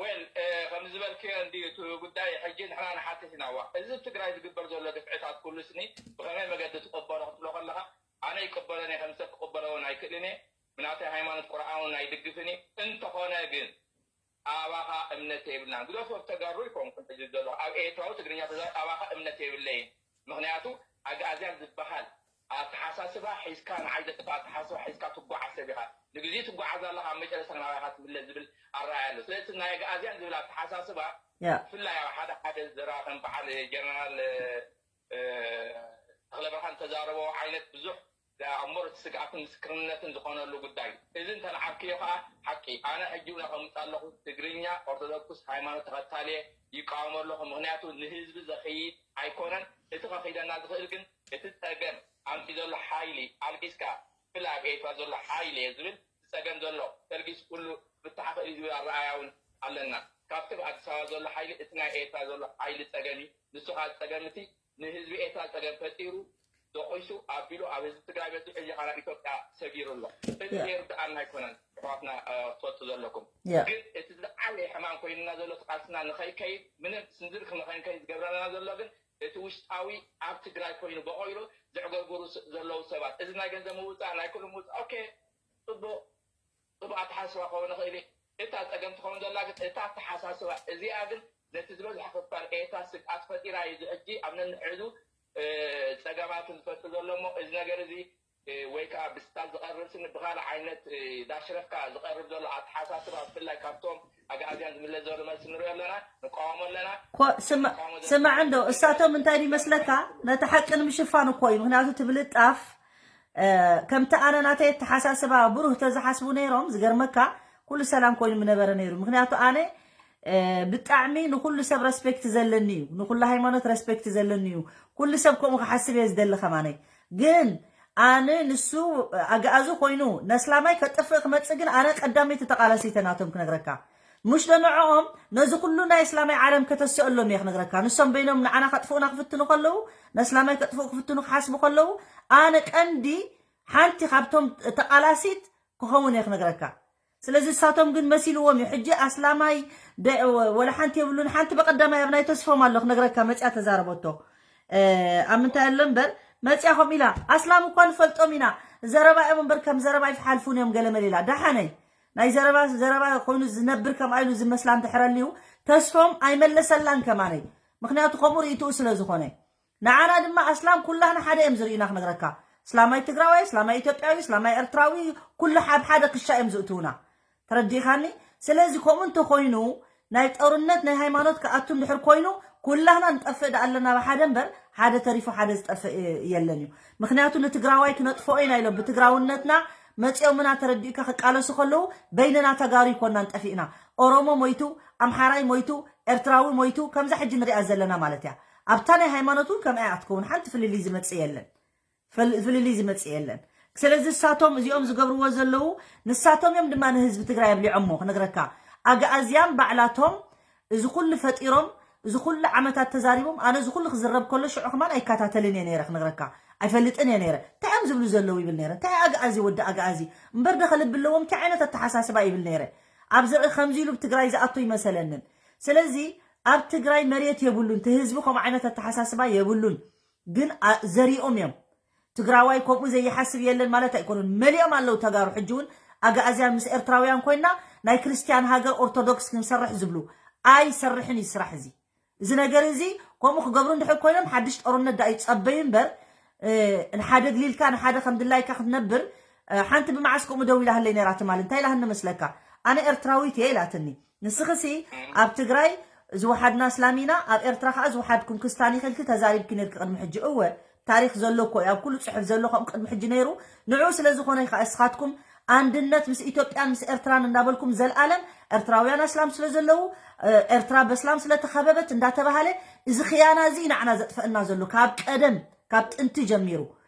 ወል ከም ዝበልክዮ እንዲ እቲ ጉዳይ ሕጂ ንሕና ንሓትት ኢና ዋ እዚ ትግራይ ዝግበር ዘሎ ግፍዕታት ኩሉ ስኒ ብኸመይ መገዲ ትቀበሎ ክትብሎ ከለካ ኣነ ይቀበሎን እየ ከምሰብ ክቀበሎ እውን ኣይክእልን እየ ብናተይ ሃይማኖት ቁርኣን እውን ኣይድግፍን እየ እንተኾነ ግን ኣባኻ እምነት የብልናን ግደፎ ተጋሩ ይኮንኩን ሕጂ ዘሎ ኣብ ኤርትራዊ ትግርኛ ተዛር ኣባኻ እምነት የብለይን ምክንያቱ ኣግኣዝያን ዝበሃል ኣተሓሳስባ ሒዝካ ንዓይ ዘጥፋ ኣተሓሳስባ ሒዝካ ትጓዓዝ ሰብ ኢኻ ንግዜ ትጓዓዝ ኣለኻ ኣብ መጨረስታ ናባኻ ትምለስ ዝብል ኣረኣያ ኣሎ ስለዚ ናይ ኣግኣዝያን ዝብል ኣተሓሳስባ ብፍላይ ኣብ ሓደ ሓደ ዘረባ ከም በዓል ጀነራል ተኽለብርሃን ተዛረቦ ዓይነት ብዙሕ ኣእምሮ እቲ ስግኣትን ምስክርነትን ዝኾነሉ ጉዳይ እዩ። እዚ እንተልዓልክዮ ከዓ ሓቂ። ኣነ ሕጂ እውን ኣቐምጥ ኣለኹ። ትግርኛ ኦርቶዶክስ ሃይማኖት ተኸታሊ እየ። ይቃወሞ ኣለኹ። ምኽንያቱ ንህዝቢ ዘኽይድ ኣይኮነን። እቲ ከኺደና ዝኽእል ግን እቲ ጸገም ኣምፂኡ ዘሎ ሓይሊ ኣልጊስካ ብፍላይ ኣብ ኤርትራ ዘሎ ሓይሊ እየ ዝብል እቲ ጸገም ዘሎ ተልጊስ ኩሉ ክፍታሕ ይኽእል እዩ ዝብል ኣረኣያ እውን ኣለና። ካብቲ ኣብ ኣዲስ ኣበባ ዘሎ ሓይሊ እቲ ናይ ኤርትራ ዘሎ ሓይሊ ጸገም እዩ። ንሱ ከዓ ጸገም እቲ ንህዝቢ ኤርትራ ጸገም ፈጢሩ ደቂሱ ኣቢሉ ኣብ ህዝቢ ትግራይ በፂሑ ሕጂ ከዓ ናብ ኢትዮጵያ ሰጊሩ ኣሎ። እዚ ዘይርድኣና ኣይኮነን ኣሕዋትና ክትፈልጡ ዘለኩም። ግን እቲ ዝዓበየ ሕማም ኮይንና ዘሎ እቲ ቃልስና ንኸይከይድ ምንም ስንዝር ንኸይንከይድ ዝገብረና ዘሎ ግን እቲ ውሽጣዊ ኣብ ትግራይ ኮይኑ በቆይሉ ዘዕገርግሩ ዘለዉ ሰባት እዚ ናይ ገንዘብ ምውፃእ ናይ ኩሉ ምውፃእ ኦኬ ፅቡቅ ጽቡቅ ኣተሓሳስባ ክኸውን ይኽእል እዩ። እታ ጸገም ትኸውን ዘላ ግን እታ ኣተሓሳስባ እዚኣ ግን ነቲ ዝበዝሐ ክፋል ኤርትራ ስግኣት ፈጢራ እዩ። እዚ ሕጂ ኣብ ነንሕድሕዱ ጸገማትን ዝፈጥር ዘሎ እሞ እዚ ነገር እዚ ወይ ከዓ ብስታት ዝቐርብ ስኒ ብኻልእ ዓይነት ዳሽረፍካ ዝቐርብ ዘሎ ኣተሓሳስባ ብፍላይ ካብቶም ኣግኣዝያን ዝምለስ ዘሎ መልሲ ንሪኦ ኣለና፣ ንቃወሞ ኣለና። ስማዕ እንዶ እሳቶም እንታይ ይመስለካ ነቲ ሓቂ ንምሽፋን እኮ እዩ። ምክንያቱ ትብልጣፍ ከምቲ ኣነ ናተይ ኣተሓሳስባ ብሩህ ተዝሓስቡ ነይሮም ዝገርመካ ኩሉ ሰላም ኮይኑ ምነበረ ነይሩ ምክንያቱ ኣነ ብጣዕሚ ንኩሉ ሰብ ረስፔክት ዘለኒ እዩ ንኩሉ ሃይማኖት ረስፔክት ዘለኒ እዩ ኩሉ ሰብ ከምኡ ክሓስብ እየ ዝደሊ ከማነይ ግን ኣነ ንሱ ኣግኣዙ ኮይኑ ነስላማይ ከጥፍእ ክመፅእ ግን ኣነ ቀዳመይቲ ተቃላሲተ ናቶም ክነግረካ ሙሽ ዶ ንዕኦም ነዚ ኩሉ ናይ እስላማይ ዓለም ከተስአሎም እየ ክነግረካ ንሶም በይኖም ንዓና ከጥፍኡና ክፍትኑ ከለዉ ነስላማይ ከጥፍኡ ክፍትኑ ክሓስቡ ከለዉ ኣነ ቀንዲ ሓንቲ ካብቶም ተቃላሲት ክኸውን እየ ክነግረካ ስለዚ እሳቶም ግን መሲልዎም እዩ ሕጂ ኣስላማይ ወላ ሓንቲ የብሉን ሓንቲ በቀዳማይ ኣብ ናይ ተስፎም ኣሎ ክነግረካ መፅያ ተዛረበቶ ኣብ ምንታይ ኣሎ እምበር መፅያ ከምኡ ኢላ ኣስላም እኳ ንፈልጦም ኢና ዘረባ እዮም እምበር ከም ዘረባ ይፍሓልፉን እዮም ገለመል ኢላ ደሓነይ ናይ ዘረባ ዘረባ ኮይኑ ዝነብር ከምኣ ኢሉ ዝመስላ እንድሕር ኣልዩ ተስፎም ኣይመለሰላን ከማነይ ምክንያቱ ከምኡ ርእይትኡ ስለ ዝኾነ ንዓና ድማ ኣስላም ኩላህና ሓደ እዮም ዝርእዩና ክነግረካ እስላማይ ትግራዋይ እስላማይ ኢትዮጵያዊ እስላማይ ኤርትራዊ ኩሉ ኣብ ሓደ ክሻ እዮም ዝእትውና ተረዲእኻኒ ስለዚ ከምኡ እንተኮይኑ ናይ ጦርነት ናይ ሃይማኖት ክኣቱ እንድሕር ኮይኑ ኩላህና ንጠፍእ ዳ ኣለና ብሓደ እምበር ሓደ ተሪፉ ሓደ ዝጠፍእ የለን እዩ ምክንያቱ ንትግራዋይ ክነጥፍኦ ኢና ኢሎም ብትግራውነትና መፂኦምና ተረዲእካ ክቃለሱ ከለዉ በይንና ተጋሩ ይኮናን ጠፊእና ኦሮሞ ሞይቱ ኣምሓራይ ሞይቱ ኤርትራዊ ሞይቱ ከምዛ ሕጂ ንሪኣ ዘለና ማለት እያ ኣብታ ናይ ሃይማኖት እውን ከምኣ እያ ክትከውን ሓንቲ ፍልልይ ዝመፅእ የለን ፍልልይ ዝመፅእ የለን ስለዚ ንሳቶም እዚኦም ዝገብርዎ ዘለዉ ንሳቶም እዮም ድማ ንህዝቢ ትግራይ ኣብሊዖሞ ክነግረካ ኣግኣዝያን ባዕላቶም እዚ ኩሉ ፈጢሮም እዚ ኩሉ ዓመታት ተዛሪቦም ኣነ እዚ ኩሉ ክዝረብ ከሎ ሽዑ ከማን ኣይከታተልን እየ ነይረ ክነግረካ ኣይፈልጥን እየ ነይረ እንታይ እዮም ዝብሉ ዘለዉ ይብል ነይረ እንታይ ኣግኣዚ ወዲ ኣግኣዚ እምበር ዶ ከልቢ ኣለዎም እንታይ ዓይነት ኣተሓሳስባ ይብል ነይረ ኣብ ዘርኢ ከምዚ ኢሉ ብትግራይ ዝኣቶ ይመሰለንን ስለዚ ኣብ ትግራይ መሬት የብሉን እቲ ህዝቢ ከምኡ ዓይነት ኣተሓሳስባ የብሉን ግን ዘሪኦም እዮም ትግራዋይ ከምኡ ዘይሓስብ የለን ማለት ኣይኮኑን። መሊኦም ኣለዉ ተጋሩ። ሕጂ እውን ኣግኣዝያን ምስ ኤርትራውያን ኮይና ናይ ክርስትያን ሃገር ኦርቶዶክስ ክንሰርሕ ዝብሉ ኣይሰርሕን እዩ ስራሕ እዚ። እዚ ነገር እዚ ከምኡ ክገብሩ እንድሕር ኮይኖም ሓድሽ ጦርነት ዳኣ ይጸበዩ እምበር፣ እ፣ ንሓደ ግሊልካ ንሓደ ከም ድላይካ ክትነብር፣ እ፣ ሓንቲ ብመዓስ ከምኡ ደው ኢላ ህለይ ነይራ ትማሊ። እንታይ ኢላ ህኒ መስለካ? ኣነ ኤርትራዊት እየ ኢላትኒ። ንስኽሲ ኣብ ትግራይ ዝወሓድና እስላም ኢና፣ ኣብ ኤርትራ ከኣ ዝወሓድኩም ክስታን ኢኺ ኢልኪ ተዛሪብኪ ነርኪ ቅድሚ ሕጂ። እወ፣ ታሪኽ ዘሎ እኮ እዩ፣ ኣብ ኩሉ ጽሑፍ ዘሎ ከምኡ ቅድሚ ሕጂ ነይሩ። ንዕኡ ስለ ዝኾነ እዩ ከኣ እስኻትኩም ኣንድነት ምስ ኢትዮጵያን ምስ ኤርትራን እንዳበልኩም ዘልኣለም ኤርትራውያን ኣስላም ስለ ዘለዉ፣ እ፣ ኤርትራ በስላም ስለ ተኸበበት እንዳተባሃለ፣ እዚ ኽያና እዚ እዩ ንዓና ዘጥፈእና ዘሎ ካብ ቀደም፣ ካብ ጥንቲ ጀሚሩ።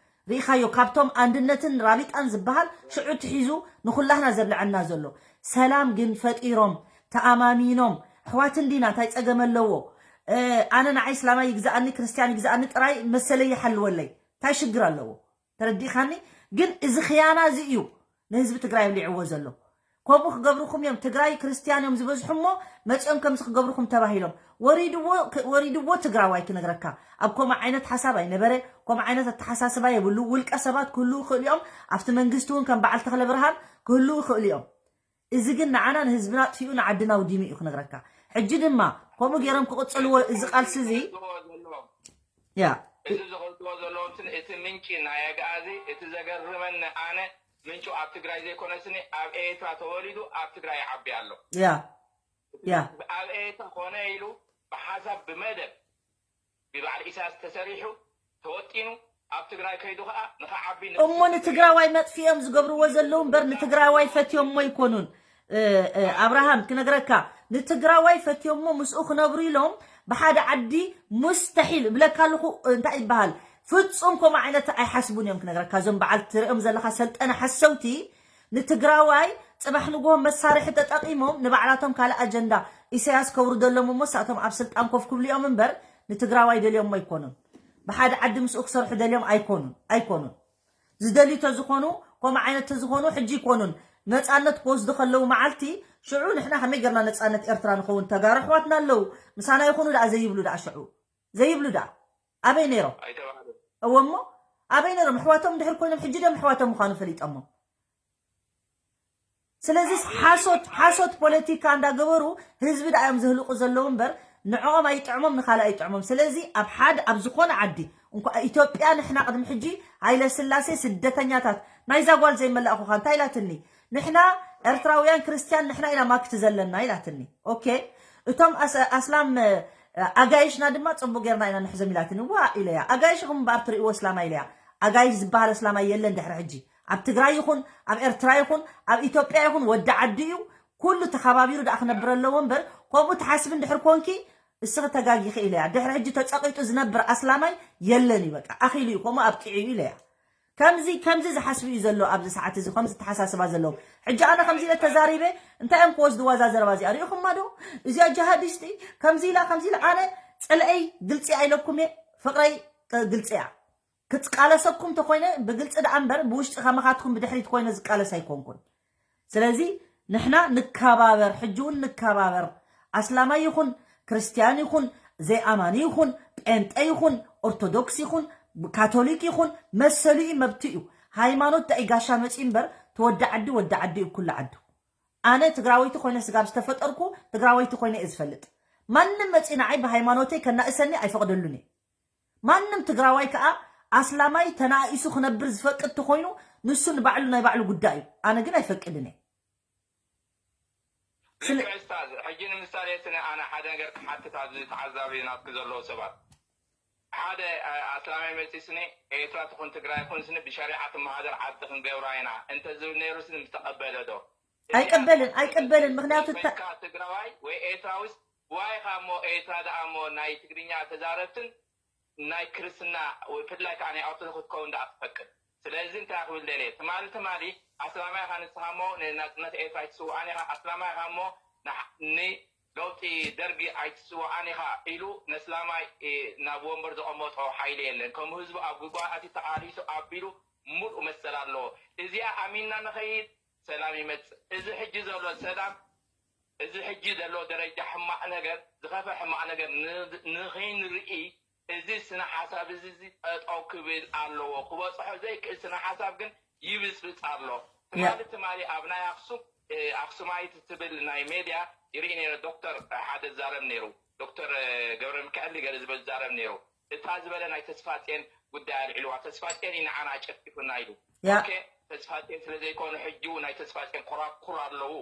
ርኢኻዮ፣ ካብቶም ኣንድነትን ራቢጣን ዝበሃል ሽዑ ትሒዙ ንኹላህና ዘብልዐና ዘሎ። ሰላም ግን ፈጢሮም፣ ተኣማሚኖም፣ ኣሕዋት እንዲና፣ እንታይ ጸገም ኣለዎ? እ፣ ኣነ ንዓይ እስላማይ ይግዛኣኒ፣ ክርስትያን ይግዛኣኒ፣ ጥራይ መሰለይ ይሓልወለይ። እንታይ ሽግር ኣለዎ? ተረዲእኻኒ? ግን እዚ ኽያና እዚ እዩ ንህዝቢ ትግራይ ኣብሊዕዎ ዘሎ። ከምኡ ክገብርኹም እዮም፣ ትግራይ ክርስትያን እዮም ዝበዝሑ እሞ መፂኦም ከምዚ ክገብርኹም ተባሂሎም። ወሪድዎ፣ ወሪድዎ ትግራዋይ ክነግረካ። ኣብ ከምኡ ዓይነት ሓሳብ ኣይነበረ፣ ከምኡ ዓይነት ኣተሓሳስባ የብሉ። ውልቀ ሰባት ክህልዉ ይኽእሉ እዮም፣ ኣብቲ መንግስቲ እውን ከም በዓል ተኽለ ብርሃን ክህልዉ ይኽእሉ እዮም። እዚ ግን ንዓና ንህዝብና ኣጥፊኡ ንዓድና ኣውዲሙ እዩ ክነግረካ። ሕጂ ድማ ከምኡ ገይሮም ክቕፅልዎ እዚ ቃልሲ እዚ። ያ። እዚ ዝኸልጥዎ ዘለዎም ስን እቲ ምንጪ ናይ ኣግኣዚ፣ እቲ ዘገርመኒ ኣነ ምንጩ ኣብ ትግራይ ዘይኮነ ስኒ ኣብ ኤርትራ ተወሊዱ ኣብ ትግራይ ይዓቢ ኣሎ። ያ ያ ኣብ ኤርትራ ኮነ ኢሉ ብሓሳብ ብመደብ ብበዓል ኢሳያስ ተሰሪሑ ተወጢኑ ኣብ ትግራይ ከይዱ ከዓ ንኸዓቢ እሞ ንትግራዋይ መጥፊኦም ዝገብርዎ ዘለዉ እምበር ንትግራዋይ ፈትዮሞ ኣይኮኑን። እ፣ እ፣ ኣብርሃም ክነግረካ ንትግራዋይ ፈትዮሞ ምስኡ ክነብሩ ኢሎም ብሓደ ዓዲ ሙስተሒል እብለካ ኣለኹ። እንታይ ይበሃል? ፍጹም ከምኡ ዓይነት ኣይሓስቡን እዮም ክነግረካ። እዞም በዓል ትሪኦም ዘለኻ ሰልጠነ ሓሰውቲ ንትግራዋይ ጽባሕ ንግሆ መሳርሒ ተጠቒሞም ንባዕላቶም ካልእ ኣጀንዳ ኢሳያስ ከውርደሎም እሞ ሳቶም ኣብ ስልጣን ኮፍ ክብሉ እዮም እምበር ንትግራዋይ ደልዮሞ ኣይኮኑን። ብሓደ ዓዲ ምስኡ ክሰርሑ ደልዮም ኣይኮኑን ኣይኮኑን። ዝደልዩ ተዝኾኑ ከምኡ ዓይነት ተዝኾኑ ሕጂ ይኮኑን። ነጻነት ክወስዱ ከለዉ መዓልቲ ሽዑ ንሕና ከመይ ገርና ነጻነት ኤርትራ ንኸውን? ተጋሩ ኣሕዋትና ኣለዉ ምሳና ይኹኑ ደኣ ዘይብሉ ደኣ ሽዑ ዘይብሉ ደኣ ኣበይ ነይሮም? ኣይተባህለ እወ እሞ ኣበይ ነይሮም? ኣሕዋቶም ድሕር ኮይኖም ሕጂ ደም ኣሕዋቶም ምዃኑ ፈሊጦሞ። ስለዚስ ሓሶት ሓሶት ፖለቲካ እንዳገበሩ ህዝቢ ደኣ እዮም ዝህልቁ ዘለዉ እምበር ንዕኦም ኣይጥዕሞም ንኻልእ ኣይጥዕሞም። ስለዚ ኣብ ሓደ ኣብ ዝኾነ ዓዲ እንኳ ኢትዮጵያ ንሕና ቅድሚ ሕጂ ሃይለ ስላሴ ስደተኛታት ናይዛ ጓል ዘይመላእኹኻ እንታይ ኢላትኒ? ንሕና ኤርትራውያን ክርስትያን ንሕና ኢና ማክቲ ዘለና ኢላትኒ። ኦኬ እቶም ኣስ- ኣስላም እ፣ ኣጋይሽና ድማ ጽቡቅ ጌርና ኢና ንሕዞም ኢላትኒ። ዋ ኢለያ ኣጋይሽኹም እምበኣር ትርእይዎ እስላማ ኢለያ ኣጋይሽ ዝበሃል እስላማይ የለን ድሕሪ ሕጂ ኣብ ትግራይ ይኹን ኣብ ኤርትራ ይኹን ኣብ ኢትዮጵያ ይኹን ወዲ ዓዲ እዩ። ኩሉ ተኸባቢሩ ደኣ ክነብር ኣለዎ እምበር ከምኡ ትሓስቢ እንድሕር ኮንኪ እስኺ ተጋጊኺ ኢለያ። ድሕሪ ሕጂ ተጸቒጡ ዝነብር ኣስላማይ የለን እዩ በቃ ኣኺሉ እዩ ከምኡ ኣብቂዑ እዩ ኢለያ። ከምዚ ከምዚ ዝሓስቡ እዩ ዘሎ ኣብዚ ሰዓት እዚ ከምዚ ተሓሳስባ ዘለዎም። ሕጂ ኣነ ከምዚ ኢለ ተዛሪበ እንታይ እዮም ክወስድዋ እዛ ዘረባ እዚኣ ሪኢኹማ ዶ? እዚኣ ጀሃዲስቲ ከምዚ ኢላ ከምዚ ኢላ ኣነ ጽልአይ ግልጺ ኢለኩም እየ ፍቅረይ ግልጺ እያ። ክቃለሰኩም ተኮይነ ብግልፂ ደኣ እምበር ብውሽጢ ከማኻትኩም ብድሕሪት ኮይነ ዝቃለስ ኣይኮንኩን። ስለዚ ንሕና ንከባበር፣ ሕጂ እውን ንከባበር። ኣስላማይ ይኹን ክርስትያን ይኹን ዘይኣማኒ ይኹን ጴንጠ ይኹን ኦርቶዶክስ ይኹን ካቶሊክ ይኹን መሰሉ እዩ መብቱ እዩ። ሃይማኖት ዳኣ ጋሻ መፂ እምበር ተወዲ ዓዲ ወዲ ዓዲ እዩ ኩሉ ዓዱ። ኣነ ትግራወይቲ ኮይነ ስጋብ ዝተፈጠርኩ ትግራወይቲ ኮይነ እየ ዝፈልጥ። ማንም መፂ ንዓይ ብሃይማኖተይ ከናእሰኒ ኣይፈቅደሉን እየ። ማንም ትግራዋይ ከዓ ኣስላማይ ተናኢሱ ክነብር ዝፈቅድ ተኮይኑ ንሱ ንባዕሉ ናይ ባዕሉ ጉዳይ እዩ። ኣነ ግን ኣይፈቅድን እየ። ስለ- ልክዕ ስታዝ፣ ሕጂ ንምሳሌ ስነ ኣነ ሓደ ነገር ክሓትት ኣብዚ ተዓዛቢ ናትክ ዘለዉ ሰባት ሓደ ኣ- ኣስላማይ መፂ ስኒ ኤርትራ ትኹን ትግራይ ኩን ስኒ ብሸሪዓ ትመሃደር ዓዲ ክንገብራ ኢና እንተ ዝብል ነይሩ ስኒ ምስተቐበለ ዶ? ኣይቀበልን ኣይቀበልን ምክንያቱ እታ- ኮይንካ ትግራዋይ ወይ ኤርትራዊስ ዋይኻ እሞ ኤርትራ ደኣ እሞ ናይ ትግርኛ ተዛረብትን ናይ ክርስትና ወይ ብፍላይ ከዓ ናይ ኦርቶዶክስ ክትከውን ደኣ ትፈቅድ። ስለዚ እንታይ ክብል ደልየ ትማሊ ትማሊ ኣስላማይ ኢኻ ንስኻ እሞ ንናፅነት ኤርትራ ኣይትስውኣን ኢኻ ኣስላማይ ኢኻ እሞ ንሓ- ንለውጢ ደርጊ ኣይትስውኣን ኢኻ ኢሉ ነስላማይ እ፣ ናብ ወንበር ዘቐመጦ ሓይሊ የለን ከም ህዝቡ ኣብ ጉባኣት ተቓሊሱ ኣቢሉ ሙሉእ መሰል ኣለዎ እዚኣ ኣሚንና ንኸይድ ሰላም ይመፅእ እዚ ሕጂ ዘሎ ሰላም እዚ ሕጂ ዘሎ ደረጃ ሕማቕ ነገር ዝኸፈ ሕማቕ ነገር ን- ንኸይንርኢ እዚ ስነ ሓሳብ እዚ እዚ ጠጠው ክብል ኣለዎ። ክበፅሖ ዘይክእል ስነ ሓሳብ ግን ይብፅብፅ ኣሎ። ትማሊ ትማሊ ኣብ ናይ ኣክሱም ኣክሱማይት ትብል ናይ ሜድያ ይርኢ ነይረ። ዶክተር ሓደ ዝዛረብ ነይሩ፣ ዶክተር ገብረ ሚካኤል ገለ ዝበል ዝዛረብ ነይሩ። እታ ዝበለ ናይ ተስፋፅዮን ጉዳይ ኣልዒልዋ። ተስፋፅዮን እዩ ንዓና ጨፍጭፉና ኢሉ። ተስፋፅዮን ስለዘይኮኑ ሕጂ እውን ናይ ተስፋፅዮን ኮራኩር ኣለዉ።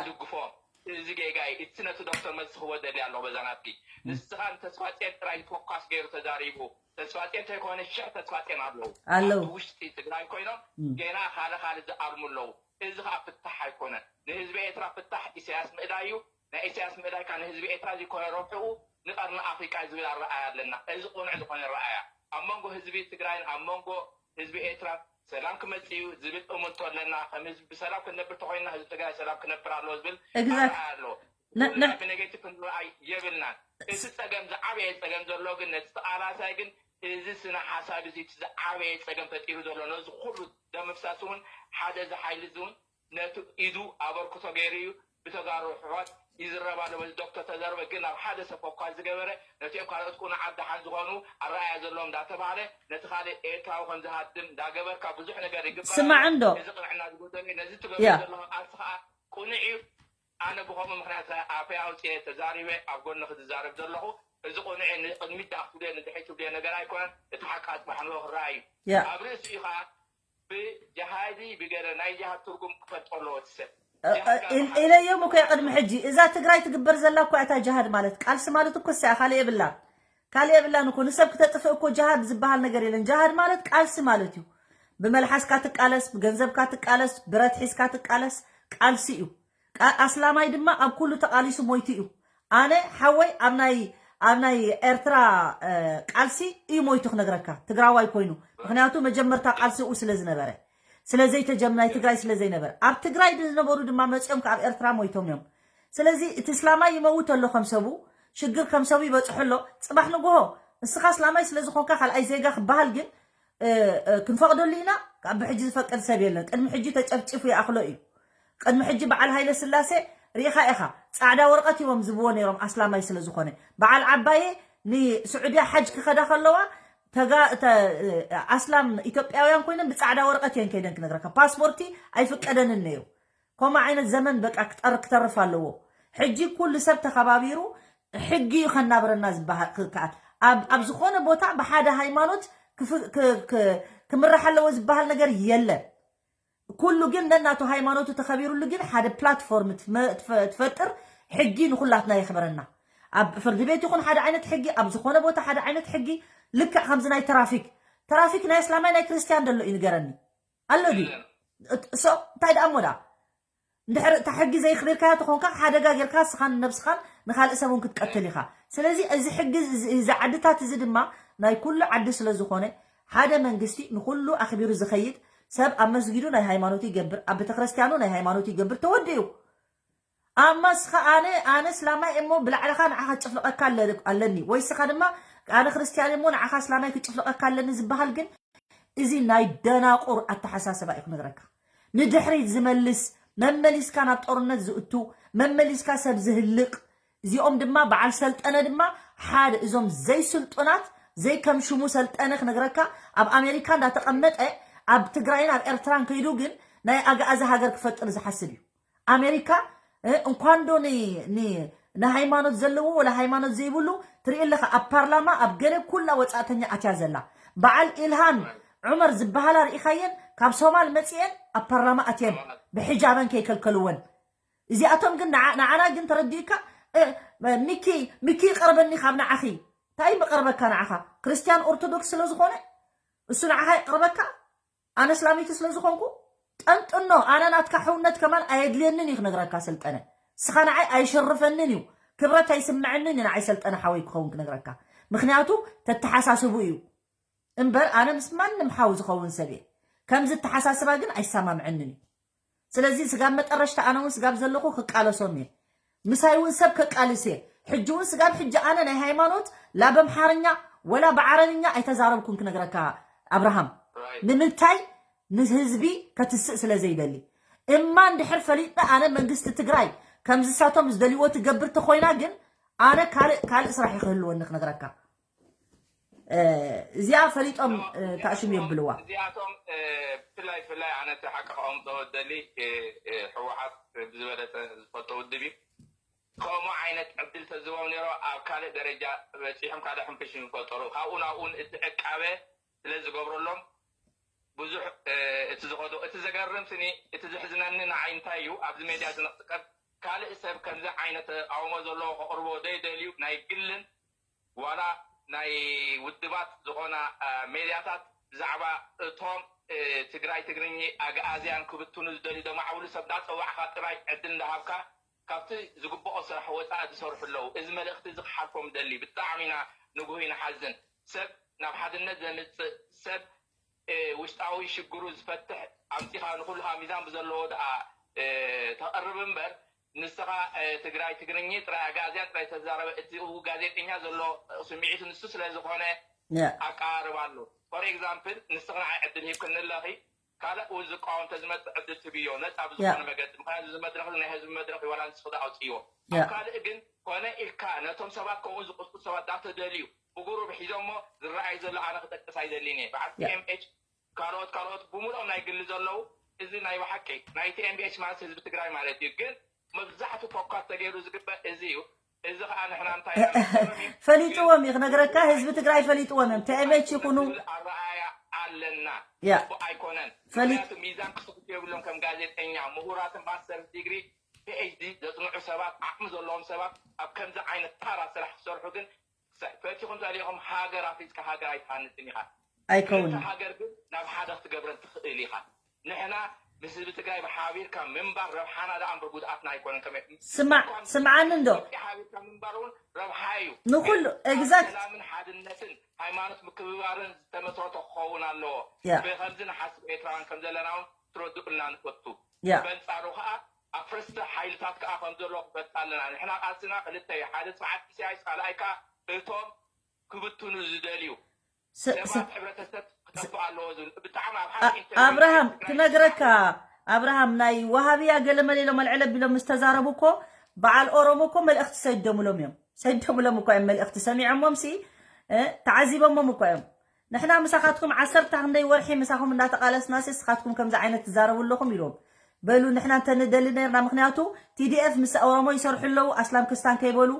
ዝድግፎም። እዚ ጌጋ እዩ። እቲ ነቲ ዶክተር መልሲ ክህቦ ደሊ ኣለኹ በዛ ናትኪ። ንስኻ ንተስፋፅዮን ጥራይ ፎካስ ገይሩ ተዛሪቡ። ተስፋፅዮን እንተይኮነ ሽሕ ተስፋፅዮን ኣለዉ። ኣለዉ። ኣብቲ ውሽጢ ትግራይ ኮይኖም ገና ካልእ ካልእ ዝኣልሙ ኣለዉ። እዚ ከዓ ፍታሕ ኣይኮነን። ንህዝቢ ኤርትራ ፍታሕ ኢሳያስ ምእዳይ እዩ። ናይ ኢሳያስ ምእዳይ ከዓ ንህዝቢ ኤርትራ ዘይኮነ ረብሕኡ ንቀርኒ ኣፍሪቃ ዝብል ኣረኣያ ኣለና። እዚ ቅኑዕ ዝኾነ ኣረኣያ ኣብ መንጎ ህዝቢ ትግራይን ኣብ መንጎ ህዝቢ ኤርትራ ሰላም ክመጽእ እዩ ዝብል እምንቶ ኣለና። ከም ህዝቢ ብሰላም ክንነብር ተኮይንና ህዝቢ ትግራይ ሰላም ክነብር ኣለዎ ዝብል ኣረኣያ ኣሎ። ብነጌቲቭ ክንረኣይ የብልናን። እቲ ጸገም ዝዓበየ ጸገም ዘሎ ግን ነቲ ተቃላሳይ ግን እዚ ስነ ሓሳብ እዚ እቲ ዝዓበየ ጸገም ፈጢሩ ዘሎ ነዚ ኩሉ ደምፍሳስ እውን ሓደ እዚ ሓይሊ እዚ እውን ነቲ ኢዱ ኣበርክቶ ገይሩ እዩ ብተጋሩ ኣሕዋት ይዝረብ ኣሎ። በዚ ዶክተር ተዘርበ ግን ናብ ሓደ ሰብ ፎካስ ዝገበረ ነቲኦም ካልኦት ቅኑዓት ደሓን ዝኾኑ ኣረኣያ ዘለዎም እንዳተባህለ ነቲ ካልእ ኤርትራዊ ከም ዝሃድም እንዳገበርካ ብዙሕ ነገር ይግበር ኣሎ። ስማዕ እንዶ። እዚ ቅንዕና ዝጎደሎ እዩ። ነዚ ትገብሮ ያ። ዘለኹ ቃልሲ ከዓ ቅኑዕ እዩ። ኣነ ብኸምኡ ምኽንያት ኣፈይ ኣውፅኤ ተዛሪበ ኣብ ጎንኺ ዝዛረብ ዘለኹ እዚ ቅኑዕ እዩ። ንቅድሚት ደኣ ክትብልዮ ንድሕሪት ትብልዮ ነገር ኣይኮነን። እቲ ሓቂ ኣፅባሕ ንግሆ ክረኣ እዩ። ያ። ኣብ ርእሲኡ ከዓ ብጃሃዲ ብገለ ናይ ጃሃድ ትርጉም ክፈልጦ ኣለዎ እቲ ሰብ። እ- እ- ኢል- ኢለዮም እኮ ቅድሚ ሕጂ እዛ ትግራይ ትግበር ዘላ እኮ እታ ጃሃድ ማለት ቃልሲ ማለት እኮ እሳ ካልእ የብላን ካልእ የብላን እኮ ንሰብ ክተጥፍእ እኮ ጃሃድ ዝበሃል ነገር የለን። ጃሃድ ማለት ቃልሲ ማለት እዩ። ብመልሓስካ ትቃለስ፣ ብገንዘብካ ትቃለስ፣ ብረት ሒዝካ ትቃለስ ቃልሲ እዩ። ቃ- ኣስላማይ ድማ ኣብ ኩሉ ተቃሊሱ ሞይቱ እዩ። ኣነ ሓወይ ኣብ ናይ ኣብ ናይ ኤርትራ እ፣ ቃልሲ እዩ ሞይቱ ክነግረካ ትግራዋይ ኮይኑ ምክንያቱ መጀመርታ ቃልሲ ኡ ስለ ዝነበረ ስለ ዘይተጀም ናይ ትግራይ ስለ ዘይነበረ ኣብ ትግራይ ዝነበሩ ድማ መፂኦም ካብ ኤርትራ ሞይቶም እዮም። ስለዚ እቲ እስላማይ ይመውት ኣሎ ከም ሰቡ ሽግር ከም ሰቡ ይበፅሑ ኣሎ። ፅባሕ ንግሆ ንስኻ እስላማይ ስለ ዝኾንካ ካልኣይ ዜጋ ክበሃል ግን እ፣ እ፣ ክንፈቕደሉ ኢና። ካብ ብሕጂ ዝፈቅድ ሰብ የለን። ቅድሚ ሕጂ ተጨፍጭፉ ይኣኽሎ እዩ። ቅድሚ ሕጂ በዓል ሃይለ ስላሴ ርኢኻ ኢኻ ፃዕዳ ወረቐት እዮም ዝብዎ ነይሮም ኣስላማይ ስለ ዝኾነ በዓል ዓባየ ንስዑድያ ሓጅ ክኸዳ ከለዋ ተጋ ተ- ኣስላም ኢትዮጵያውያን ኮይነን ብፃዕዳ ወረቐት እየን ከይደን ክነግረካ ፓስፖርቲ ኣይፍቀደንን ነይሩ። ከምኡ ዓይነት ዘመን በቃ ክጠር ክተርፍ ኣለዎ። ሕጂ ኩሉ ሰብ ተኸባቢሩ ሕጊ እዩ ከናብረና ዝበሃል ክከኣል ኣብ ኣብ ዝኾነ ቦታ ብሓደ ሃይማኖት ክፍ- ክ- ክ- ክምራሕ ኣለዎ ዝበሃል ነገር የለን። ኩሉ ግን ነናቱ ሃይማኖቱ ተኸቢሩሉ ግን ሓደ ፕላትፎርም ትፈጥር ሕጊ ንኩላትና የኽብረና። ኣብ ፍርዲ ቤት ይኹን ሓደ ዓይነት ሕጊ ኣብ ዝኾነ ቦታ ሓደ ዓይነት ሕጊ ልክዕ ከምዚ ናይ ትራፊክ ትራፊክ ናይ እስላማይ ናይ ክርስትያን ደሎ እዩ ንገረኒ ኣሎ ድዩ? ሶ እንታይ ደኣ እሞ ደኣ እንድሕር እታ ሕጊ ዘይኽቢርካያ ተኾንካ ሓደጋ ጌርካ ስኻን ነብስኻን ንኻልእ ሰብ እውን ክትቀትል ኢኻ። ስለዚ እዚ ሕጊ እዚ ዓድታት እዚ ድማ ናይ ኩሉ ዓዲ ስለ ዝኾነ ሓደ መንግስቲ ንኹሉ ኣኽቢሩ ዝኸይድ ሰብ ኣብ መስጊዱ ናይ ሃይማኖቱ ይገብር ኣብ ቤተክርስትያኑ ናይ ሃይማኖቱ ይገብር ተወዲኡ። ኣማ ስኻ ኣነ ኣነ እስላማይ እሞ ብላዕልኻ ንዓኻ ጭፍልቐካ ኣለኒ ወይ ስኻ ድማ ኣነ ክርስትያን እሞ ንዓኻ እስላማይ ክጭፍልቐካ ኣለኒ ዝበሃል ግን እዚ ናይ ደናቁር ኣተሓሳስባ እዩ ክነግረካ። ንድሕሪት ዝመልስ መመሊስካ ናብ ጦርነት ዝእቱ መመሊስካ ሰብ ዝህልቅ እዚኦም ድማ በዓል ሰልጠነ ድማ ሓደ እዞም ዘይስልጡናት ዘይከምሽሙ ሰልጠነ ክነግረካ ኣብ ኣሜሪካ እንዳተቐመጠ ኣብ ትግራይን ኣብ ኤርትራን ከይዱ ግን ናይ ኣግኣዚ ሃገር ክፈጥር ዝሓስብ እዩ። ኣሜሪካ እንኳን ዶ ንሃይማኖት ዘለዎ ወላ ሃይማኖት ዘይብሉ ትርኢ ኣለካ ኣብ ፓርላማ ኣብ ገለ ኩላ ወፃእተኛ ኣትያ ዘላ በዓል ኢልሃን ዑመር ዝበሃላ ርኢኻየን ካብ ሶማል መፅኤን ኣብ ፓርላማ ኣትየን ብሕጃበን ከይከልከልወን እዚኣቶም ግን ንዓና ግን ተረዲእካ ሚኪ ሚኪ ይቀርበኒ ካብ ንዓኺ እንታይ ምቀርበካ ንዓኻ ክርስትያን ኦርቶዶክስ ስለ ዝኾነ እሱ ንዓኻ ይቅርበካ ኣነ እስላመይቲ ስለ ዝኾንኩ ጠንጥኖ ኣነ ናትካ ሕውነት ከማን ኣየድልየንን እዩ ክነግረካ ሰልጠነ ስኻ ንዓይ ኣይሸርፈንን እዩ ክብረት ኣይስምዐንን እዩ ንዓይ ሰልጠነ ሓወይ ክኸውን ክነግረካ ምክንያቱ ተተሓሳስቡ እዩ እምበር ኣነ ምስ ማንም ሓው ዝኸውን ሰብ እየ ከምዚ ተሓሳስባ ግን ኣይሰማምዐንን እዩ ስለዚ ስጋብ መጠረሽታ ኣነ እውን ስጋብ ዘለኹ ክቃለሶም እየ ምሳይ እውን ሰብ ከቃልስ እየ ሕጂ እውን ስጋብ ሕጂ ኣነ ናይ ሃይማኖት ላ በምሓርኛ ወላ ብዓረብኛ ኣይተዛረብኩን ክነግረካ ኣብርሃም ንምንታይ ንህዝቢ ከትስእ ስለ ዘይደሊ እማ እንድሕር ፈሊጥና ኣነ መንግስቲ ትግራይ ከምዚ ሳቶም ዝደልይዎ ትገብር ተኮይና ግን ኣነ ካልእ ካልእ ስራሕ ይክህልወኒ ክነግረካ እዚኣ ፈሊጦም ተኣሽሙ የብልዋ። እዚኣቶም ብፍላይ ብፍላይ ኣነ እቲ ሓቂ ከቐምጦ ደሊ ህወሓት ብዝበለፀ ዝፈልጦ ውድብ እዩ። ከምኡ ዓይነት ዕድል ተዝቦም ነይሮ ኣብ ካልእ ደረጃ በፂሖም ካልእ ሕንፍሽ ምፈጠሩ። ካብኡ ናብኡን እቲ ዕቃበ ስለ ዝገብረሎም ብዙሕ እቲ ዝኸዶ እቲ ዘገርም ስኒ እቲ ዝሕዝነኒ ንዓይ እንታይ እዩ ኣብዚ ሜድያ ዝንቕጥቀጥ ካልእ ሰብ ከምዚ ዓይነት ተቃውሞ ዘለዎ ከቕርቦ ዘይደልዩ ናይ ግልን ዋላ ናይ ውድባት ዝኾና ሜድያታት ብዛዕባ እቶም ትግራይ ትግርኚ ኣግኣዝያን ክብትኑ ዝደልዩ ዘማዕብሉ ሰብ እንዳፀዋዕካ ጥራይ ዕድል እንዳሃብካ ካብቲ ዝግብኦ ስራሕ ወፃኢ ዝሰርሑ ኣለዉ። እዚ መልእኽቲ እዚ ክሓልፎም ደሊ ብጣዕሚ ኢና ንጉህ ኢና ሓዝን ሰብ ናብ ሓድነት ዘምፅእ ሰብ ውሽጣዊ ሽግሩ ዝፈትሕ ኣምፂኻ ንኩሉ ከዓ ሚዛን ብዘለዎ ደኣ ተቐርብ እምበር ንስኻ ትግራይ ትግርኚ ጥራይ ኣግኣዝያን ጥራይ ተዛረበ እቲ ጋዜጠኛ ዘሎ ስምዒቱ ንሱ ስለ ዝኾነ ኣቀራርባ ኣሎ። ፎር ኤግዛምፕል ንስኽ ንዓይ ዕድል ሂብክኒ ኣለኺ ካልእ እውን ዝቃወም ተዝመፅእ ዕድል ትብዮ ነፃ ብዝኾነ መገዲ ምክንያቱ እዚ መድረኽ ናይ ህዝቢ መድረኽ እዩ ዋላ ንስኽ ዶ ኣውፅእዎ ኣብ ካልእ ግን ኮነ ኢልካ ነቶም ሰባት ከምኡ ዝቕፅሉ ሰባት ዳተደልዩ ብጉሩብ ሒዞሞ ዝረኣይ ዘሎ ኣነ ክጠቅስ ኣይደልን እየ በዓል ቲኤምኤች ካልኦት ካልኦት ብምልኦም ናይ ግሊ ዘለዉ እዚ ናይ ብሓቂ ናይ ቲኤምኤች ማለት ህዝቢ ትግራይ ማለት እዩ ግን መብዛሕቱ ፎካስ ተገይሩ ዝግበር እዚ እዩ እዚ ከዓ ንሕና እንታይ ኢና ንገብር እዩ? ፈሊጥዎም እዩ ክነግረካ ህዝቢ ትግራይ ፈሊጥዎም እዮም ቲኤምኤች ይኹኑ ዝብል ኣረኣያ ኣለና ያ ጽቡቅ ኣይኮነን ፈሊ- ምክንያቱ ሚዛን ክስሕቱ የብሎም ከም ጋዜጠኛ ምሁራትን ማስተርስ ዲግሪ ፒኤችዲ ዘጽንዑ ሰባት ዓቕሚ ዘለዎም ሰባት ኣብ ከምዚ ዓይነት ታራ ስራሕ ክሰርሑ ግን ክሳይ ፈቲኹም ጸሊእኹም ሃገር ኣፍሪጽካ ሃገር ኣይትሃንጽን ኢኻ ኣይከውን እታ ሃገር ግን ናብ ሓደ ክትገብረን ትኽእል ኢኻ ንሕና ምስ ህዝቢ ትግራይ ብሓቢርካ ምንባር ረብሓና ደኣ እምበር ጉድኣትና ኣይኮነን ከመይ ስማዕ ስምዓኒ እንዶ ኢትዮጵያ ሓቢርካ ምንባር እውን ረብሓ እዩ ንኩሉ ኤግዛክት ሰላምን ሓድነትን ሃይማኖት ምክብባርን ዝተመስረተ ክኸውን ኣለዎ ያ ብከምዚ ንሓስብ ኤርትራውያን ከም ዘለና እውን ትረድኡልና ንፈቱ ያ በንጻሩ ከዓ ኣፍረስቲ ሓይልታት ከዓ ከም ዘሎ ክፈልጥ ኣለና ንሕና ቃልስና ክልተ እዩ ሓደ ስርዓት ኢሳያስ ካልኣይ ከዓ እቶም ክብትኑ ዝደልዩ ስ- ስ- ሰባት ሕብረተሰብ ክጠፍእ ኣለዎ ዝብል ብጣዕሚ ኣብ ሓደ አ- ኢንተርቪው ኣብርሃም ትግራይ ክነግረካ ኣብርሃም ናይ ዋሃብያ ገለመለ ኢሎም ኣልዕለ ቢሎም ምስ ተዛረቡ እኮ በዓል ኦሮሞ እኮ መልእኽቲ ሰደሙሎም እዮም ሰደሙሎም እኮ እዮም መልእኽቲ ሰሚዖሞም ሲ እ፣ ተዓዚቦሞም እኮ እዮም ንሕና ምሳኻትኩም ዓሰርተ ክንደይ ወርሒ ምሳኹም እንዳተቓለስና ሲ ስኻትኩም ከምዚ ዓይነት ትዛረቡ ኣለኹም ኢሎም በሉ ንሕና እንተንደሊ ነርና ምክንያቱ ቲዲኤፍ ምስ ኦሮሞ ይሰርሑ ኣለዉ ኣስላም ክስታን ከይበሉ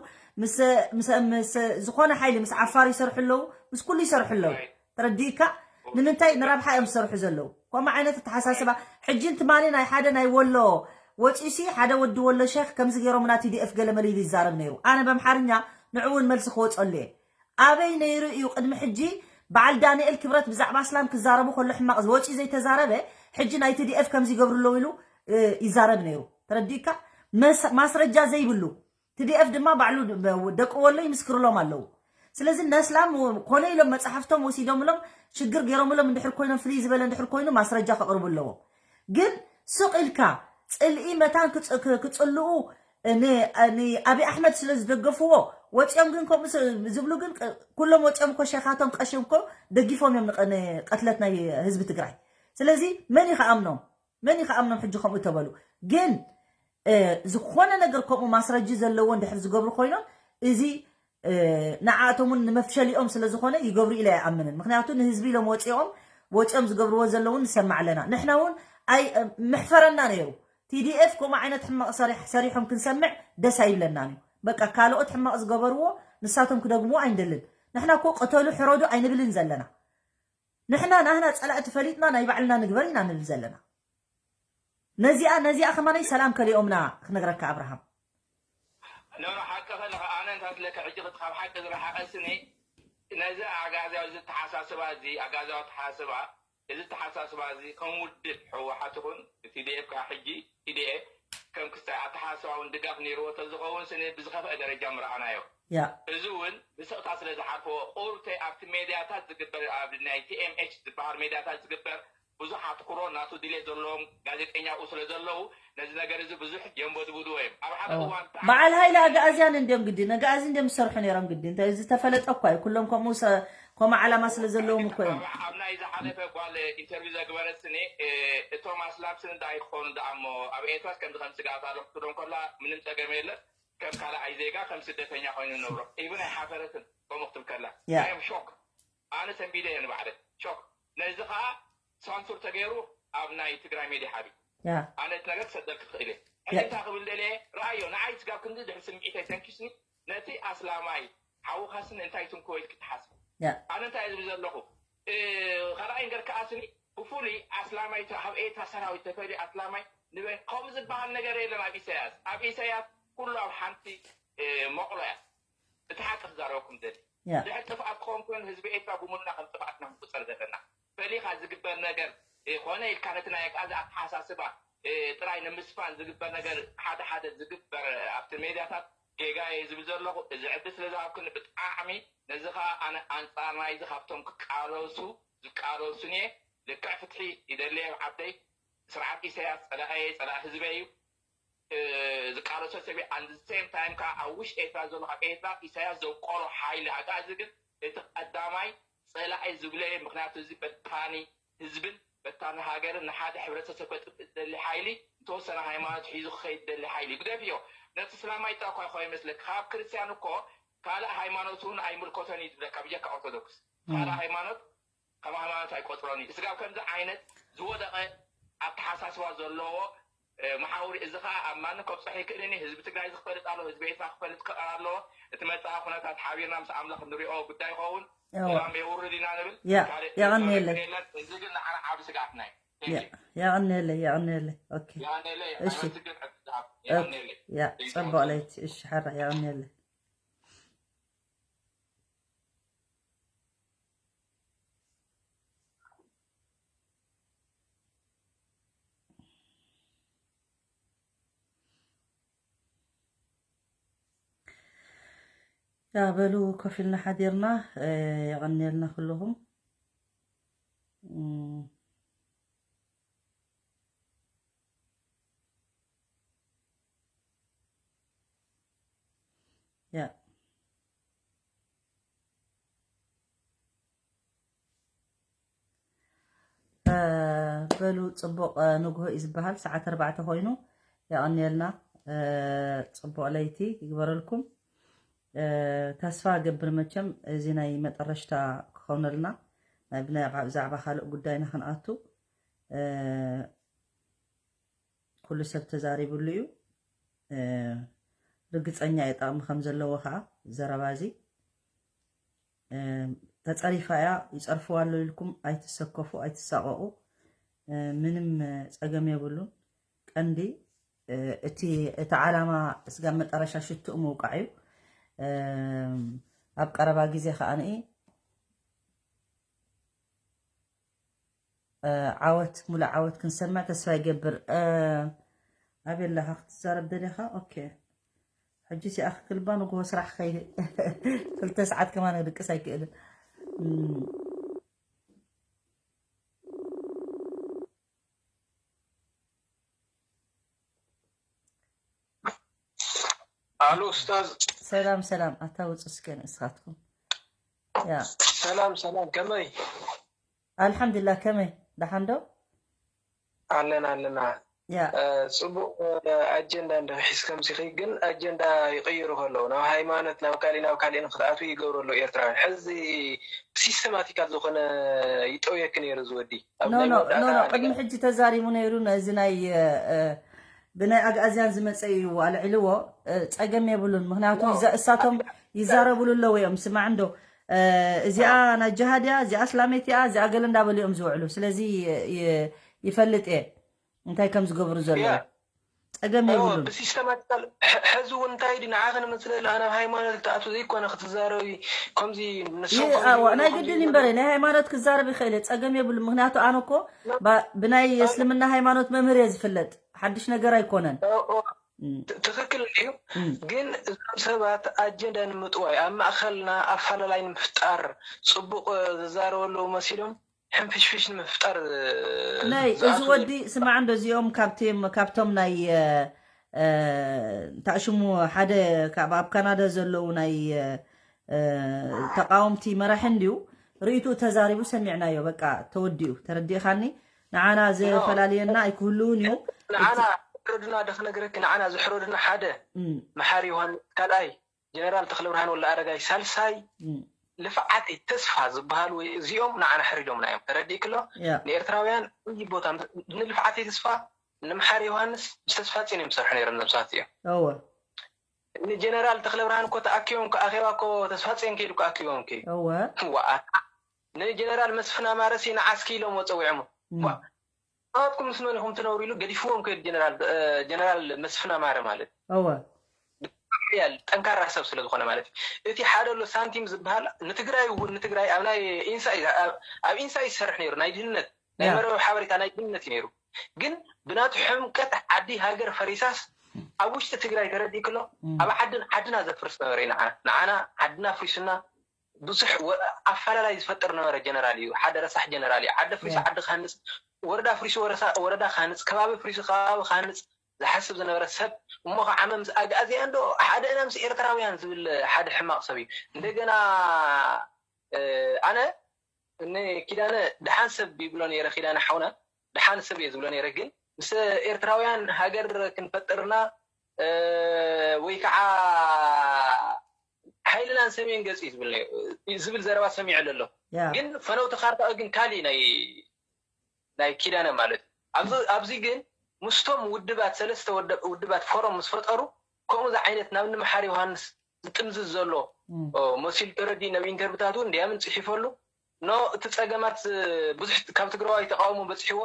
ምስ ምስ ምስ ዝኾነ ሓይሊ ምስ ዓፋር ይሰርሑ ኣለዉ ምስ ኩሉ ይሰርሑ ኣለዉ ተረዲእካ ንምንታይ ንረብሓ እዮም ዝሰርሑ ዘለዉ ከምኡ ዓይነት ኣተሓሳስባ ሕጂ እንትማኒ ናይ ሓደ ናይ ወሎ ወፂኡሲ ሓደ ወዲ ወሎ ሸክ ከምዚ ገይሮምና ቲዲኤፍ ገለ መለ ኢሉ ይዛረብ ነይሩ ኣነ በምሓርኛ ንዕውን መልሲ ክወፀሉ እየ ኣበይ ነይሩ እዩ ቅድሚ ሕጂ በዓል ዳንኤል ክብረት ብዛዕባ ኣስላም ክዛረቡ ከሎ ሕማቕ ዝወፅኡ ዘይተዛረበ ሕጂ ናይ ቲዲኤፍ ከምዚ ይገብሩ ኣለዉ ኢሉ ይዛረብ ነይሩ ተረዲእካ ማስረጃ ዘይብሉ ቲዲኤፍ ድማ ባዕሉ ደቂ ወሎ ይምስክርሎም ኣለዉ ስለዚ ነስላም ኮነ ኢሎም መፅሓፍቶም ወሲዶምሎም ሽግር ገይሮምሎም እንድሕር ኮይኖም ፍልይ ዝበለ እንድሕር ኮይኑ ማስረጃ ከቕርቡ ኣለዎ ግን ሱቕ ኢልካ ፅልኢ መታን ክፅልኡ ንኣብይ ኣሕመድ ስለ ዝደገፍዎ ወፂኦም ግን ከምኡ ዝብሉ ግን ኩሎም ወፂኦም እኮ ሸኻቶም ቀሽም እኮ ደጊፎም እዮም ንቀትለት ናይ ህዝቢ ትግራይ ስለዚ መን ይኸኣምኖም መን ይኸኣምኖም ሕጂ ከምኡ ተበሉ ግን ዝኾነ ነገር ከምኡ ማስረጂ ዘለዎ እንድሕር ዝገብሩ ኮይኖም እዚ ንዓኣቶም እውን ንመፍሸሊኦም ስለ ዝኾነ ይገብሩ ኢለ ኣይኣምንን ምክንያቱ ንህዝቢ ኢሎም ወፂኦም ወፂኦም ዝገብርዎ ዘለውን ንሰማዕ ኣለና ንሕና እውን ኣይ ምሕፈረና ነይሩ ቲዲኤፍ ከምኡ ዓይነት ሕማቕ ሰሪሖም ክንሰምዕ ደስ ኣይብለናን እዩ በቃ ካልኦት ሕማቕ ዝገበርዎ ንሳቶም ክደግምዎ ኣይንደልን ንሕና እኮ ቅተሉ ሕረዱ ኣይንብልን ዘለና ንሕና ናህና ፀላእቲ ፈሊጥና ናይ ባዕልና ንግበር ኢና ንብል ዘለና ነዚኣ ነዚኣ ከማነይ ሰላም ከሊኦምና ክነግረካ ኣብርሃም ኖኖ ሓቂ ከለኻ ኣነ እንታይ ትለካ ሕጂ ካብ ሓቂ ዝረሓቐ ስኒ ነዚ ኣጋዝያዊ ዝተሓሳስባ እዚ ኣጋዝያዊ ተሓሳስባ እዚ ተሓሳስባ እዚ ከም ውድብ ህወሓት ይኹን ቲዲኤፍ ከዓ ሕጂ ቲዲኤ ከም ክስታይ ኣተሓሳስባ እውን ድጋፍ ነይርዎ ተዝኸውን ስኒ ብዝኸፍአ ደረጃ ምረኣናዮ ያ እዚ እውን ብስቕታ ስለ ዝሓልፈዎ ቁርተይ ኣብቲ ሜድያታት ዝግበር ኣብ ናይ ቲኤምኤች ዝበሃል ሜድያታት ዝግበር ብዙሕ ኣትኩሮ ናቱ ድሌት ዘለዎም ጋዜጠኛ ኣብኡ ስለ ዘለዉ ነዚ ነገር እዚ ብዙሕ የንበድብድዎ እዮም ኣብ ሓደ እዋን በዓል ሃይለ ኣግኣዝያን እንዲዮም ግዲ ነግኣዚ እንዲዮም ዝሰርሑ ነይሮም ግዲ እንታይ ዝተፈለጠ እኳ እዩ ኩሎም ከምኡ ከምኡ ዓላማ ስለ ዘለዎም እኮ እዮም ኣብ ናይ ዝሓለፈ ጓል ኢንተርቪው ዘግበረትኒ እቶም ኣስላም ስንዳ ይኾኑ ደኣ እሞ ኣብ ኤርትራስ ከምዚ ከም ስጋት ኣሎ ክትብሎም ከላ ምንም ፀገም የለን ከም ካልኣይ ዜጋ ከም ስደተኛ ኮይኑ ንብሮ ኢቭን ኣይሓፈረትን ከምኡ ክትብል ከላ እዮም ሾክ ኣነ ሰንቢደ እየ ንባዕለ ሾክ። ነዚ ከዓ ሳንሱር ተገይሩ ኣብ ናይ ትግራይ ሜድያ ሓቢ ኣነ እቲ ነገር ክሰደልክ ክኽእል እየ። ሕጂ እንታይ ክብል ደልየ? ረኣዮ፣ ንዓይ ስጋብ ክንዲ ድሕሪ ስምዒተይ ተንኪስኒ ነቲ ኣስላማይ ሓውኻስኒ እንታይ ትንክወ ኢልክ ትሓስብ? ኣነ እንታይ ዝብል ዘለኹ? ካልኣይ ነገር ከኣስኒ ብፍሉይ ኣስላማይ ካብ ኤርትራ ሰራዊት ተፈልዩ ኣስላማይ ንበይ ከምኡ ዝበሃል ነገር የለን ኣብ ኢሳያስ። ኣብ ኢሳያስ ኩሉ ኣብ ሓንቲ መቕሎ እያ። እቲ ሓቂ ክዛረበኩም ደሊ ድሕር ጥፍኣት ክኸውን ኮይኑ ህዝቢ ኤርትራ ብምሉና ከም ጥፍኣትና ክንቁፀር ዘለና ፈሊኻ ዝግበር ነገር ኮነ ኢልካ ነቲ ናይ ኣግኣዚ ኣተሓሳስባ ጥራይ ንምስፋን ዝግበር ነገር ሓደ ሓደ ዝግበር ኣብቲ ሜድያታት ጌጋ እየ ዝብል ዘለኹ። እዚ ዕድል ስለ ዝሃብክኒ ብጣዕሚ ነዚ ከዓ ኣነ ኣንፃር ናይዚ ካብቶም ክቃለሱ ዝቃለሱን እየ። ልክዕ ፍትሒ ይደሊ እየ ዓደይ። ስርዓት ኢሳያስ ፀላኢ ፀላኢ ህዝበይ እዩ ዝቃለሶ ሰብ። ኣንድ ሴም ታይም ከዓ ኣብ ውሽጢ ኤርትራ ዘሎ ካብ ኤርትራ ኢሳያስ ዘብቆሎ ሓይሊ ኣጋዚ ግን እቲ ቀዳማይ ፀላኢ ዝብለየ። ምክንያቱ እዚ በታኒ ህዝብን በታኒ ሃገርን ንሓደ ሕብረተሰብ ከጥፍእ ዝደሊ ሓይሊ፣ እንተወሰነ ሃይማኖት ሒዙ ክኸይድ ዝደሊ ሓይሊ ግደፍዮ። ነቲ ስላማይ ጥራኳ ይኮ ይመስለክ ካብ ክርስትያን እኮ ካልእ ሃይማኖት እውን ኣይምልኮተን እዩ ዝብለካ ብጀካ ኦርቶዶክስ ካልእ ሃይማኖት ከም ሃይማኖት ኣይቆፅሮን እዩ። ስጋብ ከምዚ ዓይነት ዝወደቐ ኣተሓሳስባ ዘለዎ መሓውሪ እዚ ከዓ ኣብ ማንም ከብፅሕ ይክእልን እዩ። ህዝቢ ትግራይ ዝክፈልጥ ኣሎ፣ ህዝቢ ኤርትራ ክፈልጥ ክእል ኣለዎ። እቲ መፃኢ ኩነታት ሓቢርና ምስ ኣምላኽ ንሪኦ ጉዳይ ይኸውን። ሰላም የውርድ ኢና ንብል። ካልእ የቐንየለይ። የለን። እዚ ግን ንዓና ዓብ ስግኣትና እዩ። Thank you። የቐንየለይ፣ የቐንየለይ። ኦኬ። የቐንየለይ። እሺ። ኣመት ግን ዕድል ዝሃብ። ኦኬ። የቐንየለይ። ያ፣ Thank you። ፅቡቕ ለይቲ። እሺ፣ ሓራ፣ የቐንየለይ። ያ በሉ ኮፍ ኢልና ሓዲርና። የቐንየልና ኩልኹም። ያ በሉ፣ ጽቡቕ ንግሆ እዩ ዝበሃል፣ ሰዓት ኣርባዕተ ኮይኑ። የቐንየልና። ጽቡቕ ለይቲ ይግበረልኩም። ተስፋ እገብር መቸም እዚ ናይ መጠረሽታ ክኾነልና፣ ናይ ብናይ ብዛዕባ ካልእ ጉዳይና ክንኣቱ። ኩሉ ሰብ ተዛሪብሉ እዩ። ርግጸኛ እየ ጠቕሚ ከም ዘለዎ ኸኣ ዘረባ እዚ። ተጸሪፋ እያ፣ ይጸርፍዋ ኣሎ ኢልኩም ኣይትሰከፉ፣ ኣይትሳቐቑ። ምንም ጸገም የብሉን። ቀንዲ እቲ፣ እቲ ዓላማ ስጋብ መጠረሻ ሽትኡ ምውቃዕ እዩ። ኣብ ቀረባ ግዜ ከኣ ንኢ ዓወት፣ ሙሉእ ዓወት ክንሰምዕ ተስፋ ይገብር። ኣበይ ኣለኻ ክትዛረብ ደሊኻ? ኦኬ። ሕጂ ሲኣ ክክልባ ንግሆ ስራሕ ከይደ። ክልተ ሰዓት ከማን ክድቅስ ኣይክእልን። ኣሉ ኡስታዝ። ሰላም ሰላም፣ ኣታ ውጹ እስከ ንእስኻትኩም። ያ። ሰላም ሰላም፣ ከመይ? ኣልሓምዱሊላህ፣ ከመይ? ደሓን ዶ? ኣለና ኣለና። ያ። ጽቡቕ ኣጀንዳ እንደ ሒዝካ ምሲኺ፣ ግን ኣጀንዳ ይቕይሩ ከለዉ ናብ ሃይማኖት፣ ናብ ካሊእ ናብ ካሊእ ንክትኣትዉ ይገብሩ ኣለዉ ኤርትራውያን። ሕዚ ሲስተማቲካል ዝኾነ ይጠውየኪ ነይሩ እዚ ወዲ። ኣብ ኖ ናይ ኖ መወዳእታ ኖ ኖ፣ ቅድሚ ሕጂ ተዛሪቡ ነይሩ ነዚ ናይ ብናይ ኣግኣዝያን ዝመጸ እዩ ኣልዒልዎ። ጸገም የብሉን። ምክንያቱ እሳቶም ይዛረቡሉ ኣለዉ እዮም። ስማዕ እንዶ እዚኣ ናይ ጅሃድ እያ፣ እዚኣ እስላሜት እያ፣ እዚኣ ገለ እንዳበሉ እዮም ዝውዕሉ። ስለዚ ይፈልጥ እየ እንታይ ከም ዝገብሩ ዘለዉ። ጸገም የብሉን። ብሲስተማቲካል ሕዚ እውን እንታይ ድዩ ንዓኺ ንምስለላ ናብ ሃይማኖት ክትኣትዉ ዘይኮነ ክትዛረቢ ከምዚ ናይ ግድን ይንበረ ናይ ሃይማኖት ክዛረብ ይኽእል እየ። ጸገም የብሉን። ምክንያቱ ኣነ እኮ ብናይ እስልምና ሃይማኖት መምህር እየ ዝፍለጥ። ሓድሽ ነገር ኣይኮነን። ትኽክል እዩ። ግን እዞም ሰባት ኣጀንዳ ንምጥዋይ ኣብ ማእኸልና ኣፋላላይ ንምፍጣር ጽቡቕ ዝዛረቡ ኣለዉ መሲሎም ሕንፍሽፍሽ ንምፍጣር ናይ እዚ ወዲ ስማዕ እንዶ እዚኦም ካብቶም ናይ ታሽሙ ሓደ ካብ ኣብ ካናዳ ዘለዉ ናይ ተቃወምቲ መራሒ እንድዩ ርእይትኡ ተዛሪቡ ሰሚዕናዮ። በቃ ተወዲኡ ተረዲእኻኒ። ንዓና ዘፈላልየና ኣይክህልውን እዩ። ንዓና ዝሕረዱና ዶ ክነግረኪ ንዓና ዝሕረዱና ሓደ መሓሪ ዮሃንስ ካልኣይ ጀነራል ተኽለብርሃን ወልደኣረጋይ ሳልሳይ ልፍዓተይ ተስፋ ዝበሃሉ ወይ እዚኦም ንዓና ሕሪዶምና እዮም። ተረዲእክሎ? ንኤርትራውያን ዓብዪ ቦታ ንልፍዓተይ ተስፋ ንምሓር ዮሃንስ ምስ ተስፋ ጽዮን እዮም ዝሰርሑ ነይሮም። ነብሳት እዮም። ንጀነራል ተክለብርሃን እኮ ተኣኪቦም እኮ ኣኼባ እኮ ተስፋ ጽዮን ከይዱ እኮ ኣኪቦም እኮ። ዋኣ ንጀነራል መስፍን ኣማረሲ ንዓስኪ ኢሎም ወፀዊዖም። ናትኩም ምስ መን ኢኹም ትነብሩ ኢሉ ገዲፍዎም ከይዱ ጀነራል መስፍን ኣማረ ማለት። ጠንካራ ሰብ ስለዝኾነ ማለት እዩ። እቲ ሓደ ኣሎ ሳንቲም ዝበሃል ንትግራይ እውን ንትግራይ ኣብ ናይ ኢንሳ ኣብ ኢንሳ ይሰርሕ ነይሩ ናይ ድህነት ናይ መርበብ ሓበሬታ ናይ ድህነት እዩ ነይሩ። ግን ብናቱ ሕምቀት ዓዲ ሃገር ፈሪሳስ ኣብ ውሽጢ ትግራይ ተረዲእ ክሎ ኣብ ዓድን ዓድና ዘፍርስ ነበረ። ንዓና ዓድና ፍሪሱና ብዙሕ ኣፈላላይ ዝፈጥር ነበረ ጀነራል እዩ። ሓደ ረሳሕ ጀነራል እዩ። ዓዲ ኣፍሪሱ ዓዲ ክሃንፅ፣ ወረዳ ኣፍሪሱ ወረዳ ክሃንፅ፣ ከባቢ ኣፍሪሱ ከባቢ ክሃንፅ ዝሓስብ ዝነበረ ሰብ እሞ ከዓመ ምስ ኣግኣዝያን ዶ ሓደ እና ምስ ኤርትራውያን ዝብል ሓደ ሕማቕ ሰብ እዩ። እንደገና ኣነ እነ ኪዳነ ደሓን ሰብ ይብሎ ነይረ። ኪዳነ ሓውና ደሓን ሰብ እየ ዝብሎ ነይረ። ግን ምስ ኤርትራውያን ሃገር ክንፈጥርና ወይ ከዓ ሓይልናን ሰሜን ገፅ እዩ ዝብል ነይሩ ዝብል ዘረባ ሰሚዐ ኣለኹ። ግን ፈነውቲ ካርታኡ ግን ካሊእ ናይ ናይ ኪዳነ ማለት እዩ። ኣብዚ ግን ምስቶም ውድባት ሰለስተ ውድባት ፎረም ምስ ፈጠሩ ከምኡ ዓይነት ናብ ንምሓር ዮሃንስ ዝጥምዝዝ ዘሎ መሲሉ ተረዲኡ ናብ ኢንተርቪታት እውን ድያምን ፅሒፈሉ ኖ እቲ ፀገማት ብዙሕ ካብ ትግራዋይ ተቃውሞ በፂሕዎ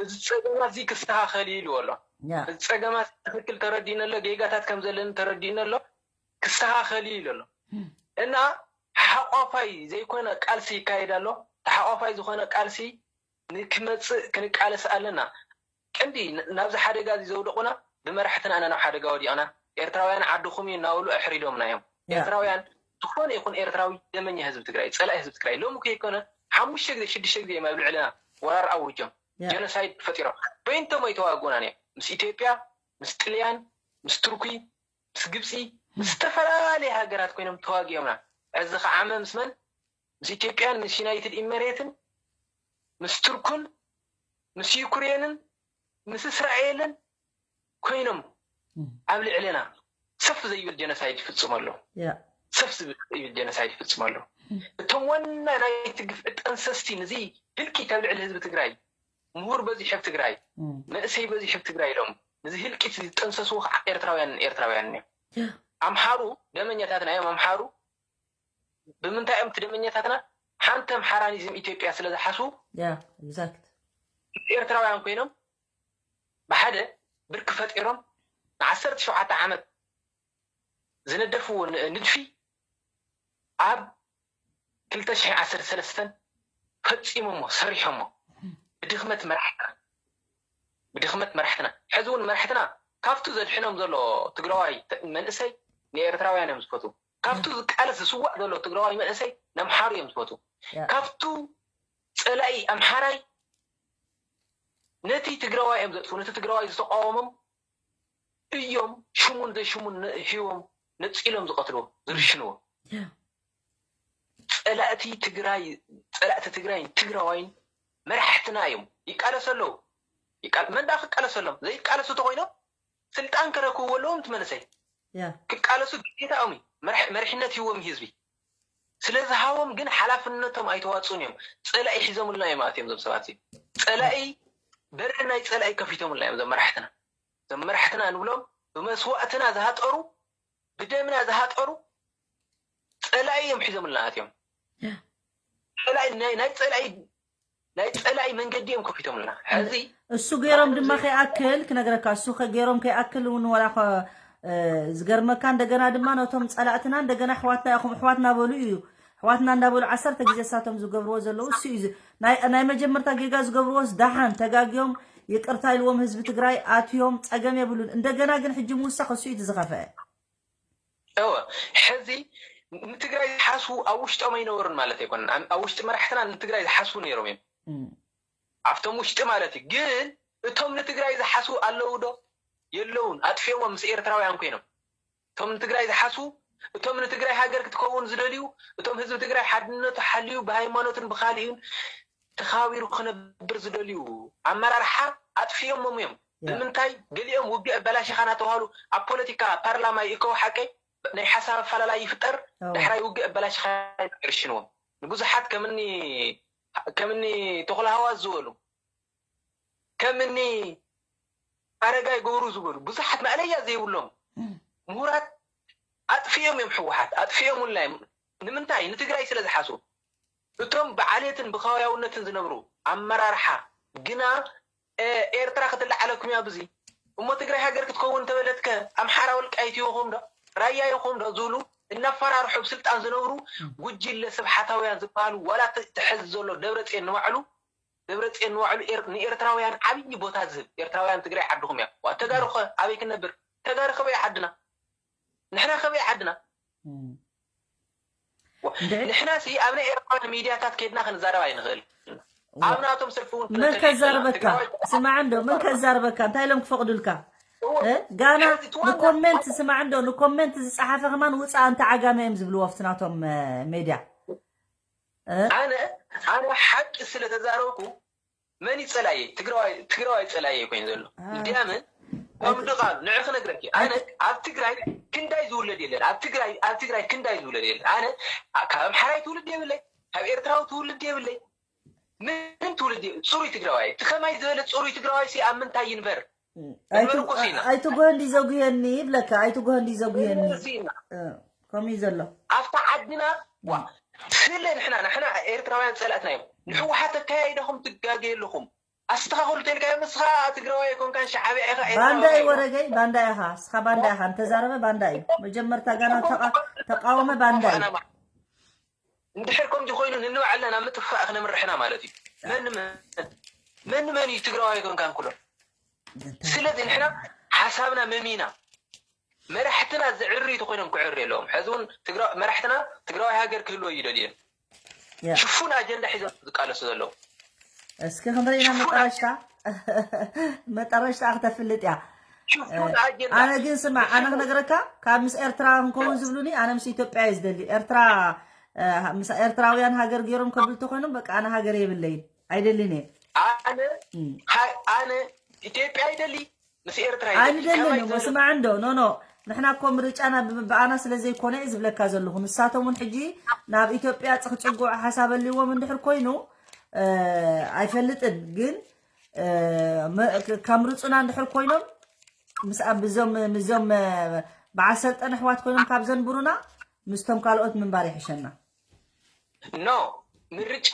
እዚ ፀገማት እዚ ክስተካከል እዩ ኢልዎ ኣሎ። እዚ ፀገማት ትክክል ተረዲእነ ኣሎ፣ ጌጋታት ከም ዘለኒ ተረዲእነ ኣሎ፣ ክስተካከል እዩ ኢሉ ኣሎ። እና ሓቋፋይ ዘይኮነ ቃልሲ ይካየድ ኣሎ። ተሓቋፋይ ዝኾነ ቃልሲ ንክመፅእ ክንቃለስ ኣለና። ቀንዲ ናብዚ ሓደጋ እዚ ዘውደቑና ብመራሕትና ኢና ናብ ሓደጋ ወዲቕና። ኤርትራውያን ዓድኹም እዩ እናበሉ ኣሕሪዶምና እዮም። ኤርትራውያን ዝኾነ ይኹን ኤርትራዊ ደመኛ ህዝቢ ትግራይ፣ ፀላኢ ህዝቢ ትግራይ ሎሚ ከይኮነ ሓሙሽተ ግዜ ሽዱሽተ ግዜ እዮም ኣብ ልዕልና ወራር ኣውጆም ጀኖሳይድ ፈጢሮም በይንቶም ኣይተዋግኡናን እዮም። ምስ ኢትዮጵያ፣ ምስ ጥልያን፣ ምስ ቱርኪ፣ ምስ ግብፂ፣ ምስ ዝተፈላለየ ሃገራት ኮይኖም ተዋጊኦምና። እዚ ከዓ ምስ መን? ምስ ኢትዮጵያን ምስ ዩናይትድ ኢመሬትን ምስ ቱርኩን ምስ ዩክሬንን ምስ እስራኤልን ኮይኖም ኣብ ልዕሌና ሰፍ ዘይብል ጀኖሳይድ ይፍፅሙ ኣለዉ። ሰፍ ዝብል ጀኖሳይድ ይፍፅሙ ኣለዉ። እቶም ዋና ናይቲ ግፍዒ ጠንሰስቲ ንዚ ህልቂት ኣብ ልዕሊ ህዝቢ ትግራይ ምሁር በዚሕ ኣብ ትግራይ መንእሰይ በዚሕ ኣብ ትግራይ ኢሎም ንዚ ህልቂት ዝጠንሰስዎ ከዓ ኤርትራውያን ኤርትራውያን እዮም። ኣምሓሩ ደመኛታትና እዮም። ኣምሓሩ ብምንታይ እዮም እቲ ደመኛታትና? ሓንቲ ኣምሓራኒዝም ኢትዮጵያ ስለ ዝሓስቡ ኤርትራውያን ኮይኖም ብሓደ ብርኪ ፈጢሮም ንዓሰርተ ሸውዓተ ዓመት ዝነደፍዎ ንድፊ ኣብ ክልተ ሽሕ ዓሰርተ ሰለስተን ፈፂሞሞ ሰሪሖሞ ብድኽመት መራሕትና ብድኽመት መራሕትና ሕዚ እውን መራሕትና ካብቱ ዘድሕኖም ዘሎ ትግራዋይ መንእሰይ ንኤርትራውያን እዮም ዝፈትዉ። ካብቱ ዝቃለስ ዝስዋእ ዘሎ ትግራዋይ መንእሰይ ነምሓሩ እዮም ዝፈትዉ። ካብቱ ፀላኢ ኣምሓራይ ነቲ ትግራዋይ እዮም ዘጥፉ። ነቲ ትግራዋይ ዝተቃወሞም እዮም ሽሙን ዘይሽሙን ሂቦም ነፂሎም ዝቐትልዎ ዝርሽንዎ። ፀላእቲ ትግራይ ፀላእቲ ትግራይን ትግራዋይን መራሕትና እዮም ይቃለሱ ኣለዉ። መን ደኣ ክቃለሰሎም? ዘይቃለሱ ተኮይኖም ስልጣን ከረክብዎ ኣለዎም። እቲ መንእሰይ ክቃለሱ ግዴታኦም እዩ። መሪሕነት ሂዎም ህዝቢ ስለዝሃቦም ግን ሓላፍነቶም ኣይተዋፅኡን እዮም። ፀላኢ ሒዞምልና እዮም ኣትዮም ዞም ሰባት እዚኦም። ፀላኢ በሪ ናይ ፀላኢ ከፊቶምልና እዮም ዞም መራሕትና። ዞም መራሕትና ንብሎም ብመስዋእትና ዝሃጠሩ ብደምና ዝሃጠሩ ፀላኢ እዮም ሒዞምልና ኣትዮም። ፀላኢ ናይ ናይ ፀላኢ ናይ ፀላኢ መንገዲ እዮም ከፊቶምልና። ሕዚ እሱ ገይሮም ድማ ከይኣክል ክነግረካ፣ እሱ ከ-፣ ገይሮም ከይኣክል እውን ወላ ኸ-፣ እ፣ ዝገርመካ እንደገና ድማ ነቶም ፀላእትና እንደገና ኣሕዋትና ኢኹም ኣሕዋትና በሉ እዩ። ኣሕዋትና እንዳበሉ ዓሰርተ ግዜ እሳቶም ዝገብርዎ ዘለዉ እሱ እዩ። ዝ-፣ ናይ፣ ናይ መጀመርታ ጌጋ ዝገብርዎስ ደሓን ተጋግዮም ይቅርታ ኢልዎም ህዝቢ ትግራይ ኣትዮም ፀገም የብሉን። እንደገና ግን ሕጂ ምውሳኽ እሱ እዩ እቲ ዝኸፍአ። እወ፣ ሕዚ ንትግራይ ዝሓስቡ ኣብ ውሽጦም ኣይነበሩን ማለት ኣይኮነን። ኣብ፣ ኣብ ውሽጢ መራሕትና ንትግራይ ዝሓስቡ ነይሮም እዮም። እም። ኣብቶም ውሽጢ ማለት እዩ። ግን እቶም ንትግራይ ዝሓስቡ ኣለዉ ዶ? የለውን። ኣጥፊኦሞም ምስ ኤርትራውያን ኮይኖም። እቶም ንትግራይ ዝሓስቡ፣ እቶም ንትግራይ ሃገር ክትከውን ዝደልዩ፣ እቶም ህዝቢ ትግራይ ሓድነቱ ሓልዩ ብሃይማኖትን ብኻሊኡን ተኻቢሩ ክነብር ዝደልዩ ኣመራርሓ ኣጥፊኦሞም እዮም። ያ። ብምንታይ? ገሊኦም ውግእ ኣበላሽኻ እናተባህሉ ኣብ ፖለቲካ ፓርላማ ይእከቡ ሓቀይ? ናይ ሓሳብ ኣፈላላይ ይፍጠር። ዳሕራይ ውግእ ኣበላሽኻ ይርሽንዎም። ንብዙሓት ከምኒ ከምኒ ተኹላ ሃዋዝ ዝበሉ፣ ከምኒ ኣረጋይ ገብሩ ዝበሉ ብዙሓት ማእለያ ዘይብሎም ምሁራት ኣጥፊኦም እዮም። ህወሓት ኣጥፊኦም ውላይ ንምንታይ? ንትግራይ ስለ ዝሓስቡ። እቶም ብዓሌትን ብኸባቢያውነትን ዝነብሩ ኣመራርሓ ግና ኤርትራ ክትለዓለኩም እያ ብዚ እሞ ትግራይ ሃገር ክትከውን ተበለትከ ኣምሓራ ወልቃይት ይኹም ዶ ራያ ይኹም ዶ ዝብሉ እናፈራርሑ ብስልጣን ዝነብሩ ጉጅለ ስብሓታውያን ዝበሃሉ ዋላ ትሕዝ ዘሎ ደብረፅዮን ንባዕሉ ደብረፅዮን ንባዕሉ ንኤርትራውያን ዓብዪ ቦታ ዝህብ ኤርትራውያን ትግራይ ዓድኹም እያ። ተጋሩ ኸ ኣበይ ክነብር? ተጋሩ ከበይ ዓድና? ንሕና ከበይ ዓድና? ንሕና ሲ ኣብ ናይ ኤርትራውያን ሚድያታት ከድና ክንዛረብ ኣይንኽእል። ኣብ ናቶም ሰልፊ እውን መን ከዛርበካ? ስማዕ እንዶ መን ከዛርበካ? እንታይ ኢሎም ክፈቕዱልካ? ጋና ንኮመንት ስማዕ እንዶ ንኮመንት ዝፀሓፈ ከማን ውፃ እንተ ዓጋመ እዮም ዝብልዎ ኣብቲ ናቶም ሜድያ። ኣነ ኣነ ሓቂ ስለ ተዛረብኩ መን ይፀላየ? ትግራዋይ ትግራዋይ ፀላየ ኮይኑ ዘሎ እንዲያምን ከም ድቓሉ ንዕ ክነግረኪ ኣነ ኣብ ትግራይ ክንዳይ ዝውለድ የለን። ኣብ ትግራይ ኣብ ትግራይ ክንዳይ ዝውለድ የለን። ኣነ ካብ ኣምሓራይ ትውልድ የብለይ፣ ካብ ኤርትራዊ ትውልድ የብለይ፣ ምንም ትውልድ የብለይ። ፅሩይ ትግራዋይ እቲ ከማይ ዝበለ ፅሩይ ትግራዋይ ሲ ኣብ ምንታይ ይንበር? ኣይትጎ እንዲ ዘጉየኒ ይብለካ። ኣይትጎ እንዲ ዘጉየኒ ከምኡ እዩ ዘሎ። ኣብታ ዓድና ዋ ስለ ንሕና ንሕና ኤርትራውያን ጸላእትና እዮም። ንሕወሓት ኣካያይዳኹም ትጋገ ኣለኹም ኣስተኻኸሉ ተልካዮ ምስኻ ትግራዋይ ኣይኮንካን ሻዓብያ ኢኻ ባንዳ እዩ ወረገይ ባንዳ ኢኻ እስኻ ባንዳ ኢኻ እንተዛረበ ባንዳ እዩ መጀመርታ ጋና ተቃወመ ባንዳ እዩ እንድሕር ከምዚ ኮይኑ ንንባዕልና ናብ ምጥፋእ ክነምርሕና ማለት እዩ መን መን መን እዩ ትግራዋይ ኣይኮንካን ኩሎ ስለዚ ንሕና ሓሳብና መሚና መራሕትና ዝዕሪ ተኮይኖም ክዕሪ ኣለዎም። ሕዚ እውን መራሕትና ትግራዋይ ሃገር ክህልወ እዩ ደልዮም። ሽፉን ኣጀንዳ ሒዞም ዝቃለሱ ዘለዉ። እስኪ ክንሪኢና መጠረሽታ መጠረሽታ ክተፍልጥ እያ። ኣነ ግን ስማዕ ኣነ ክነግረካ ካብ ምስ ኤርትራ ክንከውን ዝብሉኒ ኣነ ምስ ኢትዮጵያ እዩ ዝደሊ። ኤርትራ ምስ ኤርትራውያን ሃገር ገይሮም ከብል ተኮይኖም በቃ ኣነ ሃገር የብለይን ኣይደልን እየ። ኣነ ኣነ ኢትዮጵያ ይደሊ ምስ ኤርትራ ኣይንደልን እሞ ስማዕ እንዶ ኖ ኖ ንሕና እኮ ምርጫና ብኣና ስለ ዘይኮነ እየ ዝብለካ ዘለኹ ንሳቶም እውን ሕጂ ናብ ኢትዮጵያ ክፅግዑ ሓሳብ ኣልዎም እንድሕር ኮይኑ ኣይፈልጥን ግን ከምርፁና እንድሕር ኮይኖም ምስዞም ምስዞም በዓል ሰልጠን ኣሕዋት ኮይኖም ካብ ዘንብሩና ምስቶም ካልኦት ምንባር ይሕሸና ኖ ምርጫ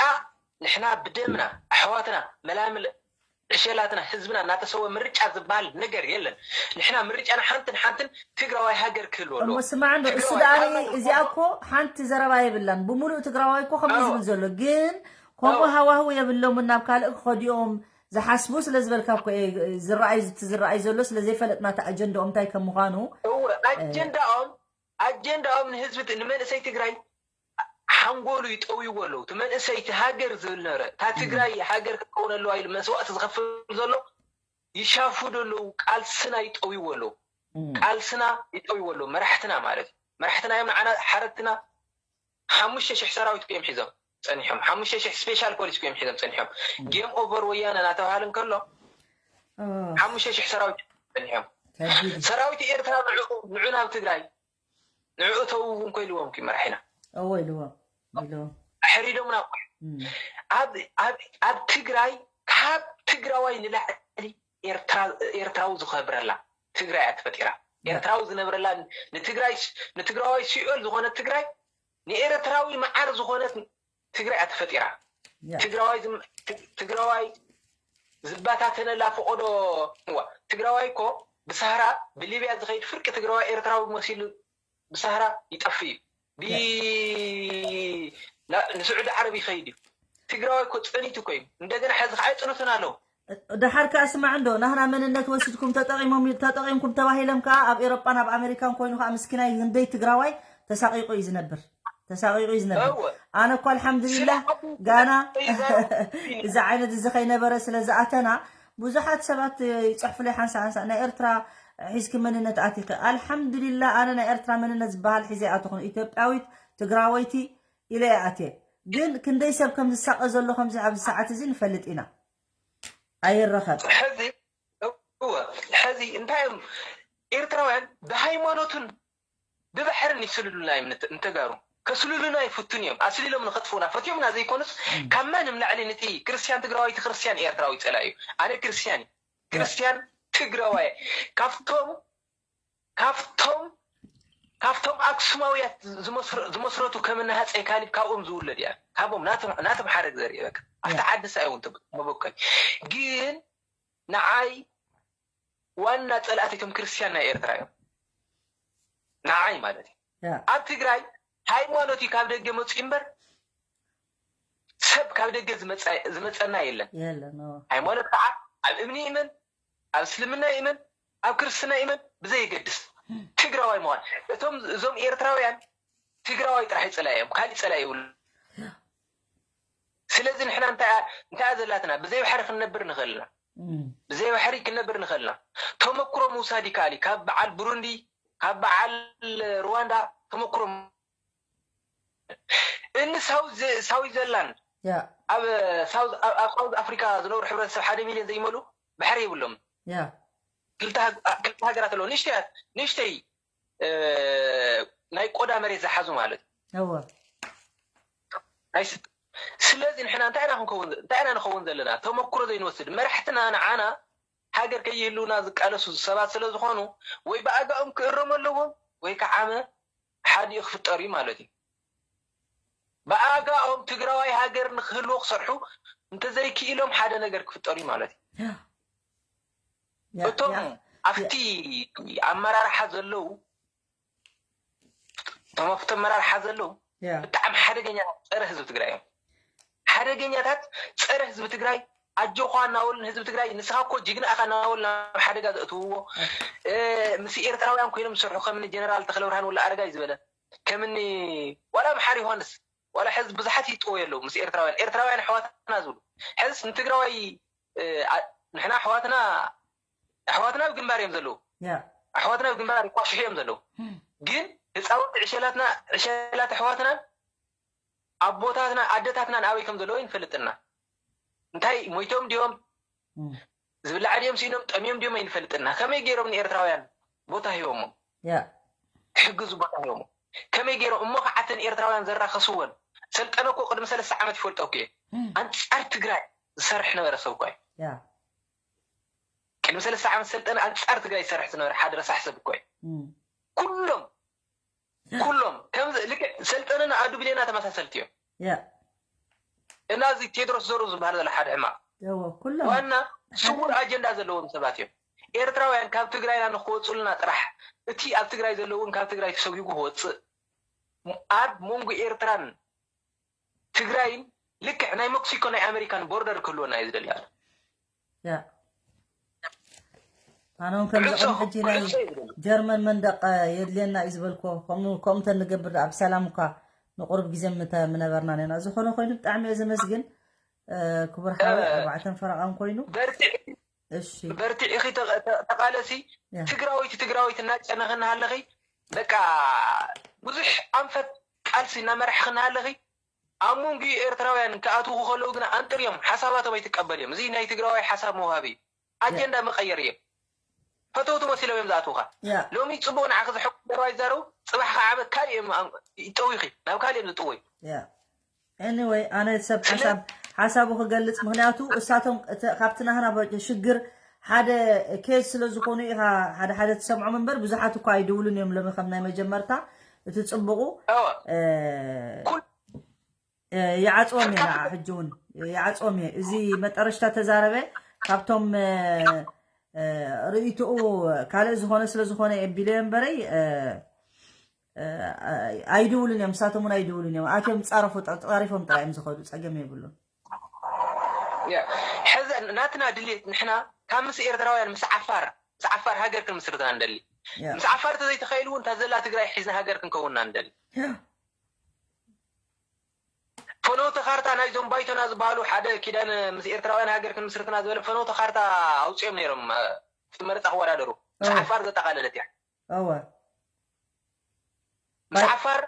ንሕና ብደምና ኣሕዋትና መላምል ዕሸላትና ህዝብና እናተሰወ ምርጫ ዝበሃል ነገር የለን። ንሕና ምርጫና ሓንትን ሓንትን ትግራዋይ ሃገር ክህልዎ ኣለዎ። እሞ ስማዕ እንዶ እሱ ደኣ እዚኣ እኮ ሓንቲ ዘረባ የብላን። ብምሉእ ትግራዋይ እኮ ከምዚ ዝብል ዘሎ ግን ከምኡ ሃዋህው የብሎምን ናብ ካልእ ክኸዱ እዮም ዝሓስቡ ስለ ዝበልካ እኮ እየ ዝረኣይ እቲ ዝረኣይ ዘሎ ስለ ዘይፈለጥና እቲ ኣጀንዳኦም እንታይ ከም ምዃኑ። እወ ኣጀንዳኦም ኣጀንዳኦም ንህዝቢ ንመንእሰይ ትግራይ ሓንጎሉ ይጠውይዎ ኣለዉ። እቲ መንእሰይ እቲ ሃገር ዝብል ነበረ እታ ትግራይ ሃገር ክትከውን ኣለዋ ኢሉ መስዋእቲ ዝኸፍል ዘሎ ይሻፍዱ ኣለዉ። ቃልስና ይጠውይዎ ኣለዉ። ቃልስና ይጠውይዎ ኣለዉ። መራሕትና ማለት እዩ። መራሕትና እዮም ንዓና ሓረድትና። ሓሙሽተ ሽሕ ሰራዊት እዮም ሒዞም ጸኒሖም። ሓሙሽተ ሽሕ ስፔሻል ፖሊስ እዮም ሒዞም ጸኒሖም። ጌም ኦቨር ወያነ እናተባህለ እንከሎ ሓሙሽተ ሽሕ ሰራዊት ጸኒሖም። ሰራዊት ኤርትራ ንዑ ናብ ትግራይ ንዕኡ ተው እውን ኮ ኢልዎም ኪ መራሒና እዎ ኢልዎም ኢልዎም ኣሕሪዶም ናብ ኣብ ኣብ ኣብ ትግራይ ካብ ትግራዋይ ንላዕሊ ኤርትራ ኤርትራዊ ዝኸብረላ ትግራይ እያ ተፈጢራ ኤርትራዊ ዝነብረላ ንትግራይ ንትግራዋይ ሲኦል ዝኾነት ትግራይ ንኤርትራዊ መዓር ዝኾነት ትግራይ እያ ተፈጢራ ትግራዋይ ትግራዋይ ዝባታተነላ ፈቆዶ ትግራዋይ እኮ ብሳህራ ብሊብያ ዝኸይድ ፍርቂ ትግራዋይ ኤርትራዊ መሲሉ ብሳህራ ይጠፍእ እዩ ንስዑዲ ዓረብ ይኸይድ እዩ ትግራዋይ እኮ ፀኒቱ እኮ እዩ እንደገና ሕዚ ከዓ ይፅንቱን ኣለዉ ደሓር ከዓ ስማዕ እንዶ ናህና መንነት ወሲድኩም ተጠቂሞም ተጠቂምኩም ተባሂሎም ከዓ ኣብ ኤሮጳን ኣብ ኣሜሪካን ኮይኑ ከዓ ምስኪናይ ህንደይ ትግራዋይ ተሳቂቁ እዩ ዝነብር ተሳቂቁ እዩ ዝነብር ኣነ እኳ ኣልሓምዱሊላህ ጋና እዚ ዓይነት እዚ ከይነበረ ስለ ዝኣተና ብዙሓት ሰባት ይፅሕፉለይ ሓንሳ ሓንሳ ናይ ኤርትራ ሒዝኪ መንነት ኣቲኺ ኣልሓምዱሊላ ኣነ ናይ ኤርትራ መንነት ዝበሃል ሒዘ ኣተኹን ኢትዮጵያዊት ትግራወይቲ ኢለ እየ ኣትየ ግን ክንደይ ሰብ ከም ዝሳቀ ዘሎ ከምዚ ኣብዚ ሰዓት እዚ ንፈልጥ ኢና ኣይረኸብ ሕዚ እንታይ እዮም ኤርትራውያን ብሃይማኖቱን ብባሕርን ይስልሉና እዮም ንተ- ንተጋሩ። ከስልሉና ይፍቱን እዮም። ኣስሊሎም ንኸጥፉና ፈትዮምና ዘይኮኑስ፣ ካብ ማንም ላዕሊ ነቲ ክርስቲያን ትግራዋይ፣ እቲ ክርስቲያን ኤርትራዊ ጸላኢ እዩ። ኣነ ክርስቲያን እዩ። ክርስቲያን ትግራዋይ፣ ካብቶም ካብቶም ካብቶም ኣክሱማውያት ዝመስረ- ዝመስረቱ ከም እነ ሃፀይ ካሊብ ካብኦም ዝውለድ እያ። ካብኦም ናቶም ናቶም ሓረግ ዘርኢ በቃ ኣብቲ ዓዲ ሳይ እውን መበቀል። ግን ንዓይ ዋና ጸላእቲ እቶም ክርስቲያን ናይ ኤርትራ እዮም። ንዓይ ማለት እዩ። ኣብ ትግራይ ሃይማኖት እዩ ካብ ደገ መፅኡ እምበር ሰብ ካብ ደገ ዝመፀና የለን። ሃይማኖት ከዓ ኣብ እምኒ ይእመን፣ ኣብ እስልምና ይእመን፣ ኣብ ክርስትና ይእመን ብዘየገድስ ትግራዋይ ምዃን። እቶም እዞም ኤርትራውያን ትግራዋይ ጥራሕ ይፀላ እዮም፣ ካሊእ ፀላ ይብሉ። ስለዚ ንሕና እንታይ እያ ዘላትና? ብዘይ ባሕሪ ክንነብር ንኽእልና፣ ብዘይ ባሕሪ ክንነብር ንኽእልና። ተመክሮ ምውሳድ ይከኣል እዩ። ካብ በዓል ብሩንዲ፣ ካብ በዓል ሩዋንዳ ተመክሮ እኒ ሳውዝ ዘላንድ ኣብ ሳውዝ ኣፍሪካ ዝነብሩ ሕብረተሰብ ሓደ ሚልዮን ዘይመሉ ባሕሪ የብሎም። ክልተ ሃገራት ኣለዎ፣ ንእሽተያት ንእሽተይ ናይ ቆዳ መሬት ዝሓዙ ማለት እዩ። ስለዚ ንሕና እንታይ ኢና ክንከውን እንታይ ኢና ንኸውን ዘለና? ተመክሮ ዘይንወስድ መራሕትና ንዓና ሃገር ከይህልውና ዝቃለሱ ሰባት ስለ ዝኾኑ ወይ ብኣጋኦም ክእረሙ ኣለዎም ወይ ከዓ ሓዲኡ ክፍጠር እዩ ማለት እዩ። ብኣጋኦም ትግራዋይ ሃገር ንክህልዎ ክሰርሑ እንተዘይክኢሎም ሓደ ነገር ክፍጠር እዩ ማለት እዩ። እቶም ኣብቲ ኣመራርሓ ዘለዉ እቶም ኣብቲ ኣመራርሓ ዘለዉ ብጣዕሚ ሓደገኛ ጸረ ህዝቢ ትግራይ እዮም። ሓደገኛታት ጸረ ህዝቢ ትግራይ ኣጆኻ እናበሉ ንህዝቢ ትግራይ ንስኻ እኮ ጅግና ኢኻ እናበሉ ናብ ሓደጋ ዘእትውዎ ምስ ኤርትራውያን ኮይኖም ዝሰርሑ ከም ጀነራል ተኽለብርሃን ወላ ኣረጋይ ዝበለ ከምኒ ዋላ ምሓር ዮሃንስ ዋላ ሕዚ ብዙሓት ይጥወዩ ኣለዉ ምስ ኤርትራውያን ኤርትራውያን ኣሕዋትና ዝብሉ ሕዝስ ንትግራዋይ ንሕና ኣሕዋትና ኣሕዋትና ኣብ ግንባር እዮም ዘለዉ ኣሕዋትና ኣብ ግንባር ይኳሽሑ እዮም ዘለዉ ግን ህፃውንቲ ዕሸላትና ዕሸላት ኣሕዋትናን ኣቦታትና ኣደታትናን ኣበይ ከም ዘለዉ ይንፈልጥና እንታይ ሞይቶም ድዮም ዝብላዕ ድዮም ስኢኖም ጠምዮም ድዮም ኣይንፈልጥና ከመይ ገይሮም ንኤርትራውያን ቦታ ሂቦሞ ክሕግዙ ቦታ ሂቦሞ ከመይ ገይሮም እሞ ከዓተን ኤርትራውያን ዘራኸስወን ሰልጠነ እኮ ቅድሚ ሰለስተ ዓመት ይፈልጦ እኮ ኣንፃር ትግራይ ዝሰርሕ ነበረ ሰብ እኮ ቅድሚ ሰለስተ ዓመት ሰልጠነ ኣንፃር ትግራይ ዝሰርሕ ዝነበረ ሓደ ረሳሕ ሰብ እኮ ኩሎም ኩሎም ከምዚ ልክዕ ሰልጠነና ኣዱ ብሌና ተመሳሰልቲ እዮም እና እዚ ቴድሮስ ዘሩ ዝበሃል ዘሎ ሓደ ሕማቕ ዋና ስውር ኣጀንዳ ዘለዎም ሰባት እዮም ኤርትራውያን ካብ ትግራይና ንክወፁልና ጥራሕ እቲ ኣብ ትግራይ ዘለውን ካብ ትግራይ ተሰጒጉ ክወፅእ ኣብ መንጎ ኤርትራን ትግራይን ልክዕ ናይ ሜክሲኮ ናይ ኣሜሪካን ቦርደር ክህልወና እዩ ዝደሊ ኣሎ ኣነ እውን ከምዚ ቅድሚ ሕጂ ናይ ጀርመን መንደቕ የድልየና እዩ ዝበልኮ ከምኡ እንተንገብር ኣብ ሰላም እኳ ንቁሩብ ግዜ ምነበርና ነና ዝኾነ ኮይኑ ብጣዕሚ እየ ዘመስግን ክቡር ሓወይ ኣርባዕተን ፈረቓን ኮይኑ በርትዒኺ ተቓለሲ ትግራወይቲ ትግራወይቲ እናጨነኽና ኣለኺ በቃ ብዙሕ ኣንፈት ቃልሲ እናመራሕኽና ኣለኺ ኣብ መንጉ ኤርትራውያን ክኣትዉ ከለዉ ግና ኣንጥር እዮም ሓሳባቶም ኣይትቀበል እዮም እዚ ናይ ትግራዋይ ሓሳብ መውሃቢ ኣጀንዳ መቀየር እዮም ፈተውቲ መሲሎም እዮም ዝኣትዉካ ሎሚ ፅቡቅ ንዓኺ ዝሕቁ ዘረባ ይዛረቡ ፅባሕ ከዓበ ካሊእ እዮም ይጠውዩኺ ናብ ካሊእ እዮም ዝጥወዩ anyway ኣነ ሰብ ሓሳብ ሓሳቡ ክገልፅ ምክንያቱ እሳቶም ካብቲ ናህና ሽግር ሓደ ኬዝ ስለ ዝኾኑ ኢኻ ሓደ ሓደ ትሰምዖም እምበር ብዙሓት እኳ ኣይድውሉን እዮም ሎሚ ከም ናይ መጀመርታ እቲ ፅቡቁ ይዓፅዎም እየ ንዓ ሕጂ እውን ይዓፅዎም እየ እዚ መጠረሽታ ተዛረበ ካብቶም ርእይትኡ ካልእ ዝኾነ ስለ ዝኾነ እየ ቢለ እምበረይ ኣይድውሉን እዮም ንሳቶም እውን ኣይድውሉን እዮም ኣትዮም ፃረፉ ፃሪፎም ጥራይ እዮም ዝኸዱ ፀገም የብሉን ሕዚ ናትና ድሌት ንሕና ካብ ምስ ኤርትራውያን ምስ ዓፋር ምስ ዓፋር ሃገር ክንምስርትና ንደሊ ምስ ዓፋር ተዘይተኸኢሉ እውን እታ ዘላ ትግራይ ሒዝና ሃገር ክንከውንና ንደሊ ፈኖተ ካርታ ናይዞም ባይቶና ዝበሃሉ ሓደ ኪዳን ምስ ኤርትራውያን ሃገር ክንምስርትና ዝበለ ፈኖተ ካርታ ኣውፅኦም ነይሮም እቲ መረፃ ክወዳደሩ ምስ ዓፋር ዘጠቃለለት እያ እወ ምስ ዓፋር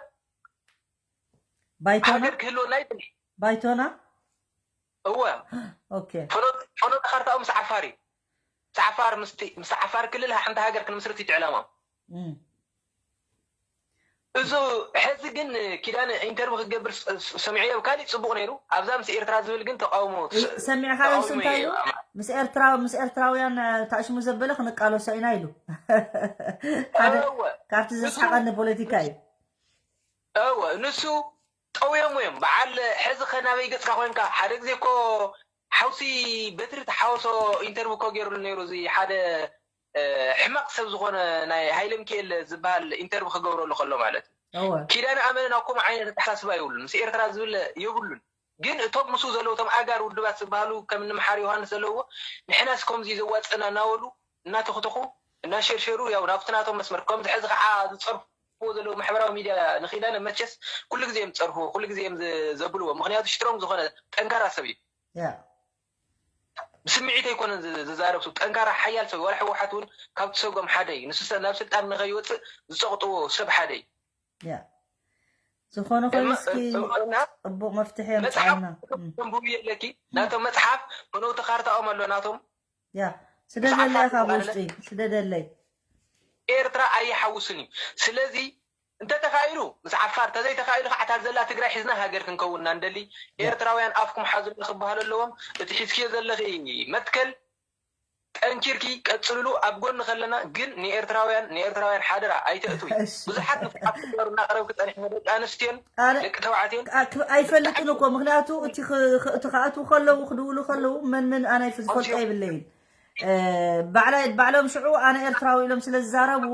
ባይቶና ሃገር ክህልወና ይብል ባይቶና እወ ኦኬ ፈኖተ ካርታኡ ምስ ዓፋር እዩ ምስ ዓፋር ምስ ዓፋር ክልል ሓንቲ ሃገር ክንምስርት እዩ ዕላማ እም። ብዙ ሕዚ ግን ኪዳን ኢንተርቪው ክትገብር ስ- ስ- ሰሚዐዮ፣ ካሊእ ጽቡቕ ነይሩ። ኣብዛ ምስ ኤርትራ ዝብል ግን ተቃውሞ ሰሚዕካ ዮሱ እንታይ ኢሉ? ምስ ኤርትራ ምስ ኤርትራውያን ታሽሙ ዘበለ ክንቃለሶ ኢና ኢሉ። ሓደ ካብቲ ዘስሓቀኒ ፖለቲካ እዩ። እወ፣ ንሱ ጠውዮም እዮም። በዓል ሕዚ ከናበይ ገጽካ ኮንካ፣ ሓደ ግዜ እኮ ሓውሲ በትሪ ተሓወሶ ኢንተርቪው እኮ ገይሩሉ ነይሩ። እዚ ሓደ ሕማቕ ሰብ ዝኾነ ናይ ሃይለ ሚካኤል ዝበሃል ኢንተርቪው ክገብረሉ ከሎ ማለት እዩ። ኪዳነ ኣመነ ናብ ከምኡ ዓይነት ኣተሓሳስባ የብሉን፣ ምስ ኤርትራ ዝብል የብሉን። ግን እቶም ምስኡ ዘለዉ እቶም ኣጋር ውድባት ዝበሃሉ ከም እኒ መሓሪ ዮሃንስ ዘለውዎ፣ ንሕናስ ከምዚ ዘዋፅእና እናበሉ እናተኽተኹ እናሸርሸሩ፣ ያው ናብቲ ናቶም መስመር ከምዚ ሕዚ ከዓ ዝፀርፍዎ ዘለዉ ማሕበራዊ ሚድያ ንኪዳነ መቸስ ኩሉ ግዜ እዮም ዝፀርፍዎ፣ ኩሉ ግዜ እዮም ዘብልዎ። ምክንያቱ ስትሮንግ ዝኾነ ጠንካራ ሰብ እዩ። ብስምዒት ኣይኮነን ዝዛረብ ሰብ፣ ጠንካራ ሓያል ሰብ። ዋላ ህወሓት እውን ካብ ትሰጎም ሓደ እዩ። ንሱ ናብ ስልጣን ንኸይወፅእ ዝፀቕጥዎ ሰብ ሓደ እዩ። ዝኾነ ኮይኑ እስኪ ፅቡቅ መፍትሒ የምፅኣልና። ተንብቢ የለኪ ናቶም መፅሓፍ መነውቲ ካርታኦም ኣሎ ናቶም። ያ ስደደለይ ካብ ውሽጢ ስደደለይ። ኤርትራ ኣይሓውስን እዩ። ስለዚ እንተተኻኢሉ ምስ ዓፋር፣ ተዘይተኻኢሉ ከዓ እታ ዘላ ትግራይ ሒዝና ሃገር ክንከውን ኢና ንደሊ። ኤርትራውያን ኣፍኩም ሓዙልና ክበሃል ኣለዎም። እቲ ሒዝክዮ ዘለኺ መትከል ጠንኪርኪ ቀፅልሉ፣ ኣብ ጎኒ ከለና። ግን ንኤርትራውያን ንኤርትራውያን ሓደራ ኣይተእትዊ። ብዙሓት ንፍትሓት ተጋሩ እናቅረብኪ ፀኒሕና፣ ደቂ ኣንስትዮን ደቂ ተባዕትዮን ኣይፈልጥን እኮ። ምክንያቱ እቲ ክኣትዉ ከለዉ ክድውሉ ከለዉ መን መን ኣነ ዝፈልጦ የብለይን። ባዕሎም ሽዑ ኣነ ኤርትራዊ ኢሎም ስለ ዝዛረቡ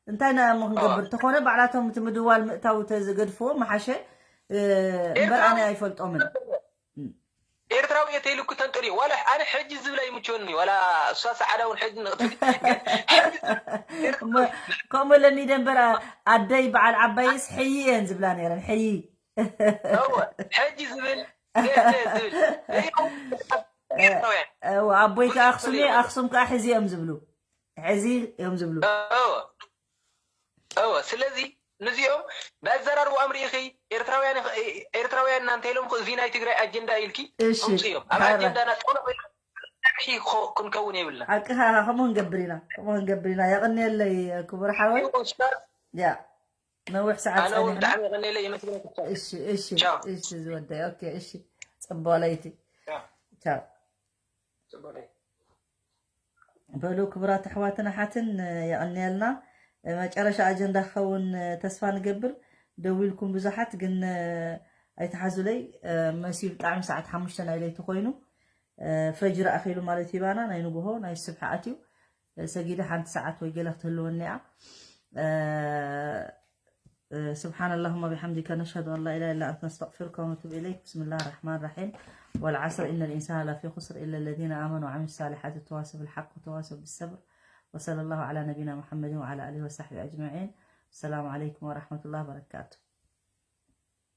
እንታይ ና እሞ ክንገብር ተኾነ ባዕላቶም እቲ ምድዋል ምእታው ተዝገድፍዎ መሓሸ እምበር ኣነ ኣይፈልጦምን። ኤርትራዊ እየ ተይልኩ ተንጠልዮ ዋላ ኣነ ሕጂ ዝብላ ይምችወኒ ዋላ እሷ ሰዓዳ እውን ሕጂ ንቕፅል ከምኡ ለኒ ደንበር ኣደይ በዓል ዓባይስ ሕይ እየን ዝብላ ነይረን ሕይ ሕጂ ዝብል ኣቦይ ከዓ ኣክሱም እየ ኣክሱም ከዓ ሕዚ እዮም ዝብሉ ሕዚ እዮም ዝብሉ እወ ስለዚ ንዚኦም ብኣዘራርቦኦም ርኢኺ ኤርትራውያን ኢና እንተኢሎም እዚ ናይ ትግራይ ኣጀንዳ ኢልኪ ኣውፅኦም ኣብ ኣጀንዳና ጠሎቕ ክንከውን የብልና ሓቅኻ ከምኡ ክንገብር ኢና ከምኡ ክንገብር ኢና የቐንየለይ ክቡር ሓወይ ያ ነዊሕ ሰዓት ጸኒሕና እሺ እሺ ዝወደይ ኦኬ እሺ ጽቡቕ ለይቲ ቻው በሉ ክቡራት ኣሕዋትን ኣሓትን የቐንየልና መጨረሻ ኣጀንዳ ክኸውን ተስፋ ንገብር ደዊልኩም ብዙሓት ግን ኣይተሓዙለይ መሲ ብጣዕሚ ሰዓት ሓሙሽተ ናይ ለይቲ ኮይኑ ፈጅሪ ኣኺሉ ማለት ይባና ናይ ንግሆ ናይ ስብሒ ኣትዩ ሰጊደ ሓንቲ ሰዓት ወይ ገለ ክትህልወኒ እያ سبحان اللهم بحمدك نشهد أن لا إله إلا أنت نستغفرك ونتوب إليك بسم الله الرحمن الرحيم والعصر إن الإنسان لفي خسر إلا الذين آمنوا وعملوا الصالحات وتواصوا بالحق وتواصوا بالصبر وصلى الله على نبينا محمد وعلى آله وصحبه أجمعين السلام عليكم ورحمة الله وبركاته